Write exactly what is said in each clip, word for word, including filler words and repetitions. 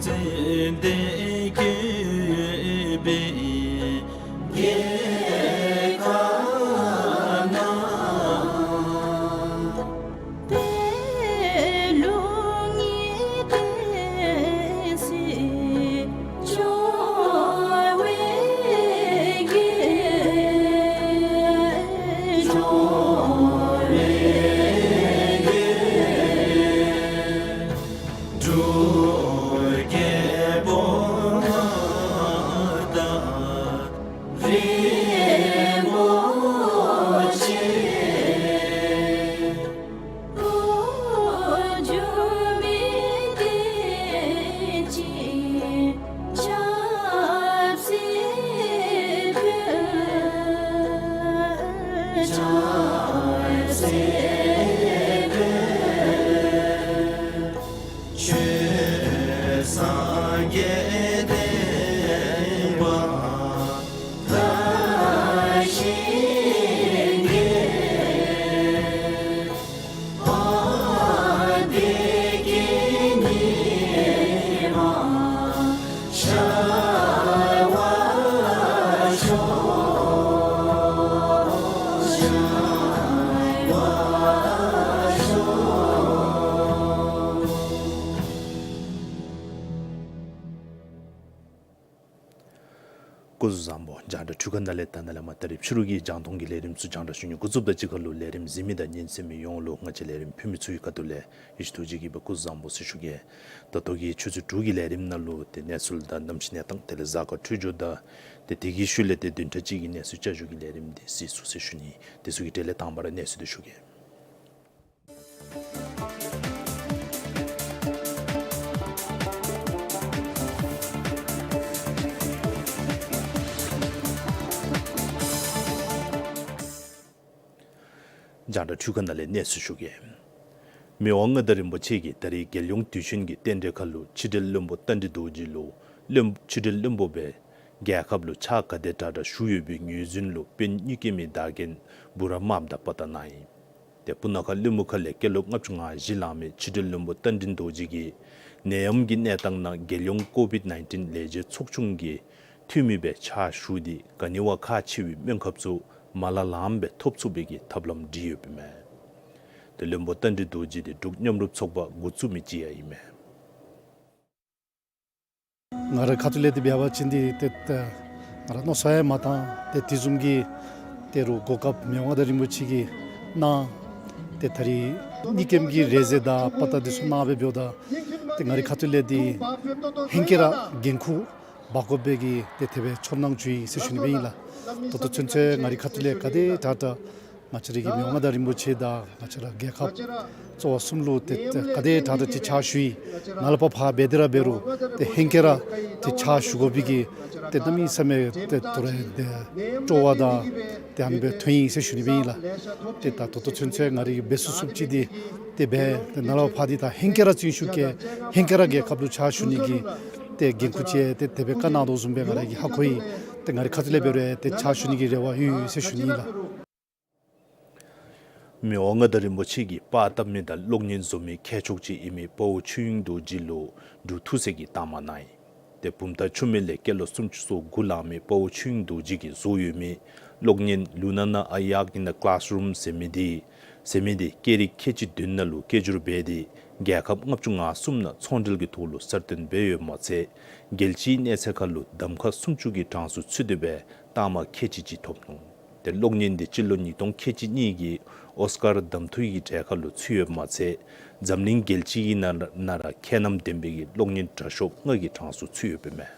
ཙན་དན་བཀོད་པའི་རྒྱལ་ཁབ་ན། པད་ལུང་གི་བསྟན་སྲིད་འབྱུང་བའི་རྒྱལ། འབྱུང་བའི་རྒྱལ། འབྲུག་རྒྱལ་པོ་མངའ་བདག་རིན་པོ་ཆེ། འགོ་འཛུགས་མི་བསྟན་སྲིད་ཆབ་སྲིད་དཔལ། ཆབ་སྲིད་དཔལ། ཆོས་སངས་རྒྱས་བསྟན་པ་དར་ཞིང་རྒྱས། དཔལ་བདེ་སྐྱིད་ཉི་མ་ཤར་བར་ཤོག། ཤར་བར་ཤོག། སྐུ་གཟུགས་བཟང་པོ། རྒྱང་བསྒྲགས་འཕྲུལ་ཁང་ནང་ལས་ད་ནཱ་ལས་མར་ད་རིས་ཕྱི་རུ་གི་རྒྱང་མཐོང་གི་ལས་རིམ་ཚུ་རྒྱང་བསྒྲགས་ཞུ་ནི་འགོ་བཙུགསཔ་དང་གཅིག་ཁར་ལུ་ལས་རིམ་གཟིགས་མི་དང་ཉན་གསན་མི་ཡོངས་ལུ་ང་བཅས་ལས་རིམ་ཕུལ་མི་ཚུ་གི་ཁ་ཐུག་ལས་ཡིད་ཆེས་ཐུགས་རྗེ་གིས་སྦེ་སྐུ་གཟུགས་བཟང་པོ་ཟེར་ཞུ་གེ། ད་ལྟོ་གི་ཆུ་ཚོད་དྲུག་གི་ལས་རིམ་ནང་ལུ་ཏེ་གནས་ཚུལ་དང་གནམ་གཤིས་གནས་སྟངས་དེ་ལས་གཟའ་སྐར་འཕྲོད་སྦྱོར་དང་ཏེ་དེ་གི་ཤུལ་ལས་ཏེ་བདུན་ཕྲག་གཅིག་གི་གནས་ཚུལ་བསྐྱར་ཞུ་གི་ལས་རིམ་འདི་གཟིགས་ཚུགས་ཟེར་ཞུ་ནི། དེ་ཚུ་གི་གྲས་ལས་དང་པ་ར་གནས་ཚུལ་འདི་ཞུ་གེ། རྒྱང་བསྒྲགས་འཕྲུལ་ཁང་ནང་ལས་གནས་ཚུལ་ཞུ་གེ། མི་དབང་མངའ་བདག་རིན་པོ་ཆེ་གིས་ད་རིས་རྒྱལ་ཡོངས་དུས་ཆེན་གྱི་རྟེན་འབྲེལ་ཁར་ལུ་ཕྱི་འབྲེལ་བློན་པོ་རྟ་མགྲིན་རྡོ་རྗེ་ལུ་བློན་ཕྱི་འབྲེལ་བློན་པོ་སྦེ་རྒྱལ་ཁབ་ལུ་ཕྱག་ག་དེ་དྲག་དྲག་ཞུ་ཡོད་པའི་ངོས་འཛིན་ལུ་དཔོན་གཉིས་ཀྱི་མི་དར་རྒྱན་འབུམ་རམས་དང་པ་ཏ་གནང་ཡི། ཏེ་སྤུ་ན་ཁ་བློན་པོ་ཁ་ལས་སྐྱེས་ལོ་ལྔ་བཅུ་ང་བཞི་ལང་མི་ཕྱི་འབྲེལ་བློན་པོ་རྟ་མགྲིན་རྡོ་རྗེ་གིས་ནད་ཡམས་ཀྱི་གནས་སྟངས་ནང་རྒྱལ་ཡོངས་ཀོ་བིཌ་ནའིན་ཊིན་ལས་བྱེད་ཚོགས་ཆུང་གི་འཐུས་མི་སྦེ་ཕྱག་ཞུ་སྟེ་ག་ནི་བ་ཁག་ཆེ་བའི་སྨན་ཁབ་ཚུ་མ་ལ་ལངམ་སྦེ་ཐོབ་ཚུགས་པའི་གི་ཐབས་ལམ་སྒྲིག་ཡོདཔ་ཨིན་མས། ཏེ་བློན་པོ་རྟ་མགྲིན་རྡོ་རྗེ་འདི་འབྲུག་མཉམ་རུབ་ཚོགས་པ་འགོ་བཙུགས་མི་ཅིག་ཡང་ཨིན་མས། ང་རའི་ཁ་ཐུག་ལས་དེ་འབད་བ་ཅིན་འདི་ཏེ་ཏེ་ང་ར་མནོ་བསམ་ཡང་མ་བཏང་། ཏེ་དེ་བཟུམ་གྱི་ཏེ་རུང་གོ་སྐབས་མི་དབང་མངའ་བདག་རིན་པོ་ཆེ་གིས་གནང་། ཏེ་ད་རིས་གཉིས་སྐྱེམས་ཀྱི་རས་གཟན་དང་པ་ཏ་འདི་ཚུ་གནང་སྦེ་འབདཝ་ད་ཏེ་ང་རའི་ཁ་ཐུག་ལས་འདི་ཧེང་སྐལ་ར་འགན་ཁུར་འབག་དགོ་པའི་གི་ཏེ་དེ་སྦེ་ཚོར་སྣང་བྱུང་ཡི་ཟེར་ཞུ་ནི་སྦེ་ཨིན་ལགས། ད་ལྟོ་ཚུན་ཚོད་ང་རའི་ཁ་ཐུག་ལས་ག་དེ་དྲག་དྲག་ང་བཅས་རའི་གི་མི་དབང་མངའ་བདག་རིན་པོ་ཆེ་དང་ང་བཅས་ར་རྒྱལ་ཁབ་གཙོ་བོ་གསུམ་ལུ་ཏེ་ཏེ་ག་དེ་དྲག་དྲག་ཅིག་ཕྱག་ཞུ་ཡི། ནཱ་ལས་ཕར་ཕར་འབད་དེ་ར་འབད་རུང་ཏེ་ཧེང་སྐལ་ར་ཏེ་ཕྱག་ཞུ་དགོ་པའི་གི་ཏེ་གནམ་མེད་ས་མེད་ཏེ་དོ་རུང་ཏེ་སྤྲོ་བ་དང་ཏེ་ཨ་ནི་སྦེ་ཐོན་ཡི་ཟེར་ཞུ་ནི་སྦེ་ཨིན་ལགས། ཏེ་ད་ད་ལྟོ་ཚུན་ཚོད་ང་རའི་འབད་ཚུགས་ཚུགསཔ་ཅིག་འདི་ཏེ་འབད། ཏེ་ནཱ་ལས་ཕར་འདི་ད་ཧེང་སྐལ་ར་བརྩོན་ཤུགས་བསྐྱེད་ཧེང་སྐལ་ར་རྒྱལ་ཁབ་ལུ་ཕྱག་ཞུ་ནི་གི་ཏེ་འགན་ཁུར་ཅིག་ཏེ་དེ་སྦེ་བཀའ་གནང་དོ་བཟུམ་སྦེ་ང་ར་གིས་ཧ་གོ་ཡི། ཏེ་ང་རའི་ཁ་ཐུག་ལས་འབད་རུང་ཏེ་ཕྱག་ཞུ་ནི་གི་རེ་བ་ཡོད་ཡོད་ཟེར་ཞུ་ནི་ཨིན་ལགས། མི་དབང་མངའ་བདག་རིན་པོ་ཆེ་གིས་པར་བཏབ་མི་དང་གློག་བརྙན་བཟོ་མི་མཁས་མཆོག་ཅིག་ཨིན་མི་དཔའ་བོ་ཆོས་དབྱིངས་རྡོ་རྗེ་ལུ་འབྲུག་ཐུགས་སྲས་ཀྱི་རྟགས་མ་གནང་ཡི། ཏེ་བུམ་ཐང་ཆུ་སྨད་ལས་སྐྱེས་ལོ་སུམ་ཅུ་སོ་དགུ་ལང་མི་དཔའ་བོ་ཆོས་དབྱིངས་རྡོ་རྗེ་གིས་བཟོ་ཡོད་མི་གློག་བརྙན་Lunana Ayak in the Classroom ཟེར་མི་འདི་ཟེར་མི་འདི་སྐད་རིགས་ཁལ་གཅིག་བདུན་ནང་ལུ་སྐད་སྒྱུར་འབད་དེ་རྒྱལ་ཁབ་ལྔ་བཅུ་ང་གསུམ་ནང་ཚོང་འབྲེལ་གྱི་ཐོག་ལུ་གསར་བཏོན་འབད་ཡོདཔ་མ་ཚད་རྒྱལ་སྤྱིའི་གནས་ཚད་ཁར་ལུ་གདམ་ཁ་སུམ་ཅུ་གི་གྲངས་སུ་ཚུད་དེ་སྦེ་རྟགས་མ་ཁལ་གཅིག་ཅིག་ཐོབ་ནུག། ཏེ་གློག་བརྙན་འདི་སྤྱི་ལོ་ཉིས་སྟོང་ཁལ་གཅིག་གཉིས་ཀྱི་ཨོསི་ཀར་གདམ་འཐུའི་གི་གྲལ་ཁར་ལུ་ཚུད་ཡོདཔ་མ་ཚད་འཛམ་གླིང་རྒྱལ་སྤྱི་གི་ནང་ནང་ར་ཁྱད་རྣམ་ལྡན་པའི་གི་གློག་བརྙན་དྲག་ཤོས་ལྔ་གི་གྲངས་སུ་ཚུད་ཡོདཔ་ཨིན་མས།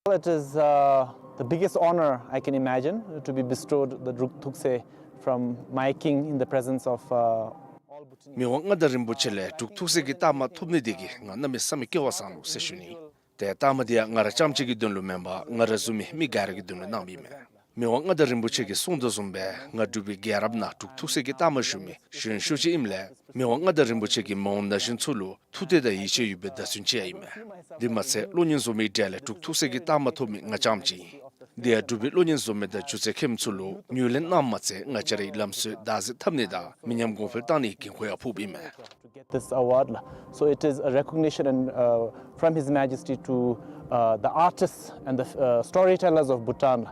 Well, it is, uh, the biggest honor I can imagine to be bestowed the Druk Thukse from my king in the presence of, uh, all Bhutan. མི་དབང་མངའ་བདག་རིན་པོ་ཆེ་ལས་འབྲུག་ཐུགས་སྲས་ཀྱི་རྟགས་མ་ཐོབ་ནི་འདི་གིས་ང་གནམ་མེད་ས་མེད་སྐལ་བ་བཟང་ནུག་ཟེར་ཞུ་ནི། ཏེ་རྟགས་མ་འདི་ཡང་ང་ར་རྐྱངམ་གཅིག་གི་དོན་ལུ་མེན་པར་ང་ར་བཟུམ་མི་མི་ག་ར་གི་དོན་ལུ་གནངམ་ཨིན་མས། མི་དབང་མངའ་བདག་རིན་པོ་ཆེ་གིས་གསུངས་དོ་བཟུམ་སྦེ་ང་འབྲུག་པའི་རྒྱལ་རབས་ནང་འབྲུག་ཐུགས་སྲས་ཀྱི་རྟགས་མ་ཞུ་མི་གཞོན་ཤོས་ཅིག་ཨིནམ་ལས་མི་དབང་མངའ་བདག་རིན་པོ་ཆེ་གིས་མི་དབང་ན་གཞོན་ཚུ་ལུ་ཐུགས་གཏད་དང་ཡིད་ཆེས་ཡོད་པའི་བརྡ་མཚོན་ཅིག་ཡང་ཨིན་མས། དེ་མ་ཚད་གློག་བརྙན་བཟོ་མིའི་གྲལ་ལས་འབྲུག་ཐུགས་སྲས་ཀྱི་རྟགས་མ་ཐོབ་མི་ང་རྐྱངམ་གཅིག་ཨིན། དེ་ཡང་འབྲུག་པའི་གློག་བརྙན་བཟོ་མི་དང་སྒྱུ་རྩལ་མཁས་པ་ཚུ་ལུ་ངོས་ལེན་གནངམ་མ་ཚད་ང་བཅས་རའི་ལམ་སྲོལ་བདག་འཛིན་འཐབ་ནི་དང་མི་ཉམས་གོང་འཕེལ་གཏང་ནིའི་འགན་ཁུར་ཡང་ཕོགཔ་ཨིན་མས། To get this award, la. So it is a recognition and, uh, from His Majesty to, uh, the artists and the, uh, storytellers of Bhutan, la.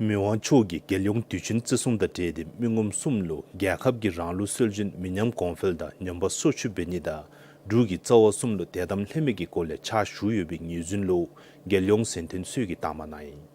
མི་དབང་མཆོག་གིས་རྒྱལ་ཡོངས་དུས་ཆེན་བརྩི་སྲུང་དང་འབྲེལ་ཏེ་མི་ངོམ་གསུམ་ལུ་རྒྱལ་ཁབ་ཀྱི་རང་ལུགས་སྲོལ་འཛིན་མི་ཉམས་གོང་འཕེལ་དང་ཉམས་པ་སོར་ཆུད་འབད་ནི་དང་འབྲུག་གི་རྩ་བ་གསུམ་ལུ་དད་དམ་ལྷད་མེད་ཀྱི་སྒོ་ལས་ཕྱག་ཞུ་ཡོད་པའི་ངོས་འཛིན་ལུ་རྒྱལ་ཡོངས་གཟེངས་བསྟོད་གསོལ་གྱི་རྟགས་མ་གནང་ཡི།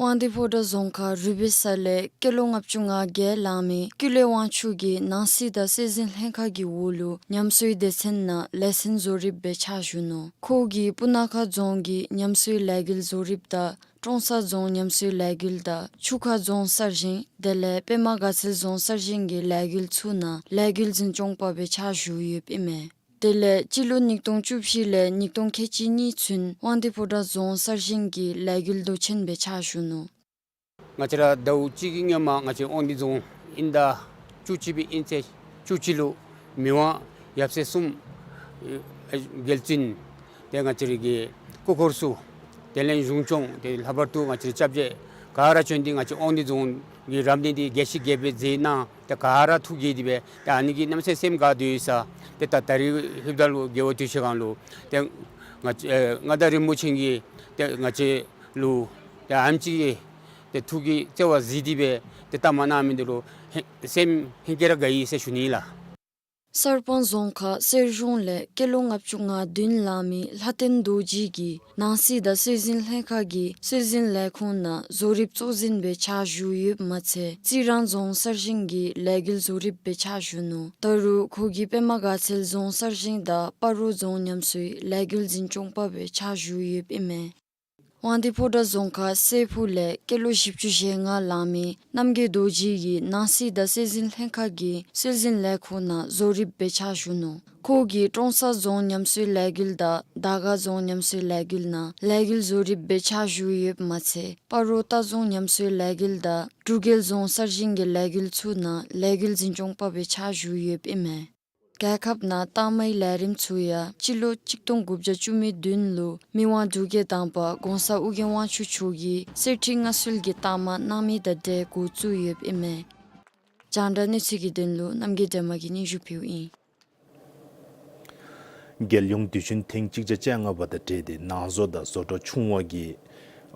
དབང་འདུས་ཕོ་བྲང་རྫོང་ཁག་རུས་སྦལ་ས་ལས་སྐྱེས་ལོ་ལྔ་བཅུ་ང་བརྒྱད་ལང་མི་ཀུན་ལེགས་དབང་ཕྱུག་གིས་ནང་སྲིད་དང་སྲོལ་འཛིན་ལྷན་ཁག་གི་འོག་ལུ་ཉམས་གསོའི་སྡེ་ཚན་ནང་ལས་ཚན་བཟོ་རིགཔ་སྦེ་ཕྱག་ཞུ་ནུག། ཁོ་གིས་སྤུ་ན་ཁ་རྫོང་གི་ཉམས་གསོའི་ལས་འགུལ་བཟོ་རིགཔ་དང་ཀྲོང་གསར་རྫོང་ཉམས་གསོའི་ལས་འགུལ་དང་ཆུ་ཁ་རྫོང་གསར་བཞེངས་དེ་ལས་པདྨ་དགའ་ཚལ་རྫོང་གསར་བཞེངས་ཀྱི་ལས་འགུལ་ཚུ་ནང་ལས་འགུལ་འཛིན་སྐྱོང་པ་སྦེ་ཕྱག་ཞུ་ཡོདཔ་ཨིན་མས། དེ་ལས་སྤྱི་ལོ་ཉིས་སྟོང་བཅུ་བཞི་ལས་ཉིས་སྟོང་ཁལ་གཅིག་གཉིས་ཚུན་དབང་འདུས་ཕོ་བྲང་རྫོང་གསར་བཞེངས་ཀྱི་ལས་འགུལ་མདོ་ཆེན་སྦེ་ཕྱག་ཞུ་ནུག། ང་བཅས་ར་ཟླཝ་གཅིག་གི་སྔོན་མ་ང་བཅས་དབང་འདུས་རྫོང་ཨིན་ཟླ་བཅུ་གཅིག་པའི་དབྱིན་ཚེས་བཅུ་གཅིག་ལུ་མི་དབང་ཡབ་སྲས་གསུམ་ཨེ་རྒྱལ་བཙུན་ཏེ་ང་བཅས་རའི་གི་སྐུ་འཁོར་ཚུ་དེ་ལས་གཞུང་སྐྱོང་ཏེ་ལྷག་པར་དུ་ང་བཅས་རའི་སྐྱབས་རྗེ་ག་ར་བྱོན་ཏེ་ང་བཅས་དབང་འདུས་རྫོང་གི་རབ་གནས་འདི་རྒྱས་ཤིང་རྒྱས་པར་མཛད་གནང་། ཏེ་ག་ར་ཐུགས་དགྱེས་ཏེ་སྦེ་ཏེ་ཨ་ནི་གིས་གནམ་མེད་ས་མེད་སེམས་དགའ་སྟེ་ཡོད་ས། ཏེ་ད་ད་རིས་ཧིབ་ད་ལུ་དགེ་བ་དུས་ཆེན་སྒང་ལུ་ཏེ་ང་ཨེ་མངའ་བདག་རིན་པོ་ཆེ་གིས་ཏེ་ང་བཅས་ལུ་ཏེ་ཨེམ་ཅིག་གི་ཏེ་ཐུགས་ཀྱི་བརྩེ་བ་གཟིགས་ཏེ་སྦེ་ཏེ་རྟགས་མ་གནང་མི་འདི་ལུ་ཧེ་སེམས་ཧིང་གིས་ར་དགའ་ཡི་ཟེར་ཞུ་ནི་ལགས། གསར་སྤང་རྫོང་ཁག་གསེར་གཞོང་ལས་སྐྱེས་ལོ་ལྔ་བཅུ་ང་བདུན་ལང་མི་ལྷ་བསྟན་རྡོ་རྗེ་གིས་ནང་སྲིད་དང་སྲོལ་འཛིན་ལྷན་ཁག་གི་སྲོལ་འཛིན་ལས་ཁུངས་ནང་བཟོ་རིགཔ་གཙོ་འཛིན་སྦེ་ཕྱག་ཞུ་ཡོདཔ་མ་ཚད་རྩི་རང་རྫོང་གསར་བཞེངས་ཀྱི་ལས་འགུལ་བཟོ་རིགཔ་སྦེ་ཕྱག་ཞུ་ནུག། ད་རུང་ཁོ་གིས་པདྨ་དགའ་ཚལ་རྫོང་གསར་བཞེངས་དང་སྤ་རོ་རྫོང་ཉམས་གསོའི་ལས་འགུལ་འཛིན་སྐྱོང་པ་སྦེ་ཕྱག་ཞུ་ཡོདཔ་ཨིན་མས། དབང་འདུས་ཕོ་བྲང་རྫོང་ཁག་སྲས་ཕུག་ལས་སྐྱེས་ལོ་བཞི་བཅུ་ཞེ་ལྔ་ལང་མི་རྣམ་རྒྱལ་རྡོ་རྗེ་གིས་ནང་སྲིད་དང་སྲོལ་འཛིན་ལྷན་ཁག་གི་སྲོལ་འཛིན་ལས་ཁུངས་ནང་བཟོ་རིགཔ་སྦེ་ཕྱག་ཞུ་ནུག། ཁོ་གིས་ཀྲོང་གསར་རྫོང་ཉམས་གསོའི་ལས་འགུལ་དང་དར་དཀར་རྫོང་ཉམས་གསོའི་ལས་འགུལ་ནང་ལས་འགུལ་བཟོ་རིགཔ་སྦེ་ཕྱག་ཞུ་ཡོདཔ་མ་ཚད་སྤ་རོ་རྟ་རྫོང་ཉམས་གསོའི་ལས་འགུལ་དང་འབྲུག་རྒྱལ་རྫོང་གསར་བཞེངས་ཀྱི་ལས་འགུལ་ཚུ་ནང་ལས་འགུལ་འཛིན་སྐྱོང་པ་སྦེ་ཕྱག་ཞུ་ཡོདཔ་ཨིན་མས། རྒྱལ་ཁབ་ནང་རྟགས་མའི་ལས་རིམ་ཚུ་ཡང་སྤྱི་ལོ་གཅིག་སྟོང་དགུ་བརྒྱ་བཅུ་མེད་བདུན་ལུ་མི་དབང་འབྲུག་རྒྱལ་དང་པ་གོང་ས་ཨོ་རྒྱན་དབང་ཕྱུག་མཆོག་གིས་གསེར་ཁྲི་མངའ་གསོལ་གྱི་རྟགས་མ་གནང་མི་དང་འབྲེལ་འགོ་བཙུགས་ཡོདཔ་ཨིན་མས། རྒྱང་བསྒྲགས་གནས་ཚུལ་གྱི་དོན་ལུ་རྣམ་རྒྱལ་སྒྲོལ་མ་གིས་སྙན་ཞུ་ཕུལཝ་ཨིན། རྒྱལ་ཡོངས་དུས་ཆེན་ཐེངས་གཅིག་བརྒྱ་བཅོ་ལྔ་པ་དང་འབྲེལ་ཏེ་ནང་བཟོ་དང་བཟོ་གྲྭ་ཆུང་བ་གིས་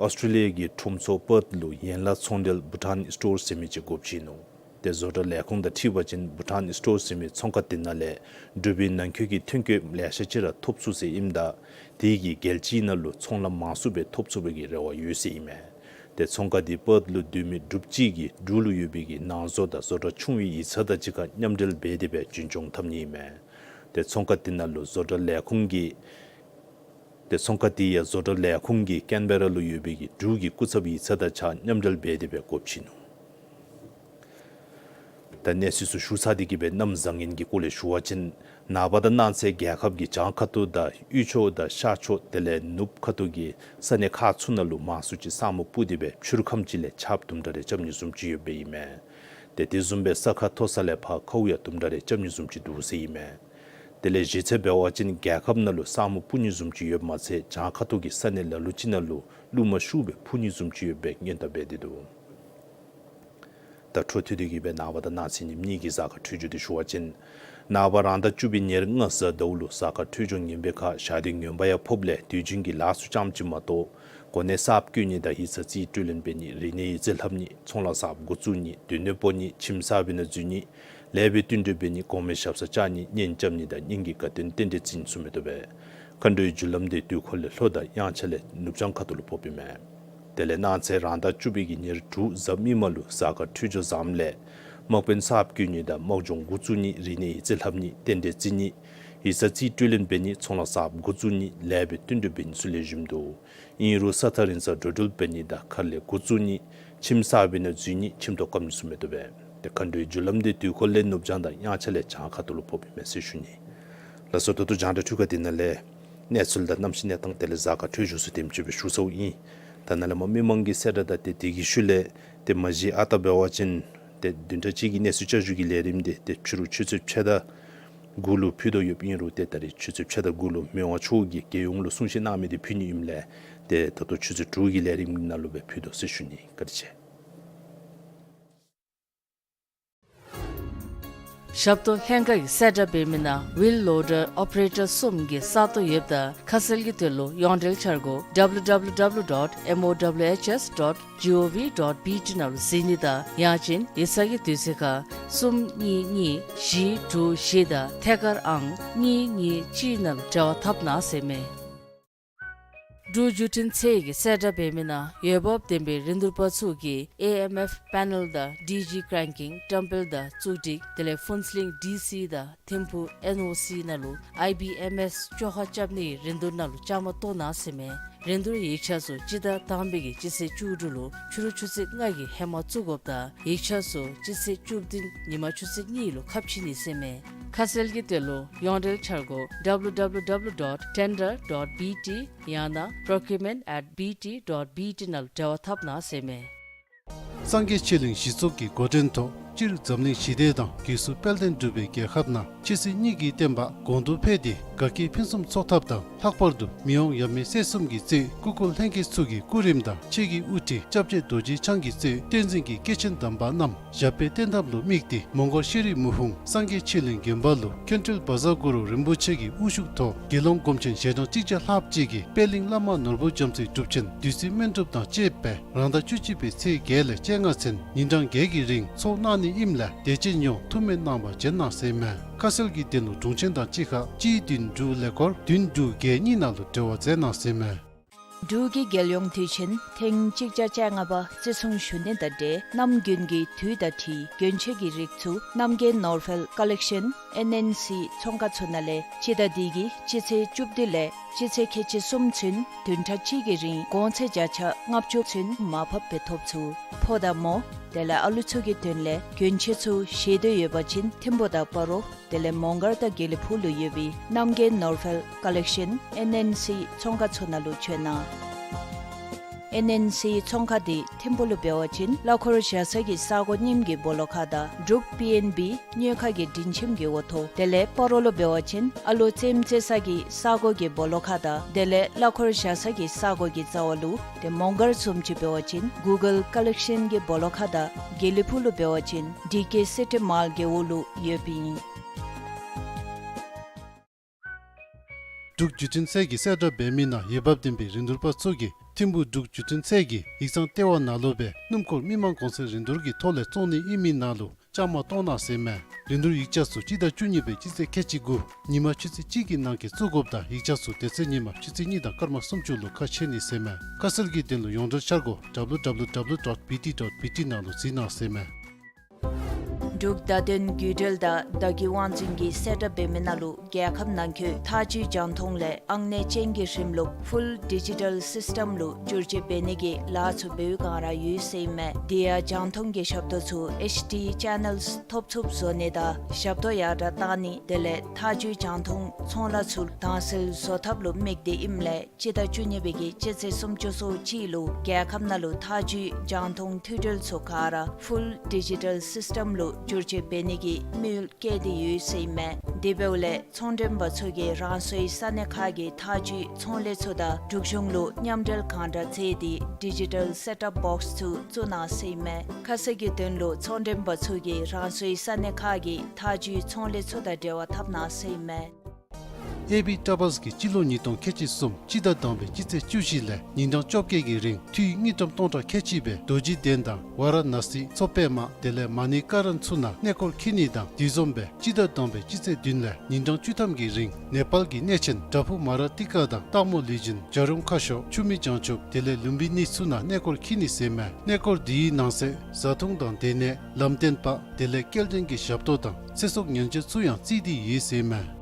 ཨོསི་ཊྲེ་ལི་ཡ་གི་ཁྲོམ་ཚོགས་པརཊ་ལུ་ཡན་ལག་ཚོང་འབྲེལ་བྷུ་ཊཱན་སི་ཊོར་ཟེར་མི་ཅིག་འགོ་བཙུགས་ནུག། ཏེ་བཟོ་གྲྭ་ལས་ཁུངས་དང་འཁྲིལ་བ་ཅིན་བྷུ་ཊཱན་སི་ཊོར་ཟེར་མི་ཚོང་ཁང་དེ་ནང་ལས་འབྲུག་པའི་ནང་འཁོད་ཀྱི་ཐོན་སྐྱེད་ལེ་ཤ་ཅིག་ར་ཐོབ་ཚུགས་ཟེར་ཨིནམ་ད་དེ་གིས་རྒྱལ་སྤྱིའི་ནང་ལུ་ཚོང་ལམ་མང་སུ་སྦེ་ཐོབ་ཚུགས་པའི་གི་རེ་བ་ཡོད་ཟེར་ཨིན་མས། ཏེ་ཚོང་ཁང་དེ་བརཊ་ལུ་སྡོད་མི་འབྲུགཔ་ཅིག་གིས་འབྲུག་ལུ་ཡོད་པའི་གི་ནང་བཟོ་དང་བཟོ་གྲྭ་ཆུང་བའི་ཡིག་ཚང་དང་གཅིག་ཁར་མཉམ་འབྲེལ་འབད་དེ་སྦེ་རྒྱུན་སྐྱོང་འཐབ་ནི་ཨིན་མས། ཏེ་ཚོང་ཁང་དེ་ནང་ལུ་བཟོ་གྲྭ་ལས་ཁུངས་ཀྱི་ཏེ་ཚོང་ཁང་དེ་ཡང་བཟོ་གྲྭ་ལས་ཁུངས་ཀྱི་ཀེན་བེ་ར་ལུ་ཡོད་པའི་གི་འབྲུག་གི་སྐུ་ཚབ་ཡིག་ཚང་དང་གཅིག་ཁར་མཉམ་འབྲེལ་འབད་དེ་སྦེ་འགོ་བཙུགས་ནུག། ད་གནས་ཚུལ་ཚུ་ཞུ་ཚར་ཏེ་གི་སྦེ་གནམ་བཟང་ངན་གྱི་སྐོར་ལས་ཞུ་བ་ཅིན་ནངས་པ་དང་གནངས་ཚེ་རྒྱལ་ཁབ་ཀྱི་བྱང་ཁ་ཐུག་དང་དབུས་ཕྱོགས་དང་ཤར་ཕྱོགས་དེ་ལས་ནུབ་ཁ་ཐུག་གི་ས་གནས་ཁག་ཚུ་ནང་ལུ་མང་སུ་ཅིག་ས་སྨུག་སྤུབས་ཏེ་སྦེ་ཕྱི་རུ་ཁམས་ཅིག་ལས་ཆརཔ་དུམ་གྲ་རེ་རྐྱབ་ནི་བཟུམ་ཅིག་ཡོདཔ་ཨིན་མས། ཏེ་དེ་བཟུམ་སྦེ་ས་ཁ་མཐོ་ས་ལས་ཕར་ཁཝ་ཡང་དུམ་གྲ་རེ་རྐྱབ་ནི་བཟུམ་ཅིག་འདུག་ཟེར་ཨིན་མས། དེ་ལས་གཞི་རྩ་འབད་བ་ཅིན་རྒྱལ་ཁབ་ནང་ལུ་ས་སྨུག་སྤུབ་ནི་བཟུམ་ཅིག་ཡོདཔ་མ་ཚད་བྱང་ཁ་ཐུག་གི་ས་གནས་ལ་ལུ་ཅིག་ནང་ལུ་རླུང་མ་ཤུགས་སྦེ་འཕུ་ནི་བཟུམ་ཅིག་ཡོདཔ་སྦེ་སྔོན་བརྡ་འབད་དེ་འདུག། ད་འཕྲོ་མཐུད་དེ་གི་སྦེ་ནངས་པ་དང་གནངས་ཚེ་ཉིནམ་གཉིས་ཀྱི་གཟའ་སྐར་འཕྲོད་སྦྱོར་དེ་ཞུ་བ་ཅིན་ནངས་པ་རང་ཟླ་བཅུ་པའི་ཉེར་ལྔ་གཟའ་ཟླཝ་ལུ་གཟའ་སྐར་འཕྲོད་སྦྱོར་ངན་པའི་ཁར་ཞག་དུས་ངན་པ་ཡང་ཕོགཔ་ལས་དུས་རྒྱུན་གྱི་ལཱ་ཚུ་ཙམ་ཅིག་མ་གཏོགས་གོ་གནས་གསརཔ་བསྐོ་ནི་དང་ཡིག་ཚང་རྩིས་སྤྲོད་ལེན་འབད་ནི་རིག་གནས་ཡིག་རྩིས་ལྷབ་ནི་ཚོང་ལཱ་གསརཔ་འགོ་བཙུགས་ནི་སྡོད་གནས་སྤོ་ནི་ཁྱིམ་གསར་པའི་ནང་འཛུལ་ནི་ལེགས་པའི་བསྟུན་གྲོས་འབད་ནི་གོང་མའི་ཞབས་སར་བཅར་ནི་གཉེན་རྐྱབ་ནི་དང་གཉེན་གྱི་དགའ་སྟོན་རྟེན་འབྲེལ་བརྩི་ནི་ཚུ་མི་བཏུབ་པས། མཁའ་འགྲོའི་རྒྱུ་ལམ་དེ་དུས་འཁོར་ལས་ལྷོ་དང་དབྱངས་འཆར་ལས་ནུབ་བྱང་ཁ་ཐུག་ལུ་ཕོགཔ་ཨིན་མས། དེ་ལས་གནངས་ཚེ་རང་ཟླ་བཅུ་པའི་གི་ཉེར་དྲུག་གཟའ་མིག་དམར་ལུ་གཟའ་སྐར་འཕྲོད་སྦྱོར་བཟངམ་ལས་དམག་དཔོན་གསརཔ་བསྐོ་ནི་དང་དམག་སྦྱོང་འགོ་བཙུགས་ནི་རིག་གནས་ཡིག་རྩིས་ལྷབ་ནི་རྟེན་འབྲེལ་བརྩི་ནི་ཡིག་ཚང་རྩིས་སྤྲོད་ལེན་འབད་ནི་ཚོང་ལཱ་གསརཔ་འགོ་བཙུགས་ནི་ལེགས་པའི་བསྟུན་གྲོས་འབད་ནི་ཚུ་ལེགས་ཤོམ་འདུག། ཨིན་རུང་ས་ཐག་རིང་སར་འགྲོ་འགྲུལ་འབད་ནི་དང་མཁར་ལས་འགོ་བཙུགས་ནི་ཁྱིམ་གསར་པའི་ནང་འཛུལ་ནི་ཁྱིམ་ཐོག་བཀབ་ནི་ཚུ་མི་བཏུབ་པས། ཏེ་མཁའ་འགྲོའི་རྒྱུ་ལམ་དེ་དུས་འཁོར་ལས་ནུབ་བྱང་དང་དབྱངས་འཆར་ལས་བྱང་ཁ་ཐུག་ལུ་ཕོགཔ་ཨིན་མས་ཟེར་ཞུ་ནི། ལགས་སོ། ད་ལྟོ་རྒྱང་བསྒྲགས་འཕྲུལ་ཁང་འདི་ནང་ལས་གནས་ཚུལ་དང་གནམ་གཤིས་གནས་སྟངས་དེ་ལས་གཟའ་སྐར་འཕྲོད་སྦྱོར་ཚུ་དེམ་ཅིག་སྦེ་ཞུ་ཚརཝ་ཨིན། ད་ནཱ་ལས་མར་མི་མང་གི་གསལ་བསྒྲགས་དང་ཏེ་དེ་གི་ཤུལ་ལས་ཏེ་མ་གཞི་ཨ་རྟག་འབད་བ་ཅིན་ཏེ་བདུན་ཕྲག་གཅིག་གི་གནས་ཚུལ་བསྐྱར་ཞུ་གི་ལས་རིམ་དེ་ཏེ་ཕྱི་རུ་ཆུ་ཚོད་ཕྱེད་དང་ དགུ་ལུ་ཕུལ་དོ་ཡོདཔ་ཨིན་རུང་ཏེ་ད་རིས་ཆུ་ཚོད་ཕྱེད་དང་དགུ་ལུ་མི་དབང་མཆོག་གིས་རྒྱལ་ཡོངས་ལུ་གསུང་བཤད་གནང་མི་དེ་ཕུལ་ནི་ཨིནམ་ལས་ཏེ་ད་ལྟོ་ཆུ་ཚོད་དྲུག་གི་ལས་རིམ་ནང་ལུ་སྦེ་ཕུལ་དོ་ཟེར་ཞུ་ནི། བཀའ་དྲིན་ཆེ། ཞབས་ཏོག་ལྷན་ཁག་གིས་གསལ་བསྒྲགས་འབད་མི་ནང་ཝིལ་ལོ་ཌར་ཨོ་པ་རེ་ཊར་གསུམ་གྱི་ས་སྟོང་ཡོདཔ་ད་ཁ་གསལ་གྱི་དོན་ལུ་ཡོངས་འབྲེལ་འཆར་སྒོ་W W W dot M O W H S dot G O V dot B T ནང་ལུ་གཟིགས་ནི་དང་ཡང་ཅིན་ཡིག་ཚང་གི་དུས་ཚོད་ཁར་གསུམ་གཉིས་གཉིས་བཞི་དྲུག་བཞི་དང་ཐད་ཀར་ཨང་གཉིས་གཉིས་གཅིག་ནང་ལུ་འབྲེལ་བ་འཐབ་གནང་ཟེར་མས། འབྲུག་བརྒྱུད་འཕྲིན་ཚད་ཀྱིས་གསལ་བསྒྲགས་འབད་མི་ནང་འོས་འབབ་ལྡན་པའི་རིན་བསྡུར་པ་ཚུ་གིས་A M F པེ་ནཱལ་དང་ཌི་ཇི་ཀྲེན་ཀིང་བཀྲམ་སྤེལ་དང་བཙུགས་སྒྲིག་དེ་ལས་ཕུན་ཚོགས་གླིང་ཌི་སི་དང་ཐིམ་ཕུག་ཨེན་ཨོ་སི་ནང་ལུ་ཨའི་བི་ཨེམ་ཨེས་བཅོ་ཁ་རྐྱབ་ནིའི་རིན་བསྡུར་ནང་ལུ་བཅའ་མར་གཏོགས་གནང་ཟེར་མས། རིན་བསྡུར་ཡིག་ཆ་ཚུ་སྤྱི་ཟླ་དང་པའི་གི་སྤྱི་ཚེས་བཅུ་དྲུག་ལུ་ཕྱི་རུ་ཆུ་ཚོད་ལྔ་གི་ཧེ་མ་བཙུགས་དགོཔ་ད་ཡིག་ཆ་ཚུ་སྤྱི་ཚེས་བཅུ་བདུན་ཉིན་མ་ཆུ་ཚོད་གཉིས་ལུ་ཁ་ཕྱེ་ནི་ཟེར་མས། ཁ་གསལ་གྱི་དོན་ལུ་ཡོངས་འབྲེལ་འཆར་སྒོ་W W W dot tender dot B T ཡང་ན་procurement at B T dot B T ནང་ལུ་འབྲེལ་བ་འཐབ་གནང་ཟེར་མས། སངས་རྒྱས་ཆོས་གླིང་གཞི་ཚོགས་ཀྱི་འགོ་འདྲེན་ཐོག་སྤྱིར་འཛམ་གླིང་ཞི་བདེ་དང་རྒུད་གསོ་དཔལ་ལྡན་འབྲུག་པའི་རྒྱལ་ཁབ་ནང་ཆོས་སྲིད་གཉིས་ཀྱི་བསྟན་པ་གོང་དུ་འཕེལ་ཏེ་དགའ་སྐྱིད་ཕུན་སུམ་ཚོགས་ཐབས་དང་ལྷག་པར་དུ་མི་དབང་ཡབ་མེས་སྲས་གསུམ་གྱིས་གཙོས་སྐུ་འཁོར་ལྷན་རྒྱས་ཚུ་གི་སྐུ་རིམ་དང་ཆོས་ཀྱི་དབུ་ཁྲིད་སྐྱབས་རྗེ་རྡོ་རྗེ་འཆང་གིས་གཙོས་བསྟན་འཛིན་གྱི་སྐྱེས་ཆེན་དམ་པ་རྣམས་ཞབས་པད་བརྟན་ཐབས་ལུ་དམིགས་ཏེ་མོང་སྒར་ཤེས་རིག་མུག་དཔུང་སངས་རྒྱས་ཆོས་གླིང་དགོན་པ་ལུ་མཁན་ཁྲི་བཛྲ་གུ་རུ་རིན་པོ་ཆེ་གི་དབུ་བཞུགས་ཐོག་དགེ་སློང་སྒོམ་ཆེན་ཞལ་གྲངས་གཅིག་བརྒྱ་ལྷགཔ་ཅིག་གིས་པད་གླིང་བླ་མ་ནོར་བུ་རྒྱ་མཚོའི་སྒྲུབ་ཆེན་བདུད་རྩི་སྨན་སྒྲུབ་དང་བཅས་པའི་རང་ཟླ་བཅུ་གཅིག་པའི་ཚེས་བརྒྱད་ལས་བཅོ་ལྔ་ཚུན་ཉིན་གྲངས་བརྒྱད་ཀྱི་རིང་ཚོགས་གནང་ནི་ཨིནམ་ལས་དད་ཅན་ཡོངས་ཐུགས་སྨོན་གནང་བར་བྱོན་གནང་ཟེར་མས། ཁ་གསལ་གྱི་དོན་ལུ་དྲུང་ཆེན་དང་གཅིག་ཁར་གཅིག་བདུན་དྲུག་ཀླད་ཀོར་བདུན་དྲུག་བརྒྱད་གཉིས་ནང་ལུ་འབྲེལ་བ་མཛད་གནང་ཟེར་མས། འབྲུག་གི་རྒྱལ་ཡོངས་དུས་ཆེན་ཐེངས་གཅིག་བརྒྱ་བཅོ་ལྔ་པ་བརྩི་སྲུང་ཞུ་ནི་དང་འབྲེལ་གནམ་དགུན་གྱི་དུས་དང་འཁྲིལ་གྱོན་ཆས་ཀྱི་རིགས་ཚུ་རྣམ་རྒྱལ་ནོར་ཧྥེལ་ཀོ་ལེག་ཤཱན་ཨེན་ཨེན་སི་ཚོང་ཁང་ཚུ་ནང་ལས་སྤྱི་ཟླ་འདི་གི་སྤྱི་ཚེས་བཅུ་བདུན་ལས་སྤྱི་ཚེས་ཁལ་གཅིག་གསུམ་ཚུན་བདུན་ཕྲག་གཅིག་གི་རིང་གོང་ཚད་བརྒྱ་ཆ་ལྔ་བཅུ་ཚུན་མར་ཕབ་འབད་ཐོབ་ཚུགས། ཕོ་དང་མོ་དེ་ལས་ཨ་ལུ་ཚུ་གི་དོན་ལས་གྱོན་ཆས་ཚུ་བཞེས་འདོད་ཡོད་པ་ཅིན་ཐིམ་ཕུག་དང་སྤ་རོ་དེ་ལས་མོང་སྒར་དང་དགེ་ལེགས་ཕུག་ལུ་ཡོད་པའི་རྣམ་རྒྱལ་ནོར་ཧྥེལ་ཀོ་ལེག་ཤཱན་ཨེན་ཨེན་སི་ཚོང་ཁང་ཚུ་ནང་ལུ་བྱོན་གནང་། ཨེན་ཨེན་སི་ཚོང་ཁང་འདི་ཐིམ་ཕུག་ལུ་འབད་བ་ཅིན་གླ་འཁོར་བཞག་ས་གི་ས་གོ་རྙིངམ་གི་སྦོ་ལོགས་ཁར་དང་འབྲུག་པི་ཨེན་བི་གཉོས་མཁར་གྱི་མགྲིན་ཁྱིམ་གྱི་འོག་ཐོག་དེ་ལས་སྤ་རོ་ལུ་འབད་བ་ཅིན་ཨ་ལོ་རྩེདམོ་རྩེ་ས་གི་ས་གོ་གི་སྦོ་ལོགས་ཁར་དང་དེ་ལས་གླ་འཁོར་བཞག་ས་གི་ས་གོ་གི་རྩ་བ་ལུ། དེ་མོང་སྒར་བཟུམ་ཅིག་འབད་བ་ཅིན་གུ་གཱལ་ཀོ་ལེག་ཤཱན་གྱི་སྦོ་ལོགས་ཁར་དང་དགེ་ལེགས་ཕུག་ལུ་འབད་བ་ཅིན་ཌི་ཀེ་སི་ཊི་མཱལ་གྱི་འོག་ལུ་ཡོདཔ་ཨིན། འབྲུག་བརྒྱུད་འཕྲིན་ཚད་ཀྱིས་གསལ་བསྒྲགས་འབད་མི་ནང་འོས་འབབ་ལྡན་པའི་རིན་བསྡུར་པ་ཚུ་གིས་ཐིམ་ཕུག་འབྲུག་བརྒྱུད་འཕྲིན་ཚད་ཀྱི་ཡིག་ཚང་ལྟེ་བ་ནང་ལུ་སྦེ་སྣུམ་འཁོར་མི་མང་གོང་ཚད་རིན་བསྡུར་གྱི་ཐོག་ལས་བཙོང་ནི་ཨིན་མི་ནང་ལུ་བཅའ་མར་གཏོགས་གནང་ཟེར་མས། རིན་བསྡུར་ཡིག་ཆ་ཚུ་སྤྱི་ཟླ་བཅུ་གཉིས་པའི་སྤྱི་ཚེས་ཁལ་གཅིག་དགུ་ཉིན་མ་ཆུ་ཚོད་གཅིག་གི་ནང་འཁོད་བཙུགས་དགོཔ་ད་ཡིག་ཆ་ཚུ་དེ་ཚེ་ཉིན་མ་ཆུ་ཚོད་གཉིས་དང་སྐར་མ་སུམ་ཅུ་ལུ་ཁ་ཕྱེ་ནི་ཟེར་མས། ཁ་གསལ་གྱི་དོན་ལུ་ཡོངས་འབྲེལ་འཆར་སྒོ་W W W dot B T dot B T ནང་ལུ་གཟིགས་གནང་ཟེར་མས། འབྲུག་བརྡ་དོན་བརྒྱུད་འབྲེལ་དང་བརྡ་བརྒྱུད་དབང་འཛིན་གྱིས་གསལ་བསྒྲགས་འབད་མི་ནང་ལུ་རྒྱལ་ཁབ་ནང་འཁོད་ཐག་གཅོད་རྒྱང་མཐོང་ལས་ཨང་གནས་ཅན་གྱི་རིམ་ལུགས་ཕུལ་ཌི་ཇི་ཊལ་སིསི་ཊམ་ལུ་བསྒྱུར་བཅོས་འབད་ནི་གི་ལཱ་ཚུ་འབད་བའི་སྒང་ར་ཡོད་ཟེར་ཨིན་མས། དེ་ཡང་རྒྱང་མཐོང་གི་ཞབས་ཏོག་ཚུ་ཨེཆ་ཌི་ཅེ་ནཱལསི་ཐོབ་ཚུགསཔ་བཟོ་ནི་དང་ཞབས་ཏོག་ཡར་དྲགས་གཏང་ནི་དེ་ལས་ཐག་གཅོད་རྒྱང་མཐོང་ཚོང་ལཱ་ཚུ་དྭངས་གསལ་བཟོ་ཐབས་ལུ་དམིགས་ཏེ་ཨིནམ་ལས་སྤྱི་ཟླ་བཅུ་གཉིས་པའི་གི་སྤྱི་ཚེས་སུམ་ཅུ་སོ་གཅིག་ལུ་རྒྱལ་ཁབ་ནང་ལུ་ཐག་གཅོད་རྒྱང་མཐོང་མཐུད་འབྲེལ་ཚུ་ག་ར་ཕུལ་ཌི་ཇི་ཊལ་སིསི་ཊམ་ལུ་བསྒྱུར་བཅོས་འབད་ནི་གི་དམིགས་ཡུལ་བསྐྱེད་དེ་ཡོད་ཟེར་ཨིན་མས། དེ་འབདཝ་ལས་ཚོང་མགྲོན་པ་ཚུ་གིས་རང་སོའི་ས་གནས་ཁག་གི་ཐག་གཅོད་ཚོང་ལས་ཚུ་དང་འབྲུག་གཞུང་ལུ་མཉམ་འབྲེལ་གང་དྲག་མཛད་དེ་ཌི་ཇི་ཊལ་སེཊ་ཨཔ་བོགསི་ཚུ་བཙུགས་གནང་ཟེར་ཨིན་མས། ཁ་གསལ་གྱི་དོན་ལུ་ཚོང་མགྲོན་པ་ཚུ་གིས་རང་སོའི་ས་གནས་ཁག་གི་ཐག་གཅོད་ཚོང་ལས་ཚུ་དང་འབྲེལ་བ་འཐབ་གནང་ཟེར་ཨིན་མས། ཨེ་བི་ཊ་བཱལསི་གིས་སྤྱི་ལོ་ཉིས་སྟོང་ཁལ་གཅིག་གསུམ་སྤྱི་ཟླ་དང་པའི་སྤྱི་ཚེས་བཅུ་བཞི་ལས་ཉིན་གྲངས་བཅོ་བརྒྱད་ཀྱི་རིང་འཐུས་དངུལ་ཀྲམ་སྟོང་ཕྲག་ཁལ་གཅིག་སྦེ་རྡོ་རྗེ་གདན་དང་ཝཱ་ར་ཎ་སི་མཚོ་པདྨ་དེ་ལས་མ་ཎི་ཀ་རན་ཚུ་ནང་གནས་སྐོར་འཁྱིད་ནི་དང་དེ་བཟུམ་སྦེ་སྤྱི་ཟླ་དང་པའི་སྤྱི་ཚེས་བདུན་ལས་ཉིན་གྲངས་བཅུ་ཐམ་གྱི་རིང་ནེ་པཱལ་གྱི་གནས་ཆེན་བྲག་ཕུག་མ་ར་ཏི་ཀ་དང་སྟག་མོ་ལུས་སྦྱིན་བྱ་རུང་ཁ་ཤོར་ཆུ་སྨད་བྱང་ཆུབ་དེ་ལས་ལུམ་བི་ནི་ཚུ་ནང་གནས་སྐོར་འཁྱིད་ནི་ཟེར་ཨིན་མས། གནས་སྐོར་དེའི་ནང་གསེས་བཟའ་འཐུང་དང་སྡོད་གནས་ལམ་སྟོན་པ་དེ་ལས་སྐྱེལ་འདྲེན་གྱི་ཞབས་ཏོག་དང་ཚེ་སྲོག་ཉེན་བཅོལ་ཚུ་ཡང་བརྩིས་ཏེ་ཡོད་ཟེར་ཨིན་མས།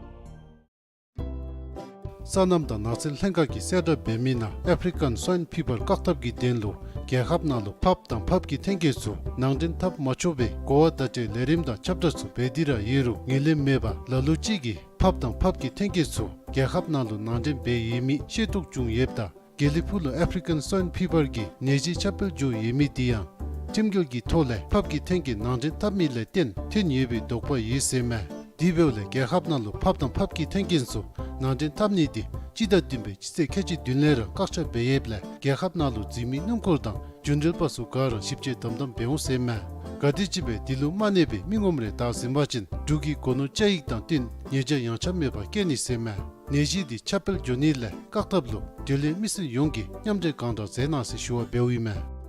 སོ་ནམ་དང་ནགས་ཚལ་ལྷན་ཁག་གིས་གསལ་བསྒྲགས་འབད་མི་ནང་ཨེཕ་རི་ཀན་སྭའིན་ཕི་བར་བཀག་ཐབས་ཀྱི་དོན་ལུ་རྒྱལ་ཁབ་ནང་ལུ་ཕགཔ་དང་ཕགཔ་གི་ཐོན་སྐྱེད་ཚུ་ནང་འདྲེན་འཐབ་མ་ཆོག་པའི་གོ་བ་བརྡ་སྤྲོད་ལས་རིམ་དང་ཁྱབ་བསྒྲགས་ཚུ་འབད་དེ་ར་ཡོད་རུང་ངོས་ལེན་མེད་པར་ལ་ལུ་ཅིག་གིས་ཕགཔ་དང་ཕགཔ་གི་ཐོན་སྐྱེད་ཚུ་རྒྱལ་ཁབ་ནང་ལུ་ནང་འདྲེན་འབད་ཡོད་མི་ཤེས་རྟོགས་བྱུང་ཡོདཔ་ད་དགེ་ལེགས་ཕུག་ལུ་ཨེཕ་རི་ཀན་སྭའིན་ཕི་བར་གྱི་ནད་གཞི་ཁྱབ་སྤེལ་འགྱོ་ཡོད་མི་དེ་ཡང་ཁྲིམས་འགལ་གྱི་ཐོག་ལས་ཕགཔ་གི་ཐོན་སྐྱེད་ནང་འདྲེན་འཐབ་མི་ལས་བརྟེན་ཐོན་ཡོད་པའི་དོགས་པ་ཡོད་ཟེར་ཨིན་མས། དེ་འབདཝ་ལས་རྒྱལ་ཁབ་ནང་ལུ་ཕབ་དང་ཕབ་སྐྱིད་ཐོན་སྐྱེད་ཚུ་ནང་འདྲེན་འཐབ་ནི་དེ་སྤྱི་ཟླ་བདུན་པའི་སྤྱི་ཚེས་ཁལ་གཅིག་བདུན་ལས་ར་བཀག་ཆ་འབད་ཡོདཔ་ལས་རྒྱལ་ཁབ་ནང་ལུ་འཛིན་མི་སྣུམ་འཁོར་དང་རྒྱུན་འགྲུལ་པ་ཚུ་ག་ར་ཞིབ་དཔྱད་དམ་དམ་འབད་འོང་ཟེར་མས། ག་དེམ་ཅིག་སྦེ་དེ་ལུ་མ་གནས་པའི་མི་ངོམ་རེ་བདའ་ཟིན་པ་ཅིན་འབྲུག་གི་སྒོ་ནོར་བཅའ་ཡིག་དང་བསྟུན་ཉེས་བྱ་ཡངས་ཆག་མེད་པར་བཀལ་ནི་ཟེར་མས། ནད་གཞི་འདི་ཁྱབ་སྤེལ་འགྱོ་ནི་ལས་བཀག་ཐབས་ལུ་འབྲེལ་ཡོད་མི་སེར་ཡོངས་ཀྱིས་མཉམ་འབྲེལ་གང་དྲག་མཛད་གནང་ཟེར་ཞུ་བ་འབདཝ་ཨིན་མས།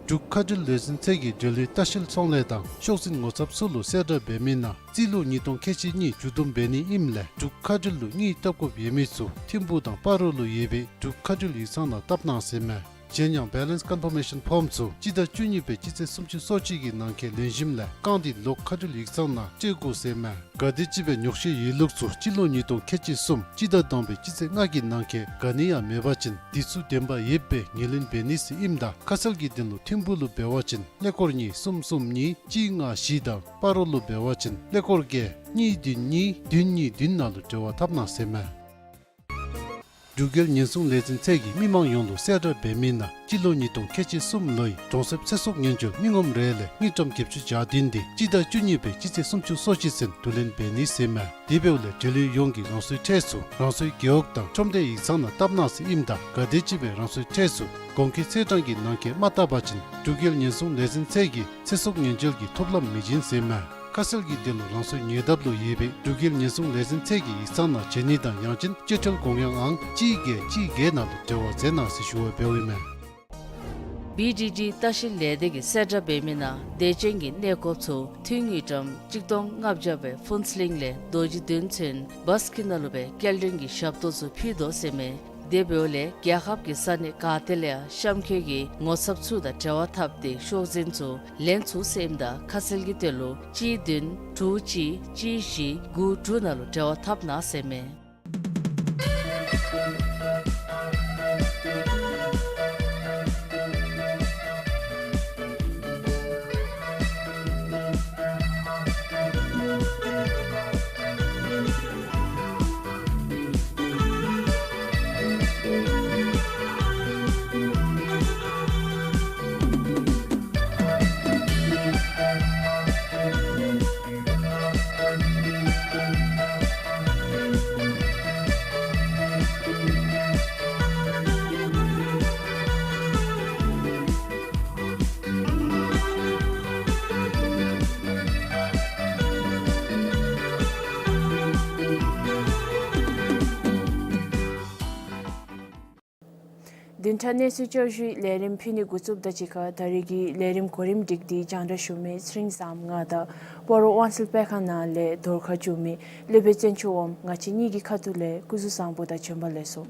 འབྲུག་མཁའ་འགྲུལ་ལས་འཛིན་ཚད་ཀྱིས་འབྲེལ་ཡོད་ལྟ་བཤལ་ཚོང་ལས་དང་ཤོག་འཛིན་ངོ་ཚབ་ཚུ་ལུ་གསལ་བསྒྲགས་འབད་མི་ནང་རྩིས་ལོ་ཉིས་སྟོང་ཁལ་གཅིག་གཉིས་མཇུག་བསྡོམས་འབད་ནི་ཨིནམ་ལས་འབྲུག་མཁའ་འགྲུལ་ལུ་དངུལ་བཏབ་དགོཔ་ཡོད་མི་ཚུ་ཐིམ་ཕུག་དང་སྤ་རོ་ལུ་ཡོད་པའི་འབྲུག་མཁའ་འགྲུལ་ཡིག་ཚང་ནང་བཏབ་གནང་ཟེར་མས། གཞན་ཡང་Balance Confirmation Form ཚུ་སྤྱི་ཟླ་བཅུ་གཉིས་པའི་སྤྱི་ཚེས་སུམ་ཅུ་སོ་གཅིག་གི་ནང་འཁོད་ལེན་ཞིནམ་ལས་བཀང་སྟེ་ལོག་མཁའ་འགྲུལ་ཡིག་ཚང་ནང་སྤྲོད་དགོ་ཟེར་མས། ག་དེམ་ཅིག་སྦེ་ཉོག་བཤད་ཡོད་ལུགས་ཚུ་སྤྱི་ལོ་ཉིས་སྟོང་ཁལ་གཅིག་གསུམ་སྤྱི་ཟླ་དང་པའི་སྤྱི་ཚེས་ལྔ་གི་ནང་འཁོད་ག་ནི་ཡང་མེད་པ་ཅིན་དེ་ཚུ་བདེན་པ་ཡོདཔ་སྦེ་ངོས་ལེན་འབད་ནི་ཟེར་ཨིནམ་ད་ཁ་གསལ་གྱི་དོན་ལུ་ཐིམ་ཕུག་ལུ་འབད་བ་ཅིན་ཀླད་ཀོར་གཉིས་གསུམ་གསུམ་གཉིས་གཅིག་ལྔ་བཞི་དང་སྤ་རོ་ལུ་འབད་བ་ཅིན་ཀླད་ཀོར་བརྒྱད་གཉིས་བདུན་གཉིས་བདུན་གཉིས་བདུན་ནང་ལུ་འབྲེལ་བ་འཐབ་གནང་ཟེར་མས། འབྲུག་རྒྱལ་ཉེན་སྲུང་ལས་འཛིན་ཚད་ཀྱིས་མི་མང་ཡོངས་ལུ་གསལ་བསྒྲགས་འབད་མི་ནང་སྤྱི་ལོ་ཉིས་སྟོང་ཁལ་གཅིག་གསུམ་ལོའི་གྲོང་གསེབ་ཚེ་སྲོག་ཉེན་བཅོལ་མི་ངོམ་རེ་ལས་དངུལ་ཀྲམ་བརྒྱད་ཅུ་གྱ་བདུན་དེ་སྤྱི་ཟླ་བཅུ་གཉིས་པའི་སྤྱི་ཚེས་སུམ་ཅུ་སོ་གཅིག་ཚུན་བསྡུ་ལེན་འབད་ནི་ཟེར་མས། དེ་འབདཝ་ལས་འབྲེལ་ཡོད་ཡོངས་ཀྱིས་རང་སོའི་གྲས་སུ་རང་སོའི་རྒེད་འོག་དང་ཁྲོམ་སྡེ་ཡིག་ཚང་ནང་བཏབ་གནང་ཟེར་ཨིནམ་ད་ག་དེམ་ཅིག་སྦེ་རང་སོའི་གྲས་སུ་གོང་འཁོད་ཚེས་གྲངས་ཀྱི་ནང་འཁོད་མ་བཏབ་པ་ཅིན་འབྲུག་རྒྱལ་ཉེན་སྲུང་ལས་འཛིན་ཚད་ཀྱིས་ཚེ་སྲོག་ཉེན་བཅོལ་གྱི་ཐོབ་ལམ་མི་བྱིན་ཟེར་མས། ཁ་གསལ་གྱི་དོན་ལུ་རང་སོའི་ཉེ་འདབས་ལུ་ཡོད་པའི་འབྲུག་རྒྱལ་ཉེན་སྲུང་ལས་འཛིན་ཚད་ཀྱི་ཡིག་ཚང་ནང་བྱོན་ནི་དང་ཡང་ཅིན་སྤྱོད་ཁྲལ་དགོངས་ཡངས་ཨང་གཅིག་བརྒྱད་གཅིག་བརྒྱད་ནང་ལུ་འབྲེལ་བ་མཛད་གནང་ཟེར་ཞུ་བ་འབདཝ་ཨིན་མས། བི་ཌི་ཌི་ལྟ་བཤལ་ལས་སྡེ་གིས་གསལ་བསྒྲགས་འབད་མི་ནང་དད་ཅན་གྱི་གནས་སྐོརཔ་ཚུ་ཐུན་དངུལ་ཀྲམ་གཅིག་སྟོང་ལྔ་བརྒྱ་སྦེ་ཕུན་ཚོགས་གླིང་ལས་རྡོ་རྗེ་མདུན་ཚུན་བཱས་ཀྱི་ནང་ལུ་སྦེ་སྐྱེལ་འདྲེན་གྱི་ཞབས་ཏོག་ཚུ་ཕུལ་དོ་ཟེར་མས། དེ་འབདཝ་ལས་རྒྱལ་ཁབ་ཀྱི་ས་གནས་ག་ཏེ་ལས་ཡང་གཤམ་འཁོད་ཀྱི་ངོ་ཚབ་ཚུ་དང་འབྲེལ་བ་འཐབ་སྟེ་ཤོག་འཛིན་ཚུ་ལེན་ཚུགས་ཟེར་ཨིནམ་ད་ཁ་གསལ་གྱི་དོན་ལུ་གཅིག་བདུན་དྲུག་གཅིག་གཅིག་བཞི་དགུ་དྲུག་ནང་ལུ་འབྲེལ་བ་འཐབ་གནང་ཟེར་མས། བདུན་ཕྲག་གནས་ཚུལ་བསྐྱར་ཞུའི་ལས་རིམ་ཕུལ་ནི་འགོ་བཙུགསཔ་དང་གཅིག་ཁར་ད་རེས་ཀྱི་ལས་རིམ་གོ་རིམ་སྒྲིག་སྟེ་རྒྱང་བསྒྲགས་ཞུ་མི་ཚེ་རིང་བཟངམོ་ང་དང་སྤ་རོ་དབང་སེལ་སྤེལ་ཁང་ནང་ལས་འདོར་ཁ་བཅུག་མི་ལེགས་པའི་བཙན་སྐྱོགས་འོགམ་ང་བཅས་གཉིས་ཀྱི་ཁ་ཐུག་ལས་སྐུ་གཟུགས་བཟང་པོ་དང་བྱོན་པ་ལེགས་སོ།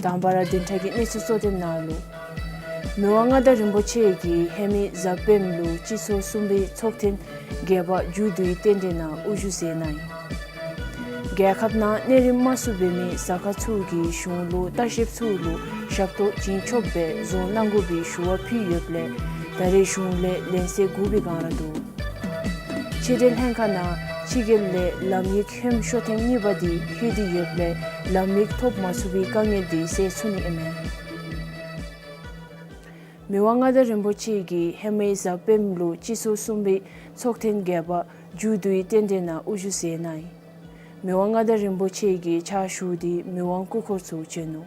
དང་པ་ར་བདུན་ཕྲག་གི་གནས་ཚུལ་གཙོ་དོན་ནང་ལུ། མི་དབང་མངའ་བདག་རིན་པོ་ཆེ་གིས་ཧེ་མའི་གཟའ་སྤེནམ་ལུ་སྤྱི་ཚོགས་གསུམ་པའི་ཚོགས་ཐེངས་བརྒྱད་པ་མཇུག་བསྡུའི་རྟེན་འབྲེལ་ནང་དབུ་བཞུགས་མཛད་གནང་ཡི། རྒྱལ་ཁབ་ནང་གནས་རིམ་དམའ་སུ་འབད་མི་ཟ་ཁང་ཚུ་གིས་གཞུང་ལུ་ལྟ་བཤལཔ་ཚུ་ལུ་ཞབས་ཏོག་བྱིན་ཆོགཔ་སྦེ་བཟོ་གནང་དགོ་པའི་ཞུ་བ་ཕུལ་ཡོདཔ་ལས་ད་རེས་གཞུང་ལས་ལན་གསལ་དགོ་པའི་བསྒང་ར་འདུག། ཕྱི་འབྲེལ་ལྷན་ཁག་ནང་ཕྱི་རྒྱལ་ལས་ལམ་ཡིག་ཧོནམ་ཤོ་ཐེངས་གཉིས་པ་དེ་ལྷོད་དེ་ཡོདཔ་ལས་ལམ་ཡིག་ཐོབ་མ་ཚུགས་པའི་དཀའ་ངལ་དེ་སེལ་ཚུགས་ནི་ཨིན་མས། མི་དབང་མངའ་བདག་རིན་པོ་ཆེ་གིས་ཧེ་མའི་གཟའ་སྤེནམ་ལུ་སྤྱི་ཚོགས་གསུམ་པའི་ཚོགས་ཐེངས་བརྒྱད་པ་མཇུག་བསྡུའི་རྟེན་འབྲེལ་ནང་དབུ་བཞུགས་མཛད་གནང་ཡི། མི་དབང་མངའ་བདག་རིན་པོ་ཆེ་གི་ཕྱག་ཞུ་སྟེ་མི་དབང་སྐུ་འཁོར་ཚུ་བྱོན་ནུག།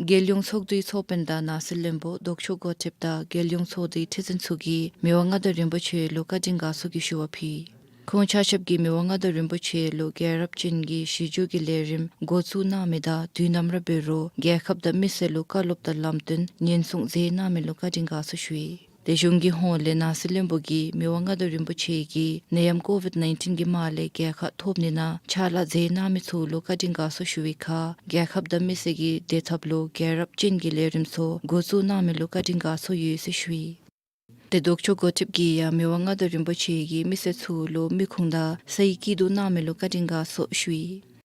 རྒྱལ་ཡོངས་ཚོགས་འདུའི་ཚོགས་དཔོན་དང་ནང་སྲིད་བློན་པོ་ལྡོག་ཕྱོགས་འགོ་ཁྲིདཔ་དང་རྒྱལ་ཡོངས་ཚོགས་འདུའི་ཁྲི་འཛིན་ཚུ་གིས་མི་དབང་མངའ་བདག་རིན་པོ་ཆེ་ལུ་བཀའ་དྲིན་དགའ་ཚོར་གྱི་ཞུ་བ་ཕུལ། ཁོང་ཆ་ཁྱབ་ཀྱིས་མི་དབང་མངའ་བདག་རིན་པོ་ཆེ་ལུ་རྒྱལ་རབས་ཅན་གྱི་གཞི་བཅོལ་གྱི་ལས་རིམ་འགོ་བཙུགས་གནང་མི་དང་དུས་ནམ་ར་འབད་རུང་རྒྱལ་ཁབ་དང་མི་སེར་ལུ་བཀའ་སློབ་དང་ལམ་སྟོན་ཉེན་སྲུང་མཛད་གནང་མི་ལུ་བཀའ་དྲིན་དགའ་ཚོར་ཞུ་ཡི། དེ་གཞུང་གི་ཧོངས་ལས་ནང་སྲིད་བློན་པོ་གིས་མི་དབང་མངའ་བདག་རིན་པོ་ཆེ་གིས་ནད་ཡམས་ཀོ་ཝིཌ་ནའིན་ཊིན་གྱི་དམག་ལས་རྒྱལ་ཁ་ཐོབ་ནི་ནང་ཕྱག་ལཱ་མཛད་གནང་མི་ཚུ་ལུ་བཀའ་དྲིན་དགའ་ཚོར་ཞུ་བའི་ཁར་རྒྱལ་ཁབ་དང་མི་སེར་གྱི་བདེ་ཐབས་ལུ་རྒྱལ་རབས་ཅན་གྱི་ལས་རིམ་ཚུ་འགོ་བཙུགས་གནང་མི་ལུ་བཀའ་དྲིན་དགའ་ཚོར་ཡོད་ཟེར་ཞུ་ཡི། དེ་ལྡོག་ཕྱོགས་འགོ་ཁྲིདཔ་ཀྱིས་ཡང་མི་དབང་མངའ་བདག་རིན་པོ་ཆེ་གིས་མི་སེར་ཚུ་ལུ་མི་ཁུངས་དང་སའི་སྐྱིད་སྡུག་གནང་མི་ལུ་བཀའ་དྲིན་དགའ་ཚོར་ཞུ་ཡི།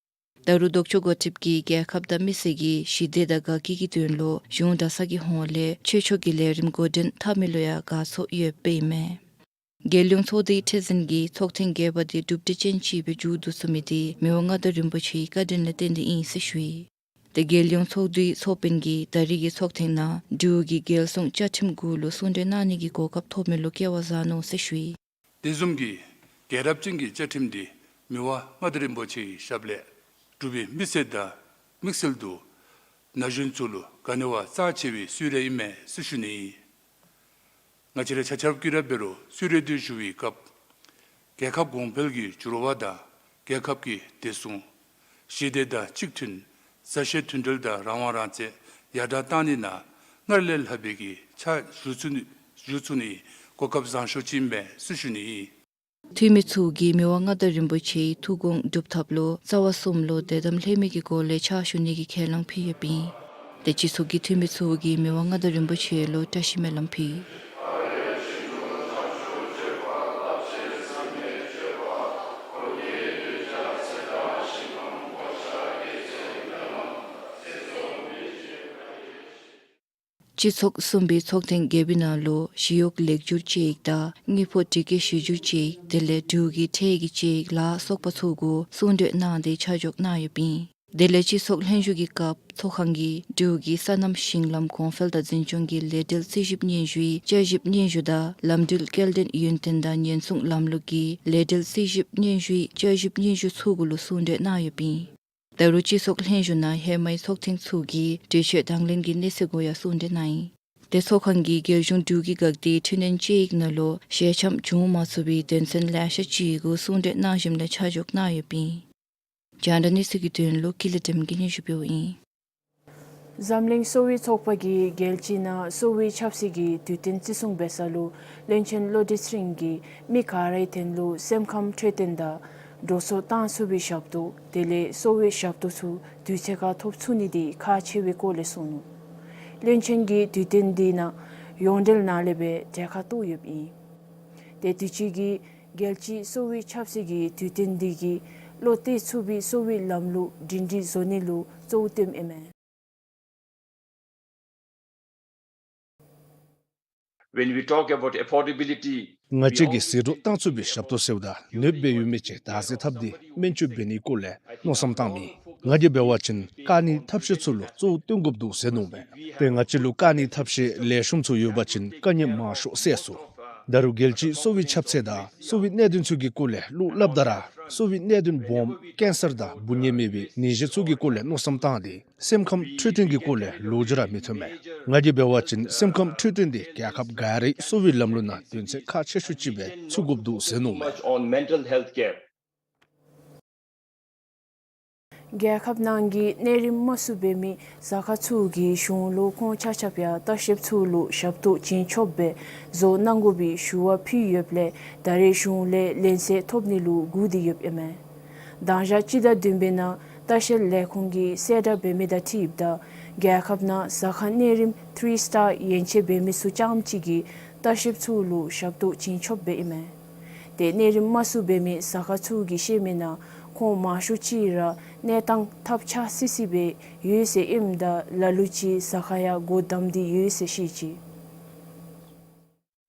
ད་རུང་ལྡོག་ཕྱོགས་འགོ་ཁྲིདཔ་ཀྱིས་རྒྱལ་ཁབ་དང་མི་སེར་གྱི་ཞི་བདེ་དང་དགའ་སྐྱིད་ཀྱི་དོན་ལུ་གཞུང་གྲྭ་ཚང་གི་ཧོངས་ལས་ཆོས་ཕྱོགས་ཀྱི་ལས་རིམ་འགོ་འདྲེན་འཐབ་མི་ལུ་ཡང་དགའ་ཚོར་ཡོདཔ་ཨིན་མས། རྒྱལ་ཡོངས་ཚོགས་སྡེའི་ཁྲི་འཛིན་གྱིས་ཚོགས་ཐེངས་བརྒྱད་པ་དེ་གྲུབ་འབྲས་ཅན་ཅིག་སྦེ་མཇུག་བསྡུ་ཚུགས་མི་དེ་མི་དབང་མངའ་བདག་རིན་པོ་ཆེའི་བཀའ་དྲིན་ལས་བརྟེན་ཏེ་ཨིན་ཟེར་ཞུ་ཡི། ཏེ་རྒྱལ་ཡོངས་ཚོགས་འདུའི་ཚོགས་དཔོན་གྱིས་ད་རིས་ཀྱི་ཚོགས་ཐེངས་ནང་འབྲུག་གི་རྒྱལ་སྲུང་བཅའ་ཁྲིམས་གུ་ལུ་གསུང་གྲོས་གནང་ནི་གི་གོ་སྐབས་ཐོབ་མི་ལུ་སྐལ་བ་བཟང་ནུག་ཟེར་ཞུ་ཡི། དེ་བཟུམ་གྱི་རྒྱལ་རབས་ཅན་གྱི་བཅའ་ཁྲིམས་འདི་མི་དབང་མངའ་བདག་རིན་པོ་ཆེའི་ཞབས་ལས་གྲུབ་པའི་མི་སེར་དང་དམིགས་བསལ་དུ་ན་གཞོན་ཚུ་ལུ་ག་ནི་བ་རྩ་ཆེ་བའི་གསོལ་རས་ཨིན་མས་ཟེར་ཞུ་ནི་ཨིན། ང་བཅས་ར་ཆ་ཁྱབ་ཀྱིས་ར་འབད་རུང་གསོལ་རས་འདི་ཞུ་བའི་སྐབས་རྒྱལ་ཁབ་གོང་འཕེལ་གྱི་འགྱུར་བ་དང་རྒྱལ་ཁབ་ཀྱི་བདེ་སྲུང་ཞི་བདེ་དང་གཅིག་མཐུན་མཛའ་བཤེས་མཐུན་སྒྲིལ་དང་རང་དབང་རང་བཙན་ཡར་དྲག་བཏང་ནི་ནང་སྔར་ལས་ལྷག་པའི་གི་ཕྱག་ཞུ་ཚུགས་ནི་ཞུ་ཚུགས་ནི་གོ་སྐབས་བཟང་ཤོས་ཅིག་ཨིན་པས་ཟེར་ཞུ་ནི་ཨིན། འཐུས་མི་ཚུ་གིས་མི་དབང་མངའ་བདག་རིན་པོ་ཆེའི་ཐུགས་དགོངས་སྒྲུབ་ཐབས་ལུ་རྩ་བ་གསུམ་ལུ་དད་དམ་ལྷད་མེད་ཀྱི་སྒོ་ལས་ཕྱག་ཞུ་ནི་གི་ཁས་བླངས་ཕུལ་ཡོདཔ་ཨིན། ཏེ་སྤྱི་ཚོགས་ཀྱི་འཐུས་མི་ཚུ་གིས་མི་དབང་མངའ་བདག་རིན་པོ་ཆེ་ལུ་བཀྲ་ཤིས་སྨོན་ལམ་ཕུལ། སྤྱི་ཚོགས་གསུམ་པའི་ཚོགས་ཐེངས་བརྒྱད་པའི་ནང་ལུ་ཞི་གཡོག་ལེགས་བསྒྱུར་དཔྱད་ཡིག་དང་དངུལ་ཕོགས་སྒྲིག་བཀོད་ཞིབ་བསྒྱུར་དཔྱད་ཡིག་དེ་ལས་འབྲུག་གི་ཁྲལ་གྱི་དཔྱད་ཡིག་ལ་སོགས་པ་ཚུ་གུ་གསུང་གྲོས་གནང་སྟེ་ཆ་འཇོག་གནང་ཡོདཔ་ཨིན། དེ་ལས་སྤྱི་ཚོགས་ལྷན་བཞུགས་ཀྱི་སྐབས་ཚོགས་ཁང་གིས་འབྲུག་གི་སོ་ནམ་ཞིང་ལམ་གོང་འཕེལ་དང་འཛིན་སྐྱོང་གི་ལས་འབྲེལ་རྩིས་ཞིབ་སྙན་ཞུའི་བསྐྱར་ཞིབ་སྙན་ཞུ་དང་ལམ་འགྲུལ་སྐྱེལ་འདྲེན་ཡུན་བརྟན་དང་ཉེན་སྲུང་ལམ་ལུགས་ཀྱི་ལས་འབྲེལ་རྩིས་ཞིབ་སྙན་ཞུའི་བསྐྱར་ཞིབ་སྙན་ཞུ་ཚུ་གུ་ལུ་གསུང་གྲོས་གནང་ཡོདཔ་ཨིན། ད་རུང་སྤྱི་ཚོགས་ལྷན་བཞུགས་ནང་ཧེ་མའི་ཚོགས་ཐེངས་ཚུ་གི་གྲོས་ཆོད་དང་ལེན་གྱི་གནས་ཚད་གུ་ཡང་གསུང་གྲོས་གནང་ཡི། ཏེ་ཚོགས་ཁང་གིས་རྒྱལ་གཞུང་འབྲུག་གི་འགག་སྡེའི་འཕྲི་སྣོན་དཔྱད་ཡིག་ནང་ལུ་ཞལ་འཆམ་བྱུང་མ་ཚུགས་པའི་དོན་ཚན་ལེ་ཤ་ཅིག་གུ་གསུང་གྲོས་གནང་ཞིནམ་ལས་ཆ་འཇོག་གནང་ཡོདཔ་ཨིན། རྒྱང་བསྒྲགས་གནས་ཚུལ་གྱི་དོན་ལུ་ཀུན་ལེགས་སྒྲོལ་མ་གིས་སྙན་ཞུ་ཕུལཝ་ཨིན། འཛམ་གླིང་གསོ་བའི་ཚོགས་པ་གིས་རྒྱལ་སྤྱི་ནང་གསོ་བའི་ཆབ་སྲིད་ཀྱི་དུས་སྟོན་བརྩི་སྲུང་འབད་ས་ལུ་བློན་ཆེན་བློ་གྲོས་ཚེ་རིང་གིས་མི་ག་རའི་དོན་ལུ་སེམས་ཁམས་འཕྲོད་བསྟེན་དང་འགྲོ་སོང་བཏང་ཚུགས་པའི་ཞབས་ཏོག་དེ་ལས་གསོ་བའི་ཞབས་ཏོག་ཚུ་དུས་ཚོད་ཁར་ཐོབ་ཚུགས་ནི་འདི་ཁག་ཆེ་བའི་སྐོར་ལས་གསུངས་ནུག། བློན་ཆེན་གྱིས་དུས་སྟོན་འདི་ནང་ཡོངས་འབྲེལ་ནང་ལས་སྦེ་གྲལ་ཁར་གཏོགས་ཡོདཔ་ཨིན། ཏེ་དུས་ཅི་གི་རྒྱལ་སྤྱིའི་གསོ་བའི་ཆབ་སྲིད་ཀྱི་དུས་སྟོན་འདི་གིས་བློ་གཏད་ཚུགས་པའི་གསོ་བའི་ལམ་ལུགས་སྒྲིང་སྒྲིང་བཟོ་ནི་ལུ་གཙོ་བོ་བཏོནམ་ཨིན་མས། When we talk about affordability, ང་བཅས་ཀྱིས་ཟད་འགྲོ་བཏང་ཚུགས་པའི་ཞབས་ཏོག་ཟེརཝ་ད་ནདཔ་སྦེ་ཡོད་མི་ཅིག་བདག་འཛིན་འཐབ་སྟེ་སྨན་བཅོས་འབད་ནིའི་སྐོར་ལས་མནོ་བསམ་བཏངམ་ཨིན། ང་གིས་འབད་བ་ཅིན་དཀའ་ནིའི་ཐབས་ཤེས་ཚུ་ལུ་གཙོ་བོ་བཏོན་དགོཔ་འདུག་ཟེར་མནོཝ་མས། ཏེ་ང་བཅས་ལུ་དཀའ་ནིའི་ཐབས་ཤེས་ལེགས་ཤོམ་ཚུ་ཡོད་པ་ཅིན་དཀའ་ངལ་མང་ཤོས་སེལ་ཚུགས། ད་རུང་རྒྱལ་སྤྱིའི་གསོ་བའི་ཁྱབ་ཚད་དང་གསོ་བའི་གནད་དོན་ཚུ་གི་སྐོར་ལས་བློ་སླབ་ད་ར་གསོ་བའི་གནད་དོན་སྦོམ་ཀེན་སར་དང་འབུ་ནད་མེད་པའི་ནད་གཞི་ཚུ་གི་སྐོར་ལས་མནོ་བསམ་བཏང་སྟེ་སེམས་ཁམས་འཕྲོད་བསྟེན་གྱི་སྐོར་ལས་ལོ་རྒྱུས་ར་མི་ཐོན་མས། ང་གིས་འབད་བ་ཅིན་སེམས་ཁམས་འཕྲོད་བསྟེན་འདི་རྒྱལ་ཁབ་ག་རའི་གསོ་བའི་ལམ་ལུགས་ནང་དོན་ཚན་ཁག་ཆེ་ཤོས་ཅིག་སྦེ་ཚུད་དགོཔ་འདུག་ཟེར་མནོཝ་མས། Much on mental health care. རྒྱལ་ཁབ་ནང་གི་གནས་རིམ་དམའ་སུ་འབད་མི་ཟ་ཁང་ཚུ་གིས་གཞུང་ལུ་ཁོང་ཆ་ཁྱབ་ཡང་ལྟ་བཤལཔ་ཚུ་ལུ་ཞབས་ཏོག་བྱིན་ཆོགཔ་སྦེ་བཟོ་གནང་དགོ་པའི་ཞུ་བ་ཕུལ་ཡོདཔ་ལས་ད་རེས་གཞུང་ལས་ལན་གསལ་ཐོབ་ནི་ལུ་སྒུག་སྟེ་ཡོདཔ་ཨིན་མས། དང་ཞག་སྤྱི་ཟླ་བདུན་པའི་ནང་ལྟ་བཤལ་ལས་ཁུངས་ཀྱིས་གསལ་བསྒྲགས་འབད་མི་དང་འཁྲིལཝ་ད་རྒྱལ་ཁབ་ནང་ཟ་ཁང་གནས་རིམ་ཐི་རི་སི་ཊར་ཡན་ཆད་འབད་མི་ཚུ་རྐྱངམ་ཅིག་གིས་ལྟ་བཤལཔ་ཚུ་ལུ་ཞབས་ཏོག་བྱིན་ཆོགཔ་སྦེ་ཨིན་མས། ཏེ་གནས་རིམ་དམའ་སུ་འབད་མི་ཟ་ཁང་ཚུ་གིས་བཤད་མི་ནང་ཁོང་མང་ཤོས་ཅིག་ར་གནས་སྟངས་ཐབས་ཆག་སི་སི་སྦེ་ཡོད་ཟེར་ཨིནམ་ད་ལ་ལུ་ཅིག་ཟ་ཁང་ཡང་སྒོ་བསྡམས་ཏེ་ཡོད་ཟེར་བཤད་ཅི།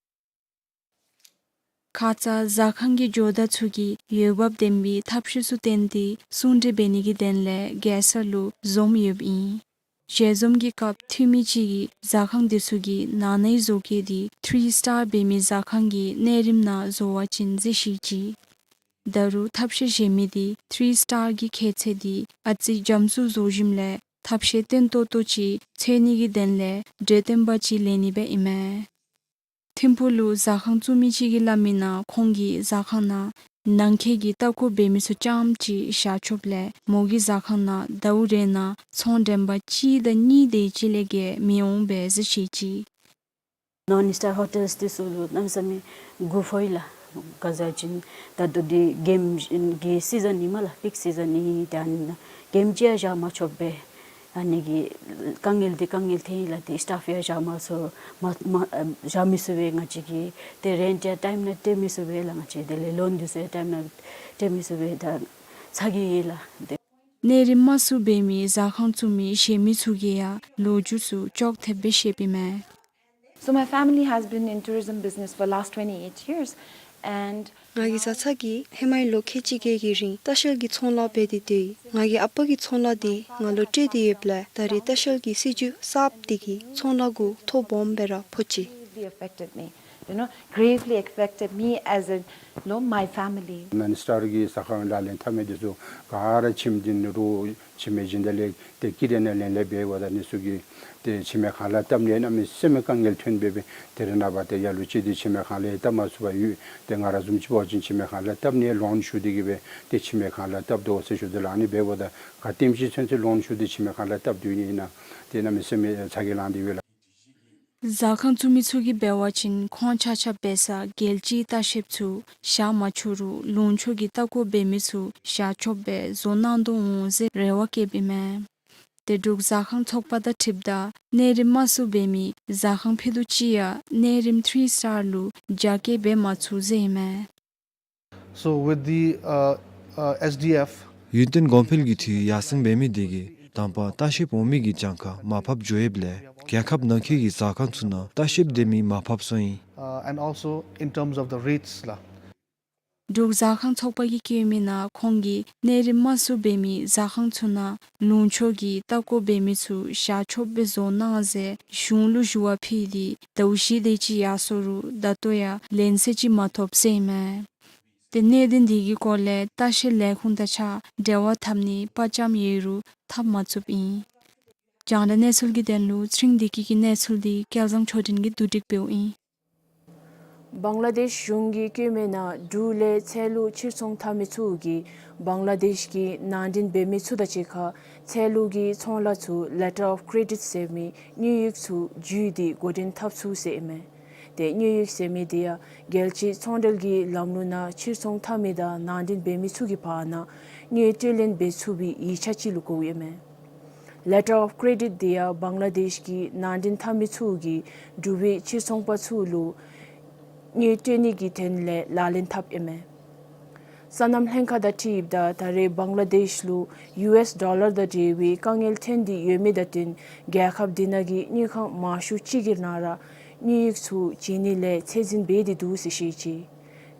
ཁ་ཙ་ཟ་ཁང་གི་ཇོ་བདག་ཚུ་གིས་འོས་འབབ་ལྡན་པའི་ཐབས་ཤེས་ཚུ་བཏོན་ཏེ་གསུང་གྲོས་འབད་ནི་གི་དོན་ལས་རྒྱལ་ས་ལུ་འཛོམས་ཡོདཔ་ཨིན། ཞལ་འཛོམས་ཀྱི་སྐབས་འཐུས་མི་ཅིག་གིས་ཟ་ཁང་འདི་ཚུ་གི་ནང་ནའི་བཟོ་བཀོད་འདི་ཐི་རི་སི་ཊར་འབད་མི་ཟ་ཁང་གི་གནས་རིམ་ནང་བཟོ་བ་ཅིན་ཟེར་བཤད་ཅི། ད་རུང་ཐབས་ཤེས་གཞན་མི་འདི་ཐི་རི་སི་ཊར་གྱི་ཁྱད་ཚད་འདི་ཨ་ཙི་འཇམ་སུ་བཟོ་ཞིནམ་ལས་ཐབས་ཤེས་བརྟན་ཏོག་ཏོ་ཅིག་འཚོལ་ནི་གི་དོན་ལས་གྲོས་སྟོན་པ་ཅིག་ལེན་ནི་སྦེ་ཨིན་མས། ཐིམ་ཕུག་ལུ་ཟ་ཁང་བཙུགས་མི་ཅིག་གིས་སླབ་མི་ནང་ཁོང་གིས་ཟ་ཁང་ནང་ནང་འཁོད་ཀྱི་ལྟ་སྐོར་འབད་མི་ཚུ་རྐྱངམ་ཅིག་བཞག་ཆོགཔ་ལས་མོ་གི་ཟ་ཁང་ནང་ཟླཝ་རེ་ནང་ཚོང་འགྲེམས་པ་གཅིག་དང་གཉིས་དེ་ཅིག་ལས་བརྒལ་མི་འོང་པས་ཟེར་བཤད་ཅི། ནཱོན་སི་ཊར་ཧོ་ཊེལསི་འདི་ཚུ་ལུ་གནམ་མེད་ས་མེད་མགུ་འཕོ་ཡི་ལགས། ག་ཟེར་བ་ཅིན་ད་ལྟོ་འདི་གེམ་གྱི་སི་ཛན་ཨིན་མས་ལགས། པིཀ་སི་ཛན་ཨིན། ད་གེམ་ཅིག་ཡང་བཞག་མ་ཆོགཔ་སྦེ་ཨ་ནི་གི་དཀའ་ངལ་འདི་དཀའ་ངལ་ཐོན་ཡི་ལགས། ཏེ་སི་ཊཕ་ཡང་བཞག་མ་ཚུགས། མ་མ་བཞག་མི་ཚུགས་པས། ང་བཅས་ཀྱིས་ཏེ་རེནཊ་ཡང་ཊའིམ་ནང་སྤྲོད་མི་ཚུགས་པས་ལགས། ང་བཅས་དེ་ལས་ལོན་འདི་ཚུ་ཡང་ཊའིམ་ནང་སྤྲོད་མི་ཚུགས་པས། ད་ཚ་གྱང་ཡོད་ལགས། ཏེ་གནས་རིམ་དམའ་སུ་འབད་མི་ཟ་ཁང་བཙུགས་མི་གཞན་མི་ཚུ་གིས་ཡང་ལོ་རྒྱུས་ཚུ་ཅོག་འཐདཔ་སྦེ་བཤདཔ་ཨིན་མས། So my family has been in tourism business for last twenty-eight years, and ང་གི་བཟའ་ཚང་གིས་ཧེ་མའི་ལོ་ཁལ་གཅིག་བརྒྱད་ཀྱི་རིང་ལྟ་བཤལ་གྱི་ཚོང་ལཱ་འབད་དེ་སྡོད་ཡི། ང་གི་ཨ་པ་གི་ཚོང་ལཱ་འདི་ང་ལུ་སྤྲོད་དེ་ཡོདཔ་ལས་ད་རེས་ལྟ་བཤལ་གྱི་སྲིད་བྱུས་གསརཔ་འདི་གིས་ཚོང་ལཱ་གུ་ཐོ་སྦོམ་སྦེ་ར་ཕོག་ཅི། Gravely affected me, you know, gravely affected me as a, you know, my family. ཨ་ནི་སི་ཊར་གྱི་ཟ་ཁང་ལག་ལེན་འཐབ་མི་འདི་ཚུ་ག་ར་ཁྱིམ་འདི་ནང་ར་ཁྱིམ་མེད་སྦྱིན་བདག་ལས་ཏེ་ཀི་རེ་ནང་ལེན་ལས་འབདཝ་ད་ཨ་ནི་ཚུ་གིས་ཏེ་ཁྱིམ་མེད་ཁང་གླ་བཏབ་ནི་གནམ་མེད་ས་མེད་དཀའ་ངལ་ཐོན་སྦེ་སྦེ་ད་རེས་ནངས་པ་ཏེ་ལ་ལུ་ཅིག་འདི་ཁྱིམ་མེད་ཁང་གླ་བཏབ་མ་ཚུགས་པར་ཡོད། ཏེ་ང་ར་བཟུམ་ཅིག་འབད་བ་ཅིན་ཁྱིམ་མེད་ཁང་གླ་བཏབ་ནི་ལོན་ཞུ་སྟེ་གིས་སྦེ་ཏེ་ཁྱིམ་མེད་ཁང་གླ་བཏབ་དོ་ཟེར་ཞུ་དོ་ལགས། ཨ་ནི་འབདཝ་ད་ག་དེམ་ཅིག་ཚུན་ཚོད་ལོན་ཞུ་སྟེ་ཁྱིམ་མེད་ཁང་གླ་བཏབ་སྡོད་ནི་ཨིན་ན་ཏེ་གནམ་མེད་ས་མེད་ཚ་གྱང་ལང་སྟེ་ཡོད་ལགས། ཟ་ཁང་བཙུགས་མི་ཚུ་གིས་འབད་བ་ཅིན་ཁོང་ཆ་ཁྱབ་འབད་སར་རྒྱལ་སྤྱིའི་ལྟ་བཤལཔ་ཚུ་བཞག་མ་ཆོག་རུང་ལུང་ཕྱོགས་ཀྱི་ལྟ་སྐོར་འབད་མི་ཚུ་བཞག་ཆོགཔ་སྦེ་བཟོ་གནང་དོ་འོང་ཟེར་རེ་བ་བསྐྱེདཔ་ཨིན་མས། ཏེ་འབྲུག་ཟ་ཁང་ཚོགས་པ་དང་འཁྲིལཝ་ད་གནས་རིམ་དམའ་སུ་འབད་མི་ཟ་ཁང་ཕུད་རྡོག་ཅིག་ཡང་གནས་རིམ་ཐི་རི་སི་ཊར་ལུ་རྒྱ་སྐྱེད་འབད་མ་ཚུགས་ཟེར་ཨིན་མས། So with the, uh, uh, S D F, ཡུན་བརྟན་གོང་འཕེལ་གྱི་འཐུས་ཡར་སེང་འབད་མི་དེ་གིས་དང་པ་ལྟ་བཤལཔ་འོང་མི་གི་གྱངས་ཁ་མར་ཕབ་འགྱོ་ཡོདཔ་ལས་རྒྱལ་ཁབ་ནང་འཁོད་ཀྱི་ཟ་ཁང་ཚུ་ནང་ལྟ་བཤལཔ་སྡོད་མི་མར་ཕབ་སོང་ཡི། Uh, and also in terms of the rates ལགས། འབྲུག་ཟ་ཁང་ཚོགས་པ་གིས་བཀོད་མི་ནང་ཁོང་གིས་གནས་རིམ་དམའ་སུ་འབད་མི་ཟ་ཁང་ཚུ་ནང་ལུང་ཕྱོགས་ཀྱི་ལྟ་སྐོར་འབད་མི་ཚུ་བཞག་ཆོགཔ་སྦེ་བཟོ་གནང་ཟེར་གཞུང་ལུ་ཞུ་བ་ཕུལ་ཏེ་ཟླཝ་བཞི་དེ་ཅིག་ཡར་སོང་རུང་ད་ལྟོ་ཡང་ལན་གསལ་ཅིག་མ་ཐོབ་ཟེར་ཨིན་མས། ཏེ་གནད་དོན་འདི་གི་སྐོར་ལས་ལྟ་བཤལ་ལས་ཁུངས་དང་གཅིག་ཁར་འབྲེལ་བ་འཐབ་ནིའི་དཔའ་བཅམ་ཡོད་རུང་འཐབ་མ་ཚུགསཔ་ཨིན། རྒྱང་བསྒྲགས་གནས་ཚུལ་གྱི་དོན་ལུ་ཚེ་རིང་བདེ་སྐྱིད་ཀྱི་གནས་ཚུལ་འདི་སྐལ་བཟང་ཆོས་སྒྲོན་གྱིས་བསྡུ་སྒྲིག་འབདཝ་ཨིན། བང་ལ་དེཤ་གཞུང་གིས་བཀོད་མི་ནང་འབྲུག་ལས་ཚལ་ལུ་ཕྱིར་ཚོང་འཐབ་མི་ཚུ་གིས་བང་ལ་དེཤ་གི་ནང་འདྲེན་འབད་མི་ཚུ་དང་གཅིག་ཁར་ཚལ་ལུ་གི་ཚོང་ལཱ་ཚུ་ལེ་ཊར་ཨོཕ་ཀྲེ་ཌིཊ་ཟེར་མི་དངུལ་ཡིག་ཚུ་བརྒྱུད་དེ་འགོ་འདྲེན་འཐབ་ཚུགས་ཟེར་ཨིན་མས། ཏེ་དངུལ་ཡིག་ཟེར་མི་དེ་ཡང་རྒྱལ་སྤྱིའི་ཚོང་འབྲེལ་གྱི་ལམ་ལུགས་ནང་ཕྱིར་ཚོང་འཐབ་མི་དང་ནང་འདྲེན་འབད་མི་ཚུ་གི་བར་ན་དངུལ་སྤྲོད་ལེན་འབད་ཚུགས་པའི་ཡིག་ཆ་ཅིག་ལུ་གོཝ་ཨིན་མས། ལེ་ཊར་ཨོཕ་ཀྲེ་ཌིཊ་དེ་ཡང་བང་ལ་དེཤ་གི་ནང་འདྲེན་འཐབ་མི་ཚུ་གིས་འབྲུག་པའི་ཕྱིར་ཚོང་པ་ཚུ་ལུ་དངུལ་སྤྲོད་ནི་གི་དོན་ལས་ལག་ལེན་འཐབ་ཨིན་མས། སོ་ནམ་ལྷན་ཁག་དང་འཁྲིལཝ་ད་ད་རེས་བང་ལ་དེཤ་ལུ་ཡུ་ཨེསི་ཌོ་ལར་དང་འབྲེལ་བའི་དཀའ་ངལ་ཐོན་ཏེ་ཡོད་མི་དང་བསྟུན་རྒྱལ་ཁབ་དེ་ནང་གི་དངུལ་ཁང་མང་ཤོས་ཅིག་གི་ནང་ར་དངུལ་ཡིག་ཚུ་བྱིན་ནི་ལས་ཚད་འཛིན་འབད་དེ་འདུག་ཟེར་བཤད་ཅི།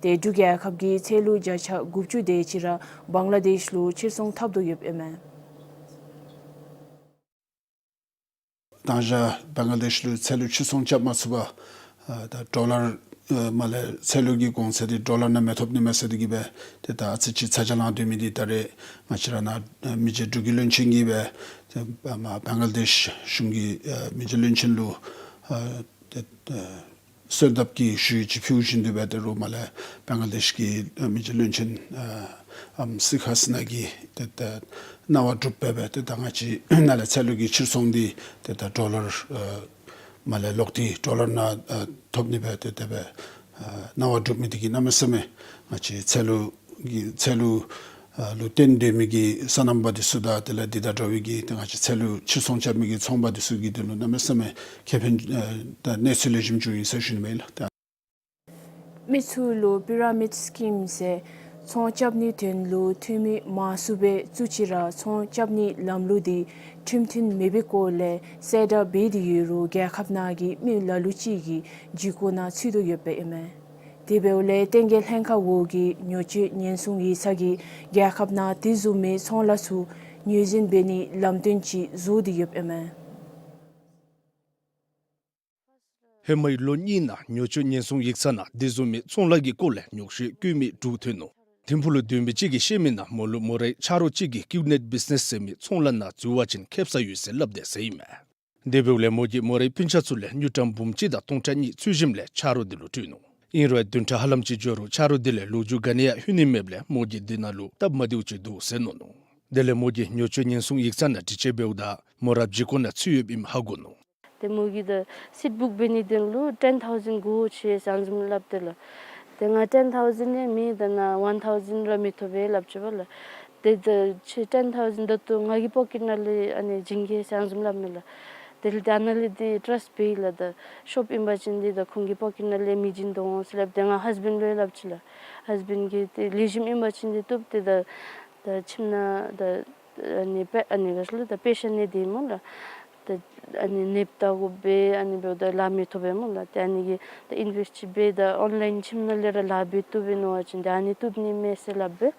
ཏེ་འབྲུག་རྒྱལ་ཁབ་ཀྱིས་ཚལ་ལུ་བརྒྱ་ཆ་དགུ་བཅུ་དེ་ཅིག་ར་བང་ལ་དེཤ་ལུ་ཕྱིར་ཚོང་འཐབ་དོ་ཡོདཔ་ཨིན་མས། མདང་ཞག་བང་ལ་དེཤ་ལུ་ཚལ་ལུ་ཕྱིར་ཚོང་རྐྱབ་མ་ཚུགས་པར་ཨ་ད་ཌོ་ལར་ཨ་མ་ལས་ཚལ་ལུ་གི་གོང་ཚད་འདི་ཌོ་ལར་ནང་མི་ཐོབ་ནི་མས་ཟེར་དེ་གིས་སྦེ་ཏེ་ད་ཨ་ཙི་ཅིག་ཚ་གྱང་ལང་སྡོད་མི་འདི་ད་རེས་ང་བཅས་ར་ནཱ་ཨ་མི་རྗེ་འབྲུག་གི་བློན་ཆེན་གྱིས་སྦེ་ཏེ་ཨ་མ་བང་ལ་དེཤ་གཞུང་གི་ཨ་མི་རྗེ་བློན་ཆེན་ལུ་ཨ་ཏེ་ཨ་གསོལ་འདེབས་ཀྱི་ཞུ་ཡིག་ཅིག་ཕུལཝ་བཞིན་དུ་སྦེ་ཏེ་རུང་མ་ལས་བང་ལ་དེཤ་གི་ཨ་མི་རྗེ་བློན་ཆེན་ཨ་ཨམ་སིག་ཧ་སི་ན་གིས་ཏེ་ད་གནང་བ་གྲུབ་སྦེ་སྦེ་ཏེ་ད་ང་བཅས་ནཱ་ལས་ཚལ་ལུ་གི་ཕྱིར་ཚོང་འདི་ཏེ་ད་ཌོ་ལར་ཨ་མ་ལས་ལོག་སྟེ་ཌོ་ལར་ནང་ཨ་ཐོབ་ནི་སྦེ་ཏེ་དེ་སྦེ་ཨ་གནང་བ་གྲུབ་མི་འདི་གིས་གནམ་མེད་ས་མེད་ང་བཅས་ཚལ་ལུ་གི་ཚལ་ལུ་ཨ་ལུ་བརྟེན་སྡོད་མི་གི་སོ་ནམ་པ་འདི་ཚུ་དང་དེ་ལས་འདི་དང་འདྲ་བའི་གི་ཏེ་ང་བཅས་ཚལ་ལུ་ཕྱིར་ཚོང་རྐྱབ་མི་གི་ཚོང་པ་འདི་ཚུ་གི་དོན་ལུ་གནམ་མེད་ས་མེད་ཁེ་ཕན་ཨ་དང་གནས་ཚུལ་ལེགས་ཤོམ་བྱུང་ཡི་ཟེར་ཞུ་ནི་མས་ལགས། མི་ཚུ་ལུ་པི་ར་མིཌ་སི་ཀིམ་ཟེར་ཚོང་རྐྱབ་ནིའི་དོན་ལུ་འཐུས་མི་མང་སུ་སྦེ་བཙུགས་ཅི་ར་ཚོང་རྐྱབ་ནིའི་ལམ་ལུགས་འདི་ཁྲིམས་མཐུན་མེད་པའི་སྐོར་ལས་གསལ་བསྒྲགས་འབད་དེ་ཡོད་རུང་རྒྱལ་ཁབ་ནང་གི་མི་ལ་ལུ་ཅིག་གི་འཇིགས་སྐུལ་ནང་ཚུད་དོ་ཡོདཔ་ཨིན་མས། དེ་འབདཝ་ལས་བསྟན་རྒྱས་ལྷན་ཁག་འོག་གི་ཉོ་སྤྱོད་ཉེན་སྲུང་ཡིག་ཚང་གིས་རྒྱལ་ཁབ་ནང་དེ་བཟུམ་མའི་ཚོང་ལཱ་ཚུ་ངོས་འཛིན་འབད་ནིའི་ལམ་སྟོན་ཅིག་བཟོ་སྟེ་ཡོདཔ་ཨིན་མས། ཧེ་མའི་ལོ་གཉིས་ནང་ཉོ་སྤྱོད་ཉེན་སྲུང་ཡིག་ཚང་ནང་དེ་བཟུམ་མའི་ཚོང་ལཱ་གི་སྐོར་ལས་ཉོགས་བཤད་བཀོད་མི་དྲུག་ཐོན་ནུག། ཐིམ་ཕུག་ལུ་སྡོད་མི་ཅིག་གིས་བཤད་མི་ནང་མོ་ལུ་མོ་རའི་ཆ་རོགས་ཅིག་གིས་ཀིའུ་ནེཊ་བིས་ནེསི་ཟེར་མི་ཚོང་ལཱ་ནང་འཛུལ་བ་ཅིན་ཁེབ་ས་ཡོད་ཟེར་སླབ་དེས་ཟེར་ཨིན་མས། དེ་འབདཝ་ལས་མོ་གིས་མོ་རའི་སྤུན་ཆ་ཚུ་ལས་དངུལ་ཀྲམ་འབུམ་གཅིག་དང་སྟོང་ཕྲག་གཉིས་འཚོལ་ཞིནམ་ལས་ཆ་རོགས་འདི་ལུ་སྤྲོད་ནུག། ཨིན་རུང་བདུན་ཕྲག་ཧ་ལམ་ཅིག་འགྱོ་རུང་ཆ་རོགས་འདི་ལས་ལོ་རྒྱུས་ག་ནི་ཡང་ལྷོད་ནི་མེདཔ་ལས་མོ་གིས་འདི་ནང་ལུ་སྟབས་མ་བདེཝ་ཅིག་འདུག་ཟེར་མནོ་ནུག། དེ་ལས་མོ་གིས་ཉོ་སྤྱོད་ཉེན་སྲུང་ཡིག་ཚང་ནང་དྲི་དཔྱད་འབདཝ་ད་མོ་ར་འཇིགས་སྐུལ་ནང་ཚུད་ཡོདཔ་ཨིནམ་ཧ་གོ་ནུག། ཏེ་མོ་གིས་ད་སིཊ་བུཀ་འབད་ནིའི་དོན་ལུ་ཊེན་ཐའུ་ཟེནཌ་དགོ་ཟེར་ཨ་ནི་བཟུམ་སླབ་དེས་ལགས། ཏེ་ང་ཊེན་ཐའུ་ཟེནཌ་ཡང་མེད། ད་ནཱ་ཝན་ཐའུ་ཟེནཌ་ར་མི་ཐོབ་པས་སླབ་ཅི་པ་ལགས། ཏེ་ད་ཁྱོད་ཊེན་ཐའུ་ཟེནཌ་ད་ལྟོ་ང་གི་པོ་ཀེཊ་ནང་ལས་ཨ་ནི་བྱིན་གེ་ཟེར་ཨ་ནི་བཟུམ་སླབ་མས་ལགས། དེ་ལས་ད་ཨ་ནཱ་ལས་འདི་ཊརསཊ་འབད་ལགས། ད་ཤོབ་ཨིན་པ་ཅིན་འདི་ད་ཁོང་གི་པོ་ཀེཊ་ནང་ལས་མི་བྱིན་དོ་འོང་ཟེར་སླབ་སྟེ་ང་ཧཱས་བེནཌ་ལུ་ཡང་སླབ་ཅི་ལགས། ཧཱས་བེནཌ་གིས་ཏེ་ལེགས་ཤོམ་ཨིན་པ་ཅིན་འདི་བཏུབ། ཏེ་ད་ད་ཁྱིམ་ནང་ད་ཨ་ནི་པེ་ཨ་ནི་ག་ཅི་ལོ་ད་པེ་ཤེནཊ་ནི་འདི་སྨོ་ལགས། ད་ཨ་ནི་ནདཔ་བལྟ་དགོ་པས། ཨ་ནི་འབདཝ་ད་ལཱ་མི་ཐོབ་པས་སྨོ་ལགས། ཏེ་ཨ་ནི་གིས་ད་ཨིན་ཝེསཊ་ཅིག་འབད་ད་ཨོན་ལའིན་ཁྱིམ་ནང་ལས་ར་ལཱ་འབད་བཏུབ་པས་མནོ་བ་ཅིན་ད་ཨ་ནི་བཏུབ་ནི་མས་ཟེར་སླབ་སྦེ།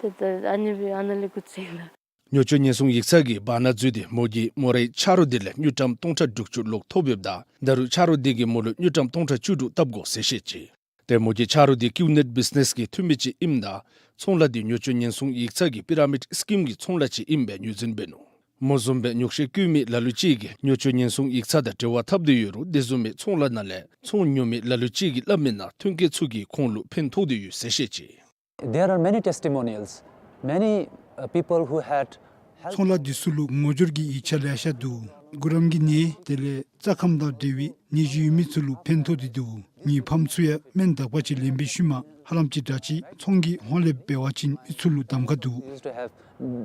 ཏེ་ད་ཨ་ནི་སྦེ་ཨ་ནཱ་ལས་འགོ་བཙུགས་ཡི་ལགས། ཉོ་སྤྱོད་ཉེན་སྲུང་ཡིག་ཚང་གི་བར་ན་འཛུལ་ཏེ་མོ་གིས་མོ་རའི་ཆ་རོགས་འདི་ལས་དངུལ་ཀྲམ་སྟོང་ཕྲག་དྲུག་ཅུ་ལོག་ཐོབ་ཡོདཔ་ད་ད་རུང་ཆ་རོགས་འདི་གིས་མོ་ལུ་དངུལ་ཀྲམ་སྟོང་ཕྲག་བཅུ་དྲུག་བཏབ་དགོ་ཟེར་བཤད་ཅི། ཏེ་མོ་གི་ཆ་རོགས་འདི་ཀིའུ་ནེཊ་བིས་ནེསི་གི་འཐུས་མི་ཅིག་ཨིནམ་ད་ཚོང་ལཱ་འདི་ཉོ་སྤྱོད་ཉེན་སྲུང་ཡིག་ཚང་གི་པི་ར་མིཌ་སི་ཀིམ་གྱི་ཚོང་ལཱ་ཅིག་ཨིན་པའི་ངོས་འཛིན་འབད་ནུག། མོ་བཟུམ་སྦེ་ཉོག་བཤད་བཀོད་མི་ལ་ལུ་ཅིག་གིས་ཉོ་སྤྱོད་ཉེན་སྲུང་ཡིག་ཚང་དང་འབྲེལ་བ་འཐབ་སྟེ་ཡོད་རུང་དེ་བཟུམ་མའི་ཚོང་ལཱ་ནང་ལས་ཚོང་ཉོ་མི་ལ་ལུ་ཅིག་གིས་སླབ་མིའི་ནང་ཐོན་སྐྱེད་ཚུ་གིས་ཁོང་ལུ་ཕན་ཐོགས་ཏེ་ཡོད་ཟེར་བཤད་ཅི། There are many testimonials. Many, uh, people who had health ཚོང་ལཱ་འདི་ཚུ་ལུ་ངོ་སྦྱོར་གྱི་ཡིག་ཆ་ལེ་ཤ་འདུག། གུ་རམ་གྱི་ནད་དེ་ལས་རྩ་ཁམས་དང་འབྲེལ་བའི་ནད་གཞི་ཡོད་མི་ཚུ་ལུ་ཕན་ཐོགས་ཏེ་འདུག། ངེའི་ཕམ་ཚུ་ཡང་སྨན་དག་པ་ཅིག་ལེན་པའི་ཤུལ་མ་ཧ་ལམ་ཅིག་དྲག་ཅི། ཚོང་གི་ཧོངས་ལས་འབད་བ་ཅིན་མི་ཚུ་ལུ་གདམ་ཁ་འདུག། Used to have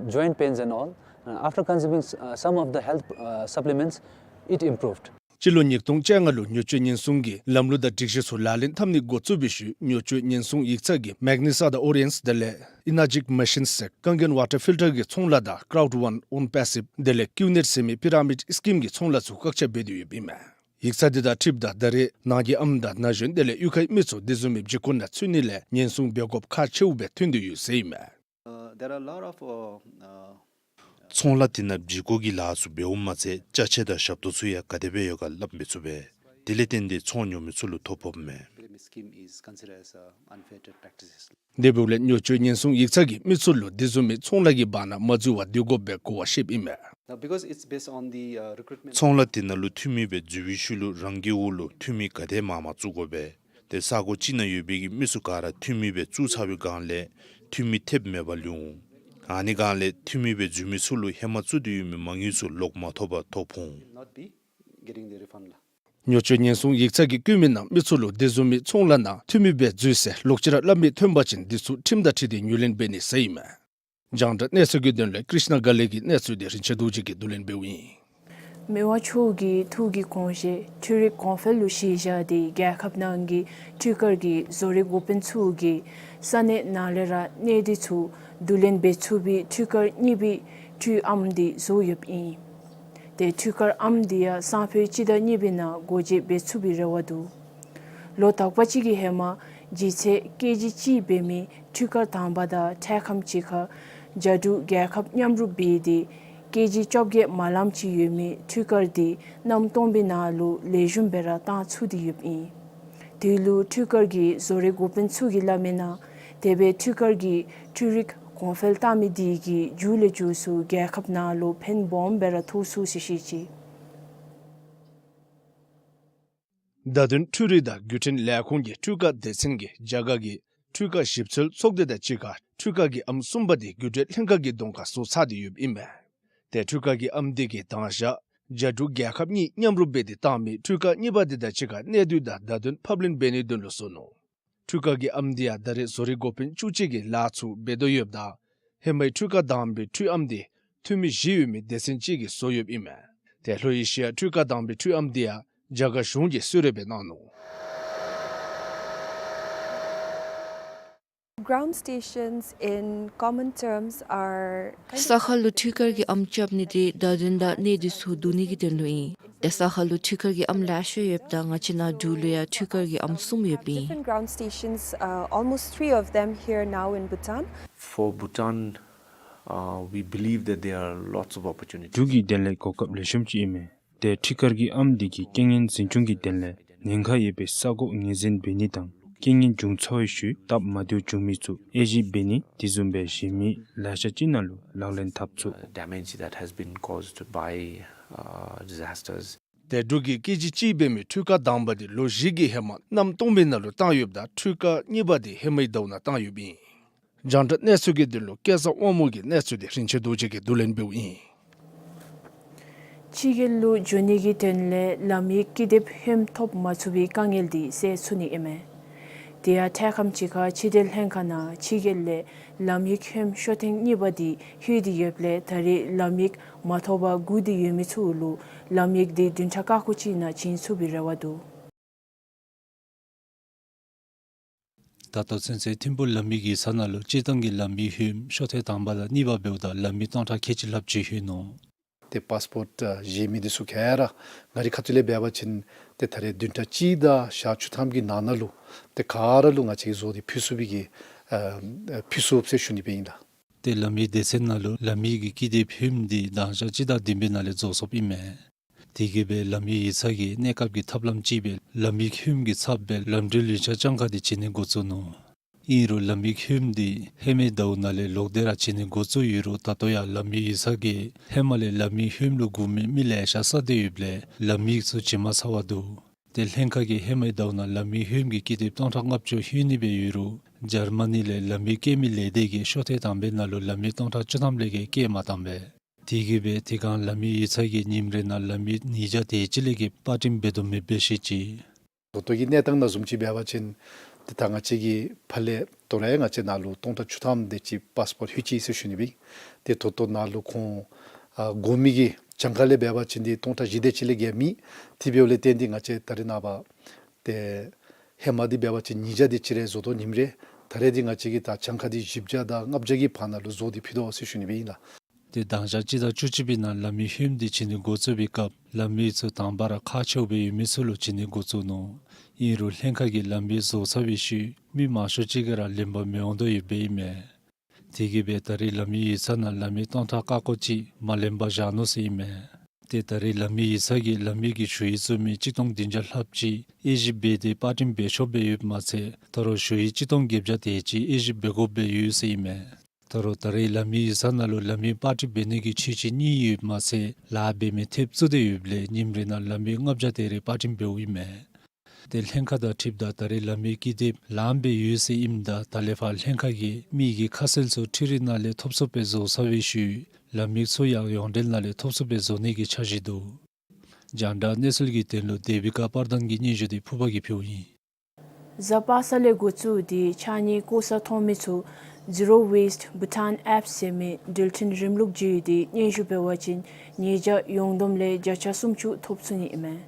joint pains and all. Uh, after consuming, uh, some of the health, uh, supplements, it improved. སྤྱི་ལོ་ཉིས་སྟོང་བཅོ་ལྔ་ལུ་ཉོ་སྤྱོད་ཉེན་སྲུང་གི་ལམ་ལུགས་དང་སྒྲིག་གཞི་ཚུ་ལག་ལེན་འཐབ་ནི་འགོ་བཙུགས་པའི་ཤུལ་ཉོ་སྤྱོད་ཉེན་སྲུང་ཡིག་ཚང་གིས་མེག་ནི་ས་དང་ཨོ་རི་ཡེནསི་དེ་ལས་ཨི་ན་ཇིག་མེ་ཤིནསི་ཟེར་ཀན་གན་ཝ་ཊར་ཕིལ་ཊར་གྱི་ཚོང་ལཱ་དང་ཀརའུཌ་ཝཱན་ཨོན་པེ་སིབ་དེ་ལས་ཀིའུ་ནེཊ་ཟེར་མི་པི་ར་མིཌ་སི་ཀིམ་གྱི་ཚོང་ལཱ་ཚུ་བཀག་ཆ་འབད་དེ་ཡོདཔ་ཨིན་མས། ཡིག་ཚང་འདི་དང་འཁྲིལཝ་ད་ད་རེས་ནང་གི་ཨམ་དང་ན་གཞོན་དེ་ལས་གཡུས་ཁའི་མི་ཚུ་དེ་བཟུམ་མའི་བརྒྱུད་སྐུར་ནང་ཚུད་ནི་ལས་ཉེན་སྲུང་འབད་དགོཔ་ཁག་ཆེཝ་སྦེ་ཐོན་ཏེ་ཡོད་ཟེར་ཨིན་མས། Uh, there are a lot of, uh, uh, ཚོང་ལཱ་འདི་ནང་བརྒྱུད་སྐུར་གྱི་ལཱ་ཚུ་འབདཝ་མ་ཚད་ཅ་ཆས་དང་ཞབས་ཏོག་ཚུ་ཡང་ག་དེ་སྦེ་ཡོད་ག་སླབ་མི་ཚུགས་པས། དེ་ལས་བརྟེན་ཏེ་ཚོང་ཉོ་མི་ཚུ་ལུ་ཐོ་ཕོགཔ་མས། Pyramid scheme is considered as a unfair trade practices. དེ་འབདཝ་ལས་ཉོ་སྤྱོད་ཉེན་སྲུང་ཡིག་ཚང་གིས་མི་ཚུ་ལུ་དེ་བཟུམ་མའི་ཚོང་ལཱ་གི་བར་ན་མ་འཛུལ་བར་སྡོད་དགོཔ་སྦེ་གོ་བ་བཤདཔ་ཨིན་མས། Now, because it's based on the, uh, recruitment. ཚོང་ལཱ་འདི་ནང་ལུ་འཐུས་མི་སྦེ་འཛུལ་བའི་ཤུལ་ལུ་རང་གི་འོག་ལུ་འཐུས་མི་ག་དེ་མང་མང་བཙུགས་དགོ་པས། ཏེ་ས་གོ་ཅིག་ནང་ཡོད་པའི་གི་མི་ཚུ་ག་ར་འཐུས་མི་སྦེ་བཙུགས་ཚར་བའི་སྒང་ལས་འཐུས་མི་ཐེབས་མེད་པར་ལུས་འོང་། ཨ་ནི་སྒང་ལས་འཐུས་མི་སྦེ་འཛུལ་མི་ཚུ་ལུ་ཧེ་མ་བཙུགས་ཏེ་ཡོད་མི་མ་དངུལ་ཚུ་ལོག་མ་ཐོབ་པར་ཐོ་ཕོག་འོང་། Not be getting the refund ལགས། ཉོ་སྤྱོད་ཉེན་སྲུང་ཡིག་ཚང་གིས་བཀོད་མི་ནང་མི་ཚུ་ལུ་དེ་བཟུམ་མའི་ཚོང་ལཱ་ནང་འཐུས་མི་སྦེ་འཛུལ་ཟེར་ལོག་ཅི་ར་སླབ་མི་ཐོན་པ་ཅིན་འདི་ཚུ་ཁྲིམས་དང་འཁྲིལ་ཏེ་ངོས་ལེན་འབད་ནི་ཟེར་ཨིན་མས། རྒྱང་བསྒྲགས་གནས་ཚུལ་གྱི་དོན་ལས་ཀྲིཤ་ན་ག་ལེ་གི་གནས་ཚུལ་འདི་རིན་ཆེན་རྡོ་རྗེ་གིས་བསྡུ་ལེན་འབདཝ་ཨིན། མི་དབང་མཆོག་གི་ཐུགས་ཀྱི་དགོངས་བཞེད་འཕྲུལ་རིག་གོང་འཕེལ་ལུ་གཞི་བཞག་སྟེ་རྒྱལ་ཁབ་ནང་གི་འཕྲུལ་དཀར་གྱི་བཟོ་རིག་འགོ་དཔོན་ཚུ་གིས་ས་གནས་ནང་ལས་ར་གནས་སྡུད་ཚུ་བསྡུ་ལེན་འབད་ཚུགས་པའི་འཕྲུལ་དཀར་གཉིས་པའི་འཕྲུལ་ཨམ་འདི་བཟོ་ཡོདཔ་ཨིན། ཏེ་འཕྲུལ་དཀར་ཨམ་འདི་ཡང་སང་ཕོད་སྤྱི་ཟླ་གཉིས་པའི་ནང་སྒོ་འབྱེད་འབད་ཚུགས་པའི་རེ་བ་འདུག། ལོ་དག་པ་ཅིག་གི་ཧེ་མ་ལྗིད་ཚད་ཀེ་ཇི་གཅིག་འབད་མི་འཕྲུལ་དཀར་དང་པ་དང་འཕྲལ་ཁམས་ཅིག་ཁར་རྒྱ་འབྲུག་རྒྱལ་ཁབ་མཉམ་རུབ་འབད་དེ་ཀེ་ཇི་བཅོ་བརྒྱད་མ་ལངམ་ཅིག་ཡོད་མི་འཕྲུལ་དཀར་འདི་གནམ་སྟོང་པའི་ནང་ལུ་ལེགས་ཤོམ་སྦེ་ར་བཏང་ཚུགས་ཏེ་ཡོདཔ་ཨིན། དེ་ལུ་འཕྲུལ་དཀར་གྱི་བཟོ་རིག་འགོ་དཔོན་ཚུ་གིས་སླབ་མིའི་ནང་དེ་སྦེ་འཕྲུལ་དཀར་གྱི་འཕྲུལ་རིག་གོང་འཕེལ་བཏང་མི་འདི་གིས་མཇུག་ལས་མཇུག་སུ་རྒྱལ་ཁབ་ནང་ལུ་ཕན་སྦོམ་སྦེ་ར་ཐོགས་ཚུགས་ཟེར་བཤད་ཅི། བརྡ་དོན་འཕྲུལ་རིག་དང་བརྒྱུད་འཕྲིན་ལས་ཁུངས་ཀྱི་འཕྲུལ་དཀར་སྡེ་ཚན་གྱིས་རྒྱ་གར་གྱི་འཕྲུལ་དཀར་ཞིབ་འཚོལ་ཚོགས་སྡེ་དང་གཅིག་ཁར་འཕྲུལ་དཀར་གྱི་ཨམ་གསུམ་པ་འདི་རྒྱུན་གཏན་ལྷན་ཁག་གི་གདོང་ཁར་བཟོ་ཚར་ཏེ་ཡོདཔ་ཨིན་མས། ཏེ་འཕྲུལ་དཀར་གྱི་ཨམ་འདི་གིས་དང་ཞག་རྒྱ་འབྲུག་རྒྱལ་ཁབ་གཉིས་མཉམ་རུབ་འབད་དེ་བཏང་མི་འཕྲུལ་དཀར་གཉིས་པ་འདི་དང་གཅིག་ཁར་གནས་སྡུད་དང་བརྡ་དོན་ཕབ་ལེན་འབད་ནིའི་དོན་ལུ་བཟོ་ནུག། འཕྲུལ་དཀར་གྱི་ཨམ་འདི་ཡང་ད་རེས་བཟོ་རིག་འགོ་དཔོན་བཅུ་གཅིག་གིས་ལཱ་ཚུ་འབད་དོ་ཡོདཔ་ད་ཧེ་མའི་འཕྲུལ་དཀར་དང་པའི་འཕྲུལ་ཨམ་འདི་འཐུས་མི་བཞི་ཡོད་མི་སྡེ་ཚན་ཅིག་གིས་བཟོ་ཡོདཔ་ཨིན་མས། ཏེ་ལྷོ་ཨེ་ཤི་ཡ་འཕྲུལ་དཀར་དང་པའི་འཕྲུལ་ཨམ་འདི་ཡང་རྒྱ་གར་གཞུང་གིས་གསོལ་རས་སྦེ་གནང་ནུག། Ground stations in common terms are kind of ས་ཁ་ལུ་འཕྲུལ་དཀར་གྱི་ཨམ་རྐྱབ་ནི་འདི་བརྡ་དོན་དང་གནས་སྡུད་ཚུ་བསྡུ་ནི་གི་དོན་ལུ་ཨིན། ཏེ་ས་ཁ་ལུ་འཕྲུལ་དཀར་གྱི་ཨམ་ལེ་ཤ་ཡོདཔ་ད་ང་བཅས་ནཱ་འབྲུག་ལུ་ཡང་འཕྲུལ་དཀར་གྱི་ཨམ་གསུམ་ཡོདཔ་ཨིན། Different ground stations, uh, almost three of them here now in Bhutan. For Bhutan, uh, we believe that there are lots of opportunities. འབྲུག་གི་དོན་ལས་གོ་སྐབས་ལེགས་ཤོམ་ཅིག་ཨིན་མས། ཏེ་འཕྲུལ་དཀར་གྱི་ཨམ་འདི་གིས་རྐྱེན་ངན་འཛིན་སྐྱོང་གི་དོན་ལས་ཉེན་ཁ་ཡོད་པའི་ས་གོ་ངོས་འཛིན་འབད་ནི་དང་རྐྱེན་ངན་བྱུང་ཚར་བའི་ཤུལ་སྟབས་མ་བདེཝ་བྱུང་མི་ཚུ་དབྱེ་ཞིབ་འབད་ནི་དེ་བཟུམ་སྦེ་གཞན་མི་ལེ་ཤ་ཅིག་ནང་ལུ་ལག་ལེན་འཐབ་ཚུགས། Uh, damage that has been caused by, uh, disasters. ཏེ་འབྲུག་གི་ཀེ་ཇི་གཅིག་འབད་མི་འཕྲུལ་དཀར་དང་པ་འདི་ལོ་བཞི་གི་ཧེ་མ་གནམ་སྟོང་པའི་ནང་ལུ་བཏང་ཡོདཔ་ད་འཕྲུལ་དཀར་གཉིས་པ་འདི་ཧེ་མའི་ཟླཝ་ནང་བཏང་ཡོདཔ་ཨིན། རྒྱང་བསྒྲགས་གནས་ཚུལ་གྱི་དོན་ལུ་སྐལ་བཟང་དབང་མོ་གི་གནས་ཚུལ་འདི་རིན་ཆེན་རྡོ་རྗེ་གིས་བསྡུ་ལེན་འབདཝ་ཨིན། ཕྱི་རྒྱལ་ལུ་འགྱོ་ནི་གི་དོན་ལས་ལམ་ཡིག་ཀི་དེབ་ཧོནམ་ཐོབ་མ་ཚུགས་པའི་དཀའ་ངལ་འདི་སེལ་ཚུགས་ནི་ཨིན་མས། དེ་ཡང་འཕྲལ་ཁམས་ཅིག་ཁར་ཕྱི་འབྲེལ་ལྷན་ཁག་ནང་ཕྱི་རྒྱལ་ལས་ལམ་ཡིག་ཧོནམ་ཤོ་ཐེངས་གཉིས་པ་འདི་ལྷོད་དེ་ཡོདཔ་ལས་ད་རེས་ལམ་ཡིག་མ་ཐོབ་པར་སྒུག་སྟེ་ཡོད་མི་ཚུ་ལུ་ལམ་ཡིག་འདི་བདུན་ཕྲག་ཁ་ཁུ་ཅིག་ནང་བྱིན་ཚུགས་པའི་རེ་བ་འདུག། ད་ལྟོ་ཚུན་ཚོད་ཐིམ་ཕུག་ལམ་ཡིག་གི་ས་ནང་ལུ་སྤྱིར་བཏང་གི་ལམ་ཡིག་ཧོནམ་ཤོ་ཐེངས་དང་པ་དང་གཉིས་པ་འབདཝ་ད་ལམ་ཡིག་སྟོང་ཕྲག་ཁལ་གཅིག་ལྷགཔ་ཅིག་ཧོན་ནུག། ཏེ་པཱསི་པོརཊ་ཨ་བཞེས་མི་འདི་ཚུ་ག་ར་ང་རའི་ཁ་ཐུག་ལས་འབད་བ་ཅིན་ཏེ་ད་རེས་བདུན་ཕྲག་གཅིག་དང་ཞག་བཅུ་ཐམ་གྱི་ནང་ན་ལུ་ཏེ་ག་ར་ལུ་ང་བཅས་ཀྱིས་བཟོ་སྟེ་ཕུལ་ཚུགས་པའི་གི་ཨ་ཕུལ་ཚུགས་ཟེར་ཞུ་ནི་སྦེ་ཨིན་ལགས། ཏེ་ལམ་ཡིག་སྡེ་ཚན་ནང་ལུ་ལམ་ཡིག་གི་ཀི་དེབ་ཧེ་མ་འདི་གདང་ཞག་སྤྱི་ཟླ་བདུན་པའི་ནང་ལས་རྫོགས་སོཔ་ཨིན་མས། དེ་གིས་སྦེ་ལམ་ཡིག་ཡིག་ཚང་གིས་གནས་སྐབས་ཀྱི་ཐབས་ལམ་ཅིག་སྦེ་ལམ་ཡིག་ཧེ་མ་གི་ཚབ་སྦེ་ལམ་འགྲུལ་ཡིག་ཆ་གྱངས་ཁ་འདི་བྱིན་ནི་འགོ་བཙུགས་ནུག། ཨིན་རུང་ལམ་ཡིག་ཧེ་མ་འདི་ཧེ་མའི་ཟླཝ་ནང་ལས་ལོག་སྟེ་ར་བྱིན་ནི་འགོ་བཙུགས་ཡོད་རུང་ད་ལྟོ་ཡང་ལམ་ཡིག་ཡིག་ཚང་གིས་ཧེ་མ་ལས་ལམ་ཡིག་ཧེ་མ་ལུ་སྒུག་མི་མི་ལེ་ཤ་བསགས་ཏེ་ཡོདཔ་ལས་ལམ་ཡིག་ཚུ་བྱིན་མ་ཚར་བར་འདུག། ཏེ་ལྷན་ཁག་གིས་ཧེ་མའི་ཟླཝ་ནང་ལམ་ཡིག་ཧེ་མ་གི་ཀི་དེབ་སྟོང་ཕྲག་ལྔ་བཅུ་ལྷོད་ནི་སྦེ་ཡོད་རུང་འཇར་མ་ནི་ལས་ལམ་ཡིག་བསྐྱལ་མི་ལས་སྡེ་གིས་ཤོ་ཐེངས་དང་པའི་ནང་ལུ་ལམ་ཡིག་སྟོང་ཕྲག་བཅུ་ཐམ་ལས་བརྒལ་བསྐྱལ་མ་བཏང་པས། དེ་གིས་སྦེ་དེ་སྒང་ལམ་ཡིག་ཡིག་ཚང་གིས་ཉིནམ་རེ་ནང་ལམ་ཡིག་ཉིས་བརྒྱ་དེ་ཅིག་ལས་བརྒལ་པར་སྐྲུན་འབད་དོ་མེད་པས་ཤེས་ཅི། ད་ལྟོ་གི་གནས་སྟངས་ནང་བཟུམ་ཅིག་འབད་བ་ཅིན་ཏེ་ད་ང་བཅས་ཀྱི་ཕར་ལས་དོ་རུང་ཡང་ང་བཅས་ནང་ལུ་སྟོང་ཕྲག་བཅུ་ཐམ་དེ་ཅིག་པཱསི་པོརཊ་ལྷོད་ཅི་ཟེར་ཞུ་ནི་སྦེ། ཏེ་ད་ལྟོ་ནང་ལུ་ཁོང་ཨ་དགོ་མི་གི་གྱངས་ཁ་ལས་འབད་བ་ཅིན་ཏེ་སྟོང་ཕྲག་བཞི་དེ་ཅིག་ལས་བརྒལ་མེད། དེ་འབདཝ་ལས་བརྟེན་ཏེ་ང་བཅས་ད་རེས་ནངས་པ་ཏེ་ཧེ་མ་འདི་འབད་བ་ཅིན་ཉིས་བརྒྱ་དེ་ཅིག་རེ་བཟོ་དོ་ཉིནམ་རེ། ད་རེས་འདི་ང་བཅས་ཀྱིས་ད་གྱངས་ཁ་འདི་བཞི་བརྒྱ་དང་ལྔ་བརྒྱ་གི་བར་ན་ལུ་བཟོ་སྟེ་ཕུལ་དོ་ཟེར་ཞུ་ནི་སྦེ་ཨིན་ལགས། ཏེ་གདང་ཞག་སྤྱི་ཟླ་བཅུ་གཅིག་པའི་ནང་ལམ་ཡིག་ཧེ་མ་འདི་བྱིན་ནི་འགོ་བཙུགས་པའི་སྐབས་ལམ་ཡིག་ཚུ་དང་པ་ར་ཁག་ཆེཝ་སྦེ་ཡོད་མི་ཚུ་ལུ་བྱིན་ནི་འགོ་བཙུགས་ནུག། ཨིན་རུང་ལྷན་ཁག་གིས་ལམ་ཡིག་བཟོ་ཚར་བའི་ཤུལ་མི་མང་ཤོས་ཅིག་གིས་ར་ལེན་པར་མི་འོང་དོ་ཡོདཔ་ཨིན་མས། དེ་གིས་སྦེ་ད་རེས་ལམ་ཡིག་ཡིག་ཚང་ནང་ལམ་ཡིག་སྟོང་ཕྲག་ཀ་ཀོ་ཅིག་མ་ལེན་པར་བཞག་ནུག་ཟེར་ཨིན་མས། ཏེ་ད་རེས་ལམ་ཡིག་ཡིག་ཚང་གིས་ལམ་ཡིག་གི་ཞུ་ཡིག་བཙུགས་མི་གཅིག་སྟོང་བདུན་བརྒྱ་ལྷགཔ་ཅིག་དབྱེ་ཞིབ་འབད་དེ་པར་སྐྲུན་འབད་ཆོགཔ་སྦེ་ཡོདཔ་མ་ཚད་ད་རུང་ཞུ་ཡིག་གཅིག་སྟོང་བརྒྱད་བརྒྱ་དེ་ཅིག་དབྱེ་ཞིབ་འབད་དགོཔ་སྦེ་ཡོད་ཟེར་ཨིན་མས། ད་རུང་ད་རེས་ལམ་ཡིག་ཡིག་ཚང་ནང་ལུ་ལམ་ཡིག་པར་སྐྲུན་འབད་ནི་གི་ཆོས་ཅིག་གཉིས་ཡོདཔ་མ་ཚད་ལཱ་འབད་མི་ཐེབས་བཙུགས་ཏེ་ཡོདཔ་ལས་ཉིནམ་རེ་ནང་ལམ་ཡིག་ལྔ་བརྒྱ་དེ་རེ་པར་སྐྲུན་འབདཝ་ཨིན་མས། ཏེ་ལྷན་ཁག་དང་འཁྲིལཝ་ད་ད་རེས་ལམ་ཡིག་ཀི་དེབ་ལངམ་སྦེ་ཡོད་ཟེར་ཨིནམ་ད་ད་ལས་ཕར་ལྷན་ཁག་གིས་མི་གི་ཁ་གསལ་ཚུ་འཕྲུལ་རིག་ནང་ལས་ཐོབ་ཚུགསཔ་སྦེ་བཟོ་ཚར་བའི་ཤུལ་ལམ་ཡིག་ཚུ་ཡང་ཡོངས་འབྲེལ་ནང་ལས་ཐོབ་ཚུགསཔ་སྦེ་བཟོ་ནི་གི་འཆར་གཞི་འདུག། རྒྱང་བསྒྲགས་གནས་ཚུལ་གྱི་དོན་ལུ་དེ་བི་ཀ་པར་དཱན་གྱི་སྙན་ཞུ་འདི་ཕུར་པ་གིས་ཕུལཝ་ཨིན། གཟའ་པ་སངས་ལས་འགོ་བཙུགས་ཏེ་ཕྱགས་སྙིགས་བཀོ་ས་མཐོང་མི་ཚུ་Zero Waste Bhutan App ཟེར་མི་འགྲུལ་འཕྲིན་རིམ་ལུགས་བརྒྱུད་དེ་སྙན་ཞུ་འབད་བ་ཅིན་ཉེས་བྱ་ཡོངས་བསྡོམས་ལས་བརྒྱ་ཆ་སུམ་ཅུ་ཐོབ་ཚུགས་ནི་ཨིན་མས།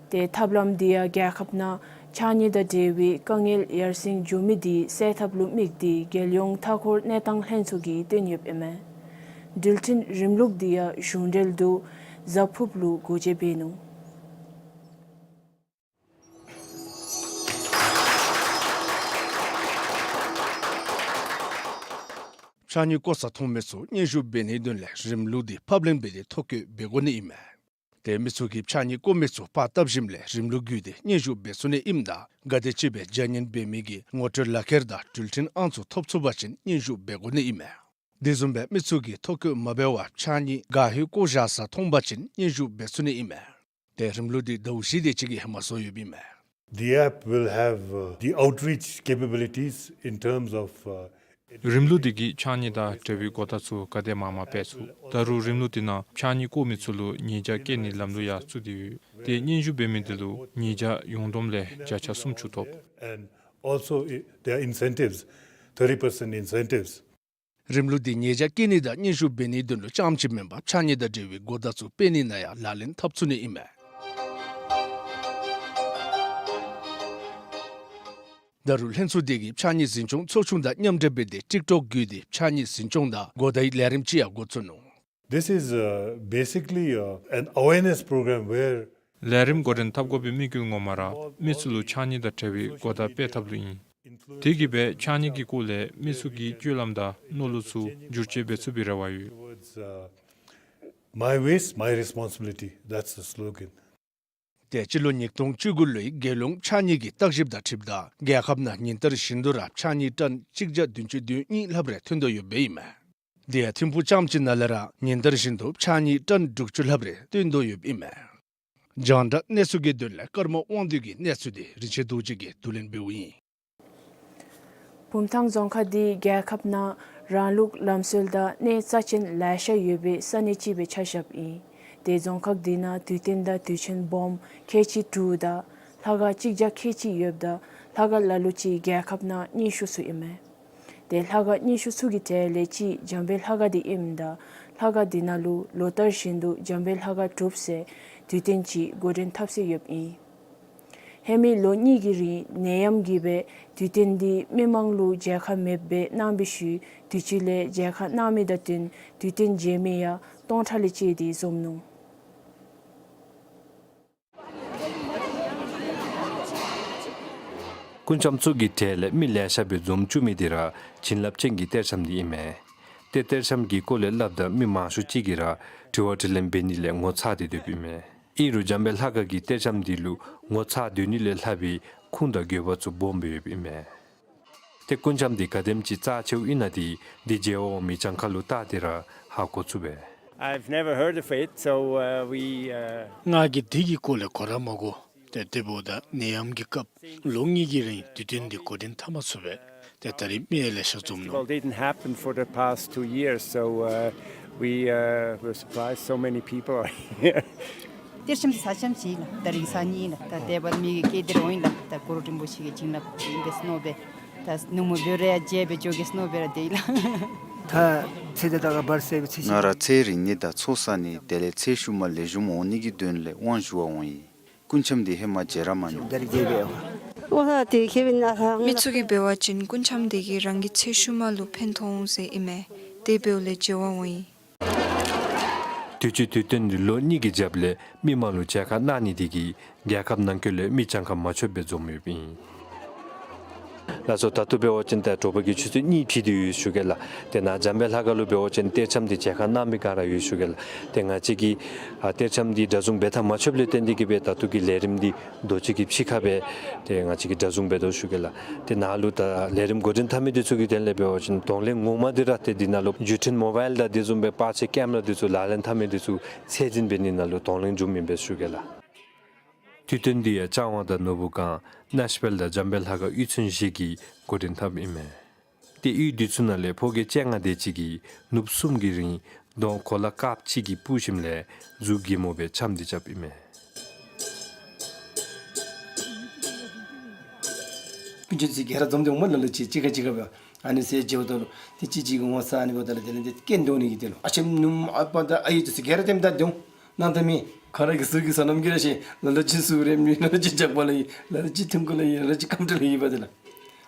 ཏེ་ཐབས་ལམ་འདི་ཡང་རྒྱལ་ཁབ་ནང་ཕྱགས་སྙིགས་དང་འབྲེལ་བའི་དཀའ་ངལ་ཡར་སེང་འགྱོ་མི་འདི་སེལ་ཐབས་ལུ་དམིགས་ཏེ་རྒྱལ་ཡོངས་མཐའ་འཁོར་གནས་སྟངས་ལྷན་ཚོགས་ཀྱིས་བཏོན་ཡོདཔ་ཨིན་མས། འགྲུལ་འཕྲིན་རིམ་ལུགས་འདི་ཡང་གཞུང་འབྲེལ་དུ་གཟའ་ཕུརཔ་ལུ་སྒོ་འབྱེད་འབད་ནུག། ཕྱགས་སྙིགས་བཀོ་ས་མཐོང་མི་ཚུ་སྙན་ཞུ་འབད་ནིའི་དོན་ལས་རིམ་ལུགས་འདི་ཕབ་ལེན་འབད་དེ་ཐོ་བཀོད་འབད་དགོ་ནི་ཨིན་མས། ཏེ་མི་ཚུ་གིས་ཕྱགས་སྙིགས་བཀོ་མི་ཚུ་པར་བཏབ་ཞིནམ་ལས་རིམ་ལུགས་བརྒྱུད་དེ་སྙན་ཞུ་འབད་ཚུགས་ནི་ཨིནམ་ད་ག་དེམ་ཅིག་སྦེ་བྱ་ཉེས་འབད་མི་གི་ངོ་སྤྲོད་ལག་ཁྱེར་དང་འགྲུལ་འཕྲིན་ཨང་ཚུ་ཐོབ་ཚུགས་པ་ཅིན་སྙན་ཞུ་འབད་དགོ་ནི་ཨིན་མས། དེ་བཟུམ་སྦེ་མི་ཚུ་གིས་ཐོ་བཀོད་མ་འབད་བར་ཕྱགས་སྙིགས་ག་ཧེ་བཀོ་བཞག་ས་མཐོང་པ་ཅིན་སྙན་ཞུ་འབད་ཚུགས་ནི་ཨིན་མས། ཏེ་རིམ་ལུགས་འདི་ཟླཝ་བཞི་དེ་ཅིག་གི་ཧེ་མ་བཟོ་ཡོདཔ་ཨིན་མས། The app will have, uh, the outreach capabilities in terms of, uh, རིམ་ལུགས་འདི་གིས་ཕྱགས་སྙིགས་དང་འབྲེལ་བའི་གོ་བརྡ་ཚུ་ག་དེ་མང་མང་སྤེལ་ཚུགས། ད་རུང་རིམ་ལུགས་འདི་ནང་ཕྱགས་སྙིགས་བཀོ་མི་ཚུ་ལུ་ཉེས་བྱ་བཀལ་ནིའི་ལམ་ལུགས་ཡང་བཙུགས་ཏེ་ཡོད། ཏེ་སྙན་ཞུ་འབད་མི་འདི་ལུ་ཉེས་བྱ་ཡོངས་བསྡོམས་ལས་བརྒྱ་ཆ་སུམ་ཅུ་ཐོབ། And also, i-, there are incentives, thirty percent incentives. རིམ་ལུགས་འདི་ཉེས་བྱ་བཀལ་ནི་དང་སྙན་ཞུ་འབད་ནིའི་དོན་ལུ་རྐྱངམ་ཅིག་མེན་པར་ཕྱགས་སྙིགས་དང་འབྲེལ་བའི་གོ་བརྡ་ཚུ་སྤེལ་ནི་ནང་ཡང་ལག་ལེན་འཐབ་ཚུགས་ནི་ཨིན་མས། ད་རུང་ལྷན་ཚོགས་འདི་གིས་ཕྱགས་སྙིགས་འཛིན་སྐྱོང་ཚོགས་ཆུང་དང་མཉམ་འབྲེལ་འབད་དེ་ཀྲིག་ཀྲོག་བརྒྱུད་དེ་ཕྱགས་སྙིགས་འཛིན་སྐྱོང་དང་གོ་བརྡའི་ལས་རིམ་ཅིག་ཡང་འགོ་བཙུགས་ནུག། This is, uh, basically, uh, an awareness program where ལས་རིམ་འགོ་འདྲེན་འཐབ་དགོ་པའི་དམིགས་ཡུལ་ངོ་མ་ར་མི་ཚུ་ལུ་ཕྱགས་སྙིགས་དང་འབྲེལ་བའི་གོ་བརྡ་སྤེལ་ཐབས་ལུ་ཨིན། དེ་གིས་སྦེ་ཕྱགས་སྙིགས་ཀྱི་སྐོར་ལས་མི་ཚུ་གི་སྤྱོད་ལམ་དང་མནོ་ལུགས་ཚུ་འགྱུར་བཅོས་འབད་ཚུགས་པའི་རེ་བ་ཡོད། Towards, uh, my waste, my responsibility. That's the slogan. ཏེ་སྤྱི་ལོ་ཉིས་སྟོང་བཅུ་དགུ་ལོའི་རྒྱལ་ཡོངས་ཕྱགས་སྙིགས་ཀྱི་བརྟག་ཞིབ་དང་འཁྲིལཝ་ད་རྒྱལ་ཁབ་ནང་ཉིན་ལྟར་བཞིན་དུ་ར་ཕྱགས་སྙིགས་ཊཱན་གཅིག་བརྒྱ་བདུན་ཅུ་དོན་གཉིས་ལྷགཔ་རེ་ཐོན་དོ་ཡོདཔ་ཨིན་མས། དེ་ཡང་ཐིམ་ཕུག་རྐྱངམ་ཅིག་ནང་ལས་ར་ཉིན་ལྟར་བཞིན་དུ་ཕྱགས་སྙིགས་ཊཱན་དྲུག་ཅུ་ལྷགཔ་རེ་ཐོན་དོ་ཡོདཔ་ཨིན་མས། རྒྱང་བསྒྲགས་གནས་ཚུལ་གྱི་དོན་ལས་ཀརྨ་དབང་འདུས་ཀྱི་གནས་ཚུལ་འདི་རིན་ཆེན་རྡོ་རྗེ་གིས་བསྡུ་ལེན་འབདཝ་ཨིན། བུམ་ཐང་རྫོང་ཁག་འདི་རྒྱལ་ཁབ་ནང་རང་ལུགས་ལམ་སྲོལ་དང་གནས་རྩ་ཅན་ལེ་ཤ་ཡོད་པའི་ས་གནས་ཅིག་སྦེ་ཆ་བཞགཔ་ཨིན། ཏེ་རྫོང་ཁག་འདི་ནང་དུས་སྟོན་དང་དུས་ཆེན་སྦོམ་ཁལ་གཅིག་དྲུག་དང་ལྷ་ཁང་གཅིག་བརྒྱ་ཁལ་གཅིག་ཡོདཔ་ད་ལྷ་ཁང་ལ་ལུ་ཅིག་རྒྱལ་ཁབ་ནང་རྙིང་ཤོས་ཚུ་ཨིན་མས། ཏེ་ལྷ་ཁང་རྙིང་ཤོས་ཚུ་གི་གྲས་ལས་གཅིག་འཇམ་དཔལ་ལྷ་ཁང་འདི་ཨིནམ་ད་ལྷ་ཁང་འདི་ནང་ལུ་ལོ་ལྟར་བཞིན་དུ་འཇམ་དཔལ་ལྷ་ཁང་གྲུབ་ཟེར་དུས་སྟོན་ཅིག་འགོ་འདྲེན་འཐབ་སྲོལ་ཡོདཔ་ཨིན། ཧེ་མའི་ལོ་གཉིས་ཀྱི་རིང་ནད་ཡམས་ཀྱིས་སྦེ་དུས་སྟོན་འདི་མི་མང་ལུ་མཇལ་ཁ་མེདཔ་སྦེ་གནང་བའི་ཤུལ་དུས་ཅི་ལས་མཇལ་ཁ་གནང་མི་དང་བསྟུན་དུས་སྟོན་མཇལ་མི་ཡང་ སྟོང་ཕྲག་ལས་བཅད་དེ་འཛོམས་ནུག། སྐུ་འཆམ་ཚུ་གི་གྲས་ལས་མི་ལེ་ཤ་སྦེ་འཛོམས་བཅུག་མི་འདི་ར་བྱིན་རླབས་ཅན་གྱི་གཏེར་འཆམ་འདི་ཨིན་མས། ཏེ་གཏེར་འཆམ་གྱི་སྐོར་ལས་སླབ་ད་མི་མང་ཤོས་ཅིག་གིས་ར་དྲི་བ་དྲིས་ལན་འབད་ནི་ལས་ངོ་ཚ་སྟེ་སྡོདཔ་ཨིན་མས། ཨིན་རུང་འཇམ་དཔལ་ལྷ་ཁང་གི་གཏེར་འཆམ་འདི་ལུ་ངོ་ཚ་སྡོད་ནི་ལས་ལྷག་པའི་ཁུངས་དང་དགོས་པ་ཚུ་སྦོམ་སྦེ་ཡོདཔ་ཨིན་མས། ཏེ་སྐུ་འཆམ་འདི་ག་དེམ་ཅིག་རྩ་ཆེཝ་ཨིན་ན་འདི་འདི་མཇལ་བར་འོང་མི་གྱངས་ཁ་ལུ་བལྟ་སྟེ་ར་ཧ་གོ་ཚུགས་པས། I've never heard of it, so, uh, we, uh, ང་གིས་འདི་གི་སྐོར་ལས་གོ་ར་མ་གོ། ཏེ་དེ་འབདཝ་ད་ནད་ཡམས་ཀྱི་སྐབས་ལོ་གཉིས་ཀྱི་རིང་དུས་སྟོན་འདི་འགོ་འདྲེན་འཐབ་མ་ཚུགས་པས། ཏེ་ད་རིས་མི་ལེ་ཤ་འཛོམས་ནུག། Well, didn't happen for the past two years, so, uh, we, uh, were surprised so many people are here. གཏེར་འཆམ་འདི་ས་འཆམ་ཅིག་ལགས། ད་རིས་ས་གཉིས་ལགས། ད་དེ་འབདཝ་ད་མི་གིས་བསྐྱལ་ཏེ་ར་འོང་ཡི་ལགས། ད་གུ་རུ་རིན་པོ་ཆེ་གི་བྱིན་རླབས་ཨིན་པས་མནོ་སྦེ། ད་ནུབ་མོ་འབད་རུང་ཡང་མཇལ་སྦེ་འགྱོ་གེ་མནོ་སྦེ་ར་སྡོད་ཡི་ལགས། ད་ཚེ་འདི་ད་ག་བར་སྲིད་པའི་ཚེ་ཞིག། ང་ར་ཚེ་རིང་ནི་དང་ཚོགས་བསག་ནི་དེ་ལས་ཚེ་ཤུལ་མ་ལེགས་ཤོམ་འོང་ནི་གི་དོན་ལས་དབང་ཞུ་བར་འོང་ཡི། སྐུ་འཆམ་འདི་ཧེ་མ་མཇལ་ར་མ་མྱོང་། མི་ཚུ་གིས་འབད་བ་ཅིན་སྐུ་འཆམ་འདི་གིས་རང་གི་ཚེ་ཤུལ་མ་ལུ་ཕན་ཐོགས་འོང་ཟེར་ཨིན་མས། དེ་འབདཝ་ལས་མཇལ་བར་འོང་ཡི། དུས་ཅི་དུས་སྟོན་འདི་ལོ་གཉིས་ཀྱི་རྒྱབ་ལས་མི་མང་ལུ་མཇལ་ཁ་གནང་ནི་འདི་གིས་རྒྱལ་ཁབ་ནང་འཁོད་ལས་མི་གྱངས་ཁ་མ་ཆོདཔ་སྦེ་འཛོམས་ཡོདཔ་ཨིན། ལགས་སོ། ད་ལྟོ་འབད་བ་ཅིན་ཏེ་དྲོ་པ་གི་ཆུ་ཚོད་གཉིས་ཕྱིན་ཏེ་ཡོད་ཞུ་གེ་ལགས། ཏེ་ནཱ་འཇམ་དཔལ་ལྷ་ཁང་ལུ་འབད་བ་ཅིན་གཏེར་འཆམ་འདི་མཇལ་ཁ་གནང་མི་ག་ར་ཡོད་ཞུ་གེ་ལགས། ཏེ་ང་བཅས་ཀྱིས་ཨ་གཏེར་འཆམ་འདི་གྲྭ་བཟུང་འབད་ཐངས་མ་ཆོདཔ་ལས་བརྟེན་ཏེ་གིས་སྦེ་ད་ལྟོ་གི་ལས་རིམ་འདི་རྡོ་གཅིག་གི་ཕྱི་ཁར་སྦེ་ཏེ་ང་བཅས་ཀྱིས་གྲྭ་བཟུང་འབད་དོ་ཞུ་གེ་ལགས། ཏེ་ནཱ་ལུ་ད་ལས་རིམ་འགོ་འདྲེན་འཐབ་མི་འདི་ཚུ་གི་དོན་ལས་འབད་བ་ཅིན་གདོང་ལེན་ངོ་མ་འདི་ར་ཏེ་འདི་ནང་ལུ་བརྒྱུད་འཕྲིན་མོ་བཱའིལ་དང་དེ་བཟུམ་སྦེ་པར་ཆས་ཀེམ་ར་འདི་ཚུ་ལག་ལེན་འཐབ་མི་འདི་ཚུ་ཚད་འཛིན་འབད་ནི་ནང་ལུ་གདོང་ལེན་འབྱུངམ་ཨིན་པས་ཞུ་གེ་ལགས། དུས་སྟོན་འདི་ཡང་ལྕང་ཝང་དང་ནོར་བུ་སྒང་ནཱ་ཤི་བལ་དང་འཇམ་དཔལ་ལྷ་ཁང་གཡུས་ཚན་བཞི་གིས་འགོ་འདྲེན་འཐབ་ཨིན་མས། ཏེ་གཡུས་འདི་ཚུ་ནང་ལས་ཕོ་སྐྱེས་བཅོ་ལྔ་དེ་ཅིག་གིས་ནུབ་གསུམ་གྱི་རིང་གདོང་གོ་ལ་དཀརཔོ་ཅིག་གིས་སྤུབས་ཞིནམ་ལས་གཟུགས་སྒྲེན་མོ་སྦེ་འཆམ་འདི་རྐྱབ་ཨིན་མས། སྤུན་ཆ་ཚུ་ག་ར་འཛོམས་ཏེ་འོངམ་ལ་ལུ་ཅིག་གཅིག་ཁར་གཅིག་ཁར་སྦེ་ཨ་ནི་ཟེར་མཇལཝ་ད་ལུ་ཏེ་གཅིག་གཅིག་གིས་ངོ་ཚ་ཨ་ནི་འབདཝ་ད་ལུ་དེ་ལས་ཏེ་སྐད་འདོན་ནི་གི་དེ་ལུ་ཨ་ཆེམ་ནུམོ་ཨ་པ་དང་ཨའི་ཚུ་ག་ར་ཏེ་མི་ད་འདོན་ནང་ད་མི་ཁོང་ར་གི་གཟུགས་ཀྱི་བསོད་ནམས་ཀྱིས་ར་ཤེས། ལ་ལུ་ཅིག་གཟུགས་རིངམོ་ལ་ལུ་ཅིག་འཇག་པ་ལུ་ཡོད། ལ་ལུ་ཅིག་ཐུང་ཀུ་ལུ་ཡོད། ལ་ལུ་ཅིག་སྐམ་ཏོ་ལུ་ཡོདཔ་དེ་ལགས།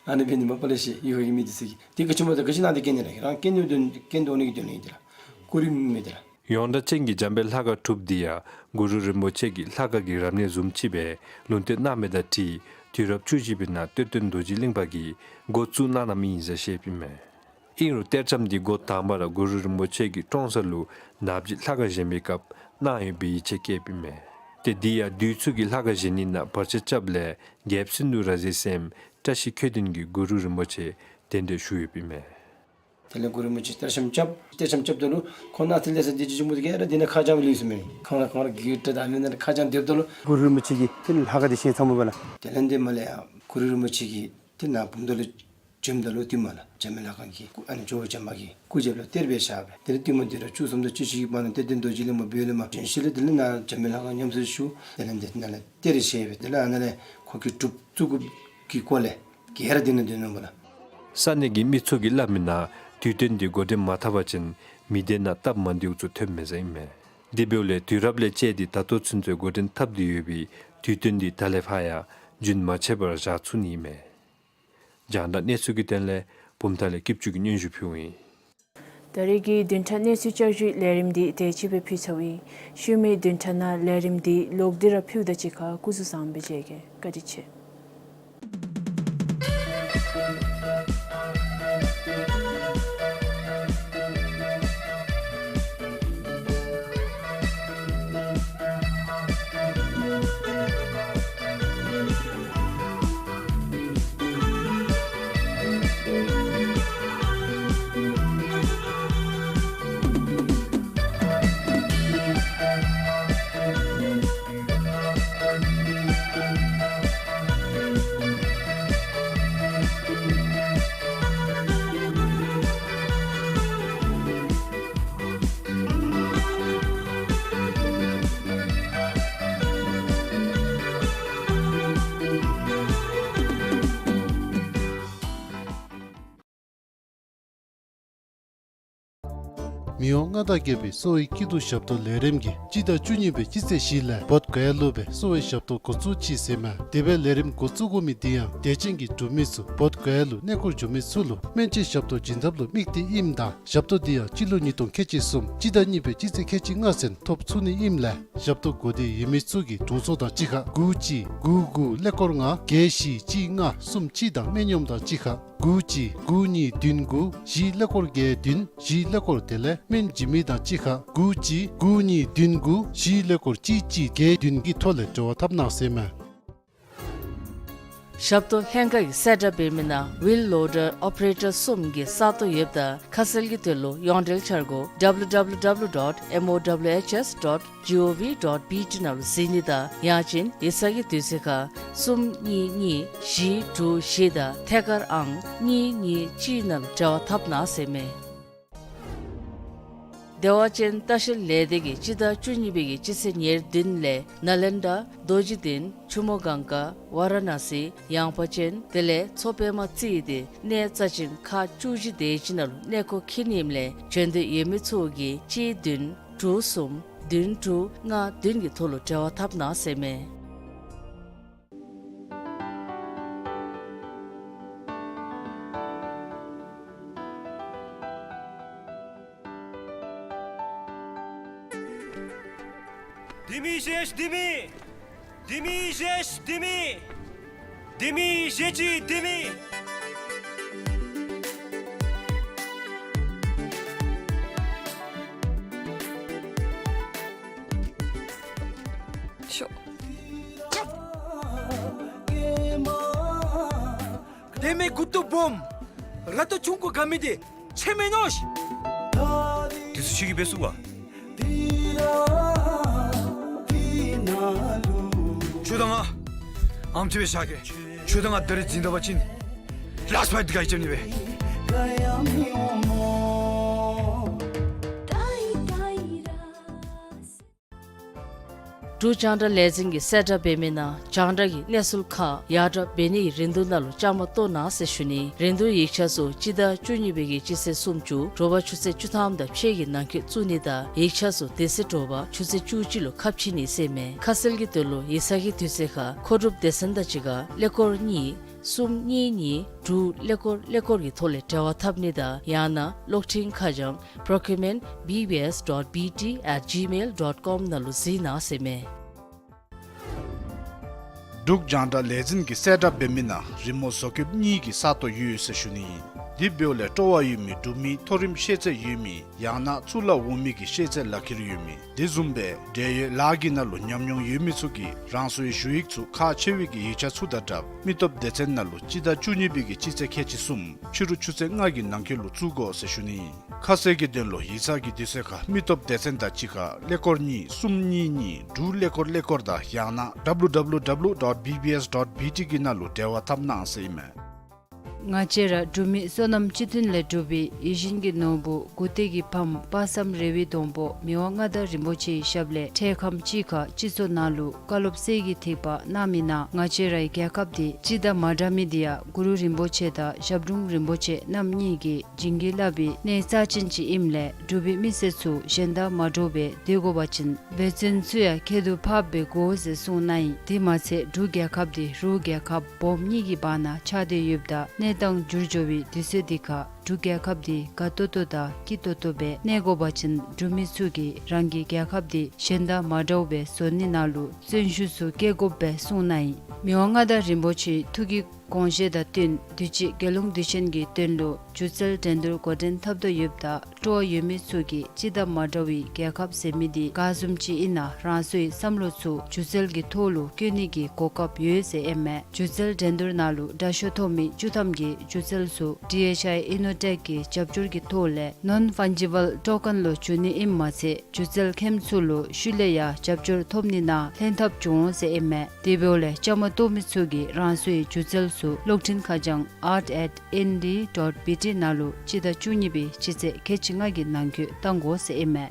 ཨ་ནི་འབད་ནི་མ་པ་ལས་ཤེས་ཡུལ་ཁ་གི་མི་འདི་ཚུ་གིས། ཏེ་ག་ཅི་སྨོ་ད་ག་ཅི་ནང་ཏེ་སྐད་ནི་ར་རང་སྐད་ནི་འདོན་སྐད་འདོན་ནི་གི་དོན་ལུ་ཨིན་ཏེ་ལགས། གུ་རུ་མི་ཏེ་ལགས། ཡོངས་གྲགས་ཅན་གྱི་འཇམ་དཔལ་ལྷ་ཁང་གྲུབ་འདི་ཡང་གུ་རུ་རིན་པོ་ཆེ་གིས་ལྷ་ཁང་གི་རབ་གནས་བཟུམ་ཅིག་སྦེ་ལུང་བསྟན་གནང་མི་དང་འཁྲིལ་དུས་རབས་བཅུ་བཞི་པའི་ནང་གཏེར་སྟོན་རྡོ་རྗེ་གླིང་པ་གིས་འགོ་བཙུགས་གནང་གནངམ་ཨིན་ཟེར་བཤདཔ་ཨིན་མས། ཨིན་རུང་གཏེར་འཆམ་འདི་འགོ་དང་པ་ར་གུ་རུ་རིན་པོ་ཆེ་གིས་ཀྲོང་གསར་ལུ་ནབ་ཇི་ལྷ་ཁང་བཞེངས་པའི་སྐབས་གནང་ཡོད་པའི་ཡིད་ཆེས་བསྐྱེདཔ་ཨིན་མས། ཏེ་འདི་ཡང་བདུད་ཚུ་གིས་ལྷ་ཁང་བཞེངས་ནི་ནང་བར་ཆད་རྐྱབ་ལས་རྒྱལཔོ་སིནྡྷུ་རཱ་ཛའི་སྲསམོ་བཀྲ་ཤིས་འཁོན་འདུན་གྱིས་གུ་རུ་རིན་པོ་ཆེ་གདན་འདྲེན་ཞུ་ཡོདཔ་ཨིན་མས། དེ་ལས་གུ་རུ་རིན་པོ་ཆེ་གཏེར་འཆམ་རྐྱབ། གཏེར་འཆམ་རྐྱབ་ད་ལུ་ཁོང་ནཱ་ཏེ་ལས་ས་འདི་ཅིག་བྱུངམ་ད་ག་ར་འདི་ནང་ཁ་བྱང་ལུས་སོ་མས། ཁོང་ར་ཁོང་ར་གི་ཏེ་ད་མི་ནང་ཁ་བྱང་སྡོདཔ་ད་ལུ་གུ་རུ་རིན་པོ་ཆེ་གིས་ཏེ་ལྷ་ཁང་འདི་བཞེངས་ཚརཝ་མས་པ་ལགས། དེ་ལས་ཏེ་མར་ལས་ཡང་གུ་རུ་རིན་པོ་ཆེ་གིས་ཏེ་ནཱ་བུམ་ཐང་ལུ་བྱོནམ་ད་ལུ་བསྟུད་མར་ལགས་འཇམ་དཔལ་ལྷ་ཁང་གི་སྐུ་ཨ་ནི་ཇོ་བོ་རྗེ་འཆང་པ་གི་སྐུ་རྒྱབ་ལུ་གཏེར་སྦེ་བཞག་སྦེ། དེ་ལས་བསྟུད་མར་དུས་རབས་བཅུ་གསུམ་དང་བཅུ་བཞི་གི་བར་ན་གཏེར་སྟོན་རྡོ་རྗེ་གླིང་པ་བོད་ལས་མར་བྱོན་ཞིནམ་ལས་དེ་ལས་ནཱ་འཇམ་དཔལ་ལྷ་ཁང་ཉམས་གསོ་ཞུ། དེ་ལས་ཏེ་ནཱ་ལས་གཏེར་བཞེས་སྦེ་དེ་ལས་ཨ་ནཱ་ལས་ཁོ་གིས་གྲུབ་བཙུགས་དགོཔ་གི་སྐོར་ལས་ག་ར་འདི་ནང་འདོན་ནུག་པ་ལགས། ས་གནས་ཀྱི་མི་ཚུ་གིས་སླབ་མི་ནང་དུས་སྟོན་འདི་འགོ་འདྲེན་མ་འཐབ་པ་ཅིན་མི་སྡེ་ནང་སྟབས་མ་བདེཝ་ཚུ་ཐོནམ་མས་ཟེར་ཨིན་མས། དེ་འབདཝ་ལས་དུས་རབས་ལས་བཅད་དེ་ད་ལྟོ་ཚུན་ཚོད་འགོ་འདྲེན་འཐབ་སྟེ་ཡོད་པའི་དུས་སྟོན་འདི་ད་ལས་ཕར་ཡང་རྒྱུན་མ་ཆད་པར་བཞག་ཚུགས་ནི་ཨིན་མས། རྒྱང་བསྒྲགས་གནས་ཚུལ་གྱི་དོན་ལས་བུམ་ཐང་ལས་སྐྱིད་ཆུ་གིས་སྙན་ཞུ་ཕུལཝ་ཨིན། ད་རེས་ཀྱི་བདུན་ཕྲག་གནས་ཚུལ་བསྐྱར་ཞུའི་ལས་རིམ་འདི་དེ་ཅིག་སྦེ་ཕུལ་ཚརཝ་ཨིན། ཤུལ་མའི་བདུན་ཕྲག་ནང་ལས་རིམ་འདི་ལོག་སྟེ་ར་ཕུལཝ་ད་གཅིག་ཁར་སྐུ་གཟུགས་བཟང་པོ་སྦེ་མཇལ་གེ། བཀའ་དྲིན་ཆེ། མི་དབང་མངའ་བདག་རྒྱལ་པོའི་གསོ་བའི་སྐྱིད་སྡུག་ཞབས་ཏོག་ལས་རིམ་གྱིས་སྤྱི་ཟླ་བཅུ་གཉིས་པའི་སྤྱི་ཚེས་བཞི་ལས་བོདྷ་ག་ཡ་ལུ་སྦེ་གསོ་བའི་ཞབས་ཏོག་འགོ་བཙུགས་ཅི་ཟེར་མས། དེ་སྦེ་ལས་རིམ་འགོ་བཙུགས་དགོ་མི་དེ་ཡང་དད་ཅན་གྱི་འབྲུག་མི་ཚུ་བོདྷ་ག་ཡ་ལུ་གནས་སྐོར་འགྱོ་མི་ཚུ་ལུ་སྨན་བཅོས་ཞབས་ཏོག་བྱིན་ཐབས་ལུ་དམིགས་ཏེ་ཨིནམ་ད་ཞབས་ཏོག་དེ་ཡང་སྤྱི་ལོ་ཉིས་སྟོང་ཁལ་གཅིག་གསུམ་སྤྱི་ཟླ་གཉིས་པའི་སྤྱི་ཚེས་ཁལ་གཅིག་ལྔ་ཚུན་ཐོབ་ཚུགས་ནི་ཨིནམ་ལས་ཞབས་ཏོག་དགོས་འདོད་ཡོད་མི་ཚུ་གིས་དྲུང་འཚོ་དང་གཅིག་ཁར་དགུ་གཅིག་དགུ་དགུ་ཀླད་ཀོར་ལྔ་བརྒྱད་བཞི་གཅིག་ལྔ་གསུམ་གཅིག་དང་སྨན་གཡོགམ་དང་གཅིག་ཁར་དགུ་གཅིག་དགུ་གཉིས་བདུན་དགུ་བཞི་ཀླད་ཀོར་བརྒྱད་བདུན་བཞི་ཀླད་ཀོར་དེ་ལས་སྨན་བྱིན་མི་དང་གཅིག་ཁར་དགུ་གཅིག་དགུ་གཉིས་བདུན་དགུ་བཞི་ཀླད་ཀོར་གཅིག་གཅིག་བརྒྱད་བདུན་གྱི་ཐོག་ལས་འབྲེལ་བ་འཐབ་གནང་ཟེར་མས། ཞབས་ཏོག་ལྷན་ཁག་གིས་གསལ་བསྒྲགས་འབད་མི་ནང་ཝིལ་ལོ་ཌར་ཨོ་པ་རེ་ཊར་གསུམ་གྱི་ས་སྟོང་ཡོདཔ་ད་ཁ་གསལ་གྱི་དོན་ལུ་ཡོངས་འབྲེལ་འཆར་སྒོ་W W W dot M O W H S dot G O V dot B T ནང་ལུ་གཟིགས་ནི་དང་ཡང་ཅིན་ཡིག་ཚང་གི་དུས་ཚོད་ཁར་གསུམ་གཉིས་གཉིས་བཞི་དྲུག་བཞི་དང་ཐད་ཀར་ཨང་གཉིས་གཉིས་གཅིག་ནང་ལུ་འབྲེལ་བ་འཐབ་གནང་ཟེར་མས། བདེ་བ་ཅན་ལྟ་བཤལ་ལས་སྡེ་གིས་སྤྱི་ཟླ་བཅུ་གཉིས་པའི་གི་སྤྱི་ཚེས་ཉེར་བདུན་ལས་ནཱ་ལེནྡྲ་རྡོ་རྗེ་གདན་ཆུ་མོ་གངྒཱ་ཝཱ་ར་ཎ་སི་ཡངས་པ་ཅན་དེ་ལས་མཚོ་པདྨ་རྩེ་ཡི་དེ་གནས་རྩ་ཅན་ཁག་བཅུ་བཞི་དེ་ཅིག་ནང་ལུ་གནས་སྐོར་འཁྱིད་ནི་ཨིནམ་ལས་བྱོན་འདོད་ཡོད་མི་ཚུ་གིས་གཅིག་བདུན་དྲུག་གསུམ་བདུན་དྲུག་ལྔ་བདུན་གྱི་ཐོག་ལུ་འབྲེལ་བ་འཐབ་གནང་ཟེར་མས། ལྡེ་མིག་བཞེས་ལྡེ་མིག། ལྡེ་མིག་བཞེས་ལྡེ་མིག། ལྡེ་མིག་བཞེས་ཅིག་ལྡེ་མིག། ཤོག། ལྡེ་མིག་མགུ་ཏོ་སྦོམ། ར་ཏོ་ཆུང་ཀུ་ག་མི་དེ་ཆེ་མེན་ནོ་ཤིག། དེ་ཚུ་ཁྱོད་ཀྱིས་འབད་ཚུགས་པ། ཁྱོད་དང་ང་ཨམ་ཅིག་སྦེ་བཞག་གེ། ཁྱོད་དང་ང་ད་རིས་འཛིང་ད་པ་ཅིན་ལཱསཊ་ཕའིཊ་འདི་ག་གིས་རྐྱབ་ནི་སྦེ། འབྲུག་རྒྱང་བསྒྲགས་ལས་འཛིན་གྱིས་གསལ་བསྒྲགས་འབད་མི་ནང་རྒྱང་བསྒྲགས་ཀྱི་གནས་ཚུལ་ཁག་ཡར་དྲག་འབད་ནི་གི་རིན་བསྡུར་ནང་ལུ་བཅའ་མར་གཏོགས་གནང་ཟེར་ཞུ་ནི། རིན་བསྡུར་ཡིག་ཆ་ཚུ་སྤྱི་ཟླ་བཅུ་གཉིས་པའི་གི་སྤྱི་ཚེས་སུམ་ཅུ་དྲོ་པ་ཆུ་ཚོད་བཅུ་ཐམ་དང་ཕྱེད་ཀྱི་ནང་འཁོད་བཙུགས་ནི་དང་ཡིག་ཆ་ཚུ་དེ་ཚེ་དྲོ་པ་ཆུ་ཚོད་བཅུ་གཅིག་ལུ་ཁ་ཕྱེ་ནི་ཟེར་མས། ཁ་གསལ་གྱི་དོན་ལུ་ཡིག་ཚང་གི་དུས་ཚོད་ཁར་མཁོ་སྒྲུབ་སྡེ་ཚན་དང་གཅིག་ཁར་ཀླད་ཀོར་གཉིས་གསུམ་གཉིས་གཉིས་དྲུག་ཀླད་ཀོར་ཀླད་ཀོར་གྱི་ཐོག་ལས་འབྲེལ་བ་འཐབ་ནི་དང་ཡང་ན་གློག་འཕྲིན་ཁ་བྱང་procurement B B S dot B T at gmail dot com ནང་ལུ་གཟིགས་གནང་ཟེར་མས། འབྲུག་རྒྱང་བསྒྲགས་ལས་འཛིན་གྱིས་གསལ་བསྒྲགས་འབད་མི་ནང་རི་མོ་བཟོ་བཀོདཔ་གཉིས་ཀྱི་ས་སྟོང་ཡོད་ཟེར་ཞུ་ནི་ཨིན། དེ་འབདཝ་ལས་སྤྲོ་བ་ཡོད་མི་འབྲུག་མི་མཐོ་རིམ་ཤེས་ཚད་ཡོད་མི་ཡང་ན་གཙུག་ལག་འོག་མའི་གི་ཤེས་ཚད་ལག་ཁྱེར་ཡོད་མི་དེ་བཟུམ་སྦེ་འབྲེལ་ཡོད་ལཱ་གི་ནང་ལུ་ཉམས་མྱོང་ཡོད་མི་ཚུ་གིས་རང་སོའི་ཞུ་ཡིག་ཚུ་ཁག་ཆེ་བའི་གི་ཡིག་ཆ་ཚུ་དང་སྦྲགས་མི་སྟོབས་སྡེ་ཚན་ནང་ལུ་སྤྱི་ཟླ་བཅུ་གཉིས་པའི་གི་སྤྱི་ཚེས་ཁལ་གཅིག་གསུམ་ཕྱི་རུ་ཆུ་ཚོད་ལྔ་གི་ནང་འཁོད་ལུ་བཙུགས་དགོ་ཟེར་ཞུ་ནི་ཨིན། ཁ་གསལ་གྱི་དོན་ལུ་ཡིག་ཚང་གི་དུས་ཚོད་ཁར་མི་སྟོབས་སྡེ་ཚན་དང་གཅིག་ཁར་ཀླད་ཀོར་གཉིས་གསུམ་གཉིས་གཉིས་དྲུག་ཀླད་ཀོར་ཀླད་ཀོར་དང་ཡང་ན་W W W dot B B S dot B T གི་ནང་ལུ་འབྲེལ་བ་འཐབ་གནང་ཟེར་ཨིན་མས། ང་བཅས་ར་འབྲུག་མི་བསོད་ནམས་སྤྱི་མཐུན་ལས་གྲུབ་པའི་ཡིད་བཞིན་གྱི་ནོར་བུ་མགུ་སྟེང་གི་ཕམ་དཔག་བསམ་རེ་བའི་སྡོང་པོ་མི་དབང་མངའ་བདག་རིན་པོ་ཆེའི་ཞབས་ལས་འཕྲལ་ཁམས་ཅིག་ཁར་སྤྱི་ཚོགས་ནང་ལུ་བཀའ་སློབ་གསེར་གྱི་ཐིགས་པ་གནང་མི་ནང་ང་བཅས་རའི་རྒྱལ་ཁབ་འདི་སྤྱི་དང་མ་འདྲ་མི་འདི་ཡང་གུ་རུ་རིན་པོ་ཆེ་དང་ཞབས་དྲུང་རིན་པོ་ཆེ་རྣམ་གཉིས་ཀྱིས་བྱིན་གྱིས་བརླབས་པའི་གནས་རྩ་ཅན་ཅིག་ཨིནམ་ལས་འབྲུག་པའི་མི་སེར་ཚུ་གཞན་དང་མ་འདྲཝ་སྦེ་སྡོད་དགོ་པ་ཅིན་འབད་བརྩོན་ཚུ་ཡང་ཁྱད་དུ་འཕགསཔ་སྦེ་དགོ་ཟེར་གསུངས་གནང་ཡི། དེ་མ་ཚད་འབྲུག་རྒྱལ་ཁབ་འདི་རུ་རྒྱལ་ཁབ་སྦོམ་གཉིས་ཀྱི་བར་ན་ཆགས་ཏེ་ཡོདཔ་ད་གནས་སྟངས་འགྱུར་འགྱོ་བའི་དུས་ཚོད་འདི་ཁར་འབྲུག་རྒྱལ་ཁབ་འདི་དགའ་ཏོག་ཏོ་དང་སྐྱིད་ཏོག་ཏོ་སྦེ་གནས་དགོ་པ་ཅིན་འབྲུག་མི་ཚུ་གིས་རང་གི་རྒྱལ་ཁབ་འདི་གཞན་དང་མ་འདྲཝ་སྦེ་བཟོ་ནི་ནང་ལུ་བརྩོན་ཤུགས་ཚུ་བསྐྱེད་དགོཔ་སྦེ་གསུངས་གནང་ཡི། མི་དབང་མངའ་བདག་རིན་པོ་ཆེའི་ཐུགས་ཀྱི་དགོངས་བཞེད་དང་བསྟུན་དུས་ཅི་རྒྱལ་ཡོངས་དུས་ཆེན་གྱི་དོན་ལུ་སྒྱུ་རྩལ་འགྲན་བསྡུར་འགོ་འདྲེན་འཐབ་དོ་ཡོདཔ་ད་སྤྲོ་བ་ཡོད་མི་ཚུ་གིས་སྤྱི་དང་མ་འདྲ་བའི་རྒྱལ་ཁབ་ཟེར་མི་འདི་ག་བཟུམ་ཅིག་ཨིན་ན་རང་སོའི་བསམ་བློ་ཚུ་སྒྱུ་རྩལ་གྱི་ཐོག་ལུ་བཀོད་ནི་གི་གོ་སྐབས་ཡོད་ཟེར་ཨིན་མས། སྒྱུ་རྩལ་འགྲན་བསྡུར་ནང་ལུ་དྲག་ཤོས་ཐོབ་མི་བཅུ་ཐམ་གྱི་སྒྱུ་རྩལ་ཚུ་ཌི་ཨེཆ་ཨའི་ཨི་ནོ་ཊེཀ་གི་རྒྱབ་སྐྱོར་གྱི་ཐོག་ལས་ནོན་ཕཱན་ཇི་བཱལ་ཊོ་ཀེན་ལུ་བསྒྱུར་ནི་ཨིནམ་མ་ཚད་སྒྱུ་རྩལ་མཁནམ་ཚུ་ལུ་ཤུལ་ལས་ཡང་རྒྱབ་སྐྱོར་ཐོབ་ནི་ནང་ལྷན་ཐབས་འབྱུང་འོང་ཟེར་ཨིན་མས། དེ་འབདཝ་ལས་བཅའ་མར་གཏོགས་མི་ཚུ་གིས་རང་སོའི་སྒྱུ་རྩལ་ཚུ་གློག་འཕྲིན་ཁ་བྱང་art at N D dot B T ནང་ལུ་སྤྱི་ཟླ་བཅུ་གཉིས་པའི་སྤྱི་ཚེས་ཁལ་གཅིག་ལྔ་གི་ནང་འཁོད་བཏང་དགོ་ཟེར་ཨིན་མས།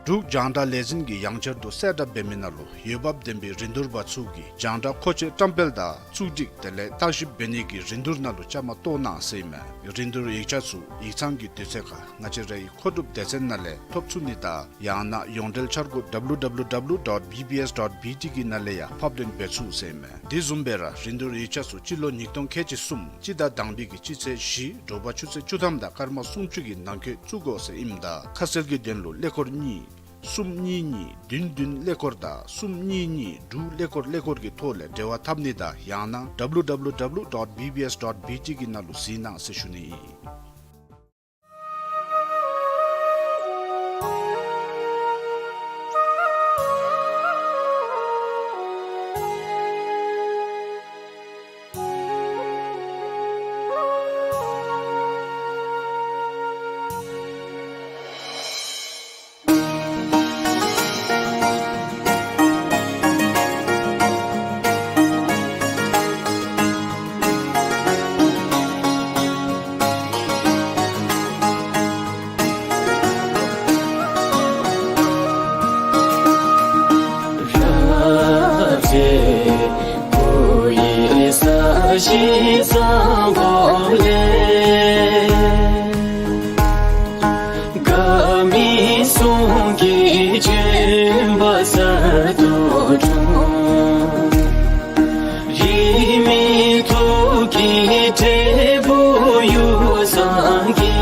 འབྲུག་རྒྱང་བསྒྲགས་ལས་འཛིན་གྱིས་ཡང་བསྐྱར་དུ་གསལ་བསྒྲགས་འབད་མི་ནང་ལུ་འོས་འབབ་ལྡན་པའི་རིན་བསྡུར་པ་ཚུ་གིས་རྒྱང་བསྒྲགས་མཁོ་ཆས་བཀྲམ་སྤེལ་དང་བཙུགས་སྒྲིག་དེ་ལས་བརྟག་ཞིབ་འབད་ནི་གི་རིན་བསྡུར་ནང་ལུ་བཅའ་མར་གཏོགས་གནང་ཟེར་ཨིན་མས། རིན་བསྡུར་ཡིག་ཆ་ཚུ་ཡིག་ཚང་གི་དུས་ཚོད་ཁར་ང་བཅས་རའི་མཁོ་སྒྲུབ་སྡེ་ཚན་ནང་ལས་ཐོབ་ཚུགས་ནི་དང་ཡང་ན་ཡོངས་འབྲེལ་འཆར་སྒོ་W W W dot B B S dot B T གི་ནང་ལས་ཡང་ཕབ་ལེན་འབད་ཚུགས་ཟེར་ཨིན་མས། དེ་བཟུམ་སྦེ་ར་རིན་བསྡུར་ཡིག་ཆ་ཚུ་སྤྱི་ལོ་ཉིས་སྟོང་ཁལ་གཅིག་གསུམ་སྤྱི་ཟླ་དང་པའི་གི་སྤྱི་ཚེས་བཞི་དྲོ་པ་ཆུ་ཚོད་བཅུ་ཐམ་དང་སྐར་མ་སུམ་ཅུ་གི་ནང་འཁོད་བཙུགས་དགོ་ཟེར་ཨིནམ་ད་ཁ་གསལ་གྱི་དོན་ལུ་ཀླད་ཀོར་གཉིས་གསུམ་གཉིས་གཉིས་བདུན་བདུན་ཀླད་ཀོར་དང་གསུམ་གཉིས་གཉིས་དྲུག་ཀླད་ཀོར་ཀླད་ཀོར་གྱི་ཐོག་ལས་འབྲེལ་བ་འཐབ་ནི་དང་ཡང་ན་W W W dot B B S dot B T གི་ནང་ལུ་གཟིགས་གནང་ཟེར་ཞུ་ནི་ཨིན། དགའ་མི་གསུང་གི་བྱོན་པ་གསར་དུ་འཁྲུངས། རིས་མེད་ཐུགས་ཀྱི་འབྲས་བུ་ཡུལ་བཟང་གི།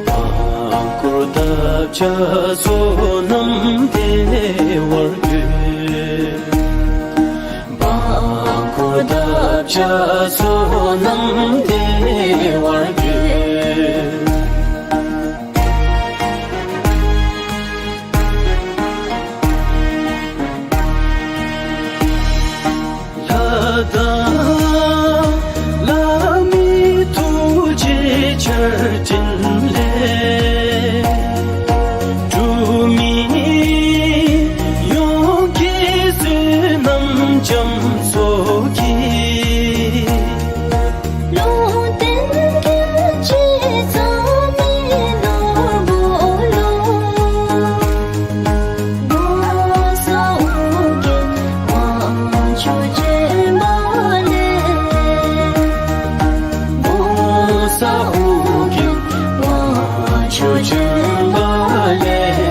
འབངས་འཁོར་འདབ་ཆགས་བསོད་ནམས་བདེ་བར་འགོད། འབངས་འཁོར་འདབ་ཆགས་བསོད་ནམས་བདེ་བར་འགོད། ལྷ་དང་ལྷ་མིན་ཐུགས་རྗེའི་ཆར་སྤྲིན་ལས། འབྲུག་མི་ཡོངས་ཀྱི་བསོད་ནམས་རྒྱ་མཚོ་གིས། ལུང་བསྟན་རྒྱལ་བྱེད་རྩ་བའི་ནོར་བུ་ལུ། ༸གོང་ས་ཨོ་རྒྱན་དབང་ཕྱུག་བྱོན་པ་ལས། ༸གོང་ས་ཨོ་རྒྱན་དབང་ཕྱུག་བྱོན་པ་ལས།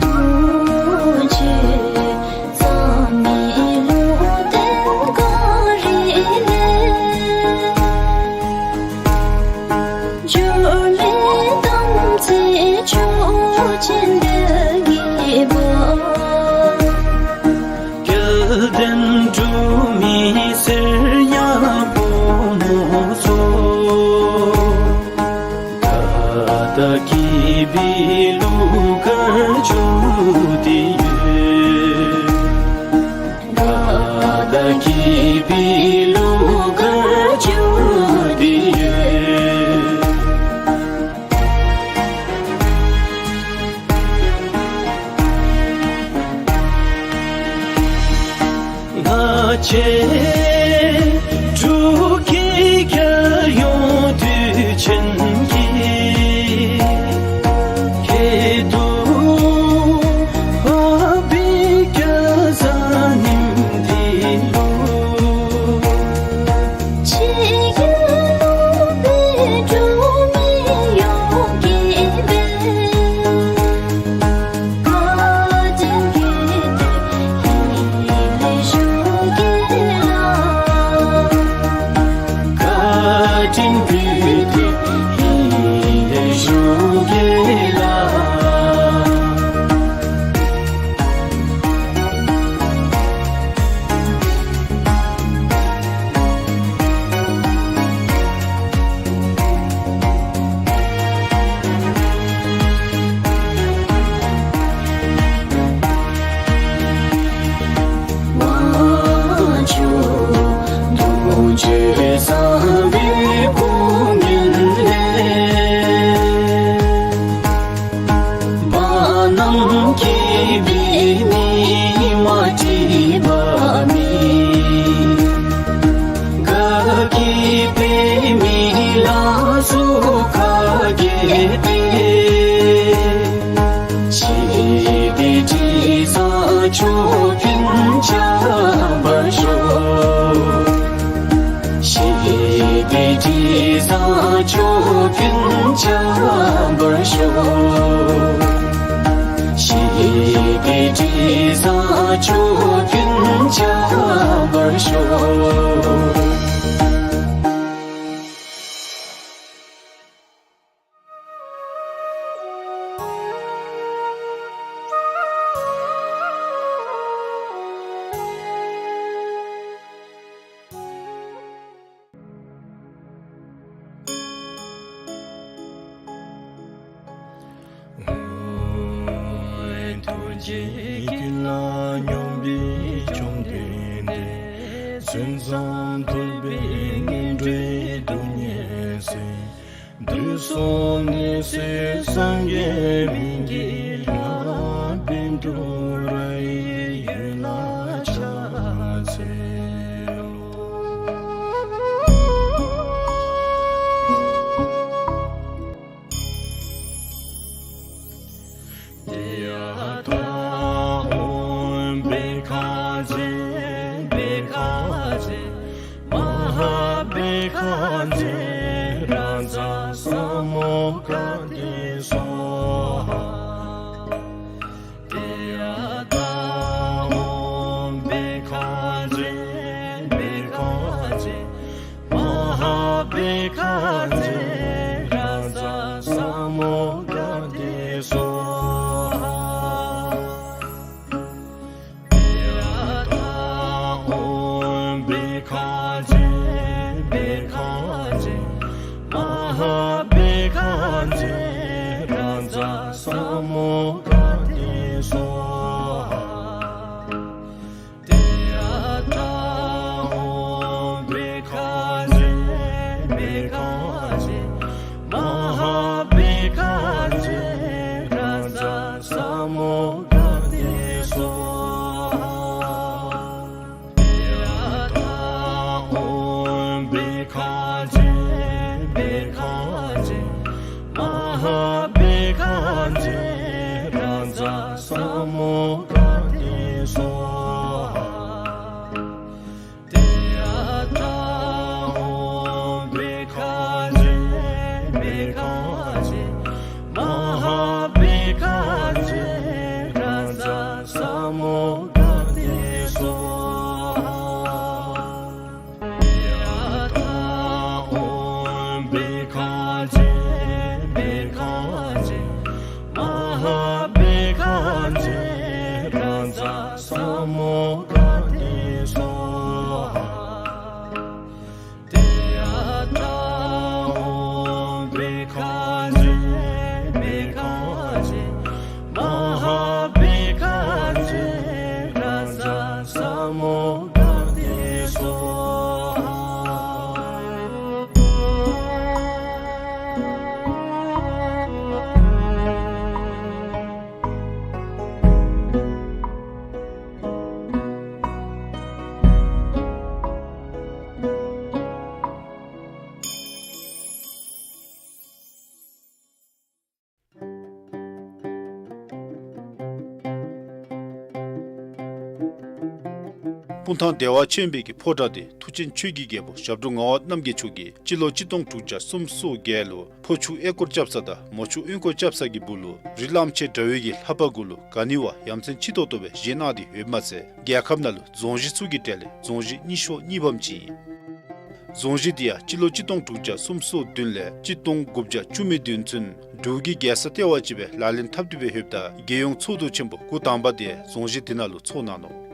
རྡོ་རྗེ་རྩ་བའི་ལུང་བསྟན་གངས་རི་ལས། འགྱུར་མེད་དམ་ཚིག་ཆོས་ཅན་དོན་གྱི་བ། སྐལ་ལྡན་འབྲུག་མི་སེར་ཡང་ཕོ་མོ་ཚུ། དགའ་དང་སྐྱིད་པའི་གླུ་གར་འཇུག་སྟེ་ཡོད། དགའ་དང་སྐྱིད་པའི་གླུ་གར་འཇུག་སྟེ་ཡོད། ང་བཅས་འབྲུག་གི་རྒྱལ་ཡོངས་དུས་ཆེན་གྱི་སྐད་དུ་བབས་པའི་སྐལ་བཟང་ཉིནམ་འདི་ལུ། ཆེ་རྒྱས་ལུང་པའི་འབྲུག་མི་ཡོངས་ཀྱིས་འབད། བཀའ་དྲིན་གྱི་དོན་ཡིད་ལས་ཞུ་གེ་ལགས། འབར་ཤོག། ཞི་བདེའི་དྲི་བཟང་ཕྱོགས་ཀུན་ཁྱབ་པར་ཤོག། ཐུགས་རྗེ་ཀུན་ལ་སྙོམས་པའི་བཅོམ་ལྡན་འདས། གསུང་རྣམས་ཐོས་པས་ངན་འགྲོའི་སྡུག་བསྔལ་སེལ། དུག་གསུམ་ནད་སེལ་སངས་རྒྱས་སྨན་གྱི་བླ། བཻ་ཌཱུརྱ་ཡི་འོད་ལ་ཕྱག་འཚལ་ལོ། ཏདྱ་ཐཱ། ཨོཾ་བྷཻ་ཥ་ཛྱེ་བྷཻ་ཥ་ཛྱེ་མ་ཧཱ་བྷཻ་ཥ་ཛྱེ་རཱ་ཛ་ས་མུདྒ་ཏེ་སྭཱ་ཧཱ། ཏདྱ་ཐཱ། ཨོཾ་བྷཻ་ཥ་ཛྱེ་བྷཻ་ཥ་ཛྱེ་མ་ཧཱ་བྷཻ་ཥ་ཛྱེ་རཱ་ཛ་ས་མུདྒ་ཏེ་སྭཱ་ཧཱ། ཏདྱ་ཐཱ། ཨོཾ་བྷཻ་ཥ་ཛྱེ་བྷཻ་ཥ་ཛྱེ་མ་ཧཱ་བྷཻ་ཥ་ཛྱེ་རཱ་ཛ་ས་མུདྒ་ཏེ་སྭཱ་ཧཱ། ཏདྱ་ཐཱ། ཨོཾ་བྷཻ་ཥ་ཛྱེ་བྷཻ་ཥ་ཛྱེ་མ་ཧཱ་བྷཻ་ཥ་ཛྱེ་རཱ་ཛ་ས་མུདྒ་ཏེ་སྭཱ་ཧཱ། ཏདྱ་ཐཱ། ཨོཾ་བྷཻ་ཥ་ཛྱེ་བྷཻ་ཥ་ཛྱེ་མ་ཧཱ་བྷཻ་ཥ་ཛྱེ་རཱ་ཛ་ས་མུདྒ་ཏེ་སྭཱ་ཧཱ། ཏདྱ་ཐཱ། ཨོཾ་བྷཻ་ཥ་ཛྱེ་བྷཻ་ཥ་ཛྱེ་མ་ཧཱ་བྷཻ་ཥ་ཛྱེ་རཱ་ཛ་ས་མུདྒ་ཏེ་སྭཱ་ཧཱ། ཏདྱ་ཐཱ། ཨོཾ་བྷཻ་ཥ་ཛྱེ་བྷཻ་ཥ་ཛྱེ་མ་ཧཱ་བྷཻ་ཥ་ཛྱེ་རཱ་ཛ་ས་མུདྒ་ཏེ་སྭཱ་ཧཱ། ཏདྱ་ཐཱ། ཨོཾ་བྷཻ་ཥ་ཛྱེ་བྷཻ་ཥ་ཛྱེ་མ་ཧཱ་བྷཻ་ཥ་ཛྱེ་རཱ་ཛ་ས་མུདྒ་ཏེ་སྭཱ་ཧཱ། སྤུངས་ཐང་བདེ་བ་ཆེན་པོའི་གི་ཕོ་བྲང་འདི་མཐུ་ཆེན་ཆོས་ཀྱི་རྒྱལ་པོ་ཞབས་དྲུང་ངག་དབང་རྣམ་རྒྱལ་མཆོག་གིས་སྤྱི་ལོ་གཅིག་སྟོང་དྲུག་བརྒྱ་སུམ་ཅུ་སོ་བརྒྱད་ལུ་ཕོ་ཆུ་གཡས་སྐོར་རྐྱབ་ས་དང་མོ་ཆུ་གཡོན་སྐོར་རྐྱབ་ས་གི་སྦུག་ལུ་རི་གླང་ཆེན་འདྲ་བའི་གི་ལྷ་པ་གུ་ལུ་ག་ནི་བ་ཡ་མཚན་ཆེ་ཏོག་ཏོ་སྦེ་བཞེངས་གནང་སྟེ་ཡོདཔ་མ་ཚད་རྒྱལ་ཁབ་ནང་ལུ་རྫོང་གཞི་ཚུ་གི་གྲས་ལས་རྫོང་གཞི་རྙིང་ཤོས་གཉིས་པམ་ཅིག་ཨིན། རྫོང་གཞི་འདི་ཡང་སྤྱི་ལོ་གཅིག་སྟོང་དྲུག་བརྒྱ་སུམ་ཅུ་སོ་བདུན་ལས་གཅིག་སྟོང་དགུ་བརྒྱ་བཅུ་མའི་དུས་ཚུན་འབྲུག་གི་རྒྱལ་ས་ལྟེ་བ་ཅིག་སྦེ་ལག་ལེན་འཐབ་སྟེ་སྦེ་ཡོདཔ་ད་རྒྱལ་ཡོངས་ཚོགས་འདུ་ཆེན་པོ་འགོ་དང་པ་དེ་རྫོང་གཞི་འདི་ནང་ལུ་ཚོགས་གནང་ནུག།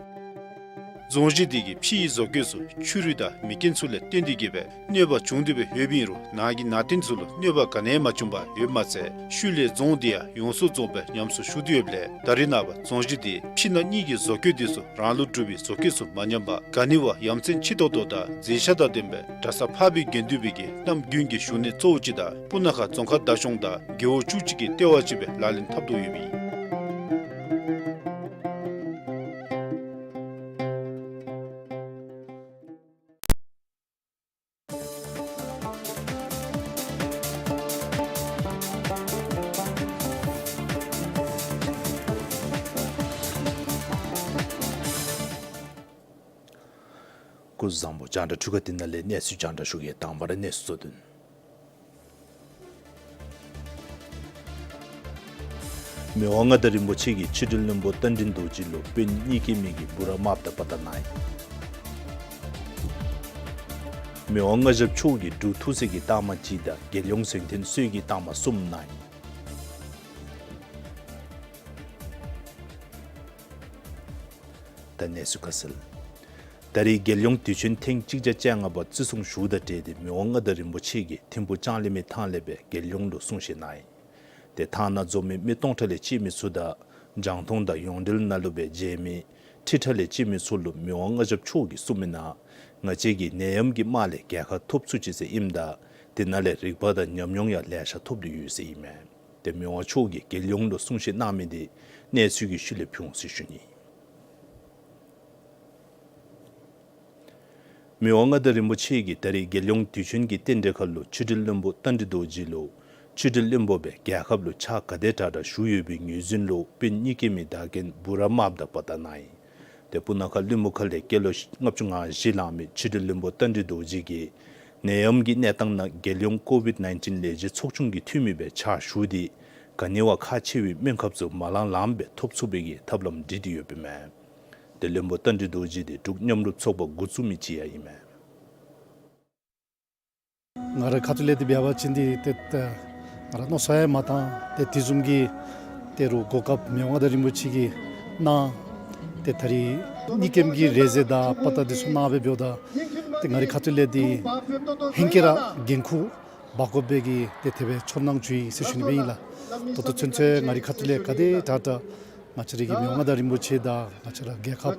རྫོང་གཞི་འདི་གི་ཕྱི་ཡི་བཟོ་བཀོད་ཚུ་ཆུ་རུད་དང་མེ་རྐྱེན་ཚུ་ལས་བརྟེན་ཏེ་གིས་སྦེ་གནོད་པ་བྱུང་སྟེ་སྦེ་ཡོདཔ་ཨིན་རུང་ནང་གི་ནང་རྟེན་ཚུ་ལུ་གནོད་པ་ག་ནི་ཡང་མ་བྱུང་པར་ཡོདཔ་མ་ཚད་ཤུལ་ལས་རྫོང་འདི་ཡང་ཡོངས་སུ་རྫོགསཔ་སྦེ་ཉམས་གསོ་ཞུ་སྟེ་ཡོདཔ་ལས་ད་རེས་ནངས་པ་རྫོང་གཞི་འདི་ཕྱི་ནང་གཉིས་ཀྱི་བཟོ་བཀོད་འདི་ཚུ་རང་ལུགས་གྲུབ་པའི་བཟོ་བཀོད་ཚུ་མ་ཉམས་པར་ག་ནི་བ་ཡ་མཚན་ཆེ་ཏོག་ཏོ་དང་མཛེས་ཆ་དང་ལྡན་པའི་གྲྭ་ས་འཕགས་པའི་དགེ་འདུན་པའི་གི་རྣམ་རྒྱུན་གྱི་བཞུགས་གནས་གཙོ་བོ་ཅིག་དང་སྤུ་ན་ཁ་རྫོང་ཁག་བདག་སྐྱོང་དང་རྒེད་འོག་བཅུ་གཅིག་གི་ལྟེ་བ་ཅིག་སྦེ་ལག་ལེན་འཐབ་དོ་ཡོདཔ་ཨིན། སྐུ་གཟུགས་བཟང་པོ། རྒྱང་བསྒྲགས་འཕྲུལ་ཁང་འདི་ནང་ལས་གནས་ཚུལ་རྒྱང་བསྒྲགས་ཞུ་གེ། དང་པ་ར་གནས་ཚུལ་གཙོ་དོན། མི་དབང་མངའ་བདག་རིན་པོ་ཆེ་གིས་ཕྱི་དྲིལ་བློན་པོ་རྟ་མགྲིན་རྡོ་རྗེ་ལུ་སྤུན་གཉིས་སྐྱེས་མི་གི་བུ་ར་མངའ་བདག་པ་ཏ་གནང་ཡི། མི་དབང་མངའ་ཞབས་མཆོག་གིས་འབྲུག་ཐུགས་སྲས་ཀྱི་རྟགས་མ་གཅིག་དང་རྒྱལ་ཡོངས་གཟེངས་བསྟོད་སྲོལ་གྱི་རྟགས་མ་གསུམ་གནང་ཡི། ད་གནས་ཚུལ་ཁ་གསལ། ད་རེས་རྒྱལ་ཡོངས་དུས་ཆེན་ཐེངས་གཅིག་བརྒྱ་བཅོ་ལྔ་པ་བརྩི་སྲུང་ཞུཝ་དང་འབྲེལ་ཏེ་མི་དབང་མངའ་བདག་རིན་པོ་ཆེ་གིས་ཐིམ་ཕུག་ལྕང་གླིང་མའི་ཐང་ལས་སྦེ་རྒྱལ་ཡོངས་ལུ་གསུང་བཤད་གནང་ཡི། ཏེ་ཐང་ནང་འཛོམས་མི་མི་སྟོང་ཕྲག་ལས་བཅད་མི་ཚུ་དང་རྒྱང་མཐོང་དང་ཡོངས་འབྲེལ་ནང་ལུ་སྦེ་མཇལ་མི་ཁྲི་ཕྲག་ལས་བཅད་མི་ཚུ་ལུ་མི་དབང་མངའ་ཞབས་མཆོག་གིས་གསུངས་མི་ནང་ང་བཅས་ཀྱིས་ནད་ཡམས་ཀྱི་དམག་ལས་རྒྱལ་ཁ་ཐོབ་ཚུགས་ཅི་ཟེར་ཨིནམ་ད་དེ་ནང་ལས་རིག་པ་དང་ཉམས་མྱོང་ཡང་ལེ་ཤ་ཐོབ་སྟེ་ཡོད་ཟེར་ཨིན་མས། ཏེ་མི་དབང་མཆོག་གིས་རྒྱལ་ཡོངས་ལུ་གསུང་བཤད་གནང་མི་དེ་གནས་ཚུལ་གྱི་ཤུལ་ལས་ཕུལ་འོང་ཟེར་ཞུ་ནི། མི་དབང་མངའ་བདག་རིན་པོ་ཆེ་གིས་ད་རེས་རྒྱལ་ཡོངས་དུས་ཆེན་གྱི་རྟེན་འབྲེལ་ཁར་ལུ་ཕྱི་དྲིལ་བློན་པོ་རྟ་མགྲིན་རྡོ་རྗེ་ལུ་ཕྱི་དྲིལ་བློན་པོ་སྦེ་རྒྱལ་ཁབ་ལུ་ཕྱག་ག་དེ་དྲག་དྲག་ཞུ་ཡོད་པའི་ངོས་འཛིན་ལུ་སྤུན་གཉིས་སྐྱེས་མི་དར་རྒྱན་བུ་ར་མངའ་བདག་པ་ཏ་གནང་ཡི། ཏེ་སྤུ་ན་ཁ་བློན་པོ་ཁ་ལས་སྐྱེས་ལོ་ལྔ་བཅུ་ང་བཞི་ལང་མི་ཕྱི་དྲིལ་བློན་པོ་རྟ་མགྲིན་རྡོ་རྗེ་གིས་ནད་ཡམས་ཀྱི་གནས་སྟངས་ནང་རྒྱལ་ཡོངས་ཀོ་ཝིཌ་ནའིན་ཊིན་ལས་བྱེད་ཚོགས་ཆུང་གི་འཐུས་མི་སྦེ་ཕྱག་ཞུ་སྟེ་ག་ནི་བ་ཁག་ཆེ་བའི་སྨན་ཁབ་ཚུ་མ་ལང་ལངམ་སྦེ་ཐོབ་ཚུགས་པའི་གི་ཐབས་ལམ་སྒྲིག་སྟེ་ཡོདཔ་ཨིན་མས། ཏེ་བློན་པོ་རྟ་མགྲིན་རྡོ་རྗེ་དེ་འབྲུག་མཉམ་རུབ་ཚོགས་པ་འགོ་བཙུགས་མི་ཅིག་ཡང་ཨིན་མས། ང་རའི་ཁ་ཐུག་ལས་དེ་འབད་བ་ཅིན་དེ་ཏེ་ཏེ་ང་ར་མནོ་བསམ་ཡང་མ་བཏང་། ཏེ་དེ་བཟུམ་གྱི་ཏེ་རུང་གོ་སྐབས་མི་དབང་མངའ་བདག་རིན་པོ་ཆེ་གིས་གནང་། ཏེ་ད་རེས་གཉིས་སྐྱེས་མི་གི་རེ་ཟེ་དང་པ་ཏ་དེ་ཚུ་གནང་སྦེ་འབདཝ་ད་ཏེ་ང་རའི་ཁ་ཐུག་ལས་དེ་ཧེང་སྐལ་ར་འགན་ཁུར་འབག་དགོ་པའི་གི་ཏེ་དེ་སྦེ་ཚོར་སྣང་བྱུང་ཡི་ཟེར་ཞུ་ནི་སྦེ་ཨིན་ལགས། ད་ལྟོ་ཚུན་ཚོད་ང་རའི་ཁ་ཐུག་ལས་ག་དེ་དྲག་དྲག་ང་བཅས་རའི་གི་མི་དབང་མངའ་བདག་རིན་པོ་ཆེ་དང་ང་བཅས་ར་རྒྱལ་ཁབ་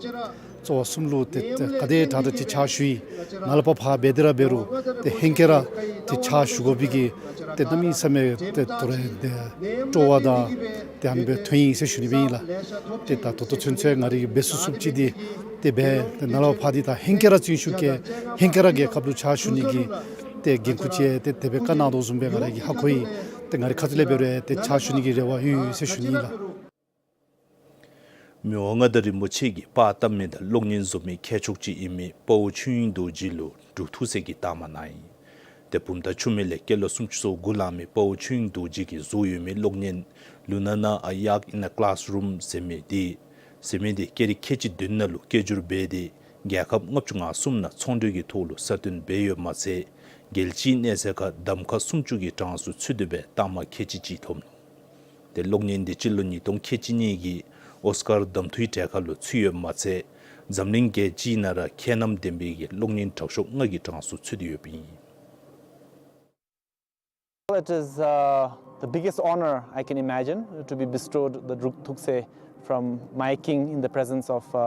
གཙོ་བོ་གསུམ་ལུ་ཏེ་ཏེ་ག་དེ་དྲག་དྲག་ཅིག་ཕྱག་ཞུ་ཡི། ནཱ་ལས་ཕར་ཕར་འབད་དེ་ར་འབད་རུང་ཏེ་ཧེང་སྐལ་ར་ཏེ་ཕྱག་ཞུ་དགོ་པའི་གི་ཏེ་གནམ་མེད་ས་མེད་ཏེ་དོ་རུང་ཏེ་སྤྲོ་བ་དང་ཏེ་ཨ་ནི་སྦེ་ཐོན་ཡི་ཟེར་ཞུ་ནི་སྦེ་ཨིན་ལགས། ཏེ་ད་ད་ལྟོ་ཚུན་ཚོད་ང་རའི་གིས་འབད་ཚུགས་ཚུགསཔ་ཅིག་དེ་ཏེ་འབད། ཏེ་ནཱ་ལས་ཕར་འདི་ད་ཧེང་སྐལ་ར་བརྩོན་ཤུགས་བསྐྱེད་ཧེང་སྐལ་ར་རྒྱལ་ཁབ་ལུ་ཕྱག་ཞུ་ནི་གི་ཏེ་འགན་ཁུར་ཅིག་ཏེ་དེ་སྦེ་བཀའ་གནང་དོ་བཟུམ་སྦེ་ང་ར་གིས་ཧ་གོ་ཡི། ཏེ་ང་རའི་ཁ་ཐུག་ལས་འབད་རུང་ཏེ་ཕྱག་ཞུ་ནི་གི་རེ་བ་ཡོད་ཡོད་ཟེར་ཞུ་ནི་ཨིན་ལགས། མི་དབང་མངའ་བདག་རིན་པོ་ཆེ་གིས་པར་བཏབ་མི་དང་གློག་བརྙན་བཟོ་མི་མཁས་མཆོག་ཅིག་ཨིན་མི་དཔའ་བོ་ཆོས་དབྱིངས་རྡོ་རྗེ་ལུ་འབྲུག་ཐུགས་སྲས་ཀྱི་རྟགས་མ་གནང་ཡི། ཏེ་བུམ་ཐང་ཆུ་སྨད་ལས་སྐྱེས་ལོ་སུམ་ཅུ་སོ་དགུ་ལང་མི་དཔའ་བོ་ཆོས་དབྱིངས་རྡོ་རྗེ་གིས་བཟོ་ཡོད་མི་གློག་བརྙན་ལུ་ན་ན་A Yak in a Classroom ཟེར་མི་དེ་ཟེར་མི་དེ་སྐད་རིགས་ཁལ་གཅིག་བདུན་ནང་ལུ་སྐད་སྒྱུར་འབད་དེ་རྒྱལ་ཁབ་ལྔ་བཅུ་ང་གསུམ་ནང་ཚོང་འབྲེལ་གྱི་ཐོག་ལུ་གསར་བཏོན་འབད་ཡོདཔ་མ་ཚད་རྒྱལ་སྤྱིའི་གནས་ཚད་ཁར་གདམ་ཁ་སུམ་ཅུ་གི་གྲངས་སུ་ཚུད་དེ་སྦེ་རྟགས་མ་ཁལ་གཅིག་གཅིག་ཐོབ་ནུག། ཏེ་གློག་བརྙན་དེ་སྤྱི་ལོ་ཉིས་སྟོང་ཁལ་གཅིག་གཉིས་ཀྱི་ཨོསི་ཀར་གདམ་འཐུའི་གྲལ་ཁར་ལུ་ཚུད་ཡོདཔ་མ་ཚད་འཛམ་གླིང་རྒྱལ་སྤྱིའི་ནང་ར་ཁྱད་རྣམ་ལྡན་པའི་གི་གློག་བརྙན་དྲག་ཤོས་ལྔ་གི་གྲངས་སུ་ཚུད་དེ་ཡོདཔ་ཨིན། Well, it is, uh, the biggest honor I can imagine to be bestowed the Druk Thukse from my king in the presence of, uh,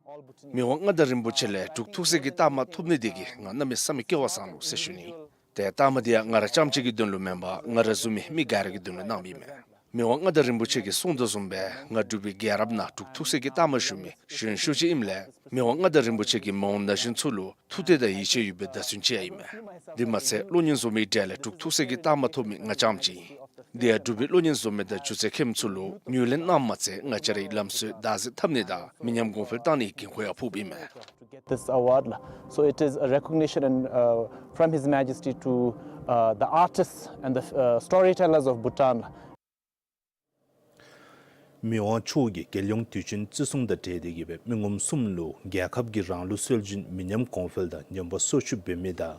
all Bhutan. མི་དབང་མངའ་བདག་རིན་པོ་ཆེ་ལས་འབྲུག་ཐུགས་སྲས་ཀྱི་རྟགས་མ་ཐོབ་ནི་དེ་གིས་ང་གནམ་མེད་ས་མེད་སྐལ་བ་བཟང་ནུག་ཟེར་ཞུ་ནི། ཏེ་རྟགས་མ་དེ་ཡང་ང་ར་རྐྱངམ་གཅིག་གི་དོན་ལུ་མེན་པར་ང་ར་བཟུམ་མའི་མི་ག་ར་གི་དོན་ལུ་གནངམ་ཨིན་མས། མི་དབང་མངའ་བདག་རིན་པོ་ཆེ་གིས་གསུང་དོ་བཟུམ་སྦེ་ང་འབྲུག་པའི་རྒྱལ་རབས་ནང་འབྲུག་ཐུགས་སྲས་ཀྱི་རྟགས་མ་ཞུ་མི་གཞོན་ཤོས་ཅིག་ཨིནམ་ལས་མི་དབང་མངའ་བདག་རིན་པོ་ཆེ་གིས་མི་དབང་ན་གཞོན་ཚུ་ལུ་ཐུགས་གཏད་དང་ཡིད་ཆེས་ཡོད་པའི་བརྡ་མཚོན་ཅིག་ཡང་ཨིན་མས། དེ་མ་ཚད་གློག་བརྙན་བཟོ་མིའི་གྲལ་ལས་འབྲུག་ཐུགས་སྲས་ཀྱི་རྟགས་མ་ཐོབ་མི་ང་རྐྱངམ་གཅིག་ཨིན། དེ་ཡང་འབྲུག་པའི་གློག་བརྙན་བཟོ་མི་དང་སྒྱུ་རྩལ་མཁས་མི་ཚུ་ལུ་ངོས་ལེན་གནངམ་མ་ཚད་ང་བཅས་རའི་ལམ་སྲོལ་བདག་འཛིན་འཐབ་ནི་དང་མི་ཉམས་གོང་འཕེལ་གཏང་ནིའི་འགན་ཁུར་ཡང་ཕོགཔ་ཨིན་མས། To get this award, la. So it is a recognition and, uh, from His Majesty to, uh, the artists and the, uh, storytellers of Bhutan, la. མི་དབང་མཆོག་གིས་རྒྱལ་ཡོངས་དུས་ཆེན་བརྩི་སྲུང་དང་འབྲེལ་ཏེ་གི་སྦེ་མི་ངོམ་གསུམ་ལུ་རྒྱལ་ཁབ་ཀྱི་རང་ལུགས་སྲོལ་འབྱོན་མི་ཉམས་གོང་འཕེལ་དང་ཉམས་པ་སོར་ཆུད་འབད་མི་དང་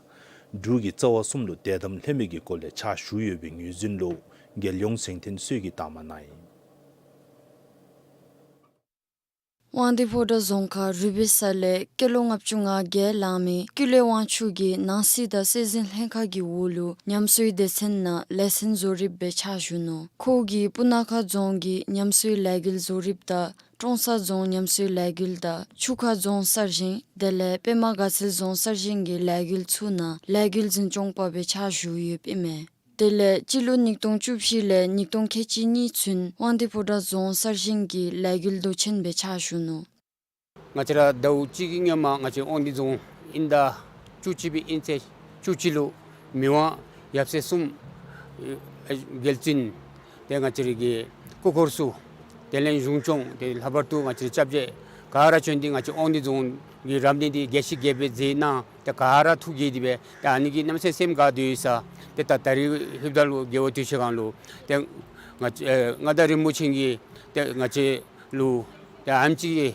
འབྲུག་གི་རྩ་བ་གསུམ་ལུ་དད་དམ་ལྷད་མེད་ཀྱི་སྒོ་ལས་ཕྱག་ཞུ་ཡོད་པའི་ངོས་འཛིན་ལུ་རྒྱལ་ཡོངས་གཟེངས་བསྟོད་སྲོལ་གྱི་རྟགས་མ་གནང་ཡི། དབང་འདུས་ཕོ་བྲང་རྫོང་ཁག་རུས་སྦལ་ས་ལས་སྐྱེས་ལོ་ལྔ་བཅུ་ང་བརྒྱད་ལང་མི་ཀུན་ལེགས་དབང་ཕྱུག་གིས་ནང་སྲིད་དང་སྲིད་འཛིན་ལྷན་ཁག་གི་འོག་ལུ་ཉམས་གསོའི་སྡེ་ཚན་ནང་ལས་ཚན་བཟོ་རིགཔ་སྦེ་ཕྱག་ཞུ་ནུག། ཁོ་གིས་སྤུ་ན་ཁ་རྫོང་གི་ཉམས་གསོའི་ལས་འགུལ་བཟོ་རིགཔ་དང་ཀྲོང་གསར་རྫོང་ཉམས་གསོའི་ལས་འགུལ་དང་ཆུ་ཁ་རྫོང་གསར་བཞེངས་དེ་ལས་པདྨ་དགའ་ཚལ་རྫོང་གསར་བཞེངས་ཀྱི་ལས་འགུལ་ཚུ་ནང་ལས་འགུལ་འཛིན་སྐྱོང་པ་སྦེ་ཕྱག་ཞུ་ཡོདཔ་ཨིན་མས། དེ་ལས་སྤྱི་ལོ་ཉིས་སྟོང་བཅུ་བཞི་ལས་ཉིས་སྟོང་ཁལ་གཅིག་གཉིས་ཚུན་དབང་འདུས་ཕོ་བྲང་རྫོང་གསར་བཞེངས་ཀྱི་ལས་འགུལ་མདོ་ཆེན་སྦེ་ཕྱག་ཞུ་ནུག། ང་བཅས་ར་ཟླཝ་གཅིག་གི་སྔོན་མ་ང་བཅས་དབང་འདུས་རྫོང་དབྱིན་ཟླ་བཅུ་གཅིག་པའི་དབྱིན་ཚེས་བཅུ་གཅིག་ལུ་མི་དབང་ཡབ་སྲས་གསུམ་རྒྱལ་བཙུན་དེ་ང་བཅས་རའི་གི་སྐུ་འཁོར་ཚུ་དེ་ལས་གཞུང་སྐྱོང་དེ་ལྷག་པར་དུ་ང་བཅས་ར་སྐྱབས་རྗེ་ག་ར་བྱོན་ཏེ་ང་བཅས་དབང་འདུས་རྫོང་གི་རབ་གནས་འདི་རྒྱས་ཤིང་རྒྱས་པར་མཛད་གནང་། ཏེ་ག་ར་ཐུགས་དགྱེས་ཏེ་སྦེ་ཏེ་ཨ་ནི་གིས་གནམ་མེད་ས་མེད་སེམས་དགའ་སྟེ་ཡོད་ས། ཏེ་ད་ད་རིས་ལྷོདཔ་ད་ལུ་རྒྱལ་བ་དུས་ཆེན་སྒང་ལུ་ཏེ་ ང་བཅས་ཨེ་མངའ་བདག་རིན་པོ་ཆེ་གིས་ཏེ་ང་བཅས་ལུ་ཏེ་ཨེམ་ཅིག་གི་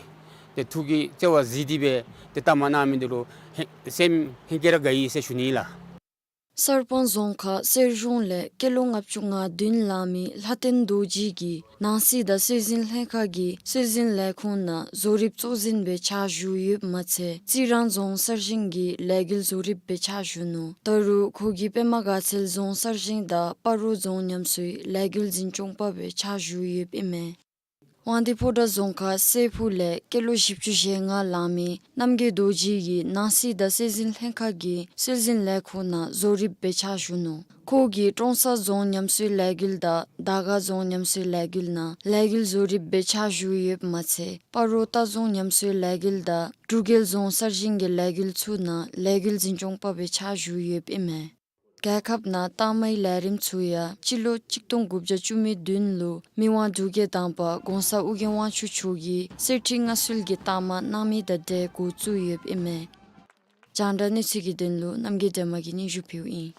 ཏེ་ཐུགས་ཀྱི་བརྩེ་བ་གཟིགས་ཏེ་སྦེ་ཏེ་གཏའ་མ་གནང་མི་འདི་ལུ་ཧེ་སེམས་ཧིང་གི་ར་དགའ་ཡི་ཟེར་ཞུ་ནི་ལགས། གསར་སྤང་རྫོང་ཁག་གསེར་གཞོང་ལས་སྐྱེས་ལོ་ལྔ་བཅུ་ང་བདུན་ལང་མི་ལྷ་བསྟན་རྡོ་རྗེ་གིས་ནང་སྲིད་དང་སྲོལ་འཛིན་ལྷན་ཁག་གི་སྲོལ་འཛིན་ལས་ཁུངས་ནང་བཟོ་རིགཔ་གཙོ་འཛིན་སྦེ་ཕྱག་ཞུ་ཡོདཔ་མ་ཚད་རྩི་རང་རྫོང་གསར་བཞེངས་ཀྱི་ལས་འགུལ་བཟོ་རིགཔ་སྦེ་ཕྱག་ཞུ་ནུག། ད་རུང་ཁོ་གིས་པདྨ་དགའ་ཚལ་རྫོང་གསར་བཞེངས་དང་སྤ་རོ་རྫོང་ཉམས་གསོའི་ལས་འགུལ་འཛིན་སྐྱོང་པ་སྦེ་ཕྱག་ཞུ་ཡོདཔ་ཨིན་མས། དབང་འདུས་ཕོ་བྲང་རྫོང་ཁག་སྲས་ཕུག་ལས་སྐྱེས་ལོ་བཞི་བཅུ་ཞེ་ལྔ་ལང་མི་རྣམ་རྒྱལ་རྡོ་རྗེ་གིས་ནང་སྲིད་དང་སྲོལ་འཛིན་ལྷན་ཁག་གི་སྲོལ་འཛིན་ལས་ཁུངས་ནང་བཟོ་རིགཔ་སྦེ་ཕྱག་ཞུ་ནུག། ཁོ་གིས་ཀྲོང་གསར་རྫོང་ཉམས་གསོའི་ལས་འགུལ་དང་དར་དཀར་རྫོང་ཉམས་གསོའི་ལས་འགུལ་ནང་ལས་འགུལ་བཟོ་རིགཔ་སྦེ་ཕྱག་ཞུ་ཡོདཔ་མ་ཚད་སྤ་རོ་རྟ་རྫོང་ཉམས་གསོའི་ལས་འགུལ་དང་འབྲུག་རྒྱལ་རྫོང་གསར་བཞེངས་ཀྱི་ལས་འགུལ་ཚུ་ནང་ལས་འགུལ་འཛིན་སྐྱོང་པ་སྦེ་ཕྱག་ཞུ་ཡོདཔ་ཨིན་མས། རྒྱལ་ཁབ་ནང་རྟགས་མའི་ལས་རིམ་ཚུ་ཡང་སྤྱི་ལོ་གཅིག་སྟོང་དགུ་བརྒྱ་བཅུ་མེད་བདུན་ལུ་མི་དབང་འབྲུག་རྒྱལ་དང་པ་གོང་ས་ཨོ་རྒྱན་དབང་ཕྱུག་མཆོག་གིས་གསེར་ཁྲི་མངའ་གསོལ་གྱི་རྟགས་མ་གནང་མི་དང་འབྲེལ་འགོ་བཙུགས་ཡོདཔ་ཨིན་མས། རྒྱང་བསྒྲགས་གནས་ཚུལ་གྱི་དོན་ལུ་རྣམ་རྒྱལ་སྒྲོལ་མ་གིས་སྙན་ཞུ་ཕུལཝ་ཨིན།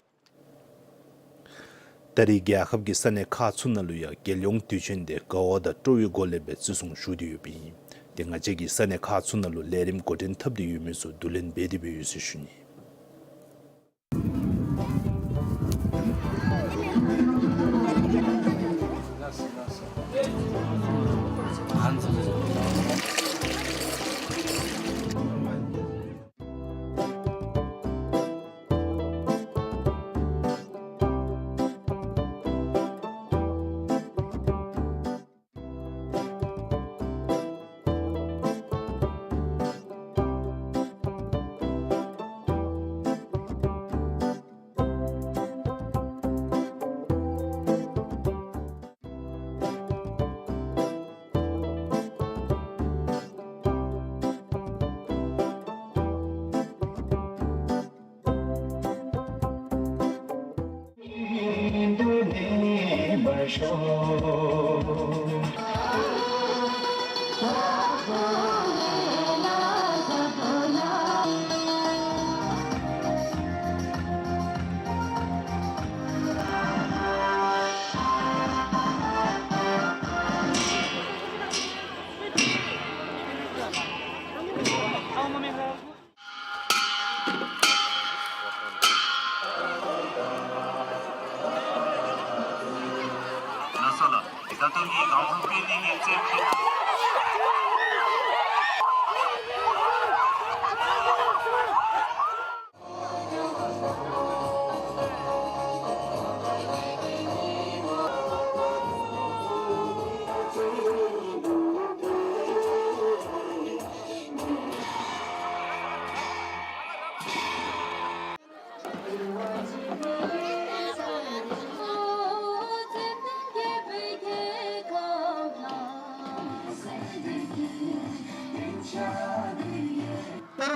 ད་རེས་རྒྱལ་ཁབ་ཀྱི་ས་གནས་ཁག་ཚུ་ནང་ལུ་ཡང་རྒྱལ་ཡོངས་དུས་ཆེན་དེ་དགའ་བ་དང་སྤྲོ་བའི་སྒོ་ལས་སྦེ་བརྩི་སྲུང་ཞུ་སྟེ་ཡོདཔ་ཨིན། ཏེ་ང་བཅས་ཀྱི་ས་གནས་ཁག་ཚུ་ནང་ལུ་ལས་རིམ་འགོ་འདྲེན་འཐབ་སྟེ་ཡོད་མི་ཚུ་བསྡུ་ལེན་འབད་དེ་སྦེ་ཡོད་ཟེར་ཞུ་ནི།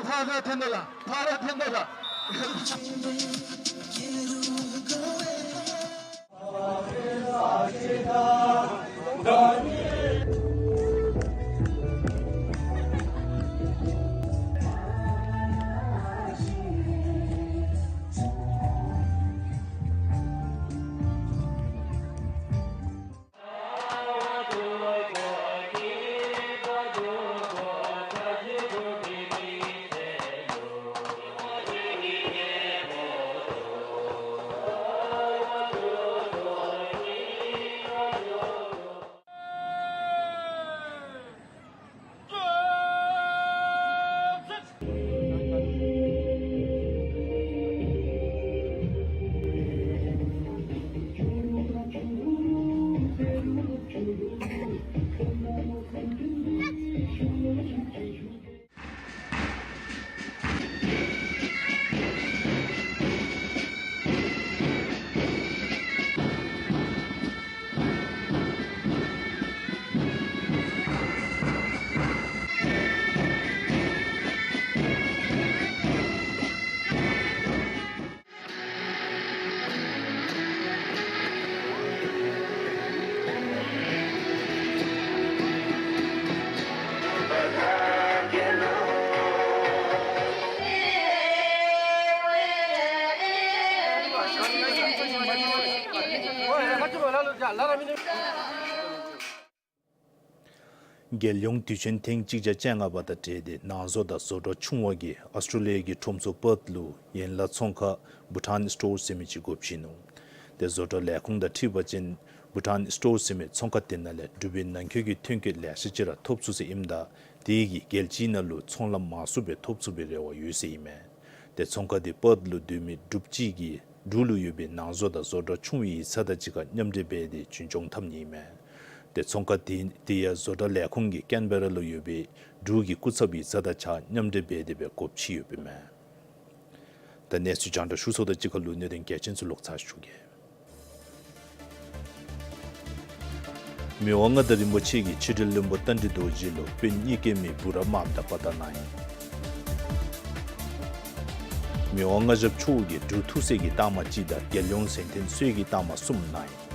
ཕར་ཕར་འཐེན་ད་ལགས། ཕར་འཐེན་ད་ལགས། རྒྱལ་ཡོངས་དུས་ཆེན་ཐེངས་གཅིག་བརྒྱ་བཅོ་ལྔ་པ་དང་འབྲེལ་ཏེ་ནང་བཟོ་དང་བཟོ་གྲྭ་ཆུང་བ་གིས་ཨོསི་ཊྲེ་ལི་ཡ་གི་ཁྲོམ་ཚོགས་པརཐ་ལུ་ཡན་ལག་ཚོང་ཁང་བྷུ་ཊཱན་སི་ཊོར་ཟེར་མི་ཅིག་འགོ་བཙུགས་ནུག། ཏེ་བཟོ་གྲྭ་ལས་ཁུངས་དང་འཁྲིལ་བ་ཅིན་བྷུ་ཊཱན་སི་ཊོར་ཟེར་མི་ཚོང་ཁང་དེ་ནང་ལས་འབྲུག་པའི་ནང་འཁོད་ཀྱི་ཐོན་སྐྱེད་ལེ་ཤ་ཅིག་ར་ཐོབ་ཚུགས་ཟེར་ཨིནམ་ད་དེ་གིས་རྒྱལ་སྤྱིའི་ནང་ལུ་ཚོང་ལམ་མང་སུ་སྦེ་ཐོབ་ཚུགས་པའི་རེ་བ་ཡོད་ཟེར་ཨིན་མས། ཏེ་ཚོང་ཁང་དེ་པརཐ་ལུ་སྡོད་མི་འབྲུགཔ་ཅིག་གིས་འབྲུག་ལུ་ཡོད་པའི་ནང་བཟོ་དང་བཟོ་གྲྭ་ཆུང་བའི་ཡིག་ཚང་དང་གཅིག་ཁར་མཉམ་འབྲེལ་འབད་དེ་རྒྱུན་སྐྱོང་འཐབ་ནི་ཨིན་མས། ཏེ་ཚོང་ཁང་དེ་དེ་ཡང་བཟོ་གྲྭ་ལས་ཁུངས་ཀྱིས་ཀེན་བེ་ར་ལུ་ཡོད་པའི་འབྲུག་གི་སྐུ་ཚབ་ཡིག་ཚང་དང་གཅིག་ཁར་མཉམ་འབྲེལ་འབད་དེ་སྦེ་འགོ་བཙུགས་ཡོདཔ་ཨིན་མས། ད་གནས་ཚུལ་རྒྱང་བསྒྲགས་ཞུ་ཚརཝ་དང་གཅིག་ཁར་ལུ་གནད་དོན་གལ་ཆེན་ཚུ་ལོག་ཚར་ཞུ་གེ། མི་དབང་མངའ་བདག་རིན་པོ་ཆེ་གིས་ཕྱི་འབྲེལ་བློན་པོ་རྟ་མགྲིན་རྡོ་རྗེ་ལུ་དཔོན་གཉིས་ཀའི་མི་བུ་རམ་དང་དཔའ་རྟགས་གནང་ཡི། མི་དབང་མངའ་ཞབས་མཆོག་གིས་འབྲུག་ཐུགས་སྲས་ཀྱི་རྟགས་མ་གཅིག་དང་རྒྱལ་ཡོངས་གཟེངས་བསྟོད་གསོལ་གྱི་རྟགས་མ་གསུམ་གནང་ཡི།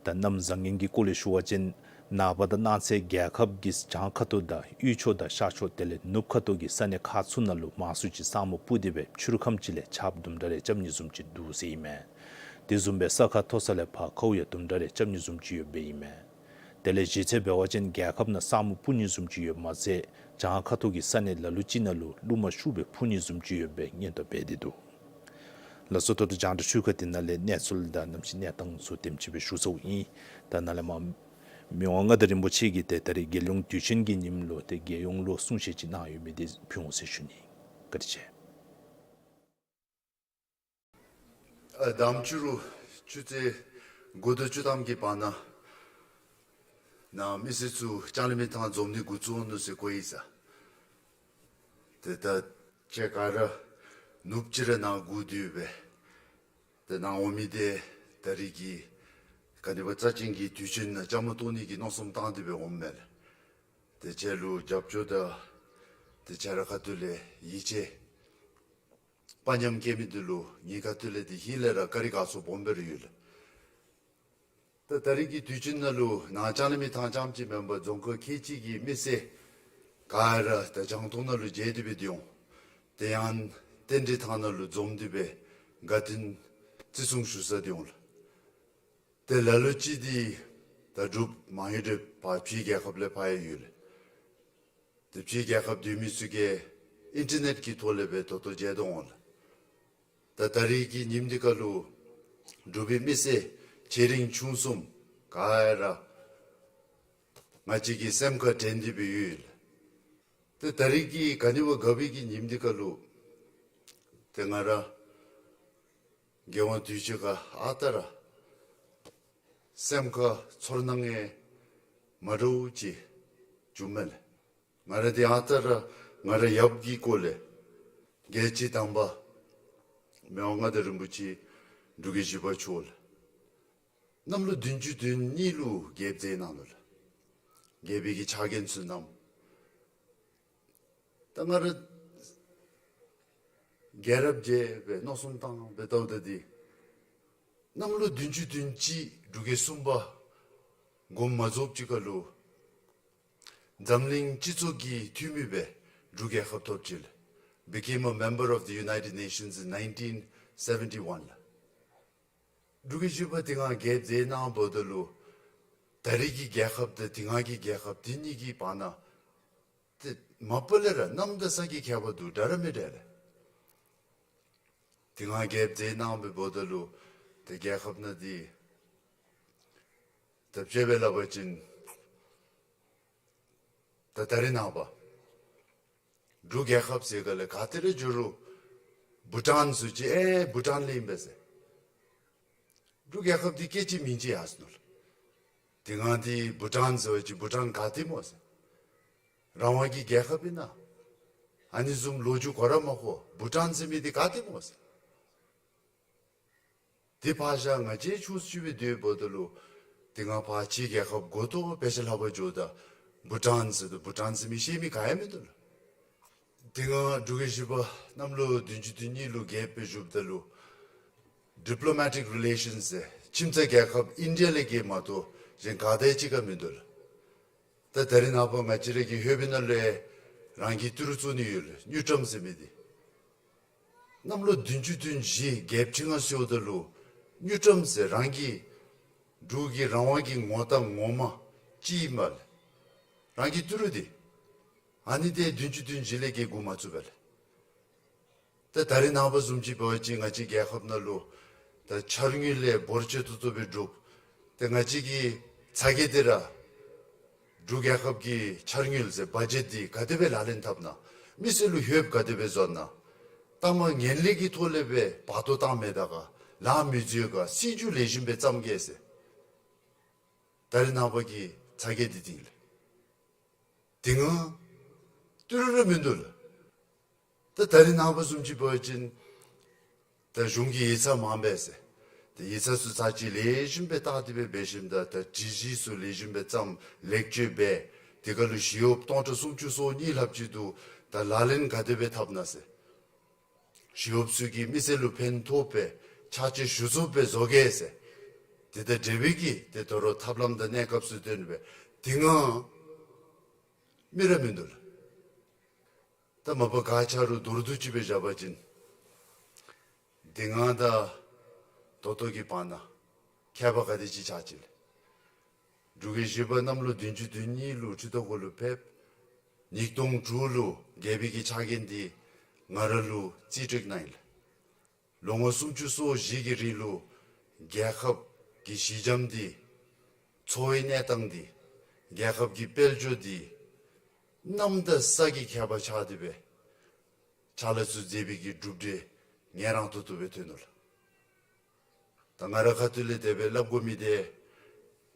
ད་གནམ་བཟང་ངན་གྱི་སྐོར་ལས་ཞུ་བ་ཅིན་ནངས་པ་དང་གནངས་ཚེ་རྒྱལ་ཁབ་ཀྱི་བྱང་ཁ་ཐུག་དང་དབུས་ཕྱོགས་དང་ཤར་ཕྱོགས་དེ་ལས་ནུབ་ཁ་ཐུག་གི་ས་གནས་ཁག་ཚུ་ནང་ལུ་མང་སུ་ཅིག་ས་སྨུག་སྤུབས་ཏེ་སྦེ་ཕྱི་རུ་ཁམས་ཅིག་ལས་ཆརཔ་དུམ་གྲ་རེ་རྐྱབ་ནི་བཟུམ་ཅིག་འདུག་ཟེར་ཨིན་མས། དེ་བཟུམ་སྦེ་ས་ཁ་མཐོ་ས་ལས་ཕར་ཁཝ་ཡང་དུམ་གྲ་རེ་རྐྱབ་ནི་བཟུམ་ཅིག་ཡོདཔ་ཨིན་མས། དེ་ལས་གཞི་རྩ་འབད་བ་ཅིན་རྒྱལ་ཁབ་ནང་ས་སྨུག་སྤུབས་ནི་བཟུམ་ཅིག་ཡོདཔ་མ་ཚད་བྱང་ཁ་ཐུག་གི་ས་གནས་ལ་ལུ་ཅིག་ནང་ལུ་རླུང་མ་ཤུགས་སྦེ་འཕུ་ནི་བཟུམ་ཅིག་ཡོདཔ་སྦེ་སྔོན་དུ་འབད་དེ་འདུག། ལགས་སོ། ད་ལྟོ་རྒྱང་བསྒྲགས་ཞུ་ཁ་དེ་ནང་ལས་གནས་ཚུལ་དང་གནམ་གཤིས་གནས་སྟངས་ཚུ་དེམ་ཅིག་སྦེ་ཞུ་ཚརཝ་ཨིན། ད་ནཱ་ལས་མར་མི་དབང་མངའ་བདག་རིན་པོ་ཆེ་གིས་ཏེ་ད་རིས་རྒྱལ་ཡོངས་དུས་ཆེན་གྱི་ཉིནམ་ལུ་ཏེ་རྒྱལ་ཡོངས་ལུ་གསུང་བཤད་ཅིག་གནང་ཡོད་མི་དེ་ཕུལ་འོང་ཟེར་ཞུ་ནི། བཀའ་དྲིན་ཆེ། ཨ་དང་པ་ཕྱི་རུ་ཆུ་ཚོད་དགུ་དང་བཅུ་ཐམ་གྱི་བར་ན་ནཱ་མི་སེར་ཚུ་ལྕང་གླིང་མི་ཐང་འཛོམས་ནི་འགོ་བཙུགས་འོང་ནུག་ཟེར་གོ་ཡི་ཟེར། ཏེ་ད་ཁྱེད་ག་ར་ནུབ་ཅིག་ར་ནཱ་སྒུག་སྡོད་སྦེ་ཏེ་ནཱ་འོང་མི་དེ་ད་རིས་ཀྱི་ག་ནི་བ་རྩ་ཅན་གྱི་དུས་ཆེན་ནང་བཅའ་མར་གཏོགས་ནི་གི་མནོ་བསམ་བཏང་སྟེ་སྦེ་འོངམ་མས་ལགས། ཏེ་ཁྱེད་ལུ་རྒྱབ་སྐྱོར་དང་ཏེ་ཁྱེད་ར་ཁ་ཐུག་ལས་ཡིད་ཆེས་དཔའ་ཉམས་བསྐྱེད་མི་འདི་ལུ་ངེའི་ཁ་ཐུག་ལས་ཏེ་ཧིང་ལས་ར་བཀའ་དྲིན་དགའ་ཚོར་སྦོམ་སྦེ་ར་ཡོད་ལགས། ད་ད་རིས་ཀྱི་དུས་ཆེན་ནང་ལུ་ནཱ་ལྕང་གླིང་མི་ཐང་རྐྱངམ་ཅིག་མེན་པར་རྫོང་ཁག་ཁལ་གཅིག་གི་མི་སེར་ག་ར་ད་རྒྱང་མཐོང་ནང་ལུ་མཇལ་ཏེ་སྦེ་སྡོད་འོང་། དེ་ཡང་རྟེན་འབྲེལ་ཐང་ནང་ལུ་འཛོམས་ཏེ་སྦེ་དགའ་སྟོན་བརྩི་སྲུང་ཞུ་སར་སྡོད་འོང་ལགས། ཏེ་ལ་ལུ་ཅིག་འདི་ད་འབྲུགཔ་མ་ཧེ་འབྲུགཔ་ཕར་ཕྱི་རྒྱལ་ཁབ་ལས་ཕར་ཡང་ཡོད་ལགས། ཏེ་ཕྱི་རྒྱལ་ཁབ་སྡོད་མི་ཚུ་གིས་ཨིན་ཊར་ནེཊ་ཀྱི་ཐོག་ལས་སྦེ་ད་ལྟོ་མཇལ་དོ་འོང་ལགས། ད་ད་རིས་ཀྱི་ཉིནམ་འདི་ཁར་ལུ་འབྲུག་པའི་མི་སེར་ཆེ་འབྲིང་ཆུང་གསུམ་ག་ར་ང་བཅས་ཀྱི་སེམས་ཁར་དྲན་ཏེ་སྦེ་ཡོད་ལགས། ཏེ་ད་རིས་ཀྱི་ག་ནི་བ་དགའ་བའི་གི་ཉིནམ་འདི་ཁར་ལུ་ཏེ་ང་ར་རྒྱལ་དབང་དུས་ཅི་ཁར་ཨ་རྟག་ར་སེམས་ཁར་ཚོར་སྣང་ཡང་མ་འདྲཝ་ཅིག་བྱུངམ་མས་ལགས། ང་ར་འདི་ཨ་རྟག་ར་ང་ར་ཡབ་ཀྱི་སྐོར་ལས་རྒྱལ་སྤྱི་དང་པ་མི་དབང་མངའ་བདག་རིན་པོ་ཆེ་འབྲུག་རྒྱལ་བཞི་པ་མཆོག་ལགས། གནམ་ལོ་བདུན་ཅུ་དོན་གཉིས་ལུ་རྒྱལཔོ་མཛད་གནང་ནུག་ལགས། རྒྱལ་པོའི་གི་ཕྱག་འགན་ཚུ་བསྣམས། ད་ང་ར་རྒྱལ་རབས་མཇལ་སྦེ་མནོ་བསམ་བཏང་སྦེ་བལྟཝ་ད་འདི་གནམ་ལོ་བདུན་ཅུ་དོན་གཅིག་འབྲུག་རྒྱལ་གསུམ་པ་དགོངསམ་མ་རྫོགས་ཅིག་ཁར་ལུ་འཛམ་གླིང་སྤྱི་ཚོགས་ཀྱི་འཐུས་མི་སྦེ་འབྲུག་རྒྱལ་ཁབ་ཐོབ་ཅི་ལགས། Became a member of the United Nations in nineteen seventy-one ལགས། འབྲུག་རྒྱལ་བཞི་པ་དེ་སྒང་རྒྱལཔོ་མཛད་གནང་བ་ད་ལུ་ད་རིས་ཀྱི་རྒྱལ་ཁབ་དང་དེ་སྒང་གི་རྒྱལ་ཁབ་དེ་གཉིས་ཀྱི་བར་ན་ཏེ་མ་པ་ལས་ར་གནམ་དང་ས་གི་ཁྱད་པར་འདུག། འདྲ་ར་མི་འདྲ་ལགས། དེ་སྒང་རྒྱལཔོ་མཛད་གནང་བ་ད་ལུ་ཏེ་རྒྱལ་ཁབ་ནང་འདི་ད་དཔྱེ་སྦེ་སླབ་པ་ཅིན་ད་ད་རིས་ནངས་པ་འབྲུག་རྒྱལ་ཁབ་ཟེར་ག་ལས་ག་ཏེ་ར་འགྱོ་རུང་བྷུ་ཊཱན་ཟེར་ཅི་ཨེ་བྷུ་ཊཱན་ལས་ཨིན་པས་ཟེར། འབྲུག་རྒྱལ་ཁབ་འདི་སྐད་ཅིག་མིང་ཅིག་ཡར་སོ་ནུག་ལགས། དེ་སྒང་འདི་བྷུ་ཊཱན་ཟེར་བ་ཅིན་བྷུ་ཊཱན་ག་ཏེ་སྨོ་ཟེར། རང་དབང་གི་རྒྱལ་ཁབ་ཨིན་ན། ཨ་ནི་བཟུམ་ལོ་རྒྱུས་གོ་ར་མ་གོ་བྷུ་ཊཱན་ཟེར་མི་འདི་ག་ཏེ་སྨོ་ཟེར། དེ་ཕར་བཞག་ང་བཅས་ཆུང་སུ་ཅིག་སྦེ་སྡོད་པ་ད་ལུ་དེ་སྒང་ཕར་ཕྱི་རྒྱལ་ཁབ་མགུ་ཏོ་བེ་ཤ་ལྷག་པ་འགྱོཝ་ད་བྷུ་ཊཱན་ཟེར་དོ་བྷུ་ཊཱན་ཟེར་མི་ཤེས་མི་ག་ཡང་མིན་འདུག་ལགས། དེ་སྒང་འབྲུག་རྒྱལ་བཞི་པ་གནམ་ལོ་བདུན་ཅུ་དོན་གཉིས་ལུ་རྒྱལཔོ་སྦེ་བཞུགསཔ་ད་ལུ་ཌི་པི་ལོ་མེ་ཊིག་རི་ལེ་ཤཱནསི་ཟེར་ཁྱིམ་ཚང་རྒྱལ་ཁབ་ཨིན་ཌི་ཡ་ལས་བརྒལ་མ་གཏོགས་གཞན་ག་དང་གཅིག་ཁར་མིན་འདུག་ལགས། ད་ད་རིས་ནངས་པ་ང་བཅས་ར་གི་ཧོད་པའི་ནང་ལུ་ཡང་རང་གི་ཏི་རུ་བཙུགས་ནི་ཡོད་ལགས། དངུལ་ཀྲམ་ཟེར་མི་འདི། གནམ་ལོ་བདུན་ཅུ་དོན་བཞི་རྒྱལཔོ་ཁྲི་མངའ་གསོལཝ་ད་ལུ་དངུལ་ཀྲམ་ཟེར་རང་གི་འབྲུག་གི་རང་དབང་གི་ངོ་རྟགས་ངོ་མ་ཅིག་ཨིན་མས་ལགས། རང་གི་ཏི་རུ་འདི། ཨ་ནི་འདི་བདུན་ཅུ་དོན་བཞི་ལས་བརྒལ་བསྒུག་མ་ཚུགས་པས་ལགས། ད་ད་རེས་ནངས་པ་བཟུམ་ཅིག་འབད་བ་ཅིན་ང་བཅས་རྒྱལ་ཁབ་ནང་ལུ་ད་འཆར་དངུལ་ལས་འབོར་ཆེ་ཏོག་ཏོ་སྦེ་སྒྲུབ། ཏེ་ང་བཅས་ཀྱི་ཚ་གྱང་འདི་ར་འབྲུག་རྒྱལ་ཁབ་ཀྱི་འཆར་དངུལ་ཟེར་བ་ཇེཊ་འདི་ག་དེ་སྦེ་ལག་ལེན་འཐབ་ན། མི་སེར་ལུ་ཧེལཔ་ག་དེ་སྦེ་བཟོ་ན། ད་མ་ངན་ལྷད་ཀྱི་ཐོག་ལས་སྦེ་བར་སྟོང་བཏང་མི་ད་ག་ལཱ་མི་འཛོལ་ག་སྲིད་བྱུས་ལེགས་ཤོམ་སྦེ་བརྩམ་གེ་ཟེར། ད་རེས་ནངས་པ་གི་ཚ་གྱང་འདི་འདི་ཨིན་ལགས། དེ་སྒང་ཏི་རུ་ར་མིན་འདུག་ལགས། ད་ད་རེས་ནངས་པ་བཟུམ་ཅིག་འབད་བ་ཅིན་ད་གཞུང་གི་ཡིག་ཚང་མང་པས་ཟེར། ཏེ་ཡིག་ཚང་ཚུ་ཚར་གཅིག་ལེགས་ཤོམ་སྦེ་བལྟ་སྟེ་སྦེ་འབད་ཞིནམ་ད་ད་སྒྲིག་གཞི་ཚུ་ལེགས་ཤོམ་སྦེ་བརྩམ་ལེགས་བཅོས་འབད། དེ་ཁར་ལུ་ཞི་གཡོགཔ་སྟོང་ཕྲག་སུམ་ཅུ་སོ་གཉིས་ལྷགཔ་ཅིག་འདུག། ད་ལག་ལེན་ག་དེ་སྦེ་འཐབ་ན་ཟེར། ཞི་གཡོགཔ་ཚུ་གིས་མི་སེར་ལུ་ཕན་ཐོགས་པའི་ཕྱག་ཕྱིད་ཞུ་ཚུགསཔ་སྦེ་བཟོ་གེ་ཟེར། དེ་དང་འབྲེལ་བའི་གི་ཏེ་དོ་རུང་ཐབས་ལམ་དང་གནས་སྐབས་ཚུ་སྟོན་སྦེ། དེ་སྒང་མི་ར་མིན་འདུག་ལགས། ད་མ་པ་ག་ཆ་རུང་མདོར་བསྡུས་ཅིག་སྦེ་བཞག་པ་ཅིན་དེ་སྒང་དང་ད་ལྟོ་གི་བར་ན་ཁྱད་པར་ག་དེ་ཅིག་ཆགས་ཅི་ལགས། འབྲུག་རྒྱལ་བཞི་པ་གནམ་ལོ་བདུན་ཅུ་དོན་གཉིས་ལུ་ཁྲི་ཐོག་གུ་ལུ་ཕེབས། ཉིས་སྟོང་དྲུག་ལུ་རྒྱལ་པོའི་གི་ཕྱག་འགན་འདི་ང་ར་ལུ་རྩིས་སྤྲོད་གནང་ཡི་ལགས། ལོ་ངོ་སུམ་ཅུ་སོ་བཞི་གི་རིང་ལུ་རྒྱལ་ཁབ་ཀྱི་གཞི་འགྱམ་འདི་འཚོ་བའི་གནས་སྟངས་འདི་རྒྱལ་ཁབ་ཀྱི་དཔལ་འབྱོར་འདི་གནམ་དང་ས་གི་ཁྱད་པར་ཆགས་ཏེ་སྦེ་ཕྱག་ལཱ་ཚུ་མཛད་པའི་གི་གྲུབ་འབྲས་ངལ་རངས་ཏོག་ཏོ་སྦེ་ཐོན་ནུག་ལགས། ད་ང་རའི་ཁ་ཐུག་ལས་དེ་སྦེ་སླབ་དགོ་མི་འདི་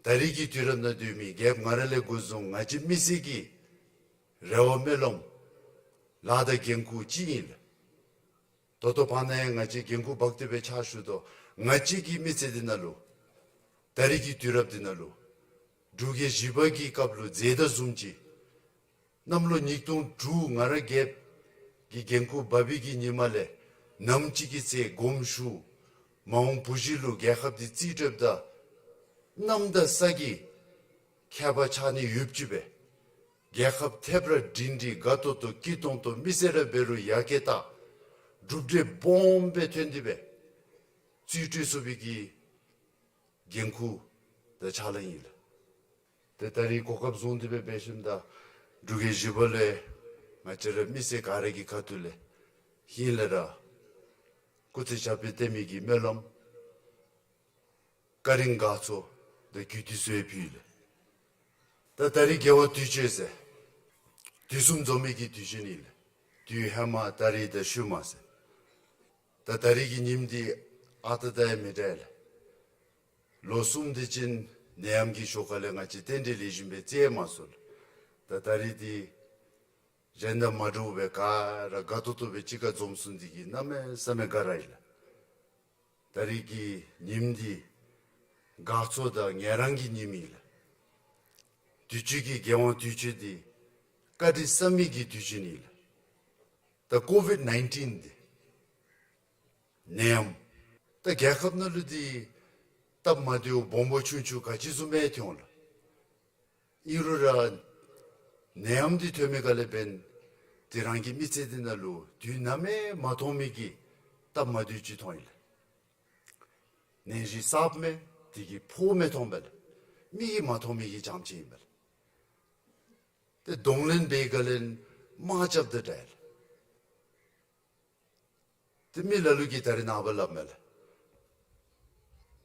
ད་རེས་ཀྱི་དུས་རབས་ནང་སྡོད་མི་རྒྱལཔོ་ང་ར་ལས་འགོ་བཟུང་ང་བཅས་མི་སེར་གྱི་རེ་བ་སྨོན་ལམ་ལཱ་དང་འགན་ཁུར་ཅིག་ཨིན་ལགས། ད་ལྟོ་བར་ན་ཡང་ང་བཅས་འགན་ཁུར་འབག་སྟེ་སྦེ་ཕྱག་ཞུ་དོ། ང་བཅས་ཀྱི་མི་ཚེ་འདི་ནང་ལུ་ད་རེས་ཀྱི་དུས་རབས་འདི་ནང་ལུ་འབྲུག་རྒྱལ་བཞི་པ་གི་སྐབས་ལུ་མཛད་དོ་བཟུམ་ཅིག་གནམ་ལོ་ཉིས་སྟོང་དྲུག་ང་ར་རྒྱལཔོ་གི་འགན་ཁུར་འབག་པའི་གི་ཉིནམ་ལས་ནམ་ཅིག་གི་ཚེ་དགོངསམ་ཞུ། མ་འོངས་བུ་གཞི་ལུ་རྒྱལ་ཁབ་འདི་རྩིས་སྤྲོདཔ་ད་གནམ་དང་ས་གི་ཁྱད་པར་ཆགས་ནི་ཡོདཔ་ཅིག་སྦེ་རྒྱལ་ཁབ་ཐེབས་ར་སྒྲིང་སྒྲི་དགའ་ཏོག་ཏོ་སྐྱིད་ཏོང་ཏོ་མི་སེར་ར་འབད་རུང་ཡར་རྒྱས་ད་གྲུབ་འབྲས་སྦོམ་སྦེ་ཐོན་ཏེ་སྦེ་རྩིས་སྤྲོད་ཚུགས་པའི་གི་འགན་ཁུར་དང་ཕྱག་ལཱ་ཨིན་ལགས། ཏེ་ད་རེས་གོ་སྐབས་བཟུང་སྟེ་སྦེ་འབད་ཞིནམ་ད་འབྲུག་རྒྱལ་བཞི་པ་ལས་ང་བཅས་ར་མི་སེར་ག་ར་གི་ཁ་ཐུག་ལས་ཧིང་ལས་ར་སྐུ་ཚེ་ཞབས་པད་བརྟན་མི་གི་སྨོན་ལམ་བཀའ་དྲིན་དགའ་ཚོར་དང་གུས་བཏུད་གསོལ་ཕུལ་ལགས། ད་ད་རེས་རྒྱལ་དབང་དུས་མཆོད་ཟེར་དུས་གསུམ་འཛོམས་མི་གི་དུས་ཆེན་ཨིན་ལགས། དུས་ཧེ་མ་ད་རེས་དང་ཤུལ་མ་ཟེར། ད་ད་རེས་ཀྱི་ཉིནམ་འདི་ཨ་རྟག་དང་ཡང་མི་འདྲ་ལགས། ལོ་གསུམ་དེ་ཅིག་ནད་ཡམས་ཀྱི་ཞོར་ཁ་ལས་ང་བཅས་རྟེན་འབྲེལ་ལེགས་ཤོམ་སྦེ་བརྩི་མ་ཚུགས་ལགས། ད་ད་རེས་འདི་གཞན་དང་མ་འདྲཝ་སྦེ་ག་ར་དགའ་ཏོག་ཏོ་སྦེ་གཅིག་ཁར་འཛོམས་སོང་འདི་གིས་གནམ་མེད་ས་མེད་དགའ་ར་ཡི་ལགས། ད་རེས་ཀྱི་ཉིནམ་འདི་དགའ་ཚོར་དང་ངལ་རངས་ཀྱི་ཉིནམ་ཨིན་ལགས། དུས་ཅི་གི་རྒྱལ་དབང་དུས་མཆོད་འདི་བཀའ་དྲིན་བསམ་མི་གི་དུས་ཆེན་ཨིན་ལགས། ད་ཀོ་ཝིཌ་ནའིན་ཊིན་འདི་ནད་ཡམས་ད་རྒྱལ་ཁབ་ནང་ལུ་འདི་སྟབས་མ་བདེཝ་སྦོམ་སྦོམ་ཆུང་ཆུང་ག་ཅི་བཟུམ་མེད་ཐོན་ལགས། ཨིན་རུང་ར་ནད་ཡམས་འདི་ཐོན་མི་ག་ལས་འབདན་དེ་རང་གི་མི་ཚེ་འདི་ནང་ལུ་དུས་ནམ་ཡང་མ་མཐོང་མི་གི་སྟབས་མ་བདེཝ་ཅིག་ཐོན་ཡི་ལགས། ནད་གཞི་གསརཔ་མས། དེ་གིས་ཕོཝ་མི་མཐོང་པས་ལགས། མིག་གིས་མ་མཐོང་མི་གི་རྐྱངམ་ཅིག་ཨིན་པས་ལགས། ཏེ་གདོང་ལེན་འབད་ག་ལས་དམག་རྐྱབ་དང་འདྲ་ལགས། ཏེ་མི་ལ་ལུ་གིས་ད་རེས་ནངས་པ་སླབ་མས་ལགས།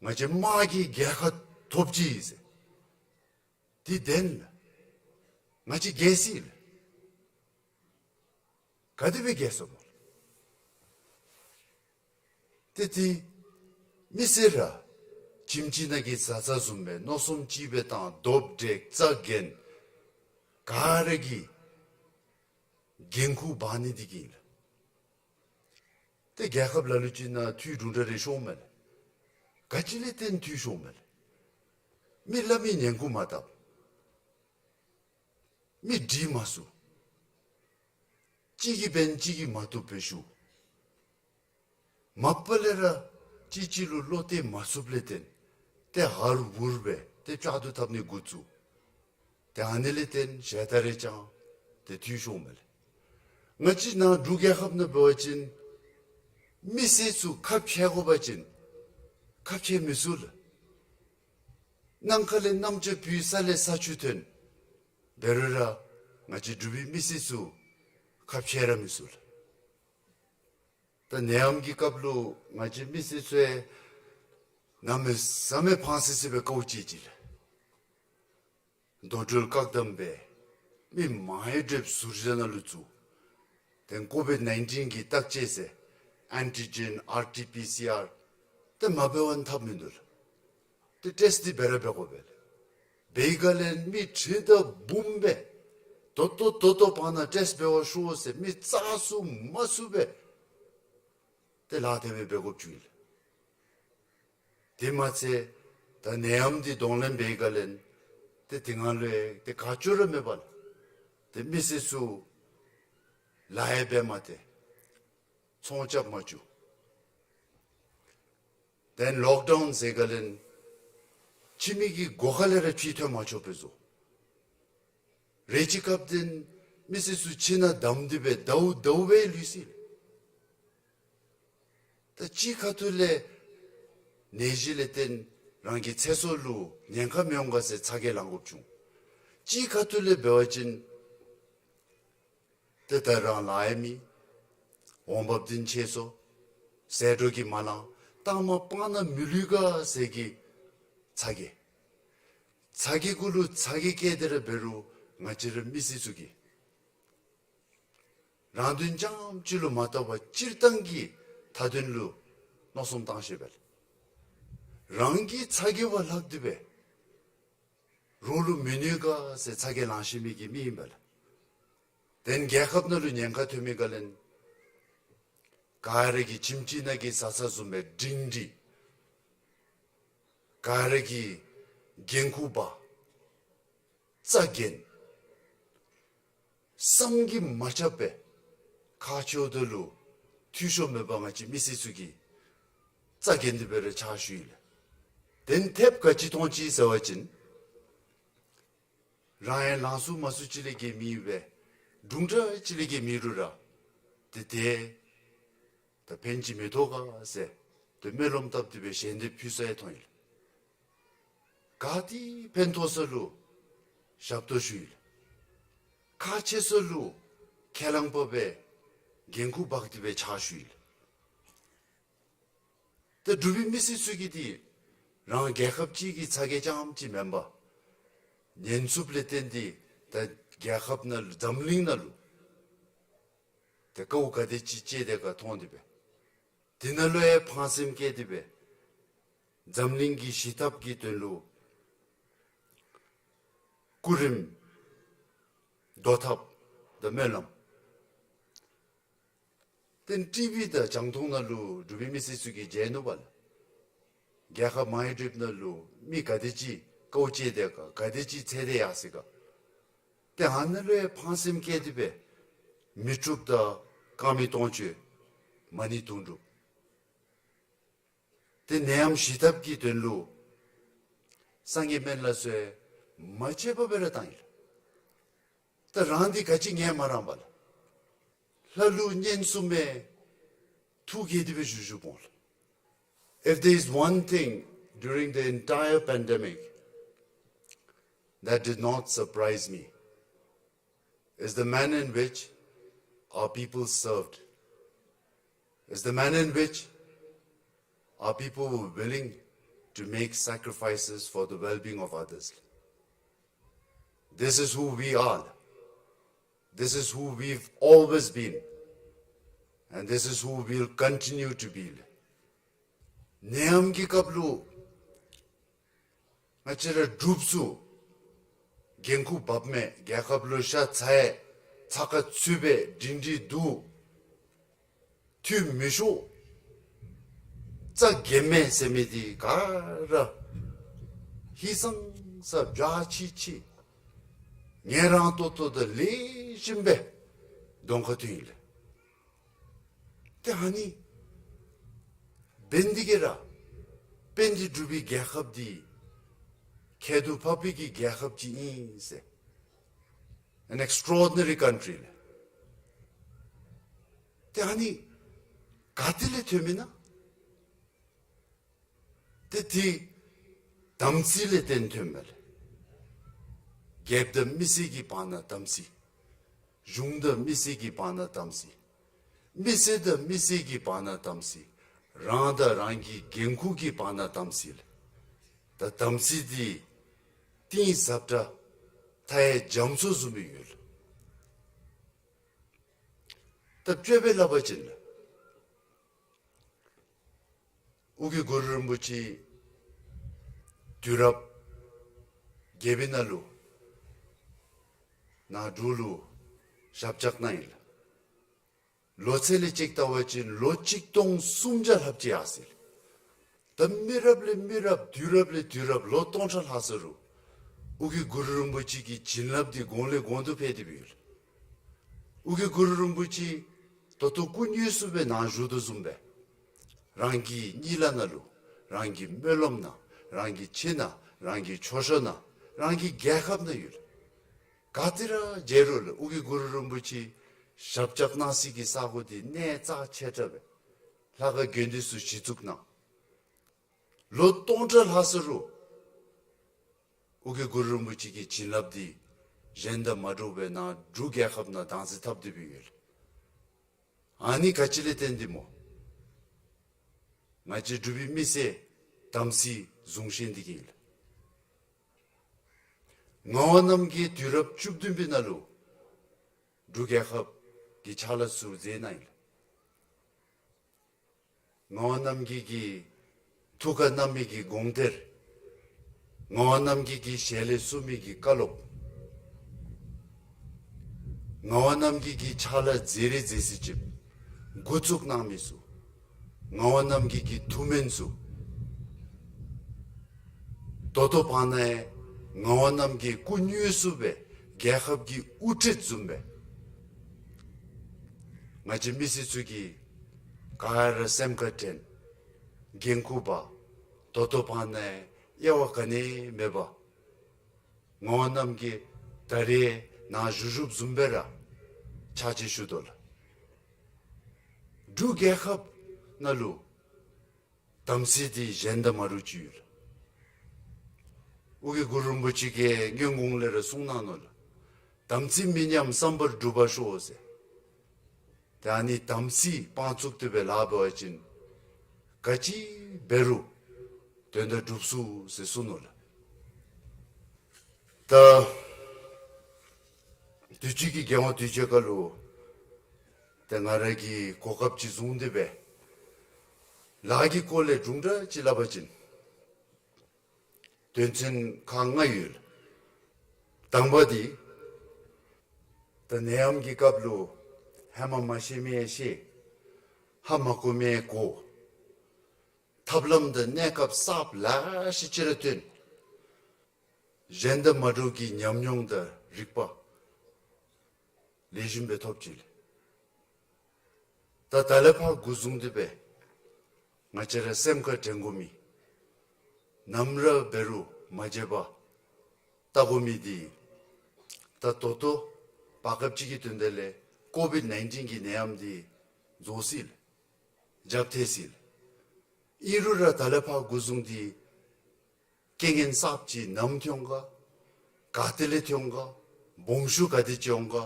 ང་བཅས་དམག་གིས་རྒྱལ་ཁ་ཐོབ་ཅི་ཟེར། དེ་བདེན་ལགས། ང་བཅས་རྒྱལ་སྲིད་ལགས། ག་དེ་སྦེ་རྒྱལ་སོང་སྨོ་ལགས། ཏེ་དེ་མི་སེར་ར་ཁྱིམ་གཅིག་ནང་གི་བཟའ་ཚང་བཟུམ་སྦེ་མནོ་བསམ་གཅིག་སྦེ་བཏང་རྡོག་འདྲེག་རྩྭ་འགེངས་ག་ར་གིས་འགན་ཁུར་འབག་ནི་འདི་གིས་ལགས། ཏེ་རྒྱལ་ཁབ་ལ་ལུ་ཅིག་ནང་འཐུས་དྲུང་དྲ་རེ་ཤོར་མས་ལགས། ག་ཅི་ལས་བརྟེན་འཐུས་ཤོར་མས་ལགས། མི་སླབ་མི་ཉན་ཁུངས་མ་བཏབ། མི་འདྲིས་མ་ཚུགས། གཅིག་གིས་འབད་ན་གཅིག་གིས་མ་བཏུབ་སྦེ་ཞུ། མ་པ་ལས་ར་གཅིག་གཅིག་ལུ་བློ་གཏད་མ་ཚུགསཔ་ལས་བརྟེན་ཏེ་ཧར་ཧུར་སྦེ་ཏེ་བཅག་ཏུ་བཏབ་ནི་འགོ་བཙུགས། ཏེ་ཨ་ནི་ལས་བརྟེན་ཞལ་ཏ་རེ་ཅིག་ཏེ་འཐུས་ཤོར་མས་ལགས། ང་བཅས་ནཱ་འབྲུག་རྒྱལ་ཁབ་ནང་འབད་བ་ཅིན་ མི་སེར་ཚུ་ཁ་འཕྱལ་དགོ་པ་ཅིན་ཁ་འཕྱལ་མི་ཚུགས་ལགས། ནམ་མཁའ་ལས་གནམ་ལྕགས་འཕུར་ས་ལས་ས་ཆུ་ཐོན། འབད་རུང་ར་ང་བཅས་འབྲུག་པའི་མི་སེར་ཚུ་ཁ་འཕྱལ་ར་མི་ཚུགས་ལགས། ད་ནད་ཡམས་ཀྱི་སྐབས་ལུ་ང་བཅས་མི་སེར་ཚུ་ཡང་གནམ་མེད་ས་མེད་ཕངས་སི་སི་སྦེ་དཀའཝ་སྤྱད་ཅི་ལགས། རྡོ་གྲུལ་བཀག་དམ་འབད། མི་མང་རབས་ཟུར་བཞག་ནང་ལུ་བཙུགས། དེ་ཀོ་བིཌ་ནའིན་ཊིན་གྱི་བརྟག་དཔྱད་ཟེར་ཨན་ཊི་ཇེན་ཨར་ཊི་པི་སི་ཨར་དེ་མ་འབད་བ་ནི་ཐབས་མིན་འདུག་ལགས། དེ་ཊེསཊ་འདི་འབད་ར་འབད་དགོ་པས་ལགས། འབད་བའི་སྒང་ལས་མི་ཁྲི་དང་འབུམ་སྦེ་ད་ལྟོ་ད་ལྟོ་བར་ན་ཊེསཊ་འབད་བར་ཤོག་ཟེར་མི་བཙག་ཚུགས་མ་ཚུགས་སྦེ་དེ་ལཱ་དེ་སྦེ་འབད་དགོཔ་བྱུང་ཡི་ལགས། དེ་མ་ཚད་ད་ནད་ཡམས་འདི་གདོང་ལེན་འབད་བའི་སྒང་ལས་དེ་དེ་སྒང་ལུ་ཡང་དེ་ག་ཅི་ར་མེད་པར་དེ་མི་སེར་ཚུ་ལཱ་ཡང་འབད་མ་སྟེར། ཚོང་རྐྱབ་མ་བཅུག། དེ་ལོཀ་ཌའུན་ཟེར་བའི་སྒང་ལས་ཕྱི་མི་གིས་སྒོ་ཁ་ལས་ར་ཕྱི་ཐོན་མ་ཆོགཔ་སྦེ་བཟོ། རེ་ཅིག་སྐབས་དེ་མི་སེར་ཚུ་ཁྱིམ་ནང་བསྡམས་ཏེ་སྦེ་ཟླཝ་ཟླཝ་སྦེ་ལུས་སོ་ཡི་ལགས། ད་གཅིག་ཁ་ཐུག་ལས་ནད་གཞི་ལས་བརྟེན་རང་གི་ཚེ་སྲོག་ལུ་ཉེན་ཁ་མི་འོང་ག་ཟེར་ཚ་གྱང་ལང་དགོཔ་བྱུང་། གཅིག་ཁ་ཐུག་ལས་འབད་བ་ཅིན་ཏེ་ད་རང་ལཱ་ཡང་མེད། འོང་འབབ་འདི་ཆད་སོང་། ཟད་འགྲོ་གིས་མ་ལང་། ལྟག་མ་སྤང་ནང་མི་ལུས་ག་ཟེར་གྱི་ཚ་གྱང་། ཚ་གྱང་གུ་ལུ་ཚ་གྱང་བསྐྱེད་དེ་ར་འབད་རུང་ང་བཅས་ར་མི་སེར་ཚུ་གིས་རང་དོན་རྐྱངམ་གཅིག་ལུ་མ་བལྟ་བར་སྤྱིར་བཏང་གི་མཐའ་དོན་ལུ་མནོ་བསམ་བཏང་ཤེས་པས་ལགས། རང་གི་ཚ་གྱང་བ་ལྷག་སྟེ་སྦེ་རོགས་ལུ་མི་གནོད་ག་ཟེར་ཚ་གྱང་ལང་ཤེས་མི་གི་མི་ཨིན་པས་ལགས། དེ་རྒྱལ་ཁབ་ནང་ལུ་ཉེན་ཁ་ཐོན་མི་སྒང་ལས་ག་ར་གིས་ཁྱིམ་གཅིག་ནང་གི་བཟའ་ཚང་བཟུམ་སྦེ་སྒྲིང་སྒྲི། ག་ར་གིས་འགན་ཁུར་འབག། རྩ་འགེངས། བསམ་གྱིས་མ་ཁྱབ་པའི་ཁག་ཆེཝ་ད་ལུ་འཐུས་ཤོར་མེད་པར་ང་བཅས་མི་སེར་ཚུ་གིས་རྩ་འགེངས་ཏེ་སྦེ་ར་ཕྱག་ཞུ་ཡི་ལགས། དེ་ཐེབས་ག་ཅི་མཐོང་ཅི་ཟེར་བ་ཅིན་རང་ཡང་ལང་ཚུགས་མ་ཚུགས་ཅིག་ལས་བརྒལ་མེད་པས། དུམ་གྲ་ཅིག་ལས་བརྒལ་མེད་རུང་ར་དེ་དེ་ད་ཕན་ཅིག་མི་ཐོགས་ག་ཟེར་དེ་སྨོན་ལམ་བཏབ་སྟེ་སྦེ་ཞལ་འདེབས་ཕུལ་ས་ཡང་མཐོང་ཡི་ལགས། ག་ཏེ་ཕན་ཐོགས་ས་ལུ་ཞབས་ཏོག་ཞུ་ཡི་ལགས། ཁག་ཆེ་ས་ལུ་ཁས་བླངས་པ་སྦེ་འགན་ཁུར་འབག་སྟེ་སྦེ་ཕྱག་ཞུ་ཡི་ལགས། ད་འབྲུག་པའི་མི་སེར་ཚུ་གིས་འདི་རང་རྒྱལ་ཁབ་ཅིག་གི་ཚ་གྱང་རྐྱངམ་ཅིག་མེན་པར་ཉེན་ཚབས་ལས་བརྟེན་ཏེ་ད་རྒྱལ་ཁབ་ནང་ལུ་འཛམ་གླིང་ནང་ལུ་ཏེ་དཀའཝ་ག་དེ་ཅིག་སྤྱད་དེ་ག་མཐོང་སྟེ་སྦེ། དེ་ནང་ལུ་ཡང་ཕངས་སེམས་བསྐྱེད་དེ་སྦེ་འཛམ་གླིང་གི་ཞི་ཐབས་ཀྱི་དོན་ལུ་སྐུ་རིམ་བཟློག་ཐབས་དང་སྨོན་ལམ། ཏེ་ཊི་བི་དང་རྒྱང་མཐོང་ནང་ལུ་འབྲུག་པའི་མི་སེར་ཚུ་གིས་མཇལ་ནུག་པ་ལགས། རྒྱལ་ཁབ་མང་རབས་ནང་ལུ་མི་ག་དེ་ཅིག་དཀའཝ་སྤྱད་དེ་ག་ག་དེ་ཅིག་ཚེ་འདས་ཡར་སོ་ཡི་ག། ཏེ་ཨ་ནཱ་ལུ་ཡང་ཕངས་སེམས་བསྐྱེད་དེ་སྦེ་མི་དཀྲུགས་དང་རྐང་མི་སྟོང་བཅོས་མ་ཎི་དུང་སྒྲུབ། ཏེ་ནད་ཡམས་ཞི་ཐབས་ཀྱི་དོན་ལུ་སངས་རྒྱས་སྨན་བླ་ཚུ་ཡང་མ་ཆད་པར་སྦེ་ར་བཏང་ཡི་ལགས། ད་རང་འདི་ག་ཅི་ངལ་མ་རངས་པར་ལགས། ལྷ་ཀླུ་གཉན་གསུམ་མས་ཐུགས་དགྱེས་ཏེ་སྦེ་བཞུགས་བཞུགསཔ་འོང་ལགས། If there is one thing during the entire pandemic that did not surprise me, is the manner in which our people served, is the manner in which our people were willing to make sacrifices for the well-being of others. This is who we are. This is who we've always been. And this is who we'll continue to be. ནད་ཡམས་ཀྱི་སྐབས་ལུ་ང་བཅས་ར་འབྲུགཔ་ཚུ་འགན་ཁུར་འབག་མི་རྒྱལ་ཁབ་ལུ་ཤ་ཚ་ཡི་ཚ་ཁ་ཚུད་པའི་སྒྲིང་སྒྲི་འདུག། འཐུས་མི་ཤོར། རྩ་འགེངས་མི་ཟེར་མི་འདི་ག་ར་ཧིང་སངས་ས་འཇའ་ཆི་ཆི་ངལ་རངས་ཏོག་ཏོ་དང་ལེགས་ཤོམ་སྦེ་གདོང་ཁར་ཐོན་ཡི་ལགས། ཏེ་ཨ་ནི་འབདན་འདི་གིས་ར་དཔལ་ལྡན་འབྲུག་པའི་རྒྱལ་ཁབ་འདི་ཁྱད་དུ་འཕགས་པའི་གི་རྒྱལ་ཁབ་ཅིག་ཨིན་ཟེར། An extraordinary country ལགས། ཏེ་ཨ་ནི་ ག་ཏེ་ལས་ཐོནམ་ཨིན་ན། ཏེ་དེ་དམ་ཚིག་ལས་བརྟེན་ཐོནམ་མས་ལགས། རྒྱལཔོ་དང་མི་སེར་གྱི་བར་ན་དམ་ཚིག། གཞུང་དང་མི་སེར་གྱི་བར་ན་དམ་ཚིག། མི་སེར་དང་མི་སེར་གྱི་བར་ན་དམ་ཚིག། རང་དང་རང་གི་འགན་ཁུར་གྱི་བར་ན་དམ་ཚིག་ལགས། ད་དམ་ཚིག་འདི་གཏིང་ཟབ་དྲགས་མཐའ་ཡས་རྒྱ་མཚོ་བཟུམ་སྦེ་ཡོད་ལགས། ད་དཔྱེ་སྦེ་སླབ་པ་ཅིན་ལགས། ཨོ་རྒྱན་གུ་རུ་རིན་པོ་ཆེ་དུས་རབས་བརྒྱད་པའི་ནང་ལུ་ནཱ་འབྲུག་ལུ་ཞབས་བཅགས་གནང་ཡི་ལགས། ལོ་ཚད་ལས་ཅིག་བལྟ་བ་ཅིན་ལོ་ཆིག་སྟོང་སུམ་བརྒྱ་ལྷགཔ་ཅིག་ཡར་སོ་ཡི་ལགས། ད་མི་རབས་ལས་མི་རབས་དུས་རབས་ལས་དུས་རབས་ལོ་སྟོང་ཕྲག་ལྷག་སོ་རུང་ཨོ་རྒྱན་གུ་རུ་རིན་པོ་ཆེ་གི་བྱིན་རླབས་འདི་གོང་ལས་གོང་དུ་འཕེལ་ཏེ་འབད་ཡོད་ལགས། ཨོ་རྒྱན་གུ་རུ་རིན་པོ་ཆེ་ད་ལྟོ་སྐུ་དངོས་སུ་སྦེ་ནཱ་བཞུགས་དོ་བཟུམ་སྦེ་རང་གི་གཉིད་ལམ་ནང་ལུ་རང་གི་སྨོན་ལམ་ནང་རང་གི་ཁྱིམ་ནང་རང་གི་ཆོས་ཤོག་ནང་རང་གི་རྒྱལ་ཁབ་ནང་ཡོད་ལགས། ག་ཏེ་ར་མཇལ་རུང་ལགས་ཨོ་རྒྱན་གུ་རུ་རིན་པོ་ཆེ་ཞབས་བཅགས་གནང་སའི་གི་ས་གོ་འདི་གནས་རྩ་ཆེ་དྲགས་སྦེ་ལྷ་ཁང་དགོན་སྡེ་ཚུ་གཞི་བཙུགས་གནང་། ལོ་སྟོང་ཕྲག་ལྷག་སོ་རུང་ཨོ་རྒྱན་གུ་རུ་རིན་པོ་ཆེ་གི་བྱིན་རླབས་འདི་གཞན་དང་མ་འདྲཝ་སྦེ་ནཱ་འབྲུག་རྒྱལ་ཁབ་ནང་དྭངས་གསལ་ཐབས་ཏེ་འབད་ཡོད་ལགས། ཨ་ནི་ག་ཅི་ལས་བརྟེན་ཏེ་སྨོ། ང་བཅས་འབྲུག་པའི་མི་སེར་དམ་ཚིག་བཟུང་ཤེས་ཏེ་གིས་ཨིན་ལགས། ངག་དབང་རྣམ་རྒྱལ་དུས་རབས་བཅུ་བདུན་པའི་ནང་ལུ་འབྲུག་རྒྱལ་ཁབ་ཀྱི་ཕྱག་ལཱ་ཚུ་མཛད་གནང་ཡི་ལགས། ངག་དབང་རྣམ་རྒྱལ་གྱི་ཐུགས་ཁར་བསྣམས་མི་གི་དགོངས་གཏེར། ངག་དབང་རྣམ་རྒྱལ་གྱི་ཞལ་ལས་གསུངས་མི་གི་བཀའ་སློབ། ངག་དབང་རྣམ་རྒྱལ་གྱི་ཕྱག་ལཱ་མཛད་རིགས་མཛད་ཚུལ་ཅིག་འགོ་བཙུགས་གནང་མི་ཚུ། ངག་དབང་རྣམ་རྒྱལ་གྱི་ཐུགས་སྨོན་ཚུ། ད་ལྟོ་བར་ན་ཡང་ངག་དབང་རྣམ་རྒྱལ་སྐུ་དངོས་སུ་སྦེ་རྒྱལ་ཁབ་ཀྱི་དབུ་ཁྲིད་བཟུམ་སྦེ་ང་བཅས་མི་སེར་ཚུ་གིས་ག་ར་སེམས་ཁར་དྲན། འགན་ཁུར་འབག། ད་ལྟོ་བར་ན་ཡང་དབྱེ་བ་ག་ནི་ཡང་མེད་པར་ངག་དབང་རྣམ་རྒྱལ་ད་རེས་ནཱ་བཞུགས་བཞུགསཔ་བཟུམ་སྦེ་ར་ཕྱག་ཕྱིད་ཞུ་དོ་ལགས། འབྲུག་རྒྱལ་ཁབ་ནང་ལུ་དམ་ཚིག་འདི་གཞན་དང་མ་འདྲཝ་ཅིག་ཡོད་ལགས། ཨོ་རྒྱན་གུ་རུ་རིན་པོ་ཆེ་གིས་སྔོན་གོང་ལས་ར་གསུངས་གནང་ནུག་ལགས། དམ་ཚིག་མི་ཉམས་བསམ་པར་གྲུབ་པར་ཤོག་ཟེར། ཏེ་ཨ་ནི་དམ་ཚིག་དཔང་བཙུགས་ཏེ་སྦེ་ལཱ་འབད་བ་ཅིན་ག་ཅི་འབད་རུང་དོན་དག་འགྲུབ་ཚུགས་ཟེར་གསུངས་ནུག་ལགས། ད་དུས་ཅི་གི་རྒྱལ་དབང་དུས་ཅི་ཁ་ལུ་ཏེ་ང་ར་གིས་གོ་སྐབས་ཅིག་བཟུང་སྟེ་སྦེ་ལཱ་གི་སྐོར་ལས་དྲུང་དྲགས་ཅིག་སླབ་པ་ཅིན་དོན་ཚན་ཁག་ལྔ་ཡོད། དང་པ་འདི་ད་ནད་ཡམས་ཀྱི་སྐབས་ལུ་ཧེ་མ་མ་ཤེས་མི་ཡང་ཤེས། ཧ་མ་གོ་མི་ཡང་གོ། ཐབས་ལམ་དང་གནས་སྐབས་གསརཔ་ལེ་ཤ་ཅིག་ར་ཐོན། གཞན་དང་མ་འདྲཝ་གི་ཉམས་མྱོང་དང་རིག་པ་ལེགས་ཤོམ་སྦེ་ཐོབ་ཅི་ལགས། ད་ད་ལས་ཕར་འགོ་བཟུང་སྟེ་སྦེ་ང་བཅས་ར་སེམས་ཁར་དྲན་དགོ་མི་ནམ་ར་འབད་རུང་མ་བརྗེད་པར་བལྟ་དགོ་མི་འདི་ད་ད་ལྟོ་བར་སྐབས་ཅིག་གི་དོན་དག་ལས་ཀོ་བིཌ་ནའིན་ཊིན་གྱི་ནད་ཡམས་འདི་རྫོགས་སོ་ཡི་ལགས། རྒྱབ་ཐལ་སོ་ཡི་ལགས། ཨིན་རུང་ར་ད་ལས་ཕར་འགོ་བཟུང་སྟེ་རྐྱེན་ངན་གསརཔ་ཅིག་ནམ་ཐོན་ག་ག་ཏེ་ལས་ཐོན་ག་སྦོམ་ཆུང་ག་དེ་ཅིག་འོང་ག་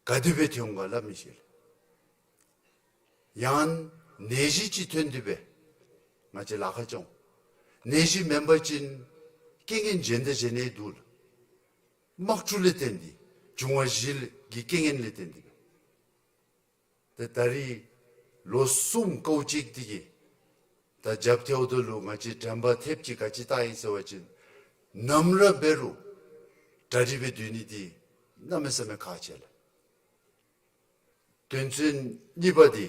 ག་དེ་སྦེ་ཐོན་ག་སླབ་མི་ཤེས་ལགས། ཡང་ནད་གཞི་ཅིག་ཐོན་ཏེ་སྦེ་ང་བཅས་ལཱ་ཁག་བྱུང་། ནད་གཞི་མེན་པ་ཅིན་རྐྱེན་ངན་གཞན་དང་གཞན་ཡང་འདུག་ལགས། དམག་འཁྲུག་ལས་བརྟེན་ཏེ་འབྱུང་བ་བཞི་གི་རྐྱེན་ངན་ལས་བརྟེན་ཏེ་སྦེ། ཏེ་ད་རིས་ལོ་གསུམ་དཀའཝ་སྤྱད་དེ་གིས་ད་རྒྱབ་ཐལཝ་ད་ལུ་ང་བཅས་དྲན་པ་ཐེབས་ཅིག་ག་ཅི་བཏང་ཡི་ཟེར་བ་ཅིན་ནམ་ར་འབད་རུང་གྲ་སྒྲིག་སྦེ་སྡོད་ནི་འདི་གནམ་མེད་ས་མེད་ཁག་ཆེ་ལགས། དོན་ཚན་གཉིས་པ་འདི་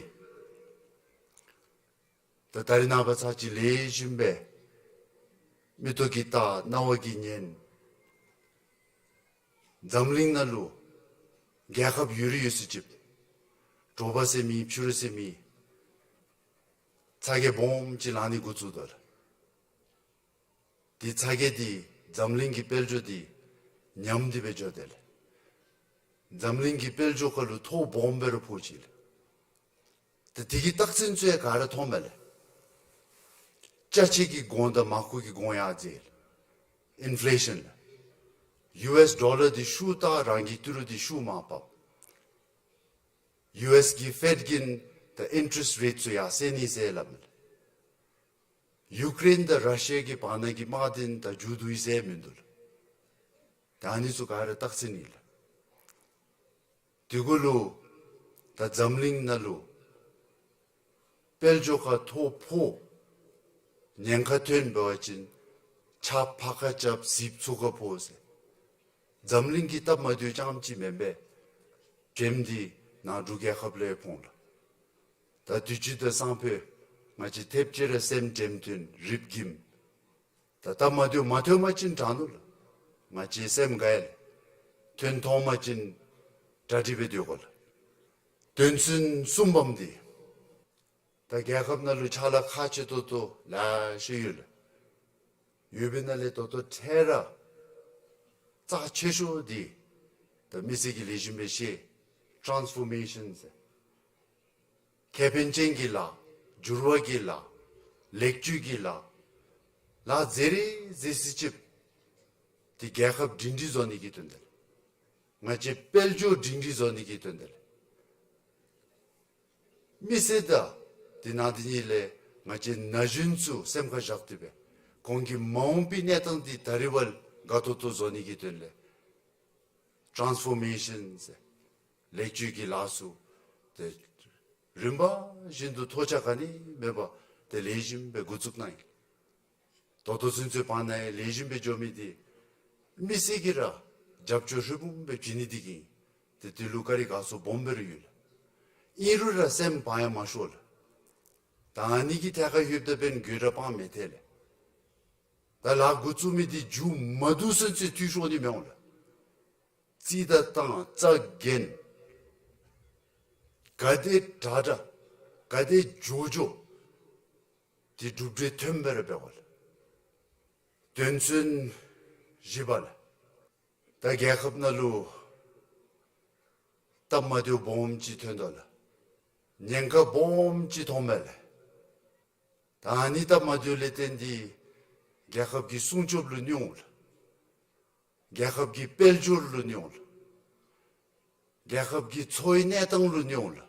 ད་ད་རིས་ནངས་པ་ཚར་གཅིག་ལེགས་ཤོམ་སྦེ་མིག་ཏོ་གིས་བལྟ་རྣ་བ་གིས་ཉན། འཛམ་གླིང་ནང་ལུ་རྒྱལ་ཁབ་ཡོད་རིགས་ཡོད་ཚད་ཅིག་དྲོ་པ་ཟེར་མེད་ཕྱི་རུ་ཟེར་མེད་ཚ་གྱང་སྦོམ་ཅིག་ལང་ནི་འགོ་བཙུགས་དོ་ལགས། དེ་ཚ་གྱང་འདི་འཛམ་གླིང་གི་དཔལ་འབྱོར་འདི་ཉམས་ཏེ་སྦེ་འགྱོ་དེས་ལགས། འཛམ་གླིང་གི་དཔལ་འབྱོར་ཁར་ལུ་ཐོ་སྦོམ་སྦེ་ར་ཕོག་ཅི་ལགས། ཏེ་དེ་གི་རྟགས་མཚན་ཚུ་ཡང་ག་ར་མཐོངམ་མས་ལགས། ཅ་ཆས་ཀྱི་གོང་དང་མར་ཁུ་གི་གོང་ཡར་འཛེགས་ལགས། ཨིན་ཕི་ལེ་ཤཱན་ལགས། ཡུ་ཨེསི་ཌོ་ལར་འདི་ཤུགས་དྲག་རང་གི་ཏི་རུ་འདི་ཤུགས་མར་བབས། ཡུ་ཨེསི་གི་ཕེཌ་གིས་ད་ཨིན་ཊི་རེསཊ་རེཊ་ཚུ་ཡར་སེང་ནི་ཟེར་སླབ་མས་ལགས། ཡུ་ཀེ་རེན་དང་ར་ཤི་ཡ་གི་བར་ན་གི་དམག་འདི་ད་མཇུག་བསྡུ་ཡི་ཟེར་མིན་འདུག་ལགས། ད་ཨ་ནི་ཚུ་ག་ར་རྟགས་མཚན་ཨིན་ལགས། དེ་གུ་ལུ་ད་འཛམ་གླིང་ནང་ལུ་དཔལ་འབྱོར་ཁ་ཐོ་ཕོག་ཉེན་ཁ་ཐོན་འབད་བ་ཅིན་ཆརཔ་ཕར་ཁ་རྐྱབ་ཟིལཔ་ཚུར་ཁ་ཕོག་ཟེར། འཛམ་གླིང་གི་སྟབས་མ་བདེཝ་རྐྱངམ་ཅིག་མེན་པས། དྲིམ་འདི་ནང་འབྲུག་རྒྱལ་ཁབ་ལས་ཕོག་ལགས། ད་དུས་ཅི་ད་སང་ཕོད་ང་བཅས་ཐེབས་ཅིག་ར་སེམས་དྲེམ་ཐོན་རིབ་གིམ། ད་སྟབས་མ་བདེཝ་མ་ཐོན་པ་ཅིན་དྲག་ནུག་ལགས། ང་བཅས་སེམས་དགའ་ཡི་ལགས། ཐོན་ཐོན་པ་ཅིན་གྲ་སྒྲིག་འབད་སྡོད་དགོ་ལགས། དོན་ཚན་གསུམ་པམ་འདི། ད་རྒྱལ་ཁབ་ནང་ལུ་ཕྱག་ལཱ་ཁག་ཆེ་ཏོག་ཏོ་ལེ་ཤ་ཡོད་ལགས། ཡོད་པའི་ནང་ལས་ད་ལྟོ་འཕྲལ་ར་རྩ་ཆེ་ཤོས་འདི་ད་མི་སེར་གྱིས་ལེགས་ཤོམ་སྦེ་ཤེས། ཊཱནསི་ཕོར་མེ་ཤཱན་ཟེར། ཁེ་ཕན་ཅན་གྱི་ལཱ། འགྱུར་བ་གི་ལཱ། ལེགས་བཅོས་ཀྱི་ལཱ། ལཱ་མཛད་རིགས་མཛད་ས་ཅིག་འདི་རྒྱལ་ཁབ་སྒྲིང་སྒྲིང་བཟོ་ནི་གི་དོན་དག་ལས། ང་བཅས་དཔལ་འབྱོར་སྒྲིང་སྒྲིང་བཟོ་ནི་གི་དོན་དག་ལས། མི་སེར་དང་དེ་ནང་དེ་གཉིས་ལས་ང་བཅས་ན་གཞོན་ཚུ་སེམས་ཁར་བཞག་སྟེ་སྦེ་ཁོང་གི་མ་འོངས་པའི་གནས་སྟངས་འདི་ད་རིས་བ་ལས་དགའ་ཏོག་ཏོ་བཟོ་ནི་གི་དོན་ལས་ཊཱནསི་ཕོར་མེ་ཤཱན་ཟེར་ལེགས་བཅོས་ཀྱི་ལཱ་ཚུ་ཏེ་རིམ་པ་བཞིན་དུ་ཐོགས་ཆགས་ག་ནི་མེད་པར་ཏེ་ལེགས་ཤོམ་སྦེ་འགོ་བཙུགས་གནང་ཡི། ད་ལྟོ་ཚུན་ཚོད་བར་ན་ཡང་ལེགས་ཤོམ་སྦེ་འགྱོ་མི་འདི་མི་སེར་གྱིས་ར་རྒྱབ་སྐྱོར་ཧྲིལ་བུམ་སྦེ་བྱིན་ནི་འདི་གིས་ཏེ་དེ་ལུ་བཀའ་དྲིན་དགའ་ཚོར་སྦོམ་སྦེ་ར་ཡོད་ལགས། ཨིན་རུང་ར་སེམས་བག་ཡངས་མ་ཤོར་ལགས། ད་ཨ་ནི་གི་ཐད་ཁར་ལྷོདཔ་ད་འབདན་དགོད་བྲ་སྤང་མི་ཐལ་ལགས། ད་ལཱ་འགོ་བཙུགས་མི་འདི་མཇུག་མ་བསྡུ་ཚུན་ཚོད་འཐུས་ཤོར་ནི་མི་འོང་ལགས། རྩིས་ད་བཏང་རྩ་འགེངས། ག་དེ་དྲག་དྲག་ག་དེ་མགྱོགས་མགྱོགས་འདི་གྲུབ་འབྲས་ཐོན་པ་ར་འབད་དགོ་ལགས། དོན་ཚན་བཞི་པ་ལགས། ད་རྒྱལ་ཁབ་ནང་ལུ་སྟབས་མ་བདེཝ་སྦོམ་ཅིག་ཐོན་དོ་ལགས། ཉེན་ཁ་སྦོམ་ཅིག་ཐོན་མས་ལགས། ད་ཨ་ནི་སྟབས་མ་བདེཝ་ལས་བརྟེན་ཏེ་རྒྱལ་ཁབ་ཀྱི་སྲུང་སྐྱོབ་ལུ་གནོད་འོང་ལགས། རྒྱལ་ཁབ་ཀྱི་དཔལ་འབྱོར་ལུ་གནོད་འོང་ལགས། རྒྱལ་ཁབ་ཀྱི་འཚོ་བའི་གནས་སྟངས་ལུ་གནོད་འོང་ལགས།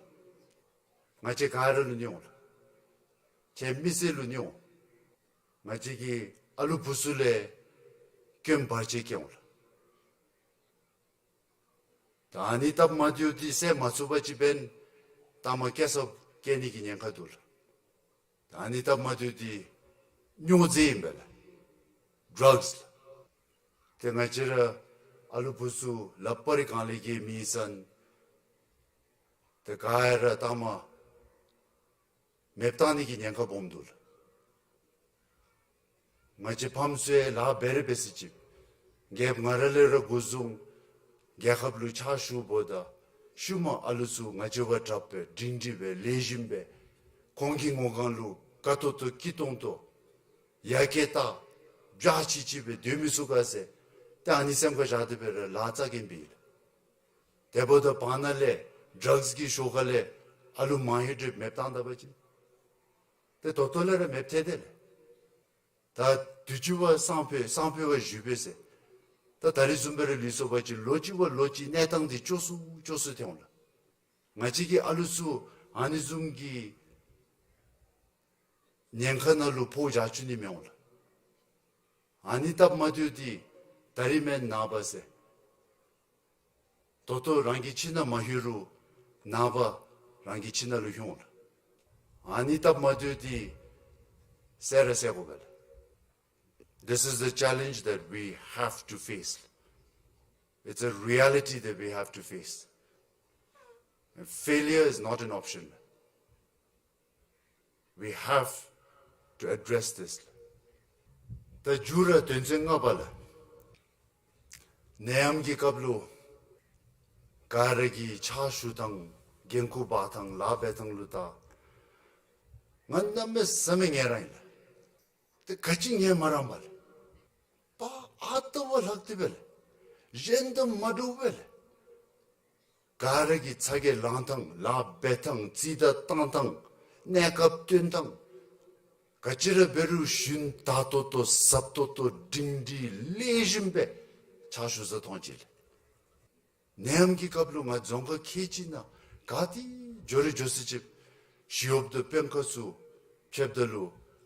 ང་བཅས་ག་ར་ལུ་གནོད་འོང་ལགས། ཁྱེད་མི་སེར་ལུ་གནོད་འོང་། ང་བཅས་ཀྱི་ཨ་ལུ་བུ་ཚུ་ལུ་སྐྱོན་བར་ཆད་བཀལ་འོང་ལགས། ད་ཨ་ནི་སྟབས་མ་བདེཝ་འདི་སེལ་མ་ཚུགས་པ་ཅིན་འབདན་ད་མ་སྐྱེ་སོ་སྐྱེ་ནི་གི་ཉེན་ཁ་འདུག་ལགས། ད་ཨ་ནི་སྟབས་མ་བདེཝ་འདི་སྨྱོ་རྫས་ཨིན་པས་ལགས། ཌྲགསི་ལགས། ཏེ་ང་བཅས་ར་ཨ་ལུ་བུ་ཚུ་ལགཔ་རེ་གང་ལས་ཀྱི་མེད་ས་ན་ཏེ་ག་ར་ད་མ་མེདཔ་བཏང་ནི་གི་ཉེན་ཁ་སྦོམ་འདུག་ལགས། ང་བཅས་ཕམ་ཚུ་ཡང་ལཱ་འབད་ར་འབད་ས་ཅིག་རྒྱལཔོ་ང་ར་ལས་ར་འགོ་བཟུང་རྒྱལ་ཁབ་ལུ་ཕྱག་ཞུཝ་ད་ཤུལ་མ་ཨ་ལུ་ཚུ་ང་བཅས་བ་དྲགཔ་སྦེ་སྒྲིང་སྒྲིང་སྦེ་ལེགས་ཤོམ་སྦེ་ཁོང་གི་ངོ་གང་ལུ་དགའ་ཏོག་ཏོ་སྐྱིད་ཏོང་ཏོ་ཡར་རྒྱས་ད་འཇའ་ཆི་ཆི་སྦེ་སྡོད་མི་ཚུགས་ག་ཟེར་ཏེ་ཨ་ནི་སེམས་ཁར་བཞག་སྟེ་སྦེ་ར་ལཱ་རྩ་འགེངས་འབད་ཡི་ལགས། དེ་འབདཝ་ད་བར་ན་ལས་ཌྲགསི་གི་ཤོག་ཁ་ལས་ཨ་ལུ་མང་ཧེང་ཏེ་མེདཔ་བཏང་ད་པ་ཅིན་ཏེ་ད་ལྟོ་ལས་ར་མེདཔ་ཐལ་ཏེ་ལགས། ད་དུས་ཅི་བ་སང་ཕོད་སང་ཕོད་བ་བཞུགས་པས་ཟེར། ད་ད་རིས་བཟུམ་སྦེ་ར་ལུས་སོ་པ་ཅིན་ལོ་གཅིག་བ་ལོ་གཅིག་གནས་སྟངས་འདི་སྐྱོ་སུ་སྐྱོ་སུ་ཐོན་འོང་ལགས། ང་བཅས་ཀྱི་ཨ་ལུ་ཚུ་ཨ་ནི་བཟུམ་གྱི་ཉེན་ཁ་ནང་ལུ་ཕོག་བཞག་བཅུག་ནི་མི་འོང་ལགས། ཨ་ནི་སྟབས་མ་བདེཝ་འདི་ད་རིས་མེན་ནངས་པ་ཟེར། ད་ལྟོ་རང་གི་ཁྱིམ་ནང་མ་ལྷོད་རུང་ནངས་པ་རང་གི་ཁྱིམ་ནང་ལུ་ལྷོད་འོང་ལགས། ཨ་ནི་སྟབས་མ་བདེཝ་འདི་སེལ་ར་སེལ་དགོ་པས་ལགས། This is the challenge that we have to face. It's a reality that we have to face. And failure is not an option. We have to address this. ད་མཇུག་ར་དོན་ཚན་ལྔ་པ་ལགས། ནད་ཡམས་ཀྱི་སྐབས་ལུ་ག་ར་གིས་ཕྱག་ཞུ་ཐངས་འགན་ཁུར་འབག་ཐངས་ལཱ་འབད་ཐངས་ལུ་ད་ང་གནམ་མེད་ས་མེད་ངལ་རངས་ཡི་ལགས། ཏེ་ག་ཅི་ངལ་མ་རངས་པ་ལགས། པ་ཨ་རྟག་བ་ལྷག་སྟེ་སྦེ་ལགས། གཞན་དང་མ་འདྲཝ་སྦེ་ལགས། ག་ར་གི་ཚ་གྱང་ལང་ཐངས་ལཱ་འབད་ཐངས་རྩིས་བརྡ་བཏང་ཐངས་གནས་སྐབས་སྟོན་ཐངས་ག་ཅི་ར་འབད་རུང་ཞུན་དག་ཏོག་ཏོ་ཟབ་ཏོག་ཏོ་སྒྲིང་སྒྲི་ལེགས་ཤོམ་སྦེ་ཕྱག་ཞུ་ས་མཐོང་ཅི་ལགས། ནད་ཡམས་ཀྱི་སྐབས་ལུ་ང་རྫོང་ཁག་ཁལ་གཅིག་ནང་ག་ཏེ་འགྱོ་རུང་འགྱོ་ས་ཅིག་ཞི་གཡོགཔ་དང་དཔོན་ཁག་ཚུ་ཕྱདཔ་ད་ལུ་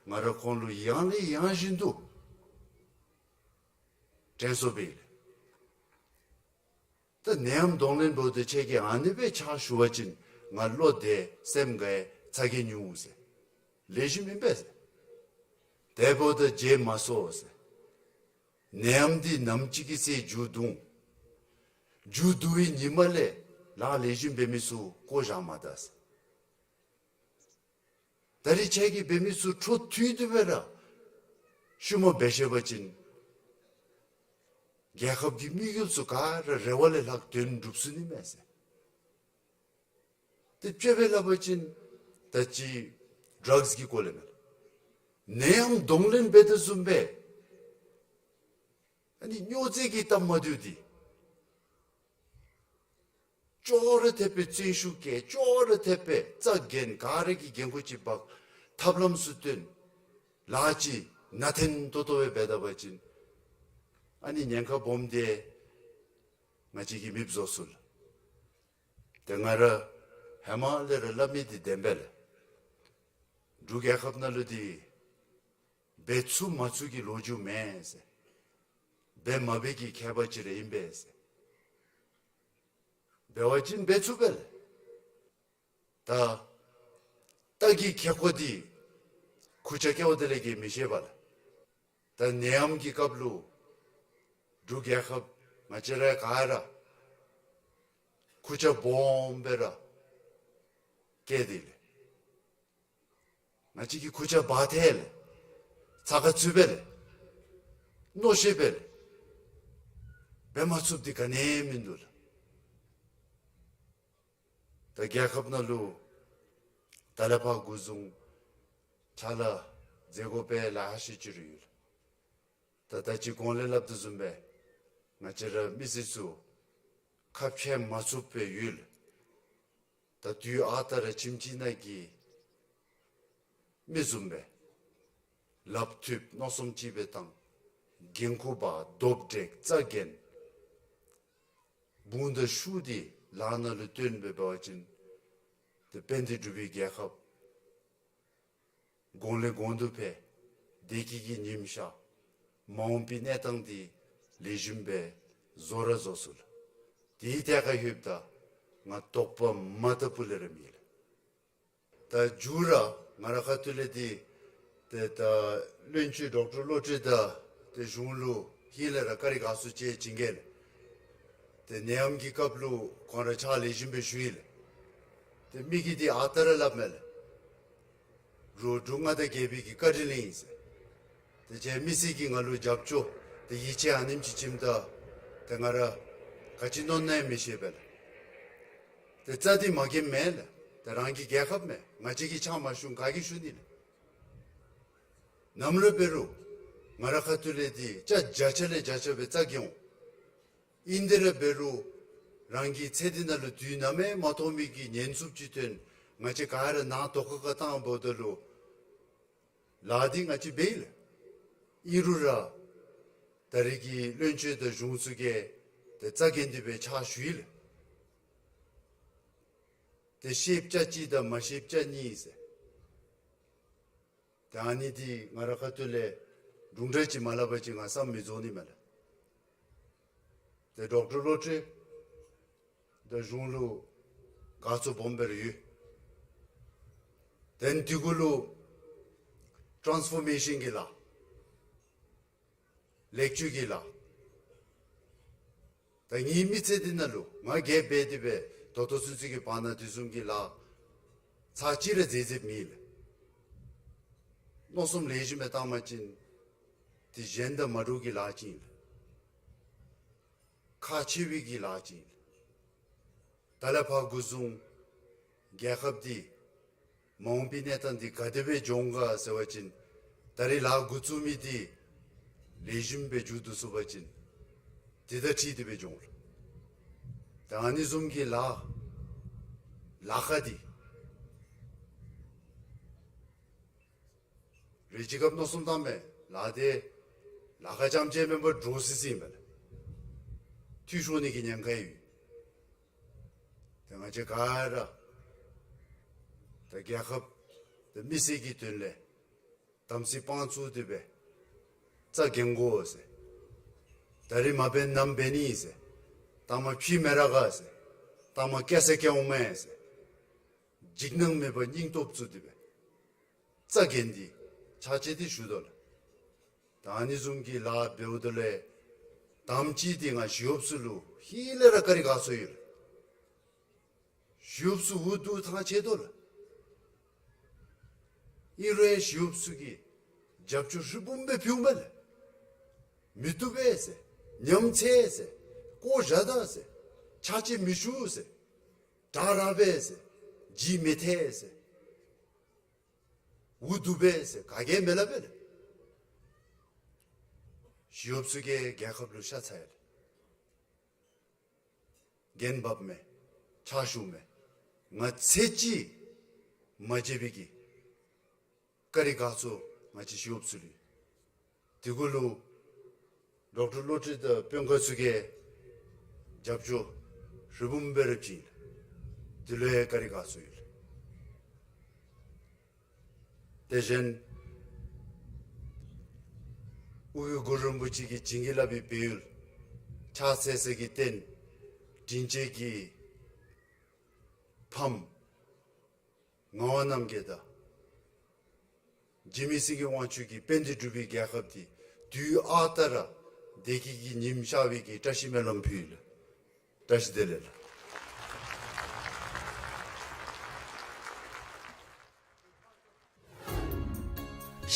ང་ར་ཁོང་ལུ་ཡང་ལས་ཡང་བཞིན་དུ་དྲན་གསོ་འབད་ཡི་ལགས། ད་ནད་ཡམས་གདོང་ལེན་འབདཝ་ད་ཁྱེད་ཀྱིས་ཨ་ནི་སྦེ་ཕྱག་ཞུ་བ་ཅིན་ང་བློ་བདེ་སེམས་དགའ་ཚ་གྱང་ཉུང་ཟེར། ལེགས་ཤོམ་ཨིན་པས་ཟེར། དེ་འབདཝ་ད་བརྗེད་མ་སོང་ཟེར། ནད་ཡམས་འདི་ནམ་ཅིག་གི་ཚེ་མཇུག་བསྡུ་འོང་། མཇུག་བསྡུ་བའི་ཉིནམ་ལས་ལཱ་ལེགས་ཤོམ་འབད་མི་ཚུ་བཀོ་བཞག་མ་ད་ཟེར། ད་རིས་ཁྱེད་ཀྱིས་འབད་མི་ཚུ་འཕྲོ་མཐུད་དེ་སྦེ་ར་ཤུལ་མ་འབད་ཤེས་པ་ཅིན་རྒྱལ་ཁབ་ཀྱི་དམིགས་ཡུལ་ཚུ་ག་ར་རེ་བ་ལས་ལྷག་དོན་འགྲུབ་ཚུགས་ནི་མས་ཟེར། ཏེ་དཔྱེ་སྦེ་སླབ་པ་ཅིན་ད་ཅི་ཌྲགསི་གི་སྐོར་ལས་མས། ནད་ཡམས་གདོང་ལེན་འབད་དོ་བཟུམ་སྦེ་ཨ་ནི་སྨྱོ་རྫས་ཀྱི་སྟབས་མ་བདེཝ་འདི་ཅོག་ར་འཐདཔ་སྦེ་བཙོན་ཤུགས་བཀལ། ཅོག་ར་འཐདཔ་སྦེ་རྩ་འགེངས། ག་ར་གིས་འགན་ཁུར་ཅིག་འབག། ཐབས་ལམ་ཚུ་སྟོན། ལཱ་ཅིག་ནན་ཏན་ཏོག་ཏོ་སྦེ་འབད་ད་པ་ཅིན་ཨ་ནི་ཉེན་ཁ་སྦོམ་འདི་ང་བཅས་ཀྱིས་མེདཔ་བཟོ་ཚུགས་ལགས། ཏེ་ང་ར་ཧེ་མ་ལས་ར་སླབ་མི་འདི་བདེན་པས་ལགས། འབྲུག་རྒྱལ་ཁབ་ནང་ལུ་འདི་འབད་ཚུགས་མ་ཚུགས་ཀྱི་ལོ་རྒྱུས་མེན་ཟེར། འབད་མ་འབད་ཀྱི་ཁྱད་པར་ཅིག་ར་ཨིན་པས་ཟེར། འབད་བ་ཅིན་འབད་ཚུགས་པས་ལགས། ད་རྟ་གི་ཁེ་ཀོ་འདི་ཁུར་ཆ་བཀལཝ་ད་ལས་བཀལ་མི་ཤེས་པས་ལགས། ད་ནད་ཡམས་ཀྱི་སྐབས་ལུ་འབྲུག་རྒྱལ་ཁབ་ང་བཅས་ར་ག་ར་ཁུར་ཆ་སྦོམ་སྦེ་ར་བཀལ་ཏེ་ལགས། ང་བཅས་ཀྱིས་ཁུར་ཆ་འབག་སྟེ་ལགས། ཚ་ཁ་ཚུད་པས་ལགས། མནོ་ཤེས་པས་ལགས། འབད་མ་ཚུགསཔ་འདི་ག་ནི་ཡང་མིན་འདུག་ལགས། ད་རྒྱལ་ཁབ་ནང་ལུ་ད་ལས་ཕར་འགོ་བཟུང་ཕྱག་ལཱ་མཛད་དགོཔ་ལེ་ཤ་ཅིག་ར་ཡོད་ལགས། ད་ད་ཅི་གོང་ལས་སླབ་དོ་བཟུམ་སྦེ་ང་བཅས་ར་མི་སེར་ཚུ་ཁ་འཕྱལ་མ་ཚུགསཔ་སྦེ་ཡོད་ལགས། ད་དུས་ཨ་རྟག་ར་ཁྱིམ་གཅིག་ནང་གི་མི་བཟུམ་སྦེ་ལགཔ་མཐུད་མནོ་བསམ་གཅིག་སྦེ་བཏང་། འགན་ཁུར་འབག། རྡོག་འགྲེང་། རྩ་འགེངས། དཔུང་དང་ཤུགས་འདི་ལཱ་ནང་ལུ་བཏོན་སྦེ་འབད་བ་ཅིན་ཏེ་དཔལ་ལྡན་འབྲུག་པའི་རྒྱལ་ཁབ་གོང་ལས་གོང་དུ་འཕེལ། བདེ་སྐྱིད་ཀྱི་ཉིམ་ཤར། མ་འོངས་པའི་གནས་སྟངས་འདི་ལེགས་ཤོམ་སྦེ་བཟོ་ར་བཟོ་ཚུགས་ལགས། དེའི་ཐད་ཁར་ལྷོདཔ་ད་ང་དོགས་པ་མ་ལྟ་བུ་ལས་ར་མེད་ལགས། ད་མཇུག་ར་ང་རའི་ཁ་ཐུག་ལས་འདི་ཏེ་ད་བློན་ཆེན་ཌོག་ཊར་བློ་གྲོས་དང་ཏེ་གཞུང་ལུ་ཧིང་ལས་ར་བཀའ་དྲིན་དགའ་ཚོར་ཅིག་བྱིན་གེ་ལགས། ཏེ་ནད་ཡམས་ཀྱི་སྐབས་ལུ་ཁོང་ར་ཕྱག་ལེགས་ཤོམ་སྦེ་ཞུ་ཡི་ལགས། ཏེ་མི་གིས་འདི་ཨ་རྟག་ར་སླབ་མས་ལགས། རུང་འབྲུག་མངའ་བདག་རྒྱལ་པོའི་གི་བཀའ་དྲིན་ལས་ཨིན་ཟེར། ཏེ་ཁྱེད་མི་སེར་གྱིས་ང་ལུ་རྒྱབ་སྐྱོར་ཏེ་ཡིད་ཆེས་ཨ་ནེམ་ཅིག་བྱིནམ་ད་ཏེ་ང་ར་ག་ཅི་མནོ་ནི་ཡང་མི་ཤེས་པས་ལགས། ཏེ་རྩ་འདི་མ་འགེངསམ་མེན་ལགས། ཏེ་རང་གི་རྒྱལ་ཁབ་མས། ང་བཅས་ཀྱིས་ཕྱག་མ་ཞུ་ག་གིས་ཞུ་ནི་ལགས། ནམ་ར་འབད་རུང་ང་རའི་ཁ་ཐུག་ལས་འདི་ཅ་བརྒྱ་ཆ་ལས་བརྒྱ་ཆ་སྦེ་རྩ་འགེངས་འོང་། ཨིན་དེ་ར་འབད་རུང་རང་གི་ཚེ་འདི་ནང་ལུ་དུས་ནམ་ཡང་མ་མཐོང་མི་གི་ཉེན་ཚབས་ཅིག་ཐོན། ང་བཅས་ག་ར་ནང་དོགས་ཁ་ཁར་བཏང་འབདཝ་ད་ལུ་ལཱ་འདི་ང་བཅས་འབད་ཡི་ལགས། ཨིན་རུང་ར་ད་རེས་ཀྱི་བློན་ཆེན་དང་གཞུང་ཚུ་གིས་ཏེ་རྩ་འགེངས་ཏེ་སྦེ་ཕྱག་ཞུ་ཡི་ལགས། ཏེ་ཤེསཔ་ཅ་གཅིག་དང་མ་ཤེསཔ་ཅ་གཉིས་ཟེར། ཏེ་ཨ་ནི་འདི་ང་རའི་ཁ་ཐུག་ལས་དྲུང་འདྲ་ཅིག་མ་སླབ་པ་ཅིན་ང་བསམ་མི་རྫོགས་ནི་མས་ལགས། ཏེ་ཌོག་ཊར་བློ་གྲོས་དང་གཞུང་ལུ་དགའ་ཚོར་སྦོམ་སྦེ་ར་ཡོད། ཏེ་དེ་གུ་ལུ་ཊཱནསི་ཕོར་མེ་ཤཱན་གྱི་ལཱ་ལེགས་བཅོས་ཀྱི་ལཱ། ད་ངེའི་མི་ཚེ་འདི་ནང་ལུ་ང་རྒྱལ་འབད་དེ་སྦེ་ད་ལྟོ་ཚུན་ཚོད་ཀྱི་བར་ན་དེ་བཟུམ་གྱི་ལཱ་ཚར་གཅིག་ར་མཛད་མཛདཔ་མེད་ལགས། མནོ་བསམ་ལེགས་ཤོམ་སྦེ་བཏང་པ་ཅིན་དེ་གཞན་དང་མ་འདྲཝ་གི་ལཱ་ཅིག་ཨིན་ལགས། ཁག་ཆེ་བའི་གི་ལཱ་ཅིག་ཨིན་ལགས། ད་ལས་ཕར་འགོ་བཟུང་རྒྱལ་ཁབ་འདི་མ་འོངས་པའི་གནས་སྟངས་འདི་ག་དེ་སྦེ་འགྱོ་འོང་ག་ཟེར་བ་ཅིན་ད་རེས་ལཱ་འགོ་བཙུགས་མི་འདི་ལེགས་ཤོམ་སྦེ་མཇུག་བསྡུ་ཚུགས་པ་ཅིན་དེ་དང་འཁྲིལ་ཏེ་སྦེ་འགྱོ་འོང་ལགས། ད་ཨ་ནི་བཟུམ་གྱི་ལཱ་ལཱ་ཁག་འདི་རེ་ཅིག་སྐབས་མནོ་བསམ་བཏངམ་མས། ལཱ་འདི་ལཱ་ཁག་རྐྱངམ་ཅིག་མེན་པར་འདྲོག་སི་སི་ཨིན་པས་ལགས། འཐུས་ཤོར་ནི་གི་ཉེན་ཁ་ཡོད། ཏེ་ང་བཅས་ག་ར་ད་རྒྱལ་ཁབ་དང་མི་སེར་གྱི་དོན་ལས་དམ་ཚིག་དཔང་བཙུགས་ཏེ་སྦེ་རྩ་འགེངས་དགོ་ཟེར། ད་རིས་མ་འབད་ན་ནམ་འབད་ནི་ཟེར། ལྟ་མ་ཕྱི་མི་ར་ག་ཟེར། ལྟ་མ་སྐྱེ་ས་སྐྱེ་འོང་མས་ཟེར། འཇིགས་སྣང་མེད་པར་སྙིང་སྟོབས་བཙུགས་ཏེ་སྦེ་རྩ་འགེངས་ཏེ་ཕྱག་ཕྱི་ཏེ་བཞུགས་དོ་ལགས། ད་ཨ་ནི་བཟུམ་གྱི་ལཱ་འབདཝ་ད་ལས་དང་པ་ཅིག་འདི་ང་ཞི་གཡོགཔ་ཚུ་ལུ་ཧེ་ལས་ར་བཀའ་དྲིན་དགའ་ཚོར་ཡོད་ལགས། ཞི་གཡོགཔ་ཚུ་འུ་སྡུག་ཐང་ཆད་དོ་ལགས། ཨིན་རུང་ཞི་གཡོགཔ་ཚུ་གིས་རྒྱབ་སྐྱོར་ཧྲིལ་བུམ་སྦེ་ཕུལཝ་མས་ལགས། མི་བཏུབ་པས་ཟེར། ཉམས་ཚད་ཟེར། བཀོ་བཞག་ད་ཟེར། ཕྱག་ཕྱི་མི་ཞུ་ཟེར། དྲག་ར་པས་ཟེར། ལྗིད་མི་ཐེག་ཟེར། འུ་སྡུག་པས་ཟེར་ག་གིས་མི་སླབ་པས་ལགས། ཞི་གཡོགཔ་ཚུ་གིས་རྒྱལ་ཁབ་ལུ་ཤ་ཚ་ཡི་ལགས། འགན་བབས་མས། ཕྱག་ཞུ་མས། ང་ཚེ་གཅིག་མ་བརྗེད་པའི་གི་བཀའ་དྲིན་དགའ་ཚོར་ང་བཅས་ཞི་གཡོགཔ་ཚུ་ལུ། དེ་གུ་ལུ་ཌོག་ཊར་བློ་གྲོས་དང་དཔོན་ཁག་ཚུ་གིས་རྒྱབ་སྐྱོར་ཧྲིལ་བུམ་སྦེ་ར་བྱིན་ཡི་ལགས། དེ་ལུ་ཡང་བཀའ་དྲིན་དགའ་ཚོར་ཡོད་ལགས། དེ་བཞིན་ཨོ་རྒྱན་གུ་རུ་རིན་པོ་ཆེ་གིས་བྱིན་གྱིས་བརླབས་པའི་བལ་ཡུལ་ཕྱག་འཚལ་ས་གི་རྟེན་དྲིན་ཅན་གྱི་ཕམ་ངག་དབང་རྣམ་རྒྱལ་དང་འཇིགས་མེད་སེང་གེ་དབང་ཕྱུག་གིས་དཔལ་ལྡན་འབྲུག་པའི་རྒྱལ་ཁབ་འདི་དུས་ཨ་རྟག་ར་བདེ་སྐྱིད་ཀྱི་ཉིམ་ཤར་བའི་གི་བཀྲ་ཤིས་སྨོན་ལམ་ཕུལ་ཡི་ལགས། བཀྲ་ཤིས་བདེ་ལེགས་ལགས།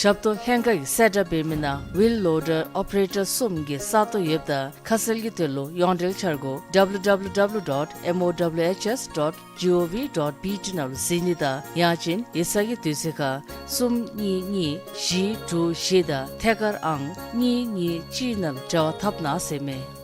ཞབས་ཏོག་ལྷན་ཁག་གིས་གསལ་བསྒྲགས་འབད་མི་ནང་ཝིལ་ལོ་ཌར་ཨོ་པ་རེ་ཊར་གསུམ་གྱི་ས་སྟོང་ཡོདཔ་ད་ཁ་གསལ་གྱི་དོན་ལུ་ཡོངས་འབྲེལ་འཆར་སྒོ་W W W dot M O W H S dot G O V dot B T ནང་ལུ་གཟིགས་ནི་དང་ཡང་ཅིན་ཡིག་ཚང་གི་དུས་ཚོད་ཁར་གསུམ་གཉིས་གཉིས་བཞི་དྲུག་བཞི་དང་ཐད་ཀར་ཨང་གཉིས་གཉིས་གཅིག་ནང་ལུ་འབྲེལ་བ་འཐབ་གནང་ཟེར་མས།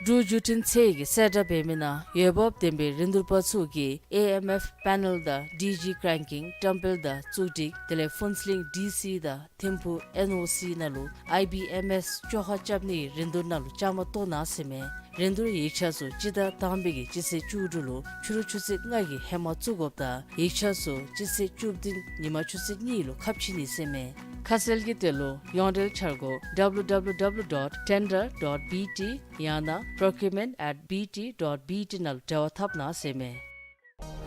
འབྲུག་བརྒྱུད་འཕྲིན་ཚད་ཀྱིས་གསལ་བསྒྲགས་འབད་མི་ནང་འོས་འབབ་ལྡན་པའི་རིན་བསྡུར་པ་ཚུ་གིས་ཨེ་ཨེམ་ཨེཕ་པེ་ནཱལ་དང་ཌི་ཇི་ཀེ་རེན་ཀིང་བཀྲམ་སྤེལ་དང་བཙུགས་སྒྲིག་དེ་ལས་ཕུན་ཚོགས་གླིང་ཌི་སི་དང་ཐིམ་ཕུག་ཨེན་ཨོ་སི་ནང་ལུ་ཨའི་བི་ཨེམ་ཨེསི་བཅོ་ཁ་རྐྱབ་ནིའི་རིན་བསྡུར་ནང་ལུ་བཅའ་མར་གཏོགས་གནང་ཟེར་མས། རིན་བསྡུར་ཡིག་ཆ་ཚུ་སྤྱི་ཟླ་དང་པའི་གི་སྤྱི་ཚེས་བཅུ་དྲུག་ལུ་ཕྱི་རུ་ཆུ་ཚོད་ལྔ་གི་ཧེ་མ་བཙུགས་དགོཔ་ད་ཡིག་ཆ་ཚུ་སྤྱི་ཚེས་བཅུ་བདུན་ཉིན་མ་ཆུ་ཚོད་གཉིས་ལུ་ཁ་ཕྱེ་ནི་ཟེར་མས། ཁ་གསལ་གྱི་དོན་ལུ་ཡོངས་འབྲེལ་འཆར་སྒོ་W W W dot tender dot B T ཡང་ན་procurement at B T dot B T ནང་ལུ་འབྲེལ་བ་འཐབ་གནང་ཟེར་མས།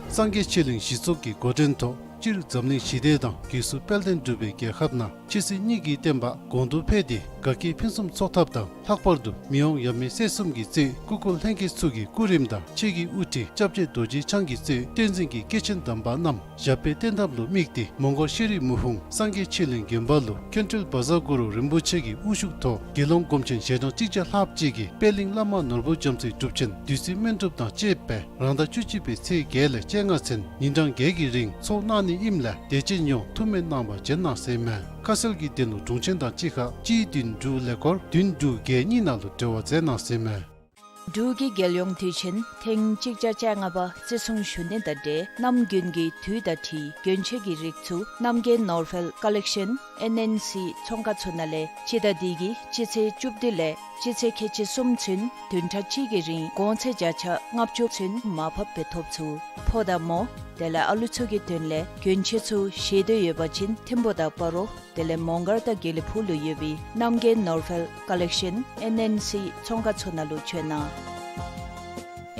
སངས་རྒྱས་ཆོས་གླིང་གཞི་ཚོགས་ཀྱི་འགོ་འདྲེན་ཐོག་སྤྱིར་འཛམ་གླིང་ཞི་བདེ་དང་སྒོས་སུ་དཔལ་ལྡན་འབྲུག་པའི་རྒྱལ་ཁབ་ནང་ཆོས་སྲིད་གཉིས་ཀྱི་བསྟན་པ་གོང་དུ་འཕེལ་ཏེ་དགའ་སྐྱིད་ཕུན་སུམ་ཚོགས་ཐབས་དང་ལྷག་པར་དུ་མི་དབང་ཡབ་མེས་སྲས་གསུམ་གྱིས་གཙོས་སྐུ་འཁོར་ལྷན་རྒྱས་ཚུ་གི་སྐུ་རིམ་དང་ཆོས་ཀྱི་དབུ་ཁྲིད་སྐྱབས་རྗེ་རྡོ་རྗེ་འཆང་གིས་གཙོས་བསྟན་འཛིན་གྱི་སྐྱེས་ཆེན་དམ་པ་རྣམས་ཞབས་པད་བརྟན་ཐབས་ལུ་དམིགས་ཏེ་མོང་སྒར་ཤེས་རིག་མུག་དཔུང་སངས་རྒྱས་ཆོས་གླིང་དགོན་པ་ལུ་མཁན་ཁྲོད་བཛྲ་གུ་རུ་རིན་པོ་ཆེ་གི་དབུ་བཞུགས་ཐོག་དགེ་སློང་སྒོམ་ཆེན་ཞལ་གྲངས་གཅིག་བརྒྱ་ལྷགཔ་ཅིག་གིས་པད་གླིང་བླ་མ་ནོར་བུ་རྒྱ་མཚོའི་སྒྲུབ་ཆེན་བདུད་རྩི་སྨན་སྒྲུབ་དང་བཅས་པའི་རང་ཟླ་བཅུ་གཅིག་པའི་ཚེས་བརྒྱད་ལས་བཅོ་ལྔ་ཚུན་ཉིན་གྲངས་བརྒྱད་ཀྱི་རིང་ཚོགས་གནང་ནི་ཨིནམ་ལས་དད་ཅན་ཡོངས་ཐུགས་སྨོན་གནང་བར་བྱོན་གནང་ཟེར་མས། ཁ་གསལ་གྱི་དོན་ལུ་དྲུང་ཆེན་དང་གཅིག་ཁར་གཅིག་བདུན་དྲུག་ཀླད་ཀོར་བདུན་དྲུག་བརྒྱད་གཉིས་ནང་ལུ་འབྲེལ་བ་མཛད་གནང་ཟེར་མས། འབྲུག་གི་རྒྱལ་ཡོངས་དུས་ཆེན་ཐེངས་གཅིག་བརྒྱ་བཅོ་ལྔ་པ་བརྩི་སྲུང་ཞུ་ནི་དང་འབྲེལ་གནམ་དགུན་གྱི་དུས་དང་འཁྲིལ་གྱོན་ཆས་ཀྱི་རིགས་ཚུ་རྣམ་རྒྱལ་ནོར་ཧྥལ་ཀོ་ལེག་ཤཱན་ཨེན་ཨེན་སི་ཚོང་ཁང་ཚུ་ནང་ལས་སྤྱི་ཟླ་འདི་གི་སྤྱི་ཚེས་བཅུ་བདུན་ལས་སྤྱི་ཚེས་ཁལ་གཅིག་གསུམ་ཚུན་བདུན་ཕྲག་གཅིག་གི་རིང་གོང་ཚད་བརྒྱ་ཆ་ལྔ་བཅུ་ཚུན་མར་ཕབ་སྦེ་ཐོབ་ཚུགས། ཕོ་དང་མོ་དེ་ལས་ཨ་ལུ་ཚུ་གི་དོན་ལས་གྱོན་ཆས་ཚུ་བཞེས་འདོད་ཡོད་པ་ཅིན་ཐིམ་ཕུག་དང་སྤ་རོ་དེ་ལས་མོང་སྒར་དང་དགེ་ལེགས་ཕུག་ལུ་ཡོད་པའི་རྣམ་རྒྱལ་ནོར་ཧྥལ་ཀོ་ལེག་ཤཱན་ཨེན་ཨེན་སི་ཚོང་ཁང་ཚུ་ནང་ལུ་བྱོན་གནང་།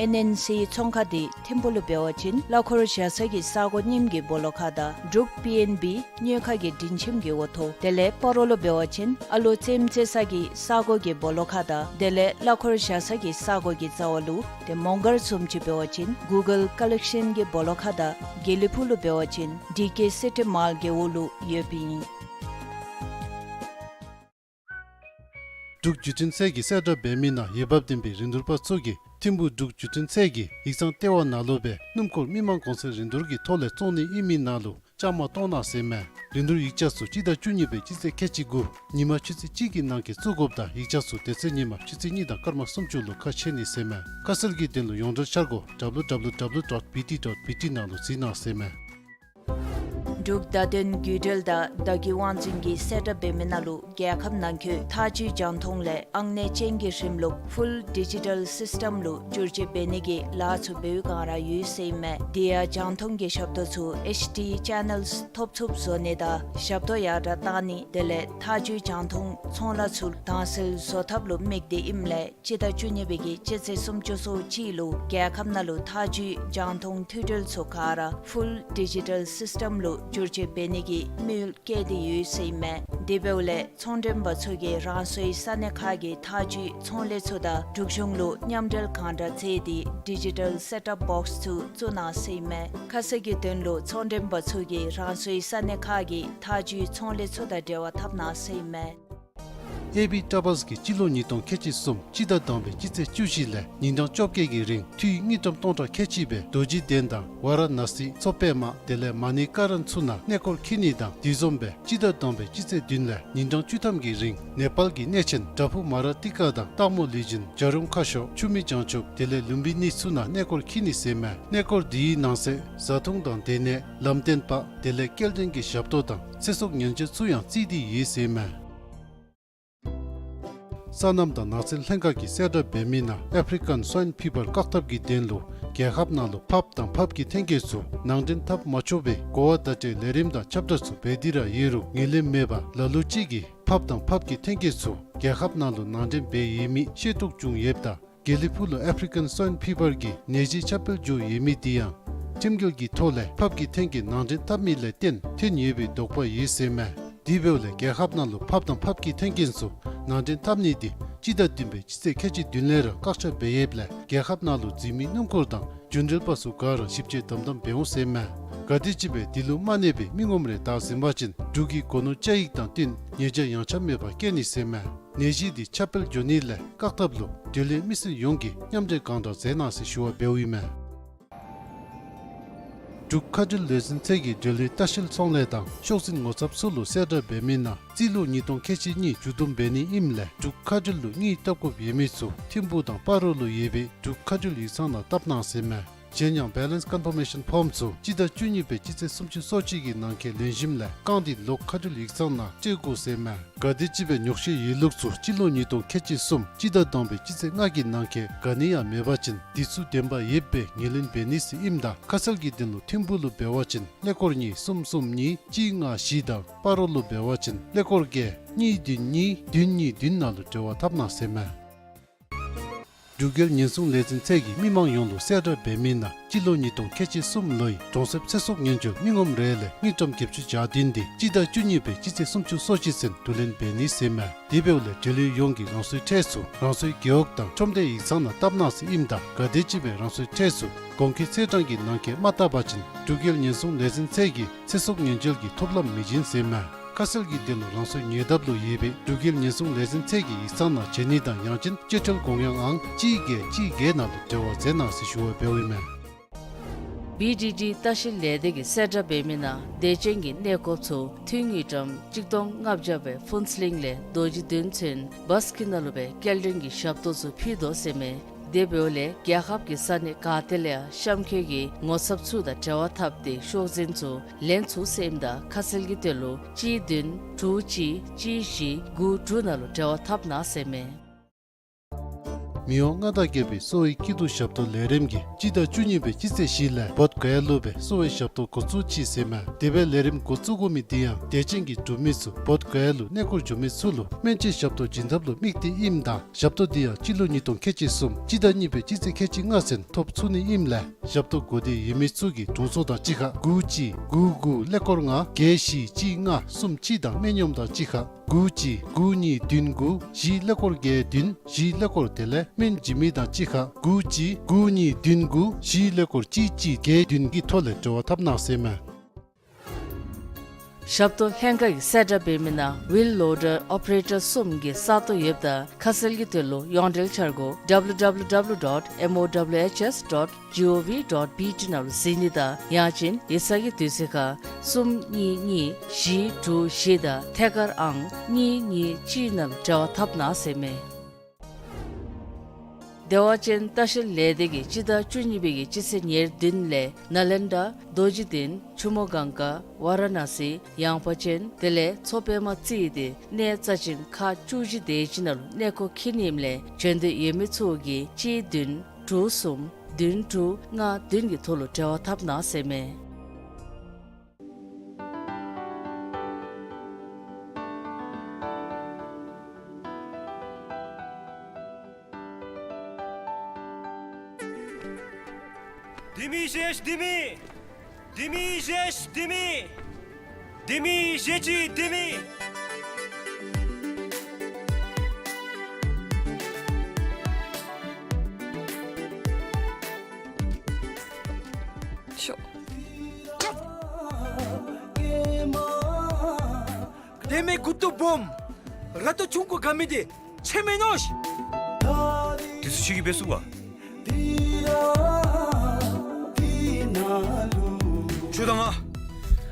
ཨེན་ཨེན་སི་ཚོང་ཁང་འདི་ཐིམ་ཕུག་ལུ་འབད་བ་ཅིན་གླ་འཁོར་བཞག་ས་གི་ས་གོ་རྙིངམ་གི་སྦོ་ལོགས་ཁ་དང་འབྲུག་པི་ཨེན་བི་ཉོས་ཁང་གི་མགྲིན་ཁྱིམ་གྱི་འོག་ཐོག་དེ་ལས་སྤ་རོ་ལུ་འབད་བ་ཅིན་ཨ་ལོ་རྩེདམོ་རྩེ་ས་གི་ས་གོ་གི་སྦོ་ལོགས་ཁ་དང་དེ་ལས་གླ་འཁོར་བཞག་ས་གི་ས་གོ་གི་རྩ་བ་ལུ། ཏེ་མོང་སྒར་བཟུམ་ཅིག་འབད་བ་ཅིན་གུ་གལ་ཀོ་ལེག་ཤཱན་གྱི་སྦོ་ལོགས་ཁ་དང་དགེ་ལེགས་ཕུག་ལུ་འབད་བ་ཅིན་ཌི་ཀེ་སི་ཊི་མཱལ་གྱི་འོག་ལུ་ཡོདཔ་ཨིན། འབྲུག་བརྒྱུད་འཕྲིན་ཚད་ཀྱིས་གསལ་བསྒྲགས་འབད་མི་ནང་འོས་འབབ་ལྡན་པའི་རིན་བསྡུར་པ་ཚུ་གིས་ཐིམ་ཕུག་འབྲུག་བརྒྱུད་འཕྲིན་ཚད་ཀྱི་ཡིག་ཚང་ལྟེ་བ་ནང་ལུ་སྦེ་སྣུམ་འཁོར་མི་མང་གོང་ཚད་རིན་བསྡུར་གྱི་ཐོག་ལས་བཙོང་ནི་ཨིན་མི་ནང་ལུ་ བཅའ་མར་གཏོགས་གནང་ཟེར་མས། འགྲན་བསྡུར་ཡིག་ཆ་ཚུ་སྤྱི་ཟླ་བཅུ་གཉིས་པའི་སྤྱི་ཚེས་ཁལ་གཅིག་དགུ་ཉིན་མ་ཆུ་ཚོད་གཅིག་གི་ནང་འཁོད་བཙུགས་དགོཔ་དང་ཡིག་ཆ་ཚུ་དེ་ཚེ་ཉིན་མ་ཆུ་ཚོད་གཉིས་དང་སྐར་མ་སུམ་ཅུ་ལུ་ཁ་ཕྱེ་ནི་ཟེར་མས། ཁ་གསལ་གྱི་དོན་ལུ་ཡོངས་འབྲེལ་འཆར་སྒོ་W W W dot B T dot B T ནང་ལུ་གཟིགས་གནང་ཟེར་མས། འབྲུག་བརྡ་དོན་བརྒྱུད་འབྲེལ་དང་བརྡ་བརྒྱུད་དབང་འཛིན་གྱིས་གསལ་བསྒྲགས་འབད་མི་ནང་ལུ་རྒྱལ་ཁབ་ནང་འཁོད་ཐག་གཅོད་རྒྱང་མཐོང་ལས་ཨང་གནས་ཅན་གྱི་རིམ་ལུགས་Full Digital System ལུ་བསྒྱུར་བཅོས་འབད་ནི་གི་ལཱ་ཚུ་འབད་བའི་སྒང་ར་ཡོད་ཟེར་མས། དེ་ཡང་རྒྱང་མཐོང་གི་ཞབས་ཏོག་ཚུ་H D channels ཐོབ་ཚུགསཔ་བཟོ་ནི་དང་ཞབས་ཏོག་ཡར་དྲགས་གཏང་ནི་དེ་ལས་ཐག་གཅོད་རྒྱང་མཐོང་ཚོང་ལཱ་ཚུ་དྭངས་གསལ་བཟོ་ཐབས་ལུ་དམིགས་ཏེ་ཨིནམ་ལས་སྤྱི་ཟླ་བཅུ་གཉིས་པའི་གི་སྤྱི་ཚེས་སུམ་ཅུ་སོ་གཅིག་ལུ་རྒྱལ་ཁབ་ནང་ལུ་ཐག་གཅོད་རྒྱང་མཐོང་མཐུད་འབྲེལ་ཚུ་ག་ར་Full Digital System ལུ་བསྒྱུར་བཅོས་འབད་ནི་གི་དམིགས་ཡུལ་བསྐྱེད་དེ་ཡོད་ཟེར་མས། དེ་འབདཝ་ལས་ཚོང་མགྲོན་པ་ཚུ་གིས་རང་སོའི་ས་གནས་ཁག་གི་ཐག་གཅོད་ཚོང་ལས་ཚུ་དང་འབྲུག་གཞུང་ལུ་མཉམ་འབྲེལ་གང་དྲག་མཛད་དེ་Digital Setup Box ཚུ་བཙུགས་གནང་ཟེར་མས། ཁ་གསལ་གྱི་དོན་ལུ་ཚོང་མགྲོན་པ་ཚུ་གིས་རང་སོའི་ས་གནས་ཁག་གི་ཐག་གཅོད་ཚོང་ལས་ཚུ་དང་འབྲེལ་བ་འཐབ་གནང་ཟེར་མས། A B Travels གིས་སྤྱི་ལོ་ཉིས་སྟོང་ཁལ་གཅིག་གསུམ་སྤྱི་ཟླ་དང་པའི་སྤྱི་ཚེས་བཅུ་བཞི་ལས་ཉིན་གྲངས་བཅོ་བརྒྱད་ཀྱི་རིང་འཐུས་དངུལ་ཀྲམ་སྟོང་ཕྲག་ཁལ་གཅིག་སྦེ་རྡོ་རྗེ་གདན་དང་ཝཱ་ར་ཎཱ་སི་མཚོ་པདྨ་དེ་ལས་མ་ནི་ཀ་རན་ཚུ་ནང་གནས་སྐོར་འཁྱིད་ནི་དང་དེ་བཟུམ་སྦེ་སྤྱི་ཟླ་དང་པའི་སྤྱི་ཚེས་བདུན་ལས་ཉིན་གྲངས་བཅུ་ཐམ་གྱི་རིང་ནེ་པཱལ་གྱི་གནས་ཆེན་བྲག་ཕུག་མ་ར་ཏི་ཀ་དང་སྟག་མོ་ལུས་སྦྱིན་བྱ་རུང་ཁ་ཤོར་ཆུ་མིག་བྱང་ཆུབ་དེ་ལས་ལུམ་བི་ནི་ཚུ་ནང་གནས་སྐོར་འཁྱིད་ནི་ཟེར་མས། གནས་སྐོར་དེའི་ནང་གསེས་བཟའ་འཐུང་དང་སྡོད་གནས་ལམ་སྟོན་པ་དེ་ལས་སྐྱེལ་འདྲེན་གྱི་ཞབས་ཏོག་དང་ཚེ་སྲོག་ཉེན་བཅོལ་ཚུ་ཡང་བརྩིས་ཏེ་ཡོད་ཟེར་མས། སོ་ནམ་དང་ནགས་ཚལ་ལྷན་ཁག་གིས་གསལ་བསྒྲགས་འབད་མི་ནང་ཨེཕ་རི་ཀན་སྭའིན་ཕི་བར་བཀག་ཐབས་ཀྱི་དོན་ལུ་རྒྱལ་ཁབ་ནང་ལུ་ཕགཔ་དང་ཕགཔ་གི་ཐོན་སྐྱེད་ཚུ་ནང་འདྲེན་འཐབ་མ་ཆོག་པའི་གོ་བ་བརྡ་སྤྲོད་ལས་རིམ་དང་ཁྱབ་བསྒྲགས་ཚུ་འབད་དེ་ར་ཡོད་རུང་ངོས་ལེན་མེད་པར་ལ་ལུ་ཅིག་གིས་ཕགཔ་དང་ཕགཔ་གི་ཐོན་སྐྱེད་ཚུ་རྒྱལ་ཁབ་ནང་ལུ་ནང་འདྲེན་འབད་ཡོད་མི་ཤེས་རྟོགས་བྱུང་ཡོདཔ་ད་དགེ་ལེགས་ཕུག་ལུ་ཨེཕ་རི་ཀན་སྭའིན་ཕི་བར་གྱི་ནད་གཞི་ཁྱབ་སྤེལ་འགྱོ་ཡོད་མི་དེ་ཡང་ཁྲིམས་འགལ་གྱི་ཐོག་ལས་ཕགཔ་གི་ཐོན་སྐྱེད་ནང་འདྲེན་འཐབ་མི་ལས་བརྟེན་ཐོན་ཡོད་པའི་དོགས་པ་ཡོད་ཟེར་མས། དེ་འབདཝ་ལས་རྒྱལ་ཁབ་ནང་ལུ་ཕགཔ་དང་ཕགཔ་གི་ཐོན་སྐྱེད་ཚུ་ནང་འདྲེན་འཐབ་ནི་དེ་སྤྱི་ཟླ་བདུན་པའི་སྤྱི་ཚེས་ཁལ་གཅིག་བདུན་ལས་ར་བཀག་ཆ་འབད་ཡོདཔ་ལས་རྒྱལ་ཁབ་ནང་ལུ་འཛིན་མི་སྣུམ་འཁོར་དང་རྒྱུན་འགྲུལ་པ་ཚུ་ག་ར་ཞིབ་དཔྱད་དམ་དམ་འབད་འོང་ཟེར་མས། ག་དེམ་ཅིག་སྦེ་དེ་ལུ་མ་གནས་པའི་མི་ངོམ་རེ་བདའ་ཟིན་པ་ཅིན་འབྲུག་གི་སྒོ་ནོར་བཅའ་ཡིག་དང་བསྟུན་ཉེས་བྱ་ཡངས་ཆག་མེད་པར་བཀལ་ནི་ཟེར་མས། ནད་གཞི་འདི་ཁྱབ་སྤེལ་འགྱོ་ནི་ལས་བཀག་ཐབས་ལུ་འབྲེལ་ཡོད་མི་སེར་ཡོངས་ཀྱིས་མཉམ་འབྲེལ་གང་དྲག་མཛད་གནང་ཟེར་ཞུ་བ་འབདཝ་ཨིན་མས། འབྲུག་མཁའ་འགྲུལ་ལས་འཛིན་ཚད་ཀྱིས་འབྲེལ་ཡོད་ལྟ་བཤལ་ཚོང་ལས་དང་ཤོག་འཛིན་ངོ་ཚབ་ཚུ་ལུ་གསལ་བསྒྲགས་འབད་མི་ནང་རྩིས་ལོ་ཉིས་སྟོང་ཁལ་གཅིག་གཉིས་མཇུག་བསྡོམས་འབད་ནི་ཨིནམ་ལས་འབྲུག་མཁའ་འགྲུལ་ལུ་དངུལ་བཏབ་དགོཔ་ཡོད་མི་ཚུ་ཐིམ་ཕུག་དང་སྤ་རོ་ལུ་ཡོད་པའི་འབྲུག་མཁའ་འགྲུལ་ཡིག་ཚང་ནང་བཏབ་གནང་ཟེར་མས། གཞན་ཡང་བེ་ལེནསི་ཀོན་ཕོར་མེ་ཤཱན་ཕོརམ་ཚུ་སྤྱི་ཟླ་བཅུ་གཉིས་པའི་སྤྱི་ཚེས་སུམ་ཅུ་སོ་གཅིག་གི་ནང་འཁོད་ལེན་ཞིནམ་ལས་བཀང་སྟེ་ལོག་མཁའ་འགྲུལ་ཡིག་ཚང་ནང་སྤྲོད་དགོ་ཟེར་མས། ག་དེམ་ཅིག་སྦེ་ཉོག་བཤད་ཡོད་ལུགས་ཚུ་སྤྱི་ལོ་ཉིས་སྟོང་ཁལ་གཅིག་གསུམ་སྤྱི་ཟླ་དང་པའི་སྤྱི་ཚེས་ལྔ་གི་ནང་འཁོད་ག་ནི་ཡང་མེད་པ་ཅིན་དེ་ཚུ་བདེན་པ་ཡོདཔ་སྦེ་ངོས་ལེན་འབད་ནི་ཟེར་ཨིནམ་ད་ཁ་གསལ་གྱི་དོན་ལུ་ཐིམ་ཕུག་ལུ་འབད་བ་ཅིན་ཀླད་ཀོར་གཉིས་གསུམ་གསུམ་གཉིས་གཅིག་ལྔ་བཞི་དང་སྤ་རོ་ལུ་འབད་བ་ཅིན་ཀླད་ཀོར་བརྒྱད་གཉིས་བདུན་གཉིས་བདུན་གཉིས་བདུན་ནང་ལུ་འབྲེལ་བ་འཐབ་གནང་ཟེར་མས། འབྲུག་རྒྱལ་ཉེན་སྲུང་ལས་འཛིན་ཚད་ཀྱིས་མི་མང་ཡོངས་ལུ་གསལ་བསྒྲགས་འབད་མི་ནང་སྤྱི་ལོ་ཉིས་སྟོང་ཁལ་གཅིག་གསུམ་ལོའི་གྲོང་གསེབ་ཚེ་སྲོག་ཉེན་བཅོལ་མི་ངོམ་རེ་ལས་དངུལ་ཀྲམ་བརྒྱད་ཅུ་གྱ་བདུན་དེ་སྤྱི་ཟླ་བཅུ་གཉིས་པའི་སྤྱི་ཚེས་སུམ་ཅུ་སོ་གཅིག་ཚུན་བསྡུ་ལེན་འབད་ནི་ཟེར་མས། དེ་འབདཝ་ལས་འབྲེལ་ཡོད་ཡོངས་ཀྱིས་རང་སོའི་ཁྲལ་ཚུ་རང་སོའི་རྒེད་འོག་དང་ཁྲོམ་སྡེ་ཡིག་ཚང་ནང་བཏབ་གནང་ཟེར་ཨིནམ་ད་ག་དེམ་ཅིག་སྦེ་རང་སོའི་ཁྲལ་ཚུ་གོང་འཁོད་ཚེས་གྲངས་ཀྱི་ནང་འཁོད་མ་བཏབ་པ་ཅིན་འབྲུག་རྒྱལ་ཉེན་སྲུང་ལས་འཛིན་ཚད་ཀྱིས་ཚེ་སྲོག་ཉེན་བཅོལ་གྱི་ཐོབ་ལམ་མི་བྱིན་ཟེར་མས། ཁ་གསལ་གྱི་དོན་ལུ་རང་སོའི་ཉེ་འདབས་ལུ་ཡོད་པའི་འབྲུག་རྒྱལ་ཉེན་སྲུང་ལས་འཛིན་ཚད་ཀྱི་ཡིག་ཚང་ནང་བྱོན་ནི་དང་ཡང་ཅིན་སྤྱོད་ཁྲལ་དགོངས་ཡངས་ཨང་གཅིག་བརྒྱད་གཅིག་བརྒྱད་ནང་ལུ་འབྲེལ་བ་མཛད་གནང་ཟེར་ཞུ་བ་འབདཝ་ཨིན་མས། བི་ཌི་ཌི་ལྟ་བཤལ་ལས་སྡེ་གིས་གསལ་བསྒྲགས་འབད་མི་ནང་དད་ཅན་གྱི་གནས་སྐོརཔ་ཚུ་འཐུས་དངུལ་ཀྲམ་གཅིག་སྟོང་ལྔ་བརྒྱ་སྦེ་ཕུན་ཚོགས་གླིང་ལས་རྡོ་རྗེ་གདན་ཚུན་བཱས་ཀྱི་ནང་ལུ་སྦེ་སྐྱེལ་འདྲེན་གྱི་ཞབས་ཏོག་ཚུ་ཕུལ་དོ་ཟེར་མས། དེ་འབདཝ་ལས་རྒྱལ་ཁབ་ཀྱི་ས་གནས་ག་ཏེ་ལས་ཡང་གཤམ་འཁོད་ཀྱི་ངོ་ཚབ་ཚུ་དང་འབྲེལ་བ་འཐབ་སྟེ་ཤོག་འཛིན་ཚུ་ལེན་ཚུགས་ཟེར་ཨིནམ་ད་ཁ་གསལ་གྱི་དོན་ལུ་གཅིག་བདུན་དྲུག་གཅིག་གཅིག་བཞི་དགུ་དྲུག་ནང་ལུ་འབྲེལ་བ་འཐབ་གནང་ཟེར་མས། མི་དབང་མངའ་བདག་རྒྱལ་པོའི་གསོ་བའི་སྐྱིད་སྡུག་ཞབས་ཏོག་ལས་རིམ་གྱིས་སྤྱི་ཟླ་བཅུ་གཉིས་པའི་སྤྱི་ཚེས་བཞི་ལས་བོདྷ་ག་ཡ་ལུ་སྦེ་གསོ་བའི་ཞབས་ཏོག་འགོ་བཙུགས་ཅི་ཟེར་མས། དེ་སྦེ་ལས་རིམ་འགོ་བཙུགས་དགོ་མི་དེ་ཡང་དད་ཅན་གྱི་འབྲུག་མི་ཚུ་བོདྷ་ག་ཡ་ལུ་གནས་སྐོར་འགྱོ་མི་ཚུ་ལུ་སྨན་བཅོས་ཞབས་ཏོག་བྱིན་ཐབས་ལུ་དམིགས་ཏེ་ཨིནམ་ད་ཞབས་ཏོག་དེ་ཡང་སྤྱི་ལོ་ཉིས་སྟོང་ཁལ་གཅིག་གསུམ་སྤྱི་ཟླ་གཉིས་པའི་སྤྱི་ཚེས་ཁལ་གཅིག་ལྔ་ཚུན་ཐོབ་ཚུགས་ནི་ཨིནམ་ལས་ཞབས་ཏོག་དགོས་འདོད་ཡོད་མི་ཚུ་གིས་དྲུང་འཚོ་དང་གཅིག་ཁར་དགུ་གཅིག་དགུ་དགུ་ཀླད་ཀོར་ལྔ་བརྒྱད་བཞི་གཅིག་ལྔ་གསུམ་གཅིག་དང་སྨན་གཡོགམ་དང་གཅིག་ཁར་དགུ་གཅིག་དགུ་གཉིས་བདུན་དགུ་བཞི་ཀླད་ཀོར་བརྒྱད་བདུན་བཞི་ཀླད་ཀོར་དེ་ལས་སྨན་བྱིན་མི་དང་གཅིག་ཁར་དགུ་གཅིག་དགུ་གཉིས་བདུན་དགུ་བཞི་ཀླད་ཀོར་གཅིག་གཅིག་བརྒྱད་བདུན་གྱི་ཐོག་ལས་འབྲེལ་བ་འཐབ་གནང་ཟེར་མས། ཞབས་ཏོག་ལྷན་ཁག་གི་གསལ་བསྒྲགས་འབད་མི་ནང་ཝིལ་ལོ་ཌར་ཨོ་པ་རེ་ཊར་གསུམ་གྱི་ས་སྟོང་ཡོདཔ་ད་ཁ་གསལ་གྱི་དོན་ལུ་ཡོངས་འབྲེལ་འཆར་སྒོ་ཌབ་ལུ་ཌབ་ལུ་ཌབ་ལུ་ཌོཊ་མོ་ཌབ་ལུ་ཨེཆ་ཨེས་ཌོཊ་ཇི་ཨོ་ཝི་ཌོཊ་བི་ཊི་ནང་ལུ་གཟིགས་ནི་དང་ཡང་ཅིན་ཡིག་ཚང་གི་དུས་ཚོད་ཁར་གསུམ་གཉིས་གཉིས་བཞི་དྲུག་བཞི་དང་ཐད་ཀར་ཨང་གཉིས་གཉིས་གཅིག་ནང་ལུ་འབྲེལ་བ་འཐབ་གནང་ཟེར་མས། བདེ་བ་ཅན་ལྟ་བཤལ་ལས་སྡེ་གིས་སྤྱི་ཟླ་བཅུ་གཉིས་པའི་གི་སྤྱི་ཚེས་ཉེར་བདུན་ལས་ནཱ་ལེནྡྲ་རྡོ་རྗེ་གདན་ཆུ་མོ་གངྒཱ་ཝ་ར་ཎ་སི་ཡངས་པ་ཅན་དེ་ལས་མཚོ་པདྨ་རྩེ་ཏེ་གནས་རྩ་ཅན་ཁག་བཅུ་བཞི་དེ་ཅིག་ནང་ལུ་གནས་སྐོར་འཁྱིད་ནི་ཨིནམ་ལས་བྱོན་འདོད་ཡོད་མི་ཚུ་གིས་གཅིག་བདུན་དྲུག་གསུམ་བདུན་དྲུག་ལྔ་བདུན་གྱི་ཐོག་ལུ་འབྲེལ་བ་འཐབ་གནང་ཟེར་མས། ལྡེ་མིག་བཞེས་ལྡེ་མིག། ལྡེ་མིག་བཞེས་ལྡེ་མིག། ལྡེ་མིག་བཞེས་ཅི་ལྡེ་མིག། ཤོག། ལྡེ་མིག་མགུ་ཏོ་སྦོམ། ར་ཏོ་ཆུང་ཀུ་ག་མི་དེ་ཁྱོད་མེན་ནོ་ཤིག། དེ་ཚུ་ཁྱོད་ཀྱིས་འབད་ཚུགས་པ། ཁྱོད་དང་ང་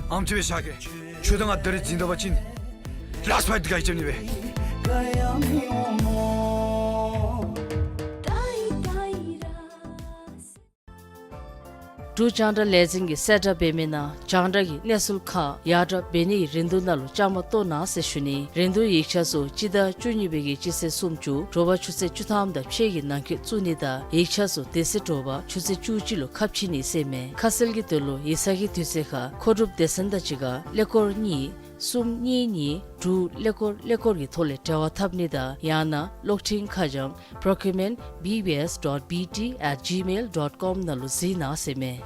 ཨམ་ཅིག་སྦེ་བཞག་གེ། ཁྱོད་དང་ང་ད་རིས་འཛིང་ད་པ་ཅིན་ལཱསཊ་ཕའིཊ་འདི་ག་ཡི་རྐྱབ་ནི་སྦེ། འབྲུག་རྒྱང་བསྒྲགས་ལས་འཛིན་གྱིས་གསལ་བསྒྲགས་འབད་མི་ནང་རྒྱང་བསྒྲགས་ཀྱི་གནས་ཚུལ་ཁག་ཡར་དྲག་འབད་ནི་གི་རིན་བསྡུར་ནང་ལུ་བཅའ་མར་གཏོགས་གནང་ཟེར་ཞུ་ནི། རིན་བསྡུར་ཡིག་ཆ་ཚུ་སྤྱི་ཟླ་བཅུ་གཉིས་པའི་གི་སྤྱི་ཚེས་སུམ་ཅུ་དྲོ་པ་ཆུ་ཚོད་བཅུ་ཐམ་དང་ཕྱེད་ཀྱི་ནང་འཁོད་བཙུགས་ནི་དང་ཡིག་ཆ་ཚུ་དེ་ཚེ་དྲོ་པ་ཆུ་ཚོད་བཅུ་གཅིག་ལུ་ཁ་ཕྱེ་ནི་ཟེར་མས། ཁ་གསལ་གྱི་དོན་ལུ་ཡིག་ཚང་གི་དུས་ཚོད་ཁར་མཁོ་སྒྲུབ་སྡེ་ཚན་དང་གཅིག་ཁར་ཀླད་ཀོར་གཉིས་གསུམ་གཉིས་གཉིས་དྲུག་ཀླད་ཀོར་ཀླད་ཀོར་གྱི་ཐོག་ལས་འབྲེལ་བ་འཐབ་ནི་དང་ཡང་ན་གློག་འཕྲིན་ཁ་བྱང་པྲོ་ཀིའུར་མེནཊ་བི་བི་ཨེས་ཌོཊ་བི་ཊི་ཨེཊ་ཇི་མེལ་ཌོཊ་ཀོམ་ནང་ལུ་གཟིགས་གནང་ཟེར་མས།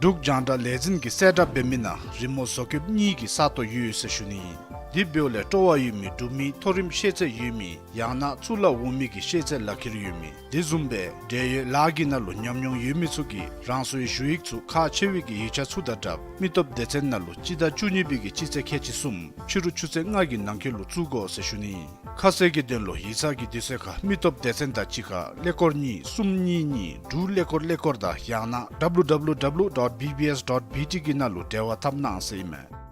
འབྲུག་རྒྱང་བསྒྲགས་ལས་འཛིན་གྱིས་གསལ་བསྒྲགས་འབད་མི་ནང་རི་མོ་བཟོ་བཀོདཔ་གཉིས་ཀྱི་ས་སྟོང་ཡོད་ཟེར་ཞུ་ནི་ཨིན། དེ་འབདཝ་ལས་སྤྲོ་བ་ཡོད་མི་འབྲུག་མི་མཐོ་རིམ་ཤེས་ཚད་ཡོད་མི་ཡང་ན་གཙུག་ལག་འོག་མའི་གི་ཤེས་ཚད་ལག་ཁྱེར་ཡོད་མི་དེ་བཟུམ་སྦེ་འབྲེལ་ཡོད་ལཱ་གི་ནང་ལུ་ཉམས་མྱོང་ཡོད་མི་ཚུ་གིས་རང་སོའི་ཞུ་ཡིག་ཚུ་ཁག་ཆེ་བའི་གི་ཡིག་ཆ་ཚུ་དང་སྦྲགས་མི་སྟོབས་སྡེ་ཚན་ནང་ལུ་སྤྱི་ཟླ་བཅུ་གཉིས་པའི་གི་སྤྱི་ཚེས་ཁལ་གཅིག་གསུམ་ཕྱི་རུ་ཆུ་ཚོད་ལྔ་གི་ནང་འཁོད་ལུ་བཙུགས་དགོ་ཟེར་ཞུ་ནི་ཨིན། ཁ་གསལ་གྱི་དོན་ལུ་ཡིག་ཚང་གི་དུས་ཚོད་ཁར་མི་སྟོབས་སྡེ་ཚན་དང་གཅིག་ཁར་ཀླད་ཀོར་གཉིས་གསུམ་གཉིས་གཉིས་དྲུག་ཀླད་ཀོར་ཀླད་ཀོར་དང་ཡང་ན་ཌབ་ལུ་ཌབ་ལུ་ཌབ་ལུ་ཌོཊ་བི་བི་ཨེས་ཌོཊ་བི་ཊི་གི་ནང་ལུ་འབྲེལ་བ་འཐབ་གནང་ཟེར་ཨིན་མས།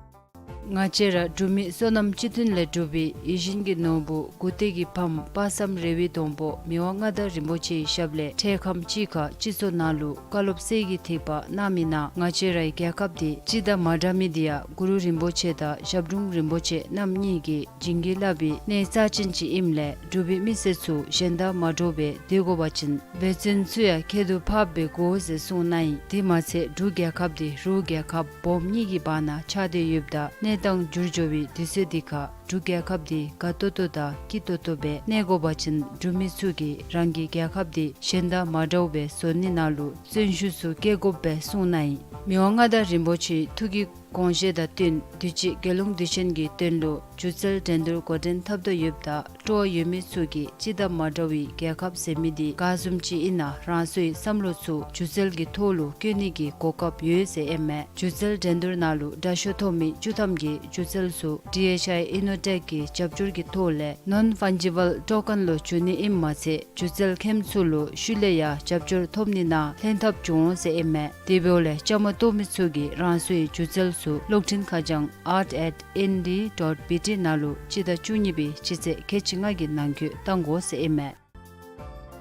ང་བཅས་ར་འབྲུག་མི་བསོད་ནམས་སྤྱི་མཐུན་ལས་གྲུབ་པའི་ཡིད་བཞིན་གྱི་ནོར་བུ་མགུ་ཏོ་གི་ཕམ་དཔག་བསམ་རེ་བའི་སྡོང་པོ་མི་དབང་མངའ་བདག་རིན་པོ་ཆེའི་ཞབས་ལས་འཕྲལ་ཁམས་ཅིག་ཁར་སྤྱི་ཚོགས་ནང་ལུ་བཀའ་སློབ་གསེར་གྱི་ཐིགས་པ་གནང་མི་ནང་ང་བཅས་རའི་རྒྱལ་ཁབ་འདི་སྤྱི་དང་མ་འདྲ་མི་འདི་ཡང་གུ་རུ་རིན་པོ་ཆེ་དང་ཞབས་དྲུང་རིན་པོ་ཆེ་རྣམ་གཉིས་ཀྱིས་བྱིན་གྱིས་བརླབས་པའི་གནས་རྩ་ཅན་ཅིག་ཨིནམ་ལས་འབྲུག་པའི་མི་སེར་ཚུ་གཞན་དང་མ་འདྲཝ་སྦེ་སྡོད་དགོ་པ་ཅིན་འབད་བརྩོན་ཚུ་ཡང་ཁྱད་དུ་འཕགསཔ་སྦེ་དགོ་ཟེར་གསུངས་གནང་ཡི། དེ་མ་ཚད་འབྲུག་རྒྱལ་ཁབ་འདི་རུ་རྒྱལ་ཁབ་སྦོམ་གཉིས་ཀྱི་བར་ན་ཆགས་ཏེ་ཡོདཔ་ད་གནས་སྟངས་འགྱུར་འགྱོ་བའི་དུས་ཚོད་འདི་ཁར་འབྲུག་རྒྱལ་ཁབ་འདི་དགའ་ཏོག་ཏོ་དང་སྐྱིད་ཏོག་ཏོ་སྦེ་གནས་དགོ་པ་ཅིན་འབྲུག་མི་ཚུ་གིས་རང་གི་རྒྱལ་ཁབ་འདི་གཞན་དང་མ་འདྲཝ་སྦེ་བཟོ་ནི་ནང་ལུ་བརྩོན་ཤུགས་ཚུ་བསྐྱེད་དགོཔ་སྦེ་གསུངས་གནང་ཡི། མི་དབང་མངའ་བདག་རིན་པོ་ཆེའི་ཐུགས་ཀྱི་དགོངས་བཞེད་དང་བསྟུན་དུས་ཅི་རྒྱལ་ཡོངས་དུས་ཆེན་གྱི་དོན་ལུ་སྒྱུ་རྩལ་འགྲན་བསྡུར་འགོ་འདྲེན་འཐབ་དོ་ཡོདཔ་ད་སྤྲོ་བ་ཡོད་མི་ཚུ་གིས་སྤྱི་དང་མ་འདྲ་བའི་རྒྱལ་ཁབ་ཟེར་མི་འདི་ག་བཟུམ་ཅིག་ཨིན་ན་རང་སོའི་བསམ་བློ་ཚུ་སྒྱུ་རྩལ་གྱི་ཐོག་ལུ་བཀོད་ནི་གི་གོ་སྐབས་ཡོད་ཟེར་ཨིན་མས། སྒྱུ་རྩལ་འགྲན་བསྡུར་ནང་ལུ་དྲག་ཤོས་ཐོབ་མི་བཅུ་ཐམ་གྱི་སྒྱུ་རྩལ་ཚུ་ཌི་ཨེཆ་ཨའི་ཨི་ནོ་ཊེཀ་གི་རྒྱབ་སྐྱོར་གྱི་ཐོག་ལས་ནོན་ཕཱན་ཇི་བཱལ་ཊོ་ཀེན་ལུ་བསྒྱུར་ནི་ཨིནམ་མ་ཚད་སྒྱུ་རྩལ་མཁནམ་ཚུ་ལུ་ཤུལ་ལས་ཡང་རྒྱབ་སྐྱོར་ཐོབ་ནི་ནང་ལྷན་ཐབས་འབྱུང་འོང་ཟེར་ཨིན་མས། དེ་འབདཝ་ལས་བཅའ་མར་གཏོགས་མི་ཚུ་གིས་རང་སོའི་སྒྱུ་རྩལ་ཚུ་གློག་འཕྲིན་ཁ་བྱང་ཨརཊ་ཨེཊ་ཨེན་ཌི་ཌོཊ་བི་ཊི་ནང་ལུ་སྤྱི་ཟླ་བཅུ་གཉིས་པའི་སྤྱི་ཚེས་ཁལ་གཅིག་ལྔ་གི་ནང་འཁོད་བཏང་དགོ་ཟེར་ཨིན་མས།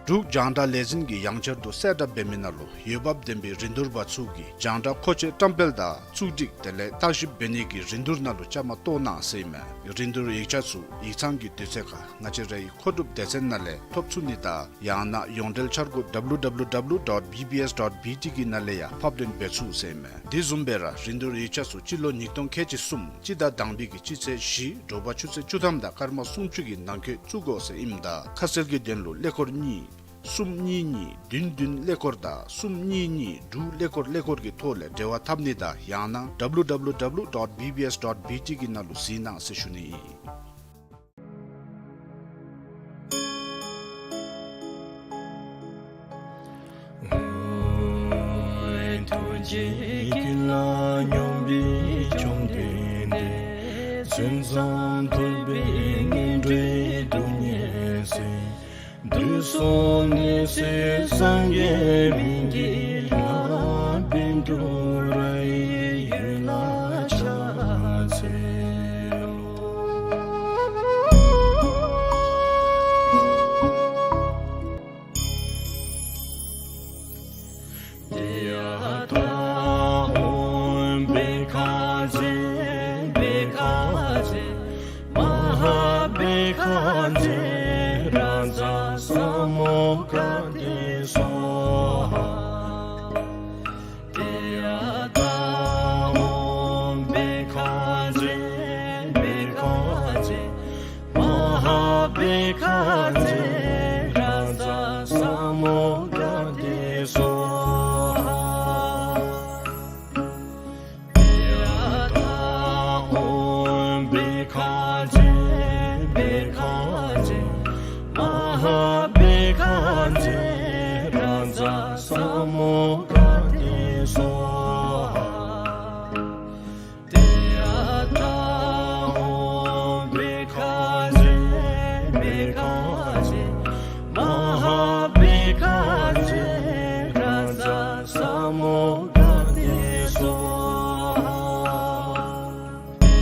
འབྲུག་རྒྱང་བསྒྲགས་ལས་འཛིན་གྱིས་ཡང་བསྐྱར་དུ་གསལ་བསྒྲགས་འབད་མི་ནང་ལུ་འོས་འབབ་ལྡན་པའི་རིན་བསྡུར་པ་ཚུ་གིས་རྒྱང་བསྒྲགས་མཁོ་ཆས་བཀྲམ་སྤེལ་དང་བཙུགས་སྒྲིག་དེ་ལས་བརྟག་ཞིབ་འབད་ནི་གི་རིན་བསྡུར་ནང་ལུ་བཅའ་མར་གཏོགས་གནང་ཟེར་ཨིན་མས། རིན་བསྡུར་ཡིག་ཆ་ཚུ་ཡིག་ཚང་གི་དུས་ཚོད་ཁར་ང་བཅས་རའི་མཁོ་སྒྲུབ་སྡེ་ཚན་ནང་ལས་ཐོབ་ཚུགས་ནི་དང་ཡང་ན་ཡོངས་འབྲེལ་འཆར་སྒོ་ཌབ་ལུ་ཌབ་ལུ་ཌབ་ལུ་ཌོཊ་བི་བི་ཨེས་ཌོཊ་བི་ཊི་གི་ནང་ལས་ཡང་ཕབ་ལེན་འབད་ཚུགས་ཟེར་ཨིན་མས། དེ་བཟུམ་སྦེ་ར་རིན་བསྡུར་ཡིག་ཆ་ཚུ་སྤྱི་ལོ་ཉིས་སྟོང་ཁལ་གཅིག་གསུམ་སྤྱི་ཟླ་དང་པའི་གི་སྤྱི་ཚེས་བཞི་དྲོ་པ་ཆུ་ཚོད་བཅུ་ཐམ་དང་སྐར་མ་སུམ་ཅུ་གི་ནང་འཁོད་བཙུགས་དགོ་ཟེར་ཨིནམ་ད་ཁ་གསལ་གྱི་དོན་ལུ་ཀླད་ཀོར་གཉིས་གསུམ་གཉིས་གཉིས་བདུན་བདུན་ཀླད་ཀོར་དང་གསུམ་གཉིས་གཉིས་དྲུག་ཀླད་ཀོར་ཀླད་ཀོར་གྱི་ཐོག་ལས་འབྲེལ་བ་འཐབ་ནི་དང་ཡང་ན་ཌབ་ལུ་ཌབ་ལུ་ཌབ་ལུ་ཌོཊ་བི་བི་ཨེས་ཌོཊ་བི་ཊི་གི་ནང་ལུ་གཟིགས་གནང་ཟེར་ཞུ་ནི་ཨིན། ཐུགས་རྗེ་ཀུན་ལ་སྙོམས་པའི་ ཐུན་མཚམས་ཐུབ་པའི་ངན་འགྲོའི་སྡུག་བསྔལ་སེལ། དུག་གསུམ་ནད་སེལ་སངས་རྒྱས་སྨན་གྱི་ལྷ། བཻ་ཌཱུརྱ་ཡི་ཡུལ་ལ་ཕྱག་འཚལ་ལོ། ཡ་ཐཱ། ཨོཾ་བྷཻ་ཥ་ཛྱེ་བྷཻ་ཥ་ཛྱེ་མ་ཧཱ་བྷཻ་ཥ་ཛྱེ་རཱ་ཛ་ས་མུདྒ་ཏེ་སྭཱ་ཧཱ། ཡ་ཐཱ། ཨོཾ་བྷཻ་ཥ་ཛྱེ་བྷཻ་ཥ་ཛྱེ་མ་ཧཱ་བྷཻ་ཥ་ཛྱེ་རཱ་ཛ་ས་མུདྒ་ཏེ་སྭཱ་ཧཱ། ཡ་ཐཱ། ཨོཾ་བྷཻ་ཥ་ཛྱེ་བྷཻ་ཥ་ཛྱེ་མ་ཧཱ་བྷཻ་ཥ་ཛྱེ་རཱ་ཛ་ས་མུདྒ་ཏེ་སྭཱ་ཧཱ། ཡ་ཐཱ། ཨོཾ་བྷཻ་ཥ་ཛྱེ་བྷཻ་ཥ་ཛྱེ་མ་ཧཱ་བྷཻ་ཥ་ཛྱེ་རཱ་ཛ་ས་མུདྒ་ཏེ་སྭཱ་ཧཱ།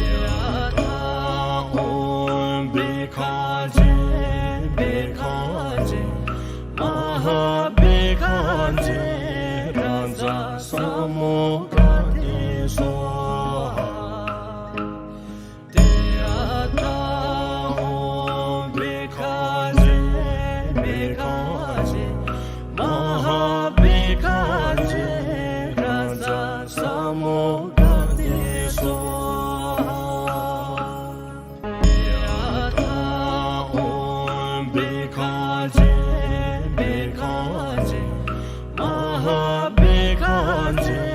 ཡ་ཐཱ། ཨོཾ་བྷཻ་ཥ་ཛྱེ་བྷཻ་ཥ་ཛྱེ་མ་ཧཱ་བྷཻ་ཥ་ཛྱེ་རཱ་ཛ་ས་མུདྒ་ཏེ་སྭཱ་ཧཱ། ཡ་ཐཱ། ཨོཾ་བྷཻ་ཥ་ཛྱེ་བྷཻ་ཥ་ཛྱེ་མ་ཧཱ་བྷཻ་ཥ་ཛྱེ་རཱ་ཛ་ས་མུདྒ་ཏེ་སྭཱ་ཧཱ། ཡ་ཐཱ། ཨོཾ་བྷཻ་ཥ་ཛྱེ་བྷཻ་ཥ་ཛྱེ་མ་ཧཱ་བྷཻ་ཥ་ཛྱེ་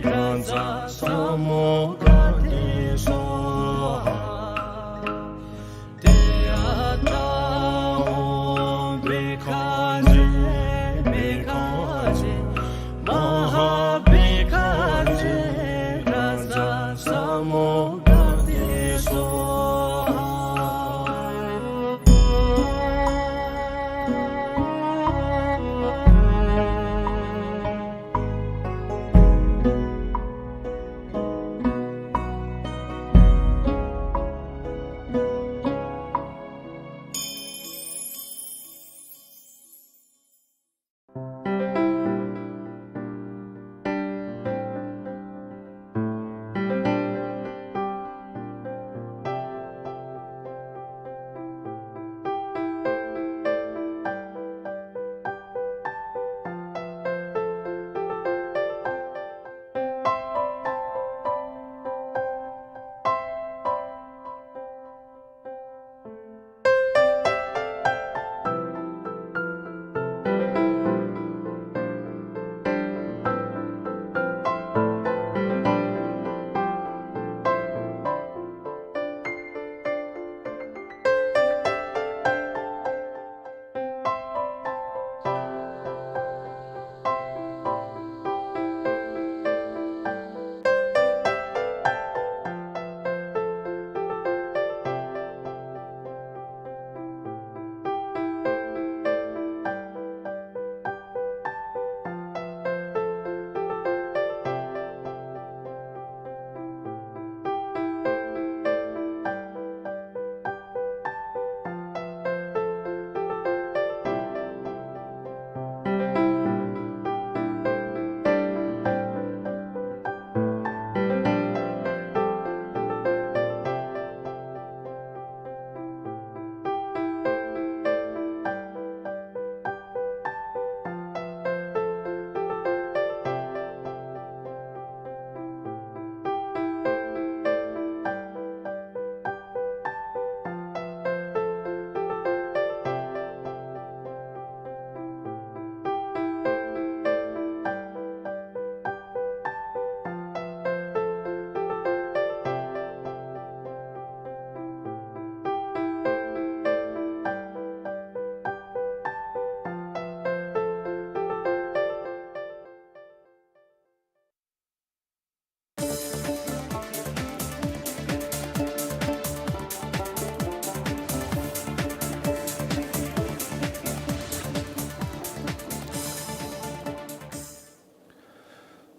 རཱ་ཛ་ས་མུདྒ་ཏེ་སྭཱ་ཧཱ། ཡ་ཐཱ། ཨོཾ་བྷཻ་ཥ་ཛྱེ་བྷཻ་ཥ་ཛྱེ་མ་ཧཱ་བྷཻ་ཥ་ཛྱེ་རཱ་ཛ་ས་མུདྒ་ཏེ་སྭཱ་ཧཱ།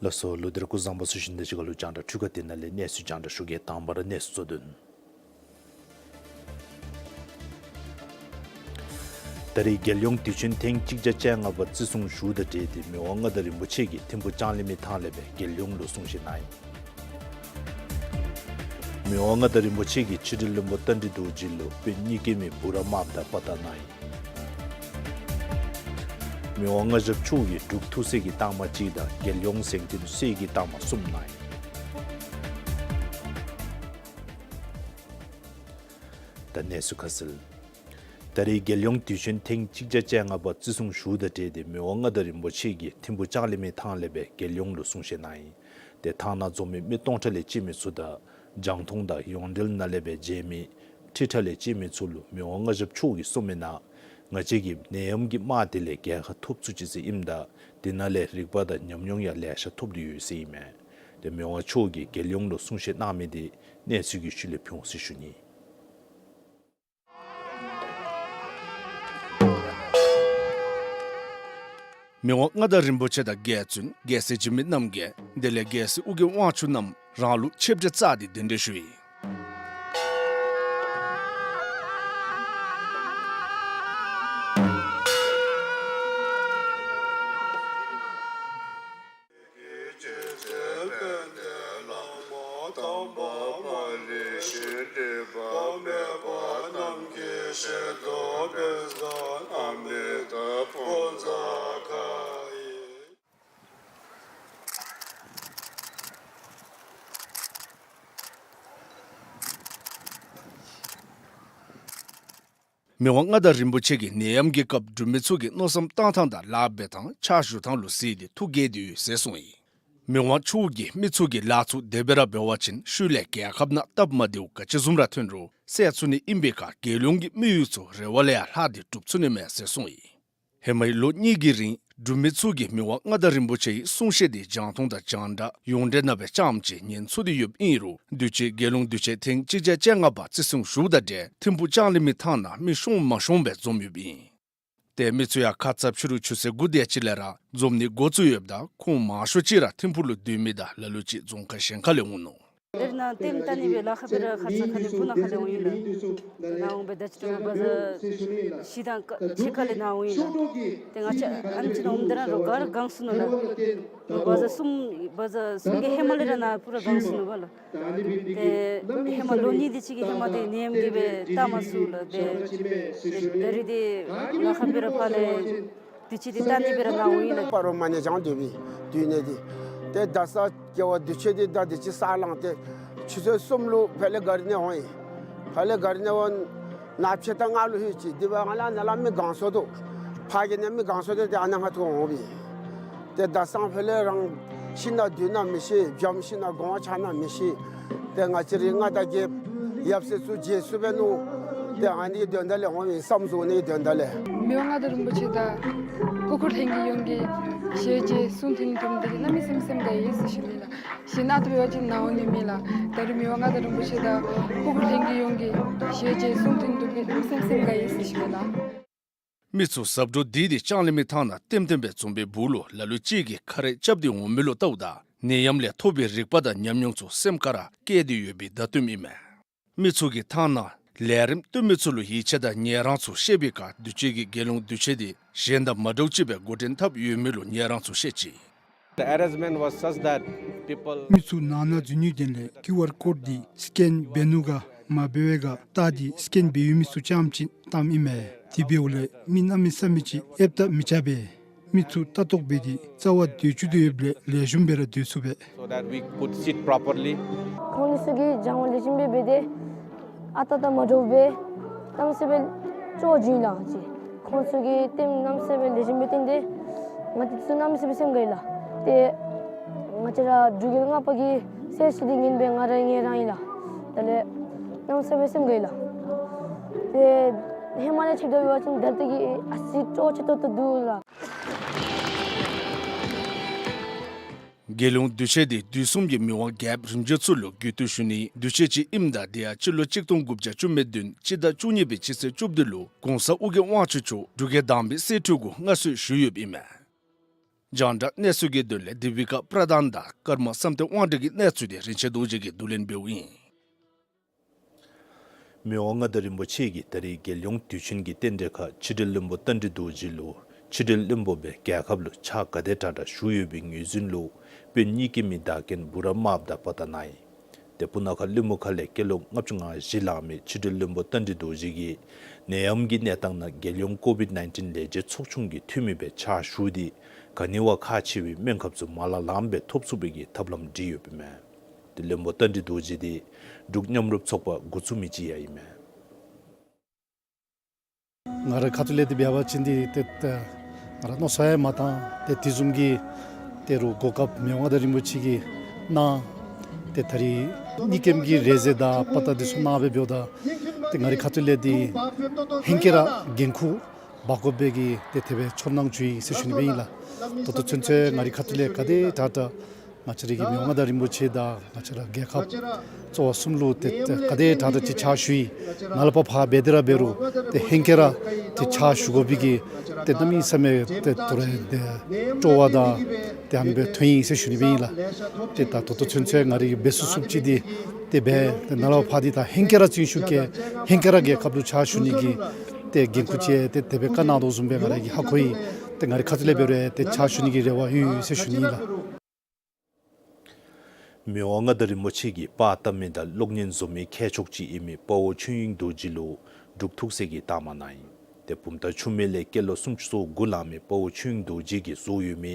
ལགས་སོ། ལོ་དེར་སྐུ་གཟུགས་བཟང་པོ། ཚེ་ཞིང་དང་གཅིག་ཁར་ལུ་རྒྱང་བསྒྲགས་འཕྲུལ་ཁང་འདི་ནང་ལས་གནས་ཚུལ་རྒྱང་བསྒྲགས་ཞུ་གེ། དང་པ་ར་གནས་ཚུལ་གཙོ་དོན། ད་རེས་རྒྱལ་ཡོངས་དུས་ཆེན་ཐེངས་གཅིག་བརྒྱ་བཅོ་ལྔ་པ་བརྩི་སྲུང་ཞུ་དང་འབྲེལ་ཏེ་མི་དབང་མངའ་བདག་རིན་པོ་ཆེ་གིས་ཐིམ་ཕུག་ལྕང་གླིང་མའི་ཐང་ལས་སྦེ་རྒྱལ་ཡོངས་ལུ་གསུང་བཤད་གནང་ཡི། མི་དབང་མངའ་བདག་རིན་པོ་ཆེ་གིས་ཕྱི་དྲིལ་བློན་པོ་རྟ་མགྲིན་རྡོ་རྗེ་ལུ་དཔོན་གཉིས་ཀའི་མི་འབུམ་རམས་དང་པར་དང་གནང་ཡི། མི་དབང་མངའ་ཞབས་མཆོག་གིས་འབྲུག་ཐུགས་སྲས་ཀྱི་རྟགས་མ་གཅིག་དང་རྒྱལ་ཡོངས་གཟེངས་བསྟོད་སྲས་ཀྱི་རྟགས་མ་གསུམ་གནང་ཡི། ད་གནས་ཚུལ་ཁ་གསལ། ད་རེས་རྒྱལ་ཡོངས་དུས་ཆེན་ཐེངས་གཅིག་བརྒྱ་བཅོ་ལྔ་པ་བརྩི་སྲུང་ཞུ་དང་འབྲེལ་ཏེ་མི་དབང་མངའ་བདག་རིན་པོ་ཆེ་གིས་ཐིམ་ཕུག་ལྕང་གླིང་མའི་ཐང་ལས་སྦེ་རྒྱལ་ཡོངས་ལུ་གསུང་བཤད་གནང་ཡི། ཏེ་ཐང་ནང་འཛོམས་མི་མི་སྟོང་ཕྲག་ལས་བཅད་མི་ཚུ་དང་རྒྱང་མཐོང་དང་ཡོངས་འབྲེལ་ནང་ལས་སྦེ་མཇལ་མི་ཁྲི་ཕྲག་ལས་བཅད་མི་ཚུ་ལུ་མི་དབང་མངའ་ཞབས་མཆོག་གིས་གསུངས་མི་ནང་ང་བཅས་ཀྱིས་ནད་ཡམས་ཀྱི་དམག་འདི་ལས་རྒྱལ་ཁ་ཐོབ་ཚུགས་ཅི་ཟེར་ཨིནམ་ད་དེ་ནང་ལས་རིག་པ་དང་ཉམས་མྱོང་ཡང་ལེ་ཤ་ཐོབ་སྟེ་ཡོད་ཟེར་ཨིན་མས། ཏེ་མི་དབང་མཆོག་གིས་རྒྱལ་ཡོངས་ལུ་གསུང་བཤད་གནང་མི་འདི་གནས་ཚུལ་གྱི་ཤུལ་ལས་ཕུལ་འོང་ཟེར་ཞུ་ནི། མི་དབང་མངའ་བདག་རིན་པོ་ཆེ་དང་རྒྱལ་བཙུན་རྒྱལ་སྲས་འཇིགས་མེད་རྣམ་རྒྱལ་དེ་ལས་རྒྱལ་སྲས་ཨོ་རྒྱན་དབང་ཕྱུག་རྣམས་རང་ལུགས་ཆིབས་གྲལ་བཅའ་སྟེ་གདན་འདྲེན་ཞུ་ཡི། མི་དབང་མངའ་བདག་རིན་པོ་ཆེ་གིས་ནད་ཡམས་ཀྱི་སྐབས་འབྲུག་མི་ཚུ་གི་མནོ་བསམ་གཏང་ཐངས་དང་ལཱ་འབད་ཐངས་ཕྱག་ཞུ་ཐངས་ལུ་གཟིགས་ཏེ་ཐུགས་དགྱེས་ཏེ་ཡོད་ཟེར་གསུངས་ཡི། མི་དབང་མཆོག་གིས་མི་ཚུ་གིས་ལཱ་ཚུ་དེ་སྦེ་ར་འབད་བ་ཅིན་ཤུལ་ལས་རྒྱལ་ཁབ་ནང་སྟབས་མ་བདེཝ་ག་ཅི་བཟུམ་ར་ཐོན་རུང་སེལ་ཚུགས་ནི་ཨིན་པའི་ཁར་རྒྱལ་ཡོངས་ཀྱི་དམིགས་ཡུལ་ཚུ་རེ་བ་ལས་ཡང་ལྷག་སྟེ་འགྲུབ་ཚུགས་ནི་མས་ཟེར་གསུངས་ཡི། ཧེ་མའི་ལོ་གཉིས་ཀྱི་རིང་འབྲུག་མི་ཚུ་གིས་མི་དབང་མངའ་བདག་རིན་པོ་ཆེའི་གསུང་བཤད་འདི་རྒྱང་མཐོང་དང་རྒྱང་བསྒྲགས་ཡོངས་འབྲེལ་ནང་སྦེ་རྐྱངམ་ཅིག་ཉན་ཚུགས་ཏེ་ཡོདཔ་ཨིན་རུང་དུས་ཅི་རྒྱལ་ཡོངས་དུས་ཆེན་ཐེངས་གཅིག་བརྒྱ་བཅོ་ལྔ་པ་བརྩི་སྲུང་ཞུཝ་དང་འབྲེལ་ཐིམ་ཕུག་ལྕང་གླིང་མའི་ཐང་ནང་མི་ཤོང་མ་ཤོང་སྦེ་འཛོམས་ཡོདཔ་ཨིན། ཏེ་མི་ཚུ་ཡང་ཁ་ཙ་ཕྱི་རུ་ཆུ་ཚོད་དགུ་དེ་ཅིག་ལས་ར་འཛོམས་ནི་འགོ་བཙུགས་ཡོདཔ་ད་ཁོང་མང་ཤོས་ཅིག་ར་ཐིམ་ཕུག་ལུ་སྡོད་མི་དང་ལ་ལུ་ཅིག་རྫོང་ཁག་གཞན་ཁ་ལས་འོང་ནུག། དེ་ནང་ལྟདམོ་ལྟ་ནི་སྦེ་ལཱ་ཁག་སྦེ་ར་ཁ་ཙ་ཁ་ལས་སྤུ་ན་ཁ་ལས་འོང་ཡི་ལགས། ནཱ་འོང་སྦེ་ད་ཅི་ཏེ་བ་ཛར་གཞི་དང་ཕྱེད་ཀ་ལས་ནཱ་འོང་ཡི་ལགས། ཏེ་ང་བཅས་ཨ་ནི་ཅིག་ནང་འོངམ་ད་ར་རོགས་ག་ར་གང་སོང་ནུག་ལགས། བ་ཛར་གསུམ་བ་ཛར་གསུམ་གྱི་ཧེ་མ་ལས་ར་ནཱ་པུ་ར་གང་སོང་ནུག་པ་ལགས། ཏེ་ཧེ་མ་ལོ་གཉིས་དེ་ཅིག་གི་ཧེ་མ་ཏེ་ནད་ཡམས་ཀྱིས་སྦེ་བལྟ་མ་ཚུགས་ལགས། ཏེ་ཏེ་ད་རིས་ཏེ་ལཱ་ཁག་སྦེ་ར་ཕར་ལས་དུས་ཅི་འདི་ལྟ་ནི་སྦེ་ར་ནཱ་འོང་ཡི་ལགས། སྤ་རོ་མ་ཎི་བགྲང་སྡོད་པའི་དུས་ནས་འདི་ཏེ་ད་ས་སྐྱེ་བ་དུས་ཅི་འདི་ད་དུས་ཅི་ས་ལང་སྟེ་ཆུ་ཚོད་གསུམ་ལུ་ཕར་ལས་གཱ་རི་ནང་འོང་ཡི། ཕར་ལས་གཱ་རི་ནང་འོང་ནཱ་ཕྱེད་དང་ལྔ་ལུ་ལྷོད་ཅི། དེ་འབདཝ་ལས་ནཱ་ལས་མི་གང་སོང་འདུག། ཕར་གི་ནང་མི་གང་སོང་འདུག། ཏེ་ཨ་ནཱ་ང་ཐུག་འོང་པས། ཏེ་ད་སང་ཕར་ལས་རང་ཤི་ན་སྡོད་ན་མི་ཤེས། འཇམ་ཤི་ན་གོང་ཆག་ན་མི་ཤེས། ཏེ་ང་བཅས་རའི་མངའ་བདག་རྒྱལཔོ་ཡབ་སྲས་ཚུ་མཇལ་ཚུགས་པས་མནོ། ཏེ་ཨ་ནི་གི་དོན་དག་ལས་འོང་པས། བསམ་བཟོ་ནི་གི་དོན་དག་ལས། མི་དབང་མངའ་བདག་རིན་པོ་ཆེ་དང་སྐུ་འཁོར་ལྷན་རྒྱས་ཡོངས་ཀྱིས་ཞལ་མཇལ་གསུང་ཐོས་ཐོབ་ནི་འདི་གིས་གནམ་མེད་ས་མེད་སེམས་དགའ་ཡི་ཟེར་ཞུ་ནི་ལགས། གཞན་ཨ་ཏི་འབད་བ་ཅིན་ནཱ་འོང་ནི་མེད་ལགས། ད་རིས་མི་དབང་མངའ་བདག་རིན་པོ་ཆེ་དང་སྐུ་འཁོར་ལྷན་རྒྱས་ཡོངས་ཀྱིས་ཞལ་མཇལ་གསུང་ཐོས་ཐོབ་ནི་གནམ་མེད་ས་མེད་སེམས་དགའ་ཡི་ཟེར་ཞུ་ནི་ལགས། མི་ཚུ་ཟབ་འགྲོ་འདི་ཏེ་ལྕང་གླིང་མའི་ཐང་ནང་ལྟདམོ་ལྟདམོ་སྦེ་འཛོམས་པའི་སྦུག་ལུ་ལ་ལུ་ཅིག་གིས་ཁ་རས་རྐྱབ་སྟེ་འོང་མི་ལུ་བལྟཝ་ད་ནད་ཡམས་ལས་ཐོབ་པའི་རིག་པ་དང་ཉམས་མྱོང་ཚུ་སེམས་ཁར་ར་བསྐྱེད་དེ་ཡོད་པའི་བརྡ་སྟོནམ་ཨིན་མས། མི་ཚུ་གིས་ཐང་ནང་ལས་རིམ་སྟོན་མི་ཚུ་ལུ་ཡིད་ཆེས་དང་ཉན་རང་ཚུ་བཤད་པའི་ཁར་དུས་ཅི་གི་རྒྱལ་ཡོངས་དུས་ཆེན་འདི་གཞན་དང་མ་འདྲཝ་ཅིག་སྦེ་འགོ་འདྲེན་འཐབ་ཡོད་མི་ལུ་ཉན་རང་ཚུ་བཤད་ཅི། The arrangement was such that people མི་ཚུ་ནང་ན་འཛུལ་ནིའི་དོན་ལས་ཀིའུ་ཨར་ཀོཌ་འདི་སི་ཀེན་འབད་ནུག་ག་མ་འབད་བས་ག་བལྟ་སྟེ་སི་ཀེན་འབད་ཡོད་མི་ཚུ་རྐྱངམ་ཅིག་བཏངམ་ཨིན་མས། དེ་འབདཝ་ལས་མི་གནམ་མེད་ས་མེད་ཅིག་ཨེབ་བལྟ་མི་རྐྱབ་པས། མི་ཚུ་ལྟ་རྟོག་འབད་དེ་རྩ་བ་སྡོད་བཅུག་སྟེ་ཡོདཔ་ལས་ལེགས་ཤོམ་སྦེ་ར་སྡོད་ཚུགས་པས། So that we could sit properly. ཁོང་ཚུ་གིས་སྦྱང་བ་ལེགས་ཤོམ་སྦེ་འབད་དེ་ཨ་རྟག་རྟག་མ་འདྲཝ་སྦེ་གནམ་མེད་ས་མེད་སྦེ་ལྕོགས་བྱུང་ཡི་ལགས། ཅིག་ཁོང་ཚུ་གིས་ལྟདམོ་གནམ་མེད་ས་མེད་སྦེ་ལེགས་ཤོམ་སྦེ་སྟོན་ཏེ་ང་བཅས་ཚུ་གནམ་མེད་ས་མེད་སྦེ་སེམས་དགའ་ཡི་ལགས། ཏེ་ང་བཅས་ར་འབྲུག་རྒྱལ་ལྔ་པ་གི་སྲས་ཤིག་འདི་ངེས་པར་ང་ར་ངེས་རང་ཨིན་ལགས། དེ་ལས་གནམ་མེད་ས་མེད་སྦེ་སེམས་དགའ་ཡི་ལགས། ཏེ་ཧེ་མ་ལས་ཕྱདཔ་ད་འབད་བ་ཅིན་ད་ལྟོ་གི་ཨ་ཙི་ལྕོགས་ཆེ་ཏོག་ཏོ་འདུག་ལགས། རྒྱལ་ཡོངས་དུས་ཆེན་འདི་དུས་གསུམ་གྱི་མི་དབང་རྒྱལཔོ་རིམ་བྱོན་ཚུ་ལུ་གུས་བཏུད་ཞུ་ནིའི་དུས་ཆེན་ཅིག་ཨིནམ་ད་དེ་ཡང་སྤྱི་ལོ་གཅིག་སྟོང་དགུ་བརྒྱ་བཅུ་མེད་བདུན་སྤྱི་ཟླ་བཅུ་གཉིས་པའི་སྤྱི་ཚེས་བཅུ་བདུན་ལུ་གོང་ས་ཨོ་རྒྱན་དབང་ཕྱུག་མཆོག་འབྲུག་རྒྱལ་དང་པའི་གསེར་ཁྲི་གུ་མངའ་གསོལ་ཞུ་ཡོདཔ་ཨིན་མས། རྒྱང་བསྒྲགས་གནས་ཚུལ་གྱི་དོན་ལས་དི་བི་ཀ་པྲ་དཱན་དང་ཀརྨ་བསམ་གཏན་དབང་འདུས་ཀྱི་གནས་ཚུལ་འདི་རིན་ཆེན་རྡོ་རྗེ་གིས་བསྡུ་ལེན་འབདཝ་ཨིན། མི་དབང་མངའ་བདག་རིན་པོ་ཆེ་གིས་ད་རེས་རྒྱལ་ཡོངས་དུས་ཆེན་གྱི་རྟེན་འབྲེལ་ཁར་ཕྱི་དྲིལ་བློན་པོ་རྟ་མགྲིན་རྡོ་རྗེ་ལུ་ཕྱི་དྲིལ་བློན་པོ་སྦེ་རྒྱལ་ཁབ་ལུ་ཕྱག་ག་དེ་དྲག་དྲག་ཞུ་ཡོད་པའི་ངོས་འཛིན་ལུ་དཔོན་གཉིས་ཀྱི་མི་བདག་རྐྱེན་འབུམ་རམས་དང་པ་ཏ་གནང་ཡི། ཏེ་སྤུ་ན་ཁ་གླིང་མུ་ཁ་ལས་སྐྱེས་ལོ་ལྔ་བཅུ་ང་བཞི་ལང་མི་ཕྱི་དྲིལ་བློན་པོ་རྟ་མགྲིན་རྡོ་རྗེ་གིས་ནད་ཡམས་ཀྱི་གནས་སྟངས་ནང་རྒྱལ་ཡོངས་ཀོ་བིཌ་ནའིན་ཊིན་ལས་བྱེད་ཚོགས་ཆུང་གི་འཐུས་མི་སྦེ་ཕྱག་ཞུ་སྟེ་ག་ནི་བ་ཁག་ཆེ་བའི་སྨན་ཁབ་ཚུ་མ་ལང་ལངམ་སྦེ་ཐོབ་ཚུགས་པའི་གི་ཐབས་ལམ་སྒྲིག་ཡོདཔ་ཨིན་མས། ཏེ་བློན་པོ་རྟ་མགྲིན་རྡོ་རྗེ་འདི་འབྲུག་མཉམ་རུབ་ཚོགས་པ་འགོ་བཙུགས་མི་ཅིག་ཡང་ཨིན་མས། ང་རའི་ཁ་ཐུག་ལས་འདི་འབད་བ་ཅིན་འདི་ཏེ་ཏེ་ང་ར་མནོ་བསམ་ཡང་མ་བཏང་། ཏེ་དེ་བཟུམ་གྱི་ཏེ་རུང་གོ་སྐབས་མི་དབང་མངའ་བདག་རིན་པོ་ཆེ་གིས་གནང་། ཏེ་ད་རེས་གཉིས་སྐྱེམས་ཀྱི་རས་ཟེ་དང་པ་ཏ་འདི་ཚུ་གནང་སྦེ་འབདཝ་ད་ཏེ་ང་རའི་ཁ་ཐུག་ལས་འདི་ཧེང་སྐལ་ར་འགན་ཁུར་འབག་དགོ་པའི་གི་ཏེ་དེ་སྦེ་ཚོར་སྣང་བྱུང་ཡི་ཟེར་ཞུ་ནི་སྦེ་ཨིན་ལགས། ད་ལྟོ་ཚུན་ཚོད་ང་རའི་ཁ་ཐུག་ལས་ག་དེ་དྲག་དྲག་ང་བཅས་རའི་གི་མི་དབང་མངའ་བདག་རིན་པོ་ཆེ་དང་ང་བཅས་ར་རྒྱལ་ཁབ་གཙོ་བོ་གསུམ་ལུ་ཏེ་ཏེ་ག་དེ་དྲག་དྲག་ཅིག་ཕྱག་ཞུ་ཡི། ནཱ་ལས་ཕར་ཕར་འབད་དེ་ར་འབད་རུང་ཏེ་ཧེང་སྐལ་ར་ཏེ་ཕྱག་ཞུ་དགོ་པའི་གི་ཏེ་གནམ་མེད་ས་མེད་ཏེ་དོ་རུང་ཏེ་སྤྲོ་བ་དང་ཏེ་ཨ་ནི་སྦེ་ཐོན་ཡི་ཟེར་ཞུ་ནི་སྦེ་ཨིན་ལགས། ཏེ་ད་ད་ལྟོ་ཚུན་ཚོད་ང་རའི་གི་འབད་ཚུགས་ཚུགསཔ་ཅིག་འདི་ཏེ་འབད། ཏེ་ནཱ་ལས་ཕར་འདི་ད་ཧེང་སྐལ་ར་བརྩོན་ཤུགས་བསྐྱེད་ཧེང་སྐལ་ར་རྒྱལ་ཁབ་ལུ་ཕྱག་ཞུ་ནི་གི་ཏེ་འགན་ཁུར་ཅིག་ཏེ་དེ་སྦེ་བཀའ་གནང་དོ་བཟུམ་སྦེ་ང་རའི་གིས་ཧ་གོ་ཡི། ཏེ་ང་རའི་ཁ་ཐུག་ལས་འབད་རུང་ཏེ་ཕྱག་ཞུ་ནི་གི་རེ་བ་ཡོད་ཡོད་ཟེར་ཞུ་ནི་ཨིན་ལགས། མི་དབང་མངའ་བདག་རིན་པོ་ཆེ་གི་པར་བཏབ་མི་དང་གློག་བརྙན་བཟོ་མི་མཁས་མཆོག་ཅིག་ཨིན་མི་དཔའ་བོ་ཆོས་དབྱིངས་རྡོ་རྗེ་ལུ་འབྲུག་ཐུགས་སྲས་ཀྱི་རྟགས་མ་གནང་ཡི། ཏེ་བུམ་ཐང་ཆུ་སྨད་ལས་སྐྱེས་ལོ་སུམ་ཅུ་སོ་དགུ་ལང་མི་དཔའ་བོ་ཆོས་དབྱིངས་རྡོ་རྗེ་གིས་བཟོ་ཡོད་མི་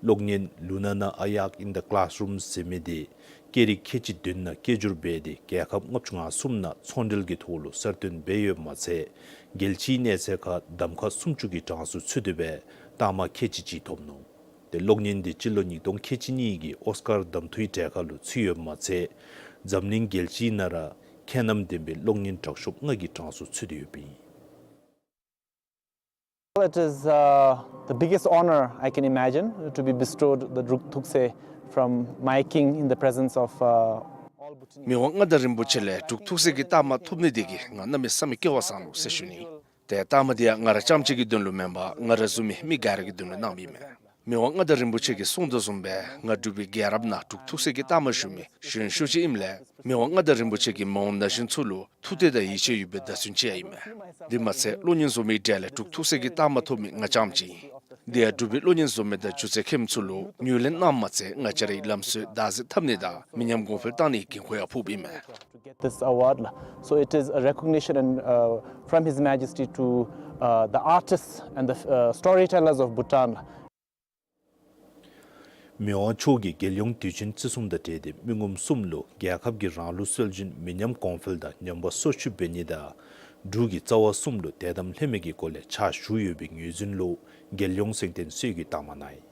གློག་བརྙན་ལུ་ན་ན་ཨ་ཡག་in the classroom ཟེར་མི་འདི་སྐད་རིགས་ཁལ་གཅིག་བདུན་ནང་སྐད་སྒྱུར་འབད་དེ་རྒྱལ་ཁབ་ལྔ་བཅུ་ང་གསུམ་ནང་ཚོང་འབྲེལ་གྱི་ཐོག་ལུ་གསར་བཏོན་འབད་ཡོདཔ་མ་ཚད་རྒྱལ་སྤྱིའི་གནས་ཚད་ཁར་གདམ་ཁ་སུམ་ཅུ་གི་གྲངས་སུ་ཚུད་དེ་སྦེ་རྟགས་མ་ཁལ་གཅིག་ཅིག་ཐོབ་ནུག། ཏེ་གློག་བརྙན་འདི་སྤྱི་ལོ་ཉིས་སྟོང་ཁལ་གཅིག་གཉིས་ཀྱི་ཨོསི་ཀར་གདམ་འཐུའི་གྲལ་ཁར་ལུ་ཚུད་ཡོདཔ་མ་ཚད་འཛམ་གླིང་རྒྱལ་སྤྱིའི་ནང་ར་ཁྱད་རྣམ་ལྡན་པའི་གློག་བརྙན་དྲག་ཤོས་ལྔ་གི་གྲངས་སུ་ཚུད་དེ་ཡོདཔ་ཨིན། Well, it is uh, the biggest honor I can imagine to be bestowed the Druk Thukse from my king in the presence of uh, all Bhutan. མི་དབང་མངའ་བདག་རིན་པོ་ཆེ་ལས་འབྲུག་ཐུགས་སྲས་ཀྱི་རྟགས་མ་ཐོབ་ནི་འདི་གིས་ང་གནམ་མེད་ས་མེད་སྐལ་བ་བཟང་ནུག་ཟེར་ཞུ་ནི། ཏེ་རྟགས་མ་འདི་ཡང་ང་ར་རྐྱངམ་གཅིག་གི་དོན་ལུ་མེན་པར་ང་ར་བཟུམ་མི་མི་ག་ར་གི་དོན་ལུ་གནངམ་ཨིན་མས། མི་དབང་མངའ་བདག་རིན་པོ་ཆེ་གིས་གསུངས་དོ་བཟུམ་སྦེ་ང་འབྲུག་པའི་རྒྱལ་རབས་ནང་འབྲུག་ཐུགས་སྲས་ཀྱི་རྟགས་མ་ཞུ་མི་གཞོན་ཤོས་ཅིག་ཨིནམ་ལས་མི་དབང་མངའ་བདག་རིན་པོ་ཆེ་གིས་མི་དབང་ན་གཞོན་ཚུ་ལུ་ཐུགས་གཏད་དང་ཡིད་ཆེས་ཡོད་པའི་བརྡ་མཚོན་ཅིག་ཡང་ཨིན་མས། དེ་མ་ཚད་གློག་བརྙན་བཟོ་མིའི་གྲས་ལས་འབྲུག་ཐུགས་སྲས་ཀྱི་རྟགས་མ་ཐོབ་མི་ང་རྐྱངམ་གཅིག་ཨིན། དེ་ཡང་འབྲུག་པའི་གློག་བརྙན་བཟོ་མི་དང་སྒྱུ་རྩལ་མཁས་མི་ཚུ་ལུ་ངོས་ལེན་གནངམ་མ་ཚད་ང་བཅས་རའི་ལམ་སྲོལ་བདག་འཛིན་འཐབ་ནི་དང་མི་ཉམས་གོང་འཕེལ་གཏང་ནིའི་འགན་ཁུར་ཡང་ཕོགཔ་ཨིན་མས། To get this award. So it is a recognition and, uh, from His Majesty to uh, the artists and the uh, storytellers of Bhutan. མི་དབང་མཆོག་གིས་རྒྱལ་ཡོངས་དུས་ཆེན་བརྩི་སྲུང་དང་འབྲེལ་ཏེ་མི་ངོམ་གསུམ་ལུ་རྒྱལ་ཁབ་ཀྱི་རང་ལུགས་སྲོལ་འབྱིན་མི་ཉམས་གོང་འཕེལ་དང་ཉམས་པ་སོར་ཆུད་འབད་ནི་དང་འབྲུག་གི་རྩ་བ་གསུམ་ལུ་དད་དམ་ལྷད་མེད་ཀྱི་སྒོ་ལས་ཕྱག་ཞུ་ཡོད་པའི་ངོས་འཛིན་ལུ་རྒྱལ་ཡོངས་གཟེངས་བསྟོད་གསོལ་གྱི་རྟགས་མ་གནང་ཡི།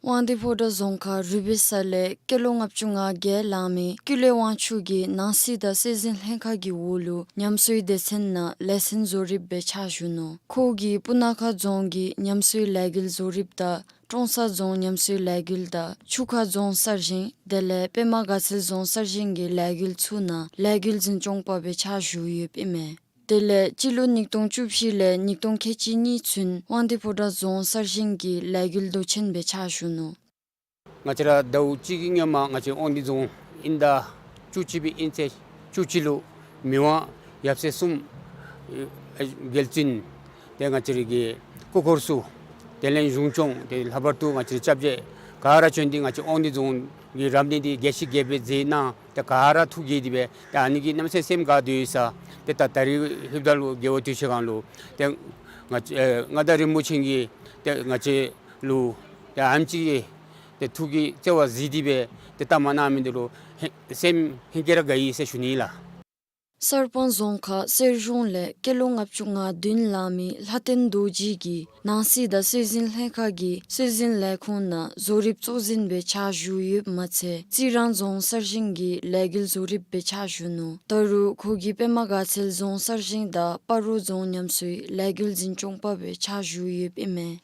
དབང་འདུས་ཕོ་བྲང་རྫོང་ཁག་རུས་སྦལ་ས་ལས་སྐྱེས་ལོ་ལྔ་བཅུ་ང་བརྒྱད་ལང་མི་ཀུན་ལེགས་དབང་ཕྱུག་གིས་ནང་སྲིད་དང་སྲོལ་འཛིན་ལྷན་ཁག་གི་འོག་ལུ་ཉམས་གསོའི་སྡེ་ཚན་ནང་ལས་ཚན་བཟོ་རིགཔ་སྦེ་ཕྱག་ཞུ་ནུག། ཁོ་གིས་སྤུ་ན་ཁ་རྫོང་གི་ཉམས་གསོའི་ལས་འགུལ་བཟོ་རིགཔ་དང་ཀྲོང་གསར་རྫོང་ཉམས་གསོའི་ལས་འགུལ་དང་ཆུ་ཁ་རྫོང་གསར་བཞེངས་དེ་ལས་པདྨ་དགའ་ཚལ་རྫོང་གསར་བཞེངས་ཀྱི་ལས་འགུལ་ཚུ་ནང་ལས་འགུལ་འཛིན་སྐྱོང་པ་སྦེ་ཕྱག་ཞུ་ཡོདཔ་ཨིན་མས། དེ་ལས་སྤྱི་ལོ་ཉིས་སྟོང་བཅུ་བཞི་ལས་ཉིས་སྟོང་ཁལ་གཅིག་གཉིས་ཚུན་དབང་འདུས་ཕོ་བྲང་རྫོང་གསར་བཞེངས་ཀྱི་ལས་འགུལ་མདོ་ཆེན་སྦེ་ཕྱག་ཞུ་ནུག། ང་བཅས་ར་ཟླཝ་གཅིག་གི་སྔོན་མ་ང་བཅས་དབང་འདུས་རྫོང་དབྱིན་ཟླ་བཅུ་གཅིག་པའི་དབྱིན་ཚེས་བཅུ་གཅིག་ལུ་མི་དབང་ཡབ་སྲས་གསུམ་རྒྱལ་བཙུན་ཏེ་ང་བཅས་རའི་གི་སྐུ་འཁོར་ཚུ་དེ་ལས་གཞུང་སྐྱོང་ཏེ་ལྷག་པར་དུ་ང་བཅས་ར་སྐྱབས་རྗེ་ག་ར་བྱོན་ཏེ་ང་བཅས་དབང་འདུས་རྫོང་གི་རབ་གནས་འདི་རྒྱས་ཤིང་རྒྱས་པར་མཛད་གནང་། ཏེ་ག་ར་ཐུགས་དགྱེས་ཏེ་སྦེ་ཏེ་ཨ་ནི་གིས་གནམ་མེད་ས་མེད་སེམས་དགའ་སྟེ་ཡོད་ས། ཏེ་ད་ད་རིས་ལྷོདཔ་ད་ལུ་དགེ་བའི་དུས་ཆེན་སྒང་ལུ་ཏེ་ང་བཅས་ཨེ་མངའ་བདག་རིན་པོ་ཆེ་གིས་ཏེ་ང་བཅས་ལུ་ཏེ་ཨ་ནེམ་ཅིག་ཏེ་ཐུགས་ཀྱི་བརྩེ་བ་གཟིགས་ཏེ་སྦེ་ཏེ་རྟགས་མ་གནང་མི་འདི་ལུ་ཧེ་སེམས་ཧིང་གིས་ར་དགའ་ཡི་ཟེར་ཞུ་ནི་ལགས། གསར་སྤང་རྫོང་ཁག་གསེར་གཞོང་ལས་སྐྱེས་ལོ་ལྔ་བཅུ་ང་བདུན་ལང་མི་ལྷ་ལྡན་རྡོ་རྗེ་གིས་ནང་སྲིད་དང་སྲོལ་འཛིན་ལྷན་ཁག་གི་སྲོལ་འཛིན་ལས་ཁུངས་ནང་བཟོ་རིགཔ་གཙོ་འཛིན་སྦེ་ཕྱག་ཞུ་ཡོདཔ་མ་ཚད་རྩི་རང་རྫོང་གསར་བཞེངས་ཀྱི་ལས་འགུལ་བཟོ་རིགཔ་སྦེ་ཕྱག་ཞུ་ནུག། ད་རུང་ཁོ་གིས་པདྨ་དགའ་ཚལ་རྫོང་གསར་བཞེངས་དང་སྤ་རོ་རྫོང་ཉམས་གསོའི་ལས་འགུལ་འཛིན་སྐྱོང་པ་སྦེ་ཕྱག་ཞུ་ཡོདཔ་ཨིན་མས།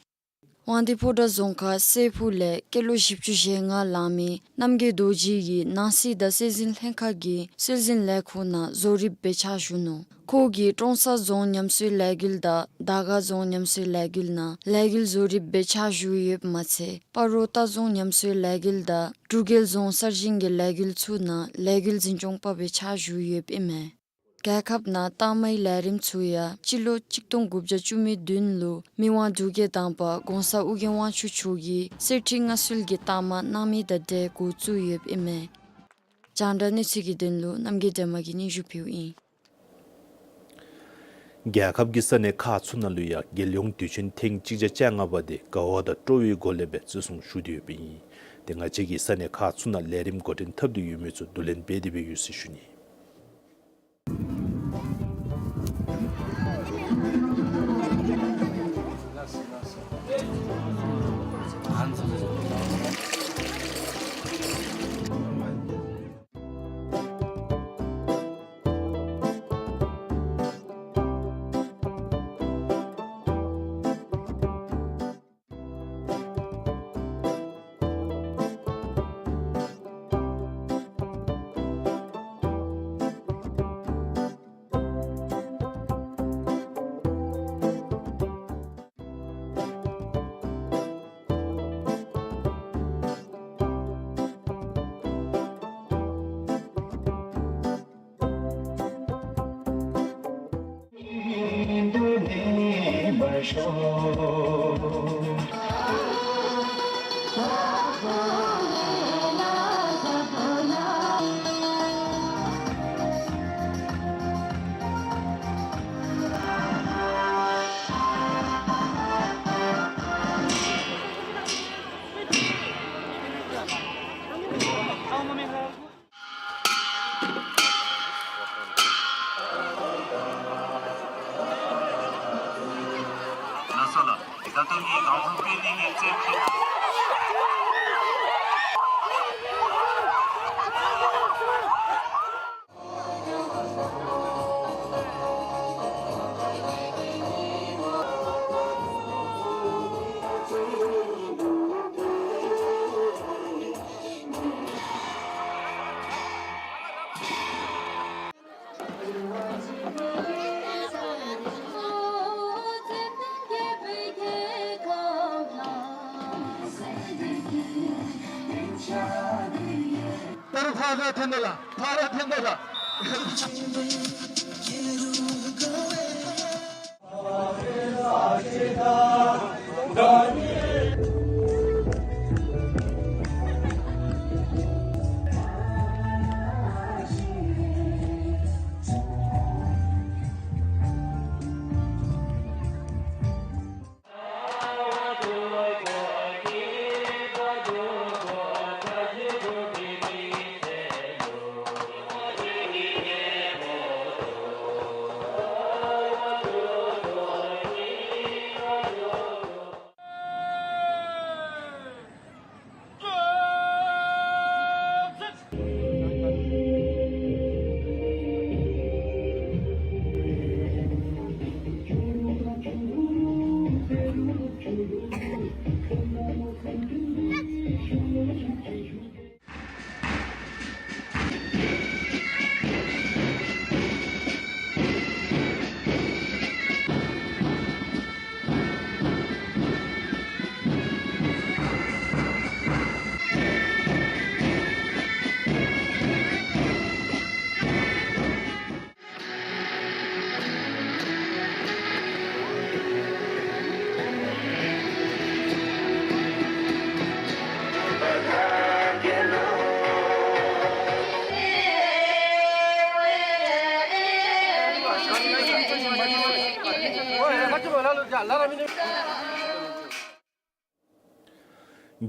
དབང་འདུས་ཕོ་བྲང་རྫོང་ཁག་སྲས་ཕུག་ལས་སྐྱེས་ལོ་བཞི་བཅུ་ཞེ་ལྔ་ལང་མི་རྣམ་རྒྱལ་རྡོ་རྗེ་གིས་ནང་སྲིད་དང་སྲོལ་འཛིན་ལྷན་ཁག་གི་སྲོལ་འཛིན་ལས་ཁུངས་ནང་བཟོ་རིགཔ་སྦེ་ཕྱག་ཞུ་ནུག། ཁོ་གིས་ཀྲོང་གསར་རྫོང་ཉམས་གསོའི་ལས་འགུལ་དང་དར་དཀར་རྫོང་ཉམས་གསོའི་ལས་འགུལ་ནང་ལས་འགུལ་བཟོ་རིགཔ་སྦེ་ཕྱག་ཞུ་ཡོདཔ་མ་ཚད་སྤ་རོ་རྟ་རྫོང་ཉམས་གསོའི་ལས་འགུལ་དང་འབྲུག་རྒྱལ་རྫོང་གསར་བཞེངས་ཀྱི་ལས་འགུལ་ཚུ་ནང་ལས་འགུལ་འཛིན་སྐྱོང་པ་སྦེ་ཕྱག་ཞུ་ཡོདཔ་ཨིན་མས། རྒྱལ་ཁབ་ནང་རྟགས་མའི་ལས་རིམ་ཚུ་ཡང་སྤྱི་ལོ་གཅིག་སྟོང་དགུ་བརྒྱ་བཅུ་མེད་བདུན་ལུ་མི་དབང་འབྲུག་རྒྱལ་དང་པ་༸གོང་ས་ཨོ་རྒྱན་དབང་ཕྱུག་མཆོག་གིས་གསེར་ཁྲི་མངའ་གསོལ་གྱི་རྟགས་མ་གནང་མི་དང་འབྲེལ་འགོ་བཙུགས་ཡོདཔ་ཨིན་མས། རྒྱང་བསྒྲགས་གནས་ཚུལ་གྱི་དོན་ལུ་རྣམ་རྒྱལ་སྒྲོལ་མ་གིས་སྙན་ཞུ་ཕུལཝ་ཨིན། རྒྱལ་ཁབ་ཀྱི་ས་གནས་ཁག་ཚུ་ནང་ལུ་ཡང་རྒྱལ་ཡོངས་དུས་ཆེན་ཐེངས་གཅིག་བརྒྱ་བཅོ་ལྔ་པ་དེ་དགའ་བ་དང་སྤྲོ་བའི་སྒོ་ལས་སྦེ་བརྩི་སྲུང་ཞུ་སྟེ་ཡོདཔ་ཨིན། ཏེ་ང་བཅས་ཀྱི་ས་གནས་ཁག་ཚུ་ནང་ལས་རིམ་འགོ་འདྲེན་འཐབ་སྟེ་ཡོད་མི་ཚུ་བསྡུ་ལེན་འབད་དེ་སྦེ་ཡོད་ཟེར་ཞུ་ནི།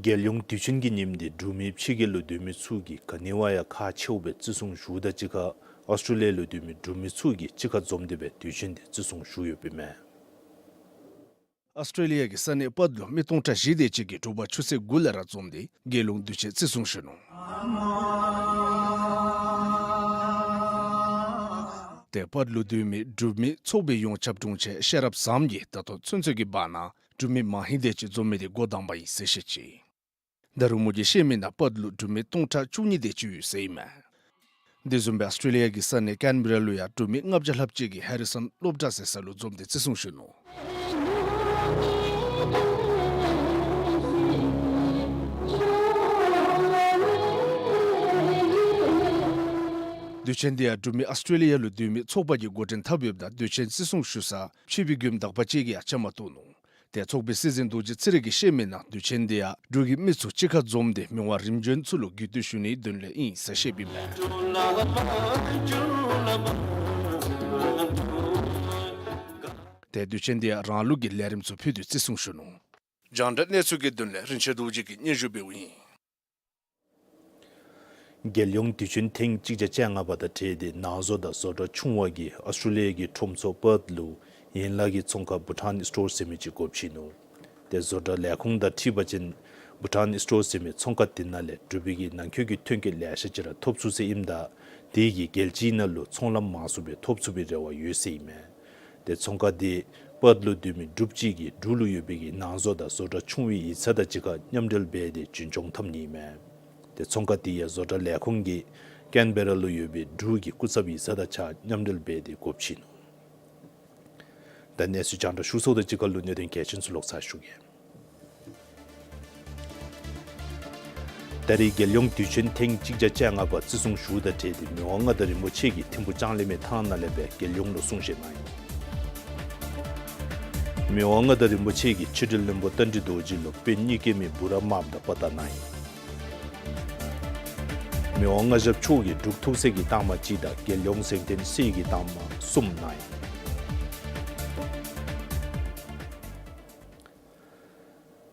རྒྱལ་ཡོངས་དུས་ཆེན་གྱི་ཉིནམ་འདི་འབྲུག་མི་ཕྱི་རྒྱལ་ལུ་སྡོད་མི་ཚུ་གིས་ག་ནི་བ་ཡང་ཁག་ཆེཝ་སྦེ་བརྩི་སྲུང་ཞུཝ་དང་གཅིག་ཁར་ཨོསི་ཊྲེ་ལི་ཡ་ལུ་སྡོད་མི་འབྲུག་མི་ཚུ་གིས་གཅིག་ཁར་འཛོམས་ཏེ་སྦེ་དུས་ཆེན་འདི་བརྩི་སྲུང་ཞུ་ཡོདཔ་ཨིན་མས། ཨོསི་ཊྲེ་ལི་ཡ་གི་ས་གནས་པརཐ་ལུ་མི་སྟོང་ཕྲག་བཞི་དེ་ཅིག་གིས་དྲོ་པ་ཆུ་ཚོད་དགུ་ལས་ར་འཛོམས་ཏེ་རྒྱལ་ཡོངས་དུས་ཆེན་བརྩི་སྲུང་ཞུ་ནུག། ཏེ་པརཐ་ལུ་སྡོད་མི་འབྲུག་མི་ཚོགས་པའི་ཡོངས་ཁྱབ་དྲུང་ཆེན་ཤེས་རབ་བཟངམོ་གིས་ད་ལྟོ་ཚུན་ཚོད་ཀྱི་བར་ན་ འབྲུག་མི་མང་ཧེང་དེ་ཅིག་འཛོམས་མི་དེ་འགོ་དང་པ་ཨིན་ཟེར་བཤད་ཅི། ད་རུང་མོ་གིས་བཤད་མི་ནང་པརཐ་ལུ་འབྲུག་མི་སྟོང་ཕྲག་བཅུ་གཉིས་དེ་ཅིག་ཡོད་ཟེར་ཨིན་མས། དེ་བཟུམ་སྦེ་ཨོསི་ཊེ་ལི་ཡ་གི་ས་གནས་ཀེན་བེར་ལུ་ཡང་འབྲུག་མི་ལྔ་བརྒྱ་ལྷགཔ་ཅིག་གིས་ཧེ་རི་སཱན་སློབ་གྲྭ་ཟེར་ས་ལུ་འཛོམས་ཏེ་བརྩི་སྲུང་ཞུ་ནུག། དུས་ཆེན་དེ་ཡང་འབྲུག་མི་ཨོསི་ཊེ་ལི་ཡ་ལུ་སྡོད་མི་ཚོགས་པ་གིས་འགོ་འདྲེན་འཐབ་ཡོདཔ་ད་དུས་ཆེན་བརྩི་སྲུང་ཞུ་ས་ཕྱི་པའི་མགྱོནམ་དག་པ་ཅིག་གིས་ཡང་བཅའ་མར་གཏོགས་ནུག། ཏེ་ཚོགས་པའི་སྲིད་འཛིན་རྡོ་རྗེ་ཚེ་རིང་གིས་བཤད་མི་ནང་དུས་ཆེན་དེ་ཡང་འབྲུག་གི་མི་ཚུ་གཅིག་ཁར་འཛོམས་ཏེ་མི་དབང་རིམ་བྱོན་ཚུ་ལུ་གུས་བཏུད་ཞུ་ནིའི་དོན་ལས་ཨིན་ཟེར་བཤདཔ་ཨིན་མས། ཏེ་དུས་ཆེན་དེ་ཡང་རང་ལུགས་ཀྱི་ལས་རིམ་ཚུ་ཕུལ་ཏེ་བརྩི་སྲུང་ཞུ་ནུག། རྒྱང་བསྒྲགས་གནས་ཚུལ་གྱི་དོན་ལས་རིན་ཆེན་རྡོ་རྗེ་གིས་སྙན་ཞུ་འབདཝ་ཨིན། རྒྱལ་ཡོངས་དུས་ཆེན་ཐེངས་གཅིག་བརྒྱ་བཅོ་ལྔ་པ་དང་འབྲེལ་ཏེ་ནང་བཟོ་དང་བཟོ་གྲྭ་ཆུང་བ་གིས་ཨོསི་ཊེ་ལི་ཡ་གི་ཁྲོམ་ཚོགས་པརཐ་ལུ་ཡན་ལག་གི་ཚོང་ཁང་བྷུ་ཊཱན་སི་ཊོར་ཟེར་མི་ཅིག་སྒོ་ཕྱེ་ནུག། ཏེ་བཟོ་གྲྭ་ལས་ཁུངས་དང་འཁྲིལ་བ་ཅིན་བྷུ་ཊཱན་སི་ཊོར་ཟེར་མི་ཚོང་ཁང་དེ་ནང་ལས་འབྲུག་པའི་གི་ནང་འཁོད་ཀྱི་ཐོན་སྐྱེད་ལེ་ཤ་ཅིག་ར་ཐོབ་ཚུགས་ཟེར་ཨིནམ་ད་དེ་གིས་རྒྱལ་སྤྱིའི་ནང་ལུ་ཚོང་ལམ་མང་སུ་སྦེ་ཐོབ་ཚུགས་པའི་རེ་བ་ཡོད་ཟེར་ཨིན་མས། ཏེ་ཚོང་ཁང་དེ་པརཐ་ལུ་སྡོད་མི་འབྲུགཔ་ཅིག་གིས་འབྲུག་ལུ་ཡོད་པའི་གི་ནང་བཟོ་དང་བཟོ་གྲྭ་ཆུང་བའི་ཡིག་ཚང་དང་གཅིག་ཁར་མཉམ་འབྲེལ་འབད་དེ་རྒྱུན་སྐྱོང་འཐབ་ནི་ཨིན་མས། ཏེ་ཚོང་ཁང་དེ་ཡང་བཟོ་གྲྭ་ལས་ཁུངས་ཀྱིས་ཀེན་བེ་ར་ལུ་ཡོད་པའི་འབྲུག་གི་སྐུ་ཚབ་ཡིག་ཚང་དང་གཅིག་ཁར་མཉམ་འབྲེལ་འབད་དེ་སྒོ་ཕྱེ་ནུག། ད་གནས་ཚུལ་རྒྱང་བསྒྲགས་ཞུ་ཚརཝ་དང་གཅིག་ཁར་ལུ་གནད་དོན་གལ་ཆེན་ཚུ་ལོག་ཚར་ཞུ་གེ། ད་རེས་རྒྱལ་ཡོངས་དུས་ཆེན་ཐེངས་གཅིག་བརྒྱ་བཅོ་ལྔ་པ་བརྩི་སྲུང་ཞུཝ་དང་འབྲེལ་ཏེ་མི་དབང་མངའ་བདག་རིན་པོ་ཆེ་གིས་ཐིམ་ཕུག་ལྕང་གླིང་མའི་ཐང་ནང་ལས་སྦེ་རྒྱལ་ཡོངས་ལུ་གསུང་བཤད་གནང་ཡི། མི་དབང་མངའ་བདག་རིན་པོ་ཆེ་གིས་ཕྱི་དྲིལ་བློན་པོ་རྟ་མགྲིན་རྡོ་རྗེ་ལུ་དཔོན་གཉིས་ཀའི་མི་འབུམ་རམས་དང་དཔའ་རྟགས་གནང་ཡི། མི་དབང་མངའ་ཞབས་མཆོག་གིས་འབྲུག་ཐུགས་སྲས་ཀྱི་རྟགས་མ་གཅིག་དང་རྒྱལ་ཡོངས་གཟེངས་བསྟོད་སྲས་ཀྱི་རྟགས་མ་གསུམ་གནང་ཡི།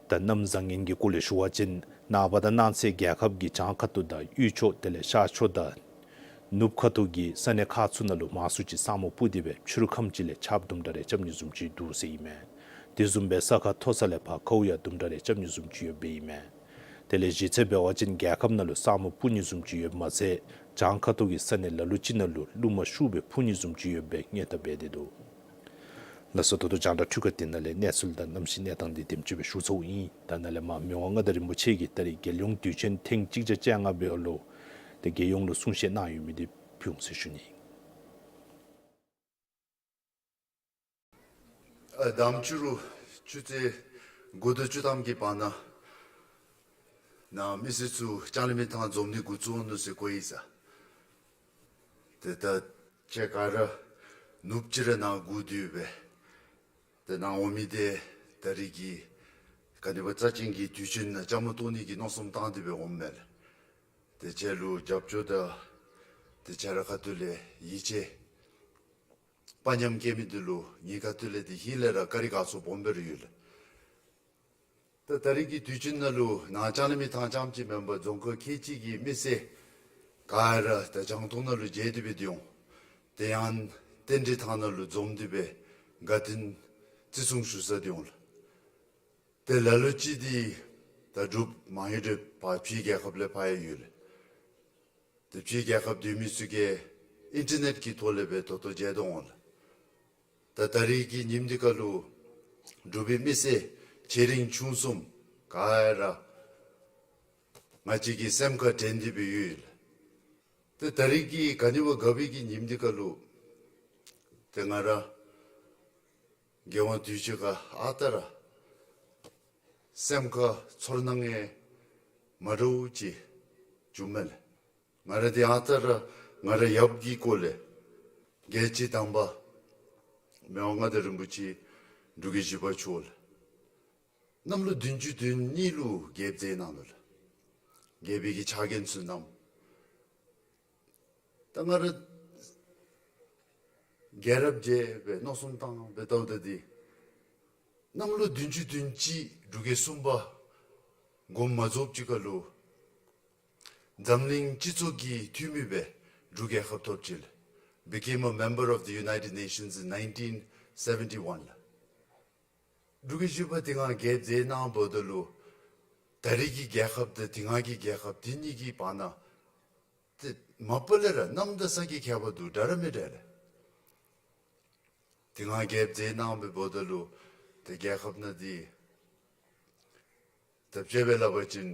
ད་གནམ་བཟང་ངན་གྱི་སྐོར་ལས་ཞུ་བ་ཅིན་ནངས་པ་དང་གནངས་ཚེ་རྒྱལ་ཁབ་ཀྱི་བྱང་ཁ་ཐུག་དང་དབུས་ཕྱོགས་དེ་ལས་ཤར་ཕྱོགས་དང་ནུབ་ཁ་ཐུག་གི་ས་གནས་ཁག་ཚུ་ནང་ལུ་མང་སུ་ཅིག་ས་སྨུག་སྤུབས་ཏེ་སྦེ་ཕྱི་རུ་ཁམས་ཅིག་ལས་ཆརཔ་དུམ་གྲ་རེ་རྐྱབ་ནི་བཟུམ་ཅིག་འདུག་ཟེར་ཨིན་མས། དེ་བཟུམ་སྦེ་ས་ཁ་མཐོ་ས་ལས་ཕར་ཁཝ་ཡང་དུམ་གྲ་རེ་རྐྱབ་ནི་བཟུམ་ཅིག་ཡོདཔ་ཨིན་མས། དེ་ལས་གཞི་རྩ་འབད་བ་ཅིན་རྒྱལ་ཁབ་ནང་ལུ་ས་སྨུག་སྤུབས་ནི་བཟུམ་ཅིག་ཡོདཔ་མ་ཚད་བྱང་ཁ་ཐུག་གི་ས་གནས་ལ་ལུ་ཅིག་ནང་ལུ་རླུང་མ་ཤུགས་སྦེ་འཕུ་ནི་བཟུམ་ཅིག་ཡོདཔ་སྦེ་སྔོན་བརྡ་འབད་དེ་འདུག། ལགས་སོ། ད་ལྟོ་རྒྱང་བསྒྲགས་འཕྲུལ་ཁང་འདི་ནང་ལས་གནས་ཚུལ་དང་གནམ་གཤིས་གནས་སྟངས་འདི་དེམ་ཅིག་སྦེ་ཞུ་ཚརཝ་ཨིན། ད་ནཱ་ལས་མར་མི་དབང་མངའ་བདག་རིན་པོ་ཆེ་གིས་ད་རེས་རྒྱལ་ཡོངས་དུས་ཆེན་ཐེངས་གཅིག་བརྒྱ་བཅོ་ལྔ་པའི་འོག་ལུ་ཏེ་རྒྱལ་ཡོངས་ལུ་གསུང་བཤད་གནང་ཡོད་མི་འདི་ཕུལ་འོང་ཟེར་ཞུ་ནི། ཨ་དང་པ་ཕྱི་རུ་ཆུ་ཚོད་དགུ་དང་བཅུ་ཐམ་གྱི་བར་ན་ནཱ་མི་སེར་ཚུ་ལྕང་གླིང་མའི་ཐང་འཛོམས་ནི་འགོ་བཙུགས་འོང་ནུག་ཟེར་གོ་ཡི་ཟེར། ཏེ་ད་ཁྱེད་ག་ར་ནུབ་ཅིག་ར་ནཱ་སྒུག་སྡོད་སྦེ་ཏེ་ནཱ་འོང་མི་འདི་ད་རེས་ཀྱི་ག་ནི་བ་རྩ་ཅན་གྱི་དུས་ཆེན་ནང་བཅའ་མར་གཏོགས་ནི་གི་མནོ་བསམ་བཏང་སྟེ་སྦེ་འོངམ་མས་ལགས། ཏེ་ཁྱེད་ལུ་རྒྱབ་སྐྱོར་དང་ཏེ་ཁྱེད་ར་ཁ་ཐུག་ལས་ཡིད་ཆེས་དཔའ་ཉམས་བསྐྱེད་མི་འདི་ལུ་ངེའི་ཁ་ཐུག་ལས་ཏེ་ཧིང་ལས་ར་བཀའ་དྲིན་དགའ་ཚོར་སྦོམ་སྦེ་ར་ཡོད་ལགས། ད་ད་རེས་ཀྱི་དུས་ཆེན་ནང་ལུ་ནཱ་ལྕང་གླིང་མའི་ཐང་རྐྱངམ་ཅིག་མེན་པར་རྫོང་ཁག་ཁལ་གཅིག་གི་མི་སེར་ག་ར་ད་རྒྱང་མཐོང་ནང་ལུ་མཇལ་ཏེ་སྦེ་འདི་འོང་། དེ་ཡང་རྟེན་འབྲེལ་ཐང་ནང་ལུ་འཛོམས་ཏེ་སྦེ་དགའ་སྟོན་བརྩི་སྲུང་ཞུ་ས་འདི་འོང་ལགས། ཏེ་ལ་ལུ་ཅིག་འདི་ད་འབྲུག་མ་ཧེ་འབྲུག་ཕར་ཕྱི་རྒྱལ་ཁབ་ལས་ཕར་ཡང་ཡོད་ལགས། ཏེ་ཕྱི་རྒྱལ་ཁབ་སྡོད་མི་ཚུ་གིས་ཨིན་ཊར་ནེཊ་ཀྱི་ཐོག་ལས་སྦེ་ད་ལྟོ་མཇལ་དོ་འོང་ལགས། ད་ད་རེས་ཀྱི་ཉིནམ་འདི་ཁར་ལུ་འབྲུག་པའི་མི་སེར་ཆེ་འབྲིང་ཆུང་གསུམ་ག་ར་ང་བཅས་ཀྱི་སེམས་ཁར་དྲན་ཏེ་སྦེ་ཡོད་ལགས། ཏེ་ད་རེས་ཀྱི་ག་ནི་བ་དགའ་བའི་གི་ཉིནམ་འདི་ཁར་ལུ་ཏེ་ང་ར་རྒྱལ་དབང་དུས་ཅི་ཁར་ཨ་རྟག་ར་སེམས་ཁར་ཚོར་སྣང་ངེ་མ་འདྲཝ་ཅིག་བྱུངམ་མས་ལགས། ང་ར་འདི་ཨ་རྟག་ར་ང་རའི་ཡབ་ཀྱི་སྐོར་ལས་རྒྱལ་གཅེས་དམ་པ་མི་དབང་མངའ་བདག་རིན་པོ་ཆེ་འབྲུག་རྒྱལ་བཞི་པ་མཆོག་ལགས། གནམ་ལོ་བདུན་ཅུ་དོན་གཉིས་ལུ་རྒྱལཔོ་མཛད་གནང་ནུག་ལགས། རྒྱལ་པོའི་གི་ཕྱག་འགན་ཚུ་བསྣམས། ད་ང་ར་རྒྱལ་རབས་མཇལ་སྦེ་མནོ་བསམ་བཏང་སྦེ་བལྟཝ་ད་འདི་གནམ་ལོ་བདུན་ཅུ་དོན་གཅིག་འབྲུག་རྒྱལ་གསུམ་པ་དགོངསམ་མ་རྫོགསཔ་ཅིག་ཁར་ལུ་འཛམ་གླིང་སྤྱི་ཚོགས་ཀྱི་འཐུས་མི་སྦེ་འབྲུག་རྒྱལ་ཁབ་ཐོབ་ཅི་ལགས། Became a member of the United Nations in nineteen seventy-one ལགས། འབྲུག་རྒྱལ་བཞི་པ་དེ་སྒང་རྒྱལཔོ་མཛད་གནང་འབདཝ་ད་ལུ་ད་རེས་ཀྱི་རྒྱལ་ཁབ་དང་དེ་སྒང་གི་རྒྱལ་ཁབ་དེ་གཉིས་ཀྱི་བར་ན་ཏེ་མ་པ་ལས་ར་གནམ་དང་ས་གི་ཁྱད་པར་འདུག། འདྲ་ར་མི་འདྲ་ལགས། དེ་སྒང་རྒྱལཔོ་མཛད་གནང་སྦེ་འབདཝ་ད་ལུ་ ཏེ་རྒྱལ་ཁབ་ནང་འདི་ད་དཔྱེ་སྦེ་སླབ་པ་ཅིན་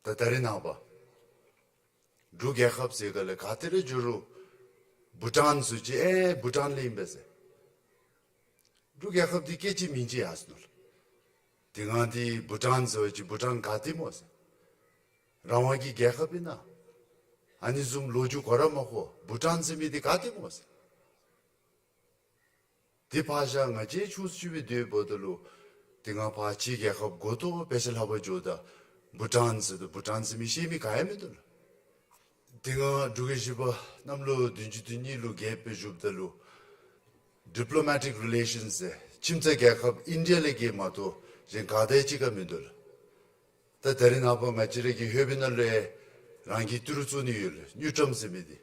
ད་ད་རེས་ནངས་པ་འབྲུག་རྒྱལ་ཁབ་ཟེར་ག་ལས་ག་ཏེ་ར་འགྱོ་རུང་བྷུ་ཊཱན་ཟེར་ཅི་ཨེ་བྷུ་ཊཱན་ལས་ཨིན་པས་ཟེར། འབྲུག་རྒྱལ་ཁབ་འདི་སྐད་ཅིག་མིང་ཅིག་ཡར་སོ་ནུག་ལགས། དེ་སྒང་འདི་བྷུ་ཊཱན་ཟེར་བ་ཅིན་བྷུ་ཊཱན་ག་ཏེ་སྨོ་ཟེར། རང་དབང་གི་རྒྱལ་ཁབ་ཨིན་ན། ཨ་ནི་བཟུམ་ལོ་རྒྱུས་གོ་ར་མ་གོ་བྷུ་ཊཱན་ཟེར་མི་འདི་ག་ཏེ་སྨོ་ཟེར། དེ་ཕར་བཞག་ང་བཅས་ཆུང་སུ་ཅིག་སྦེ་སྡོད་པ་ད་ལུ་དེ་སྒང་ཕར་ཕྱི་རྒྱལ་ཁབ་གོ་ཏོ་དཔེ་ཆ་ལྷག་པར་འགྱོཝ་ད་བྷུ་ཊཱན་ཟེར་དོ་བྷུ་ཊཱན་ཟེར་མི་ཤེས་མི་ག་ཡང་མིན་འདུག་ལགས། དེ་སྒང་འབྲུག་རྒྱལ་བཞི་པ་གནམ་ལོ་བདུན་ཅུ་དོན་གཉིས་ལུ་རྒྱལཔོ་སྦེ་བཞུགསཔ་ད་ལུ་ཌི་པི་ལོ་མེ་ཊིག་རི་ལེ་ཤཱནསི་ཟེར་ཁྱིམ་ཚང་རྒྱལ་ཁབ་ཨིན་ཌི་ཡ་ལས་བརྒལ་མ་གཏོགས་གཞན་ག་དང་གཅིག་ཁར་མིན་འདུག་ལགས། ད་ད་རེས་ནངས་པ་ང་བཅས་ར་གི་ཧོར་སྦིས་ནང་ལུ་རང་གི་ཏི་རུ་བཙུགས་ནི་ཡོད་ལགས། དངུལ་ཀྲམ་ཟེར་མི་འདི།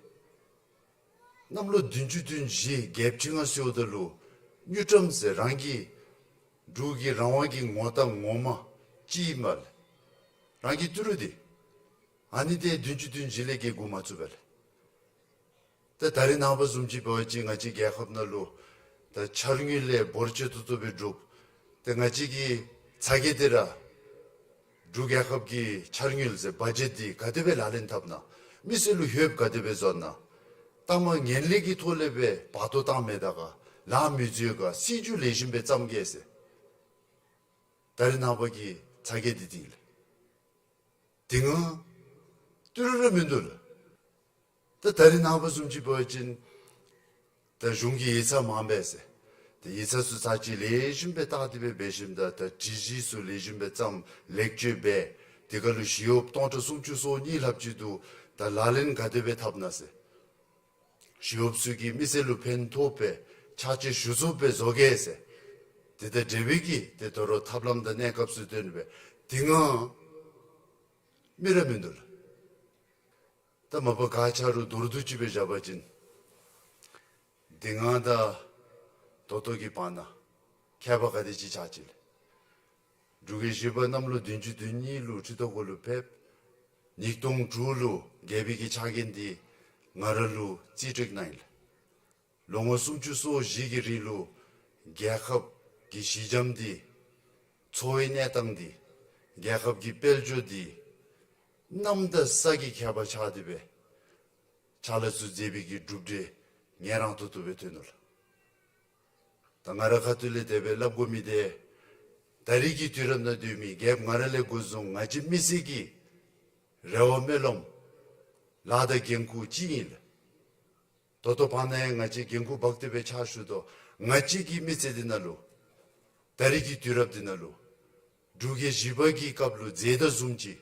གནམ་ལོ་བདུན་ཅུ་དོན་བཞི་རྒྱལཔོ་ཁྱིམ་ནང་བསུཝ་ད་ལུ་དངུལ་ཀྲམ་ཟེར་རང་གི་འབྲུག་གི་རང་དབང་གི་ངོ་རྟགས་ངོ་མ་ཅིག་ཨིན་པས་ལགས། རང་གི་ཏི་རུ་འདི། ཨ་ནི་འདི་བདུན་ཅུ་དོན་བཞི་ལས་བརྒལ་འགོ་མ་བཙུགས་པས་ལགས། ད་ད་རེས་ནངས་པ་བཟུམ་ཅིག་འབད་བ་ཅིན་ང་བཅས་རྒྱལ་ཁབ་ནང་ལུ་ད་འཆར་དངུལ་ལས་འབོར་ཆེ་ཏོག་ཏོ་སྦེ་སྒྲུབ། ཏེ་ང་བཅས་ཀྱི་ཚ་གྱང་འདི་ར་འབྲུག་རྒྱལ་ཁབ་ཀྱི་འཆར་དངུལ་ཟེར་བ་ཇེཊ་འདི་ག་དེ་སྦེ་ལག་ལེན་འཐབ་ན། མི་སེར་ལུ་ཧེལཔ་ག་དེ་སྦེ་བཟོ་ན། ལྟ་མ་ངན་ལྷད་ཀྱི་ཐོག་ལས་སྦེ་བར་སྟོང་བཏང་མེད་ད་ག་ལཱ་མི་འཛོལ་ག་སྲིད་བྱུས་ལེགས་ཤོམ་སྦེ་བརྩམ་གེ་ཟེར། ད་རེས་ནངས་པ་གི་ཚ་གྱང་འདི་འདི་ཨིན་ལགས། དེ་སྒང་ཏི་རུ་ར་མིན་འདུག་ལགས། ད་ད་རེས་ནངས་པ་བཟུམ་ཅིག་འབད་བ་ཅིན་ད་གཞུང་གི་ཡིག་ཚང་མང་པས་ཟེར། ཏེ་ཡིག་ཚང་ཚུ་ཚར་གཅིག་ལེགས་ཤོམ་སྦེ་བལྟ་སྟེ་སྦེ་འབད་ཞིནམ་ད་ད་སྒྲིག་གཞི་ཚུ་ལེགས་ཤོམ་སྦེ་བརྩམ་ལེགས་བཅོས་འབད། དེ་ཁར་ལུ་ཞི་གཡོགཔ་སྟོང་ཕྲག་སུམ་ཅུ་སོ་གཉིས་ལྷགཔ་ཅིག་འདུག། ད་ལག་ལེན་ག་དེ་སྦེ་འཐབ་ན་ཟེར། ཞི་གཡོགཔ་ཚུ་གིས་མི་སེར་ལུ་ཕན་ཐོགས་པའི་ཕྱག་ཕྱིད་ཞུ་ཚུགསཔ་སྦེ་བཟོ་གེ་ཟེར། དེ་དང་འབྲེལ་བའི་གི་ཏེ་དོ་རུང་ཐབས་ལམ་དང་གནས་སྐབས་ཚུ་སྟོན་སྦེ་དེ་སྒང་མི་ར་མིན་འདུག་ལགས། ད་མ་པ་ག་ཆ་རུང་མདོར་བསྡུས་ཅིག་སྦེ་བཞག་པ་ཅིན་དེ་སྒང་དང་ད་ལྟོ་གི་བར་ན་ཁྱད་པར་ག་དེ་ཅིག་ཆགས་ཅི་ལགས། འབྲུག་རྒྱལ་བཞི་པ་གནམ་ལོ་བདུན་ཅུ་དོན་གཉིས་ལུ་ཁྲི་ཐོག་གུ་ལུ་ཕེབས། ཉིས་སྟོང་དྲུག་ལུ་རྒྱལ་པོའི་གི་ཕྱག་འགན་འདི་ང་ར་ལུ་རྩིས་སྤྲོད་གནང་ཡི་ལགས། ལོ་ངོ་སུམ་ཅུ་སོ་བཞི་གི་རིང་ལུ་རྒྱལ་ཁབ་ཀྱི་གཞི་འགྱམ་འདི་འཚོ་བའི་གནས་སྟངས་འདི་རྒྱལ་ཁབ་ཀྱི་དཔལ་འབྱོར་འདི་གནམ་དང་ས་གི་ཁྱད་པར་ཆགས་ཏེ་སྦེ་ཕྱག་ལཱ་ཚུ་མཛད་པའི་གི་གྲུབ་འབྲས་ངལ་རངས་ཏོག་ཏོ་སྦེ་ཐོན་ནུག་ལགས། ད་ང་རའི་ཁ་ཐུག་ལས་དེ་སྦེ་སླབ་དགོ་མི་འདི་ད་རེས་ཀྱི་དུས་རབས་ནང་སྡོད་མི་རྒྱལཔོ་ང་ར་ལས་འགོ་བཟུང་ང་བཅས་མི་སེར་གྱི་རེ་བ་སྨོན་ལམ་ལཱ་དང་འགན་ཁུར་ཅིག་ཨིན་ལགས། ད་ལྟོ་བར་ན་ཡང་ང་བཅས་འགན་ཁུར་འབག་སྟེ་སྦེ་ཕྱག་ཞུ་དོ། ང་བཅས་ཀྱི་མི་ཚེ་འདི་ནང་ལུ་ད་རེས་ཀྱི་དུས་རབས་འདི་ནང་ལུ་འབྲུག་རྒྱལ་བཞི་པ་གི་སྐབས་ལུ་མཛད་ད་བཟུམ་ཅིག་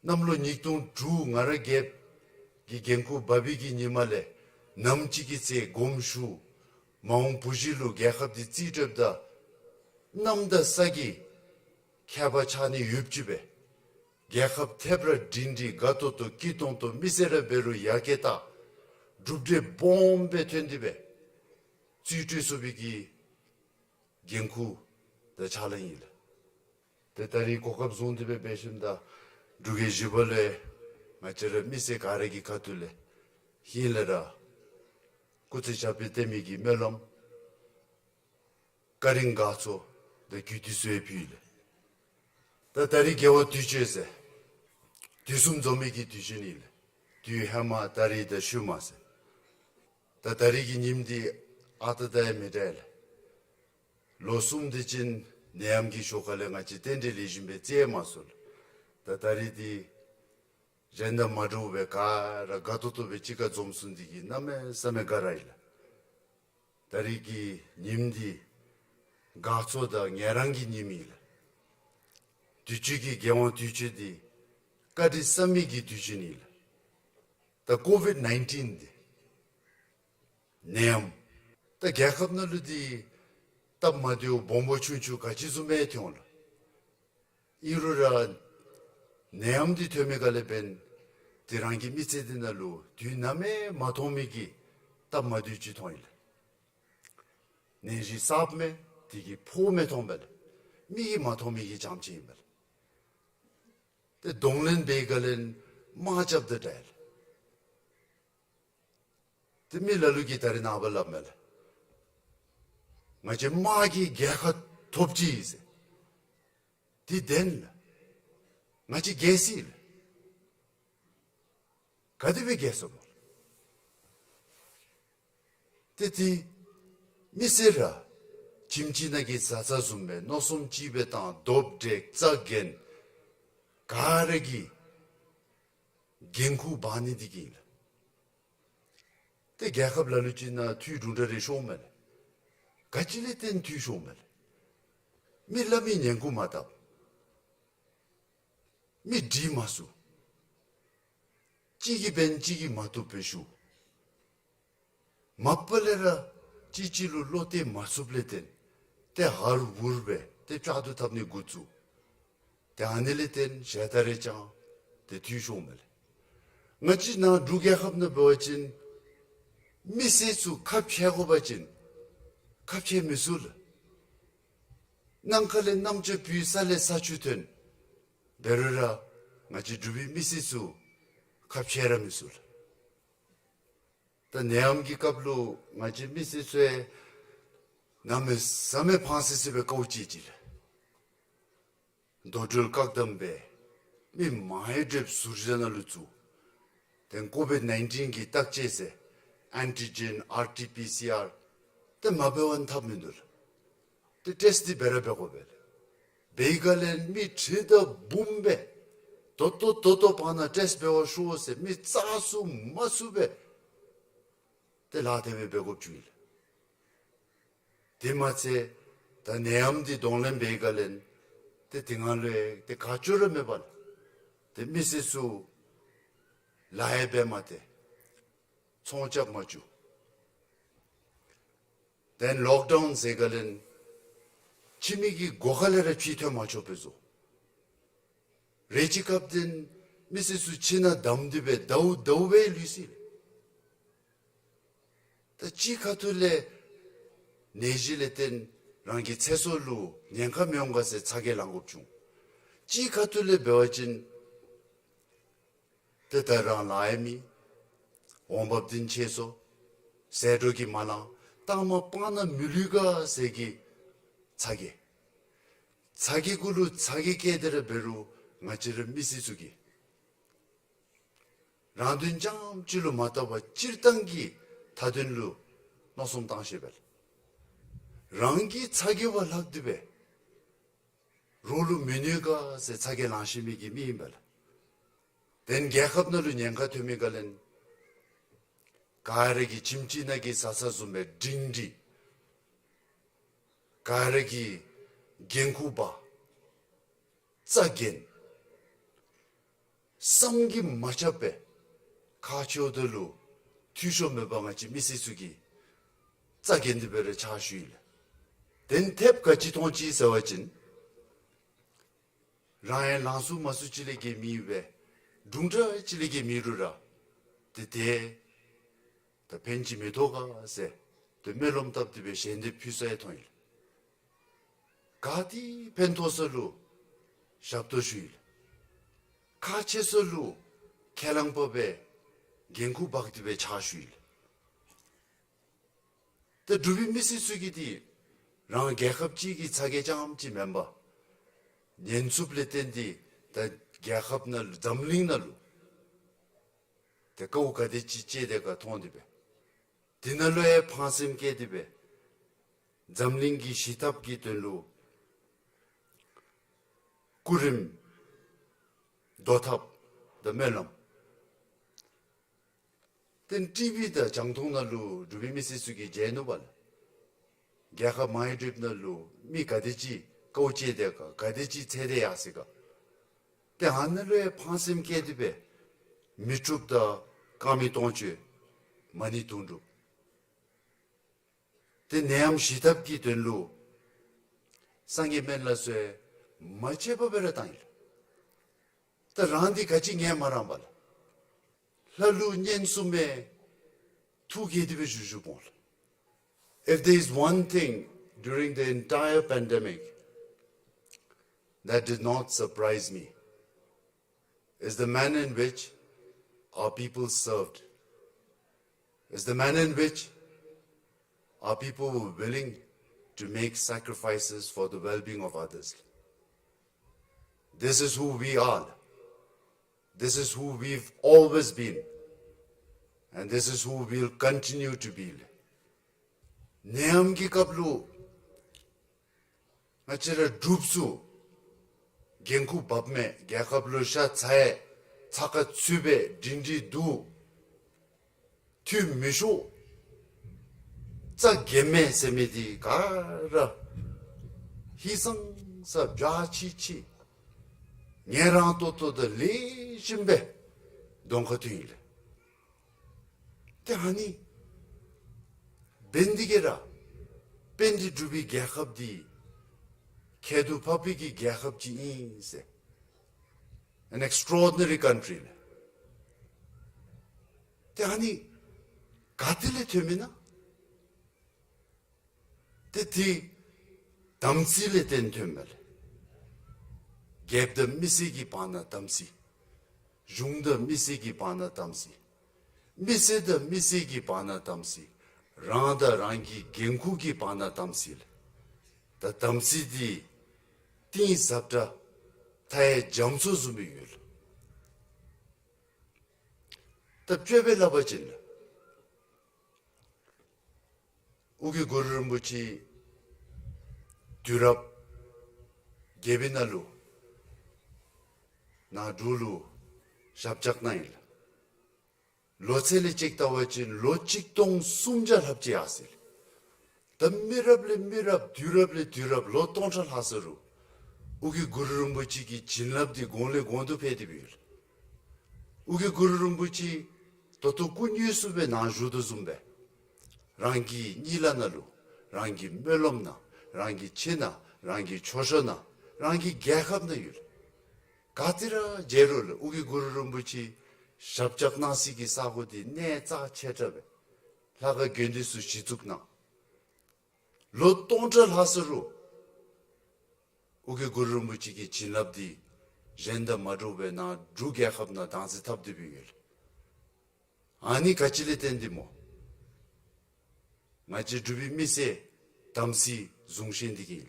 གནམ་ལོ་ཉིས་སྟོང་དྲུག་ང་ར་རྒྱལཔོ་གི་འགན་ཁུར་འབག་པའི་གི་ཉིནམ་ལས་ནམ་ཅིག་གི་ཚེ་དགོངསམ་ཞུ། མ་འོངས་བུ་བཞི་ལུ་རྒྱལ་ཁབ་འདི་རྩིས་སྤྲོདཔ་ད་གནམ་དང་ས་གི་ཁྱད་པར་ཆགས་ནི་ཡོདཔ་ཅིག་སྦེ་རྒྱལ་ཁབ་ཐེབས་ར་སྒྲིང་སྒྲིང་དགའ་ཏོག་ཏོ་སྐྱིད་ཏོང་ཏོ་མི་སེར་ར་འབད་རུང་ཡར་རྒྱས་དང་གྲུབ་འབྲས་སྦོམ་སྦེ་ཐོན་ཏེ་སྦེ་རྩིས་སྤྲོད་ཚུགས་པའི་གི་འགན་ཁུར་དང་ཕྱག་ལཱ་ཨིན་ལགས། ཏེ་ད་རེས་གོ་སྐབས་བཟུང་སྟེ་སྦེ་འབད་ཞིནམ་ད་འབྲུག་རྒྱལ་བཞི་པ་ལུ་ང་བཅས་ར་མི་སེར་ག་ར་གི་ཁ་ཐུག་ལས་ཧིང་ལས་ར་སྐུ་ཚེ་ཞབས་པད་བརྟན་མི་གི་སྨོན་ལམ་བཀའ་དྲིན་དགའ་ཚོར་དང་གུས་བཏུད་གསོལ་ཕུལ་ལགས། ད་ད་རེས་དགེ་བ་དུས་མཆོད་ཟེར་དུས་གསུམ་འཛོམས་མི་གི་དུས་ཆེན་ཨིན་ལགས། དུས་ཧེ་མ་ད་རེས་དང་ཤུལ་མ་ཟེར། ད་ད་རེས་ཀྱི་ཉིནམ་འདི་ཨ་རྟག་དང་ཡང་མི་འདྲ་ལགས། ལོ་གསུམ་དེ་ཅིག་ནད་ཡམས་ཀྱི་ཞོར་ཁ་ལས་ང་བཅས་རྟེན་འབྲེལ་ལེགས་ཤོམ་སྦེ་བརྩི་མ་ཚུགས་ལགས། ད་ད་རེས་འདི་གཞན་དང་མ་འདྲཝ་སྦེ་ག་ར་དགའ་ཏོག་ཏོ་སྦེ་གཅིག་ཁར་འཛོམས་ཚུགས་ནི་འདི་གིས་གནམ་མེད་ས་མེད་དགའ་ར་ཡི་ལགས། ད་རེས་ཀྱི་ཉིནམ་འདི་དགའ་ཚོར་དང་ངལ་རངས་ཀྱི་ཉིནམ་ཨིན་ལགས། དུས་ཅི་གི་རྒྱལ་དབང་དུས་མཆོད་འདི་བཀའ་དྲིན་བསམ་མེད་ཀྱི་དུས་ཆེན་ཨིན་ལགས། ད་ཀོ་ཝིཌ་ནའིན་ཊིན་འདི་ནད་ཡམས་ད་རྒྱལ་ཁབ་ནང་ལུ་འདི་སྟབས་མ་བདེཝ་སྦོམ་པོ་ཆུང་ཆུང་ག་ཅི་བཟུམ་ཡང་ཐོན་འོང་ལགས། ཨིན་རུང་ར་ནད་ཡམས་འདི་ཐོན་མི་ག་ལས་འབདན་ཏེ་རང་གི་མི་ཚེ་འདི་ནང་ལུ་དུས་ནམ་ཡང་མ་མཐོང་མི་གི་སྟབས་མ་བདེཝ་ཅིག་ཐོན་ཡི་ལགས། ནད་གཞི་གསརཔ་མས། དེ་གིས་ཕོཝ་མི་མཐོང་པས་ལགས། མིག་གིས་མ་མཐོང་མི་གི་རྐྱངམ་ཅིག་ཨིན་པས་ལགས། ཏེ་གདོང་ལེན་འབད་ག་ལས་དམག་རྐྱབ་དང་འདྲ་ལགས། ཏེ་མི་ལ་ལུ་གིས་ད་རེས་ནངས་པ་སླབ་མས་ལགས། ང་བཅས་དམག་གིས་རྒྱལ་ཁ་ཐོབ་ཅི་ཟེར། དེ་བདེན་ལགས། ང་བཅས་རྒྱལ་སྲིད་ལགས། ག་དེ་སྦེ་རྒྱལ་སོང་སྨོ། ཏེ་དེ་མི་སེར་ར་ཁྱིམ་གཅིག་ནང་གི་བཟའ་ཚང་བཟུམ་སྦེ་མནོ་བསམ་གཅིག་སྦེ་བཏང་སྟོབས་དྲག་རྩ་འགེངས་ག་ར་གིས་འགན་ཁུར་འབག་ནི་དེ་གིས་ལགས། ཏེ་རྒྱལ་ཁབ་ལ་ལུ་ཅིག་ནང་འཐུས་དུམ་གྲ་རེ་ཤོར་མས་ལགས། ག་ཅི་ལས་བརྟེན་འཐུས་ཤོར་མས་ལགས། མི་སླབ་མི་ཉན་ཁུངས་མ་བཏབ། མི་འདྲིས་མ་ཚུགས། གཅིག་གིས་འབད་ན་གཅིག་གིས་མ་བཏུབ་པར་ཞུ། མ་པ་ལས་ར་གཅིག་གཅིག་ལུ་བློ་གཏད་མ་ཚུགསཔ་ལས་བརྟེན་ཏེ་ཧར་ཧུར་སྦེ་ཏེ་བཅག་ཏུ་བཏབ་ནི་འགོ་བཙུགས། ཏེ་ཨ་ནི་ལས་བརྟེན་ཞེ་ད་རེས་ཀྱང་ཏེ་འཐུས་ཤོར་མས་ལགས། ང་བཅས་ནཱ་འབྲུག་རྒྱལ་ཁབ་ནང་འབད་བ་ཅིན་མི་སེར་ཚུ་ཁ་ཕྱེ་དགོ་པ་ཅིན་ཁ་ཕྱེ་མི་ཚུགས་ལགས། ནམ་མཁའ་ལས་གནམ་ལྕགས་འཕུར་ས་ལས་ས་ཆུ་ཐོན། འབད་རུང་ར་ང་བཅས་འབྲུག་པའི་མི་སེར་ཚུ་ཁ་ཕྱེ་ར་མི་ཚུགས་ལགས། ད་ནད་ཡམས་ཀྱི་སྐབས་ལུ་ང་བཅས་མི་སེར་ཚུ་ཡང་གནམ་མེད་ས་མེད་ཕངས་སི་སི་སྦེ་དཀའཝ་སྤྱད་ཅི་ལགས། རྡོ་གྲུལ་བཀག་དམ་འབད། མི་མང་རབས་ཟུར་བཞག་ནང་ལུ་བཙུགས། ཏེ་ཀོ་བིཌ་ནའིན་ཊིན་གྱི་བརྟག་དཔྱད་ཟེར་ཨན་ཊི་ཇེན་ཨར་ཊི་པི་སི་ཨར་ཏེ་མ་འབད་བར་འཐབ་མིན་འདུག་ལགས། ཏེ་ཊེསཊ་འདི་འབད་ར་འབད་དགོ་པས་ལགས། འབད་བའི་སྒང་ལས་མི་ཁྲི་དང་འབུམ་སྦེ་ད་ལྟོ་ད་ལྟོ་བར་ན་ཊེསཊ་འབད་བར་ཤོག་ཟེར་མི་བཙག་ཚུགས་མ་ཚུགས་སྦེ་ཏེ་ལཱ་དེ་སྦེ་འབད་དགོཔ་བྱུང་ཡི་ལགས། དེ་མ་ཚད་ད་ནད་ཡམས་འདི་གདོང་ལེན་འབད་བའི་སྒང་ལས་ཏེ་དེ་ནང་ལུ་ཡང་ཏེ་ག་ཅི་ར་མེད་པར་ཏེ་མི་སེར་ཚུ་ལཱ་ཡང་འབད་མ་སྟེར། ཚོང་རྐྱབ་མ་བཅུག། ཏེ་ལོག་ཌའུན་ཟེར་བའི་སྒང་ལས་ཁྱིམ་གྱི་སྒོ་ཁ་ལས་ར་ཕྱི་འཐོན་མ་ཆོགཔ་སྦེ་བཟོ། རེ་ཅིག་སྐབས་དེ་མི་སེར་ཚུ་ཁྱིམ་ནང་བསྡམས་ཏེ་སྦེ་ཟླཝ་ཟླཝ་སྦེ་ལུས་སོ་ཡི་ལགས། ད་གཅིག་ཁ་ཐུག་ལས་ནད་གཞི་ལས་བརྟེན་རང་གི་ཚེ་སྲོག་ལུ་ཉེན་ཁ་མི་འོང་ག་ཟེར་ཚ་གྱང་ལང་དགོཔ་བྱུང་། གཅིག་ཁ་ཐུག་ལས་འབད་བ་ཅིན་ཏེ་ད་རང་ལཱ་ཡང་མེད། འོང་འབབ་འདི་ཆད་སོ། ཟད་འགྲོ་གིས་མ་ལང་། ད་མ་སྤང་ན་མི་ལུས་ག་ཟེར་གྱི་ཚ་གྱང་། ཚ་གྱང་གུ་ལུ་ཚ་གྱང་བསྐྱེད་དེ་ར་འབད་རུང་ང་བཅས་ར་མི་སེར་ཚུ་གིས་རང་དོན་རྐྱངམ་གཅིག་ལུ་མ་བལྟ་བར་སྤྱིར་བཏང་གི་མཐའ་དོན་ལུ་མནོ་བསམ་བཏང་ཤེས་པས་ལགས། རང་གི་ཚ་གྱང་བ་ལྷག་སྟེ་སྦེ་རོགས་ལུ་མི་གནོད་ག་ཟེར་ཚ་གྱང་ལང་ཤེས་མི་གི་མི་ཨིན་པས་ལགས། ཏེ་རྒྱལ་ཁབ་ནང་ལུ་ཉེན་ཁ་ཐོན་མི་སྒང་ལས་ག་ར་གིས་ཁྱིམ་གཅིག་ནང་གི་བཟའ་ཚང་བཟུམ་སྦེ་སྒྲིང་སྒྲི། ག་ར་གིས་འགན་ཁུར་འབག། རྩ་འགེངས། བསམ་གྱིས་མ་ཁྱབ་པའི་ཁག་ཆེཝ་དེ་ལུ་འཐུས་ཤོར་མེད་པར་ང་བཅས་མི་སེར་ཚུ་གིས་རྩ་འགེངས་ཏེ་སྦེ་ར་ཕྱག་ཞུ་ཡི་ལགས། ཏེ་ཐེབས་ག་ཅི་མཐོང་ཅི་ཟེར་བ་ཅིན་རང་ཡང་ལང་ཚུགས་མ་ཚུགས་ཅིག་ལས་བརྒལ་མེད་པས། དུམ་གྲ་ཅིག་ལས་བརྒལ་མེད་རུང་ར་ཏེ་དེ་ད་ཕན་ཅིག་མི་ཐོགས་ག་ཟེར་ཏེ་སྨོན་ལམ་བཏབ་སྟེ་སྦེ་ཞལ་འདེབས་ཕུལ་ས་ཡང་མཐོང་ཡི་ལགས། ག་ཏེ་ཕན་ཐོགས་ས་ལུ་ཞབས་ཏོག་ཞུ་ཡི་ལགས། ཁག་ཆེ་ས་ལུ་ཁས་བླངས་པ་སྦེ་འགན་ཁུར་འབག་སྟེ་སྦེ་ཕྱག་ཞུ་ཡི་ལགས། ཏེ་འབྲུག་པའི་མི་སེར་ཚུ་གིས་འདི་རང་རྒྱལ་ཁབ་ཅིག་གི་ཚ་གྱང་རྐྱངམ་ཅིག་མེན་པར་ཉེན་ཚབས་ལས་བརྟེན་ཏེ་ད་རྒྱལ་ཁབ་ནང་ལུ་འཛམ་གླིང་ནང་ལུ་ཏེ་དཀའཝ་ག་དེ་ཅིག་སྤྱད་དེ་ག་མཐོང་སྟེ་སྦེ་དེ་ནང་ལུ་ཡང་ཕངས་སེམས་བསྐྱེད་དེ་སྦེ་འཛམ་གླིང་གི་ཞི་ཐབས་ཀྱི་དོན་ལུ་སྐུ་རིམ་བཟློག་ཐབས་དང་སྨོན་ལམ། ཏེ་ཊི་བི་དང་རྒྱང་མཐོང་ནང་ལུ་འབྲུག་པའི་མི་སེར་ཚུ་གིས་མཇལ་ནུག་པ་ལགས། རྒྱལ་ཁབ་མང་རབས་ནང་ལུ་མི་ག་དེ་ཅིག་དཀའཝ་སྤྱད་དེ་ག་ག་དེ་ཅིག་ཚེ་འདི་ཡར་སོ་ག། ཏེ་ཨ་ནཱ་ལུ་ཡང་ཕངས་སེམས་བསྐྱེད་དེ་སྦེ་མི་འཁྲུགཔ་དང་དཀར་མེ་སྟོང་མཆོད་མ་ཎི་དུང་སྒྲུབ། ཏེ་ནད་ཡམས་ཞི་ཐབས་ཀྱི་དོན་ལུ་སངས་རྒྱས་སྨན་བླ་ཚུ་ཡང་མ་ཆད་པར་སྦེ་ར་བཏང་ཡི་ལགས། ད་རང་འདི་ག་ཅི་ངལ་མ་རངས་པ་ལགས། ལྷ་ཀླུ་གཉན་གསུམ་མའི་ཐུགས་དགྱེས་ཏེ་སྦེ་བཞུགས་བཞུགསཔ་འོང་ལགས། If there is one thing during the entire pandemic that did not surprise me, is the manner in which our people served, is the manner in which our people were willing to make sacrifices for the well-being of others. This is who we are. This is who we've always been. And this is who we'll continue to be. ནད་ཡམས་ཀྱི་སྐབས་ལུ་ང་བཅས་ར་འབྲུགཔ་ཚུ་འགན་ཁུར་འབག་མས། རྒྱལ་ཁབ་ལུ་ཤ་ཚ་ཡི་ཚ་ཁ་ཚུད་པའི་སྒྲིང་སྒྲིང་འདུག། འཐུས་མི་ཤོར། རྩ་འགེངས་མས་ཟེར་མི་འདི་ག་ར་ཧིང་སངས་ས་འཇའ་ཆི་ཆི་ངལ་རངས་ཏོག་ཏོ་དང་ལེགས་ཤོམ་སྦེ་གདོང་ཁར་ཐོན་ཡི་ལགས། ཏེ་ཨ་ནི་འབད་ནི་འདི་གིས་ར་དཔལ་ལྡན་འབྲུག་པའི་རྒྱལ་ཁབ་འདི་ཁྱད་དུ་འཕགས་པའི་གི་རྒྱལ་ཁབ་ཅིག་ཨིན་ཟེར། An extraordinary country. ཏེ་ཨ་ནི་ག་ཏེ་ལས་ཐོནམ་ཨིན་ན། ཏེ་འདི་དམ་ཚིག་ལས་བརྟེན་ཐོནམ་ཨིན་ལགས། རྒྱལཔོ་དང་མི་སེར་གྱི་བར་ན་དམ་ཚིག། གཞུང་དང་མི་སེར་གྱི་བར་ན་དམ་ཚིག། མི་སེར་དང་མི་སེར་གྱི་བར་ན་དམ་ཚིག། རང་དང་རང་གི་འགན་ཁུར་གྱི་བར་ན་དམ་ཚིག་ལགས། ད་དམ་ཚིག་འདི་གཏིང་ཟབ་དྲགས་མཐའ་ཡས་རྒྱ་མཚོ་བཟུམ་སྦེ་ཡོད་ལགས། ད་དཔྱེ་སྦེ་སླབ་པ་ཅིན་ལགས། ཨོ་རྒྱན་གུ་རུ་རིན་པོ་ཆེ་དུས་རབས་བརྒྱད་པའི་ནང་ལུ་ནཱ་འབྲུག་ལུ་ཞབས་བཅགས་གནང་ཡི་ལགས། ལོ་ཚད་ལས་ཅིག་བལྟ་བ་ཅིན་ལོ་ཆིག་སྟོང་སུམ་བརྒྱ་ལྷགཔ་ཅིག་ཡར་སོ་ཡི་ལགས། ད་མི་རབས་ལས་མི་རབས་དུས་རབས་ལས་དུས་རབས་ལོ་སྟོང་ཕྲག་ལྷག་སོང་རུང་ཨོ་རྒྱན་གུ་རུ་རིན་པོ་ཆེ་གི་བྱིན་རླབས་འདི་གོང་ལས་གོང་དུ་འཕེལ་ཏེ་སྦེ་ཡོད་ལགས། ཨོ་རྒྱན་གུ་རུ་རིན་པོ་ཆེ་ད་ལྟོ་སྐུ་དངོས་སུ་སྦེ་ནཱ་བཞུགས་དོ་བཟུམ་སྦེ་རང་གི་གཉིད་ལམ་ནང་ལུ་རང་གི་སྨོན་ལམ་ནང་རང་གི་ཁྱིམ་ནང་རང་གི་མཆོད་བཤམ་ནང་རང་གི་རྒྱལ་ཁབ་ནང་ཡོད་ལགས། ག་ཏེ་ར་མཇལ་རུང་ལགས་ཨོ་རྒྱན་གུ་རུ་རིན་པོ་ཆེ་ཞབས་བཅགས་གནང་སའི་གི་ས་གོ་འདི་གནས་རྩ་ཆེ་དྲགས་སྦེ་ལྷ་ཁང་དགོན་སྡེ་ཚུ་གཞི་བཙུགས་གནང་། ལོ་སྟོང་ཕྲག་ལྷག་སོང་རུང་ཨོ་རྒྱན་གུ་རུ་རིན་པོ་ཆེ་གི་བྱིན་རླབས་འདི་གཞན་དང་མ་འདྲཝ་སྦེ་ནཱ་འབྲུག་རྒྱལ་ཁབ་ནང་དྭངས་གསལ་ཐོབ་སྟེ་སྦེ་ཡོད་ལགས། ཨ་ནི་ག་ཅི་ལས་བརྟེན་ཏེ་སྨོ། ང་བཅས་འབྲུག་པའི་མི་སེར་དམ་ཚིག་བཟུང་ཤེས་འདི་གིས་ཨིན་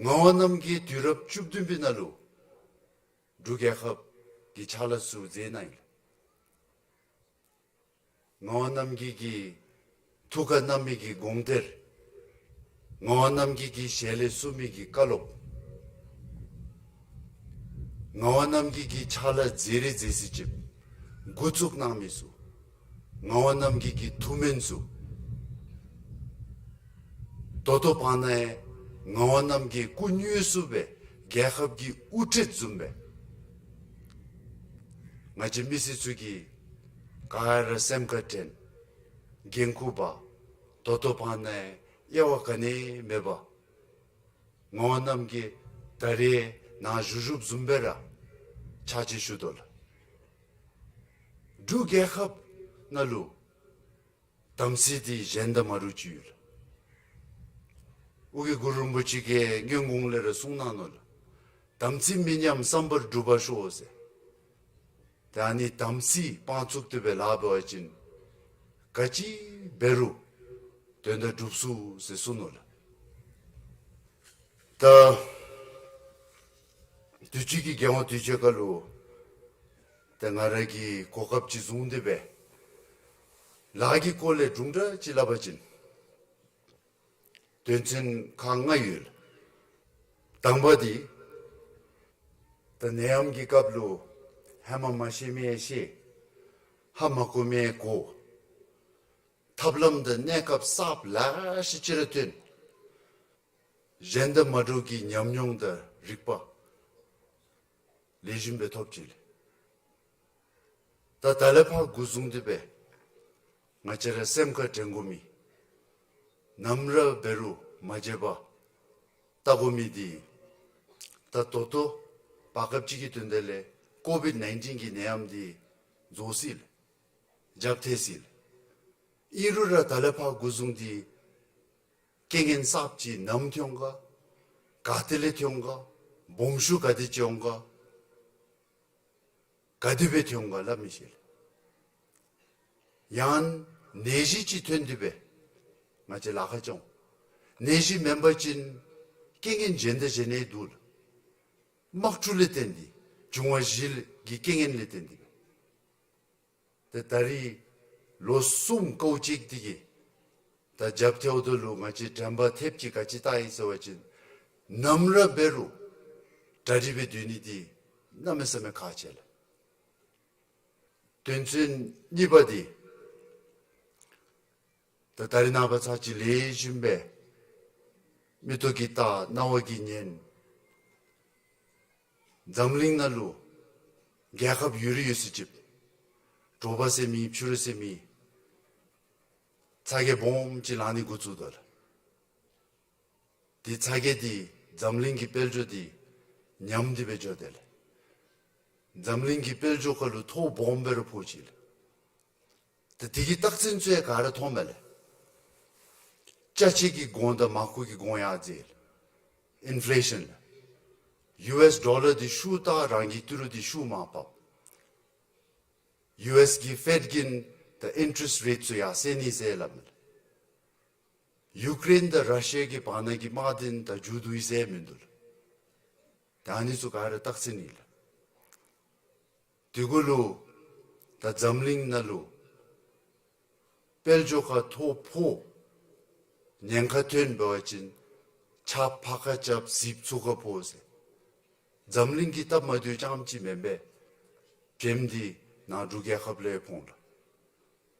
ལགས། ངག་དབང་རྣམ་རྒྱལ་དུས་རབས་བཅུ་བདུན་པའི་ནང་ལུ་འབྲུག་རྒྱལ་ཁབ་ཀྱི་ཕྱག་ལཱ་ཚུ་མཛད་གནང་ཡི་ལགས། ངག་དབང་རྣམ་རྒྱལ་གྱི་ཐུགས་ཁར་བསྣམས་མི་གི་དགོངས་གཏེར། ངག་དབང་རྣམ་རྒྱལ་གྱི་ཞལ་ལས་གསུངས་མི་གི་བཀའ་སློབ། ངག་དབང་རྣམ་རྒྱལ་གྱི་ཕྱག་ལཱ་མཛད་རིགས་མཛད་སྲོལ་ཅིག་འགོ་བཙུགས་གནང་མི་ཚུ། ངག་དབང་རྣམ་རྒྱལ་གྱི་ཐུགས་སྨོན་ཚུ། ད་ལྟོ་བར་ན་ཡང་ངག་དབང་རྣམ་རྒྱལ་སྐུ་དངོས་སུ་སྦེ་རྒྱལ་ཁབ་ཀྱི་དབུ་ཁྲིད་བཟུམ་སྦེ་ང་བཅས་མི་སེར་ཚུ་གིས་ག་ར་སེམས་ཁར་དྲན། འགན་ཁུར་འབག། ད་ལྟོ་བར་ན་ཡང་དབྱེ་བ་ག་ནི་མེད་པར་ངག་དབང་རྣམ་རྒྱལ་ད་རེས་ནཱ་བཞུགས་བཞུགསཔ་བཟུམ་སྦེ་ར་ཕྱག་ཕྱིད་ཞུ་དོ་ལགས། འབྲུག་རྒྱལ་ཁབ་ནང་ལུ་དམ་ཚིག་འདི་གཞན་དང་མ་འདྲཝ་ཅིག་ཡོད་ལགས། ཨོ་རྒྱན་གུ་རུ་རིན་པོ་ཆེ་གིས་སྔོན་གོང་ལས་ར་གསུངས་གནང་ནུག་ལགས། དམ་ཚིག་མི་ཉམས་བསམ་པར་འགྲུབ་པར་ཤོག་ཟེར། ད་ཨ་ནི་དམ་ཚིག་དཔང་བཙུགས་ཏེ་སྦེ་ལཱ་འབད་བ་ཅིན་ག་ཅི་འབད་རུང་དོན་དག་འགྲུབ་ཚུགས་ཟེར་གསུངས་ནུག་ལགས། ད་དུས་ཅི་གི་རྒྱལ་དབང་དུས་ཅི་ཁ་ལུ་ཏེ་ང་ར་གིས་གོ་སྐབས་ཅིག་བཟུང་སྟེ་སྦེ་ལཱ་གི་སྐོར་ལས་དྲུང་དྲགས་ཅིག་སླབ་པ་ཅིན་དོན་ཚན་ཁག་ལྔ་ཡོད། དང་པ་འདི་ད་ནད་ཡམས་ཀྱི་སྐབས་ལུ་ཧེ་མ་མ་ཤེས་མི་ཡང་ཤེས། ཧ་མ་གོ་མི་ཡང་གོ། ཐབས་ལམ་དང་གནས་སྐབས་གསརཔ་ལེ་ཤ་ཅིག་ར་ཐོན། གཞན་དང་མ་འདྲཝ་གི་ཉམས་མྱོང་དང་རིག་པ་ལེགས་ཤོམ་སྦེ་ཐོབ་ཅི་ལགས། ད་ད་ལས་ཕར་འགོ་བཟུང་སྟེ་སྦེ་ང་བཅས་ར་སེམས་ཁར་དྲན་དགོ་མི་ནམ་ར་འབད་རུང་མ་བརྗེད་པར་བལྟ་དགོ་མི་འདི་ད་ད་ལྟོ་བར་སྐབས་ཅིག་གི་དོན་དག་ལས་ཀོ་བིཌ་ནའིན་ཊིན་གྱི་ནད་ཡམས་འདི་རྫོགས་སོ་ཡི་ལགས། རྒྱབ་ཐལ་སོ་ཡི་ལགས། ཨིན་རུང་ར་ད་ལས་ཕར་འགོ་བཟུང་སྟེ་རྐྱེན་ངན་གསརཔ་ཅིག་ནམ་ཐོན་ག་ག་ཏེ་ལས་ཐོན་ག་སྦོམ་ཆུང་ག་དེ་ཅིག་འོང་ག་ག་དེ་སྦེ་ཐོན་ག་སླབ་མི་ཤེས་ལགས། ཡང་ནད་གཞི་ཅིག་ཐོན་ཏེ་སྦེ་ ང་བཅས་ལཱ་ཁག་བྱུང་། ནད་གཞི་མེན་པ་ཅིན་རྐྱེན་ངན་གཞན་དང་གཞན་ཡང་འདུག་ལགས། དམག་འཁྲུག་ལས་བརྟེན་ཏེ་འབྱུང་བ་བཞི་གི་རྐྱེན་ངན་ལས་བརྟེན་ཏེ། ཏེ་ད་རིས་ལོ་གསུམ་དཀའཝ་སྤྱད་དེ་གིས་ད་རྒྱབ་ཐལཝ་ད་ལུ་ང་བཅས་དྲན་པ་ཐེབས་ཅིག་ག་ཅི་བཏང་ཡི་ཟེར་བ་ཅིན་ནམ་ར་འབད་རུང་གྲ་སྒྲིག་འབད་སྡོད་ནི་འདི་གནམ་མེད་ས་མེད་ཁག་ཆེ་ལགས། དོན་ཚན་གཉིས་པ་འདི་ད་ད་རིས་ནངས་པ་ཚར་གཅིག་ལེགས་ཤོམ་སྦེ་མིག་ཏོ་གིས་བལྟ་རྣ་བ་གིས་ཉན། འཛམ་གླིང་ནང་ལུ་རྒྱལ་ཁབ་ཡོད་རིགས་ཡོད་ཚད་ཅིག་དྲོ་པ་ཟེར་མེད་ཕྱི་རུ་ཟེར་མེད་ཚ་གྱང་སྦོམ་ཅིག་ལང་ནི་འགོ་བཙུགས་དོ་ལགས། དེ་ཚ་གྱང་འདི་འཛམ་གླིང་གི་དཔལ་འབྱོར་འདི་ཉམས་ཏེ་སྦེ་འགྱོ་དེས་ལགས། འཛམ་གླིང་གི་དཔལ་འབྱོར་ཁར་ལུ་ཐོ་སྦོམ་སྦེ་ར་ཕོག་ཅི་ལགས། ཏེ་དེ་གི་རྟགས་མཚན་ཚུ་ཡང་ག་ར་མཐོངམ་མས་ལགས། ཅ་ཆས་ཀྱི་གོང་དང་མར་ཁུ་གི་གོང་ཡར་འཛེགས་ལགས། ཨིན་ཕི་ལེ་ཤཱན་ལགས། ཡུ་ཨེསི་ཌོ་ལར་འདི་ཤུགས་ད་རང་གི་ཏི་རུ་འདི་ཤུགས་མར་བབས། ཡུ་ཨེསི་གི་ཕེཌ་གིས་ད་ཨིན་ཊི་རེསཊ་རེཊ་ཚུ་ཡར་སེང་ནི་ཟེར་སླབ་མས་ལགས། ཡུ་ཀེ་རེན་དང་ར་ཤི་ཡ་གི་བར་ན་གི་དམག་འདི་ད་མཇུག་བསྡུ་ཡི་ཟེར་མིན་འདུག་ལགས། ད་ཨ་ནི་ཚུ་ག་ར་རྟགས་མཚན་ཨིན་ལགས། དེ་གུ་ལུ་ད་འཛམ་གླིང་ནང་ལུ་དཔལ་འབྱོར་ཁར་ཐོ་ཕོག་ཉེན་ཁ་ཐོན་འབད་བ་ཅིན་ཆརཔ་ཕར་ཁ་རྐྱབ་ཟིལཔ་ཚུར་ཁ་ཕོག་ཟེར། འཛམ་གླིང་གི་སྟབས་མ་བདེཝ་རྐྱངམ་ཅིག་མེན་པས། བྱེམ་འདི་ནང་འབྲུག་རྒྱལ་ཁབ་ལུ་ཡང་ཕོག་ལགས།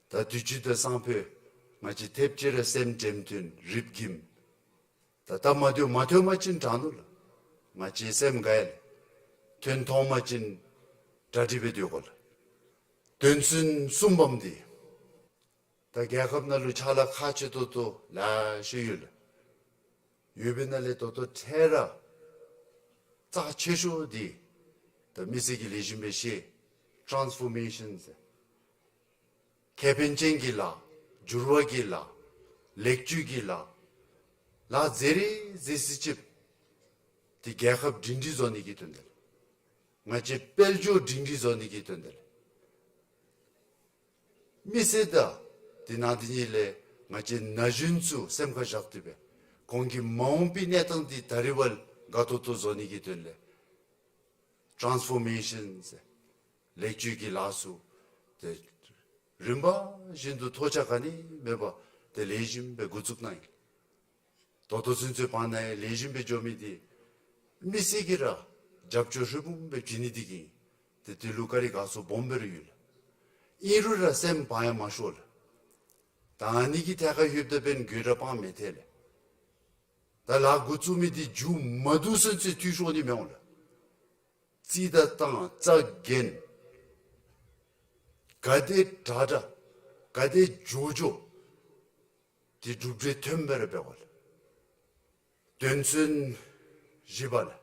ད་དུས་ཅི་ད་སང་ཕོད་ང་བཅས་ཐེབས་ཅིག་ར་སེམས་དྲེམ་ཐོན་རིགཔ་འགྱིམ། ད་སྟབས་མ་བདེཝ་མ་ཐོན་པ་ཅིན་དྲག་ནུག་ལགས། ང་བཅས་སེམས་དགའ་ཡི་ལགས། ཐོན་ཐོན་པ་ཅིན་གྲ་སྒྲིག་འབད་སྡོད་དགོ་ལགས། དོན་ཚན་གསུམ་པམ་འདི་ད་རྒྱལ་ཁབ་ནང་ལུ་ཕྱག་ལཱ་ཁག་ཆེ་ཏོག་ཏོ་ལེ་ཤ་ཡོད་ལགས། ཡོད་པའི་ནང་ལས་ད་ལྟོ་འཕྲལ་ར་རྩ་ཆེ་ཤོས་འདི་ད་མི་སེར་གྱིས་ལེགས་ཤོམ་སྦེ་ཤེས། ཊཱནསི་ཕོར་མེ་ཤཱན་ཟེར། ཁེ་ཕན་ཅན་གྱི་ལཱ། འགྱུར་བ་གི་ལཱ། ལེགས་བཅོས་ཀྱི་ལཱ། ལཱ་མཛད་རིགས་མཛད་ས་ཅིག་འདི་རྒྱལ་ཁབ་སྒྲིང་སྒྲིང་བཟོ་ནི་གི་དོན་དག་ལས། ང་བཅས་དཔལ་འབྱོར་སྒྲིང་སྒྲིང་བཟོ་ནི་གི་དོན་དག་ལས། མི་སེར་དང་དེ་ནང་དེ་གཉིས་ལས་ང་བཅས་ན་གཞོན་ཚུ་སེམས་ཁར་བཞག་སྟེ་སྦེ་ཁོང་གི་མ་འོངས་པའི་གནས་སྟངས་འདི་ད་རེས་བ་དགའ་ཏོག་ཏོ་བཟོ་ནི་གི་དོན་ལས་ཊཱནསི་ཕོར་མེ་ཤཱན་ཟེར་ལེགས་བཅོས་ཀྱི་ལཱ་ཚུ་ཏེ་རིམ་པ་བཞིན་དུ་ཐོགས་ཆགས་ག་ནི་མེད་པར་ཏེ་ལེགས་ཤོམ་སྦེ་འགོ་བཙུགས་གནང་ཡི། ད་ལྟོ་ཚུན་ཚོད་བར་ན་ཡང་ལེགས་ཤོམ་སྦེ་འགྱོ་མི་འདི་མི་སེར་གྱིས་ར་རྒྱབ་སྐྱོར་ཧྲིལ་བུམ་སྦེ་བྱིན་ནི་འདི་གིས་ཏེ་དེ་ལུ་བཀའ་དྲིན་དགའ་ཚོར་སྦོམ་སྦེ་ར་ཡོད་ལགས། ཨིན་རུང་ར་སེམས་བག་ཡངས་མ་ཤོར་ལགས། ད་ཨ་ནི་གི་ཐད་ཁར་ལྷོདཔ་ད་འབདན་འགྱོད་ར་སྤང་མི་ཐེག་ལགས། ད་ལཱ་འགོ་བཙུགས་མི་འདི་མཇུག་མ་བསྡུ་ཚུན་ཚོད་འཐུས་ཤོར་ནི་མི་འོང་ལགས། རྩིས་ད་བཏང་རྩ་འགེངས། ག་དེ་དྲག་དྲག་ག་དེ་མགྱོགས་མགྱོགས་འདི་གྲུབ་འབྲས་ཐོན་པ་ར་འབད་དགོ་ལགས། དོན་ཚན་བཞི་པ་ལགས།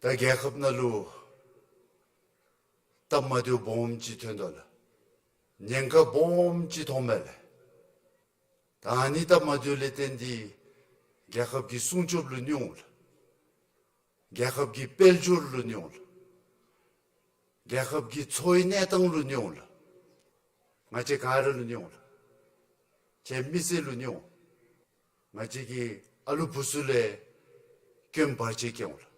ད་རྒྱལ་ཁབ་ནང་ལུ་སྟབས་མ་བདེཝ་སྦོམ་ཅིག་ཐོན་དོ་ལགས། ཉེན་ཁ་སྦོམ་ཅིག་མཐོངམ་མས་ལགས། ད་ཨ་ནི་སྟབས་མ་བདེཝ་ལས་བརྟེན་ཏེ་རྒྱལ་ཁབ་ཀྱི་སྲུང་སྐྱོབ་ལུ་གནོད་འོང་ལགས། རྒྱལ་ཁབ་ཀྱི་དཔལ་འབྱོར་ལུ་གནོད་འོང་ལགས། རྒྱལ་ཁབ་ཀྱི་འཚོ་བའི་གནས་སྟངས་ལུ་གནོད་འོང་ལགས། ང་བཅས་ག་ར་ལུ་གནོད་འོང་ལགས། ཁྱེད་མི་སེར་ལུ་གནོད་འོང་། ང་བཅས་ཀྱི་ཨ་ལུ་བུ་ཚུ་ལུ་སྐྱོན་བར་ཆད་བཀལ་འོང་ལགས།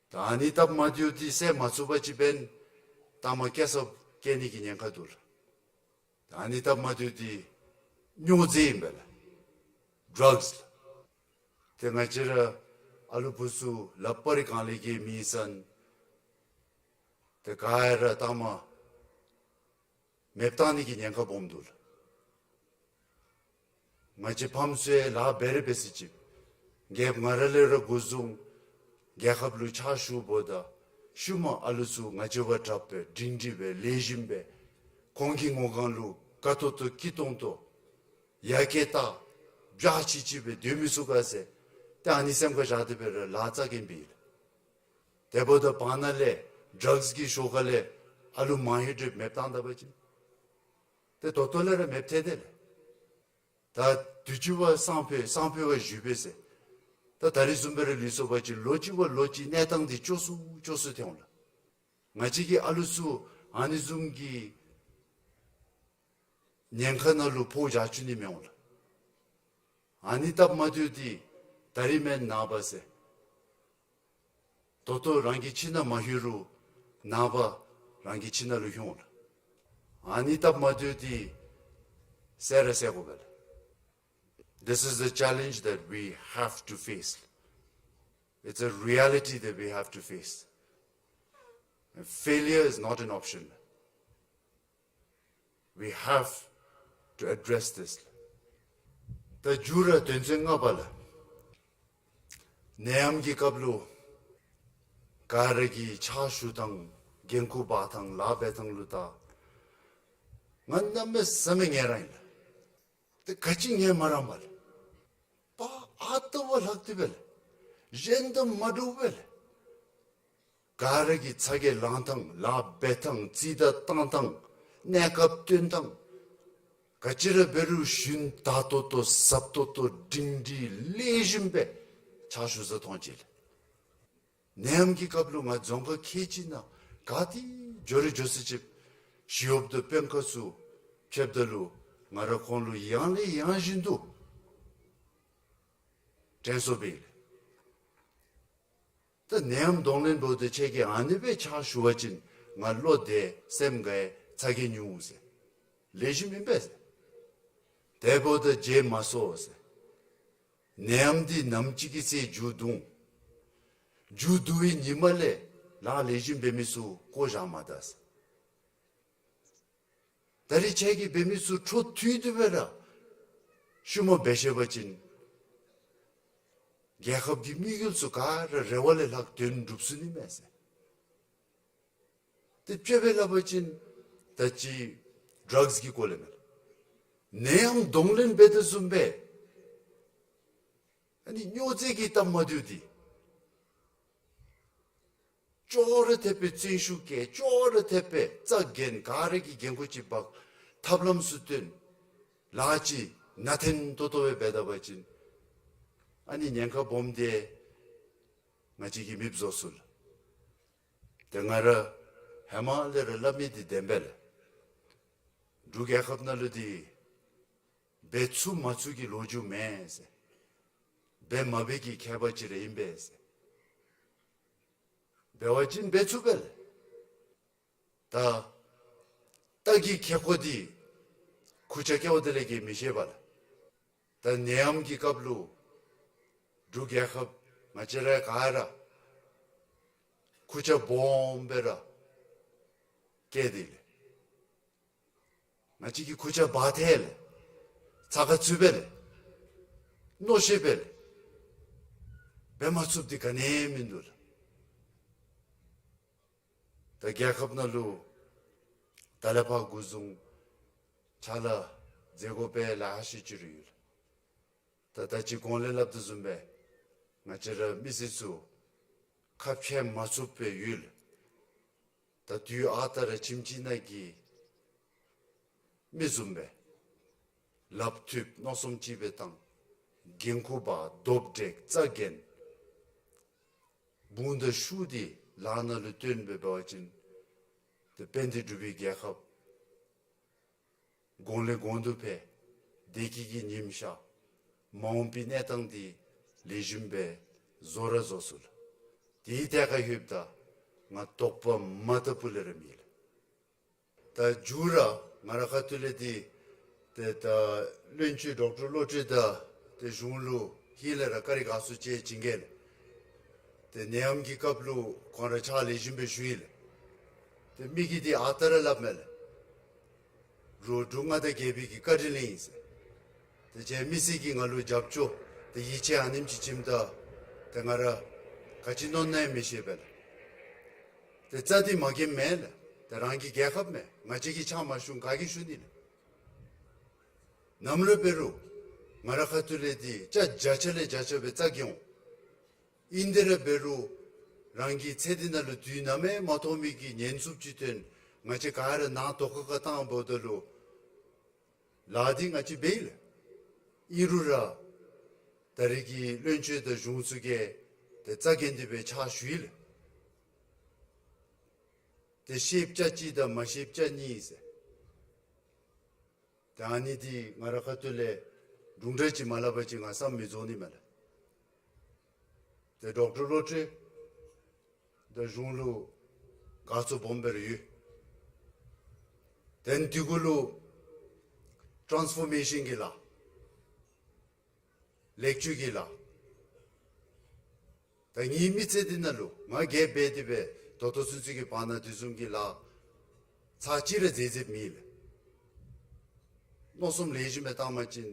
ད་ཨ་ནི་སྟབས་མ་བདེཝ་འདི་སེལ་མ་ཚུགས་པ་ཅིན་འབདན་ལྟག་མ་སྐྱེ་ས་སྐྱེ་ནི་གི་ཉེན་ཁ་འདུག་ལགས། ད་ཨ་ནི་སྟབས་མ་བདེཝ་འདི་སྨྱོ་རྫས་ཨིན་པས་ལགས། ཌགསི་ལགས། ཏེ་ང་བཅས་ར་ཨ་ལུ་བུ་ཚུ་ལག་པར་རི་གང་ལས་ཀྱི་མི་སན་ཏེ་ག་ར་ལྟག་མ་མེདཔ་བཏང་ནི་གི་ཉེན་ཁ་སྦོམ་འདུག་ལགས། ང་བཅས་ཕམ་ཚུ་ཡང་ལཱ་འབད་ར་འབད་ས་ཅིག་རྒྱལཔོ་ང་ར་ལས་ར་འགོ་བཟུང་རྒྱལ་ཁབ་ལུ་ཕྱག་ཞུཝ་ད་ཤུལ་མ་ཨ་ལུ་ཚུ་ང་བཅས་བ་དྲགཔ་སྦེ་སྒྲིང་སྒྲིང་སྦེ་ལེགས་ཤོམ་སྦེ་ཁོང་གི་ངོ་གང་ལུ་དགའ་ཏོག་ཏོ་སྐྱིད་ཏོང་ཏོ་ཡར་རྒྱས་ཏ་བྱ་ཅིག་ཅིག་སྦེ་སྡོད་མི་ཚུགས་ག་ཟེར་ཏེ་ཨ་ནི་སེམས་ཁར་བཞག་སྟེ་སྦེ་ར་ལཱ་རྩ་འགེངས་འབད་ཡི་ལགས། དེ་འབདཝ་ད་བར་ན་ལས་ཌགསི་གི་ཤོག་ཁ་ལས་ཨ་ལུ་མང་ཧེ་འདྲེ་མེདཔ་བཏང་ད་པ་ཅིན་ཏེ་ད་ལྟོ་ལས་ར་མེདཔ་ཐལ་ཏེ་ལགས། ད་དུས་ཅི་བ་སང་ཕོད་སང་ཕོད་བ་བཞུགས་པས་ཟེར། ད་ད་རིས་བཟུམ་སྦེ་ར་ལུས་སོང་པ་ཅིན་ལོ་གཅིག་བ་ལོ་གཅིག་གནས་སྟངས་འདི་སྐྱོ་སུ་སྐྱོ་སུ་ཐལ་འོང་ལགས། ང་བཅས་ཀྱི་ཨ་ལུ་ཚུ་ཨ་ནི་བཟུམ་གྱི་ ཉེན་ཁ་ནང་ལུ་ཕོག་བཞག་བཅུག་ནི་མི་འོང་ལགས། ཨ་ནི་སྟབས་མ་བདེཝ་འདི་ད་རིས་མེན་ནངས་པ་ཟེར། ད་ལྟོ་རང་གི་ཁྱིམ་ནང་མ་ལྷོད་རུང་ནངས་པ་རང་གི་ཁྱིམ་ནང་ལུ་ལྷོད་འོང་ལགས། ཨ་ནི་སྟབས་མ་བདེཝ་འདི་སེལ་ར་སེལ་དགོ་པས་ལགས། This is the challenge that we have to face. It's a reality that we have to face. And failure is not an option. We have to address this. ད་མཇུག་ར་དོན་ཚན་ལྔ་པ་ལགས། ནད་ཡམས་ཀྱི་སྐབས་ལུ་ག་ར་གིས་ཕྱག་ཞུ་ཐངས་འགན་ཁུར་འབག་ཐངས་ལཱ་འབད་ཐངས་ལུ་ད་ང་གནམ་མེད་ས་མེད་ངལ་རངས་ཡི་ལགས། ཏེ་ག་ཅི་ངལ་མ་རངས་པས་ལགས། པ་ཨ་རྟག་བ་ལྷག་སྟེ་འབད་ལགས། གཞན་དང་མ་འདྲཝ་འབད་ལགས། ག་ར་གིས་ཚ་གྱང་ལང་ཐངས་ལཱ་འབད་ཐངས་རྩིས་བརྡ་བཏང་ཐངས་གནས་སྐབས་སྟོན་ཐངས་ག་ཅི་ར་འབད་རུང་ཞིན་དག་ཏོག་ཏོ་ཟབ་ཏོག་ཏོ་སྒྲིང་སྒྲི་ལེགས་ཤོམ་སྦེ་ཕྱག་ཞུ་ས་མཐོང་ཅི་ལགས། ནད་ཡམས་ཀྱི་སྐབས་ལུ་ང་རྫོང་ཁག་ཁལ་གཅིག་ནང་ག་ཏེ་འགྱོ་རུང་འགྱོ་ས་ཅིག་ཞི་གཡོགཔ་དང་དཔོན་ཁག་ཚུ་ཕྱདཔ་ད་ལུ་ང་ར་ཁོང་ལུ་ཡང་ལས་ཡང་བཞིན་དུ་དྲན་གསོ་འབད་ཡི་ལགས། ད་ནད་ཡམས་གདོང་ལེན་འབདཝ་ད་ཁྱེད་ཀྱིས་ཨ་ནི་སྦེ་ཕྱག་ཞུ་བ་ཅིན་ང་བློ་བདེ་སེམས་དགའ་ཚ་གྱང་ཉུང་ཟེར། ལེགས་ཤོམ་ཨིན་པས་ཟེར། དེ་འབདཝ་ད་བརྗེད་མ་སོང་ཟེར། ནད་ཡམས་འདི་ནམ་ཅིག་གི་ཚེ་མཇུག་བསྡུ་འོང་། མཇུག་བསྡུ་བའི་ཉིནམ་ལས་ལཱ་ལེགས་ཤོམ་འབད་མི་ཚུ་བཀོ་བཞག་མ་ད་ཟེར། ད་རིས་ཁྱེད་ཀྱིས་འབད་མི་ཚུ་འཕྲོ་མཐུད་དེ་སྦེ་ར་ཤུལ་མ་འབད་ཤེས་པ་ཅིན་རྒྱལ་ཁབ་ཀྱི་དམིགས་ཡུལ་ཚུ་ག་ར་རེ་བ་ལས་ལྷག་དོན་འགྲུབ་ཚུགས་ནི་མས་ཟེར། ཏེ་དཔྱེ་སྦེ་སླབ་པ་ཅིན་ད་ཅི་ཌྲགསི་གི་སྐོར་ལས་མས། ནད་ཡམས་གདོང་ལེན་འབད་དོ་བཟུམ་སྦེ་ཨ་ནི་སྨྱོ་རྫས་ཀྱི་སྟབས་མ་བདེཝ་འདི་ཅོག་ར་འཐདཔ་སྦེ་བཙོན་ཤུགས་བཀལ། ཅོག་ར་འཐདཔ་སྦེ་རྩ་འགེངས། ག་ར་གིས་འགན་ཁུར་ཅིག་འབག། ཐབས་ལམ་ཚུ་སྟོན། ལཱ་ཅིག་ནང་འཐེན་ཏོག་ཏོ་སྦེ་འབད་ད་པ་ཅིན་ཨ་ནི་ཉེན་ཁ་སྦོམ་འདི་ང་བཅས་ཀྱིས་མེདཔ་བཟོ་ཚུགས་ལགས། ཏེ་ང་ར་ཧེ་མ་ལས་ར་སླབ་མི་འདི་བདེན་པས་ལགས། འབྲུག་རྒྱལ་ཁབ་ནང་ལུ་འདི་འབད་ཚུགས་མ་ཚུགས་ཀྱི་ལོ་རྒྱུས་མེད་ཟེར། འབད་མ་འབད་ཀྱི་ཁྱད་པར་ཅིག་ར་ཨིན་པས་ཟེར། འབད་བ་ཅིན་འབད་ཚུགས་པས་ལགས། ད་རྟ་གི་ཁེ་ཀོ་འདི་ཁུར་ཆ་བཀལཝ་ད་ལས་ཀྱི་མི་ཤེས་པས་ལགས། ད་ནད་ཡམས་ཀྱི་སྐབས་ལུ་འབྲུག་རྒྱལ་ཁབ་ང་བཅས་ར་ག་ར་ཁུར་ཆ་སྦོམ་སྦེ་ར་བཀལ་ཏེ་ལགས། ང་བཅས་ཀྱིས་ཁུར་ཆ་འབག་ཐལ་ལགས། ཚ་ཁ་ཚུད་པས་ལགས། མནོ་ཤེས་པས་ལགས། འབད་མ་ཚུགསཔ་འདི་ག་ནི་ཡང་མིན་འདུག་ལགས། ད་རྒྱལ་ཁབ་ནང་ལུ་ད་ལས་ཕར་འགོ་བཟུང་ཕྱག་ལཱ་མཛད་དགོ་པའི་ལཱ་ཤུལ་ཅིག་ར་ཡོད་ལགས། ད་ད་ཅི་གོང་ལས་སླབ་དོ་བཟུམ་སྦེ་ང་བཅས་ར་མི་སེར་ཚུ་ཁ་ཕྱེ་མ་ཚུགསཔ་སྦེ་ཡོད་ལགས། ད་དུས་ཨ་རྟག་ར་ཁྱིམ་གཅིག་ནང་གི་མི་བཟུམ་སྦེ་ལགཔ་མཐུད་མནོ་བསམ་གཅིག་སྦེ་བཏང་། འགན་ཁུར་འབག་རྡོག་བསྒྲིལ་རྩ་འགེངས། དཔུང་དང་ཤུགས་འདི་ལཱ་ནང་ལུ་བཏོན་སྦེ་འབད་བ་ཅིན་ཏེ་དཔལ་ལྡན་འབྲུག་པའི་རྒྱལ་ཁབ་གོང་ལས་གོང་དུ་འཕེལ། བདེ་སྐྱིད་ཀྱི་ཉིམ་ཤར། མ་འོངས་པའི་གནས་སྟངས་འདི་ལེགས་ཤོམ་སྦེ་བཟོ་ར་བཟོ་ཚུགས་ལགས། དེའི་ཐད་ཁར་ལྷོདཔ་ད་ང་དོགས་པ་མ་ཐག་པ་ལས་ར་མེད་ལགས། ད་མཇུག་ར་ང་རའི་ཁ་ཐུག་ལས་འདི་ཏེ་ད་བློན་ཆེན་ཌོག་ཊར་བློ་གྲོས་དང་ཏེ་གཞུང་ལུ་ཧེ་ལས་ར་བཀའ་དྲིན་དགའ་ཚོར་ཅིག་བྱིན་གེ་ལགས། ཏེ་ནད་ཡམས་ཀྱི་སྐབས་ལུ་ཁོང་ར་ཕྱག་ལེགས་ཤོམ་སྦེ་ཞུ་ཡི་ལགས། ཏེ་མི་གིས་འདི་ཨ་རྟག་ར་སླབ་མས་ལགས། རོགས་འབྲུག་མངའ་བདག་རྒྱལ་པོའི་གི་བཀའ་དྲིན་ལས་ཨིན་ཟེར། ཏེ་ཁྱེད་མི་སེར་གྱིས་ང་ལུ་རྒྱབ་སྐྱོར་ཏེ་ཡིད་ཆེས་ཨ་ནེམ་ཅིག་བྱིནམ་ད་ཏེ་ང་ར་ག་ཅི་མནོ་ན་ཡང་མི་ཤེས་པས་ལགས། ཏེ་རྩ་འདི་མ་འགེངསམ་མེན་ལགས། ཏེ་རང་གི་རྒྱལ་ཁབ་མས། ང་བཅས་ཀྱིས་ཕྱག་མ་ཞུ་ག་གིས་ཞུ་ནི་ལགས། ནམ་ར་འབད་རུང་ང་རའི་ཁ་ཐུག་ལས་འདི་ཅ་བརྒྱ་ཆ་ལས་བརྒྱ་ཆ་སྦེ་རྩ་འགེངས་འོང་། ཨིན་དེ་ར་འབད་རུང་རང་གི་ཚེ་འདི་ནང་ལུ་དུས་ནམ་ཡང་མ་མཐོང་མི་གི་ཉེན་སྲུངཔ་ཅིག་ཐོན། ང་བཅས་ག་ར་ནང་དོགས་ཁ་ཁར་བཏང་འབདཝ་ད་ལུ་ལཱ་འདི་ང་བཅས་འབད་ཡི་ལགས། ཨིན་རུང་ར་ད་རེས་ཀྱི་བློན་ཆེན་དང་གཞུང་ཚུ་གིས་ཏེ་རྩ་འགེངས་ཏེ་སྦེ་ཕྱག་ཞུ་ཡི་ལགས། ཏེ་ཤེསཔ་ཅ་གཅིག་དང་མ་ཤེསཔ་ཅ་གཉིས་ཟེར། ད་ཨ་ནི་འདི་ང་རའི་ཁ་ཐུག་ལས་དྲུང་འདྲ་ཅིག་མ་སླབ་པ་ཅིན་ང་བསམ་མི་རྫོགས་ནི་མས་ལགས། ཏེ་ཌོག་ཊར་བློ་གྲོས་ད་གཞུང་ལུ་དགའ་ཚོར་སྦོམ་སྦེ་ར་ཡོད། དེ་ནི་དེ་གུ་ལུ་ཊཱནསི་ཕོར་མེ་ཤཱན་གྱི་ལཱ་ལེགས་བཅོས་ཀྱི་ལཱ། ད་ངེའི་མི་ཚེ་འདི་ནང་ལུ་ང་རྒས་འབད་དེ་སྦེ་ད་ལྟོ་ཚུན་ཚོད་ཀྱི་བར་ན་དེ་བཟུམ་གྱི་ལཱ་ཚར་གཅིག་ར་མཛད་མཛདཔ་མེད་ལགས། མནོ་བསམ་ལེགས་ཤོམ་སྦེ་བཏང་པ་ཅིན་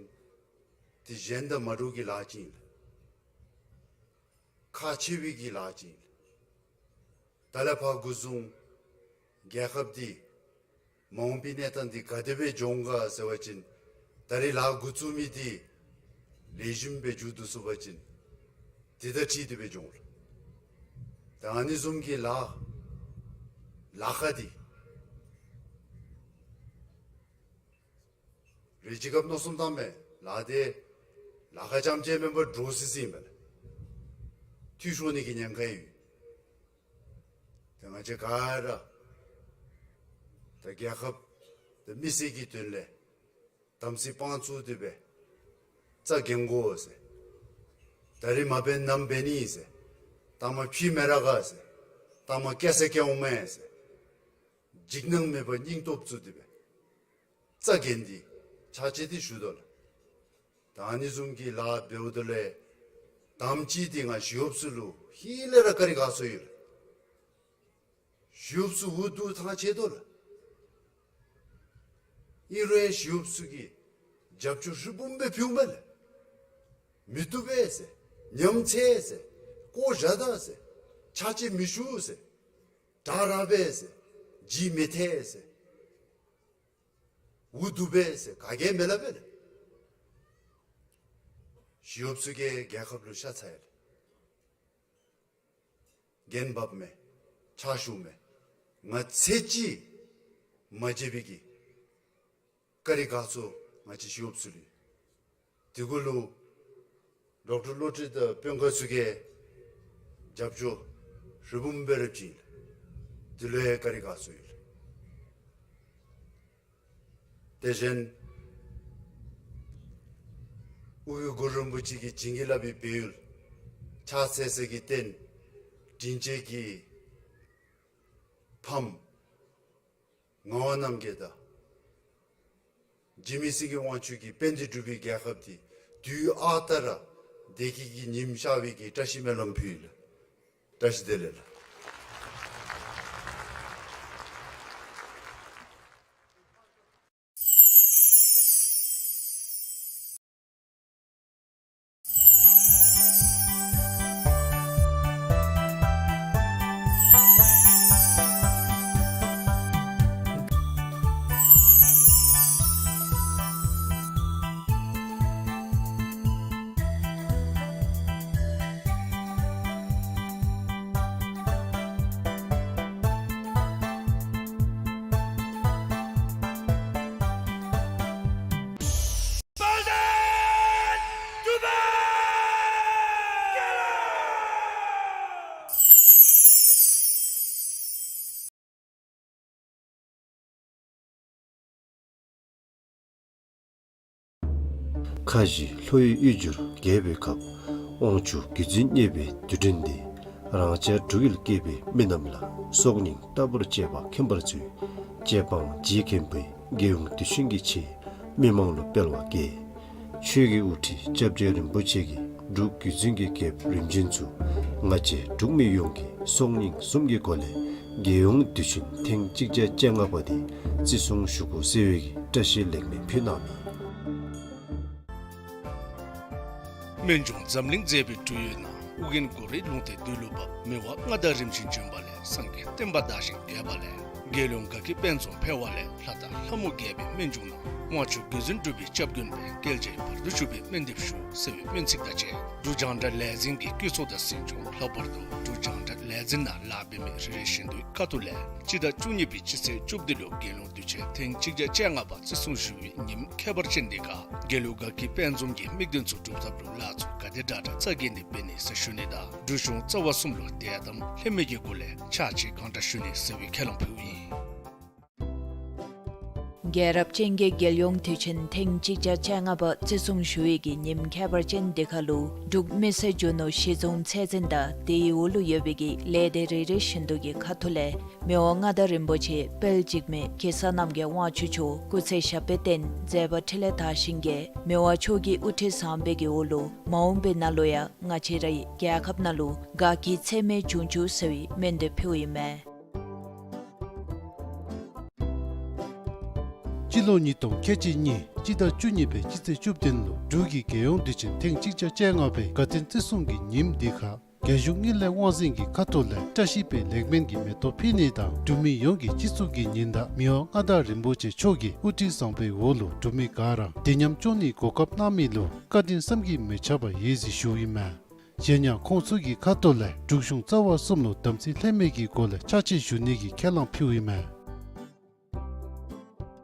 དེ་གཞན་དང་མ་འདྲཝ་གི་ལཱ་ཅིག་ཨིན་ལགས། ཁག་ཆེ་བའི་གི་ལཱ་ཅིག་ཨིན་ལགས། ད་ལས་ཕར་འགོ་བཟུང་རྒྱལ་ཁབ་འདི་མ་འོངས་པའི་གནས་སྟངས་འདི་ག་དེ་སྦེ་འགྱོ་འོང་ག་ཟེར་བ་ཅིན་ད་རིས་ལཱ་འགོ་བཙུགས་མི་འདི་ལེགས་ཤོམ་སྦེ་མཇུག་བསྡུ་ཚུགས་པ་ཅིན་དེ་དང་འཁྲིལ་ཏེ་སྦེ་འགྱོ་འོང་ལགས། ད་ཨ་ནི་བཟུམ་གྱི་ལཱ་ལཱ་ཁག་འདི་རེ་ཅིག་སྐབས་མནོ་བསམ་བཏངམ་མས། ལཱ་འདི་ལཱ་ཁག་རྐྱངམ་ཅིག་མེན་པར་འདྲོག་སི་སི་ཨིན་པས་ལགས། འཐུས་ཤོར་ནི་གི་ཉེན་ཁ་ཡོད། ཏེ་ང་བཅས་ག་ར་ད་རྒྱལ་ཁབ་དང་མི་སེར་གྱི་དོན་ལས་དམ་ཚིག་དཔང་བཙུགས་ཏེ་སྦེ་རྩ་འགེངས་དགོ་ཟེར། ད་རིས་མ་འབད་ནམ་འབད་ནི་ཟེར། ད་མ་ཕྱི་མི་ར་ག་ཟེར། ད་མ་སྐྱེ་ས་སྐྱེ་འོང་མས་ཟེར། འཇིགས་སྣང་མེད་པར་སྙིང་སྟོབས་བཙུགས་ཏེ་སྦེ་རྩ་འགེངས་ཏེ་ཕྱག་ཕྱིད་དེ་ཞུ་དོ་ལགས། ད་ཨ་ནི་བཟུམ་གྱི་ལཱ་འབདཝ་ད་ལས་དང་པ་ཅིག་འདི་ང་ཞི་གཡོགཔ་ཚུ་ལུ་ཧེ་ལས་ར་བཀའ་དྲིན་དགའ་ཚོར་ཡོད་ལགས། ཞི་གཡོགཔ་ཚུ་འུ་སྡུག་ཐང་ཆད་དོ་ལགས། ཨིན་རུང་ཞི་གཡོགཔ་ཚུ་གིས་རྒྱབ་སྐྱོར་ཧྲིལ་བུམ་སྦེ་ཕུལཝ་མས་ལགས། མི་བཏུབ་པས་ཟེར། ཉམས་ཚད་ཟེར། བཀོ་བཞག་ད་ཟེར། ཕྱག་ཕྱིད་མི་ཞུ་ཟེར། དྲག་ར་བས་ཟེར། ལྗིད་མི་ཐེག་ཟེར། འུ་སྡུག་པས་ཟེར་ག་གིས་མི་སླབ་པས་ལགས། ཞི་གཡོགཔ་ཚུ་གིས་རྒྱལ་ཁབ་ལུ་ཤ་ཚ་ཡི་ལགས། འགན་བབས་མས། ཕྱག་ཞུ་མས། ང་ཚེ་གཅིག་མ་བརྗེད་པའི་གི་བཀའ་དྲིན་དགའ་ཚོར་ང་བཅས་ཞི་གཡོགཔ་ཚུ་ལུ་ཡོད། དེ་གུ་ལུ་ཌོག་ཊར་བློ་གྲོས་དང་དཔོན་ཁག་ཚུ་གིས་རྒྱབ་སྐྱོར་ཧྲིལ་བུམ་སྦེ་ར་བྱིན་ཡི་ལགས། དེ་ལུ་ཡང་བཀའ་དྲིན་དགའ་ཚོར་ཡོད་ལགས། དེ་བཞིན་ཨོ་རྒྱན་གུ་རུ་རིན་པོ་ཆེ་གིས་བྱིན་གྱིས་བརླབས་པའི་བལ་ཡུལ་ཕྱག་འཚལ་ས་གི་རྟེན་དྲིན་ཅན་གྱི་ཕམ་ངག་དབང་རྣམ་རྒྱལ་དང་འཇིགས་མེད་སེང་གེ་དབང་ཕྱུག་གིས་དཔལ་ལྡན་འབྲུག་པའི་རྒྱལ་ཁབ་འདི་དུས་ཨ་རྟག་ར་བདེ་སྐྱིད་ཀྱི་ཉིམ་ཤར་བའི་གི་བཀྲ་ཤིས་སྨོན་ལམ་ཕུལ་ཡི་ལགས། བཀྲ་ཤིས་བདེ་ལེགས་ལགས། ཁ་བཞི་ལྷོ་ཡི་གཡུས་སྦྱོར་རྒྱས་པའི་ཁབ། དབང་ཕྱུག་བརྒྱུད་འཛིན་གཉེར་པའི་དུས་དྲན་འདི། རང་ཅག་འབྲུག་ཡུལ་སྐྱེས་པའི་མི་རྣམས་ལ། སྲོག་སྙིང་ལྟ་བུར་གཅེས་པ་མཁྱེན་པར་མཛོད། གཅེས་པའང་རྗེ་མཁན་པོའི་རྒྱལ་ཡོངས་དུས་ཆེན་གྱི་ཆེད། མི་མང་ལུ་སྤེལ་བ་གལ། ཆོས་ཀྱི་དབུ་ཁྲིད་སྐྱབས་རྗེ་རིན་པོ་ཆེ་གིས་འབྲུག་བརྒྱུད་འཛིན་གྱི་རྒྱལཔོ་རིམ་བྱོན་ཚུ་ང་བཅས་འབྲུག་མི་ཡོངས་ཀྱི་སྲོག་སྙིང་གསུམ་གྱི་སྒོ་ལས་རྒྱལ་ཡོངས་དུས་ཆེན་ཐེངས་གཅིག་བརྒྱ་བཅོ་ལྔ་པ་འདི་བརྩི་སྲུང་ཞུ་དགོ་ཟེར་བའི་གི་བཀྲ་ཤིས་ལེགས་སྨོན་ཕུལ་གནང་ནི། སྨན་ལྗོངས་འཛམ་གླིང་མཛེས་པའི་འབྲུག་ཡུལ་ན། ཨོ་རྒྱན་གུ་རུའི་ལུང་བསྟན་མདུན་ལུ་བབས། མི་དབང་མངའ་བདག་རིམ་བྱོན་བྱོན་པ་ལས། སངས་རྒྱས་བསྟན་པ་དར་ཞིང་རྒྱས་པ་ལས། རྒྱལ་ཡོངས་དགའ་སྐྱིད་དཔལ་འཛོམས་འཕེལ་བ་ལས། ལྷ་དང་ལྷ་མོ་རྒྱས་པའི་སྨན་ལྗོངས་ན། དབང་ཕྱུག་བརྒྱུད་འཛིན་འབྲུག་པའི་སྐྱབས་མགོན་པས། བསྐལ་བརྒྱའི་བར་དུ་བཞུགས་པའི་སྨོན་འདེབས་ཞུ། ཟེར་བའི་སྨོན་ཚིག་དང་བཅས་འབྲུག་རྒྱང་བསྒྲགས་ལས་འཛིན་གྱི་བཀོད་ཚོགས་དང་གཟིམ་ཆུང་། ལྷག་པར་དུ་འབྲུག་རྒྱང་བསྒྲགས་ལས་འཛིན་ནང་ལཱ་འབད་མི་རེ་རེ་བཞིན་དུ་ཁ་ཐུག་ལས་སྤྱི་ཟླ་བཅུ་གཉིས་པའི་སྤྱི་ཚེས་བཅུ་བདུན་ལུ་རྒྱལ་ཡོངས་དུས་ཆེན་ཐེངས་གཅིག་བརྒྱ་བཅོ་ལྔ་པ་བརྩི་སྲུང་ཞུ་བའི་ཉིནམ་ཁྱད་པར་ཅན་འདི་ཁར་རྒྱལ་ཡོངས་དགའ་སྐྱིད་དཔལ་འཛོམས་ཀྱི་དམིགས་དོན་ཚུ་སྒྲུབ་ཐབས་ལུ་ལཱ་ཚུ་ག་དེ་དྲག་དྲག་རྩ་འགེངས་ཏེ་འབད་ནི་ཟེར་ཞུ་ནི་དང་འབྲུག་གཞུང་རྩ་བ་གསུམ་ལུ་དད་དམ་ལྷད་མེད་ཀྱི་སྒོ་ལས་ཕྱག་ཕྱིད་གང་དྲག་ཞུ་ནི་ཟེར་བའི་ཁས་བླངས་ཕུལཝ་ཨིན། རྒྱལ་རབས་ཅན་གྱི་རྒྱལ་ཡོངས་དུས་ཆེན་ཐེངས་གཅིག་བརྒྱ་བཅོ་ལྔ་པ་བརྩི་སྲུང་ཞུ་བའི་གི་ཉིནམ་ཁྱད་པར་ཅན་འདི་ཁར་ལུ་འབྲུག་མི་སེར་རྒྱུ་ནོར་གཞི་བཟུང་ཚད་འཛིན་དང་དེའི་འོག་ལུ་ཡོད་པའི་གི་ལས་སྡེ་རེ་རེ་བཞིན་དུ་གི་ཁ་ཐུག་ལས་མི་དབང་མངའ་བདག་རིན་པོ་ཆེ་དཔལ་འཇིགས་མེད་གེ་སར་རྣམ་རྒྱལ་དབང་ཕྱུག་མཆོག་སྐུ་ཚེ་ཞབས་པད་བརྟན་མཛད་པ་འཕྲིན་ལས་དར་ཞིང་རྒྱས། མི་དབང་མཆོག་གི་དབུ་ཁྲིད་བཟང་པོའི་གི་འོག་ལུ་མ་འོངས་པའི་ནང་ལུ་ཡང་ང་བཅས་རའི་རྒྱལ་ཁབ་ནང་ལུ་དགའ་སྐྱིད་ཚད་མེད་འབྱུང་བཅུག་ཟེར་བའི་སྨོན་འདེབས་ཕུལཝ་ཨིན་མས། སྤྱི་ལོ་ཉིས་སྟོང་ཁལ་གཅིག་གཉིས་སྤྱི་ཟླ་བཅུ་གཉིས་པའི་སྤྱི་ཚེས་བཅུ་བདུན་ལུ་འབྲུག་གི་རྒྱལ་ཡོངས་དུས་ཆེན་ཐེངས་གཅིག་བརྒྱ་བཅོ་ལྔ་པའི་དགའ་སྟོན་བརྩི་སྲུང་གི་ཉིནམ་འདི་ཁར་རྒྱལ་གཞུང་དངུལ་ལས་དབང་འཛིན་གྱི་ཁ་ཐུག་ལས་བཀྲ་ཤིས་པའི་ལེགས་སྨོན་གྱི་མེ་ཏོག་ཕུལ་ནི་དང་འབྲུག་མི་ཡོངས་ཀྱི་སྤྱི་གཙུག་གི་ཉི་ཟླ་མི་དབང་མངའ་བདག་རིན་པོ་ཆེ་མཆོག་གི་དབུ་ཁྲིད་བཟང་པོའི་འོག་ལུ་འབྲུག་མི་ག་ར་བདེ་ཉམས་སྐྱོང་ནིའི་གོ་སྐབས་གནང་མི་ལུ་བཀའ་དྲིན་བསམ་གྱིས་མི་ཁྱབ་པ་ཡོད་ཟེར་ཞུཝ་ཨིན་མས། གཞན་ཡང་ཁོང་ཚུ་གི་ཁ་ཐུག་ལས་འབྲུག་གཞུང་རྩ་བ་གསུམ་ལུ་དམ་ཚིག་ལྷད་མེད་ཀྱི་སྒོ་ལས་ཕྱག་ཕྱིད་ཞུ་ནི་གི་ཁས་བླངས་ཕུལཝ་ཨིན་མས།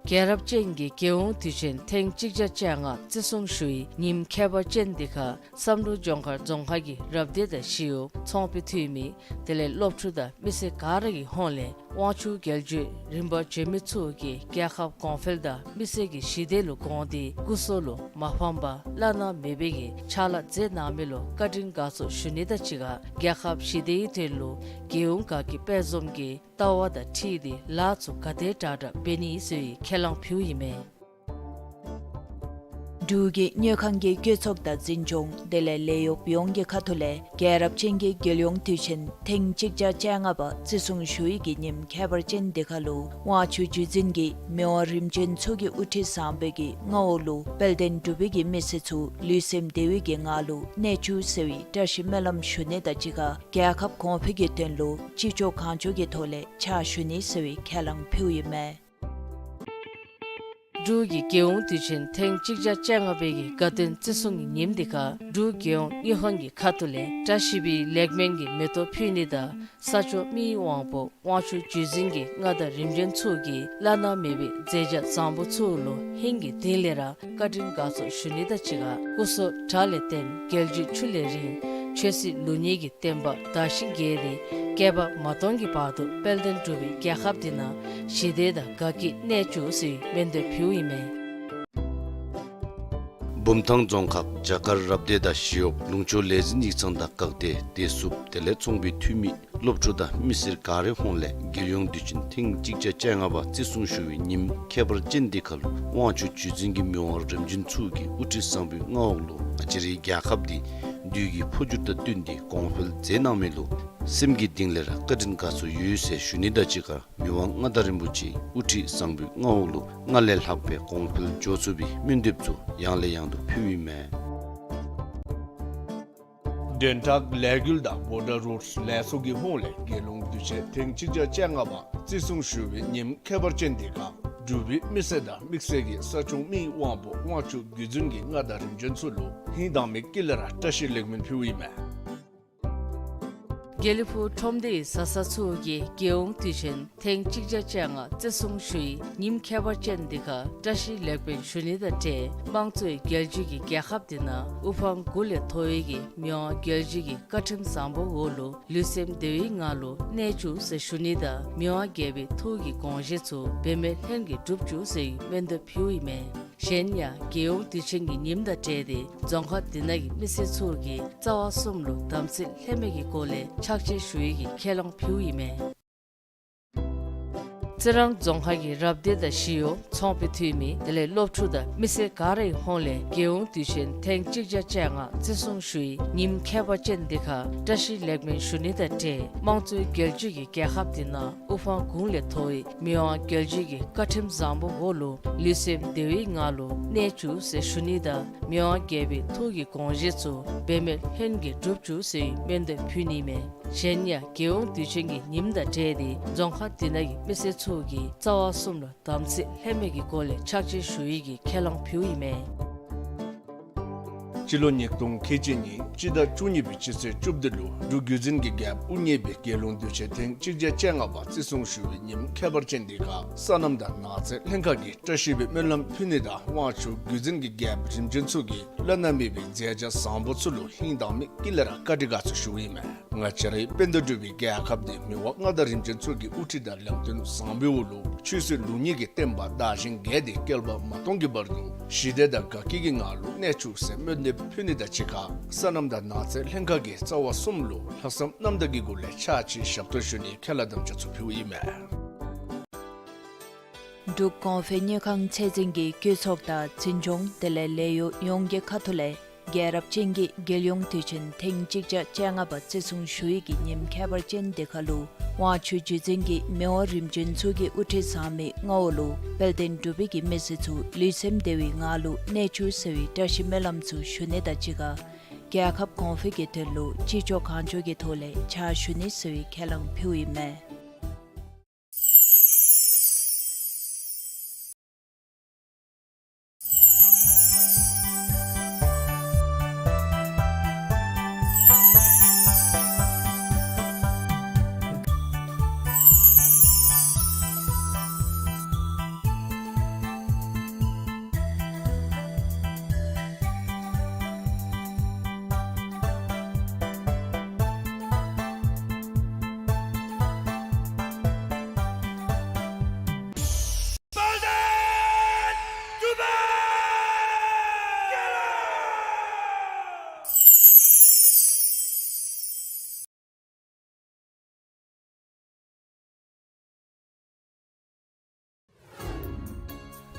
རྒྱལ་རབས་ཅན་གྱི་རྒྱལ་ཡོངས་དུས་ཆེན་ཐེངས་གཅིག་བརྒྱ་བཅོ་ལྔ་བརྩི་སྲུང་ཞུ་བའི་ཉིནམ་ཁྱད་པར་ཅན་འདི་ཁར་བསམ་འགྲུབ་ལྗོངས་མཁར་རྫོང་ཁག་གི་རབ་སྡེ་དང་ཞི་གཡོག་ཚོང་དཔོན་འཐུས་མི་དེ་ལས་སློབ་ཕྲུག་དང་མི་སེར་ག་ར་གི་ཧོངས་ལས་དབང་ཕྱུག་རྒྱལ་བརྒྱུད་རིམ་པ་བྱོན་མི་ཚུ་གིས་རྒྱལ་ཁབ་གོང་འཕེལ་དང་མི་སེར་གྱི་ཞི་བདེ་ལུ་དགོངས་ཏེ་སྐུ་སྲོག་ལུ་མ་ཕངས་པར་བླ་ན་མེད་པའི་གི་ཕྱག་ལཱ་མཛད་གནང་མི་ལུ་བཀའ་དྲིན་དགའ་ཚོར་ཞུ་ནི་དང་གཅིག་ཁར་རྒྱལ་ཁབ་ཞི་བདེའི་དོན་ལུ་རྒྱལ་ཡོངས་དགའ་སྐྱིད་དཔལ་འཛོམས་ཀྱི་ལྟ་བ་དང་འཁྲིལ་ཏེ་ལཱ་ཚུ་ག་དེ་དྲག་དྲག་འབད་ནི་ཟེར་བའི་ཁས་བླངས་ཕུལཝ་ཨིན་མས། འབྲུག་གི་དངུལ་ཁང་གི་སྐྱོད་ཚོགས་དང་འཛིན་སྐྱོང་དེ་ལས་ལས་གཡོགཔ་ཡོངས་ཀྱི་ཁ་ཐུག་ལས་རྒྱལ་རབས་ཅན་གྱི་རྒྱལ་ཡོངས་དུས་ཆེན་ཐེངས་གཅིག་བརྒྱ་བཅོ་ལྔ་པ་བརྩི་སྲུང་ཞུ་བའི་གི་ཉིནམ་ཁྱད་པར་ཅན་འདི་ཁར་ལུ་དབང་ཕྱུག་བརྒྱུད་འཛིན་གྱིས་མི་དབང་རིམ་བྱོན་ཚུ་གི་དབུ་ཁྲིད་བཟང་པོའི་གི་མངའ་འོག་ལུ་དཔལ་ལྡན་འབྲུག་པའི་གི་མི་སེར་ཚུ་ལུས་སེམས་བདེ་བའི་གི་ངང་ལུ་གནས་བཅུག་ཟེར་བའི་བཀྲ་ཤིས་སྨོན་ལམ་ཞུ་ནི་དང་གཅིག་ཁར་རྒྱལ་ཁབ་གོང་འཕེལ་གྱི་དོན་ལུ་ཅི་ལྕོགས་གང་ལྕོགས་ཀྱི་ཐོག་ལས་ཕྱག་ཞུ་ནི་ཟེར་བའི་ཁས་བླངས་ཕུལཝ་ཨིན་མས། འབྲུག་གི་རྒྱལ་ཡོངས་དུས་ཆེན་ཐེངས་གཅིག་བརྒྱ་བཅོ་ལྔ་པའི་གི་དགའ་སྟོན་བརྩི་སྲུང་གི་ཉིནམ་འདི་ཁར་འབྲུག་རྒྱལ་ཡོངས་དངུལ་ཁང་གི་ཁ་ཐུག་ལས་བཀྲ་ཤིས་པའི་ལེགས་སྨོན་གྱི་མེ་ཏོག་ཕུལ་ནི་དང་ས་སྐྱོང་མི་ཡི་དབང་པོ་དབང་ཕྱུག་བརྒྱུད་འཛིན་གྱི་མངའ་བདག་རིམ་བྱོན་ཚུ་གིས་བླ་ན་མེད་པའི་མཛད་བྱ་བཟང་པོ་ཚུ་ལུ་ཧིང་གི་གཏིང་ལས་ར་བཀའ་དྲིན་དགའ་ཚོར་ཞུ་ནི་དང་གཅིག་ཁར་སྐུ་སྲོག་དགྲ་ལས་བརྟན་རྒྱལ་རྒྱུད་ཆུ་ལས་རིང་ཆོས་སྲིད་ལུགས་གཉིས་ཀྱི་བསྟན་པ་དར་ཞིང་རྒྱས་ཏེ་བསྐལ་པ་མ་སྟོང་གི་བར་དུ་དཔལ་ལྡན་འབྲུག་པའི་རྒྱལ་ཁབ་འདི་ནང་ཞི་བདེ་དང་དགའ་སྐྱིད་གནས་བཅུག་ཟེར་སྨོན་འདེབས་ཕུལཝ་ཨིན་མས། བུམ་ཐང་རྫོང་ཁག་བྱ་དཀར་རབ་སྡེ་དང་ཞི་གཡོག་ལུང་ཕྱོགས་ལས་འཛིན་ཡིག་ཚང་དང་བཀག་སྡེ་བདེ་སྲུངཔ་དེ་ལས་ཚོང་པའི་འཐུས་མི་སློབ་ཕྲུག་དང་མི་སེར་ག་རའི་ཧོངས་ལས་རྒྱལ་ཡོངས་དུས་ཆེན་ཐེངས་གཅིག་བརྒྱ་བཅོ་ལྔ་པ་བརྩི་སྲུང་ཞུ་བའི་ཉིནམ་ཁྱད་པར་ཅན་འདི་ཁར་ལུ་དབང་ཕྱུག་བརྒྱུད་འཛིན་གྱི་མི་དབང་རིམ་བྱོན་ཚུ་གི་དབུ་ཁྲིད་བཟང་པོའི་མངའ་འོག་ལུ་ང་བཅས་རའི་རྒྱལ་ཁབ་འདི་དུས་ཀྱི་འཕོ་འགྱུར་དང་བསྟུན་ཏེ་གོང་འཕེལ་མཛད་གནང་མི་ལུ་སེམས་ཀྱི་གཏིང་ལས་ར་བཀའ་དྲིན་དགའ་ཚོར་ཡོད་ཟེར་ཞུ་ནི་དང་གཅིག་ཁར་མི་དབང་མངའ་བདག་རིན་པོ་ཆེའི་དབུ་ཁྲིད་བཟང་པོའི་མངའ་འོག་ལུ་སྔར་ལས་ལྷག་པའི་གོང་འཕེལ་འགྱོ་ཚུགས་པའི་སྨོན་འདེབས་ཚུ་ཡང་ལས་ཡང་དུ་ཕུལཝ་ཨིན་མས། འདྲེན་ཐག་ལས་འགུལ་དང་བོར་ཌར་རོཌསི་ལས་ཚོགས་ཀྱི་ཧོངས་ལས་རྒྱལ་ཡོངས་དུས་ཆེན་ཐེངས་གཅིག་བརྒྱ་བཅོ་ལྔ་པ་བརྩི་སྲུང་ཞུ་བའི་ཉིནམ་ཁྱད་པར་ཅན་འདི་ཁར་འབྲུག་པའི་མི་སེར་དང་དམིགས་བསལ་གྱི་ས་སྐྱོང་མི་ཡི་དབང་པོ་དབང་ཕྱུག་བརྒྱུད་འཛིན་གྱི་མངའ་བདག་རིམ་བྱོན་ཚུ་ལུ་ཧིང་དྭངས་མའི་དཀྱིལ་ལས་ར་བཀྲ་ཤིས་ལེགས་སྨོན་ཕུལཝ་ཨིན་མས། དགེ་ལེགས་ཕུག་ཁྲོམ་སྡེའི་བཟའ་ཚང་ཚུ་གིས་རྒྱལ་ཡོངས་དུས་ཆེན་ཐེངས་གཅིག་བརྒྱ་བཅོ་ལྔ་བརྩི་སྲུང་ཞུ་བའི་ཉིནམ་ཁྱད་པར་ཅན་འདི་ཁར་བཀྲ་ཤིས་ལེགས་སྨོན་ཞུ་ནི་དང་འབྲེལ་དམངས་གཙོའི་རྒྱལ་བརྒྱུད་ཀྱི་རྒྱལ་ཁབ་འདི་ནང་དབུ་འཕང་འགོ་ལས་མཐོ་བའི་གི་མི་དབང་རྒྱལ་བརྒྱུད་ཀྱི་བཀའ་ཁྲིམས་བཟང་པོའི་འོག་ལུ་ལུས་སེམས་བདེ་བའི་ངང་ལུ་གནས་བཅུག་ཟེར་ཞུ་ནི་དང་མི་དབང་རྒྱལ་པོའི་ཐུགས་ཀྱི་དགོངས་བཞེད་ཚུ་འབད་མེད་ལྷུན་གྱིས་འགྲུབ་བཅུག་ཟེར་སྨོན་འདེབས་ཕུལཝ་ཨིན་མས། གཞན་ཡང་རྒྱལ་ཡོངས་དུས་ཆེན་གྱི་ཉིནམ་དང་འབྲེལ་ཏེ་རྫོང་ཁག་འདི་ནང་གི་མི་སེར་ཚུ་གིས་རྩ་བ་གསུམ་ལུ་དམ་ཚིག་ལྷད་མེད་ཀྱི་སྒོ་ལས་ཕྱག་ཕྱིད་ཞུ་ནི་གི་ཁས་བླངས་ཕུལཝ་ཨིན་མས། རྩི་རང་རྫོང་ཁག་གི་རབ་སྡེ་དང་ཞི་གཡོག་ཚོང་པའི་འཐུས་མི་དེ་ལས་སློབ་ཕྲུག་དང་མི་སེར་ག་རའི་ཧོངས་ལས་རྒྱལ་ཡོངས་དུས་ཆེན་ཐེངས་གཅིག་བརྒྱ་བཅོ་ལྔ་བརྩི་སྲུང་ཞུ་བའི་ཉིནམ་ཁྱད་པར་ཅན་འདི་ཁར་བཀྲ་ཤིས་ལེགས་སྨོན་ཞུ་ནི་དང་འབྲེལ་དམངས་གཙོའི་རྒྱལ་བརྒྱུད་ཀྱི་རྒྱལ་ཁབ་འདི་ནང་དབུ་འཕང་དགུང་ལས་མཐོ་བའི་མི་དབང་རྒྱལ་བརྒྱུད་ཀྱི་བཀའ་ཁྲིམས་བཟང་པོའི་འོག་ལུ་ལུས་སེམས་བདེ་བའི་ངང་ལུ་གནས་བཅུག་ཟེར་ཞུ་ནི་དང་མི་དབང་རྒྱལ་པོའི་ཐུགས་ཀྱི་དགོངས་བཞེད་ཚུ་འབད་མེད་ལྷུན་གྱིས་འགྲུབ་བཅུག་ཟེར་སྨོན་འདེབས་ཕུལ་ནི་མས། གཞན་ཡང་རྒྱལ་ཡོངས་དུས་ཆེན་གྱི་ཉིནམ་དང་འབྲེལ་ཏེ་རྫོང་ཁག་འདི་ནང་གི་མི་སེར་ཚུ་གིས་རྩ་བ་གསུམ་ལུ་དམ་ཚིག་ལྷད་མེད་ཀྱི་སྒོ་ལས་ཕྱག་ཕྱིད་ཞུ་ནི་གི་ཁས་བླངས་ཕུལཝ་ཨིན་མས། སྤྱི་ལོ་ཉིས་སྟོང་ཁལ་གཅིག་གཉིས་སྤྱི་ཟླ་བཅུ་གཉིས་པའི་སྤྱི་ཚེས་བཅུ་བདུན་ལུ་འབྲུག་བརྒྱུད་འཛིན་གྱི་རྒྱལཔོ་དབུ་བརྙེས་པའི་རྒྱལ་ཡོངས་དུས་ཆེན་ཐེངས་གཅིག་བརྒྱ་བཅོ་ལྔ་པ་བརྩི་སྲུང་ཞུ་བའི་ཉིནམ་ཁྱད་པར་ཅན་འདི་ཁར་སོ་ནམ་དང་ནགས་ཚལ་ལྷན་ཁག་གིས་བཀྲ་ཤིས་པའི་སྨོན་ལམ་ཕུལ་ནི་དང་དབང་ཕྱུག་བརྒྱུད་འཛིན་གྱི་རྒྱལཔོ་རིམ་བྱོན་ཚུ་གིས་བླ་ན་མེད་པའི་མཛད་བྱ་བཟང་པོ་ཚུ་ལུ་ཧིང་དྭངས་མའི་དཀྱིལ་ལས་ར་བཀའ་དྲིན་དགའ་ཚོར་ཞུཝ་ཨིན་མས། ང་བཅས་རའི་དཔལ་ལྡན་འབྲུག་པའི་རྒྱལ་ཁབ་འདི་མི་དབང་མངའ་བདག་རིམ་བྱོན་ཚུ་གི་དབུ་ཁྲིད་དང་ལམ་སྟོན་བཟང་པོའི་འོག་ལུ་ཆོས་སྲིད་ལུགས་གཉིས་ཀྱི་བསྟན་པ་དར་ཞིང་རྒྱས་ཏེ་བསྐལ་པ་མ་སྟོངས་ཀྱི་བར་དུ་ཞི་བདེ་དང་དགའ་སྐྱིད་ཀྱི་ངང་ལུ་གནས་བཅུག་ཟེར་སྨོན་འདེབས་ཕུལ་ནི་དང་གཅིག་ཁར་སོ་ནམ་དང་ནགས་ཚལ་ལྷན་ཁག་གིས་རྩ་བ་གསུམ་ལུ་ལྷག་བསམ་རྣམ་དག་གི་སྒོ་ལས་ཕྱག་ཕྱི་ཞབས་ཏོག་ཞུ་ནིའི་ཁས་བླངས་དམ་བཅའ་ཚུ་ཕུལཝ་ཨིན་མས། འབྲུག་གོང་འཕེལ་དངུལ་ཁང་ཚད་འཛིན་གྱི་བཀོད་ཚོགས་དང་འཛིན་སྐྱོང་དེ་ལས་ལས་གཡོག་ཡོངས་ཀྱི་ཁ་ཐུག་ལས་རྒྱལ་རབས་ཅན་གྱི་རྒྱལ་ཡོངས་དུས་ཆེན་ཐེངས་གཅིག་བརྒྱ་བཅོ་ལྔ་པ་བརྩི་སྲུང་ཞུ་ནིའི་ཉིནམ་ཁྱད་པར་ཅན་འདི་ཁར་ལུ་དབང་ཕྱུག་བརྒྱུད་འཛིན་གྱི་མི་དབང་རིམ་བྱོན་ཚུ་གི་དབུ་ཁྲིད་ཟབ་མོའི་མངའ་འོག་ལུ་དཔལ་ལྡན་འབྲུག་པའི་མི་སེར་ཚུ་ལུས་སེམས་བདེ་བའི་ངང་ལུ་གནས་བཅུག་ཟེར་བའི་བཀྲ་ཤིས་སྨོན་ལམ་ཚུ་ཞུ་ནི་དང་གཅིག་ཁར་རྒྱལ་ཁབ་གོང་འཕེལ་གྱི་དོན་ལུ་ཅི་ལྕོགས་གང་ལྕོགས་ཀྱི་ཐོག་ལས་ཕྱག་ཞུ་ནི་ཟེར་བའི་ཁས་བླངས་ཕུལཝ་ཨིན་མས།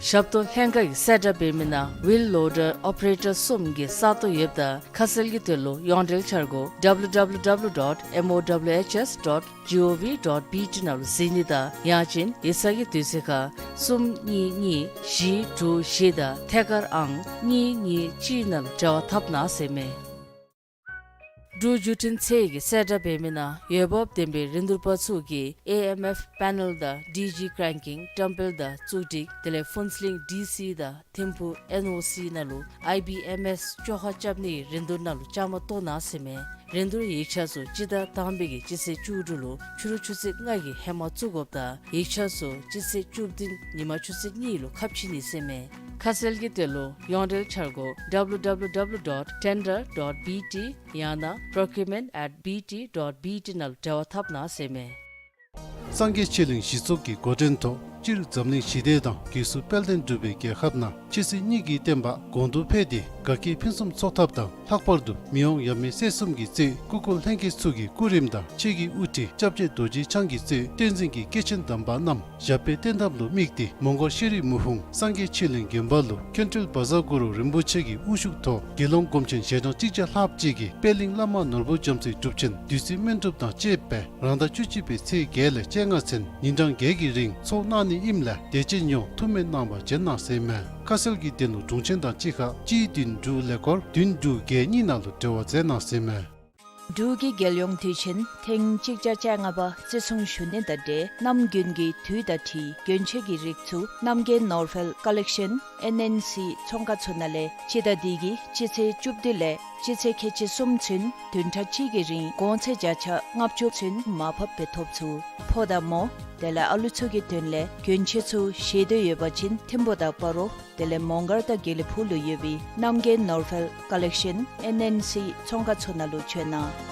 ཞབས་ཏོག་ལྷན་ཁག་གིས་གསལ་བསྒྲགས་འབད་མི་ནང་ཝིལ་ལོ་ཌར་ཨོ་པ་རེ་ཊར་གསུམ་གྱི་ས་སྟོང་ཡོདཔ་ད་ཁ་གསལ་གྱི་དོན་ལུ་ཡོངས་འབྲེལ་འཆར་སྒོ་W W W dot M O W H S dot G O V dot B T ནང་ལུ་གཟིགས་ནི་དང་ཡང་ཅིན་ཡིག་ཚང་གི་དུས་ཚོད་ཁར་གསུམ་གཉིས་གཉིས་བཞི་དྲུག་བཞི་དང་ཐད་ཀར་ཨང་གཉིས་གཉིས་གཅིག་ནང་ལུ་འབྲེལ་བ་འཐབ་གནང་ཟེར་མས། འབྲུག་བརྒྱུད་འཕྲིན་ཚད་ཀྱིས་གསལ་བསྒྲགས་འབད་མི་ནང་འོས་འབབ་ལྡན་པའི་རིན་བསྡུར་པ་ཚུ་གིས་ཨེ་ཨེམ་ཨེཕ་པེ་ནཱལ་དང་ཌི་ཇི་ཀེ་རེང་ཀིང་བཀྲམ་སྤེལ་དང་བཙུགས་སྒྲིག་དེ་ལས་ཕུན་ཚོགས་གླིང་ཌི་སི་དང་ཐིམ་ཕུག་ཨེན་ཨོ་སི་ནང་ལུ་ཨའི་བི་ཨེམ་ཨེས་བཅོ་ཁ་རྐྱབ་ནིའི་རིན་བསྡུར་ནང་ལུ་བཅའ་མར་གཏོགས་གནང་ཟེར་མས། རིན་བསྡུར་ཡིག་ཆ་ཚུ་སྤྱི་ཟླ་དང་པའི་གི་སྤྱི་ཚེས་བཅུ་དྲུག་ལུ་ཕྱི་རུ་ཆུ་ཚོད་ལྔ་གི་ཧེ་མ་བཙུགས་དགོཔ་ད་ཡིག་ཆ་ཚུ་སྤྱི་ཚེས་བཅུ་བདུན་ཉིན་མ་ཆུ་ཚོད་གཉིས་ལུ་ཁ་ཕྱེ་ནི་ཟེར་མས། ཁ་གསལ་གྱི་དོན་ལུ་ཡོངས་འབྲེལ་འཆར་སྒོ་W W W dot tender dot B T ཡང་ན་procurement at B T dot B T ནང་ལུ་འབྲེལ་བ་འཐབ་གནང་ཟེར་མས། སངས་རྒྱས་ཆོས་གླིང་གཞི་ཚོགས་ཀྱི་འགོ་འདྲེན་ཐོག་སྤྱིར་འཛམ་གླིང་ཞི་བདེ་དང་སྒོས་སུ་དཔལ་ལྡན་འབྲུག་པའི་རྒྱལ་ཁབ་ནང་ཆོས་སྲིད་གཉིས་ཀྱི་བསྟན་པ་གོང་དུ་འཕེལ་ཏེ་དགའ་སྐྱིད་ཕུན་སུམ་ཚོགས་ཐབས་དང་ལྷག་པར་དུ་མི་དབང་ཡབ་མེས་སྲས་གསུམ་གྱིས་གཙོས་སྐུ་འཁོར་ལྷན་རྒྱས་ཚུ་གི་སྐུ་རིམ་དང་ཆོས་ཀྱི་དབུ་ཁྲིད་སྐྱབས་རྗེ་རྡོ་རྗེ་འཆང་གིས་གཙོས་བསྟན་འཛིན་གྱི་སྐྱེས་ཆེན་དམ་པ་རྣམས་ཞབས་པད་བརྟན་ཐབས་ལུ་དམིགས་ཏེ་མོང་སྒར་ཤེས་རིག་མུ་ཧུང་སངས་རྒྱས་ཆོས་གླིང་དགོན་པ་ལུ་མཁན་སྤྲུལ་བཛྲ་གུ་རུ་རིན་པོ་ཆེ་གི་དབུ་བཞུགས་ཐོག་དགེ་སློང་སྒོམ་ཆེན་ཞལ་གྲངས་གཅིག་བརྒྱ་ལྷགཔ་ཅིག་གིས་པད་གླིང་བླ་མ་ནོར་བུ་རྒྱ་མཚོའི་སྒྲུབ་ཆེན་བདུད་རྩི་སྨན་སྒྲུབ་དང་བཅས་པའི་རང་ཟླ་བཅུ་གཅིག་པའི་ཚེས་བརྒྱད་ལས་བཅོ་ལྔ་ཚུན་ཉིན་གྲངས་བརྒྱད་ཀྱི་རིང་ཚོགས་གནང་ནི་ཨིནམ་ལས་དད་ཅན་ཡོངས་ཐུགས་སྨོན་གནང་བར་བྱོན་གནང་ཟེར་མས། ཁ་གསལ་གྱི་དོན་ལུ་དྲུང་ཆེན་དང་གཅིག་ཁར་སྤྱི་འདུས་འབྲུག་ལས་འཁོར་བདུན་འབྲུག་བརྒྱད་གཉིས་ནང་ལུ་འབྲེལ་བ་མཛད་གནང་ཟེར་མས། འབྲུག་གི་རྒྱལ་ཡོངས་དུས་ཆེན་ཐེངས་གཅིག་བརྒྱ་བཅོ་ལྔ་པ་བརྩི་སྲུང་ཞུ་ནི་དང་འབྲེལ་གནམ་དགུན་གྱི་དུས་དང་འཁྲིལ་གྱོན་ཆས་ཀྱི་རིགས་ཚུ་རྣམ་རྒྱལ་ནོར་ཕེལ་ཀ་ལེག་ཤཱན་ཨེན་ཨེན་སི་ཚོང་ཁང་ཚུ་ནང་ལས་སྤྱི་ཟླ་འདི་གི་སྤྱི་ཚེས་བཅུ་བདུན་ལས་སྤྱི་ཚེས་ཁལ་གཅིག་གསུམ་ཚུན་བདུན་ཕྲག་གཅིག་གི་རིང་གོང་ཚད་བརྒྱ་ཆ་ལྔ་བཅུ་ཚུན་མར་ཕབ་འབད་ཐོབ་ཚུགས། ཕོ་དང་མོ་དེ་ལས་ཨ་ལུ་ཚུ་གི་དོན་ལས་གྱོན་ཆས་ཚུ་བཞེས་འདོད་ཡོད་པ་ཅིན་ཐིམ་ཕུག་དང་སྤ་རོ་དེ་ལས་མོང་སྒར་དང་དགེ་ལེགས་ཕུག་ལུ་ཡོད་པའི་རྣམ་རྒྱལ་ནོར་ཕེལ་ཀ་ལེག་ཤཱན་ཨེན་ཨེན་སི་ཚོང་ཁང་ཚུ་ནང་ལུ་བྱོན་གནང་།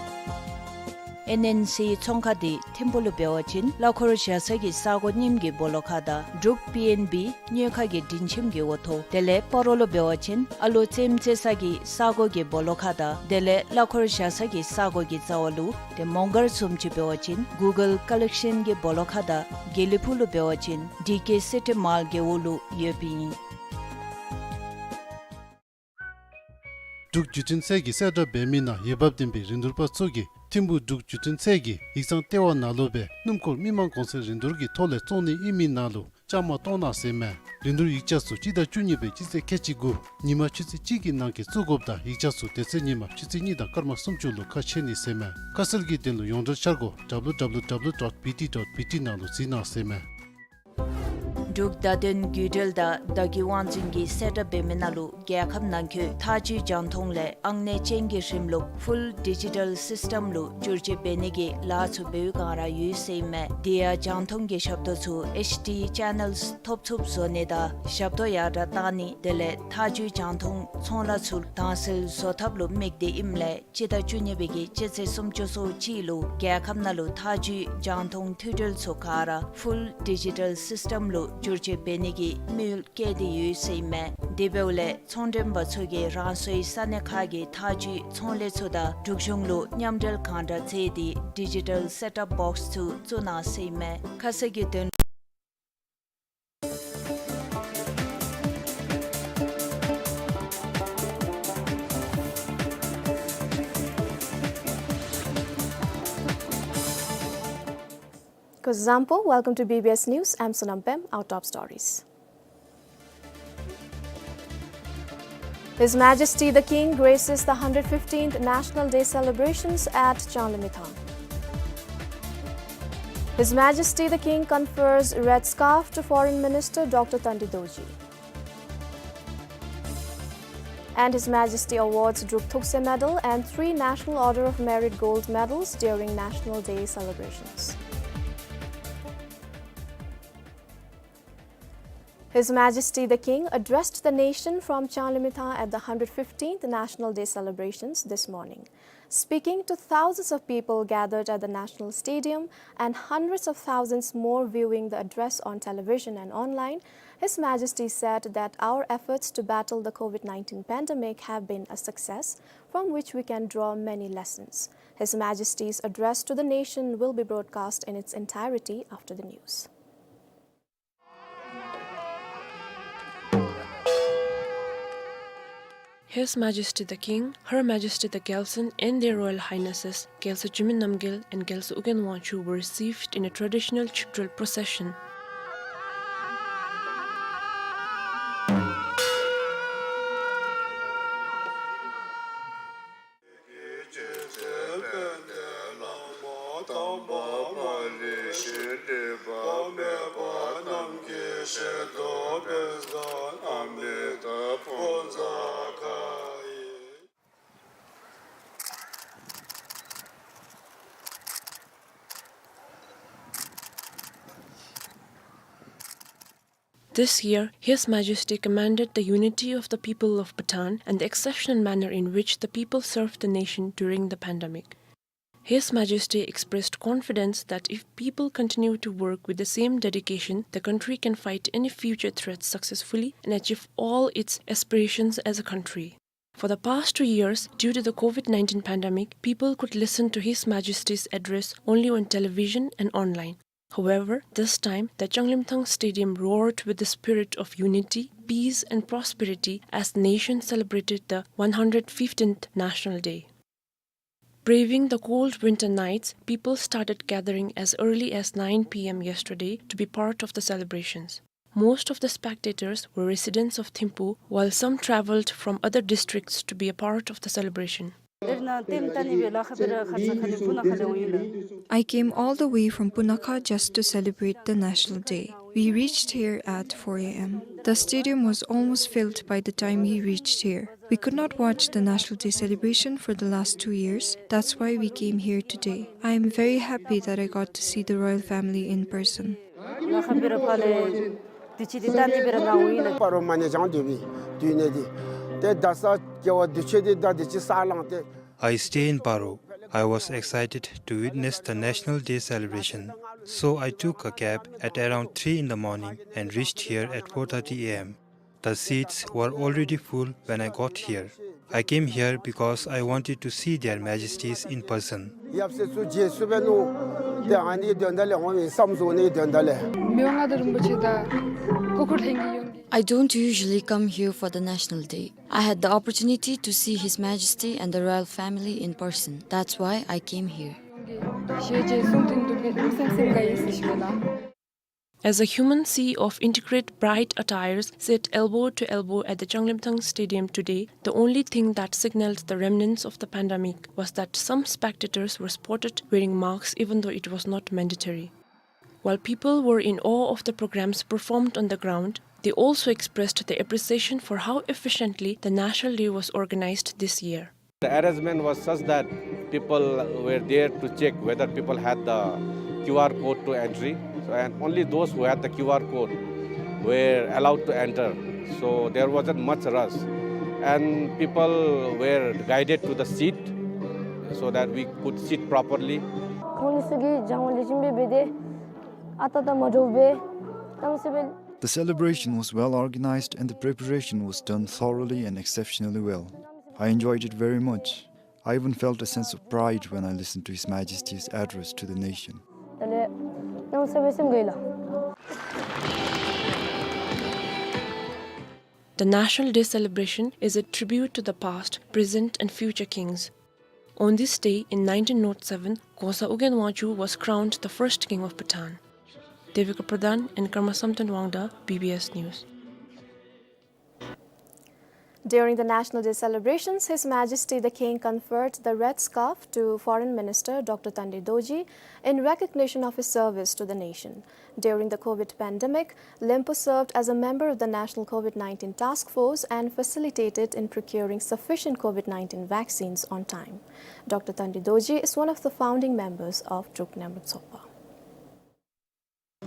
ཨེན་ཨེན་སི་ཚོང་ཁང་འདི་ཐིམ་ཕུག་ལུ་འབད་བ་ཅིན་གླ་འཁོར་བཞག་ས་གི་ས་སྒོ་གཉིསམ་གི་སྦོ་ལོགས་ཁར་དང་འབྲུག་པི་ཨེན་བི་དངུལ་ཁང་གི་མགྲིན་ཁྱིམ་གྱི་འོག་ཐོག་དེ་ལས་སྤ་རོ་ལུ་འབད་བ་ཅིན་ཨ་ལོ་རྩེདམོ་རྩེ་ས་གི་ས་སྒོ་གི་སྦོ་ལོགས་ཁར་དང་དེ་ལས་གླ་འཁོར་བཞག་ས་གི་ས་སྒོ་གི་རྩ་བ་ལུ། དེ་མོང་སྒར་བཟུམ་ཅིག་འབད་བ་ཅིན་གུ་གཱལ་ཀ་ལེག་ཤཱན་གྱི་སྦོ་ལོགས་ཁར་དང་དགེ་ལེགས་ཕུག་ལུ་འབད་བ་ཅིན་ཌི་ཀེ་སི་ཊི་མཱལ་གྱི་འོག་ལུ་ཡོདཔ་ཨིན། འབྲུག་བརྒྱུད་འཕྲིན་ཚད་ཀྱིས་གསལ་བསྒྲགས་འབད་མི་ནང་འོས་འབབ་ལྡན་པའི་རིན་བསྡུར་པ་ཚུ་གིས་ཐིམ་ཕུག་འབྲུག་བརྒྱུད་འཕྲིན་ཚད་ཀྱི་ཡིག་ཚང་ལྟེ་བ་ནང་ལུ་སྦེ་སྣུམ་འཁོར་མི་མང་གོང་ཚད་རིན་བསྡུར་གྱི་ཐོག་ལས་བཙོང་ནི་ཨིན་མི་ནང་ལུ་བཅའ་མར་གཏོགས་གནང་ཟེར་མས། རིན་བསྡུར་ཡིག་ཆ་ཚུ་སྤྱི་ཟླ་བཅུ་གཉིས་པའི་སྤྱི་ཚེས་ཁལ་གཅིག་དགུ་ཉིན་མ་ཆུ་ཚོད་གཅིག་གི་ནང་འཁོད་བཙུགས་དགོཔ་ད་ཡིག་ཆ་ཚུ་དེ་ཚེ་ཉིན་མ་ཆུ་ཚོད་གཉིས་དང་སྐར་མ་སུམ་ཅུ་ལུ་ཁ་ཕྱེ་ནི་ཟེར་མས། ཁ་གསལ་གྱི་དོན་ལུ་ཡོངས་འབྲེལ་འཆར་སྒོ་W W W dot B T dot B T ནང་ལུ་གཟིགས་གནང་ཟེར་མས། འབྲུག་བརྡ་དོན་བརྒྱུད་འབྲེལ་དང་བརྡ་བརྒྱུད་དབང་འཛིན་གྱིས་གསལ་བསྒྲགས་འབད་མི་ནང་ལུ་རྒྱལ་ཁབ་ནང་འཁོད་མཐའ་དཔྱོད་རྒྱང་མཐོང་ལས་ཨང་གནས་ཅན་གྱི་རིམ་ལུགས་Full Digital System ལུ་བསྒྱུར་བཅོས་འབད་ནི་གི་ལཱ་ཚུ་འབད་བའི་བསྒང་ར་ཡོད་ཟེར་ཨིན་མས། དེ་ཡང་རྒྱང་མཐོང་གི་ཞབས་ཏོག་ཚུ་ཨེཆ་ཌི་ཅེ་ནཱལསི་ཐོབ་ཚུགསཔ་བཟོ་ནི་དང་ཞབས་ཏོག་ཡར་དྲགས་གཏང་ནི་དེ་ལས་མཐའ་དཔྱོད་རྒྱང་མཐོང་ཚོང་ལཱ་ཚུ་དྭངས་གསལ་བཟོ་ཐབས་ལུ་དམིགས་ཏེ་ཨིནམ་ལས་སྤྱི་ཟླ་བཅུ་གཉིས་པའི་གི་སྤྱི་ཚེས་སུམ་ཅུ་སོ་གཅིག་ལུ་རྒྱལ་ཁབ་ནང་ལུ་མཐའ་དཔྱོད་རྒྱང་མཐོང་མཐུད་འབྲེལ་ཚུ་ག་ར་Full Digital System ལུ་བསྒྱུར་བཅོས་འབད་ནི་གི་དམིགས་ཡུལ་བསྐྱེད་དེ་ཡོད་ཟེར་ཨིན་མས། དེ་འབདཝ་ལས་ཚོང་མགྲོན་པ་ཚུ་གིས་རང་སོའི་ས་གནས་ཁག་གི་མཐའ་དཔྱོད་ཚོང་ལས་ཚུ་དང་འབྲུག་གཞུང་ལུ་མཉམ་འབྲེལ་གང་དྲག་མཛད་དེ་ཌི་ཇི་ཊལ་སེཊ་ཨཔ་བོགསི་ཚུ་བཙུགས་གནང་ཟེར་ཨིན་མས། ཁ་གསལ་གྱི་དོན། Kuzuzangpo, welcome to B B S News. I'm Sonam Pem. Our top stories. His Majesty the King graces the hundred fifteenth National Day celebrations at Changlimithang. His Majesty the King confers Red Scarf to Foreign Minister Doctor Tandi Dorji. And His Majesty awards Druk Thukse Medal and three National Order of Merit Gold Medals during National Day celebrations. His Majesty the King addressed the nation from Changlimithang at the hundred fifteenth National Day celebrations this morning. Speaking to thousands of people gathered at the National Stadium and hundreds of thousands more viewing the address on television and online, His Majesty said that our efforts to battle the COVID nineteen pandemic have been a success, from which we can draw many lessons. His Majesty's address to the nation will be broadcast in its entirety after the news. His Majesty the King, Her Majesty the Gyaltsuen, and Their Royal Highnesses Gyaltsuen Jigme Namgyel and Gyaltsuen Ugyen Wangchuck were received in a traditional Chikdrel procession. This year, His Majesty commended the unity of the people of Bhutan and the exceptional manner in which the people served the nation during the pandemic. His Majesty expressed confidence that if people continue to work with the same dedication, the country can fight any future threats successfully and achieve all its aspirations as a country. For the past two years, due to the COVID nineteen pandemic, people could listen to His Majesty's address only on television and online. However, this time, the Changlimithang Stadium roared with the spirit of unity, peace and prosperity as the nation celebrated the one hundred fifteenth National Day. Braving the cold winter nights, people started gathering as early as nine P M yesterday to be part of the celebrations. Most of the spectators were residents of Thimphu, while some travelled from other districts to be a part of the celebration. I came all the way from Punakha just to celebrate the National Day. We reached here at four A M. The stadium was almost filled by the time we reached here. We could not watch the National Day celebration for the last two years. That's why we came here today. I am very happy that I got to see the royal family in person. སྤ་རོ་མ་ཎི་བགྱང་སྡོད་པའི་དུས་ནི་འདི། ཏེ་ད་ས་སྐྱེ་བ་དུས་ཆེན་འདི་ད་དུས་ཅི་ས་ལང་སྟེ། I stay in Paro. I was excited to witness the National Day celebration, so I took a cab at around three in the morning and reached here at four thirty A M. The seats were already full when I got here. I came here because I wanted to see Their Majesties in person. ཡབ་སྲས་ཚུ་མཇལ་ཚུགས་པའི་ནུ་ཏེ་ཨ་ནི་དོན་དག་ལས་འོང་བའི་བསམ་བཟོ་ནི་དོན་དག་ལས། མི་དབང་མངའ་བདག་རིན་པོ་ཆེ་དང་སྐུ་འཁོར་ལྷན་རྒྱས་ཡོངས་ཀྱི། I don't usually come here for the National Day. I had the opportunity to see His Majesty and the royal family in person. That's why I came here. ཞེས་རྗེས་གསུང་དྲན་དུ་འབད་སེམས་སེམས་དགའ་ཡི་ཟེར་ཞུ་གེ་ལགས། As a human sea of intricate bright attires sat elbow to elbow at the Changlimithang Stadium today, the only thing that signaled the remnants of the pandemic was that some spectators were spotted wearing masks even though it was not mandatory. While people were in awe of the programs performed on the ground, they also expressed their appreciation for how efficiently the National Day was organized this year. The arrangement was such that people were there to check whether people had the Q R code to entry. So, and only those who had the Q R code were allowed to enter. So there wasn't much rush. And people were guided to the seat so that we could sit properly. ཁོང་ཚོ་གིས་སྦྱང་བ་ལེགས་ཤོམ་སྦེ་འབད་དེ་ཨ་རྟག་རྟག་མ་འདྲཝ་སྦེ་གནམ་མེད་ས་མེད། The celebration was well organized and the preparation was done thoroughly and exceptionally well. I enjoyed it very much. I even felt a sense of pride when I listened to His Majesty's address to the nation. དེ་ལས་གནམ་མེད་ས་མེད་སེམས་དགའ་ཡི་ལགས། The National Day celebration is a tribute to the past, present, and future kings. On this day in nineteen oh seven, Khonsa Ugyen Wangchuck was crowned the first king of Bhutan. Devika Pradhan and Karma Samten Wangda, B B S News. During the National Day celebrations, His Majesty the King conferred the Red Scarf to Foreign Minister Doctor Tandi Dorji in recognition of his service to the nation. During the COVID pandemic, Lempo served as a member of the National COVID nineteen Task Force and facilitated in procuring sufficient COVID nineteen vaccines on time. Doctor Tandi Dorji is one of the founding members of Druk Nyamrud Tsohpa.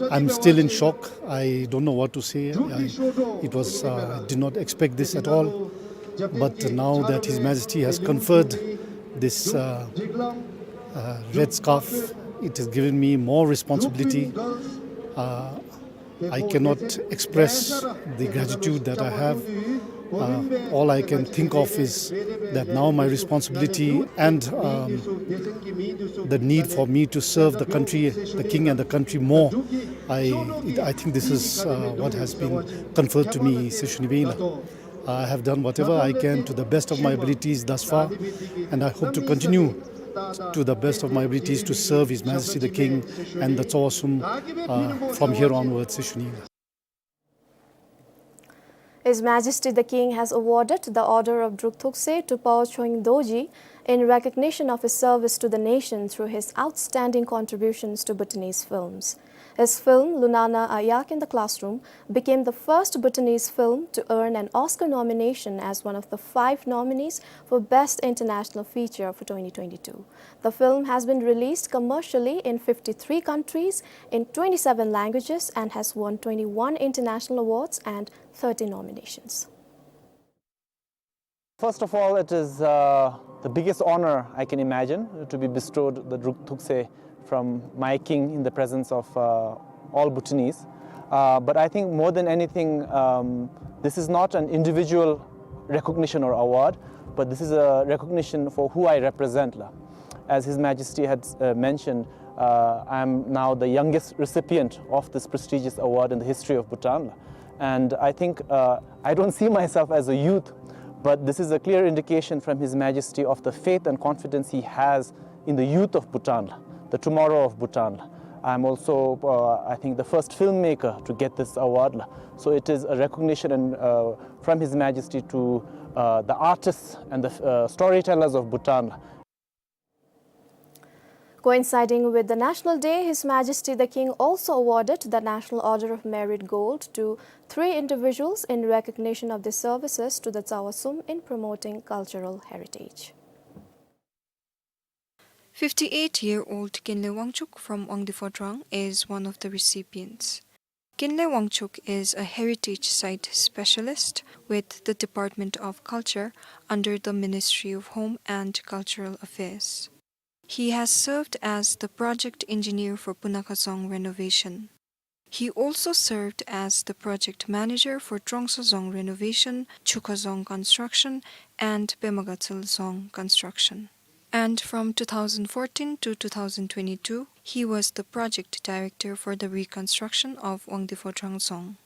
I'm still in shock. I don't know what to say. I, it was, uh, I did not expect this at all. But now that His Majesty has conferred this, uh, uh, red scarf, it has given me more responsibility. Uh, I cannot express the gratitude that I have. Uh, all I can think of is that now my responsibility and, um, the need for me to serve the country, the king and the country more, I, it, I think this is, uh, what has been conferred to me, Seshunibela. I have done whatever I can to the best of my abilities thus far, and I hope to continue to the best of my abilities to serve His Majesty the King and the Tsowa Sum, uh, from here onwards, Seshunibela. His Majesty the King has awarded the Order of Druk Thukse to Pawo Choying Dorji in recognition of his service to the nation through his outstanding contributions to Bhutanese films. His film, Lunana Ayak in the Classroom, became the first Bhutanese film to earn an Oscar nomination as one of the five nominees for Best International Feature for twenty twenty-two. The film has been released commercially in fifty-three countries in twenty-seven languages and has won twenty-one international awards and thirty nominations. First of all, it is, uh, the biggest honor I can imagine to be bestowed the Druk Thukse from my king in the presence of, uh, all Bhutanese. Uh, but I think more than anything, um, this is not an individual recognition or award, but this is a recognition for who I represent, la. As His Majesty had, uh, mentioned, uh, I am now the youngest recipient of this prestigious award in the history of Bhutan, la. And I think, uh, I don't see myself as a youth, but this is a clear indication from His Majesty of the faith and confidence he has in the youth of Bhutan, the tomorrow of Bhutan. I'm also, uh, I think, the first filmmaker to get this award. So it is a recognition and, uh, from His Majesty to, uh, the artists and the, uh, storytellers of Bhutan. Coinciding with the National Day, His Majesty the King also awarded the National Order of Merit Gold to three individuals in recognition of their services to the Tsawa Sum in promoting cultural heritage. Fifty-eight-year-old Kinley Wangchuk from Wangdue Phodrang is one of the recipients. Kinley Wangchuk is a heritage site specialist with the Department of Culture under the Ministry of Home and Cultural Affairs. He has served as the project engineer for Punakha Dzong renovation. He also served as the project manager for Trongso Dzong renovation, Chukha Dzong construction, and Pema Gatshel Dzong construction. And from two thousand fourteen to two thousand twenty-two, he was the project director for the reconstruction of Wangdue Phodrang Dzong.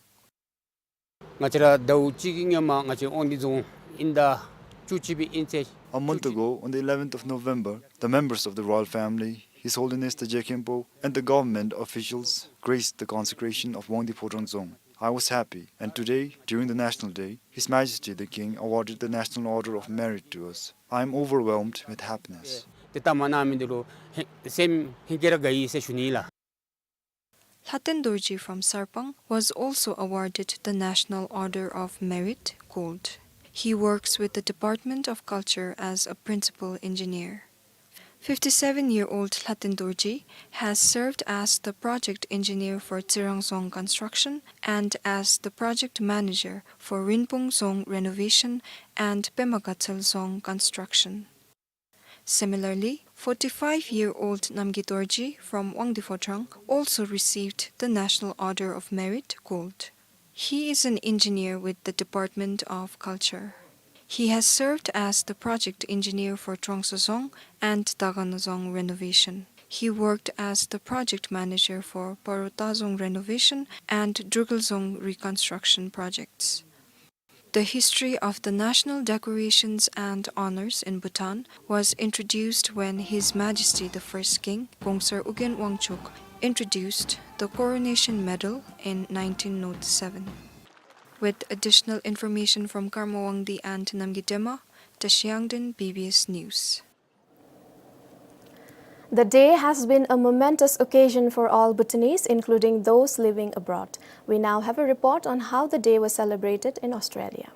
ང་བཅས་ར་ཟླཝ་གཅིག་གི་སྔོན་མ་ང་བཅས་དབང་འདུས་རྫོང་ཨིན་ཟླ་བཅུ་གཅིག་པའི་ཨིན་ཚེས། A month ago, on the eleventh of November, the members of the royal family, His Holiness the Je Khenpo, and the government officials graced the consecration of Wangdue Phodrang Dzong. I was happy, and today, during the National Day, His Majesty the King awarded the National Order of Merit to us. I am overwhelmed with happiness. ཏེ་ད་མ་ན་མི་འདི་ལུ་ཧེ་སེམས་ཧིང་གི་ར་དགའ་ཡི་ཟེར་ཞུ་ནི་ལགས། Lhaden Dorji from Sarpang was also awarded the National Order of Merit, Gold. He works with the Department of Culture as a principal engineer. Fifty-seven-year-old Lhaden Dorji has served as the project engineer for Tsirang Dzong construction and as the project manager for Rinpung Dzong renovation and Pema Gatshel Dzong construction. Similarly, forty-five-year-old Namgay Dorji from Wangdue Phodrang also received the National Order of Merit, Gold. He is an engineer with the Department of Culture. He has served as the project engineer for Trongso Dzong and Dagana Dzong renovation. He worked as the project manager for Parota Dzong renovation and Drukgyal Dzong reconstruction projects. The history of the national decorations and honors in Bhutan was introduced when His Majesty the First King, Gongsar Ugyen Wangchuck, introduced the Coronation Medal in nineteen oh seven. With additional information from Karma Wangdi and Namgay Dema, Tashi Yangden, B B S News. The day has been a momentous occasion for all Bhutanese, including those living abroad. We now have a report on how the day was celebrated in Australia.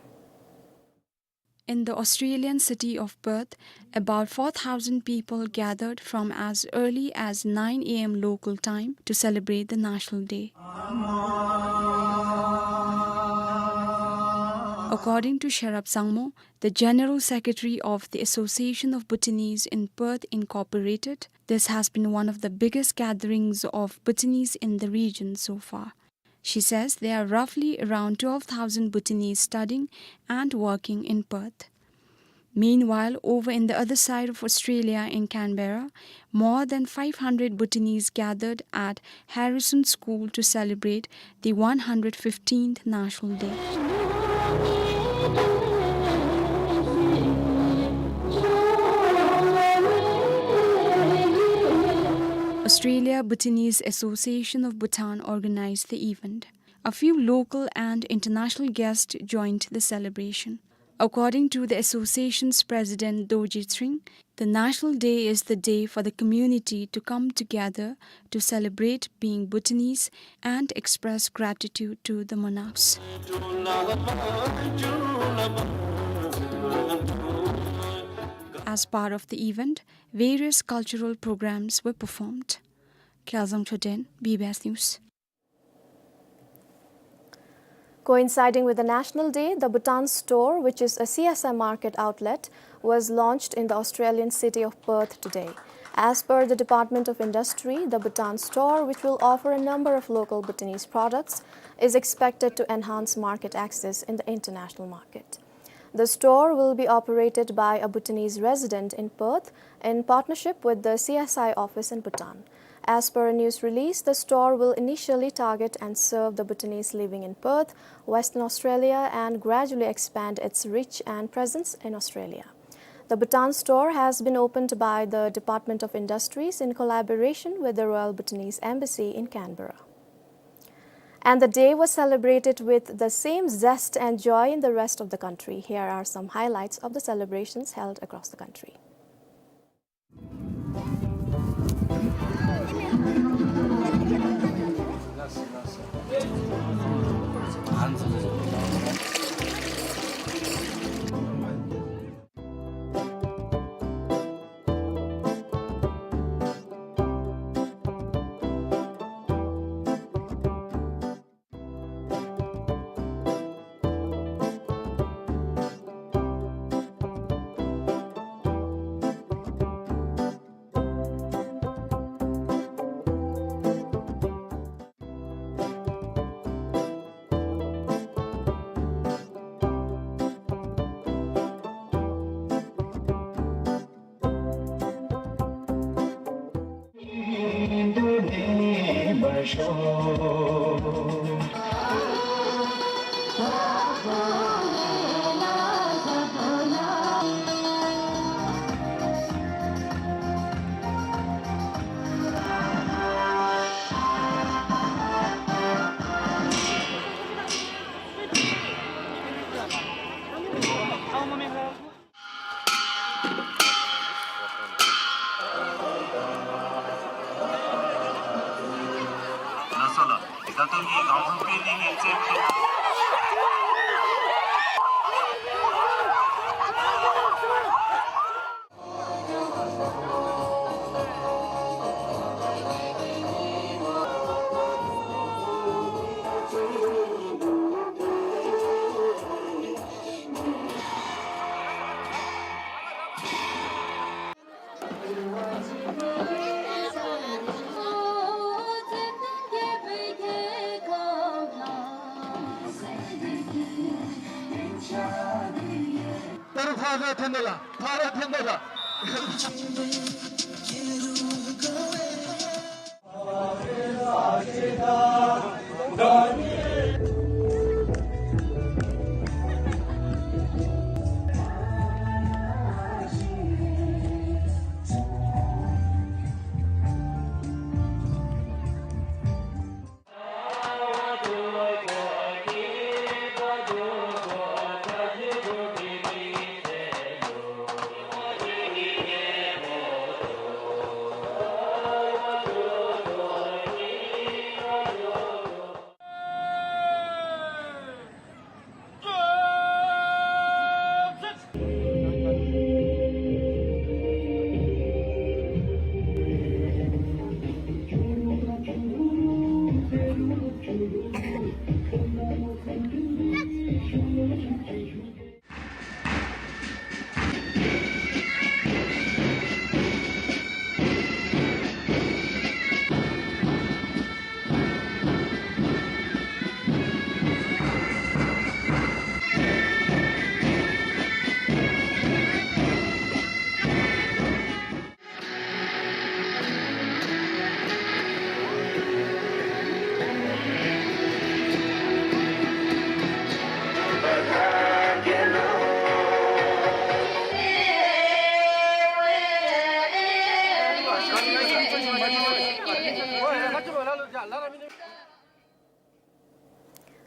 In the Australian city of Perth, about four thousand people gathered from as early as nine a m local time to celebrate the National Day. According to Sherab Sangmo, the General Secretary of the Association of Bhutanese in Perth Incorporated, this has been one of the biggest gatherings of Bhutanese in the region so far. She says there are roughly around twelve thousand Bhutanese studying and working in Perth. Meanwhile, over in the other side of Australia in Canberra, more than five hundred Bhutanese gathered at Harrison School to celebrate the one hundred fifteenth National Day. Australia Bhutanese Association of Bhutan organized the event. A few local and international guests joined the celebration. According to the association's president, Dorji Tshering, the National Day is the day for the community to come together to celebrate being Bhutanese and express gratitude to the monarchs. As part of the event, various cultural programs were performed. Khyalzam Choden, B B S News. Coinciding with the National Day, the Bhutan Store, which is a C S I market outlet, was launched in the Australian city of Perth today. As per the Department of Industry, the Bhutan Store, which will offer a number of local Bhutanese products, is expected to enhance market access in the international market. The store will be operated by a Bhutanese resident in Perth in partnership with the C S I office in Bhutan. As per a news release, the store will initially target and serve the Bhutanese living in Perth, Western Australia, and gradually expand its reach and presence in Australia. The Bhutan Store has been opened by the Department of Industries in collaboration with the Royal Bhutanese Embassy in Canberra. And the day was celebrated with the same zest and joy in the rest of the country. Here are some highlights of the celebrations held across the country. ཕར་ཕར་འཐེན་ད་ལགས། ཕར་འཐེན་ད་ལགས།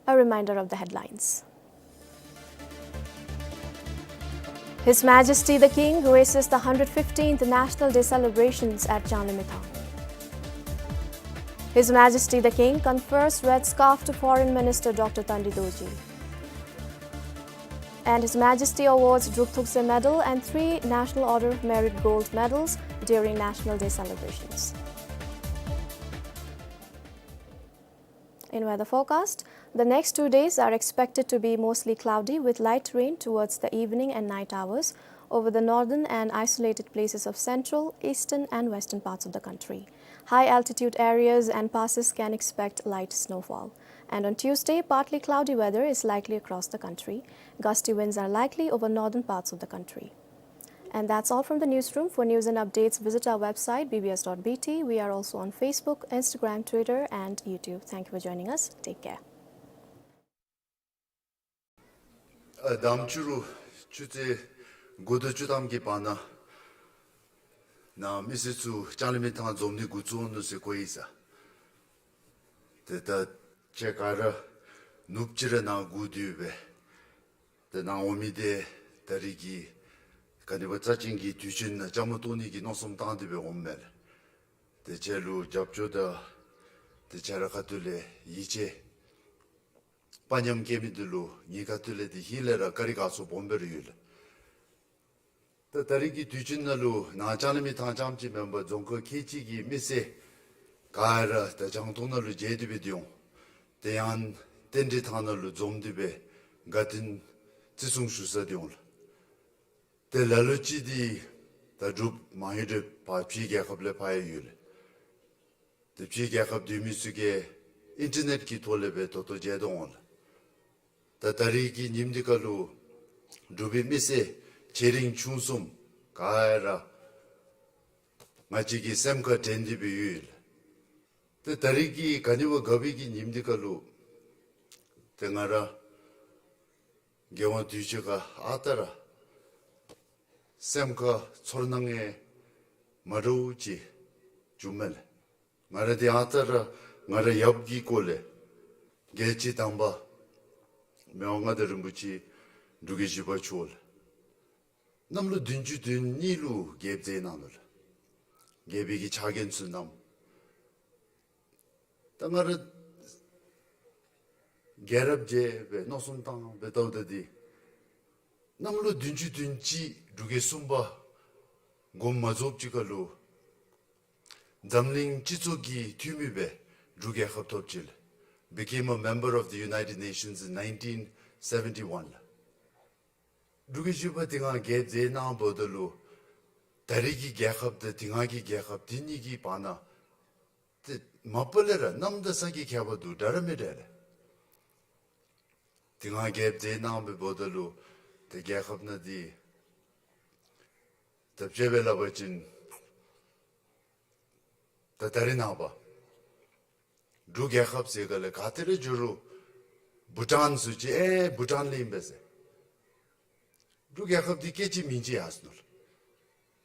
A reminder of the headlines. His Majesty the King graces the hundred fifteenth National Day celebrations at Changlimithang. His Majesty the King confers red scarf to Foreign Minister Doctor Tandi Dorji. And His Majesty awards Drup Thukse Medal and three National Order of Merit Gold Medals during National Day celebrations. In weather forecast, the next two days are expected to be mostly cloudy with light rain towards the evening and night hours over the northern and isolated places of central, eastern and western parts of the country. High altitude areas and passes can expect light snowfall. And on Tuesday, partly cloudy weather is likely across the country. Gusty winds are likely over northern parts of the country. And that's all from the newsroom. For news and updates, visit our website, B B S dot B T. We are also on Facebook, Instagram, Twitter, and YouTube. Thank you for joining us. Take care. ཨ་དང་པ་ཕྱི་རུ་ཆུ་ཚོད་དགུ་དང་བཅུ་ཐམ་གྱི་བར་ན་ནཱ་མི་སེར་ཚུ་ལྕང་གླིང་མི་ཐང་འཛོམས་ནི་འགོ་བཙུགས་ནུག་ཟེར་གོ་ཡི་ཟེར། ཏེ་ད་ཁྱེད་ག་ར་ནུབ་ཅིག་ར་ནཱ་སྒུག་སྡོད་སྦེ་ཏེ་ནཱ་འོང་མི་འདི་ད་རིས་ཀྱི་ག་ནི་བ་རྩ་ཅན་གྱི་དུས་ཆེན་ནང་བཅའ་མར་གཏོགས་ནི་གི་མནོ་བསམ་བཏང་སྟེ་སྦེ་འོངམ་མས་ལགས། ཏེ་ཁྱེད་ལུ་རྒྱབ་སྐྱོར་དང་ཏེ་ཁྱེད་ར་ཁ་ཐུག་ལས་ཡིད་ཆེས་དཔའ་ཉམས་བསྐྱེད་མི་འདི་ལུ་ངེའི་ཁ་ཐུག་ལས་ཏེ་ཧིང་ལས་ར་བཀའ་དྲིན་དགའ་ཚོར་སྦོམ་སྦེ་ར་ཡོད་ལགས། ད་ད་རིས་ཀྱི་དུས་ཆེན་ནང་ལུ་ནཱ་ལྕང་གླིང་མི་ཐང་རྐྱངམ་ཅིག་མེན་པར་རྫོང་ཁག་ཁལ་གཅིག་གི་མི་སེར་ག་ར་ད་རྒྱང་མཐོང་ནང་ལུ་མཇལ་ཏེ་སྦེ་འདི་འོང་། ཏེ་ཡང་རྟེན་འབྲེལ་ཐང་ནང་ལུ་འཛོམས་ཏེ་སྦེ་དགའ་སྟོན་བརྩི་སྲུང་ཞུ་ས་འདི་འོང་ལགས། ཏེ་ལ་ལུ་ཅིག་འདི་ད་འབྲུག་མ་ཡོད་རུང་ཕར་ཕྱི་རྒྱལ་ཁབ་ལས་ཕར་ཡང་ཡོད་ལགས། ཏེ་ཕྱི་རྒྱལ་ཁབ་སྡོད་མི་ཚུ་གིས་ཨིན་ཊར་ནེཊ་གི་ཐོག་ལས་སྦེ་ད་ལྟོ་མཇལ་དོ་འོང་ལགས། ད་ད་རིས་ཀྱི་ཉིནམ་འདི་ཁར་ལུ་འབྲུག་པའི་མི་སེར་ཆེ་འབྲིང་ཆུང་གསུམ་ག་ར་ང་བཅས་ཀྱི་སེམས་ཁར་དྲན་ཏེ་སྦེ་ཡོད་ལགས། ཏེ་ད་རིས་ཀྱི་ག་ནི་བ་དགའ་བའི་གི་ཉིནམ་འདི་ཁར་ལུ་ཏེ་ང་ར་རྒྱལ་དབང་དུས་ཅི་ཁར་ཨ་རྟག་ར་སེམས་ཁར་ཚོར་སྣང་ངེ་མ་འདྲཝ་ཅིག་བྱུངམ་མས་ལགས། ང་ར་འདི་ཨ་རྟག་ར་ང་ར་ཡབ་ཀྱི་སྐོར་ལས་རྒྱལ་སྲས་དམ་པ་མི་དབང་མངའ་བདག་རིན་པོ་ཆེ་འབྲུག་རྒྱལ་བཞི་པ་མཆོག་ལགས། གནམ་ལོ་བདུན་ཅུ་དོན་གཉིས་ལུ་རྒྱལཔོ་མཛད་གནང་ནུག་ལགས། རྒྱལ་པོའི་གི་ཕྱག་འགན་ཚུ་བསྣམས། ད་ང་ར་ རྒྱལ་རབས་བརྗེ་སྦེ་མནོ་བསམ་བཏང་སྦེ་བལྟཝ་ད་འདི་གནམ་ལོ་བདུན་ཅུ་དོན་གཅིག་འབྲུག་རྒྱལ་གསུམ་པ་དགོངསམ་མ་རྫོགསཔ་ཅིག་ཁར་ལུ་འཛམ་གླིང་སྤྱི་ཚོགས་ཀྱི་འཐུས་མི་སྦེ་འབྲུག་རྒྱལ་ཁབ་ཐོབ་ཅི་ལགས། Became a member of the United Nations in nineteen seventy-one ལགས། འབྲུག་རྒྱལ་བཞི་པ་དེ་སྒང་རྒྱལཔོ་མཛད་གནངམ་ད་ལུ་ད་རེས་ཀྱི་རྒྱལ་ཁབ་དང་དེ་སྒང་གི་རྒྱལ་ཁབ་དེ་གཉིས་ཀྱི་བར་ན་ཏེ་མ་པ་ལས་ར་གནམ་དང་ས་གི་ཁྱད་པར་འདུག། འདྲ་ར་མི་འདྲ་ལགས། དེ་སྒང་རྒྱལཔོ་མཛད་གནངམ་འབདཝ་ད་ལུ་ཏེ་རྒྱལ་ཁབ་ནང་འདི་ད་དཔྱེ་སྦེ་སླབ་པ་ཅིན་ད་ད་རེས་ནངས་པ་འབྲུག་རྒྱལ་ཁབ་ཟེར་ག་ལས་ག་ཏེ་ར་འགྱོ་རུང་བྷུ་ཊཱན་ཟེར་ཅི་ཨེ་བྷུ་ཊཱན་ལས་ཨིན་པས་ཟེར། འབྲུག་རྒྱལ་ཁབ་འདི་སྐད་ཅིག་མིང་ཅིག་ཡར་སོ་ནུག་ལགས།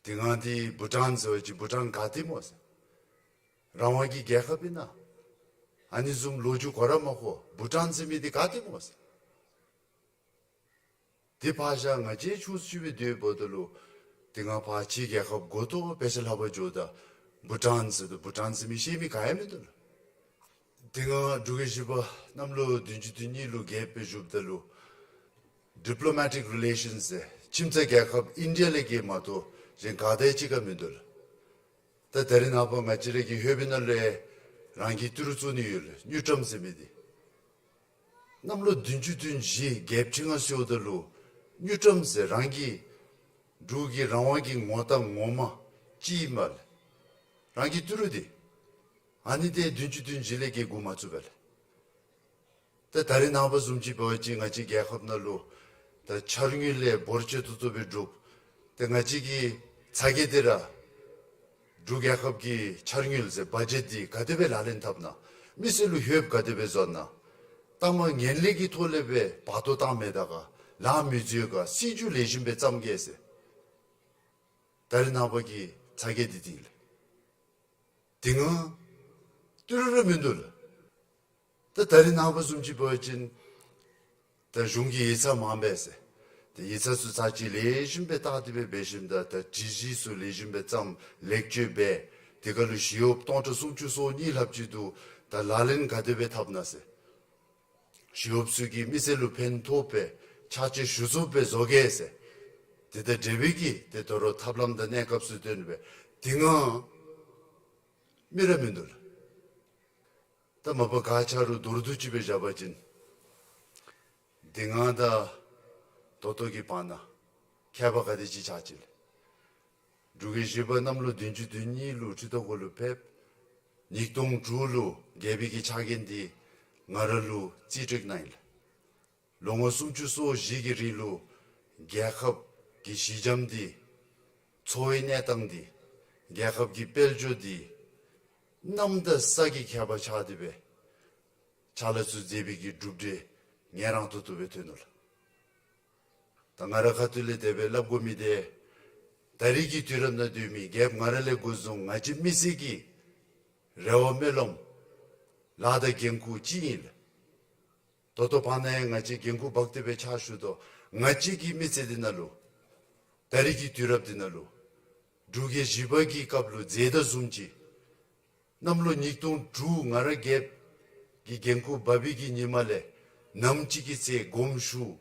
དེ་སྒང་འདི་བྷུ་ཊཱན་ཟེར་བ་ཅིན་བྷུ་ཊཱན་ག་ཏེ་སྨོ་ཟེར། རང་དབང་གི་རྒྱལ་ཁབ་ཨིན་ན། ཨ་ནི་བཟུམ་ལོ་རྒྱུས་གོ་ར་མ་གོ། བྷུ་ཊཱན་ཟེར་མི་འདི་ག་ཏེ་སྨོ་ཟེར། དེ་ཕར་བཞག་ང་བཅས་ཆུང་སུ་ཅིག་སྦེ་སྡོདཔ་ད་ལུ་དེ་སྒང་ཕར་ཕྱི་རྒྱལ་ཁབ་འགོ་ཐོག་དཔེ་ཆ་ལྷག་པར་འགྱོཝ་ད་བྷུ་ཊཱན་ཟེར་དོ་བྷུ་ཊཱན་ཟེར་མི་ཤེས་མི་ག་ཡང་མིན་འདུག་ལགས། དེ་སྒང་འབྲུག་རྒྱལ་བཞི་པ་གནམ་ལོ་བདུན་ཅུ་དོན་གཉིས་ལུ་རྒྱལཔོ་སྦེ་བཞུགསཔ་ད་ལུ་ཌི་པི་ལོ་མེ་ཊིག་རི་ལེ་ཤཱནསི་ཟེར་ཁྱིམ་ཚང་རྒྱལ་ཁབ་ཨིན་ཌི་ཡ་ལས་ག་མ་གཏོགས་གཞན་ག་དང་གཅིག་ཁར་མིན་འདུག་ལགས། ད་ད་རེས་ནངས་པ་ང་བཅས་ར་གི་ལྷོདཔ་ནང་ལུ་རང་གི་ཏི་རུ་བཙུགས་ནི་ཡོད་ལགས། དངུལ་ཀྲམ་ཟེར་མི་འདི། གནམ་ལོ་བདུན་ཅུ་དོན་བཞི་རྒྱལཔོ་ཁྱིམ་ནང་སོངམ་ད་ལུ་དངུལ་ཀྲམ་ཟེར་རང་གི་འབྲུག་གི་རང་དབང་གི་ངོ་རྟགས་ངོ་མ་ཅིག་ཨིན་པས་ལགས། རང་གི་ཏི་རུ་འདི། ཨ་ནི་འདི་བདུན་ཅུ་དོན་བཞི་ལས་ག་བསྒུག་མ་ཚུགས་པས་ལགས། ད་ད་རེས་ནངས་པ་བཟུམ་ཅིག་འབད་བ་ཅིན་ང་བཅས་རྒྱལ་ཁབ་ནང་ལུ་ད་འཆར་དངུལ་ལས་འབོར་ཆེ་ཏོག་ཏོ་སྦེ་སྒྲུབ། ཏེ་ང་བཅས་ཀྱི་ཚ་གྱང་འདི་ར་འབྲུག་རྒྱལ་ཁབ་ཀྱི་འཆར་དངུལ་ཟེར་བ་ཇེཊ་འདི་ག་དེ་སྦེ་ལག་ལེན་འཐབ་ན། མི་སེར་ལུ་ཧེལཔ་ག་དེ་སྦེ་བཟོ་ན། ད་མ་ངན་ལྷད་ཀྱི་ཐོག་ལས་སྦེ་བར་སྟོང་བཏང་མི་དགའ་ག་ལཱ་མི་འཛོལ་ག་སྲིད་བྱུས་ལེགས་ཤོམ་སྦེ་བརྩམ་གེ་ཟེར། ད་རེས་ནངས་པ་གི་ཚ་གྱང་འདི་འདི་ལགས། དེ་སྒང་ཏི་རུ་ར་མིན་འདུག་ལགས། ད་ད་རེས་ནངས་པ་བཟུམ་ཅིག་འབད་བ་ཅིན་ད་གཞུང་གི་ཡིག་ཚང་མང་པས་ཟེར། ཏེ་ཡིག་ཚང་ཚུ་ཚར་གཅིག་ལེགས་ཤོམ་སྦེ་བལྟ་སྟེ་སྦེ་འབད་ཞིནམ་ད་ད་སྒྲིག་གཞི་ཚུ་ལེགས་ཤོམ་སྦེ་བརྩམ་ལེགས་བཅོས་འབད། དེ་ཁར་ལུ་ཞི་གཡོགཔ་སྟོང་ཕྲག་སུམ་ཅུ་སོ་གཉིས་ལྷགཔ་ཅིག་འདུག། ད་ལག་ལེན་ག་དེ་སྦེ་འཐབ་ན་ཟེར། ཞི་གཡོགཔ་ཚུ་གིས་མི་སེར་ལུ་ཕན་ཐོགས་པའི་ཕྱག་ཕྱིད་ཞུ་ཚུགསཔ་སྦེ་བཟོ་གེ་ཟེར། དེ་དང་འབྲེལ་བའི་གི་ཏེ་དོ་རུང་ཐབས་ལམ་དང་གནས་སྐབས་ཚུ་སྟོན་སྦེ་དེ་སྒང་མི་ར་མིན་འདུག་ལགས། ད་མ་པ་ག་ཆ་རུང་མདོར་བསྡུས་ཅིག་སྦེ་བཞག་པ་ཅིན་དེ་སྒང་དང་ད་ལྟོ་གི་བར་ན་ཁྱད་པར་ག་དེ་ཅིག་ཆགས་ཅི་ལགས། འབྲུག་རྒྱལ་བཞི་པ་གནམ་ལོ་བདུན་ཅུ་དོན་གཉིས་ལུ་ཁྲི་ཐོག་གུ་ལུ་ཕེབས། ཉིས་སྟོང་དྲུག་ལུ་རྒྱལ་པོའི་གི་ཕྱག་འགན་འདི་ང་ར་ལུ་རྩིས་སྤྲོད་གནང་ཡི་ལགས། ལོ་ངོ་སུམ་ཅུ་སོ་བཞི་གི་རིང་ལུ་རྒྱལ་ཁབ་ཀྱི་གཞི་འགྱམ་འདི་འཚོ་བའི་གནས་སྟངས་འདི་རྒྱལ་ཁབ་ཀྱི་དཔལ་འབྱོར་འདི་གནམ་དང་ས་གི་ཁྱད་པར་ཆགས་ཏེ་སྦེ་ཕྱག་ལཱ་ཚུ་མཛད་པའི་གི་གྲུབ་འབྲས་ངལ་རངས་ཏོག་ཏོ་སྦེ་ཐོན་ནུག་ལགས། ད་ང་རའི་ཁ་ཐུག་ལས་དེ་སྦེ་སླབ་དགོ་མི་འདི་ད་རེས་ཀྱི་དུས་རབས་ནང་སྡོད་མི་རྒྱལཔོ་ང་ར་ལས་འགོ་བཟུང་ང་བཅས་མི་སེར་གྱི་རེ་བ་སྨོན་ལམ་ལཱ་དང་འགན་ཁུར་ཅིག་ཨིན་ལགས། ད་ལྟོ་བར་ན་ཡང་ང་བཅས་འགན་ཁུར་འབག་སྟེ་སྦེ་ཕྱག་ཞུ་དོ། ང་བཅས་ཀྱི་མི་ཚེ་འདི་ནང་ལུ་ད་རེས་ཀྱི་དུས་རབས་འདི་ནང་ལུ་འབྲུག་རྒྱལ་བཞི་པ་གི་སྐབས་ལུ་མཛད་དོ་བཟུམ་ཅིག་གནམ་ལོ་ཉིས་སྟོང་དྲུག་ང་ར་རྒྱལཔོ་གི་འགན་ཁུར་འབག་པའི་གི་ཉིནམ་ལས་ནམ་ཅིག་གི་ཚེ་དགོངསམ་ཞུ།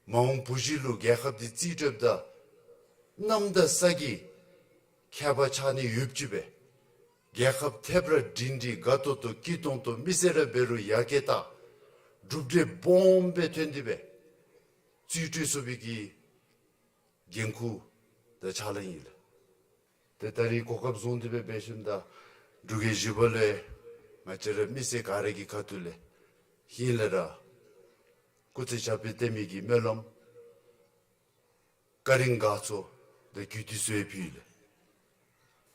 མ་འོངས་བུ་གཞི་ལུ་རྒྱལ་ཁབ་འདི་རྩིས་སྤྲོདཔ་ད་གནམ་དང་ས་གི་ཁྱད་པར་ཆགས་ནི་ཡོདཔ་ཅིག་སྦེ་རྒྱལ་ཁབ་ཐེབས་ར་སྒྲིང་སྒྲི་དགའ་ཏོག་ཏོ་སྐྱིད་ཏོང་ཏོ་མི་སེར་ར་འབད་རུང་ཡར་རྒྱས་ད་གྲུབ་འབྲས་སྦོམ་སྦེ་ཐོན་ཏེ་སྦེ་རྩིས་སྤྲོད་ཚུགས་པའི་གི་འགན་ཁུར་དང་ཕྱག་ལཱ་ཨིན་ལགས། ཏེ་ད་རེས་གོ་སྐབས་བཟུང་སྟེ་སྦེ་འབད་ཞིནམ་ད་འབྲུག་རྒྱལ་བཞི་པ་ལུ་ང་བཅས་ར་མི་སེར་ག་ར་གི་ཁ་ཐུག་ལས་ཧིང་ལས་ར་སྐུ་ཚེ་ཞབས་པད་བརྟན་མི་གི་སྨོན་ལམ་བཀའ་དྲིན་དགའ་ཚོར་དང་གུས་བཏུད་གསོལ་ཕུལ་ཡི་ལགས།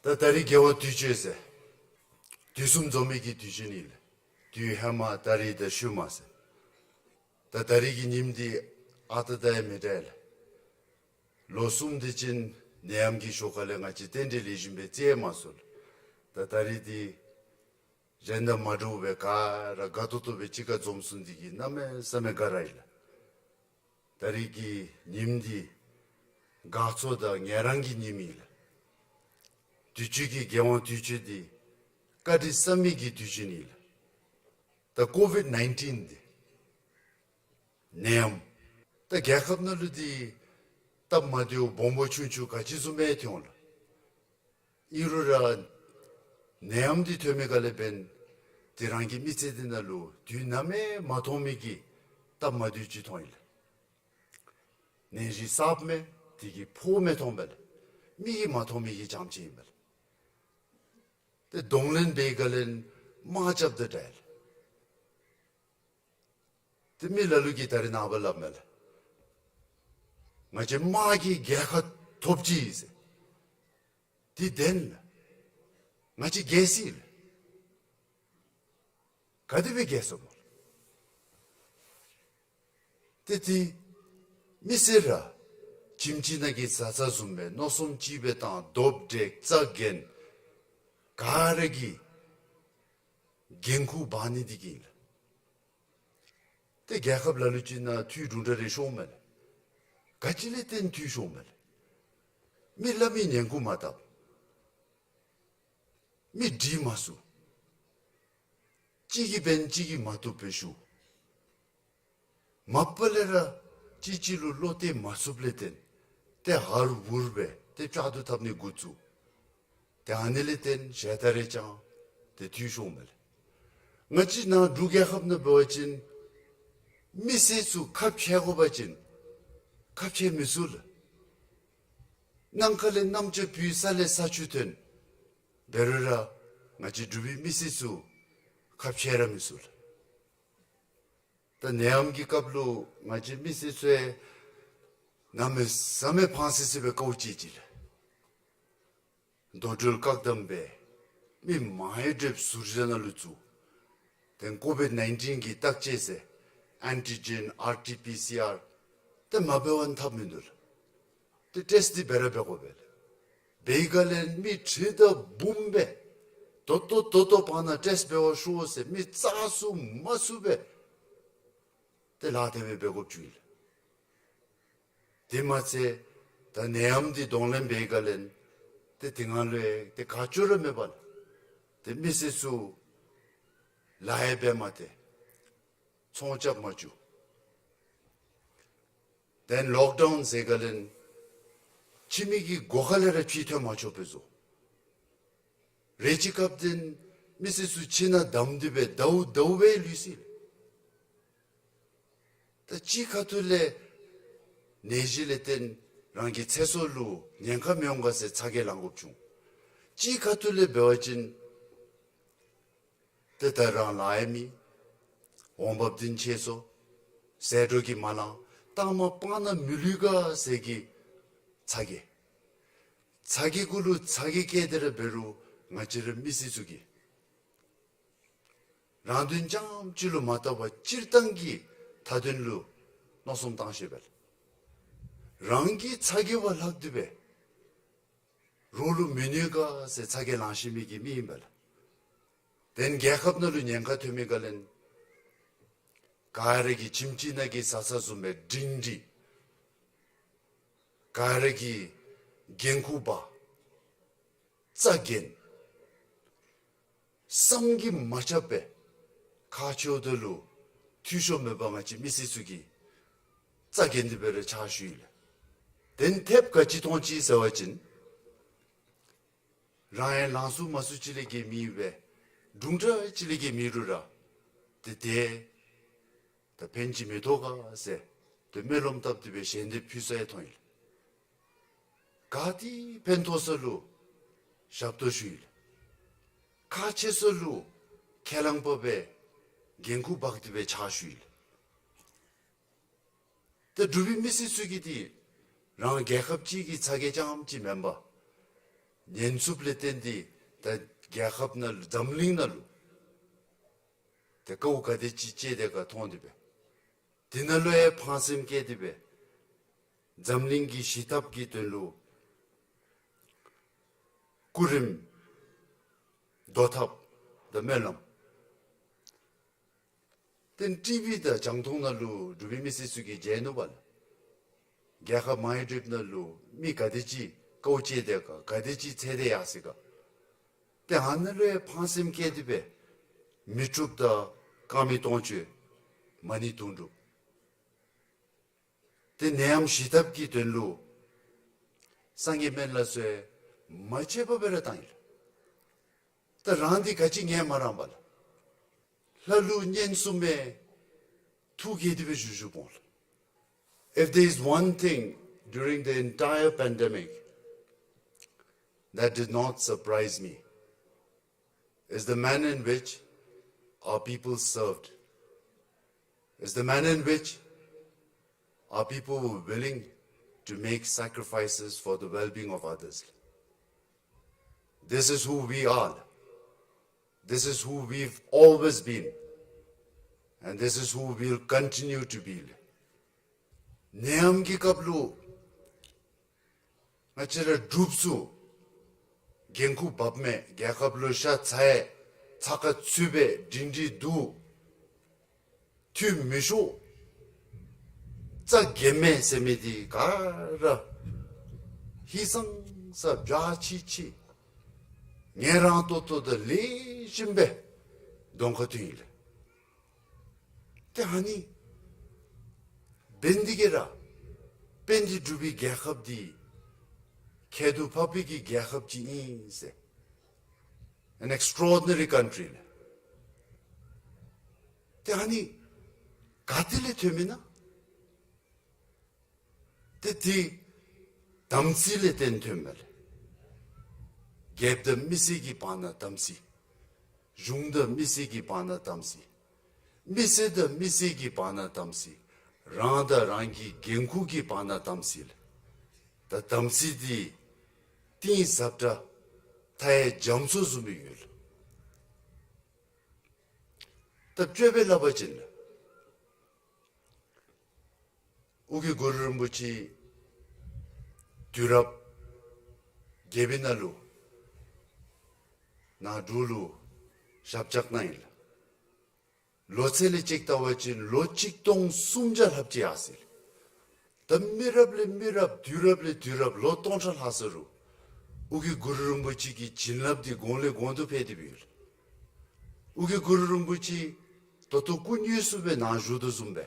ད་ད་རེས་དགེ་བ་དུས་མཆོད་ཟེར་དུས་གསུམ་འཛོམས་མི་གི་དུས་ཆེན་ཨིན་ལགས། དུས་ཧེ་མ་ད་རེས་དང་ཤུལ་མ་ཟེར། ད་ད་རེས་ཀྱི་ཉིནམ་འདི་ཨ་རྟག་དང་ཡང་མི་འདྲ་ལགས། ལོ་གསུམ་དེ་ཅིག་ནད་ཡམས་ཀྱི་ཞོར་ཁ་ལས་ང་བཅས་རྟེན་འབྲེལ་ལེགས་ཤོམ་སྦེ་བརྩི་མ་ཚུགས་ལགས། ད་ད་རེས་འདི་གཞན་དང་མ་འདྲཝ་སྦེ་ག་ར་དགའ་ཏོག་ཏོ་སྦེ་གཅིག་ཁར་འཛོམས་སོང་འདི་གིས་གནམ་མེད་ས་མེད་དགའ་ར་ཡི་ལགས། ད་རེས་ཀྱི་ཉིནམ་འདི་དགའ་ཚོར་དང་ངལ་རངས་ཀྱི་ཉིནམ་ཨིན་ལགས། དུས་མཆོད་ཀྱི་དགེ་དབང་དུས་མཆོད་འདི་བཀའ་དྲིན་བསམ་མེད་ཀྱི་དུས་ཆེན་ཨིན་ལགས། ད་ཀོ་ཝིཌ་ནའིན་ཊིན་འདི་ ནད་ཡམས། ད་རྒྱལ་ཁབ་ནང་ལུ་འདི་སྟབས་མ་བདེཝ་སྦོམ་སྦོམ་ཆུང་ཆུང་ག་ཅི་བཟུམ་སྦེ་ཐོན་འོང་ལགས། ཨིན་རུང་ར་ནད་ཡམས་འདི་ཐོན་མི་ག་ལས་འབདན་དེ་རང་གི་མི་ཚེ་འདི་ནང་ལུ་དུས་ནམ་ཡང་མ་མཐོང་མི་གི་སྟབས་མ་བདེཝ་ཅིག་ཐོན་ཡི་ལགས། ནད་གཞི་གསརཔ་མས། དེ་གིས་ཕོཝ་མི་ཐོན་པས་ལགས། མིག་གིས་མ་མཐོང་མི་གི་རྐྱངམ་ཅིག་ཨིན་པས་ལགས། ཏེ་གདོང་ལེན་འབད་བའི་སྒང་ལས་དམག་རྐྱབ་དང་འདྲ་ཡི་ལགས། ཏེ་མི་ལ་ལུ་གིས་ད་རེས་ནངས་པ་སླབ་མས་ལགས། ང་བཅས་དམག་གིས་རྒྱལ་ཁ་ཐོབ་ཅི་ཟེར། དེ་བདེན་ལགས། ང་བཅས་རྒྱལ་སྲིད་ལགས། ག་དེ་སྦེ་རྒྱལ་སོང་སྨོ་ལགས། ཏེ་དེ་མི་སེར་ར་ཁྱིམ་ཅིག་ནང་གི་བཟའ་ཚང་བཟུམ་སྦེ་མནོ་བསམ་གཅིག་སྦེ་བཏང་། རྡོབ་འདྲེག་རྩྭ་འགེངས་ག་ར་གིས་འགན་ཁུར་འབག་ནི་འདི་གིས་ཨིན་ལགས། ཏེ་རྒྱལ་ཁབ་ལ་ལུ་ཅིག་ནང་འཐུས་དུམ་གྲ་རེ་ཤོར་མས་ལགས། ག་ཅི་ལས་བརྟེན་འཐུས་ཤོར་མས་ལགས། མི་སླབ་མི་ཉན་ཁུངས་མ་བཏབ། མི་འདྲིས་མ་ཚུགས། གཅིག་གིས་འབད་ན་གཅིག་གིས་མ་བཏུབ་པའི་ཤུགས། མ་པ་ལས་ར་གཅིག་གཅིག་ལུ་བློ་གཏད་མ་ཚུགསཔ་ལས་བརྟེན་ཏེ་ཧར་འུར་སྦེ་ཏེ་བཅག་ཏུ་བཏབ་ནི་འགོ་བཙུགས། ཏེ་ཨ་ནི་ལས་བརྟེན་ཞེ་ད་རེ་ཅང་ཏེ་འཐུས་ཤོར་མས་ལགས། ང་བཅས་ནཱ་འབྲུག་རྒྱལ་ཁབ་ནང་འབད་བ་ཅིན་མི་སེར་ཚུ་ཁ་ཕྱེ་དགོ་པ་ཅིན་ཁ་ཕྱེ་མི་ཚུགས་ལགས། ནམ་མཁའ་ལས་གནམ་ལྕགས་འཕུར་ས་ལས་ས་ཆུ་ཐོན། འབད་རུང་ར་ང་བཅས་འབྲུག་པའི་མི་སེར་ཚུ་ཁ་ཕྱེ་ར་མི་ཚུགས་ལགས། ད་ནད་ཡམས་ཀྱི་སྐབས་ལུ་ང་བཅས་མི་སེར་ཚུ་གནམ་མེད་ས་མེད་ཕངས་སི་སི་སྦེ་དཀའཝ་སྤྱད་ཅི་ལགས། རྡོ་གྲུལ་བཀག་དམ་འབད། མི་མང་རབས་ཟུར་བཞག་ནང་ལུ་བཙུགས། ཏེ་ཀོ་བིཌ་ནའིན་ཊིན་གྱི་བརྟག་དཔྱད་ཟེར་ཨན་ཊི་ཇེན་ཨར་ཊི་པི་སི་ཨར་ཏེ་མ་འབད་བ་ནི་ཐབས་མིན་འདུག་ལགས། ཏེ་ཊེསཊ་འདི་འབད་ར་འབད་དགོ་པས་ལགས། འབད་བའི་སྒང་ལས་མི་ཁྲི་དང་འབུམ་སྦེ་ད་ལྟོ་ད་ལྟོ་བར་ན་ཊེསཊ་འབད་བར་ཤོག་ཟེར་མི་རྩ་ཚུགས་མ་ཚུགས་སྦེ་ཏེ་ལཱ་དེ་སྦེ་འབད་དགོཔ་བྱུང་ཡི་ལགས། དེ་མ་ཚད་ད་ནད་ཡམས་འདི་གདོང་ལེན་འབད་བའི་སྒང་ལས་ཏེ་དེ་སྒང་ལུ་ཡང་ཏེ་ཁ་ཕྱོགས་ར་མེད་པར་ཏེ་མི་སེར་ཚུ་ལཱ་ཡང་འབད་མ་སྟེར། ཚོང་རྐྱབ་མ་བཅུག། ཏེ་ལོག་ཌའུན་ཟེར་བའི་སྒང་ལས་ཕྱི་མི་གི་སྒོ་ཁ་ལས་ར་ཕྱི་ཐོན་མ་ཆོགཔ་སྦེ་བཟོ། རེ་ཅིག་སྐབས་དེ་མི་སེར་ཚུ་ཁྱིམ་ནང་བསྡམས་ཏེ་སྦེ་ཟླཝ་ཟླཝ་སྦེ་ལུས་སི། ད་གཅིག་ཁ་ཐུག་ལས་ནད་གཞི་ལས་བརྟེན་རང་གི་ཚེ་སྲོག་ལུ་ཉེན་ཁ་མི་འོང་ག་ཟེར་ཚ་གྱང་ལང་དགོཔ་བྱུང་། གཅིག་ཁ་ཐུག་ལས་འབད་བ་ཅིན་ཏེ་ད་རང་ལཱ་ཡང་མེད། འོང་འབབ་འདི་ཆད་སོང་། ཟད་འགྲོ་གིས་མ་ལང་། ལྟག་མ་སྤང་ནང་མི་ལུས་ག་ཟེར་གྱི་ཚ་གྱང་། ཚ་གྱང་གུ་ལུ་ཚ་གྱང་བསྐྱེད་དེ་ར་འབད་རུང་ང་བཅས་ར་མི་སེར་ཚུ་གིས་རང་དོན་རྐྱངམ་གཅིག་ལུ་མ་བལྟ་བར་སྤྱིར་བཏང་གི་མཐའ་དོན་ལུ་མནོ་བསམ་བཏང་ཤེས་པས། རང་གི་ཚ་གྱང་བ་ལྷག་སྟེ་སྦེ་རོགས་ལུ་མི་གནོད་ག་ཟེར་ཚ་གྱང་ལང་ཤེས་མི་གི་མི་ཨིན་པས་ལགས། དེ་ནི་རྒྱལ་ཁབ་ནང་ལུ་ཉེན་ཁ་ཐོན་མི་སྒང་ལས་ག་ར་གིས་ཁྱིམ་གཅིག་ནང་གི་བཟའ་ཚང་བཟུམ་སྦེ་སྒྲིང་སྒྲི། ག་ར་གིས་འགན་ཁུར་འབག། རྩ་འགེངས། བསམ་གྱིས་མ་ཁྱབ་པའི་ཁ་ཕྱོགས་དེ་ལུ་འཐུས་ཤོར་མེད་པར་ང་བཅས་མི་སེར་ཚུ་གིས་རྩ་འགེངས་ཏེ་སྦེ་ར་ཕྱག་ཞུ་ཡི་ལགས། དེ་ནི་ཐེབས་ག་ཅི་མཐོང་ཅི་ཟེར་བ་ཅིན་རང་ཡང་ལང་ཚུགས་མ་ཚུགས་ཅིག་ལས་བརྒལ་མེད་པས། དུམ་གྲ་ཅིག་ལས་བརྒལ་མེད་རུང་ར་ཏེ་དེ་ད་ཕན་ཅིག་མི་ཐོགས་ག་ཟེར་ཏེ་སྨོན་ལམ་བཏབ་སྟེ་སྦེ་ཞལ་འདེབས་ཕུལ་ས་ཡང་མཐོང་ཡི་ལགས། ག་ཏེ་ཕན་ཐོགས་ས་ལུ་ཞབས་ཏོག་ཞུ་ཡི་ལགས། ཁག་ཆེ་ས་ལུ་ཁས་བླངས་པ་སྦེ་འགན་ཁུར་འབག་སྟེ་སྦེ་ཕྱག་ཞུ་ཡི་ལགས། ཏེ་འབྲུག་པའི་མི་སེར་ཚུ་གིས་འདི་རང་རྒྱལ་ཁབ་ཅིག་གི་ཚ་གྱང་རྐྱངམ་ཅིག་མེན་པར་ཉེན་ཚབས་ལས་བརྟེན་ཏེ་ད་རྒྱལ་ཁབ་ནང་ལུ་འཛམ་གླིང་ནང་ལུ་ཏེ་དཀའཝ་ག་དེ་ཅིག་སྤྱད་དེ་ག་མཐོང་སྟེ་སྦེ་དེ་ནང་ལུ་ཡང་ཕངས་སེམས་བསྐྱེད་དེ་སྦེ་འཛམ་གླིང་གི་ཞི་ཐབས་ཀྱི་དོན་ལུ་སྐུ་རིམ་བཟློག་ཐབས་དང་སྨོན་ལམ། ཏེ་ཊི་ཝི་དང་རྒྱང་མཐོང་ནང་ལུ་འབྲུག་པའི་མི་སེར་ཚུ་གིས་མཇལ་ནུག་པ་ལགས། རྒྱལ་ཁབ་མང་རབས་ནང་ལུ་མི་ག་དེ་ཅིག་དཀའཝ་སྤྱད་དེ་ག་ག་དེ་ཅིག་ཚེ་འདི་ཡར་སོ་ཡི་ག། ཏེ་ཨ་ནཱ་ལུ་ཡང་ཕངས་སེམས་བསྐྱེད་དེ་སྦེ་མི་འཁྲུགཔ་དང་དཀར་མེ་སྟོང་མཆོད་མ་ཎི་དུང་སྒྲུབ། ཏེ་ནད་ཡམས་ཞི་ཐབས་ཀྱི་དོན་ལུ་སངས་རྒྱས་སྨན་བླ་ཚུ་ཡང་མ་ཆད་པར་སྦེ་ར་བཏང་ཡི་ལགས། ད་རང་འདི་ག་ཅི་ངལ་མ་རངས་པར་ལྷ་ལུ་སྙན་གསུངམ་མས། ཐུགས་དགྱེས་ཏེ་སྦེ་བཞུགས་བཞུགསཔ་འོང་ལགས། If there is one thing during the entire pandemic that did not surprise me, is the manner in which our people served, is the manner in which our people were willing to make sacrifices for the well-being of others. This is who we are. This is who we've always been. And this is who we'll continue to be. ནད་ཡམས་ཀྱི་སྐབས་ལུ་ང་བཅས་ར་འབྲུགཔ་ཚུ་འགན་ཁུར་བབས་མས། རྒྱལ་ཁབ་ལུ་ཤ་ཚ་ཡི་ཚ་ཁ་ཚུད་པའི་སྒྲིང་སྒྲིང་འདུག། འཐུས་མི་ཤོར། རྩ་འགེངས་མས་ཟེར་མི་འདི་ག་ར་ཧིང་སངས་ས་འཇའ་ཆི་ཆི་ངལ་རངས་ཏོག་ཏོ་དང་ལེགས་ཤོམ་སྦེ་གདོང་ཁར་ཐོན་ཡི་ལགས། ཏེ་ཨ་ནི་འབད་ནི་འདི་གིས་ར་དཔལ་ལྡན་འབྲུག་པའི་རྒྱལ་ཁབ་འདི་ཁྱད་དུ་འཕགས་པའི་གི་རྒྱལ་ཁབ་ཅིག་ཨིན་ཟེར། An extraordinary country ལགས། ཏེ་ཨ་ནི་ག་ཏེ་ལས་ཐོནམ་ཨིན་ན། ཏེ་འདི་དམ་ཚིག་ལས་བརྟེན་ཐོནམ་མས་ལགས། རྒྱལཔོ་དང་མི་སེར་གྱི་བར་ན་དམ་ཚིག། གཞུང་དང་མི་སེར་གྱི་བར་ན་དམ་ཚིག། མི་སེར་དང་མི་སེར་གྱི་བར་ན་དམ་ཚིག། རང་དང་རང་གི་འགན་ཁུར་གྱི་བར་ན་དམ་ཚིག་ལགས། ད་དམ་ཚིག་འདི་གཏིང་ཟབ་དྲགས་མཐའ་ཡས་རྒྱ་མཚོ་བཟུམ་སྦེ་ཡོད་ལགས། ད་དཔྱེ་སྦེ་སླབ་པ་ཅིན་ལགས། ཨོ་རྒྱན་གུ་རུ་རིན་པོ་ཆེ་དུས་རབས་བརྒྱད་པའི་ནང་ལུ་ནཱ་འབྲུག་ལུ་ཞབས་བཅགས་གནང་ཡི་ལགས། ལོ་ཚད་ལས་ཅིག་བལྟ་བ་ཅིན་ལོ་གཅིག་སྟོང་སུམ་བརྒྱ་ལྷགཔ་ཅིག་ཡར་སོ་ཡི་ལགས། ད་མི་རབས་ལས་མི་རབས་དུས་རབས་ལས་དུས་རབས་ལོ་སྟོང་ཕྲག་ལྷག་སོང་རུང་ཨོ་རྒྱན་གུ་རུ་རིན་པོ་ཆེ་གི་བྱིན་རླབས་འདི་གོང་ལས་གོང་དུ་འཕེལ་ཏེ་འབད་ཡོད་ལགས། ཨོ་རྒྱན་གུ་རུ་རིན་པོ་ཆེ་ད་ལྟོ་སྐུ་དངོས་སུ་སྦེ་ནཱ་བཞུགས་དོ་བཟུམ་སྦེ་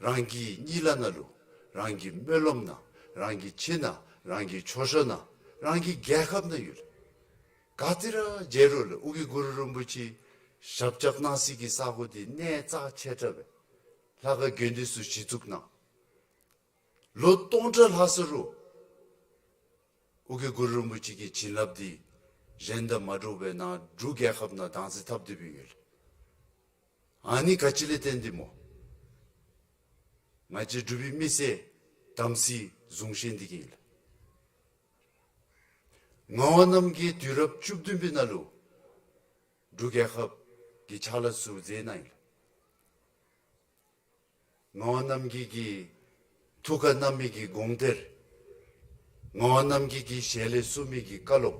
རང་གི་གཉིད་ལམ་ནང་ལུ་རང་གི་སྨོན་ལམ་ནང་རང་གི་ཁྱིམ་ནང་རང་གི་མཆོད་བཤམ་ནང་རང་གི་རྒྱལ་ཁབ་ནང་ཡོད་ལགས། ག་ཏེ་ར་མཇལ་རུང་ལགས་ཨོ་རྒྱན་གུ་རུ་རིན་པོ་ཆེ་ཞབས་བཅགས་གནང་སའི་གི་ས་གོ་འདི་གནས་རྩ་ཆེ་དྲགས་སྦེ་ལྷ་ཁང་དགོན་སྡེ་ཚུ་གཞི་བཙུགས་གནང་། ལོ་སྟོང་ཕྲག་ལྷག་སོང་རུང་ཨོ་རྒྱན་གུ་རུ་རིན་པོ་ཆེ་གི་བྱིན་རླབས་འདི་གཞན་དང་མ་འདྲཝ་སྦེ་ནཱ་འབྲུག་རྒྱལ་ཁབ་ནང་དྭངས་གསལ་ཐོབ་སྟེ་འབད་ཡོད་ལགས། ཨ་ནི་ག་ཅི་ལས་བརྟེན་ཏེ་སྨོ། ང་བཅས་འབྲུག་པའི་མི་སེར་དམ་ཚིག་བཟུང་ཤེས་འདི་གིས་ཨིན་ལགས། ངག་དབང་རྣམ་རྒྱལ་དུས་རབས་བཅུ་བདུན་པའི་ནང་ལུ་འབྲུག་རྒྱལ་ཁབ་ཀྱི་ཕྱག་ལཱ་ཚུ་མཛད་གནང་ཡི་ལགས། ངག་དབང་རྣམ་རྒྱལ་གྱི་ཐུགས་ཁར་བསྣམས་མི་གི་དགོངས་གཏེར། ངག་དབང་རྣམ་རྒྱལ་གྱི་ཞལ་ལས་གསུངས་མི་གི་བཀའ་སློབ།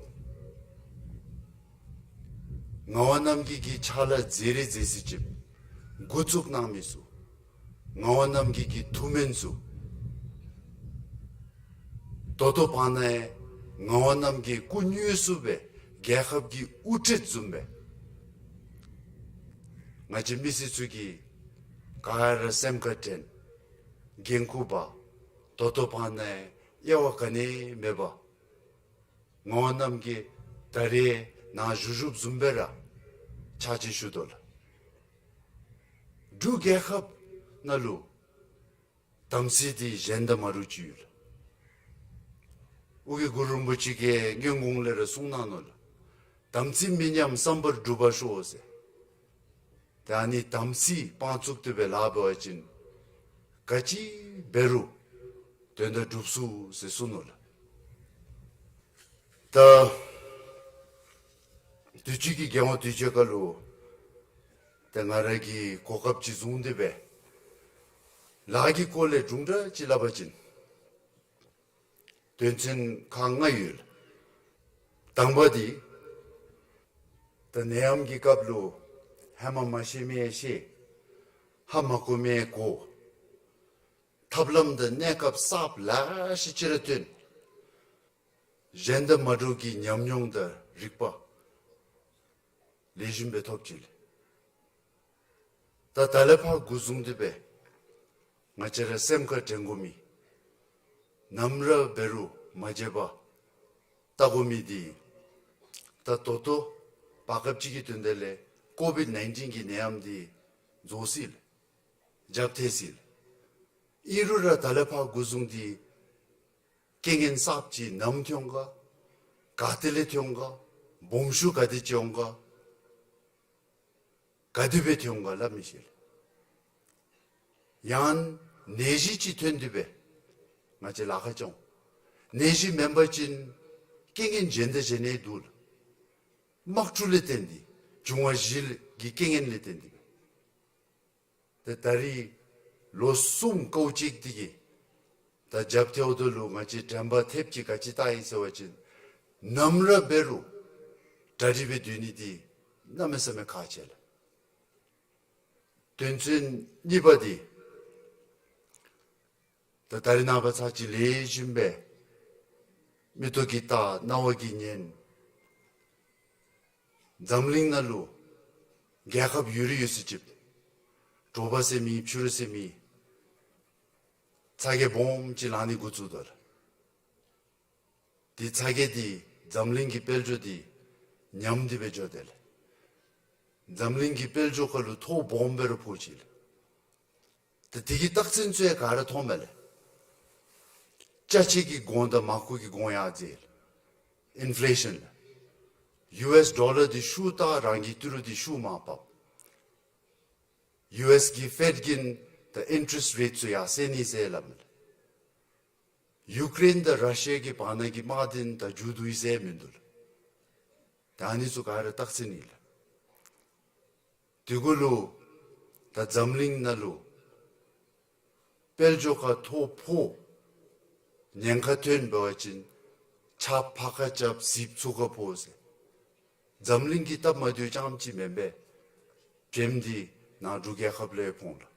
ངག་དབང་རྣམ་རྒྱལ་གྱི་ཕྱག་ལཱ་མཛད་རིགས་མཛད་སྲོལ་ཅིག་འགོ་བཙུགས་གནང་མི་ཚུ། ངག་དབང་རྣམ་རྒྱལ་གྱི་ཐུགས་སྨོན་ཚུ། ད་ལྟོ་བར་ན་ཡང་ངག་དབང་རྣམ་རྒྱལ་སྐུ་དངོས་སུ་སྦེ་རྒྱལ་ཁབ་ཀྱི་དབུ་ཁྲིད་བཟུམ་སྦེ་ང་བཅས་མི་སེར་ཚུ་གིས་ག་ར་སེམས་ཁར་དྲན། འགན་ཁུར་འབག། ད་ལྟོ་བར་ན་ཡང་དབྱེ་བ་ག་ནི་མེད་པར་ངག་དབང་རྣམ་རྒྱལ་ད་རེས་ནཱ་བཞུགས་བཞུགསཔ་བཟུམ་སྦེ་ར་ཕྱག་ཕྱིད་ཞུ་དོ་ལགས། འབྲུག་རྒྱལ་ཁབ་ནང་ལུ་དམ་ཚིག་འདི་གཞན་དང་མ་འདྲཝ་ཅིག་ཡོད་ལགས། ཨོ་རྒྱན་གུ་རུ་རིན་པོ་ཆེ་གིས་སྔོན་གོང་ལས་ར་གསུངས་གནང་ནུག་ལགས། དམ་ཚིག་མི་ཉམས་བསམ་པར་སྒྲུབ་པར་ཤོག་ཟེར། ད་ཨ་ནི་དམ་ཚིག་དཔང་བཙུགས་ཏེ་སྦེ་ལཱ་འབད་བ་ཅིན་ག་ཅི་འབད་རུང་དོན་དག་འགྲུབ་ཚུགས་ཟེར་གསུངས་ནུག་ལགས། ད་དུས་ཅི་གི་རྒྱལ་དབང་དུས་ཅི་ཁ་ལུ་ཏེ་ང་ར་གིས་གོ་སྐབས་ཅིག་བཟུང་སྟེ་སྦེ་ལཱ་གི་སྐོར་ལས་དྲུང་དྲགས་ཅིག་སླབ་པ་ཅིན་དོན་ཚན་ཁག་ལྔ་ཡོད། དང་པ་འདི་ད་ནད་ཡམས་ཀྱི་སྐབས་ལུ་ཧ་མ་མ་ཤེས་མི་ཤེས། ཧ་མ་གོ་མི་གོ། ཐབས་ལམ་དང་གནས་སྐབས་གསརཔ་ལེ་ཤ་ཅིག་ར་ཐོན། གཞན་དང་མ་འདྲཝ་གི་ཉམས་མྱོང་དང་རིག་པ་ལེགས་ཤོམ་སྦེ་ཐོབ་ཅི་ལགས། ད་ད་ལས་ཕར་འགོ་བཟུང་སྟེ་སྦེ་ ང་བཅས་ར་སེམས་ཁར་དྲན་དགོ་མི་ནམ་ར་འབད་རུང་མ་བརྗེད་པར་བལྟ་དགོ་མི་འདི་ད་ད་ལྟོ་བར་སྐབས་ཅིག་གི་དོན་དག་ལས་ཀོ་བིཌ་ནའིན་ཊིན་གྱི་ནད་ཡམས་འདི་རྫོགས་སོ་ཡི་ལགས། རྒྱབ་ཐལ་སོ་ཡི་ལགས། ཨིན་རུང་ར་ད་ལས་ཕར་འགོ་བཟུང་སྟེ་རྐྱེན་ངན་གསརཔ་ཅིག་ནམ་ཐོན་ག་ག་ཏེ་ལས་ཐོན་ག་སྦོམ་ཤོས་ག་དེ་ཅིག་འོང་ག་ག་དེ་སྦེ་ཐོན་ག་སླབ་མི་ཤེས་ལགས། ཡང་ནད་གཞི་ཅིག་ཐོན་ཏེ་སྦེ་ང་བཅས་ལཱ་ཁག་བྱུང་། ནད་གཞི་མེན་པ་ཅིན་རྐྱེན་ངན་གཞན་དང་གཞན་ཡང་འདུག་ལགས། དམག་འཁྲུག་ལས་བརྟེན་ཏེ་འབྱུང་བ་བཞི་གི་རྐྱེན་ངན་ལས་བརྟེན་ཏེ་སྦེ། ཏེ་ད་རིས་ལོ་གསུམ་དཀའཝ་སྤྱད་དེ་གིས་ད་རྒྱབ་ཐལཝ་ད་ལུ་ང་བཅས་དྲན་པ་ཐེབས་ཅིག་ག་ཅི་བལྟ་ཡི་ཟེར་བ་ཅིན་ནམ་ར་འབད་རུང་གྲ་སྒྲིག་སྦེ་སྡོད་ནི་འདི་གནམ་མེད་ས་མེད་ཁག་ཆེ་ལགས། དོན་ཚན་གཉིས་པ་འདི་ད་ད་རིས་ནངས་པ་ཚར་གཅིག་ལེགས་ཤོམ་སྦེ་མིག་ཏོ་གིས་བལྟ་རྣ་བ་གིས་ཉན། འཛམ་གླིང་ནང་ལུ་རྒྱལ་ཁབ་ཡོད་རིགས་ཡོད་ཚད་ཅིག་དྲོ་པ་ཟེར་མེད་ཕྱི་རུ་ཟེར་མེད་ཚ་གྱང་སྦོམ་ཅིག་ལང་ནི་འགོ་བཙུགས་དོ་ལགས། དེ་ཚ་གྱང་འདི་འཛམ་གླིང་གི་དཔལ་འབྱོར་འདི་ཉམས་ཏེ་སྦེ་འགྱོ་དེས་ལགས། འཛམ་གླིང་གི་དཔལ་འབྱོར་ཁར་ལུ་ཐོ་སྦོམ་སྦེ་ར་ཕོག་ཅི་ལགས། ཏེ་དེ་གི་རྟགས་མཚན་ཚུ་ཡང་ག་ར་མཐོངམ་མས་ལགས། ཅ་ཆས་ཀྱི་གོང་དང་མར་ཁུ་གི་གོང་ཡར་འཛེགས་ལགས། ཨིན་ཕི་ལེ་ཤཱན་ལགས། ཡུ་ཨེསི་ཌོ་ལར་འདི་ཤུགས་ད་རང་གི་ཏི་རུ་འདི་ཤུགས་མར་བབས། ཡུ་ཨེསི་གི་ཕེཌ་གིས་ད་ཨིན་ཊི་རེསཊ་རེཊ་ཚུ་ཡར་སེང་ནི་ཟེར་སླབ་མས་ལགས། ཡུ་ཀེ་རེན་དང་ར་ཤི་ཡ་གི་བར་ན་གི་དམག་འདི་ད་མཇུག་བསྡུ་ཡི་ཟེར་མིན་འདུག་ལགས། ད་ཨ་ནི་ཚུ་ག་ར་རྟགས་མཚན་ཨིན་ལགས། དེ་གུ་ལུ་ད་འཛམ་གླིང་ནང་ལུ་དཔལ་འབྱོར་ཁར་ཐོ་ཕོག་ཉེན་ཁ་ཐོན་འབད་བ་ཅིན་ཆརཔ་ཕར་ཁར་རྐྱབ་ཟིལཔ་ཚུར་ཁར་ཕོག་ཟེར། འཛམ་གླིང་གི་སྟབས་མ་བདེཝ་རྐྱངམ་ཅིག་མེན་པར་དྲིམ་འདི་ནང་འབྲུག་རྒྱལ་ཁབ་ལུ་ཡང་ཕོག་ལགས།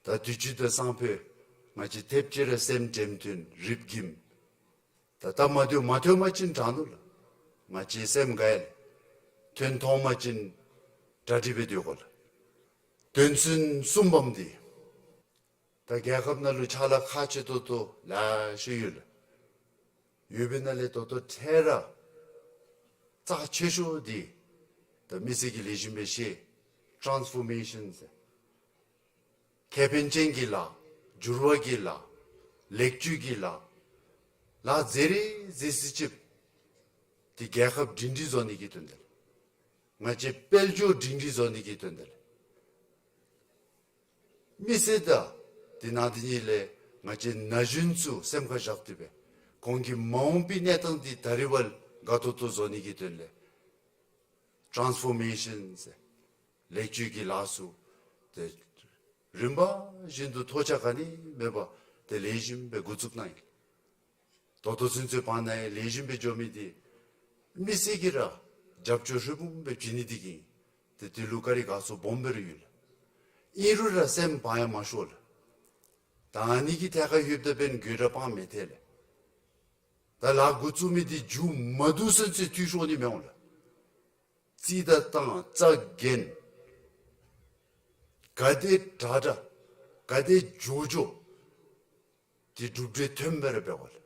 ད་དུས་ཅི་ད་སང་ཕོད་ང་བཅས་ཐེབས་ཅིག་ར་སེམས་དྲེམ་ཐོན་རིགཔ་འགྱིམ། ད་སྟབས་མ་བདེཝ་མ་ཐོན་པ་ཅིན་དྲག་ནུག་ལགས། ང་བཅས་སེམས་དགའ་ཡི་ལགས། ཐོན་ཐོན་པ་ཅིན་གྲ་སྒྲིག་སྦེ་སྡོད་དགོ་ལགས། དོན་ཚན་གསུམ་པམ་འདི་ད་རྒྱལ་ཁབ་ནང་ལུ་ཕྱག་ལཱ་ཁག་ཆེ་ཏོག་ཏོ་ལེ་ཤ་ཡོད་ལགས། ཡོད་པའི་ནང་ལས་ད་ལྟོ་འཕྲལ་ར་རྩ་ཆེ་ཤོས་འདི་ད་མི་སེར་གྱིས་ལེགས་ཤོམ་སྦེ་ཤེས། ཊཱནསི་ཕོར་མེ་ཤཱན་ཟེར། ཁེ་ཕན་ཅན་གྱི་ལཱ། འགྱུར་བ་གི་ལཱ། ལེགས་བཅོས་ཀྱི་ལཱ། ལཱ་མཛད་རིགས་མཛད་ཚད་ཅིག་འདི་རྒྱལ་ཁབ་སྒྲིང་སྒྲིང་བཟོ་ནི་གི་དོན་དག་ལགས། ང་བཅས་དཔལ་འབྱོར་སྒྲིང་སྒྲིང་བཟོ་ནི་གི་དོན་དག་ལགས། མི་སེར་དང་དེ་ནང་དེ་གཉིས་ལས་ང་བཅས་ན་གཞོན་ཚུ་སེམས་ཁར་བཞག་སྟེ་སྦེ་ཁོང་གི་མ་འོངས་པའི་གནས་སྟངས་འདི་ད་རེས་བ་ལས་དགའ་ཏོག་ཏོ་བཟོ་ནི་གི་དོན་ལས་ཊཱནསི་ཕོར་མེ་ཤཱན་ཟེར་ལེགས་བཅོས་ཀྱི་ལཱ་ཚུ་ཏེ་རིམ་པ་བཞིན་དུ་ཐོགས་ཆགས་ག་ནི་མེད་པར་ཏེ་ལེགས་ཤོམ་སྦེ་འགོ་བཙུགས་གནང་ཡི། ད་ལྟོ་ཚུན་ཚོད་བར་ན་ཡང་ལེགས་ཤོམ་སྦེ་འགྱོ་མི་འདི་མི་སེར་གྱིས་ར་རྒྱབ་སྐྱོར་ཧྲིལ་བུམ་སྦེ་བྱིན་ནི་འདི་གིས་ཏེ་དེ་ལུ་བཀའ་དྲིན་དགའ་ཚོར་སྦོམ་སྦེ་ར་ཡོད་ལགས། ཨིན་རུང་ར་སེམས་བག་ཡངས་མ་ཤོར་ལགས། ད་ཨ་ནི་གི་ཐད་ཁར་ལྷོདཔ་ད་འབདན་དགོད་བྲ་སྤང་མི་ཐལ་ལགས། ད་ལཱ་འགོ་བཙུགས་མི་འདི་མཇུག་མ་བསྡུ་ཚུན་ཚོད་འཐུས་ཤོར་ནི་མི་འོང་ལགས། རྩིས་ད་བཏང་རྩ་འགེངས། ག་དེ་དྲག་དྲག་ག་དེ་མགྱོགས་མགྱོགས་འདི་གྲུབ་འབྲས་ཐོན་པ་ར་འབད་དགོ་ལགས།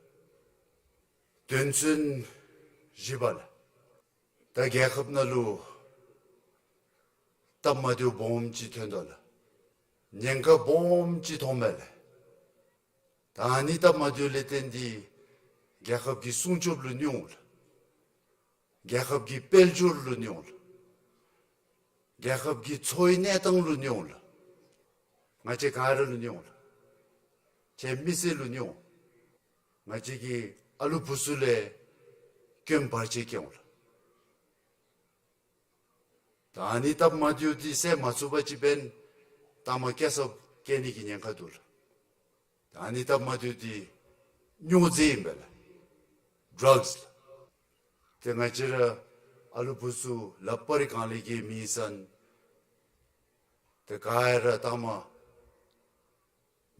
དོན་ཚན་བཞི་པ་ལགས། ད་རྒྱལ་ཁབ་ནང་ལུ་སྟབས་མ་བདེཝ་སྦོམ་ཅིག་ཐོན་དོ་ལགས། ཉེན་ཁ་སྦོམ་ཅིག་མཐོངམ་མས་ལགས། ད་ཨ་ནི་སྟབས་མ་བདེཝ་ལས་བརྟེན་ཏེ་རྒྱལ་ཁབ་ཀྱི་སྲུང་སྐྱོབ་ལུ་གནོདཔ་འོང་ལགས། རྒྱལ་ཁབ་ཀྱི་དཔལ་འབྱོར་ལུ་གནོདཔ་འོང་ལགས། རྒྱལ་ཁབ་ཀྱི་འཚོ་བའི་གནས་སྟངས་ལུ་གནོདཔ་འོང་ལགས། ང་བཅས་ག་ར་ལུ་གནོདཔ་འོང་ལགས། ཁྱེད་མི་སེར་ལུ་གནོདཔ་འོང་། ང་བཅས་ཀྱི་ཨ་ལུ་བུ་ཚུ་ལུ་སྐྱོན་བར་ཆད་བཀལཝ་འོང་ལགས། ད་ཨ་ནི་སྟབས་མ་བདེཝ་འདི་སེལ་མ་ཚུགས་པ་ཅིན་འབདན་ལྟག་མ་སྐྱེ་སར་སྐྱེ་ནི་གི་ཉེན་ཁ་འདུག་ལགས། ད་ཨ་ནི་སྟབས་མ་བདེཝ་འདི་སྨྱོ་རྫས་ཨིན་པས་ལགས། ཌྲགསི་ལགས། ཏེ་ང་བཅས་ར་ཨ་ལུ་བུ་ཚུ་ལག་པར་རི་གང་ལས་ཀྱི་མི་སོང་། ཏེ་ག་ར་ལྟག་མ་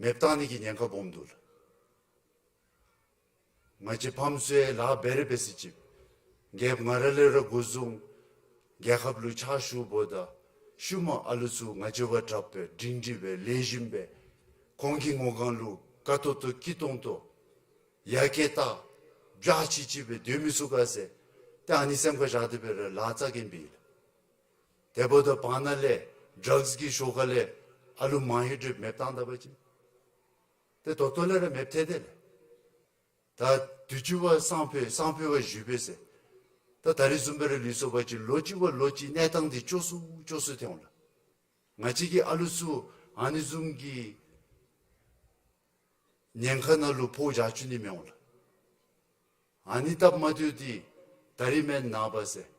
མེདཔ་བཏང་ནི་གི་ཉེན་ཁ་སྦོམ་འདུག་ལགས། ང་བཅས་ཕམ་ཚུ་ཡང་ལཱ་འབད་ར་འབད་ཟེར་ཅིག་རྒྱལཔོ་ང་ར་ལས་ར་འགོ་བཟུང་རྒྱལ་ཁབ་ལུ་ཕྱག་ཞུཝ་ད་ཤུལ་མ་ཨ་ལུ་ཚུ་ང་བཅས་བ་དྲགཔ་སྦེ་སྒྲིང་སྒྲིང་སྦེ་ལེགས་ཤོམ་སྦེ་ ཁོང་གི་ངོ་སྒང་ལུ་དགའ་ཏོག་ཏོ་སྐྱིད་ཏོང་ཏོ་ཡ་སྐད་བཏགས་བྱ་ཅིག་ཅིག་སྦེ་སྡོད་མི་ཚུགས་ག་ཟེར། ཏེ་ཨ་ནི་སེམས་ཁར་བཞག་སྟེ་སྦེ་ར་ལཱ་རྩ་འགེངས་པས་ལགས། དེ་འབདཝ་ད་བར་ན་ལས་ཌགསི་གི་ཤོག་ཁ་ལས་ཨ་ལུ་མང་ཧེང་རེ་མེདཔ་བཏང་ད་པ་ཅིན་ཏེ་ད་ལྟོ་ལས་ར་མེདཔ་ཐལ་ཏེ་ལགས། ད་དུས་ཅི་བ་སང་ཕོད་སང་ཕོད་བ་བཞུགས་པས་ཟེར། ད་ད་རིས་བཟུམ་སྦེ་ར་ལུས་སོང་པ་ཅིན་ལོ་གཅིག་བ་ལོ་གཅིག་གནས་སྟངས་འདི་སྐྱོ་སུ་སྐྱོ་སུ་ཐོན་འོང་ལགས། ང་བཅས་ཀྱི་ཨ་ལུ་ཚུ་ཨ་ནི་བཟུམ་གྱི་ཉེན་ཁ་ནང་ལུ་ཕོག་བཞག་བཅུག་ནི་མི་འོང་ལགས། ཨ་ནི་སྟབས་མ་བདེཝ་འདི་ད་རིས་མེན་ན་བ་ཟེར།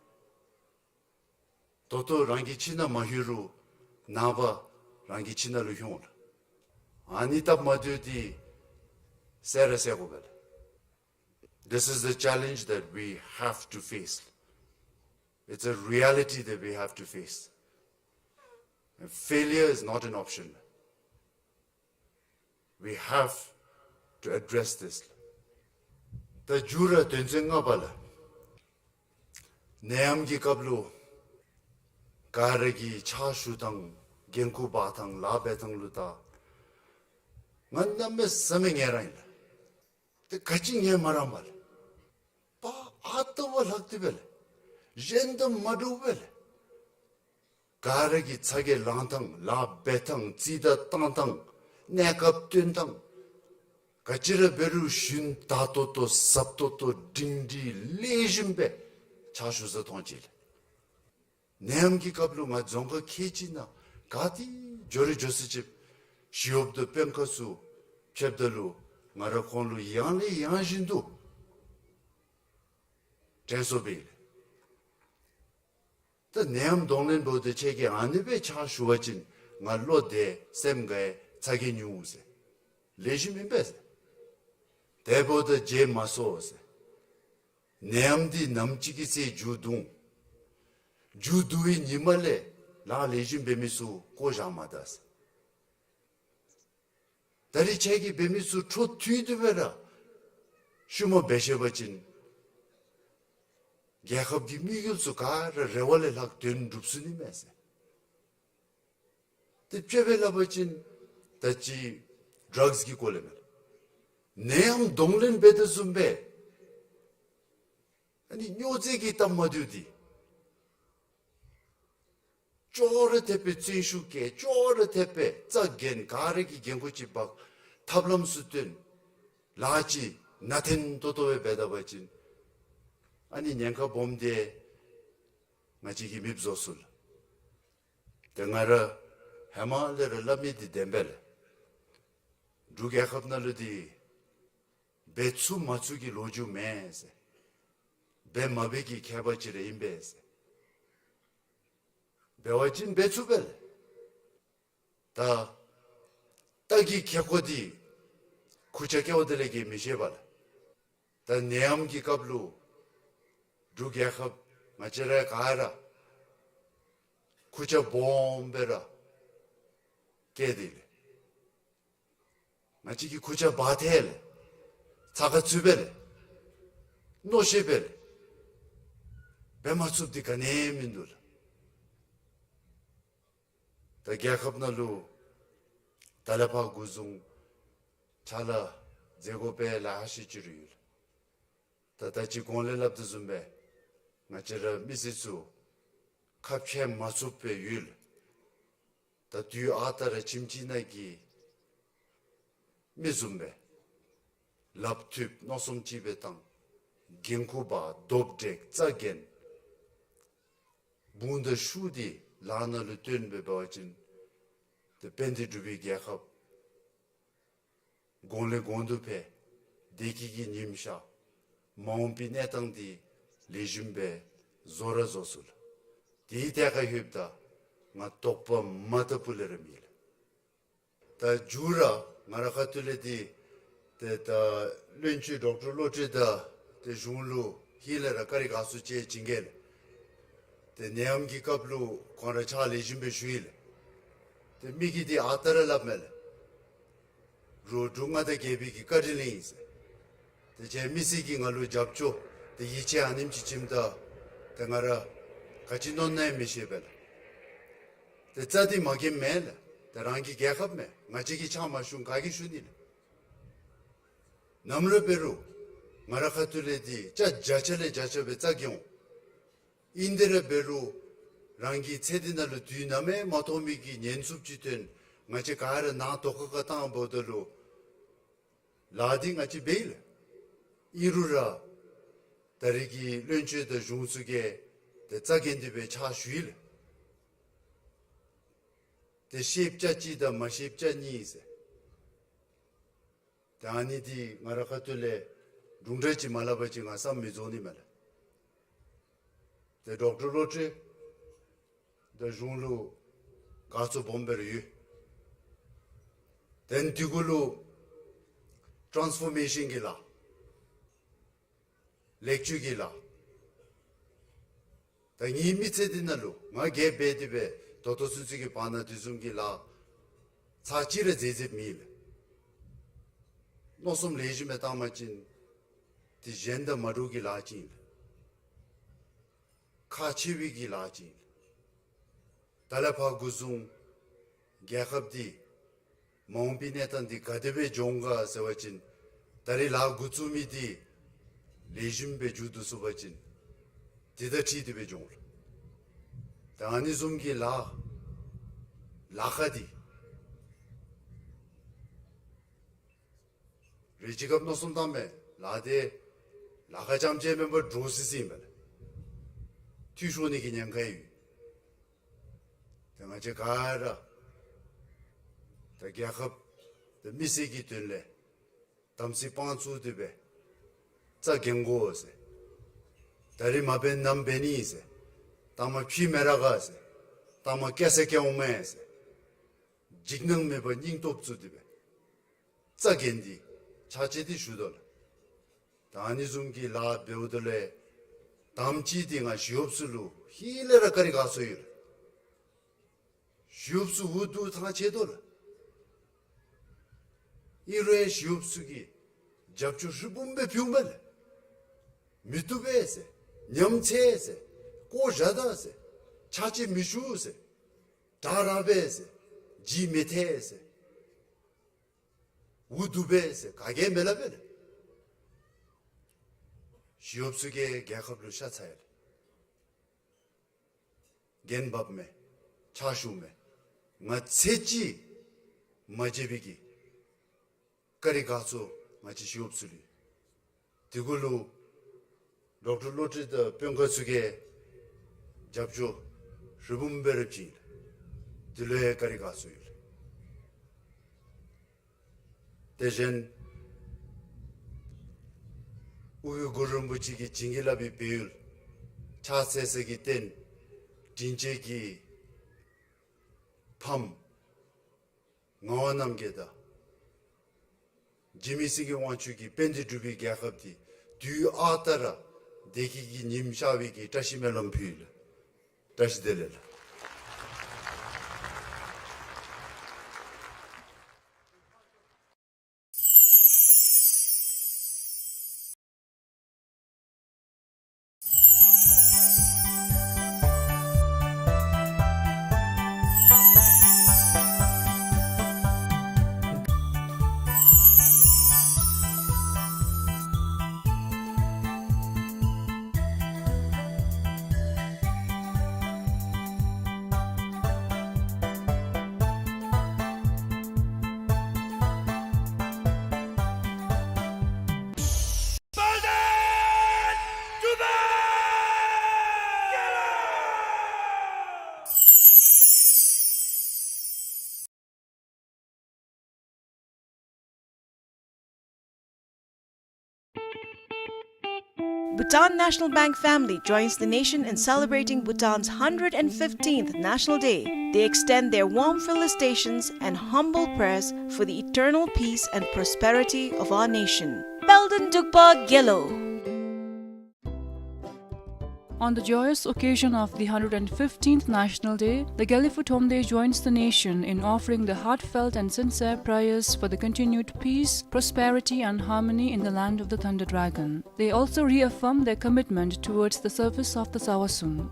ད་ལྟོ་རང་གི་ཁྱིམ་ནང་མ་ལྷོད་རུང་ནངས་པ་རང་གི་ཁྱིམ་ནང་ལུ་ལྷོད་འོང་ལགས། ཨ་ནི་སྟབས་མ་བདེཝ་འདི་བསལ་ར་བསལ་དགོ་པས་ལགས། This is the challenge that we have to face. It's a reality that we have to face. And failure is not an option. We have to address this. ད་མཇུག་ར་དོན་ཚན་ལྔ་པ་ལགས། ནད་ཡམས་ཀྱི་སྐབས་ལུ་ག་ར་གིས་ཕྱག་ཞུ་ཐངས་འགན་ཁུར་འབག་ཐངས་ལཱ་འབད་ཐངས་ལུ་ད་ང་གནམ་མེད་ས་མེད་ངལ་རངས་ཡི་ལགས། ཏེ་ག་ཅི་ངལ་མ་རངས་པ་ལགས། པ་ཨ་རྟག་བ་ལྷག་སྟེ་སྦེ་ལགས། གཞན་དང་མ་འདྲཝ་སྦེ་ལགས། ག་ར་གིས་ཚ་གྱང་ལང་ཐངས་ལཱ་འབད་ཐངས་རྩིས་བརྡ་བཏང་ཐངས་གནས་སྐབས་སྟོན་ཐངས་ག་ཅི་ར་འབད་རུང་ཞིན་དྲག་ཏོག་ཏོ་ཟབ་ཏོག་ཏོ་སྒྲིང་སྒྲི་ལེགས་ཤོམ་སྦེ་ཕྱག་ཞུ་ས་མཐོང་ཅི་ལགས། ནད་ཡམས་ཀྱི་སྐབས་ལུ་ང་རྫོང་ཁག་ཁལ་གཅིག་ནང་ག་ཏེ་འགྱོ་རུང་འགྱོ་ས་ཅིག་ཞི་གཡོགཔ་དང་དཔོན་ཁག་ཚུ་ཕྱདཔ་ད་ལུ་ང་ར་ཁོང་ལུ་ཡང་ལས་ཡང་བཞིན་དུ་དྲན་གསོ་འབད་ཡི་ལགས། ད་ནད་ཡམས་གདོང་ལེན་འབདཝ་ད་ཁྱེད་ཀྱིས་ཨ་ནི་སྦེ་ཕྱག་ཞུ་བ་ཅིན་ང་བློ་བདེ་སེམས་དགའ་ཚ་གྱང་ཉུང་ཟེར། ལེགས་ཤོམ་ཨིན་པས་ཟེར། དེ་འབདཝ་ད་བརྗེད་མ་སོང་ཟེར། ནད་ཡམས་འདི་ནམ་ཅིག་གི་ཚེ་མཇུག་བསྡུ་འོང་། མཇུག་བསྡུ་བའི་ཉིནམ་ལས་ལཱ་ལེགས་ཤོམ་འབད་མི་ཚུ་བཀོ་བཞག་མ་ད་ཟེར། ད་རིས་ཁྱེད་ཀྱིས་འབད་མི་ཚུ་འཕྲོ་མཐུད་དེ་སྦེ་ར་ཤུལ་མ་འབད་ཤེས་པ་ཅིན་རྒྱལ་ཁབ་ཀྱི་དམིགས་ཡུལ་ཚུ་ག་ར་རེ་བ་ལས་ལྷག་དོན་འགྲུབ་ཚུགས་ནི་མས་ཟེར། ཏེ་དཔྱེ་སྦེ་སླབ་པ་ཅིན་ད་ཅི་ཌགསི་གི་སྐོར་ལས་མས། ནད་ཡམས་གདོང་ལེན་འབད་དོ་བཟུམ་སྦེ་ཨ་ནི་སྨྱོ་རྫས་ཀྱི་སྟབས་མ་བདེཝ་འདི་ཅོག་ར་འཐདཔ་སྦེ་བཙོན་ཤུགས་བཀལ། ཅོག་ར་འཐདཔ་སྦེ་རྩ་འགེངས། ག་ར་གིས་འགན་ཁུར་ཅིག་འབག། ཐབས་ལམ་ཚུ་སྟོན། ལཱ་ཅིག་ནང་འཐེན་ཏོག་ཏོ་སྦེ་འབད་ད་པ་ཅིན་ཨ་ནི་ཉེན་ཁ་སྦོམ་འདི་ང་བཅས་ཀྱིས་མེདཔ་བཟོ་ཚུགས་ལགས། ཏེ་ང་ར་ཧེ་མ་ལས་ར་སླབ་མི་འདི་བདེན་པས་ལགས། འབྲུག་རྒྱལ་ཁབ་ནང་ལུ་འདི་འབད་ཚུགས་མ་ཚུགས་ཀྱི་ལོ་རྒྱུས་མེད་ཟེར། འབད་མ་འབད་ཀྱི་ཁྱད་པར་ཅིག་ར་ཨིན་པས་ཟེར། འབད་བ་ཅིན་འབད་ཚུགས་པས་ལགས། ད་རྟ་གི་ཁེ་ཀོ་འདི་ཁུར་ཆ་བཀལཝ་ད་ལས་ཀྱི་མི་ཤེས་པས་ལགས། ད་ནད་ཡམས་ཀྱི་སྐབས་ལུ་འབྲུག་རྒྱལ་ཁབ་ང་བཅས་ར་ག་ར་ཁུར་ཆ་སྦོམ་སྦེ་ར་བཀལ་ཏེ་ལགས། ང་བཅས་ཀྱིས་ཁུར་ཆ་འབག་ཐལ་ལགས། ཚ་ཁ་ཚུད་པས་ལགས། མནོ་ཤེས་པས་ལགས། འབད་མ་ཚུགསཔ་འདི་ག་ནི་ཡང་མིན་འདུག་ལགས། ད་རྒྱལ་ཁབ་ནང་ལུ་ད་ལས་ཕར་འགོ་བཟུང་ཕྱག་ལཱ་མཛད་དགོཔ་ལེ་ཤ་ཅིག་ར་ཡོད་ལགས། ད་ད་ཅི་གོང་ལས་སླབ་དོ་བཟུམ་སྦེ་ང་བཅས་ར་མི་སེར་ཚུ་ཁ་འཕྱལ་མ་ཚུགསཔ་སྦེ་ཡོད་ལགས། ད་དུས་ཨ་རྟག་ར་ཁྱིམ་གཅིག་ནང་གི་མི་བཟུམ་སྦེ་ལགཔ་མཐུད་མནོ་བསམ་གཅིག་སྦེ་བཏང་། འགན་ཁུར་འབག་རྡོགཔ་འགྲེང་རྩ་འགེངས། དཔུང་དང་ཤུགས་འདི་ལཱ་ནང་ལུ་བཏོན་སྦེ་འབད་བ་ཅིན་ཏེ་དཔལ་ལྡན་འབྲུག་པའི་རྒྱལ་ཁབ་གོང་ལས་གོང་དུ་འཕེལ། བདེ་སྐྱིད་ཀྱི་ཉིམ་ཤར། མ་འོངས་པའི་གནས་སྟངས་འདི་ལེགས་ཤོམ་སྦེ་བཟོ་ར་བཟོ་ཚུགས་ལགས། དེའི་ཐད་ཁར་ལྷོདཔ་ད་ང་དོགས་པ་མ་ཐག་པུ་ལས་ར་མེད་ལགས། ད་མཇུག་ར་ང་ར་ཁ་ཐུག་ལས་འདི་ཏེ་ད་བློན་ཆེན་ཌོག་ཊར་བློ་གྲོས་དང་ཏེ་གཞུང་ལུ་ཧིང་ལས་ར་བཀའ་དྲིན་དགའ་ཚོར་ཅིག་བྱིན་གེ་ལགས། ཏེ་ནད་ཡམས་ཀྱི་སྐབས་ལུ་ཁོང་ར་ཕྱག་ལེགས་ཤོམ་སྦེ་ཞུ་ཡི་ལགས། ཏེ་མི་གིས་འདི་ཨ་རྟག་ར་སླབ་མས་ལགས། རོགས་འབྲུག་མངའ་བདག་རྒྱལ་པོའི་གི་བཀའ་དྲིན་ལས་ཨིན་ཟེར། ཏེ་ཁྱེད་མི་སེར་གྱིས་ང་ལུ་རྒྱབ་སྐྱོར་ཏེ་ཡིད་ཆེས་ཨ་ནེམ་ཅིག་བྱིནམ་ད་ཏེ་ང་ར་ག་ཅི་མནོ་ན་ཡང་མི་ཤེས་པས་ལགས། ཏེ་རྩ་འདི་མ་འགེངས་མེན་ལགས། རང་གི་རྒྱལ་ཁབ་མེན། ང་བཅས་ཀྱིས་ཕྱག་མ་ཞུ་ག་གིས་ཞུ་ནི་ལགས། ནམ་ར་འབད་རུང་ང་རའི་ཁ་ཐུག་ལས་འདི་བརྒྱ་ཆ་ལས་བརྒྱ་ཆ་སྦེ་རྩ་འགེངས་འོང་། ཨིན་དེ་ར་འབད་རུང་རང་གི་ཚེ་འདི་ནང་ལུ་དུས་ནམ་ཡང་མ་མཐོང་མི་གི་ཉེན་སྲུབས་ཅིག་ཐོན། ང་བཅས་ག་ར་ནང་དོག་ཁ་ཁ་བཏང་འབདཝ་ད་ལུ་ལཱ་འདི་ང་བཅས་འབད་ཡི་ལགས། ཨིན་རུང་ར་ད་རེས་ཀྱི་བློན་ཆེན་དང་གཞུང་ཚུ་གིས་ཏེ་རྩ་འགེངས་ཏེ་སྦེ་ཕྱག་ཞུ་ཡི་ལགས། ཏེ་ཤེས་བྱ་གཅིག་དང་མ་ཤེས་བྱ་གཉིས་ཟེར། ཏེ་ཨ་ནི་འདི་ང་རའི་ཁ་ཐུག་ལས་དྲུང་འདྲ་ཅིག་མ་སླབ་པ་ཅིན་ང་བསམ་མི་རྫོགས་ནི་མས་ལགས། ཏེ་ཌོག་ཊར་བློ་གྲོས་དང་གཞུང་ལུ་དགའ་ཚོར་སྦོམ་སྦེ་ར་ཡོད། ཏེ་དེ་གུ་ལུ་ཊཱནསི་ཕོར་མེ་ཤཱན་གྱི་ལཱ། ལེགས་བཅོས་ཀྱི་ལཱ། ད་ངེའི་མི་ཚེ་འདི་ནང་ལུ་ང་རྒས་འབད་དེ་སྦེ་ད་ལྟོ་ཚུན་ཚོད་ཀྱི་བར་ན་དེ་བཟུམ་གྱི་ལཱ་ཚར་གཅིག་ར་མཛད་མཛདཔ་མེད་ལགས། མནོ་བསམ་ལེགས་ཤོམ་སྦེ་བཏང་པ་ཅིན་དེ་གཞན་དང་མ་འདྲཝ་གི་ལཱ་ཅིག་ཨིན་ལགས། ཁག་ཆེ་བའི་གི་ལཱ་ཅིག་ཨིན་ལགས། ད་ལས་ཕར་འགོ་བཟུང་རྒྱལ་ཁབ་འདི་མ་འོངས་པའི་གནས་སྟངས་འདི་ག་དེ་སྦེ་འགྱོ་འོང་ག་ཟེར་བ་ཅིན་ད་རེས་ལཱ་འགོ་བཙུགས་མི་འདི་ལེགས་ཤོམ་སྦེ་མཇུག་བསྡུ་ཚུགས་པ་ཅིན་དེ་དང་འཁྲིལ་ཏེ་སྦེ་འགྱོ་འོང་ལགས། ད་ཨ་ནི་བཟུམ་གྱི་ལཱ་ལཱ་ཁག་འདི་རེ་ཅིག་སྐབས་མནོ་བསམ་བཏངམ་མས། ལཱ་འདི་ལཱ་ཁག་རྐྱངམ་ཅིག་མེན་པར་འདྲོག་སི་སི་ཨིན་པས་ལགས། འཐུས་ཤོར་ནི་གི་ཉེན་ཁ་ཡོད། ཏེ་ང་བཅས་ག་ར་ད་རྒྱལ་ཁབ་དང་མི་སེར་གྱི་དོན་ལས་དམ་ཚིག་དཔང་བཙུགས་ཏེ་སྦེ་རྩ་འགེངས་དགོ་ཟེར། ད་རེས་མ་འབད་ནམ་འབད་ནི་ཟེར། ལྟ་མ་ཕྱི་མི་ར་ག་ཟེར། ལྟ་མ་སྐྱེ་ས་སྐྱེ་འོང་མས་ཟེར། འཇིགས་སྣང་མེད་པར་སྙིང་སྟོབས་བཙུགས་ཏེ་སྦེ་རྩ་འགེངས་ཏེ་ཕྱག་ཕྱིད་དེ་ཞུ་དོ་ལགས། ད་ཨ་ནི་བཟུམ་གྱི་ལཱ་འབདཝ་ད་ལས་དང་པ་ཅིག་འདི་ང་ཞི་གཡོགཔ་ཚུ་ལུ་ཧེ་ལས་ར་བཀའ་དྲིན་དགའ་ཚོར་ཡོད་ལགས། ཞི་གཡོགཔ་ཚུ་འུ་སྡུག་ཐང་ཆད་དོ་ལགས། ཨིན་རུང་ཡང་ཞི་གཡོགཔ་ཚུ་གིས་རྒྱབ་སྐྱོར་ཧྲིལ་བུམ་སྦེ་ཕུལཝ་མས་ལགས། མི་བཏུབ་པས་ཟེར། ཉམས་ཚད་ཟེར། བཀོ་བཞག་ད་ཟེར། ཕྱག་ཕྱིད་མི་ཞུ་ཟེར། དྲག་ར་པས་ཟེར། ལྗིད་མི་ཐེག་ཟེར། འུ་སྡུག་པས་ཟེར་ག་གིས་མི་སླབ་པས་ལགས། ཞི་གཡོགཔ་ཚུ་གིས་རྒྱལ་ཁབ་ལུ་ཤ་ཚ་ཡི་ལགས། འགན་བབས་མས། ཕྱག་ཞུ་མས། ང་ཚེ་གཅིག་མ་བརྗེད་པའི་གི་བཀའ་དྲིན་དགའ་ཚོར་ང་བཅས་ཞི་གཡོགཔ་ཚུ་ལུ། དེ་གུ་ལུ་ཌོག་ཊར་བློ་གྲོས་དང་དཔོན་ཁག་ཚུ་གིས་རྒྱབ་སྐྱོར་ཧྲིལ་བུམ་སྦེ་ར་བྱིན། དེ་ལུ་ཡང་བཀའ་དྲིན་དགའ་ཚོར་ཡོད་ལགས། དེ་བཞིན་དབུས་གུ་རུ་རིན་པོ་ཆེ་གིས་བྱིན་གྱིས་བརླབས་པའི་སྦས་ཡུལ་ཕྱག་འཚལ་ས་གི་རྟེན་དྲིན་ཅན་གྱི་ཕམ་ངག་དབང་རྣམ་རྒྱལ་དང་འཇིགས་མེད་སེང་གེ་དབང་ཕྱུག་གིས་དཔལ་ལྡན་འབྲུག་པའི་རྒྱལ་ཁབ་འདི་དུས་ཨ་རྟག་ར་བདེ་སྐྱིད་ཀྱི་ཉིམ་ཤར་བའི་གི་བཀྲ་ཤིས་སྨོན་ལམ་ཕུལ་ཡི་ལགས། བཀྲ་ཤིས་བདེ་ལེགས་ལགས། Bhutan National Bank family joins the nation in celebrating Bhutan's hundred and fifteenth National Day. They extend their warm felicitations and humble prayers for the eternal peace and prosperity of our nation. Palden Dukba Gelo. On the joyous occasion of the hundred and fifteenth National Day, the Geliphu Thromde joins the nation in offering the heartfelt and sincere prayers for the continued peace, prosperity and harmony in the land of the Thunder Dragon. They also reaffirm their commitment towards the service of the Sawa Sum.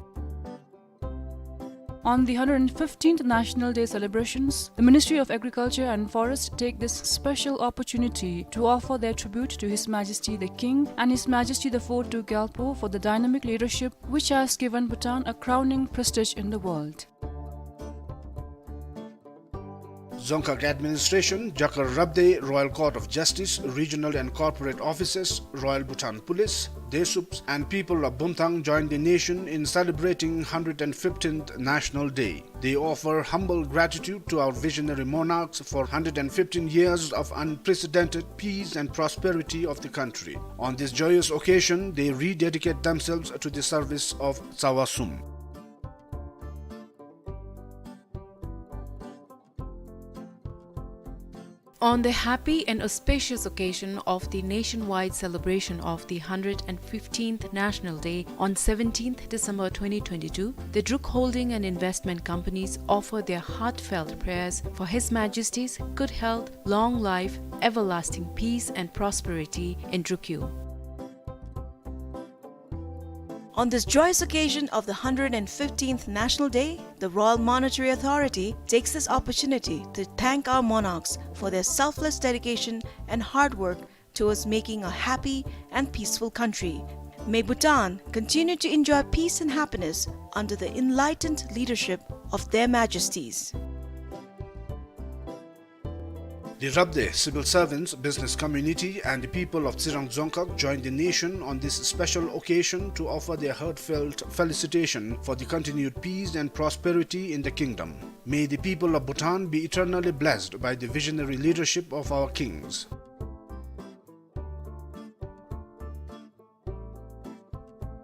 On the hundred fifteenth National Day celebrations, the Ministry of Agriculture and Forest take this special opportunity to offer their tribute to His Majesty the King and His Majesty the Fourth Duke Gyalpo for the dynamic leadership which has given Bhutan a crowning prestige in the world. Dzongkhag Administration, Jakar Rabdey, Royal Court of Justice, Regional and Corporate Offices, Royal Bhutan Police, Desuups, and people of Bumthang join the nation in celebrating hundred and fifteenth National Day. They offer humble gratitude to our visionary monarchs for hundred and fifteen years of unprecedented peace and prosperity of the country. On this joyous occasion, they rededicate themselves to the service of Tsawa Sum. On the happy and auspicious occasion of the nationwide celebration of the hundred and fifteenth National Day on seventeenth December twenty twenty-two, the Druk Holding and Investment Companies offer their heartfelt prayers for His Majesty's good health, long life, everlasting peace and prosperity in Drukyu. On this joyous occasion of the hundred and fifteenth National Day, the Royal Monetary Authority takes this opportunity to thank our monarchs for their selfless dedication and hard work towards making a happy and peaceful country. May Bhutan continue to enjoy peace and happiness under the enlightened leadership of their Majesties. The Rabdey civil servants, business community, and the people of Tsirang Dzongkhag join the nation on this special occasion to offer their heartfelt felicitation for the continued peace and prosperity in the kingdom. May the people of Bhutan be eternally blessed by the visionary leadership of our kings.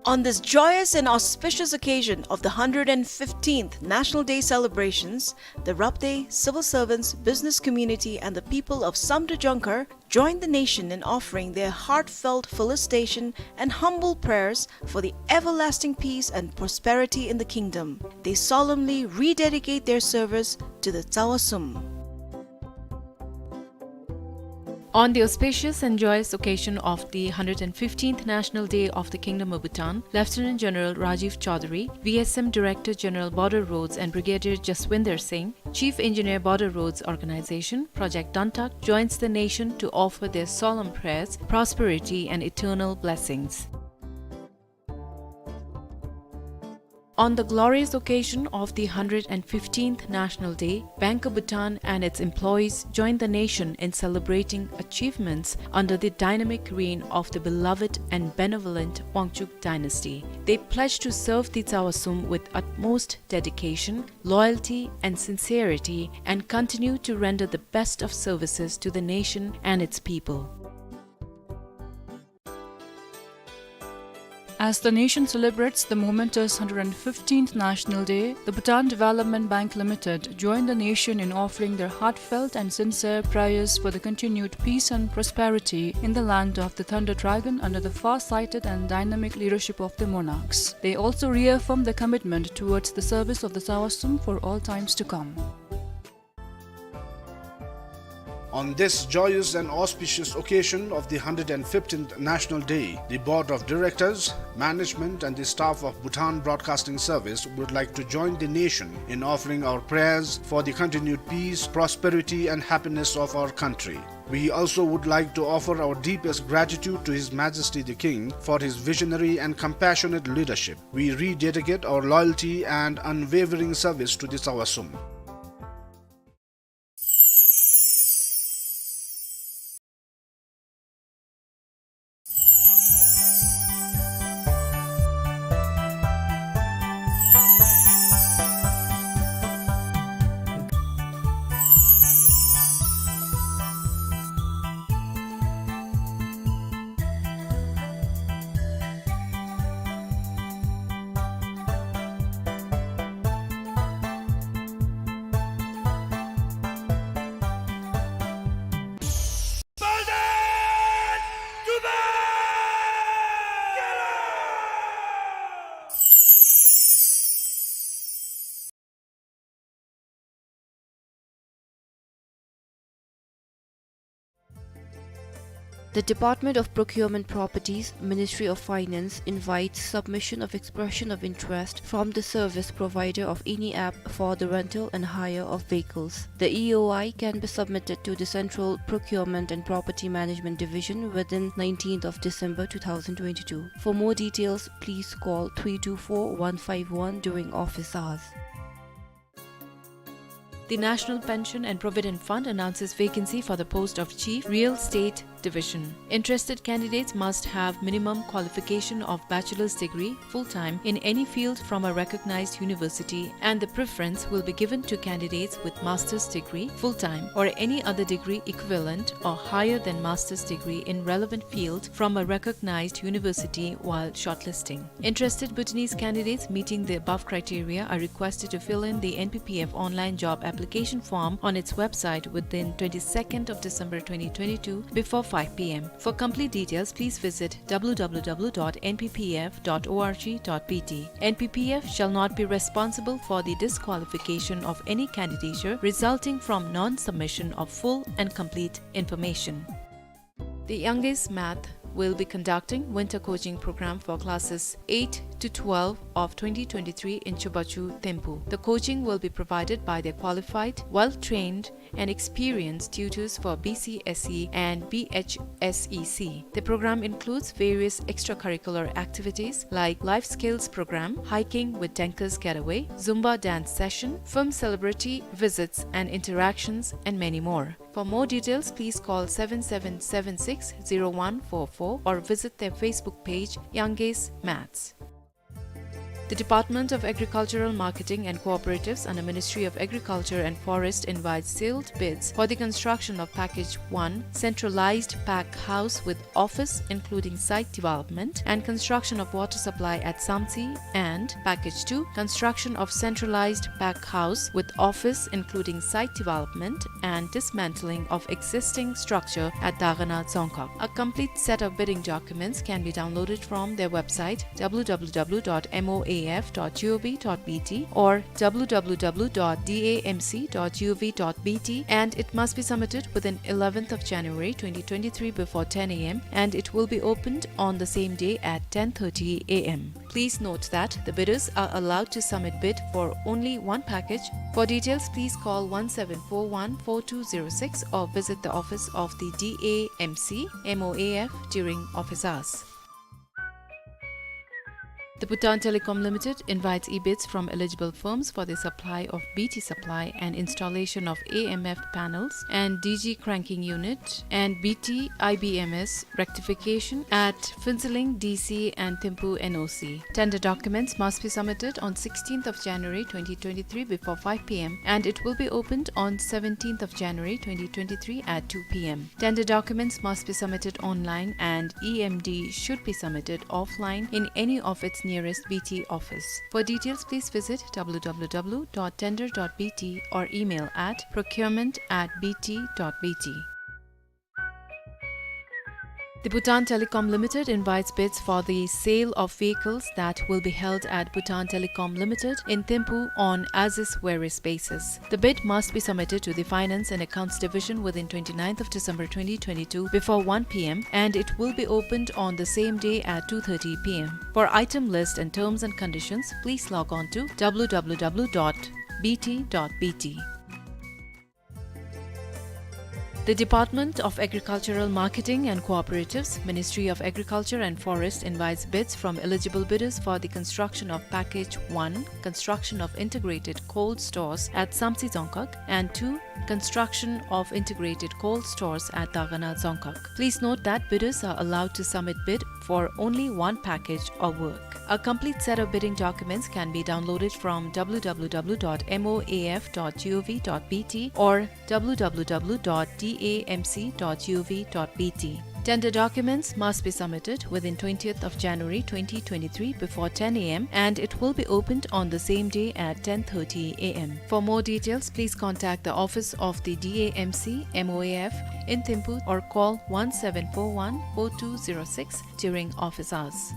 On this joyous and auspicious occasion of the hundred and fifteenth National Day celebrations, the Rabdey civil servants, business community, and the people of Samdrup Dzongkhag join the nation in offering their heartfelt felicitation and humble prayers for the everlasting peace and prosperity in the kingdom. They solemnly rededicate their service to the Tsawa Sum. On the auspicious and joyous occasion of the hundred and fifteenth National Day of the Kingdom of Bhutan, Lieutenant General Rajiv Chaudhary, V S M Director General Border Roads, and Brigadier Jaswinder Singh, Chief Engineer Border Roads Organization, Project Dantak, joins the nation to offer their solemn prayers, prosperity and eternal blessings. On the glorious occasion of the hundred and fifteenth National Day, Bank of Bhutan and its employees join the nation in celebrating achievements under the dynamic reign of the beloved and benevolent Wangchuck dynasty. They pledge to serve the Tsawa Sum with utmost dedication, loyalty, and sincerity, and continue to render the best of services to the nation and its people. As the nation celebrates the momentous hundred and fifteenth National Day, the Bhutan Development Bank Limited join the nation in offering their heartfelt and sincere prayers for the continued peace and prosperity in the land of the Thunder Dragon under the far-sighted and dynamic leadership of the monarchs. They also reaffirm the commitment towards the service of the Tsawa Sum for all times to come. On this joyous and auspicious occasion of the hundred and fifteenth National Day, the Board of Directors, management and the staff of Bhutan Broadcasting Service would like to join the nation in offering our prayers for the continued peace, prosperity and happiness of our country. We also would like to offer our deepest gratitude to His Majesty the King for his visionary and compassionate leadership. We rededicate our loyalty and unwavering service to the Tsawa Sum. The Department of Procurement Properties, Ministry of Finance, invites submission of expression of interest from the service provider of any app for the rental and hire of vehicles. The E O I can be submitted to the Central Procurement and Property Management Division within nineteenth of December two thousand twenty-two. For more details, please call three two four one five one during office hours. The National Pension and Provident Fund announces vacancy for the post of Chief Real Estate Division. Interested candidates must have minimum qualification of bachelor's degree full-time in any field from a recognized university, and the preference will be given to candidates with master's degree full-time or any other degree equivalent or higher than master's degree in relevant field from a recognized university while shortlisting. Interested Bhutanese candidates meeting the above criteria are requested to fill in the N P P F online job application form on its website within twenty-second of December twenty twenty-two before five P M. For complete details, please visit W W W dot N P P F dot O R G dot B T. N P P F shall not be responsible for the disqualification of any candidature resulting from non-submission of full and complete information. The Youngest Math will be conducting winter coaching program for classes eight to twelve of twenty twenty-three in Chubachu, Thimphu. The coaching will be provided by their qualified, well-trained, and experienced tutors for B C S E and B H S E C. The program includes various extracurricular activities like life skills program, hiking with Danker's Getaway, Zumba dance session, film celebrity visits and interactions, and many more. For more details, please call seven seven seven six zero one four four or visit their Facebook page, Youngest Maths. The Department of Agricultural Marketing and Cooperatives under Ministry of Agriculture and Forest invites sealed bids for the construction of Package one, centralized pack house with office including site development and construction of water supply at Samtse, and Package two, construction of centralized pack house with office including site development and dismantling of existing structure at Dagana, Dzongkhag. A complete set of bidding documents can be downloaded from their website, W W W dot M O A F dot G O V dot B T or W W W dot D A M C dot G O V dot B T, and it must be submitted within eleventh of January twenty twenty-three before ten A M, and it will be opened on the same day at ten thirty A M. Please note that the bidders are allowed to submit bid for only one package. For details, please call one seven four one four two zero six or visit the office of the D A M C M O A F during office hours. The Bhutan Telecom Limited invites e-bids from eligible firms for the supply of B T supply and installation of A M F panels and D G cranking unit and B T I B M S rectification at Phuentsholing D C and Thimphu N O C. Tender documents must be submitted on sixteenth of January twenty twenty-three before five P M, and it will be opened on seventeenth of January twenty twenty-three at two P M. Tender documents must be submitted online and E M D should be submitted offline in any of its nearest B T office. For details, please visit W W W dot tender dot B T or email at procurement at B T dot B T. The Bhutan Telecom Limited invites bids for the sale of vehicles that will be held at Bhutan Telecom Limited in Thimphu on as-is where-is basis. The bid must be submitted to the Finance and Accounts Division within twenty-ninth of December twenty twenty-two before one P M, and it will be opened on the same day at two thirty P M. For item list and terms and conditions, please log on to W W W dot B T dot B T. The Department of Agricultural Marketing and Cooperatives, Ministry of Agriculture and Forest invites bids from eligible bidders for the construction of Package one, construction of integrated cold stores at Samtse Dzongkhag, and two, construction of integrated cold stores at Dagana Dzongkhag. Please note that bidders are allowed to submit bid for only one package or work. A complete set of bidding documents can be downloaded from W W W dot M O A F dot G O V dot B T or W W W dot D A M C dot G O V dot B T. Tender documents must be submitted within twentieth of January twenty twenty-three before ten A M, and it will be opened on the same day at ten thirty A M. For more details, please contact the office of the D A M C M O A F in Thimphu or call one seven four one four two zero six during office hours.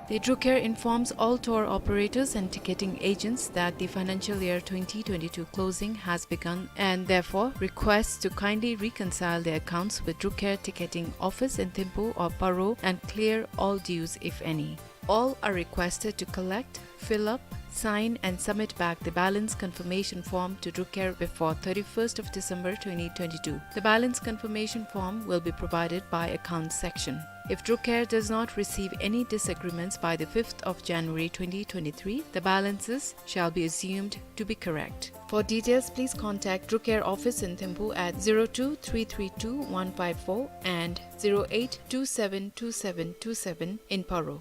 The Drukair informs all tour operators and ticketing agents that the financial year twenty twenty-two closing has begun and therefore requests to kindly reconcile their accounts with Drukair Ticketing Office in Thimphu or Paro and clear all dues, if any. All are requested to collect, fill up, sign and submit back the balance confirmation form to Drukair before thirty-first of December twenty twenty-two. The balance confirmation form will be provided by Accounts section. If Drukair does not receive any disagreements by the fifth of January twenty twenty-three, the balances shall be assumed to be correct. For details, please contact Drukair office in Thimphu at zero two three three two one five four and zero eight two seven two seven two seven in Paro.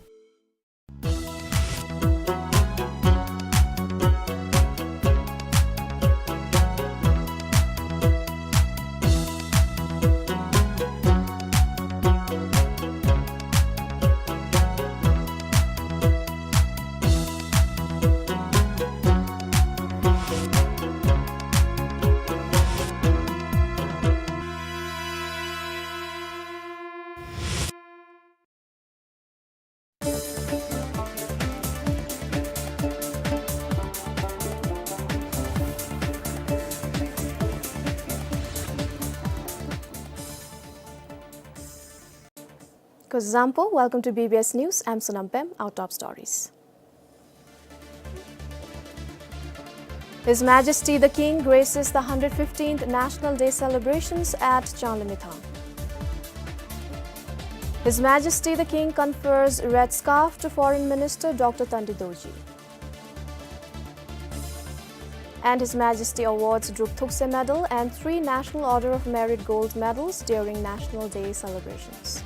Kuzuzangpo, welcome to B B S News. I'm Sonam Pem. Our top stories. His Majesty the King graces the hundred fifteenth National Day celebrations at Changlimithang. His Majesty the King confers Red Scarf to Foreign Minister Doctor Tandi Dorji. And His Majesty awards Druk Thukse Medal and three National Order of Merit Gold Medals during National Day celebrations.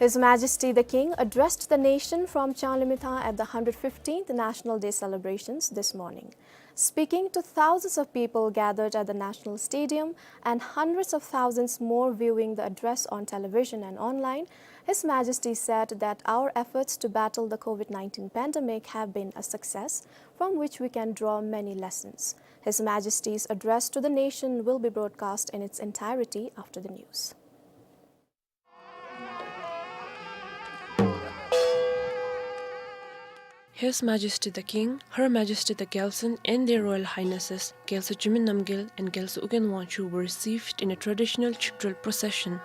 His Majesty the King addressed the nation from Changlimithang at the hundred fifteenth National Day celebrations this morning. Speaking to thousands of people gathered at the National Stadium and hundreds of thousands more viewing the address on television and online, His Majesty said that our efforts to battle the COVID nineteen pandemic have been a success, from which we can draw many lessons. His Majesty's address to the nation will be broadcast in its entirety after the news. His Majesty the King, Her Majesty the Gyaltsuen, and Their Royal Highnesses Gyaltsuen Jigme Namgyal and Gyaltsuen Ugyen Wangchuck were received in a traditional Chipdral procession.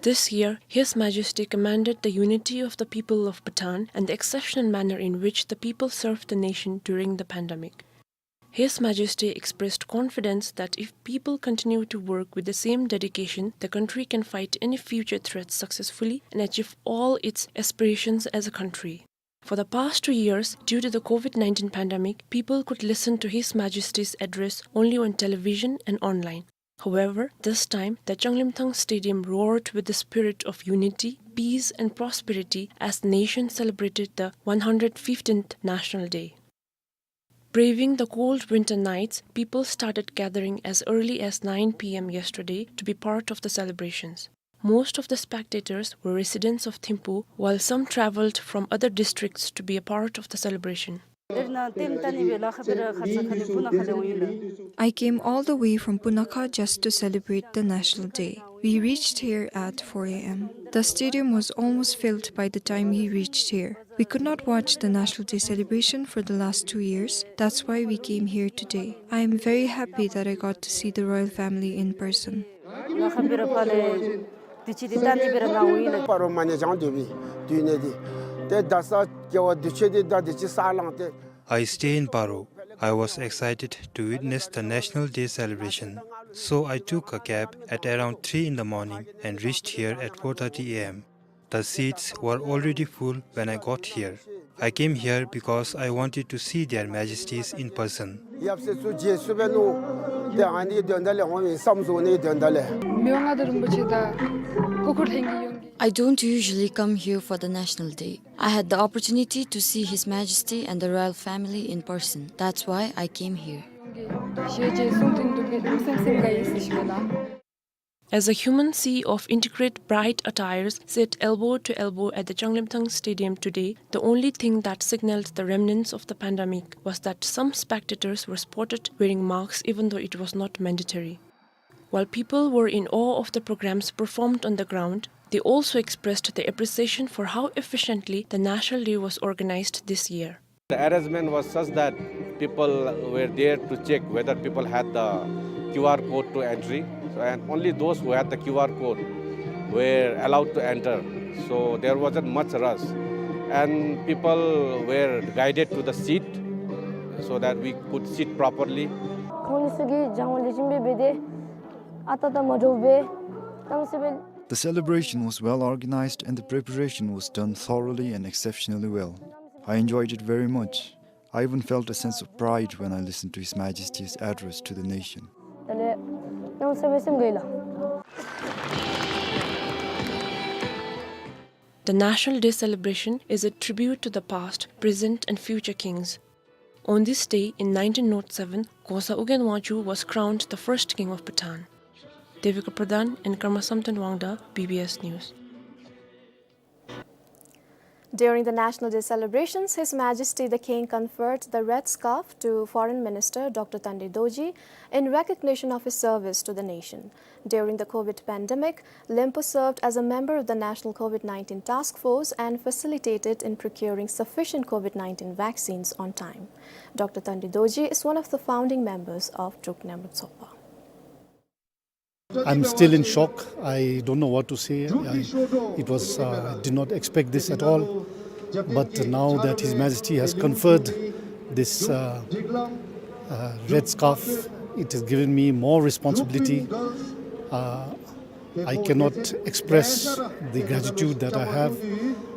This year, His Majesty commended the unity of the people of Bhutan and the exceptional manner in which the people served the nation during the pandemic. His Majesty expressed confidence that if people continue to work with the same dedication, the country can fight any future threats successfully and achieve all its aspirations as a country. For the past two years, due to the COVID nineteen pandemic, people could listen to His Majesty's address only on television and online. However, this time, the Changlimithang Stadium roared with the spirit of unity, peace and prosperity as the nation celebrated the one hundred fifteenth National Day. Braving the cold winter nights, people started gathering as early as nine P M yesterday to be part of the celebrations. Most of the spectators were residents of Thimphu, while some travelled from other districts to be a part of the celebration. I came all the way from Punakha just to celebrate the National Day. We reached here at four A M. The stadium was almost filled by the time we reached here. We could not watch the National Day celebration for the last two years. That's why we came here today. I am very happy that I got to see the royal family in person. I stay in Paro. I was excited to witness the National Day celebration, so I took a cab at around three in the morning and reached here at four thirty A M. The seats were already full when I got here. I came here because I wanted to see Their Majesties in person. ཡབ་སྲས་ཚུ་མཇལ་ཚུགས་པའི་ནུ་ཏེ་ཨ་ནི་དོན་དག་ལས་འོང་མི་བསམ་བཟོ་ནི་དོན་དག་ལས། མི་དབང་མངའ་བདག་རིན་པོ་ཆེ་དང་སྐུ་འཁོར་ལྷན་རྒྱས་ཡོངས་ཀྱིས། I don't usually come here for the National Day. I had the opportunity to see His Majesty and the royal family in person. That's why I came here. ཞེས་རྗེས་གསུང་དོན་དུ་མི་སེམས་སེམས་དགའ་ཡི་ཟེར་ཞུ་གེ་ལགས། As a human sea of intricate bright attires sat elbow to elbow at the Changlimthang Stadium today, the only thing that signaled the remnants of the pandemic was that some spectators were spotted wearing masks even though it was not mandatory. While people were in awe of the programs performed on the ground, they also expressed their appreciation for how efficiently the National Day was organized this year. The arrangement was such that people were there to check whether people had the Q R code to entry, so, and only those who had the Q R code were allowed to enter. So there wasn't much rush, and people were guided to the seat so that we could sit properly. ཁོང་ཚུ་གིས་སྦྱང་བ་ལེགས་ཤོམ་སྦེ་འབད་དེ་ཨ་རྟག་རྟག་མ་འདྲཝ་སྦེ་གནམ་མེད་ས་མེད། The celebration was well organized and the preparation was done thoroughly and exceptionally well. I enjoyed it very much. I even felt a sense of pride when I listened to His Majesty's address to the nation. དེ་ལས་གནམ་མེད་ས་མེད་སེམས་དགའ་ཡི་ལགས། The National Day celebration is a tribute to the past, present, and future kings. On this day in nineteen oh seven, Khoza Ugyen Wangchuck was crowned the first king of Bhutan. Devika Pradhan and Karma Samten Wangda, B B S News. During the National Day celebrations, His Majesty the King conferred the Red Scarf to Foreign Minister Doctor Tandi Dorji in recognition of his service to the nation. During the COVID pandemic, Lempo served as a member of the National COVID nineteen Task Force and facilitated in procuring sufficient COVID nineteen vaccines on time. Doctor Tandi Dorji is one of the founding members of Druk Nengmuk Tshogpa. I'm still in shock. I don't know what to say. I, it was, uh, I did not expect this at all. But now that His Majesty has conferred this, uh, uh, red scarf, it has given me more responsibility. Uh, I cannot express the gratitude that I have.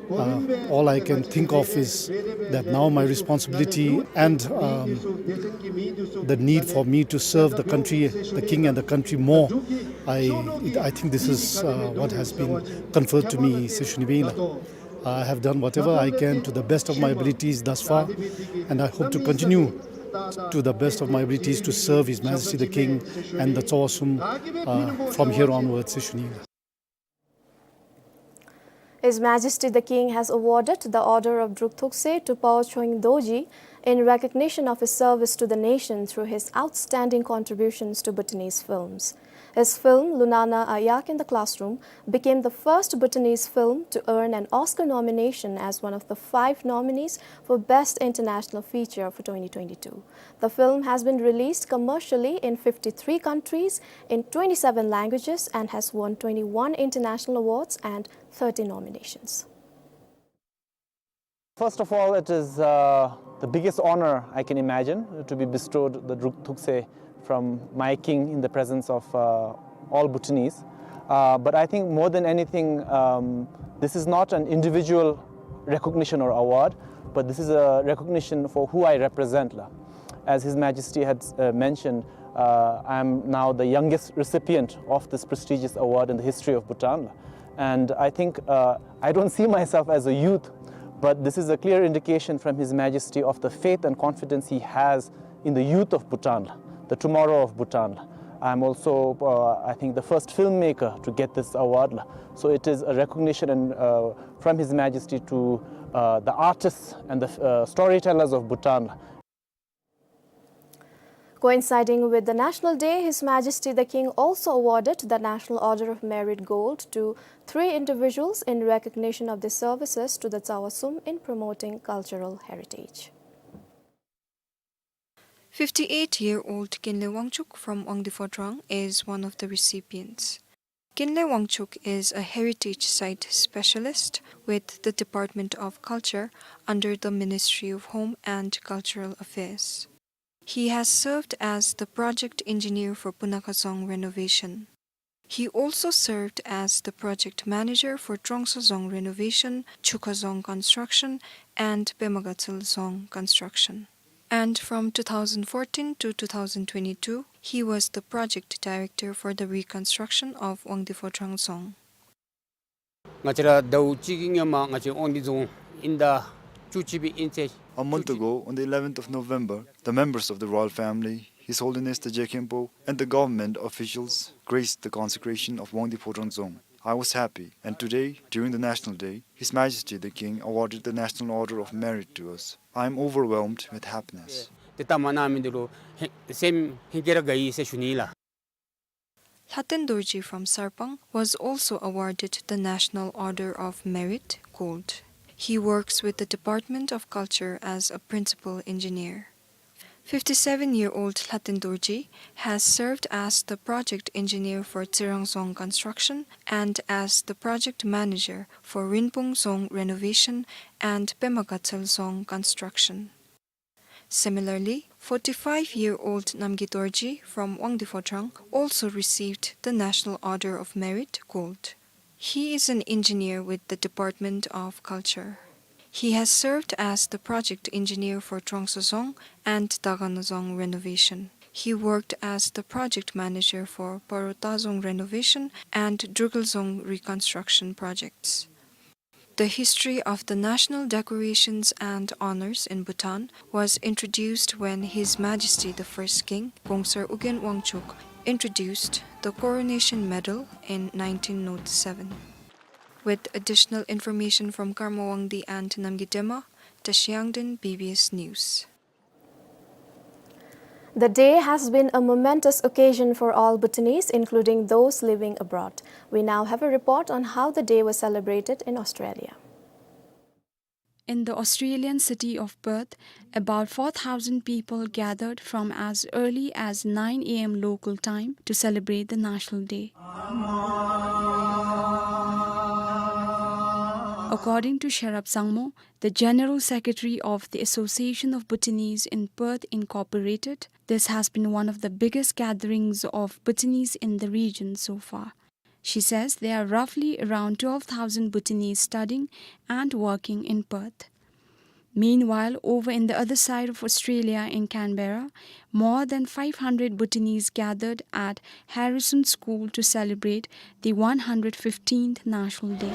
Uh, all I can think of is that now my responsibility and, um, the need for me to serve the country, the king and the country more, I, it, I think this is, uh, what has been conferred to me, ཟེར་ཞུ་ནི་ཨིན་ལགས། I have done whatever I can to the best of my abilities thus far, and I hope to continue to the best of my abilities to serve His Majesty the King and the ཚོགས་པ་གསུམ, uh, from here onwards, ཟེར་ཞུ་ནི་ཨིན་ལགས། His Majesty the King has awarded the Order of Druk Thukse to Pawo Choying Dorji in recognition of his service to the nation through his outstanding contributions to Bhutanese films. His film, Lunana, A Yak in the Classroom, became the first Bhutanese film to earn an Oscar nomination as one of the five nominees for Best International Feature for twenty twenty-two. The film has been released commercially in fifty-three countries, in twenty-seven languages, and has won twenty-one international awards and thirty nominations. First of all, it is, uh, the biggest honor I can imagine to be bestowed the Druk Thukse from my king in the presence of, uh, all Bhutanese. Uh, but I think more than anything, um, this is not an individual recognition or award, but this is a recognition for who I represent, la. As His Majesty had, uh, mentioned, uh, I am now the youngest recipient of this prestigious award in the history of Bhutan, la. And I think, uh, I don't see myself as a youth, but this is a clear indication from His Majesty of the faith and confidence he has in the youth of Bhutan, the tomorrow of Bhutan. I'm also, uh, I think, the first filmmaker to get this award. So it is a recognition and, uh, from His Majesty to, uh, the artists and the, uh, storytellers of Bhutan. Coinciding with the National Day, His Majesty the King also awarded the National Order of Merit Gold to three individuals in recognition of their services to the Tsawa Sum in promoting cultural heritage. Fifty-eight-year-old Kinley Wangchuk from Wangdi Phodrang is one of the recipients. Kinley Wangchuk is a heritage site specialist with the Department of Culture under the Ministry of Home and Cultural Affairs. He has served as the project engineer for Punakha Dzong renovation. He also served as the project manager for Trongsa Dzong renovation, Chukha Dzong construction, and Pema Gatshel Dzong construction. And from two thousand fourteen to two thousand twenty-two, he was the project director for the reconstruction of Wangdue Phodrang Dzong. ང་བཅས་ར་ཟླཝ་གཅིག་གི་སྔོན་མ་ང་བཅས་དབང་འདུས་རྫོང་ཨིན་ཟླ་བཅུ་གཅིག་པའི་ཨིན་ཚེས། A month ago, on the eleventh of November, the members of the royal family, His Holiness the Je Khenpo, and the government officials graced the consecration of Wangdue Phodrang Dzong. I was happy, and today, during the National Day, His Majesty the King awarded the National Order of Merit to us. I am overwhelmed with happiness. ཏེ་ལྟ་མ་གནང་མི་འདི་ལུ་ཧེ་སེམས་ཧིང་གིས་ར་དགའ་ཡི་ཟེར་ཞུ་ནི་ལགས། Lhaten Dorji from Sarpang was also awarded the National Order of Merit, Gold. He works with the Department of Culture as a principal engineer. Fifty-seven-year-old Lhaten Dorji has served as the project engineer for Tsirang Dzong construction and as the project manager for Rinpung Dzong renovation and Pema Gatshel Dzong construction. Similarly, forty-five-year-old Namgay Dorji from Wangdue Phodrang also received the National Order of Merit, Gold. He is an engineer with the Department of Culture. He has served as the project engineer for Trongso Dzong and Dagana Dzong renovation. He worked as the project manager for Parota Dzong renovation and Drukgyal Dzong reconstruction projects. The history of the national decorations and honors in Bhutan was introduced when His Majesty the First King, Gongsar Ugyen Wangchuck, introduced the Coronation Medal in nineteen oh seven. With additional information from Karma Wangdi and Namgay Dema, Tashi Yangden, B B S News. The day has been a momentous occasion for all Bhutanese, including those living abroad. We now have a report on how the day was celebrated in Australia. In the Australian city of Perth, about four thousand people gathered from as early as nine a m local time to celebrate the National Day. According to Sherab Zangmo, the General Secretary of the Association of Bhutanese in Perth Incorporated, this has been one of the biggest gatherings of Bhutanese in the region so far. She says there are roughly around twelve thousand Bhutanese studying and working in Perth. Meanwhile, over in the other side of Australia in Canberra, more than five hundred Bhutanese gathered at Harrison School to celebrate the one hundred fifteenth National Day.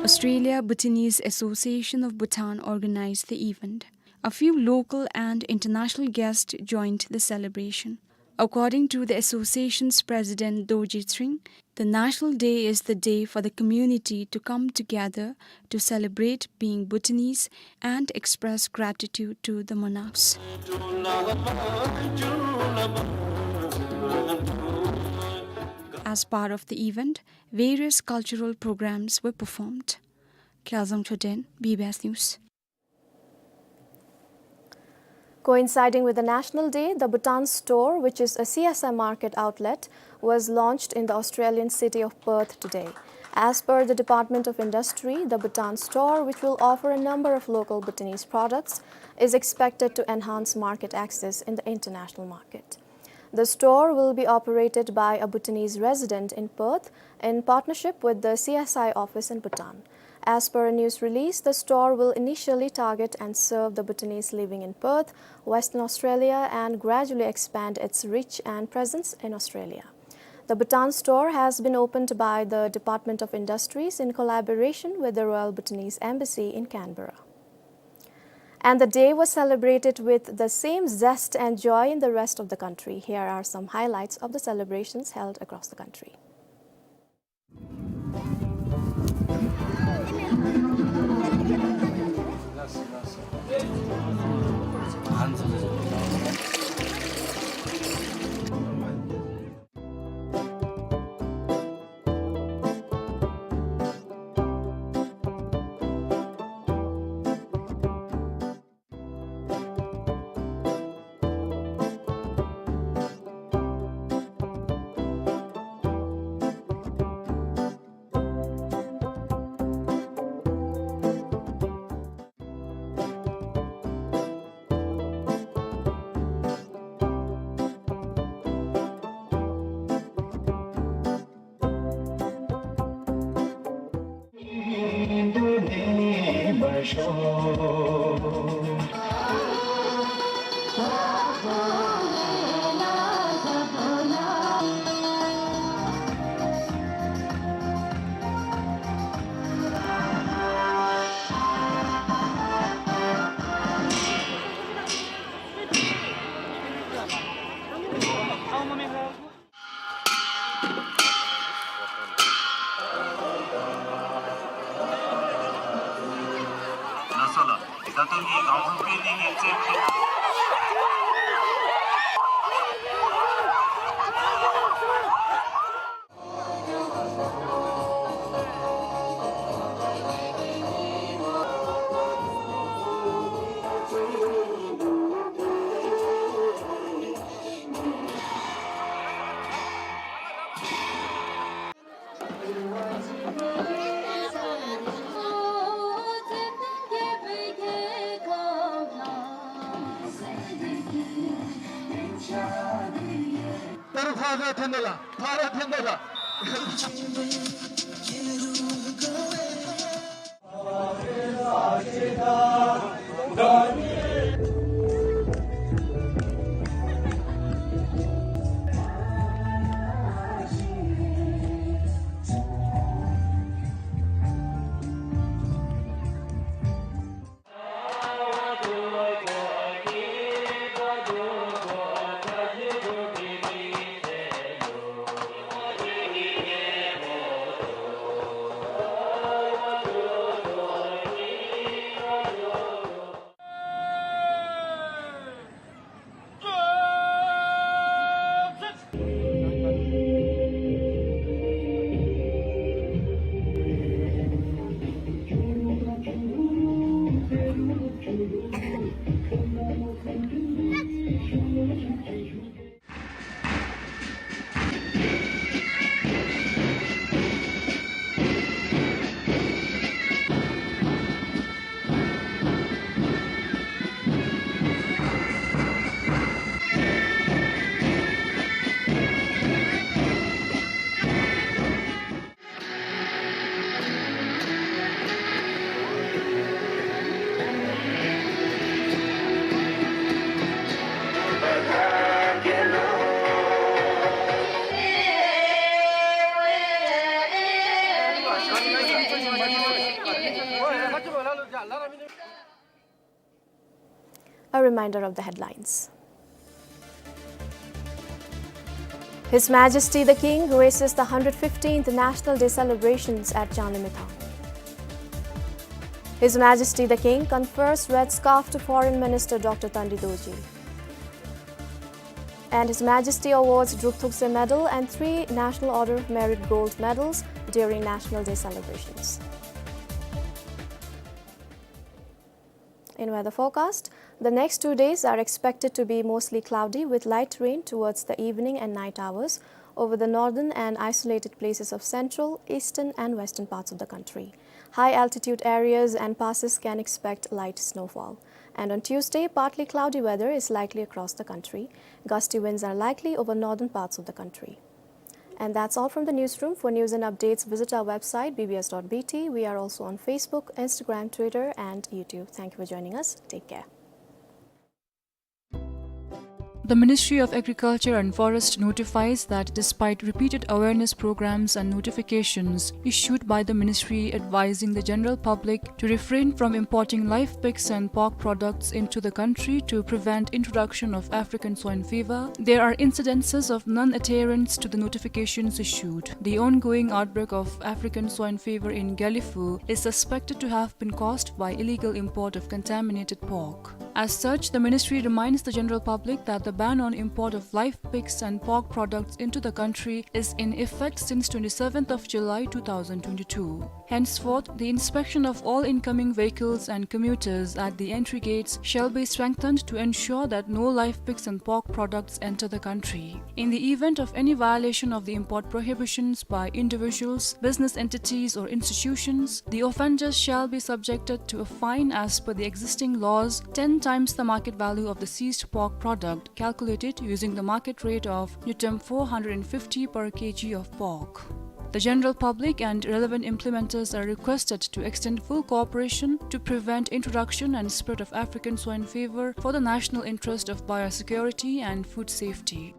Australia Bhutanese Association of Bhutan organized the event. A few local and international guests joined the celebration. According to the association's president, Dorji Tshering, the National Day is the day for the community to come together to celebrate being Bhutanese and express gratitude to the monarchs. As part of the event, various cultural programs were performed. Khyalzam Choden, B B S News. Coinciding with the National Day, the Bhutan Store, which is a C S I market outlet, was launched in the Australian city of Perth today. As per the Department of Industry, the Bhutan Store, which will offer a number of local Bhutanese products, is expected to enhance market access in the international market. The store will be operated by a Bhutanese resident in Perth in partnership with the C S I office in Bhutan. As per a news release, the store will initially target and serve the Bhutanese living in Perth, Western Australia, and gradually expand its reach and presence in Australia. The Bhutan store has been opened by the Department of Industries in collaboration with the Royal Bhutanese Embassy in Canberra. And the day was celebrated with the same zest and joy in the rest of the country. Here are some highlights of the celebrations held across the country. ད་རུང་ཕར་ར་འཐེན་ད་ལགས། ཕར་ར་འཐེན་ད་ལགས། A reminder of the headlines. His Majesty the King graces the hundred fifteenth National Day celebrations at Changlimithang. His Majesty the King confers red scarf to Foreign Minister Doctor Tandi Dorji. And His Majesty awards Drup Thukse Medal and three National Order Merit Gold Medals during National Day celebrations. In weather forecast, the next two days are expected to be mostly cloudy with light rain towards the evening and night hours over the northern and isolated places of central, eastern and western parts of the country. High altitude areas and passes can expect light snowfall. And on Tuesday, partly cloudy weather is likely across the country. Gusty winds are likely over northern parts of the country. And that's all from the newsroom. For news and updates, visit our website, B B S dot B T. We are also on Facebook, Instagram, Twitter, and YouTube. Thank you for joining us. Take care. The Ministry of Agriculture and Forest notifies that despite repeated awareness programs and notifications issued by the ministry advising the general public to refrain from importing live pigs and pork products into the country to prevent introduction of African swine fever, there are incidences of non-adherence to the notifications issued. The ongoing outbreak of African swine fever in Gelephu is suspected to have been caused by illegal import of contaminated pork. As such, the ministry reminds the general public that the ban on import of live pigs and pork products into the country is in effect since twenty-seventh of July two thousand twenty-two. Henceforth, the inspection of all incoming vehicles and commuters at the entry gates shall be strengthened to ensure that no live pigs and pork products enter the country. In the event of any violation of the import prohibitions by individuals, business entities or institutions, the offenders shall be subjected to a fine as per the existing laws, ten times the market value of the seized pork product, calculated using the market rate of Ngultrum four hundred and fifty per K G of pork. The general public and relevant implementers are requested to extend full cooperation to prevent introduction and spread of African swine fever for the national interest of biosecurity and food safety.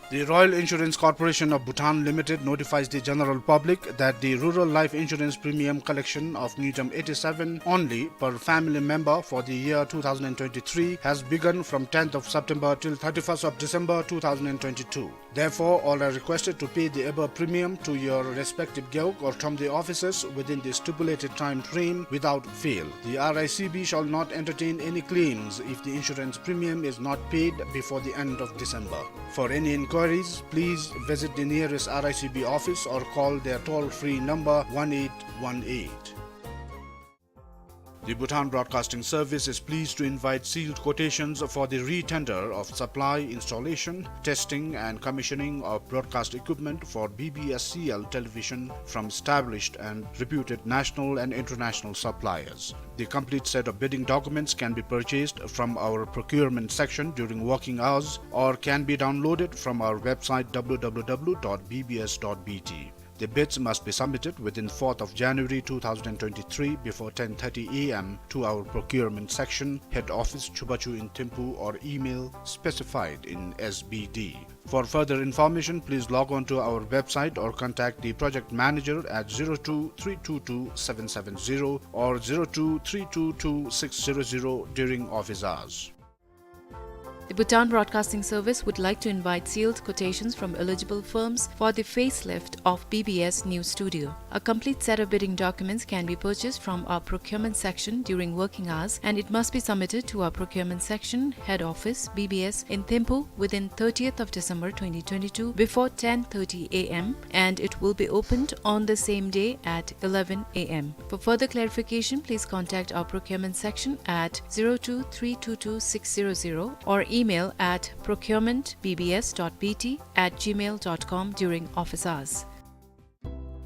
The Royal Insurance Corporation of Bhutan Limited notifies the general public that the rural life insurance premium collection of Ngijan eighty-seven only per family member for the year two thousand and twenty-three has begun from tenth of September till thirty-first of December two thousand and twenty-two. Therefore, all are requested to pay the above premium to your respective gewog or thomde offices within the stipulated time frame without fail. The R I C B shall not entertain any claims if the insurance premium is not paid before the end of December. For any inquiries, please visit the nearest R I C B office or call their toll-free number one eight one eight. The Bhutan Broadcasting Service is pleased to invite sealed quotations for the re-tender of supply, installation, testing and commissioning of broadcast equipment for B B S C L television from established and reputed national and international suppliers. The complete set of bidding documents can be purchased from our procurement section during working hours or can be downloaded from our website W W W dot B B S dot B T. The bids must be submitted within fourth of January two thousand and twenty-three before ten thirty A M to our procurement section, head office, Chubachu in Thimphu, or email specified in S B D. For further information, please log on to our website or contact the project manager at zero two three two two seven seven zero or zero two three two two six zero zero during office hours. The Bhutan Broadcasting Service would like to invite sealed quotations from eligible firms for the facelift of B B S News Studio. A complete set of bidding documents can be purchased from our procurement section during working hours, and it must be submitted to our procurement section, head office, B B S, in Thimphu within thirtieth of December twenty twenty-two before ten thirty A M, and it will be opened on the same day at eleven A M. For further clarification, please contact our procurement section at zero two three two two six zero zero or email at procurement B B S dot B T at gmail dot com during office hours.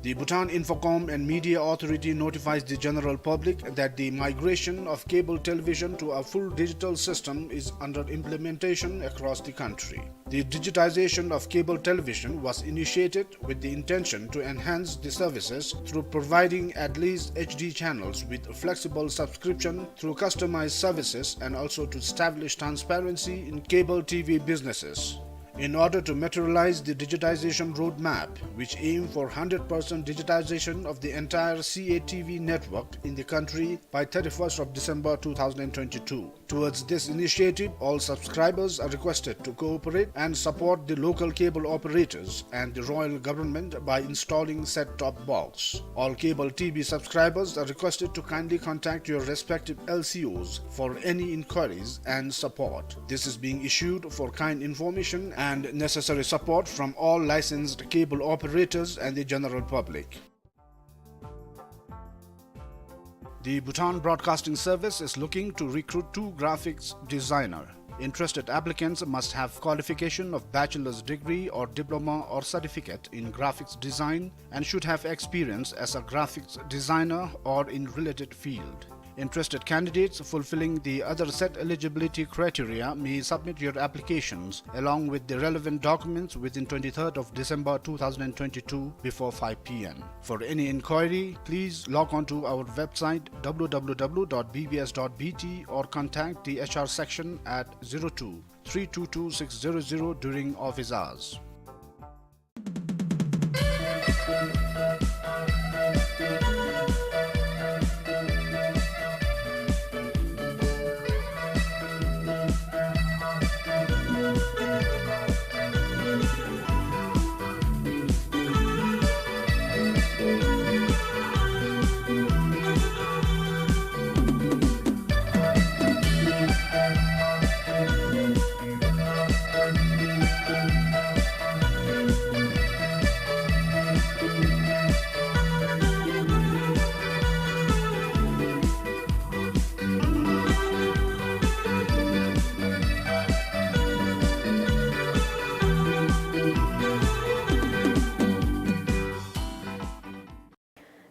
The Bhutan Infocom and Media Authority notifies the general public that the migration of cable television to a full digital system is under implementation across the country. The digitization of cable television was initiated with the intention to enhance the services through providing at least H D channels with flexible subscription through customized services and also to establish transparency in cable T V businesses. In order to materialize the digitization roadmap, which aim for hundred percent digitization of the entire C A T V network in the country by thirty-first of December two thousand and twenty-two. Towards this initiative, all subscribers are requested to cooperate and support the local cable operators and the royal government by installing set-top box. All cable T V subscribers are requested to kindly contact your respective L C Os for any inquiries and support. This is being issued for kind information and necessary support from all licensed cable operators and the general public. The Bhutan Broadcasting Service is looking to recruit two graphics designer. Interested applicants must have qualification of bachelor's degree or diploma or certificate in graphics design and should have experience as a graphics designer or in related field. Interested candidates fulfilling the other set eligibility criteria may submit your applications along with the relevant documents within twenty-third of December two thousand and twenty-two before five P M. For any inquiry, please log on to our website W W W dot B B S dot B T or contact the H R section at zero two three two two six zero zero during office hours.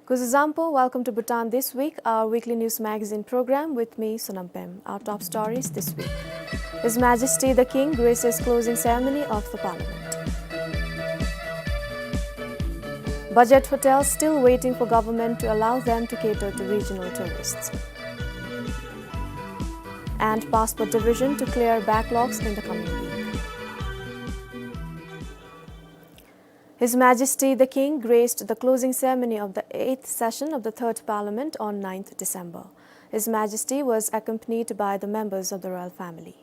Kuzuzangpo, welcome to Bhutan This Week, our weekly news magazine program with me, Sonam Pem. Our top stories this week. His Majesty the King graces closing ceremony of the Parliament. Budget hotels still waiting for government to allow them to cater to regional tourists. And Passport Division to clear backlogs in the coming week. His Majesty the King graced the closing ceremony of the eighth session of the Third Parliament on ninth December. His Majesty was accompanied by the members of the royal family.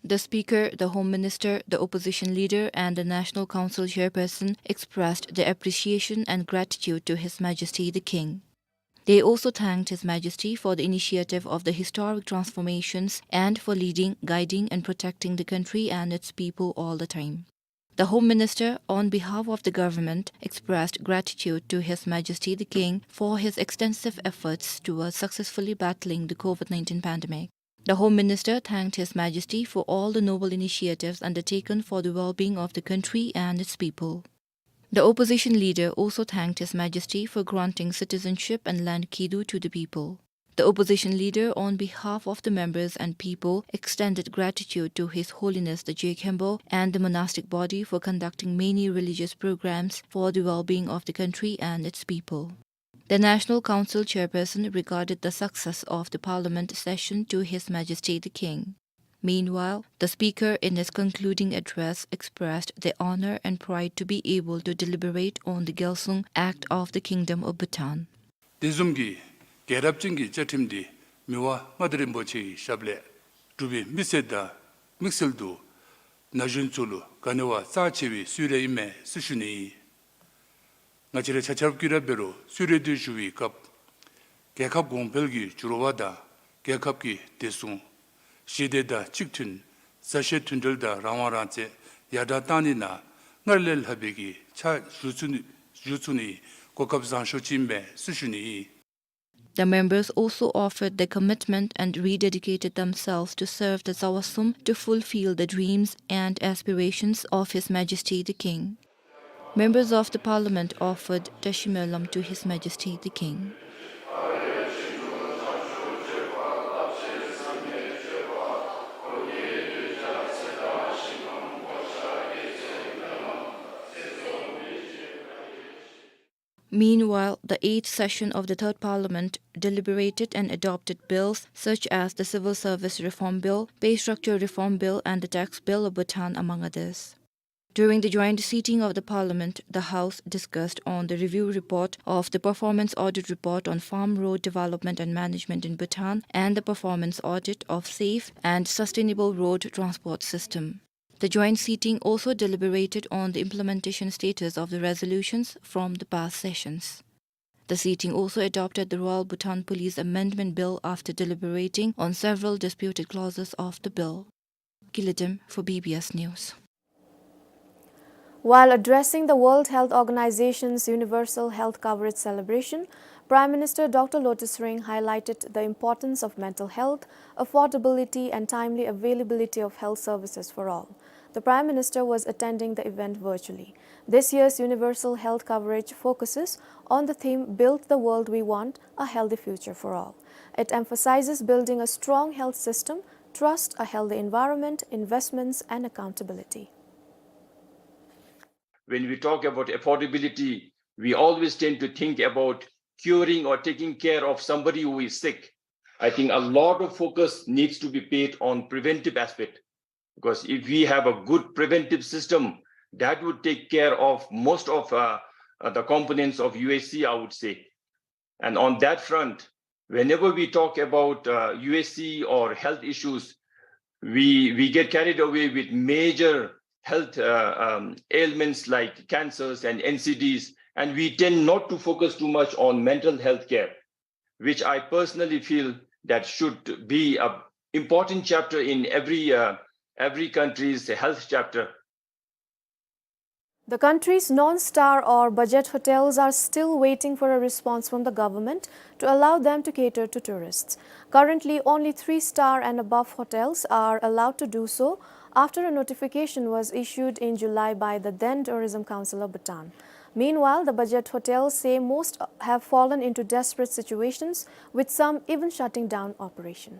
The Speaker, the Home Minister, the Opposition Leader, and the National Council Chairperson expressed their appreciation and gratitude to His Majesty the King. They also thanked His Majesty for the initiative of the historic transformations and for leading, guiding, and protecting the country and its people all the time. The Home Minister, on behalf of the government, expressed gratitude to His Majesty the King for his extensive efforts towards successfully battling the COVID nineteen pandemic. The Home Minister thanked His Majesty for all the noble initiatives undertaken for the well-being of the country and its people. The opposition leader also thanked His Majesty for granting citizenship and land kidu to the people. The opposition leader, on behalf of the members and people, extended gratitude to His Holiness the Jigkhenpo and the monastic body for conducting many religious programs for the well-being of the country and its people. The National Council chairperson regarded the success of the parliament session to His Majesty the King. Meanwhile, the speaker, in his concluding address, expressed the honor and pride to be able to deliberate on the Gyalsung Act of the Kingdom of Bhutan. དེ་བཟུམ་གྱི་རྒྱལ་རབས་ཅན་གྱི་བཅའ་ཁྲིམས་འདི་མི་དབང་མངའ་བདག་རིན་པོ་ཆེའི་ཞབས་ལས་གྲུབ་པའི་མི་སེར་དང་དམིགས་བསལ་དུ་ན་གཞོན་ཚུ་ལུ་ག་ནི་བ་གཙང་ཆེ་བའི་གསོལ་རས་ཨིན་མས་ཟེར་ཞུ་ནི་ཨིན། ང་བཅས་ར་ཆ་ཁྱབ་ཀྱིས་ར་འབད་རུང་གསོལ་རས་འདི་ཞུ་བའི་སྐབས་རྒྱལ་ཁབ་གོང་འཕེལ་གྱི་འགྱུར་བ་དང་རྒྱལ་ཁབ་ཀྱི་བདེ་སྲུང་ཞི་བདེ་དང་གཅིག་མཐུན་མཛའ་བཤེས་མཐུན་འབྲེལ་དང་རང་དབང་རང་བཙན་ཡར་དྲག་བཏང་ནི་ནང་སྔར་ལས་ལྷག་པའི་གི་ཕྱག་ཞུ་ཚུགས་ནི་ཞུ་ཚུགས་ནི་གོ་སྐབས་བཟང་ཤོས་ཅིག་ཨིན་མས་ཟེར་ཞུ་ནི་ཨིན། The members also offered their commitment and rededicated themselves to serve the Tsawasum to fulfill the dreams and aspirations of His Majesty the King. Members of the Parliament offered Tashi Moelam to His Majesty the King. Meanwhile, the eighth session of the Third Parliament deliberated and adopted bills such as the Civil Service Reform Bill, Pay Structure Reform Bill, and the Tax Bill of Bhutan, among others. During the joint sitting of the Parliament, the House discussed on the review report of the Performance Audit Report on Farm Road Development and Management in Bhutan and the Performance Audit of Safe and Sustainable Road Transport System. The joint sitting also deliberated on the implementation status of the resolutions from the past sessions. The sitting also adopted the Royal Bhutan Police Amendment Bill after deliberating on several disputed clauses of the bill. Gilidem for B B S News. While addressing the World Health Organization's Universal Health Coverage celebration, Prime Minister Doctor Lotay Tshering highlighted the importance of mental health, affordability, and timely availability of health services for all. The Prime Minister was attending the event virtually. This year's universal health coverage focuses on the theme Build the World We Want, A Healthy Future for All. It emphasizes building a strong health system, trust, a healthy environment, investments, and accountability. When we talk about affordability, we always tend to think about curing or taking care of somebody who is sick. I think a lot of focus needs to be paid on preventive aspect, because if we have a good preventive system, that would take care of most of, uh, uh, the components of U H C, I would say. And on that front, whenever we talk about, uh, U H C or health issues, we, we get carried away with major health, uh, um, ailments like cancers and N C Ds, and we tend not to focus too much on mental health care, which I personally feel that should be a important chapter in every, uh, every country's health chapter. The country's non-star or budget hotels are still waiting for a response from the government to allow them to cater to tourists. Currently, only three-star and above hotels are allowed to do so after a notification was issued in July by the then Tourism Council of Bhutan. Meanwhile, the budget hotels say most have fallen into desperate situations, with some even shutting down operation.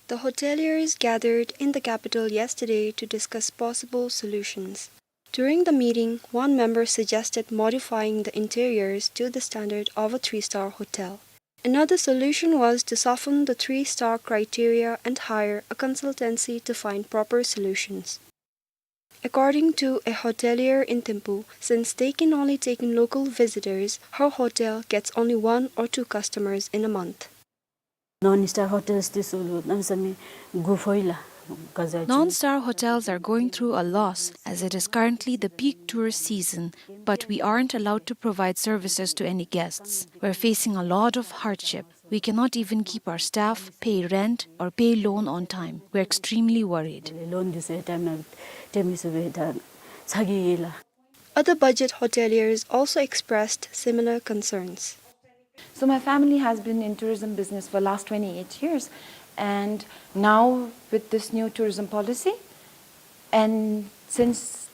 The hoteliers gathered in the capital yesterday to discuss possible solutions. During the meeting, one member suggested modifying the interiors to the standard of a three-star hotel. Another solution was to soften the three-star criteria and hire a consultancy to find proper solutions. According to a hotelier in Thimphu, since they can only take in local visitors, her hotel gets only one or two customers in a month. Non-star hotels འདི་ཚུ་ལུ་གནམ་མེད་ས་མེད་དགོས་མཁོ་ཡོད་ལགས། ག་ཟེར་ཅིག Non-star hotels are going through a loss as it is currently the peak tourist season, but we aren't allowed to provide services to any guests. We're facing a lot of hardship. We cannot even keep our staff, pay rent, or pay loan on time. We're extremely worried. Loan འདི་ཚུ་ཡང་ཊའིམ་ནང་སྤྲོད་མི་ཚུགས་པའི་ད་ཚ་གྱང་ཡོད་ལགས། Other budget hoteliers also expressed similar concerns. So my family has been in tourism business for last twenty-eight years, and now with this new tourism policy, and since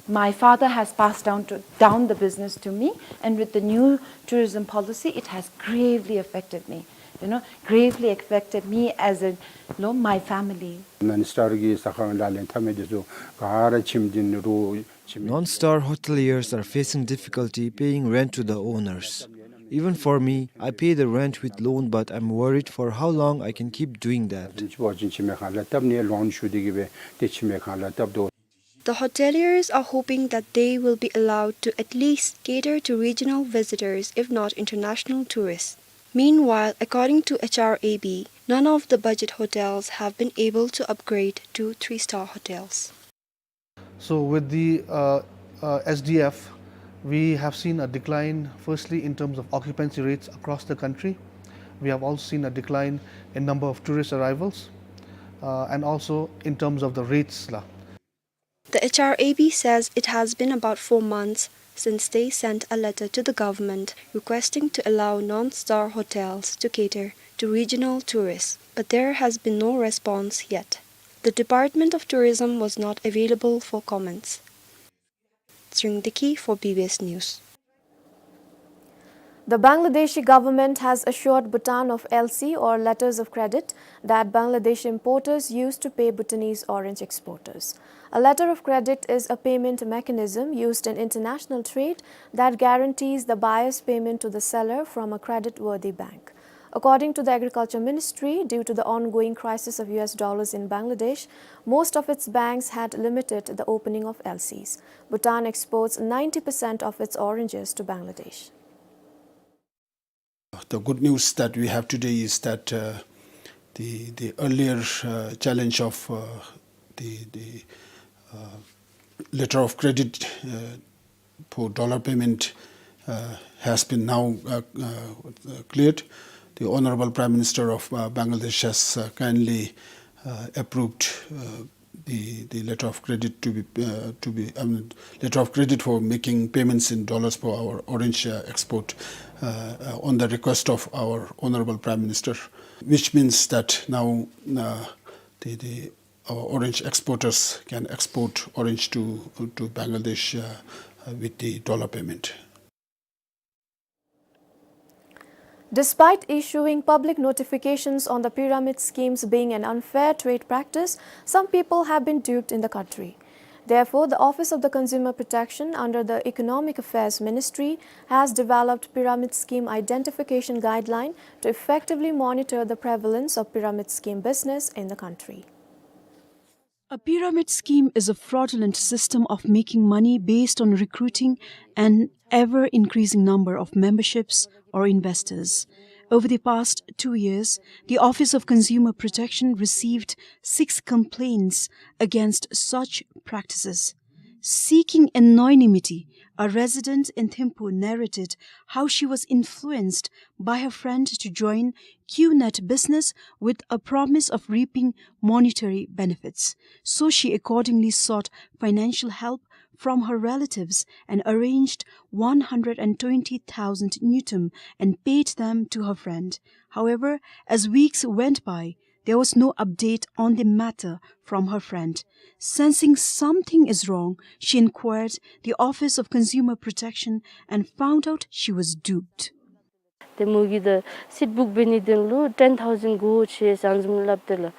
my father has passed down to, down the business to me, and with the new tourism policy, it has gravely affected me. You know, gravely affected me as a, you know, my family. Non-star གི་ཟ་ཁང་ལག་ལེན་འཐབ་མི་འདི་ཚུ་ག་ར་ཁྱིམ་འདི་ནང་རུ་ཁྱིམ། Non-star hoteliers are facing difficulty paying rent to the owners. Even for me, I pay the rent with loan, but I'm worried for how long I can keep doing that. ཁྱིམ་ཚུ་ཁྱིམ་མེད་ཁང་གླ་བཏབ་ནི་ལོན་ཞུ་སྟེ་གི་སྦེ་ཏེ་ཁྱིམ་མེད་ཁང་གླ་བཏབ་དོ། The hoteliers are hoping that they will be allowed to at least cater to regional visitors, if not international tourists. Meanwhile, according to H R A B, none of the budget hotels have been able to upgrade to three-star hotels. So with the, uh, uh, S D F, we have seen a decline, firstly, in terms of occupancy rates across the country. We have also seen a decline in number of tourist arrivals, uh, and also in terms of the rates la. The H R A B says it has been about four months since they sent a letter to the government requesting to allow non-star hotels to cater to regional tourists, but there has been no response yet. The Department of Tourism was not available for comments. Tshering Deki for B B S News. The Bangladeshi government has assured Bhutan of L C or letters of credit that Bangladeshi importers use to pay Bhutanese orange exporters. A letter of credit is a payment mechanism used in international trade that guarantees the buyer's payment to the seller from a credit-worthy bank. According to the Agriculture Ministry, due to the ongoing crisis of U S dollars in Bangladesh, most of its banks had limited the opening of L Cs. Bhutan exports ninety percent of its oranges to Bangladesh. The good news that we have today is that, uh, the, the earlier, uh, challenge of, uh, the, the, uh, letter of credit, uh, for dollar payment, uh, has been now, uh, uh, cleared. The Honorable Prime Minister of, uh, Bangladesh has, uh, kindly, uh, approved, uh, the, the letter of credit to be, uh, to be, um, letter of credit for making payments in dollars for our orange, uh, export, uh, uh, on the request of our Honorable Prime Minister, which means that now, uh, the, the, our orange exporters can export orange to, to Bangladesh, uh, uh, with the dollar payment. Despite issuing public notifications on the pyramid schemes being an unfair trade practice, some people have been duped in the country. Therefore, the Office of the Consumer Protection under the Economic Affairs Ministry has developed pyramid scheme identification guideline to effectively monitor the prevalence of pyramid scheme business in the country. A pyramid scheme is a fraudulent system of making money based on recruiting an ever-increasing number of memberships or investors. Over the past two years, the Office of Consumer Protection received six complaints against such practices. Seeking anonymity, a resident in Thimphu narrated how she was influenced by her friend to join QNet business with a promise of reaping monetary benefits. So she accordingly sought financial help from her relatives and arranged one hundred and twenty thousand ngultrum and paid them to her friend. However, as weeks went by, there was no update on the matter from her friend. Sensing something is wrong, she inquired the Office of Consumer Protection and found out she was duped. ཏེ་མོ་གིས་ད་སིཊ་བུཀ་འབད་ནིའི་དོན་ལུ་ཊེན་ཐའུ་ཟེན་དགོ་ཟེར་ཨ་ནི་བཟུམ་སླབ་སྟེ་ལགས།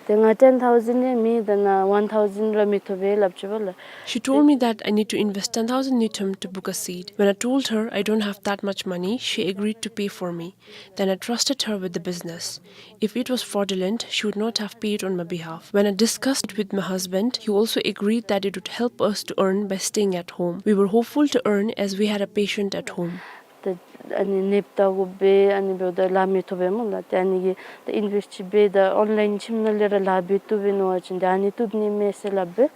ཏེ་ང་ten thousand ཨིན་མི་ད་ནཱ་one thousand ར་མི་ཐོབ་པས་སླབ་ཅི་པ་ལགས། She told me that I need to invest ten thousand ngultrum to book a seat. When I told her I don't have that much money, she agreed to pay for me. Then I trusted her with the business. If it was fraudulent, she would not have paid on my behalf. When I discussed it with my husband, he also agreed that it would help us to earn by staying at home. We were hopeful to earn as we had a patient at home. ཏེ་ཨ་ནི་ནདཔ་བལྟ་དགོ་པས། ཨ་ནི་འབདཝ་ད་ལཱ་མི་ཐོབ་པས་སྨོ་ལགས། ཏེ་ཨ་ནི་གིས་ཏེ་ཨིན་ཝེསཊ་ཅིག་འབད་ད་ཨོན་ལའིན་ཁྱིམ་ནང་ལས་ར་ལཱ་འབད་བཏུབ་པས་མནོ་བ་ཅིན་ཏེ་ཨ་ནི་བཏུབ་ནི་མས་ཟེར་སླབ་སྦེ།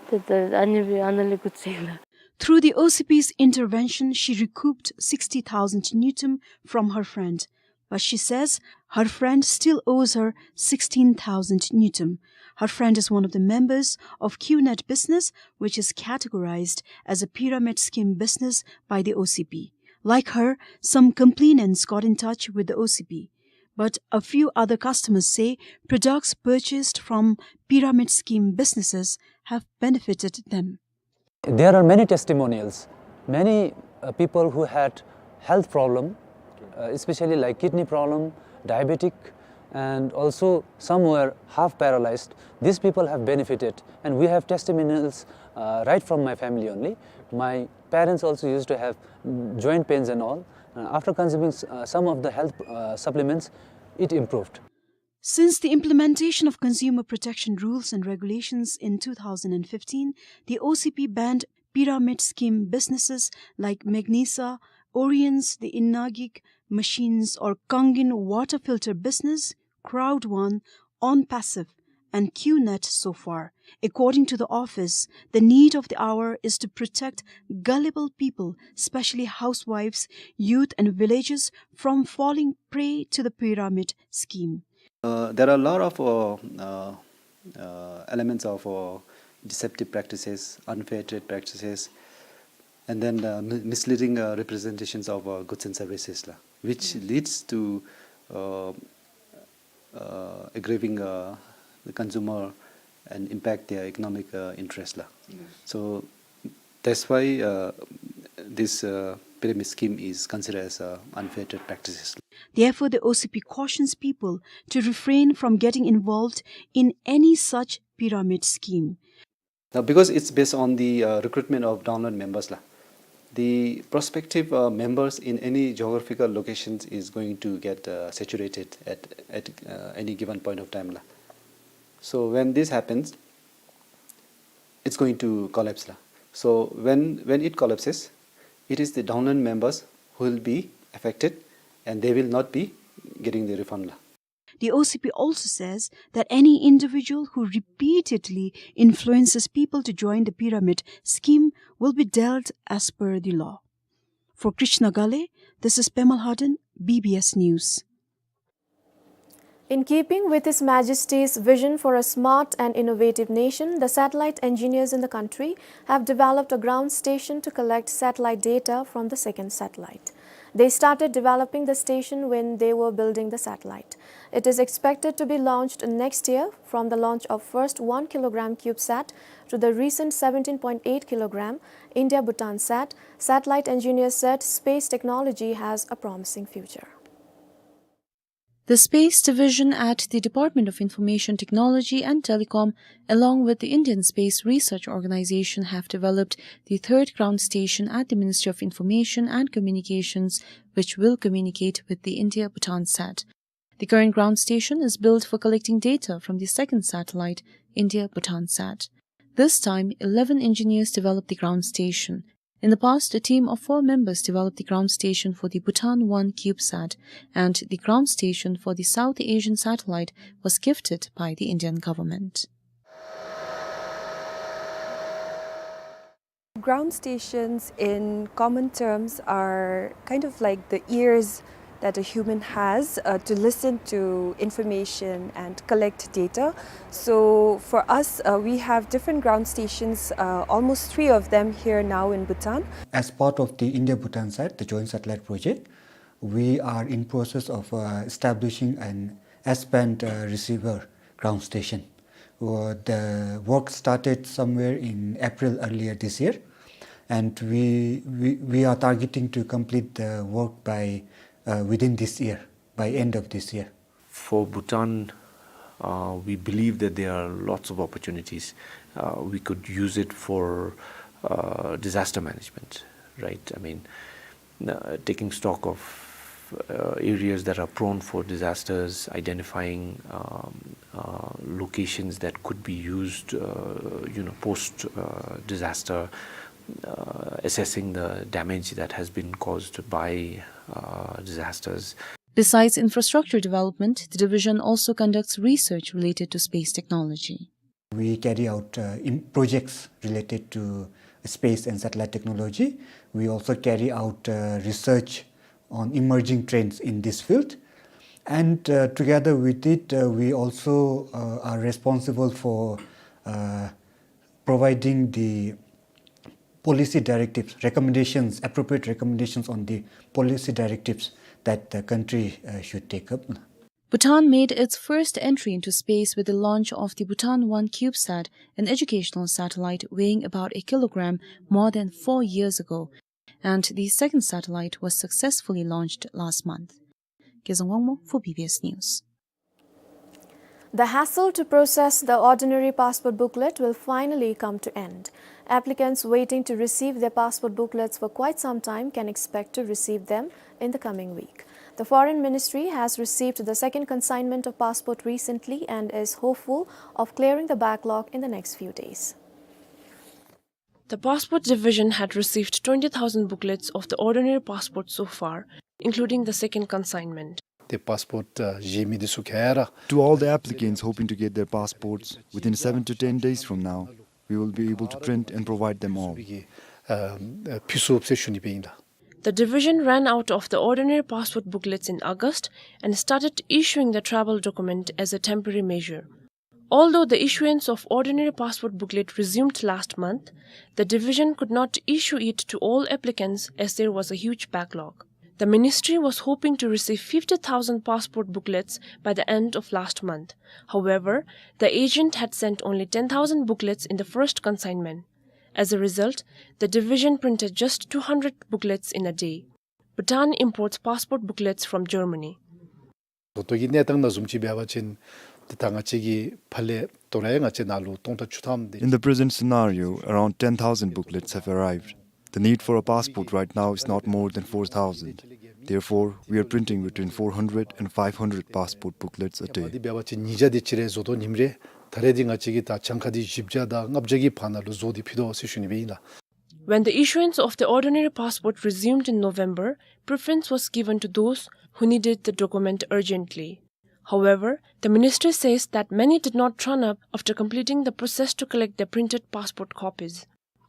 ཏེ་ད་ཨ་ནི་སྦེ་ཨ་ནཱ་ལས་འགོ་བཙུགས་ལགས། Through the O C P's intervention, she recouped sixty thousand ngultrum from her friend. But she says her friend still owes her sixteen thousand ngultrum. Her friend is one of the members of QNet business, which is categorized as a pyramid scheme business by the O C P. Like her, some complainants got in touch with the O C P. But a few other customers say products purchased from pyramid scheme businesses have benefited them. There are many testimonials, many, uh, people who had health problem, uh, especially like kidney problem, diabetic, and also some were half paralyzed. These people have benefited, and we have testimonials, uh, right from my family only. My parents also used to have joint pains and all. Uh, after consuming s-, uh, some of the health, uh, supplements, it improved. Since the implementation of consumer protection rules and regulations in two thousand and fifteen, the O C P banned pyramid scheme businesses like Magnesa, Oriens, the Inagik machines or Kangen water filter business, Crowd One, OnPassive, and QNet so far. According to the office, the need of the hour is to protect gullible people, especially housewives, youth, and villagers, from falling prey to the pyramid scheme. Uh, there are a lot of, uh, uh, uh, elements of, uh, deceptive practices, unfair trade practices, and then, uh, mi-, misleading, uh, representations of, uh, goods and services, la, which leads to, uh, uh, aggrieving, uh, the consumer and impact their economic, uh, interest, la. Yes. So that's why, uh, this, uh, pyramid scheme is considered as, uh, unfair trade practices. Therefore, the O C P cautions people to refrain from getting involved in any such pyramid scheme. Now, because it's based on the, uh, recruitment of downline members, la, the prospective, uh, members in any geographical locations is going to get, uh, saturated at, at, uh, any given point of time, la. So when this happens, it's going to collapse, la. So when, when it collapses, it is the downline members who will be affected and they will not be getting the refund, la. The O C P also says that any individual who repeatedly influences people to join the pyramid scheme will be dealt as per the law. For Krishna Gale, this is Pemal Haden, B B S News. In keeping with His Majesty's vision for a smart and innovative nation, the satellite engineers in the country have developed a ground station to collect satellite data from the second satellite. They started developing the station when they were building the satellite. It is expected to be launched next year. From the launch of first one kilogram CubeSat to the recent seventeen point eight kilogram India-Bhutan Sat, satellite engineers said space technology has a promising future. The Space Division at the Department of Information Technology and Telecom, along with the Indian Space Research Organization, have developed the third ground station at the Ministry of Information and Communications, which will communicate with the India-Bhutan Sat. The current ground station is built for collecting data from the second satellite, India-Bhutan Sat. This time, eleven engineers developed the ground station. In the past, a team of four members developed the ground station for the Bhutan One CubeSat, and the ground station for the South Asian satellite was gifted by the Indian government. Ground stations, in common terms, are kind of like the ears that a human has, uh, to listen to information and collect data. So for us, uh, we have different ground stations, uh, almost three of them here now in Bhutan. As part of the India-Bhutan Sat, the joint satellite project, we are in process of, uh, establishing an S-band, uh, receiver ground station. Uh, the work started somewhere in April earlier this year, and we, we, we are targeting to complete the work by, uh, within this year, by end of this year. For Bhutan, Uh, we believe that there are lots of opportunities. Uh, we could use it for, uh, disaster management, right? I mean, uh, taking stock of, uh, areas that are prone for disasters, identifying, um, uh, locations that could be used, uh, you know, post, uh, disaster, uh, assessing the damage that has been caused by, uh, disasters. Besides infrastructure development, the division also conducts research related to space technology. We carry out, uh, im-, projects related to space and satellite technology. We also carry out, uh, research on emerging trends in this field. And, uh, together with it, uh, we also, uh, are responsible for, uh, providing the policy directives, recommendations, appropriate recommendations on the policy directives that the country, uh, should take up. Bhutan made its first entry into space with the launch of the Bhutan One CubeSat, an educational satellite weighing about a kilogram, more than four years ago. And the second satellite was successfully launched last month. Gezang Wangmo for B B S News. The hassle to process the ordinary passport booklet will finally come to end. Applicants waiting to receive their passport booklets for quite some time can expect to receive them in the coming week. The Foreign Ministry has received the second consignment of passport recently and is hopeful of clearing the backlog in the next few days. The Passport Division had received twenty thousand booklets of the ordinary passport so far, including the second consignment. ཏེ་པཱསི་པོརཊ་ཨ་བཞེས་མི་འདི་ཚུ་ག་ར། To all the applicants hoping to get their passports, within seven to ten days from now, we will be able to print and provide them all. ཨ་ཨ་ཕུལ་ཚུགས་ཟེར་ཞུ་ནི་སྦེ་ཨིན་ལགས། The division ran out of the ordinary passport booklets in August and started issuing the travel document as a temporary measure. Although the issuance of ordinary passport booklet resumed last month, the division could not issue it to all applicants as there was a huge backlog. The ministry was hoping to receive fifty thousand passport booklets by the end of last month. However, the agent had sent only ten thousand booklets in the first consignment. As a result, the division printed just two hundred booklets in a day. Bhutan imports passport booklets from Germany. ད་ལྟོ་གི་གནས་སྟངས་ནང་བཟུམ་ཅིག་འབད་བ་ཅིན་ཏེ་ད་ང་བཅས་ཀྱི་ཕར་ལས་དོ་རུང་ཡང་ང་བཅས་ནང་ལུ་སྟོང་ཕྲག་བཅུ་ཐམ་དེ། In the present scenario, around ten thousand booklets have arrived. The need for a passport right now is not more than four thousand. Therefore, we are printing between four hundred and five hundred passport booklets a day. འདི་འབད་བ་ཅིན་ཉིས་བརྒྱ་དེ་ཅིག་རེ་བཟོ་དོ་ཉིནམ་རེ། ད་རེས་འདི་ང་བཅས་ཀྱིས་ད་གྱངས་ཁ་འདི་བཞི་བརྒྱ་དང་ལྔ་བརྒྱ་གི་བར་ན་ལུ་བཟོ་སྟེ་ཕུལ་དོ་ཟེར་ཞུ་ནི་སྦེ་ཨིན་ལགས། When the issuance of the ordinary passport resumed in November, preference was given to those who needed the document urgently. However, the ministry says that many did not turn up after completing the process to collect their printed passport copies.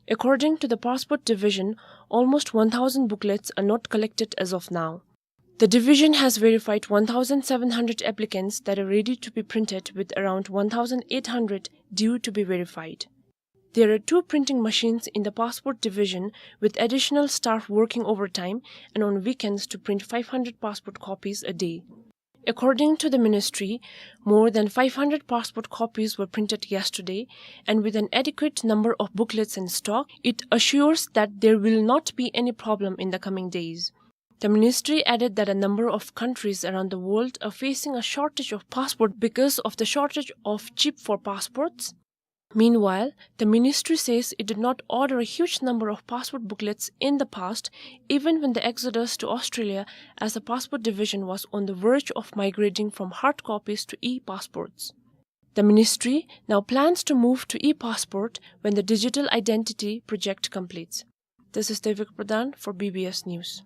According to the Passport Division, almost one thousand booklets are not collected as of now. The division has verified one thousand seven hundred applicants that are ready to be printed, with around one thousand eight hundred due to be verified. There are two printing machines in the Passport Division, with additional staff working overtime and on weekends to print five hundred passport copies a day. According to the ministry, more than five hundred passport copies were printed yesterday, and with an adequate number of booklets in stock, it assures that there will not be any problem in the coming days. The ministry added that a number of countries around the world are facing a shortage of passport because of the shortage of chip for passports. Meanwhile, the ministry says it did not order a huge number of passport booklets in the past, even when the exodus to Australia as the Passport Division was on the verge of migrating from hard copies to e-passports. The ministry now plans to move to e-passport when the digital identity project completes. This is Devika Pradhan for B B S News.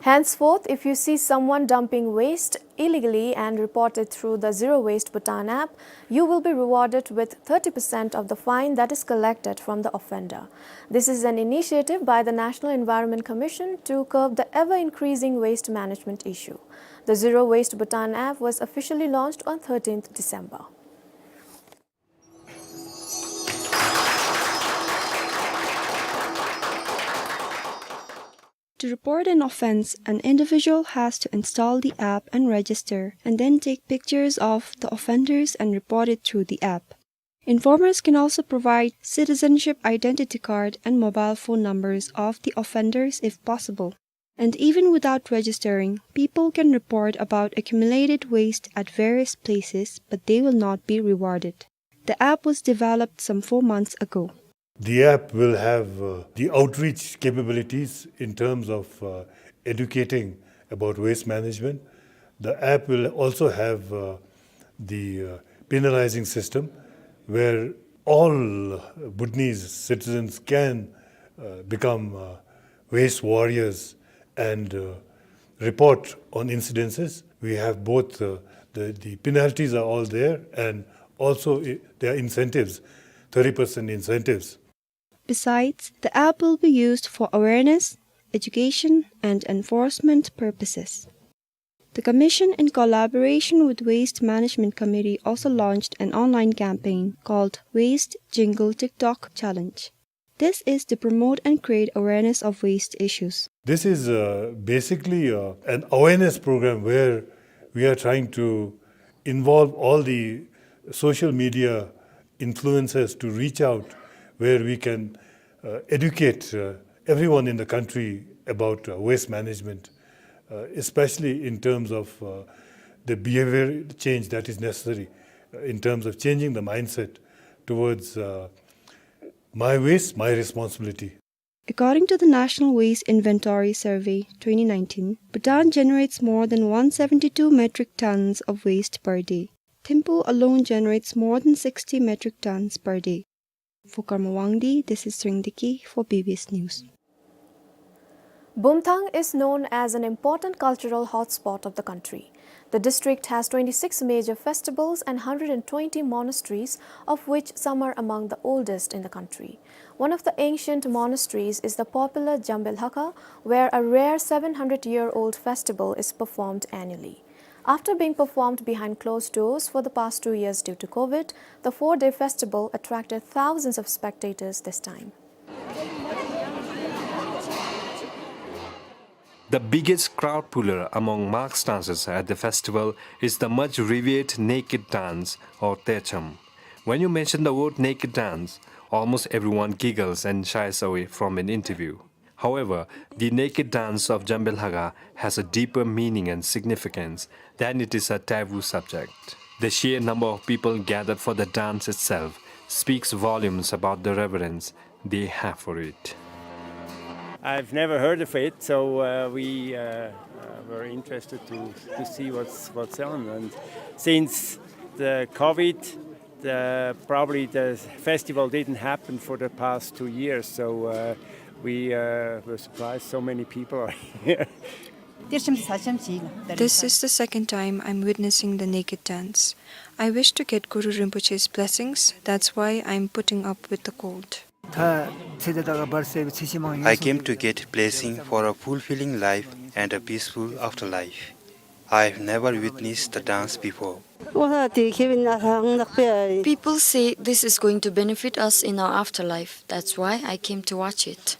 Henceforth, if you see someone dumping waste illegally and report it through the Zero Waste Bhutan app, you will be rewarded with thirty percent of the fine that is collected from the offender. This is an initiative by the National Environment Commission to curb the ever-increasing waste management issue. The Zero Waste Bhutan app was officially launched on thirteenth December. To report an offense, an individual has to install the app and register, and then take pictures of the offenders and report it through the app. Informers can also provide citizenship identity card and mobile phone numbers of the offenders if possible. And even without registering, people can report about accumulated waste at various places, but they will not be rewarded. The app was developed some four months ago. The app will have, uh, the outreach capabilities in terms of, uh, educating about waste management. The app will also have, uh, the, uh, penalizing system where all Bhutanese citizens can, uh, become, uh, waste warriors and, uh, report on incidences. We have both, uh, the, the penalties are all there, and also i-, there are incentives, thirty percent incentives. Besides, the app will be used for awareness, education, and enforcement purposes. The Commission, in collaboration with Waste Management Committee, also launched an online campaign called Waste Jingle TikTok Challenge. This is to promote and create awareness of waste issues. This is, uh, basically, uh, an awareness program where we are trying to involve all the social media influencers to reach out, where we can, uh, educate, uh, everyone in the country about, uh, waste management, uh, especially in terms of, uh, the behavior change that is necessary, uh, in terms of changing the mindset towards, uh, my waste, my responsibility. According to the National Waste Inventory Survey twenty nineteen, Bhutan generates more than one seventy-two metric tons of waste per day. Thimphu alone generates more than sixty metric tons per day. For Karma Wangdi, this is Tshering Deki for B B S News. Bumthang is known as an important cultural hotspot of the country. The district has twenty-six major festivals and hundred and twenty monasteries, of which some are among the oldest in the country. One of the ancient monasteries is the popular Jambe Lhakha, where a rare seven hundred-year-old festival is performed annually. After being performed behind closed doors for the past two years due to COVID, the four-day festival attracted thousands of spectators this time. The biggest crowd puller among mask dancers at the festival is the much revered naked dance, or Techam. When you mention the word naked dance, almost everyone giggles and shies away from an interview. However, the naked dance of Jambe Lhakha has a deeper meaning and significance than it is a taboo subject. The sheer number of people gathered for the dance itself speaks volumes about the reverence they have for it. I've never heard of it, so, uh, we, uh, uh, were interested to, to see what's, what's on. And since the COVID, the, probably the festival didn't happen for the past two years, so, uh, we, uh, were surprised so many people are here. This is the second time I'm witnessing the naked dance. I wish to get Guru Rinpoche's blessings, that's why I'm putting up with the cold. I came to get blessing for a fulfilling life and a peaceful afterlife. I've never witnessed the dance before. People say this is going to benefit us in our afterlife. That's why I came to watch it.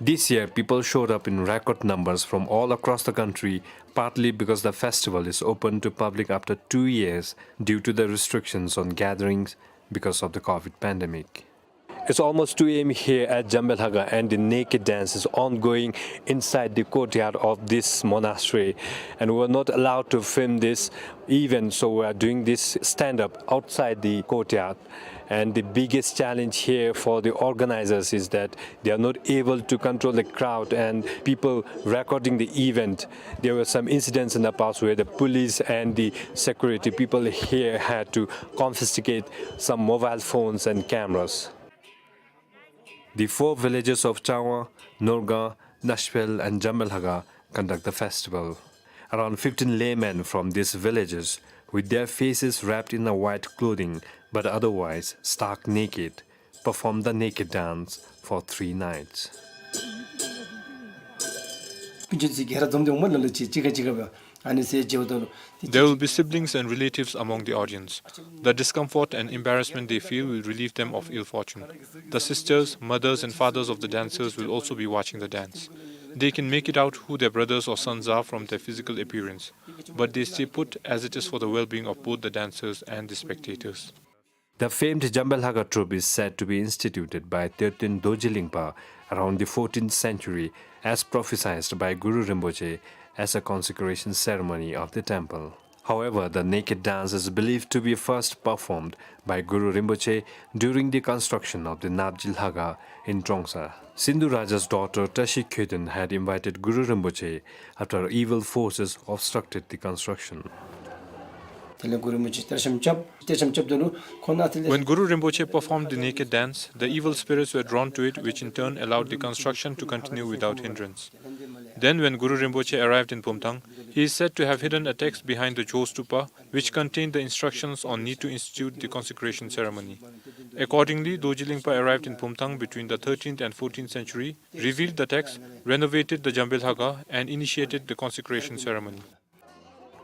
This year, people showed up in record numbers from all across the country, partly because the festival is open to public after two years due to the restrictions on gatherings because of the COVID pandemic. It's almost two A M here at Jambe Lhakha, and the naked dance is ongoing inside the courtyard of this monastery. And we were not allowed to film this event, so we are doing this stand-up outside the courtyard. And the biggest challenge here for the organizers is that they are not able to control the crowd and people recording the event. There were some incidents in the past where the police and the security people here had to confiscate some mobile phones and cameras. The four villages of Changwa, Norgang, Nashpel and Jambe Lhakha conduct the festival. Around fifteen laymen from these villages, with their faces wrapped in a white clothing but otherwise stark naked, perform the naked dance for three nights. There will be siblings and relatives among the audience. The discomfort and embarrassment they feel will relieve them of ill fortune. The sisters, mothers, and fathers of the dancers will also be watching the dance. They can make it out who their brothers or sons are from their physical appearance, but they stay put, as it is for the well-being of both the dancers and the spectators. The famed Jambelhaga troupe is said to be instituted by Tertun Dorji Lingpa around the fourteenth century, as prophesied by Guru Rinpoche, as a consecration ceremony of the temple. However, the naked dance is believed to be first performed by Guru Rinpoche during the construction of the Napji Lhaga in Trongsa. Sindhu Raja's daughter Tashi Khöden had invited Guru Rinpoche after evil forces obstructed the construction. དེ་ལས་གུ་རུ་རིན་པོ་ཆེ་གཏེར་བཤམས་རྐྱབ། གཏེར་བཤམས་རྐྱབ་ད་ལུ་ཁོང་ནང་དེ་ལས། When Guru Rinpoche performed the naked dance, the evil spirits were drawn to it, which in turn allowed the construction to continue without hindrance. Then, when Guru Rinpoche arrived in Pumthang, he is said to have hidden a text behind the Jostupa, which contained the instructions on need to institute the consecration ceremony. Accordingly, Dorji Lingpa arrived in Pumthang between the thirteenth and fourteenth century, revealed the text, renovated the Jambelhaga, and initiated the consecration ceremony.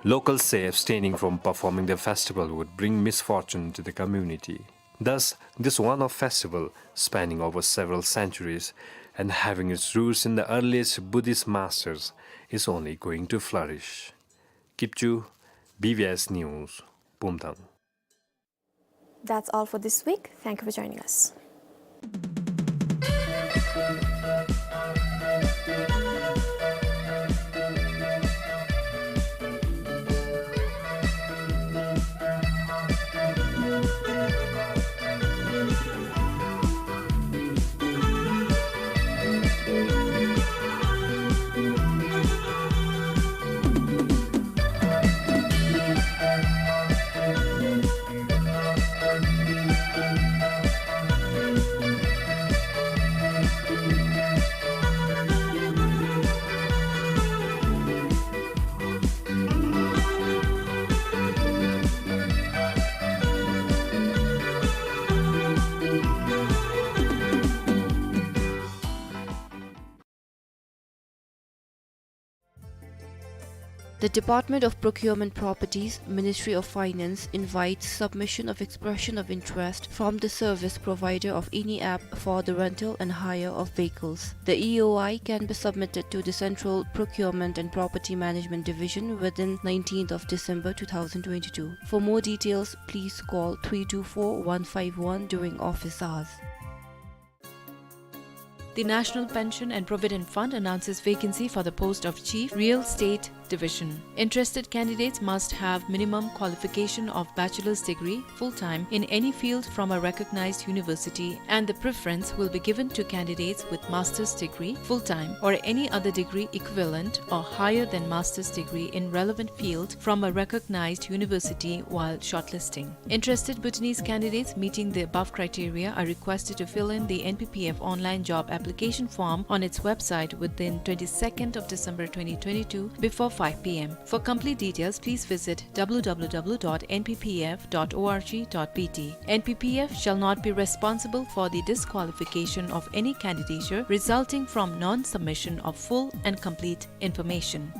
Locals say abstaining from performing the festival would bring misfortune to the community. Thus, this one-off festival, spanning over several centuries and having its roots in the earliest Buddhist masters, is only going to flourish. Kipchu, B B S News, Pumthang. That's all for this week. Thank you for joining us. The Department of Procurement Properties, Ministry of Finance, invites submission of expression of interest from the service provider of any app for the rental and hire of vehicles. The E O I can be submitted to the Central Procurement and Property Management Division within nineteenth of December two thousand twenty-two. For more details, please call three two four one five one during office hours. The National Pension and Provident Fund announces vacancy for the post of Chief Real Estate Division. Interested candidates must have minimum qualification of bachelor's degree full-time in any field from a recognized university, and the preference will be given to candidates with master's degree full-time or any other degree equivalent or higher than master's degree in relevant field from a recognized university while shortlisting. Interested Bhutanese candidates meeting the above criteria are requested to fill in the N P P F online job application form on its website within twenty-second of December twenty twenty-two before five P M. For complete details, please visit W W W dot N P P F dot O R G dot B T. N P P F shall not be responsible for the disqualification of any candidature resulting from non-submission of full and complete information.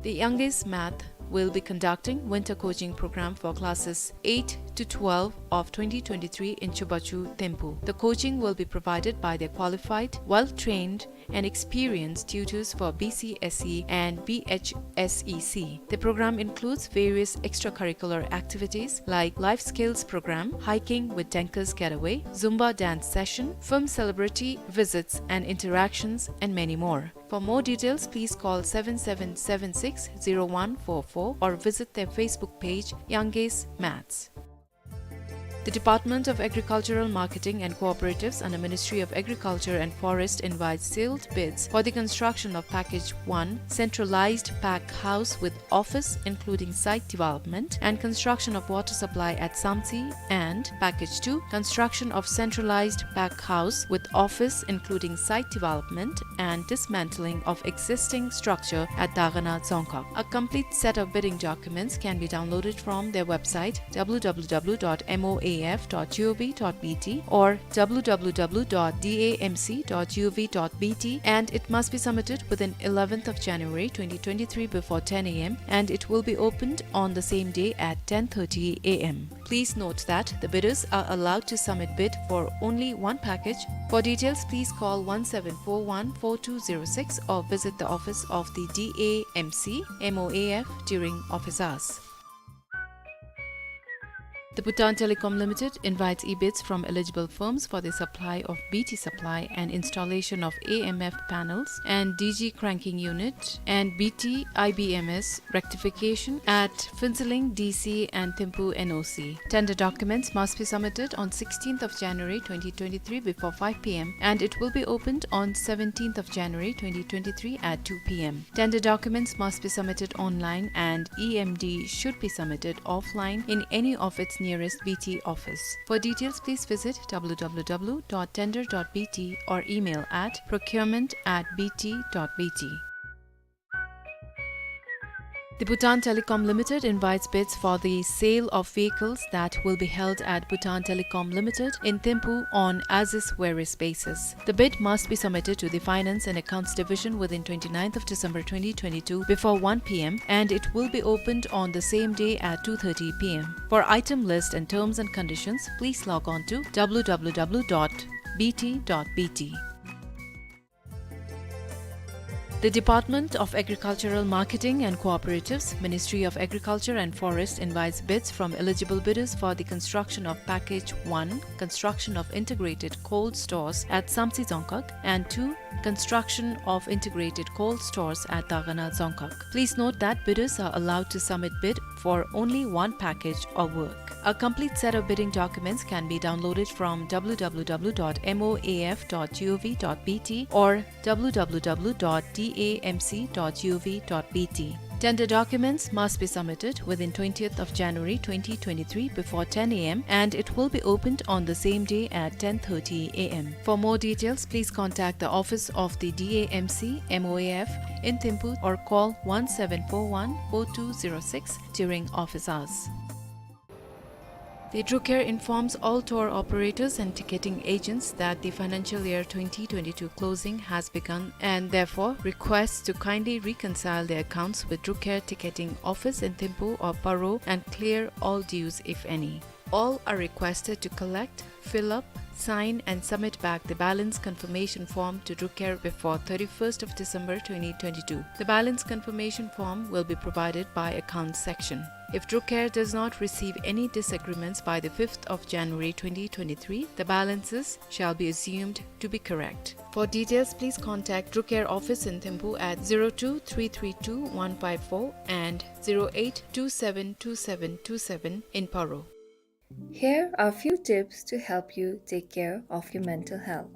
The Youngest Math will be conducting winter coaching program for classes eight to twelve of twenty twenty-three in Chubachu, Thimphu. The coaching will be provided by their qualified, well-trained, and experienced tutors for B C S E and B H S E C. The program includes various extracurricular activities like life skills program, hiking with Denker's Getaway, Zumba dance session, film celebrity visits and interactions, and many more. For more details, please call seven seven seven six zero one four four or visit their Facebook page, Youngest Maths. The Department of Agricultural Marketing and Cooperatives under Ministry of Agriculture and Forest invites sealed bids for the construction of Package one, centralized pack house with office including site development and construction of water supply at Samtse, and Package two, construction of centralized pack house with office including site development and dismantling of existing structure at Dagana Dzongkhag. A complete set of bidding documents can be downloaded from their website, W W W dot M O A F dot G O V dot B T or W W W dot D A M C dot G O V dot B T, and it must be submitted within eleventh of January twenty twenty-three before ten A M, and it will be opened on the same day at ten thirty A M. Please note that the bidders are allowed to submit bid for only one package. For details, please call one seven four one four two zero six or visit the office of the D A M C M O A F during office hours. The Bhutan Telecom Limited invites e-bids from eligible firms for the supply of B T supply and installation of A M F panels and D G cranking unit and B T I B M S rectification at Phuentsholing D C and Thimphu N O C. Tender documents must be submitted on sixteenth of January twenty twenty-three before five P M and it will be opened on seventeenth of January twenty twenty-three at two P M. Tender documents must be submitted online and E M D should be submitted offline in any of its nearest B T office. For details, please visit W W W dot tender dot B T or email at procurement at B T dot B T. The Bhutan Telecom Limited invites bids for the sale of vehicles that will be held at Bhutan Telecom Limited in Thimphu on as is where is basis. The bid must be submitted to the Finance and Accounts Division within twenty-ninth of December twenty twenty-two before one P M and it will be opened on the same day at two thirty P M. For item list and terms and conditions, please log on to W W W dot B T dot B T. The Department of Agricultural Marketing and Cooperatives, Ministry of Agriculture and Forest invites bids from eligible bidders for the construction of Package one, construction of integrated cold stores at Samtse Dzongkhag, and two, construction of integrated cold stores at Dagana Dzongkhag. Please note that bidders are allowed to submit bid for only one package of work. A complete set of bidding documents can be downloaded from W W W dot M O A F dot G O V dot B T or W W W dot D A M C dot G O V dot B T. Tender documents must be submitted within twentieth of January twenty twenty-three before ten A M and it will be opened on the same day at ten thirty A M. For more details, please contact the office of the D A M C M O A F in Thimphu or call one seven four one four two zero six during office hours. The Drukair informs all tour operators and ticketing agents that the financial year twenty twenty-two closing has begun and therefore requests to kindly reconcile their accounts with Drukair Ticketing Office in Thimphu or Paro and clear all dues, if any. All are requested to collect, fill up, sign and submit back the balance confirmation form to Drukair before thirty-first of December twenty twenty-two. The balance confirmation form will be provided by Accounts section. If Drukair does not receive any disagreements by the fifth of January twenty twenty-three, the balances shall be assumed to be correct. For details, please contact Drukair office in Thimphu at zero two three three two one five four and zero eight two seven two seven two seven in Paro. Here are few tips to help you take care of your mental health.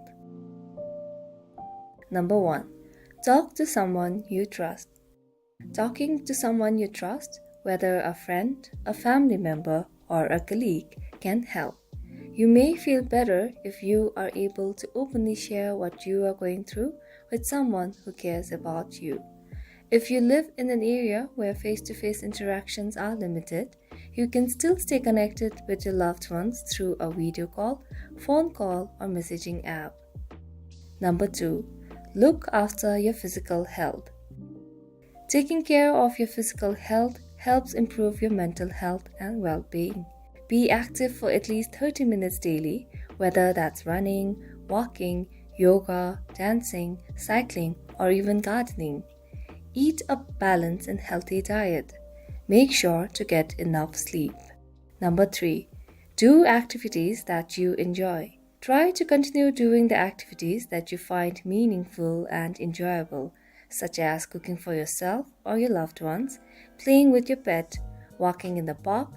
Number one, talk to someone you trust. Talking to someone you trust, whether a friend, a family member, or a colleague, can help. You may feel better if you are able to openly share what you are going through with someone who cares about you. If you live in an area where face-to-face interactions are limited, you can still stay connected with your loved ones through a video call, phone call, or messaging app. Number two, look after your physical health. Taking care of your physical health helps improve your mental health and well-being. Be active for at least thirty minutes daily, whether that's running, walking, yoga, dancing, cycling, or even gardening. Eat a balanced and healthy diet. Make sure to get enough sleep. Number three, do activities that you enjoy. Try to continue doing the activities that you find meaningful and enjoyable, such as cooking for yourself or your loved ones, playing with your pet, walking in the park,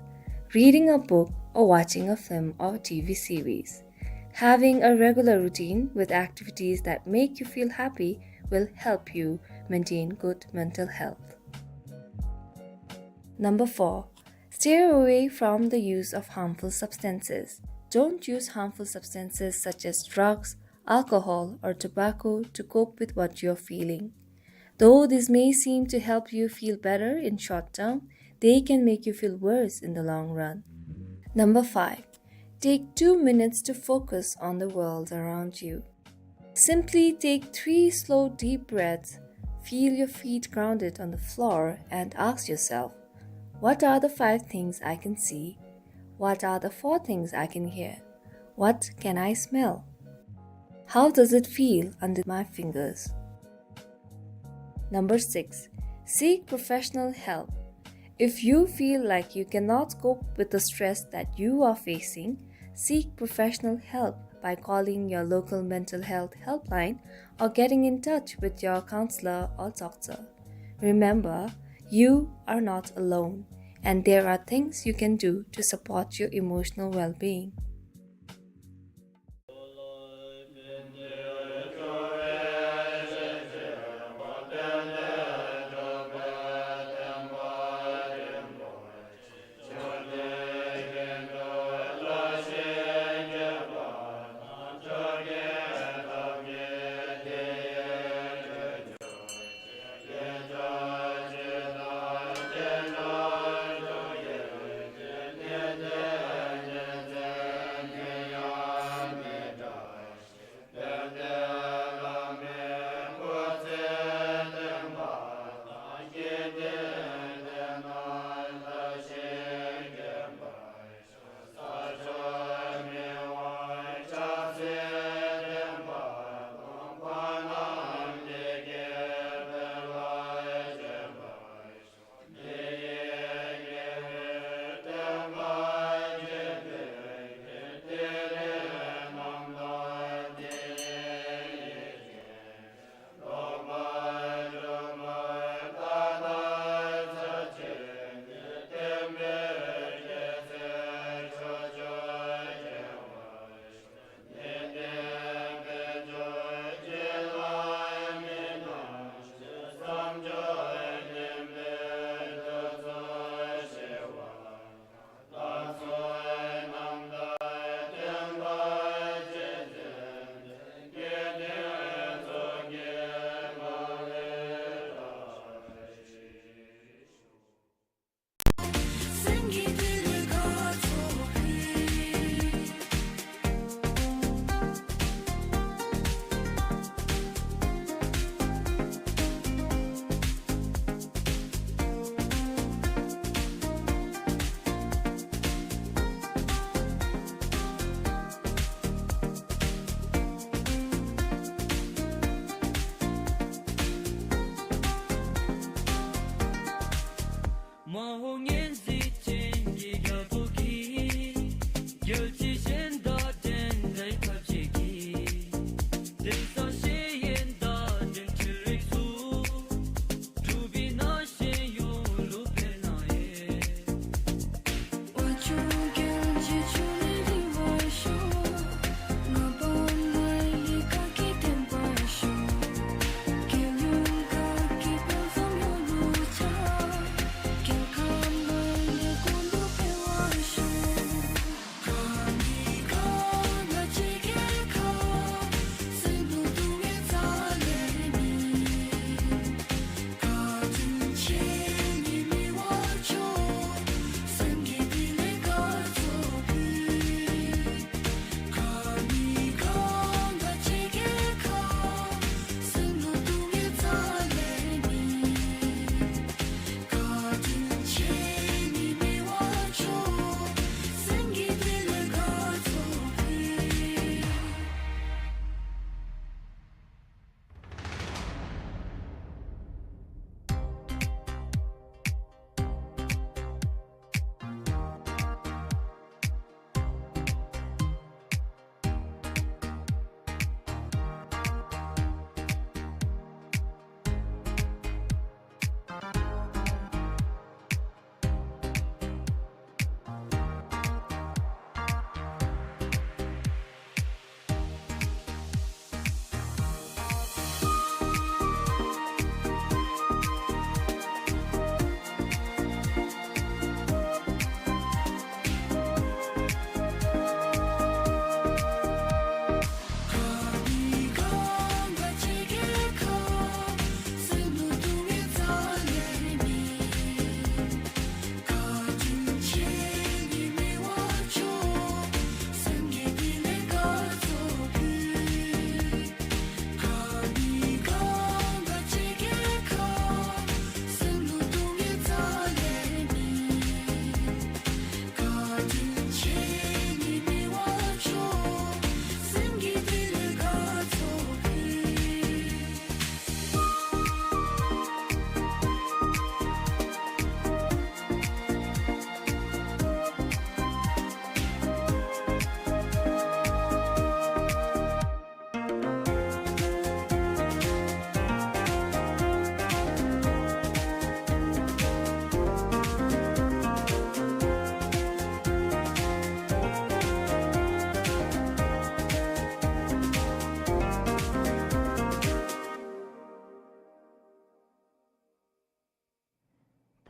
reading a book, or watching a film or T V series. Having a regular routine with activities that make you feel happy will help you maintain good mental health. Number four, steer away from the use of harmful substances. Don't use harmful substances such as drugs, alcohol, or tobacco to cope with what you're feeling. Though this may seem to help you feel better in short term, they can make you feel worse in the long run. Number five, take two minutes to focus on the world around you. Simply take three slow, deep breaths, feel your feet grounded on the floor, and ask yourself, "What are the five things I can see? What are the four things I can hear? What can I smell? How does it feel under my fingers?" Number six, seek professional help. If you feel like you cannot cope with the stress that you are facing, seek professional help by calling your local mental health helpline or getting in touch with your counselor or doctor. Remember, you are not alone, and there are things you can do to support your emotional well-being.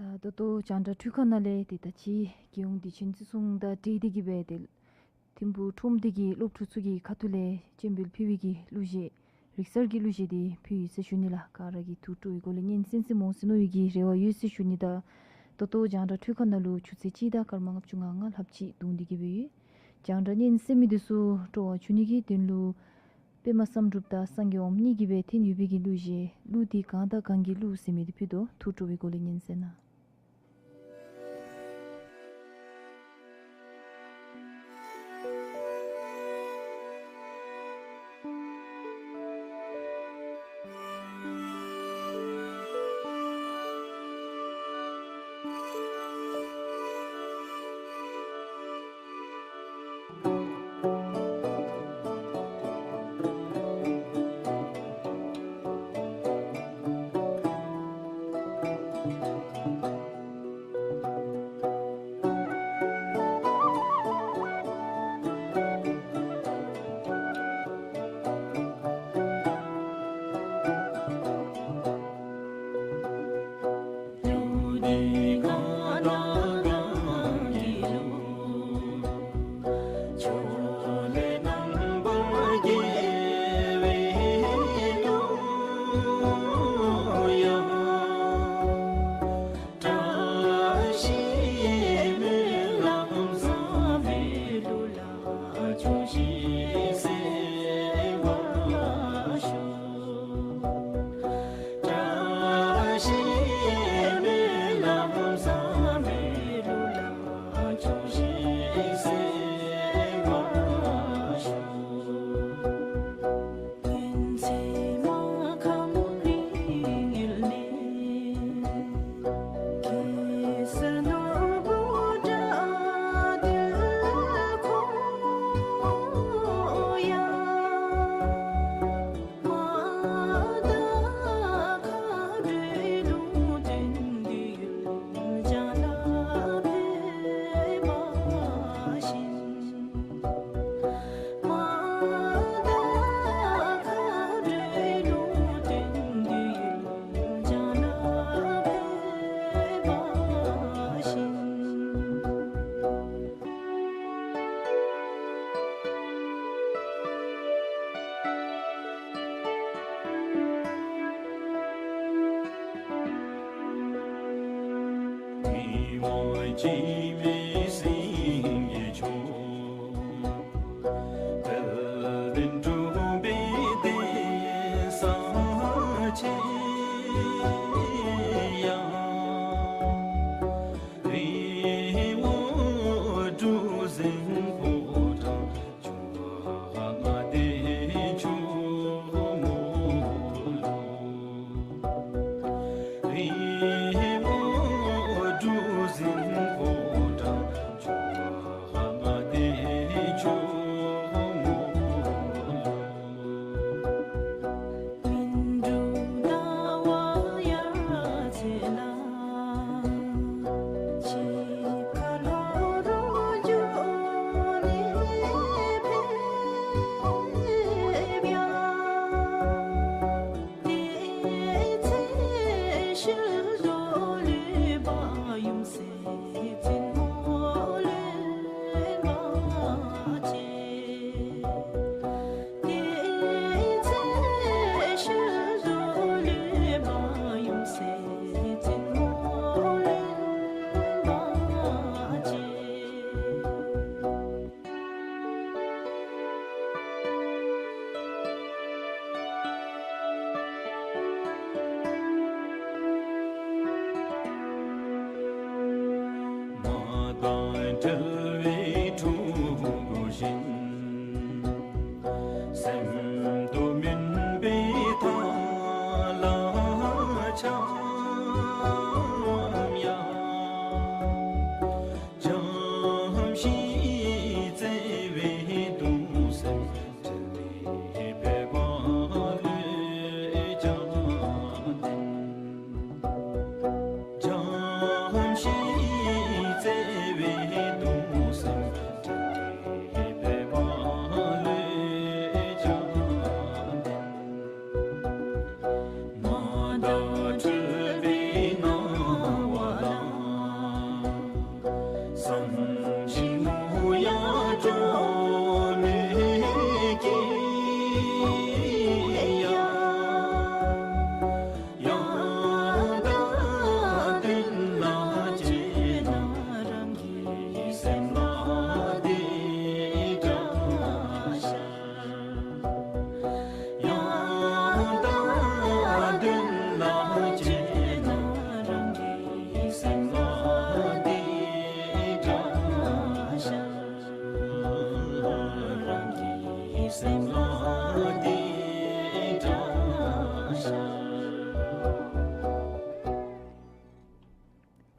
ད་ད་ལྟོ་རྒྱང་བསྒྲགས་འཕྲུལ་ཁང་ནང་ལས་ཏེ་ད་ཅི་རྒྱལ་ཡོངས་དུས་ཆེན་བརྩི་སྲུང་དང་འབྲེལ་ཏེ་གི་སྦེ་ཏེ་ཐིམ་ཕུག་ཁྲོམ་སྡེ་གི་སློབ་ཕྲུག་ཚུ་གི་ཁ་ཐུག་ལས་སྤྱན་འབུལ་ཕུལ་བའི་གི་གླུ་གཞས་རིག་གསར་གྱི་གླུ་གཞས་འདི་ཕུལ་ཡི་ཟེར་ཞུ་ནི་ལགས། ག་ར་གིས་ཐུགས་སྤྲོ་བའི་སྒོ་ལས་ཉན་གསན་གསན་འོང་ཟེར་མནོ་བའི་གི་རེ་བ་ཡོད་ཟེར་ཞུ་ནི། ད་ད་ལྟོ་རྒྱང་བསྒྲགས་འཕྲུལ་ཁང་ནང་ལུ་ཆུ་ཚོད་གཅིག་དང་སྐར་མ་ལྔ་བཅུ་ང་ལྔ་ལྷགཔ་ཅིག་བརྡུངས་ཏེ་གི་སྦེ་ཡོད། རྒྱང་བསྒྲགས་ཉན་གསན་མི་འདི་ཚུ་སྤྲོ་བ་བྱུང་ནི་གི་དོན་ལུ་པདྨ་བསམ་གྲུབ་དང་སངས་རྒྱས་དབང་མོ་གཉིས་ཀྱིས་སྦེ་འཐེན་ཡོད་པའི་གི་གླུ་གཞས་གླུ་འདི་གང་དང་གང་གི་གླུ་ཟེར་མི་འདི་ཕུལ་དོ། ཐུགས་སྤྲོ་བའི་སྒོ་ལས་ཉན་གསན་གནང་།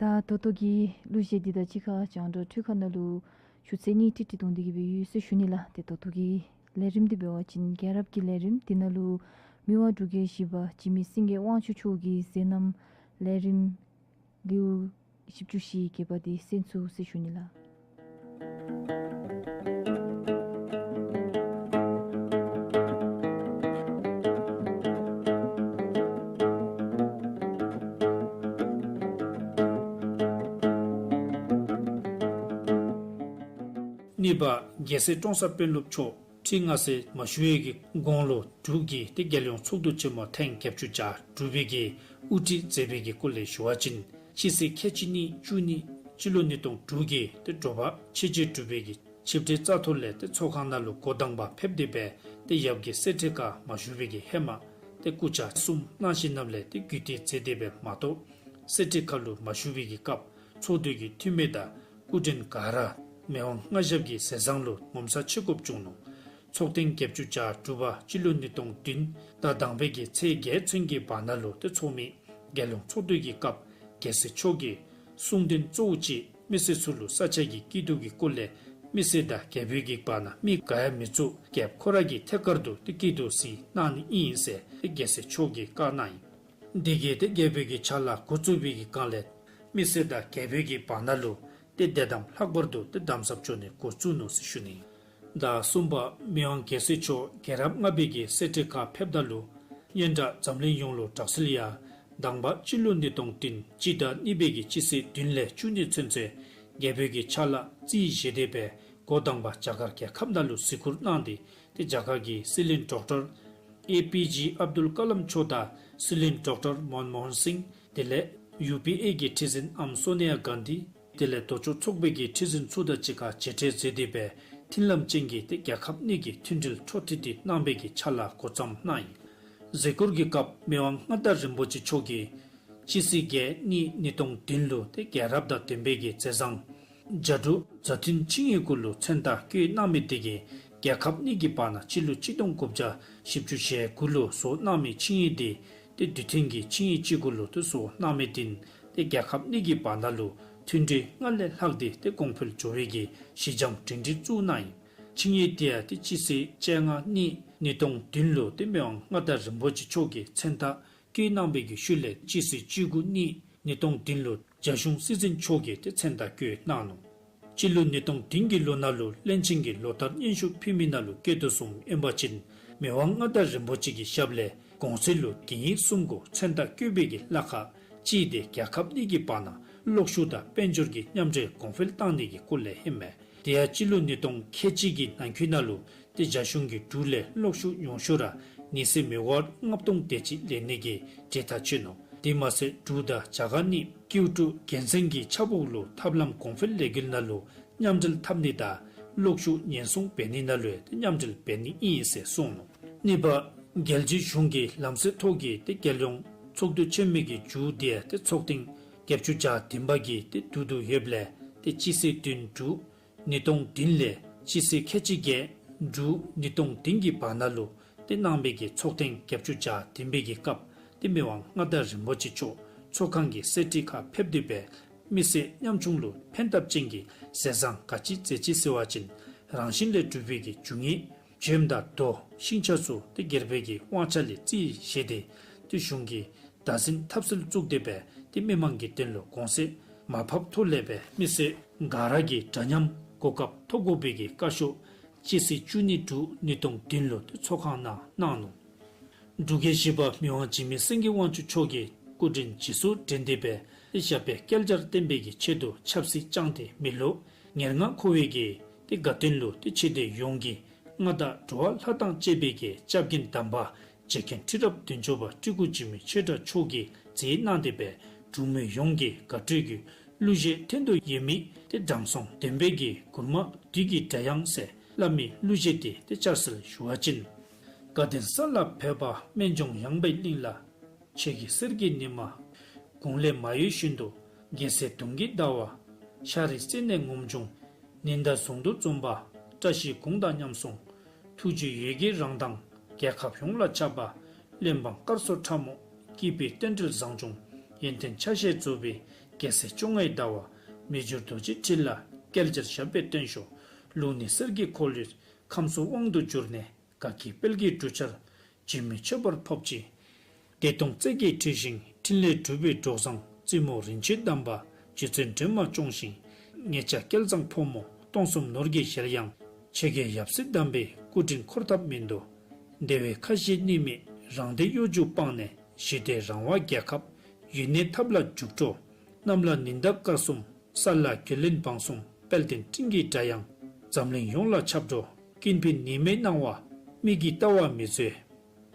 ད་ད་ལྟོ་གི་གླུ་གཞས་འདི་དང་གཅིག་ཁར་རྒྱང་བསྒྲགས་འཕྲུལ་ཁང་ནང་ལུ་ཞུ་ཚིག་གཉིས་ཀྲིག་ཀྲི་གཏོང་སྟེ་གི་སྦེ་ཡོད་ཟེར་ཞུ་ནི་ལགས། ཏེ་ད་ལྟོ་གི་ལས་རིམ་འདི་འབད་བ་ཅིན་རྒྱལ་རབས་ཀྱི་ལས་རིམ་འདི་ནང་ལུ་མི་དབང་འབྲུག་རྒྱལ་བཞི་པ་འཇིགས་མེད་སེང་གེ་དབང་ཕྱུག་མཆོག་གི་མཛད་རྣམ་ལས་རིམ་ལེའུ་བཞི་བཅུ་ཞེ་བརྒྱད་པ་འདི་གསན་ཚུགས་ཟེར་ཞུ་ནི་ལགས། གཉིས་པ་རྒྱལ་སྲས་ཀྲོང་གསར་དཔོན་སློབ་མཆོག་ཁྲི་མངའ་གསོལ་མ་ཞུ་བའི་གི་གོང་ལུ་འབྲུག་གི་ཏེ་རྒྱལ་ཡོངས་ཚོགས་འདུ་ཆེན་མོ་ཐེངས་བརྒྱད་ཅུ་གྱ་དྲུག་པའི་གི་དབུ་ཁྲིད་མཛད་པའི་གི་སྐོར་ལས་ཞུ་བ་ཅིན་སྤྱི་ཚེས་ཁལ་གཅིག་གཉིས་བཅུ་གཉིས་སྤྱི་ལོ་ཉིས་སྟོང་དྲུག་གི་ཏེ་དྲོ་པ་ཆོས་རྗེ་འབྲུག་པའི་གི་ཆིབས་གྲལ་རྩ་ཐོག་ལས་ཏེ་ཚོགས་ཁང་ནང་ལུ་འགོ་དང་པ་ཕེབས་ཏེ་སྦེ་ཏེ་ཡབ་ཀྱི་གསེར་ཁྲི་ཁར་མ་བཞུགས་པའི་གི་ཧེ་མ་ཏེ་སྐུ་ཕྱག་གསུམ་གནང་ཞིནམ་ལས་ཏེ་གུས་བརྟོད་མཛད་དེ་སྦེ་མ་གཏོགས་གསེར་ཁྲི་ཁར་ལུ་མ་བཞུགས་པའི་གི་སྐབས་ཚོགས་འདུའི་གི་འཐུས་མི་དང་སྐུ་མགྲོན་ག་ར་མི་དབང་མངའ་ཞབས་ཀྱི་ཟས་གཙང་ལུ་ངོ་མཚར་ཆེ་དགོཔ་བྱུང་ནུག། ཚོགས་ཐེངས་བརྒྱད་ཅུ་གྱ་དྲུག་པ་སྤྱི་ལོ་ཉིས་སྟོང་བདུན་ཟླ་དང་པའི་གི་ཚེས་བརྒྱད་ཚུན་གྱི་བར་ན་ལུ་ཏེ་ཚོགས་མི་རྒྱལ་ཡོངས་ཚོགས་འདུའི་གི་སྐབས་རྒྱལ་སྲས་མཆོག་གིས་གསུང་དོན་གཙོ་བོ་ཅིག་མི་སེར་ཚུ་ལུ་ས་ཆ་གི་སྐྱིད་སྡུག་གི་སྐོར་ལས་མི་སེར་དང་རྒྱལ་པོའི་གི་བར་ན་མི་དགའ་ཡང་མི་བཙུགས། རྒྱལཔོ་ཁོ་ར་གི་ཐད་ཀར་དུ་ཏེ་སྐྱིད་སྡུག་གཟིགས་གནང་ནི་ཨིན་ཟེར་ཏེ་རྒྱལ་སྲས་མཆོག་གིས་བཀའ་གནང་ཡི། འདི་གིས་ཏེ་རྒྱལ་པོའི་གི་ཕྱག་ལཱ་འགོ་བཙུགས་པའི་གི་སྒང་ལས་མི་སེར་དང་རྒྱལ་པོའི་གི་བར་ན་ལུ་ཏེ་དད་དམ་ལྷག་པར་དུ་ཏེ་དམ་ཟབ་འགྱོ་ནི་འགོ་བཙུགས་ནུག་ཟེར་ཞུ་ནི། ཟླ་གསུམ་པ་མི་དབང་རྒྱལ་སྲས་མཆོག་རྒྱལ་རབས་ལྔ་པའི་གི་གསེར་ཁྲི་ཁར་ཕེབས་ད་ལུ་སྙན་གྲགས་འཛམ་གླིང་ཡོངས་ལུ་གྲགས་སུ་ཡང་དང་པ་སྤྱི་ལོ་ཉིས་སྟོང་བདུན་སྤྱི་ཟླ་གཉིས་པའི་གི་སྤྱི་ཚེས་བདུན་ལས་བཅུ་གཉིས་ཚུན་ཚོད་རྒྱལ་པོའི་གི་ཕྱག་ལཱ་རྩིས་བཞེས་ཏེ་སྦེ་འགོ་དང་པ་རྒྱ་གར་རྒྱལ་ཁབ་ནང་ལུ་གཟིགས་སྐོར་གནང་སྟེ་ཏེ་རྒྱ་གར་གྱི་སྲིད་བློན་ཌོག་ཊར་ཨེ་པི་ཇེ་ཨབ་དུལ་ཀ་ལམ་མཆོག་དང་སྲིད་བློན་ཌོག་ཊར་མོན་མོ་ཧན་སིང་དེ་ལས་ཡུ་པི་ཨེ་གི་ཁྲི་འཛིན་ཨམ་སོ་ནི་ཡ་གྷན་དྷི་དེ་ལས་ལྡོག་ཕྱོགས་ཚོགས་པའི་གི་ཁྲི་འཛིན་ཚུ་དང་གཅིག་ཁར་མཇལ་འཕྲད་མཛད་དེ་སྦེ་མཐུན་ལམ་ཅན་གྱི་ཏེ་རྒྱལ་ཁབ་གཉིས་ཀྱི་མཐུན་སྒྲིལ་འཕྲོ་མཐུད་དེ་གནང་བའི་གི་ཕྱག་ལཱ་འགོ་བརྩམས་གནང་ཡི། གཟིགས་སྐོར་གྱི་སྐབས་མི་དབང་མངའ་བདག་རིན་པོ་ཆེ་མཆོག་གིས་སྤྱི་ཚེས་བརྒྱད་གཉིས་ཉིས་སྟོང་བདུན་ལུ་ཏེ་རྒྱལ་རབས་དང་ལྡན་པའི་གི་མཛད་བཟང་རྒྱ་འབྲུག་མཛའ་མཐུན་ཆིངས་ཡིག་གུ་ལུ་མཚན་རྟགས་བཀོད་གནང་མི་དེ་གིས་རྒྱལ་ཁབ་གཉིས་ཀྱི་བར་ན་སྤྱི་ལོ་ཆིག་སྟོང་དགུ་བརྒྱ་བཞི་བཅུ་ཞེ་དགུ་ལུ་བཟོ་གནང་མི་ཆིངས་ཡིག་དེ་ཏེ་དུས་མཐུན་གྱི་ཆིངས་ཡིག་ཅིག་གུ་ལུ་ཏེ་བཟོ་གནང་མི་དེ་ཏེ་རྒྱལ་ཁབ་གཉིས་ཀྱི་བར་ན་ལུ་མཐུན་འབྲེལ་སྔར་ལས་ལྷག་སྟེ་ཏེ་གོང་འཕེལ་འགྱོ་བའི་གི་གཞི་འགྱམ་སྒྲིང་སྒྲིང་བཙུགས་གནང་ཡི། ཆིངས་ཡིག་དེ་ཡང་ཏེ་སྤྱི་ཚེས་བཅོ་ལྔ་གཉིས་ཉིས་སྟོང་བདུན་ལུ་ཏེ་མི་དབང་མངའ་བདག་རིན་པོ་ཆེ་མཆོག་གིས་མཚན་རྟགས་བཀོད་གནང་བའི་གི་ཤུལ་ལས་སྤྱི་ཚེས་བཅུ་དགུ་གཉིས་ཉིས་སྟོང་བདུན་ལུ་རྒྱ་གཞུང་སྲིད་འཛིན་མཆོག་གིས་ཏེ་མཚན་རྟགས་བཀོད་གནང་ནུག། སྤྱི་ལོ་ཉིས་སྟོང་བདུན་གྱི་ལོ་ནང་ལུ་བློན་ཆེན་གྱི་ལོ་བསྟར་སྙན་ཞུ་ཕུལ་མི་ནང་ལུ་བཀོད་དོ་བཟུམ་ཨིན་པ་ཅིན་མི་དབང་མངའ་བདག་རིན་པོ་ཆེ་གི་ཞབས་ལས་གོང་གསལ་ལུ་གན་ཡིག་གསུམ་གུ་མཚན་རྟགས་བཀོད་པའི་གི་ལཱ་ཁག་ཅིག་དེ་རྒྱལ་ཁབ་གཉིས་ཀྱི་བར་ན་གློག་ཤུགས་དང་དཔལ་འབྱོར་གྱི་མཉམ་འབྲེལ་གོང་འཕེལ་བཏང་ནི་གི་སྐོར་ལས་ཨིན་མས། དེ་ཡང་སྤྱི་ལོ་ཉིས་སྟོང་ཁལ་གཅིག་གི་ནང་འཁོད་ནང་ལུ་ཏེ་རྒྱ་གཞུང་གིས་འབྲུག་ལས་གློག་ཤུགས་ཉུང་ཤོས་ར་ཉི་ཚེ་མི་ཝཊ་ལྔ་སྟོང་དེ་ཅིག་ལེན་ནི་གི་གྲོས་ཐག་བཅད་ནུག། དེ་མ་ཚད་འབྲུག་དང་རྒྱ་གར་གཉིས་ཀིའུ་ཊོ་རྒྱལ་མཚན་གྱི་ཆབ་འོག་ལུ་ཐབས་ལམ་གོང་འཕེལ་ལས་འགུལ་ནང་ལུ་མཉམ་འབྲེལ་འཐབ་ནི་དང་གློག་ཤུགས་ཉེན་སྲུང་འབད་ནི་ནང་ལུ་ཡང་ཏེ་མཉམ་འབྲེལ་འབད་ནི་ཨིན་ཟེར་གསུངས་ནུག། གཉིས་པ་རྒྱལ་སྤྱིའི་གཞུང་གི་ལམ་སྲོལ་ཐོག་གི་ཏེ་རྒྱལ་ཡོངས་ཚོགས་འདུ་ཆེན་མོའི་གི་མཇུག་དེ་ཡང་ཏེ་ཚོགས་ཐེངས་བརྒྱད་ཅུ་གྱ་བདུན་པ་གི་ཏེ་བསྡུ་བསྡུ་ཡོདཔ་ལས་ཏེ་སྤྱི་ཚེས་བདུན་དྲུག་ཉིས་སྟོང་བདུན་ལས་སྤྱི་ཚེས་ཁལ་གཅིག་བརྒྱད་དྲུག་ཉིས་སྟོང་བདུན་གྱི་བར་ན་ལུ་ཏེ་གནང་བའི་གི་ཚོགས་ཐེངས་བརྒྱད་ཅུ་གྱ་བདུན་པའི་གི་སྐབས་ཏེ་མི་དབང་མངའ་བདག་རིན་པོ་ཆེ་མཆོག་ཚོགས་ཁང་གི་གསེར་ཁྲི་ཁར་ཕེབས་ཏེ་སྦེ་མི་སེར་ཉམ་ཆུང་ལུ་ཕན་ཐབས་ཅན་གྱི་ཟས་བཟང་ག་ཅི་མཛད་ཅི་ཟེར་བ་ཅིན་རང་བཞིན་ལས་གྲུབ་པའི་གི་རྒྱུ་དངོས་བྱེམ་དང་རྡོ་ཤིང་ཆ་ཚུ་ཏེ་སྒེར་པའི་གི་དབང་ཆ་ལས་རྩིས་བཞེས་ཏེ་ཏེ་གཞུང་གིས་བདག་འཛིན་འཐབ་སེལ་བཙུགས་ཏེ་སྦེ་ཏེ་མི་མང་གི་དོན་ལུ་གོང་ཚད་མར་ཕབ་ཐོག་ལས་སྦེ་མི་སེར་ག་ར་གིས་འདྲ་མཉམ་གོ་སྐབས་ཐོབ་དགོ་པའི་གི་བཀའ་ཤོག་སྤྱི་ཚེས་བཅུ་གཉིས་དྲུག་ཉིས་སྟོང་བདུན་ལུ་ཏེ་ཚོགས་ཁང་ནང་གནང་ནུག། འབྲུག་རྒྱལ་བཞི་པ་མི་དབང་འཇིགས་མེད་སེང་གེ་དབང་ཕྱུག་མཆོག་གིས་སྐུ་དྲིན་ཇི་སྲིད་དྲན་ཏེ་སྦེ་ཏེ་ཞབས་པད་བསྐལ་བརྒྱར་བརྟན་པའི་གི་ཆེད་དུ་ཆབ་སྲིད་བཅངས་ཏེ་མི་ལུ་ངན་སྔགས་འཁོར་བའི་གི་ཏེ་དགའ་སྟོན་ལུ་ཏེ་ཆོས་སྡེ་ཡོངས་ཀྱིས་ མངའ་བདག་འགྲོ་བ་ལྷ་དང་བཅས་པའི་གི་སྐྱབས་མགོན་དམ་པ་རྗེ་མཁན་ཁྲི་རབས་བདུན་ཅུ་པ་སྤྲུལ་སྐུ་འཇིགས་མེད་ཆོས་གྲགས་མཆོག་གིས་མཛད་གནང་སྟེ་སྦེ་འབྲུག་མི་ཡོངས་ཀྱི་དགའ་སྤྲོའི་གི་གླུ་གཞས་ཐད་དུ་ཡོད་མི་ཏེ་དྲང་སྲོང་བདེན་པའི་གི་མགུར་མ་བདུད་ཀྱི་སྒྲ་དབྱངས་ཟེར་སླབ་མི་གླུ་གཞས་དེ་ཏེ་བསྐྱར་གསོ་ཞུ་བ་ཅིན། དགའ་ལྡན་ས་ལ་བོད་པ་སྨན་ལྗོངས་ཡངས་པའི་གླིང་ལ། ཆོས་ཀྱི་གསེར་གྱི་ཉི་མ་དགུང་ལས་མ་གཡོས་བཞིན་དུ། རྒྱལ་སྲས་གདུང་གི་ཟླ་བ་ཤར་རི་རྩེ་ནས་ངོམས་བྱུང་། ཉི་ཟླ་ཟུང་དུ་འཛོམས་པ་བཀྲ་ཤིས་གུང་དང་མཉམ་སོང་། ཐུགས་རྗེའི་འོད་ཀྱིས་རང་དང་རྒྱལ་ཁབ་ཡོངས་ལ་ཁྱབ་པ། བློན་འབངས་དཀར་གསོ་ཁྲ་མོ་སྐྱིད་པའི་རྟེན་འབྲེལ་བཟང་བྱུང་། ཡོན་ཏན་ཆ་ཤས་རྫོགས་པའི་རྒྱལ་སྲས་བཅོ་ལྔའི་ཟླ་བ། མི་འགྱུར་རྡོ་རྗེ་ཁྲི་ལ་བསྐལ་བརྒྱར་ཞབས་པད་བརྟན་ཤོག། ལུགས་ནི་གསེར་གྱི་འཁོར་ལོའི་ཁམས་སུ་དབང་དུ་གྱུར་ནས། དགའ་སྐྱིད་དཔལ་གྱི་གྲུ་ཆར་འཇིགས་མེད་མཆོད་པར་ཕོབ་ཅིག། བདེ་སྟོང་རྩེ་གི་འཁྲི་ཤིང་འཕྲིན་ལས་གྲུབ་པའི་གྲོགས་བཟང་རྩེ་མོ་རིན་ཆེན་གདམས་པ་རྗེ་བཙུན་སྒྲོལ་མ་སྐྱོང་ཞིང་། ངེད་ཅག་སྐལ་བཟང་ཕོ་མོ་སྟོང་གསུམ་ནོར་གྱི་གཞལ་ཡང་། ཆོས་རྒྱལ་ཡབ་སྲས་དམ་པའི་སྐུ་དྲིན་འཁོར་ཐབས་མིན་འདུག། བདེ་བའི་ཁ་ཞེ་གཉིས་མེད་རང་བདེ་གཡོ་སྒྱུ་སྤངས་ནས། ཞི་བདེ་རང་དབང་རྒྱལ་ཁབ་ཡུན་གནས་ཐབས་ལ་འཇུག་འགྲོ། གནམ་ལ་ཉི་ཟླ་སྐར་གསུམ་ས་ལ་རྒྱུད་བློན་འབངས་གསུམ་དཔལ་ལྡན་སྤྲིན་གྱི་སྒྲ་དབྱངས་འཛམ་གླིང་ཡོངས་ལ་ཁྱབ་འགྲོ། ཀུན་ཕན་ཉི་མའི་སྣང་བ་མིག་གིས་བལྟ་བ་མི་བཟོད།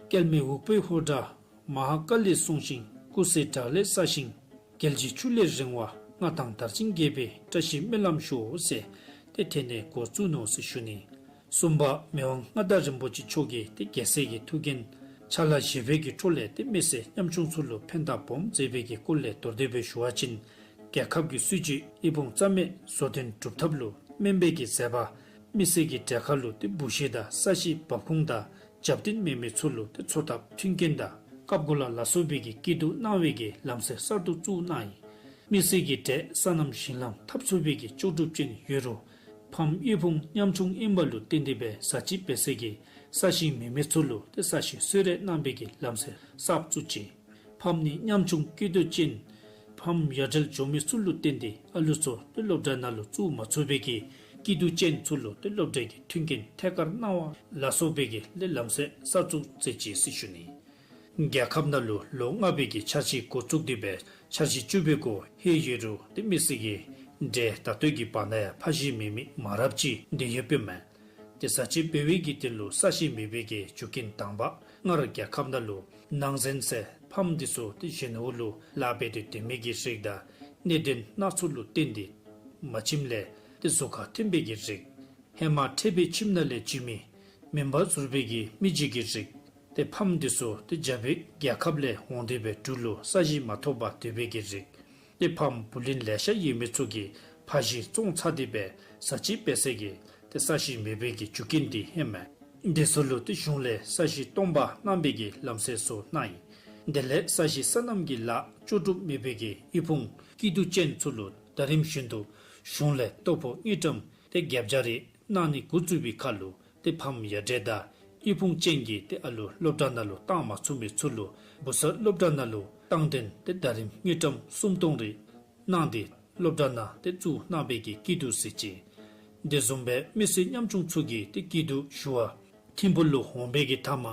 སྐྱེལ་མའི་འུག་པའི་ཧོ་སྒྲ་མ་ཧཱ་ཀཱ་ལི་གསུང་ཞིང་། སྐུ་ཚེ་བྲག་ལས་སྲ་ཞིང་རྒྱལ་གྱི་ཆུ་ལས་རིང་བ། མངའ་ཐང་དར་ཅིང་རྒྱས་པའི་བཀྲ་ཤིས་སྨོན་ལམ་ཞུའོ་ཟེར་ཏེ་ཐད་ནས་འགོ་བཙུགས་ནུག་ཟེར་ཞུ་ནི། གསུམ་པ་མི་དབང་མངའ་བདག་རིན་པོ་ཆེ་མཆོག་གིས་ཏེ་རྒྱལ་སྲས་ཀྱི་ཐུགས་འགན་ཕྱག་ལཱ་བཞེས་པའི་གི་འཕྲོ་ལས་ཏེ་མི་སེར་ཉམ་ཆུང་ཚུ་ལུ་ཕན་དང་སྦོམ་མཛད་པའི་གི་སྐོར་ལས་མདོར་བསྡུས་སྦེ་ཞུ་བ་ཅིན། རྒྱལ་ཁབ་ཀྱི་སྲིད་བྱུས་ཡིད་དཔུང་རྩ་མེད་བཟོ་དོན་སྒྲུབ་ཐབས་ལུ་སྨན་པའི་གི་མཛད་པ། མི་སེར་གྱི་གྲལ་ཁ་ལུ་ཏེ་འབུ་ཤི་དང་ས་ཤི་འབབ་ཁུངས་དང་རྒྱབ་རྟེན་མེད་མི་ཚུ་ལུ་ཏེ་འཚོ་ཐབས་མཐུན་རྐྱེན་དང་སྐབས་འགོར་ལ་ལ་སོགས་པའི་གི་སྐྱིད་སྡུག་གནང་བའི་གི་ལམ་སྲོལ་གསར་དུ་བཙུགས་གནང་ཡི། མི་སེར་གྱི་གྲལ་སོ་ནམ་ཞིང་ལམ་འཐབ་ཚུགས་པའི་གི་ལྕོགས་གྲུབ་ཅན་ཡོད་རུང་ཕམ་ཡིད་དཔུང་ཉམ་ཆུང་ཨིན་པ་ལུ་བརྟེན་ཏེ་སྦེ་ས་ཅིག་སྦེ་སེར་གྱི་ས་ཞིང་མེད་མི་ཚུ་ལུ་ཏེ་ས་ཞིང་གསོལ་རས་གནང་བའི་གི་ལམ་སྲོལ་གསརཔ་བཙུགས་ཅི། ཕམ་ནི་ཉམ་ཆུང་སྐྱིད་སྡུག་ཅན། ཕམ་ཡ་བྲལ་འགྱོ་མི་ཚུ་ལུ་བརྟེན་ཏེ་ཨ་ལུ་ཚུ་ཏེ་སློབ་གྲྭ་ནང་ལུ་བཙུགས་མ་ཚུགས་པའི་གི་སྐྱིད་སྡུག་ཅན་ཚུ་ལུ་ཏེ་སློབ་གྲྭའི་གི་མཐུན་རྐྱེན་ཐད་ཀར་གནང་བ་ལ་སོགས་པའི་གི་ལས་ལམ་སྲོལ་གསར་བཙུགས་མཛད་ཅི་ཟེར་ཞུ་ནི། རྒྱལ་ཁབ་ནང་ལུ་ལོ་ལྔ་པའི་གི་འཆར་གཞི་འགོ་བཙུགས་ཏེ་སྦེ་འཆར་གཞི་བཅུ་པའི་འགོ་ལྷོད་ཡོད་རུང་ཏེ་མི་སེར་གྱི་གྲལ་ད་ལྟོ་གི་བར་ན་ཡང་ཕ་གཞིས་མེད་མི་མང་རབས་ཅིག་སྡོད་ཡོདཔ་མས། ཏེ་ས་ཅིག་སྦེ་བའི་གི་དོན་ལུ་ས་ཞིང་མེད་པའི་གི་རྒྱུ་རྐྱེན་དང་པ་སྔར་རྒྱལ་ཁབ་ནང་ལུ་ནང་ཟན་ཟེར་ཕམ་འདི་ཚུ་ཏེ་གཞན་འོག་ལུ་ལཱ་འབད་དེ་སྡོད་མི་གི་རིགས་དང་གནད་དོན་སྣ་ཚོགས་ལུ་བརྟེན་ཏེ་མ་ཁྱིམ་ལས་ཏེ་གཟུགས་ཁར་ཐོན་པའི་གི་རིགས། ཧེ་མ་འཕྲད་པའི་ཁྱིམ་ནང་ལས་འཇུས་མི་མེན་པར་ཟུར་པའི་གི་མི་རྗེ་གི་རིགས། ཏེ་ཕམ་འདི་ཚུ་ཏེ་རྒྱ་བོད་རྒྱལ་ཁབ་ལས་འོང་སྟེ་སྦེ་འབྲུག་ལུ་ས་ཞིང་མ་ཐོབ་པར་སྡོད་པའི་གི་རིགས། ཏེ་ཕམ་བུ་ལོན་ལེ་ཤ་ཡོད་མི་ཚུ་གིས་ཕ་གཞིས་བཙོངས་ཚར་ཏེ་སྦེ་ས་ཅིག་སྦེ་སེར་གྱི་ཏེ་ས་ཞིང་མེད་པའི་གི་རྒྱུ་རྐྱེན་འདི་ཨིན་མས། འདི་ཚུ་ལུ་ཏེ་གཞུང་ལས་ས་ཞིང་སྟོང་པ་གནང་བའི་གི་ལམ་སྲོལ་ཚུ་གནང་ཡི། དེ་ལས་ས་ཞིང་སོ་ནམ་གྱི་ལཱ་ལྕོགས་གྲུབ་མེད་པའི་གི་ཡིད་དཔུང་སྐྱིད་སྡུག་ཅན་ཚུ་ལུ་ཟླ་རིམ་བཞིན་དུ་གཞུང་ལས་ལྟོ་ཕོགས་དངུལ་ཀྲམ་ཏེ་བརྒྱད་བརྒྱ་རེ་གནང་ནི་འགོ་བཙུགས་པའི་ཁར་ལུ་ཏེ་ཕམ་ཡ་བྲལ་དང་ཡིད་དཔུང་ཅན་གྱི་ཏེ་ཨ་ལུ་སློབ་གྲྭ་ནང་ལུ་བཏང་མ་ཚུགས་མི་ཚུ་ལུ་བུ་ཚ་སློབ་གྲྭ་ནང་ལུ་བཏང་འདྲེན་ཏེ་ཟླ་རིམ་དངུལ་ཀྲམ་སུམ་སྟོང་རེ་གནང་སྟེ་སློབ་གྲྭ་ནང་ཏེ་བཙུགས་གནང་བའི་གི་སྐྱིད་སྡུག་གཟིགས་ཅི། དེ་བཟུམ་སྦེ་མི་སེར་ཉམ་ཆུང་ཚུ་གི་ཏེ་སྐྱིད་སྡུག་ཞུ་བར་ཐིམ་ཕུག་ལུ་འོང་བའི་གི་མཐའ་མ་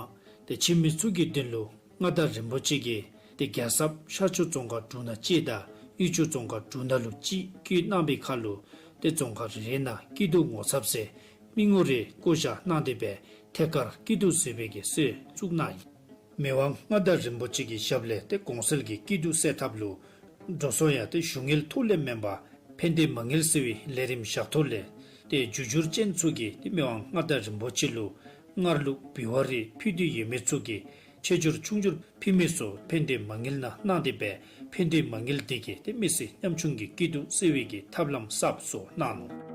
ཏེ་ཁྱིམ་མི་ཚུ་གི་དོན་ལུ་མངའ་བདག་རིན་པོ་ཆེ་གིས་ཏེ་རྒྱལ་ཚབ་ཤར་ཕྱོགས་རྫོང་ཁག་དྲུག་ནང་གཅིག་དང་དབུས་ཕྱོགས་རྫོང་ཁག་དྲུག་ནང་ལུ་གཅིག་བསྐོས་གནང་བའི་ཁར་ལུ་ཏེ་རྫོང་ཁག་རེ་རེ་ནང་སྐྱིད་སྡུག་ངོ་ཚབ་ཟེར་མི་ངོ་རེ་བསྐོ་བཞག་གནང་སྟེ་སྦེ་ཐད་ཀར་སྐྱིད་སྡུག་གཟིགས་པའི་གི་སྲོལ་བཙུགས་གནང་ཡི། མི་དབང་མངའ་བདག་རིན་པོ་ཆེ་གི་ཞབས་ལས་ཏེ་གོང་གསལ་གྱི་སྐྱིད་སྡུག་སེལ་ཐབས་ལུ་འགྲོ་སོང་ཡང་ཏེ་ཞུ་ངལ་ཐོག་ལས་མེན་པར་ཕན་བདེ་མ་དངུལ་ཟེར་བའི་ལས་རིམ་བཞག་ཐོག་ལས་ཏེ་རྒྱུ་འབྱོར་ཅན་ཚུ་གིས་ཏེ་མི་དབང་མངའ་བདག་རིན་པོ་ཆེ་ལུ་སྔར་ལུ་འབུལ་བ་རེ་ཕུལ་ཏེ་ཡོད་མི་ཚུ་གིས་ཆེ་འབྱོར་ཆུང་འབྱོར་ཕུལ་མི་ཚུ་ཕན་བདེ་མ་དངུལ་ནང་གནང་སྟེ་སྦེ་ཕན་བདེ་མ་དངུལ་འདི་གིས་ཏེ་མི་སེར་ཉམ་ཆུང་གི་སྐྱིད་སྡུག་སེལ་བའི་གི་ཐབས་ལམ་གསརཔ་བཟོ་གནང་ནུག།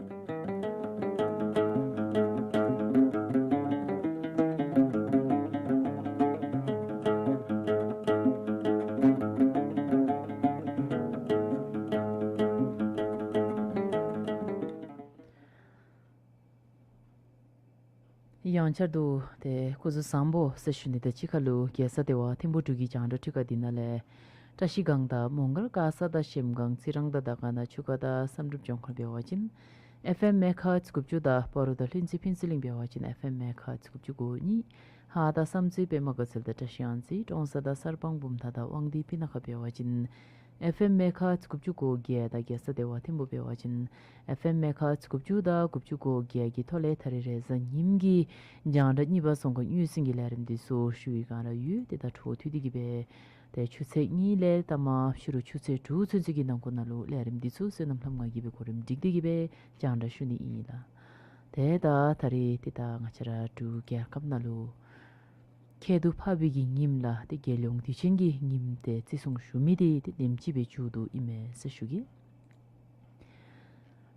ཡང་བསྐྱར་དུ་ཏེ་སྐུ་གཟུགས་བཟང་པོ་ཟེར་ཞུ་ནི་དང་གཅིག་ཁར་ལུ་རྒྱལ་ས་ལྡེ་བ་ཐིམ་ཕུག་འབྲུག་གི་རྒྱང་བསྒྲགས་འཕྲུལ་ཁང་འདི་ནང་ལས་བཀྲ་ཤིས་སྒང་དང་མོང་སྒར་དཀར་ས་དང་གཞལམ་སྒང་རྩི་རང་དང་དར་དཀར་ན་ཆུ་ཁ་དང་བསམ་གྲུབ་ལྗོངས་མཁར་འབད་བ་ཅིན་ཨེཕ་ཨེམ་མེ་གྷ་ཧར་ཊི་དགུ་བཅུ་དང་སྤ་རོ་དང་ལྷུན་རྩེ་ཕུན་ཚོགས་གླིང་འབད་བ་ཅིན་ཨེཕ་ཨེམ་མེ་གྷ་ཧར་ཊི་དགུ་བཅུ་གོ་གཉིས། ཧཱ་དང་བསམ་རྩེ་པདྨ་དགའ་ཚལ་དང་བཀྲ་ཤིས་གཡང་རྩེ་ཀྲོང་གསར་དང་གསར་སྤང་བུམ་ཐང་དང་དབང་འདུས་སྤུ་ན་ཁ་འབད་བ་ཅིན་ ཨེཕ་ཨེམ་མེ་ག་ཧར་ཛི་དགུ་བཅུ་གོ་བརྒྱད་དང་རྒྱལ་ས་བདེ་བ་ཐིམ་ཕུག་འབད་བ་ཅིན་ཨེཕ་ཨེམ་མེ་ག་ཧར་ཛི་དགུ་བཅུ་དང་དགུ་བཅུ་གོ་བརྒྱད་ཀྱི་ཐོག་ལས་ད་རིས་རེས་གཟའ་ཉིམ་གི་རྒྱང་བསྒྲགས་གཉིས་པ་ཙོང་ཁ་དངོས་གསལ་གྱི་ལས་རིམ་འདི་ཚུ་ཞུ་བའི་བསྒང་ར་ཡོད། ཏེ་ད་འཕྲོ་མཐུད་དེ་གི་སྦེ་ཏེ་ཆུ་ཚོད་གཉིས་ལས་ད་མ་ཕྱི་རུ་ཆུ་ཚོད་དྲུག་ཚུན་ཚོད་ཀྱི་ནང་འཁོད་ནང་ལུ་ལས་རིམ་འདི་ཚུ་བསོད་ནམས་ལྷ་མོ་ང་གིས་སྦེ་གོ་རིམ་སྒྲིག་སྟེ་གི་སྦེ་རྒྱང་བསྒྲགས་ཞུ་ནི་ཨིན་ལགས། ཏེ་ད་ད་རིས་ཏེ་ད་ང་བཅས་ར་འབྲུག་རྒྱལ་ཁབ་ནང་ལུ་ཁྱད་དུ་འཕགས་པའི་གི་ཉིམ་ལགས་ཏེ་རྒྱལ་ཡོངས་དུས་ཆེན་གྱི་ཉིམ་ཏེ་བརྩི་སྲུང་ཞུ་མི་འདི་ཏེ་དེམ་ཅིག་སྦེ་མཇུག་བསྡུ་ཨིན་མས་ཟེར་ཞུ་གེ།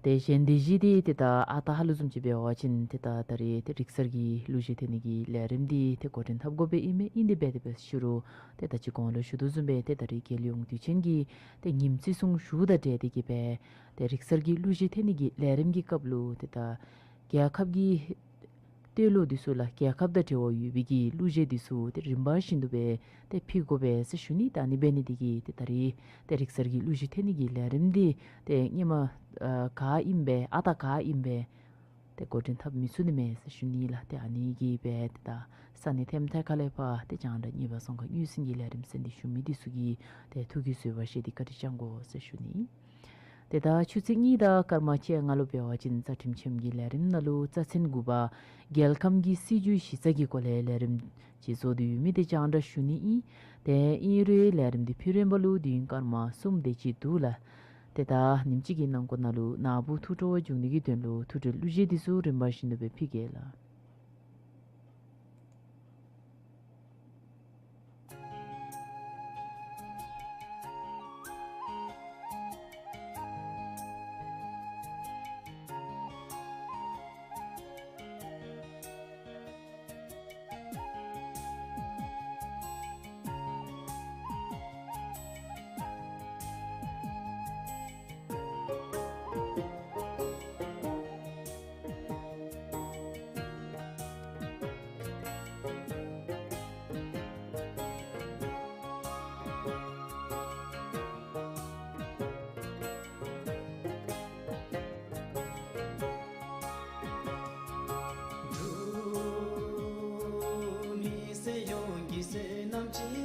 ཏེ་གཞན་སྡེ་བཞི་འདི་ཏེ་ད་ཨ་རྟག་ཧ་ལུགས་བཟུམ་ཅིག་འབད་བ་ཅིན་ཏེ་ད་ད་རིས་ཏེ་རིག་གསར་གྱི་གླུ་གཞས་འཐེན་ནི་གི་ལས་རིམ་འདི་ཏེ་འགོ་འདྲེན་འཐབ་དགོ་པས་ཨིན་མས། ཨིན་དེ་འབད་དེ་འབད་ཞུ་རུང་ཏེ་ད་ཅི་གོང་ལུ་ཞུ་དོ་བཟུམ་སྦེ་ཏེ་ད་རིས་རྒྱལ་ཡོངས་དུས་ཆེན་གྱི་ཏེ་ཉིམ་བརྩི་སྲུང་ཞུཝ་དང་འབྲེལ་ཏེ་གི་སྦེ་ཏེ་རིག་གསར་གྱི་གླུ་གཞས་འཐེན་ནི་གི་ལས་རིམ་གྱི་སྐབས་ལུ་ཏེ་ད་རྒྱལ་ཁབ་ཀྱི་སྟོད་ལུ་འདི་ཚུ་ལགས་རྒྱལ་ཁབ་དང་འབྲེལ་བ་ཡོད་པའི་གི་གླུ་གཞས་འདི་ཚུ་ཏེ་རིམ་པ་བཞིན་དུ་སྦེ་ཏེ་ཕུལ་དགོ་པས་ཟེར་ཞུ་ནི། ད་ཨ་ནི་འབད་ནི་འདི་གིས་ཏེ་ད་རིས་ཏེ་རིག་གསར་གྱི་གླུ་གཞས་འཐེན་ནི་གི་ལས་རིམ་འདི་ཏེ་སྔོན་མ་ཨ་ག་ཨིནམ་སྦེ་ཨ་རྟག་ག་ཨིནམ་སྦེ་ཏེ་འགོ་འདྲེན་འཐབ་མི་ཚུགས་ནི་མས་ཟེར་ཞུ་ནི་ལགས། ཏེ་ཨ་ནི་གིས་སྦེ་ཏེ་ད་ས་གནས་ཐེམ་ཐག་ཁ་ལས་ཕར་ཏེ་རྒྱང་བསྒྲགས་གཉིས་པ་ཙོང་ཁ་དངོས་གསལ་གྱི་ལས་རིམ་གསན་ཏེ་བཞུགས་མི་འདི་ཚུ་གིས་ཏེ་ཐུགས་ཀྱི་བཟོད་པ་བཞེས་ཏེ་བཀའ་དྲིན་བསྐྱང་དགོ་ཟེར་ཞུ་ནི། ཏེ་ད་ཆུ་ཚོད་གཉིས་དང་སྐར་མ་ཕྱེད་ལྔ་ལུ་འབད་བ་ཅིན་རྩ་ཁྲིམས་ཆེན་གྱི་ལས་རིམ་ནང་ལུ་རྩ་ཚན་དགུ་པ་རྒྱལ་ཁམས་ཀྱི་སྲིད་བྱུས་གཞི་རྩ་གི་སྐོར་ལས་ལས་རིམ་ཅིག་བཟོ་སྟེ་ཡོད་མི་འདི་རྒྱང་བསྒྲགས་ཞུ་ནི་ཨིན། ཏེ་ཨིན་རུང་ལས་རིམ་འདི་ཕུལ་རན་པ་ལུ་དུས་ཡུན་སྐར་མ་གསུམ་དེ་ཅིག་འདུག་ལགས། ཏེ་ད་ཉིནམ་གཅིག་གི་ནང་འཁོད་ནང་ལུ་ནཱ་བུ་ཐུགས་སྤྲོ་བ་འཇུག་ནི་གི་དོན་ལུ་ཐུགས་སྤྲོའི་གླུ་གཞས་འདི་ཚུ་རིམ་པ་བཞིན་དུ་སྦེ་ཕུལ་གེ་ལགས། འབྲུག་མི་སེར་ཡོངས་ཀྱི་བསོད་ནམས་ཅིག་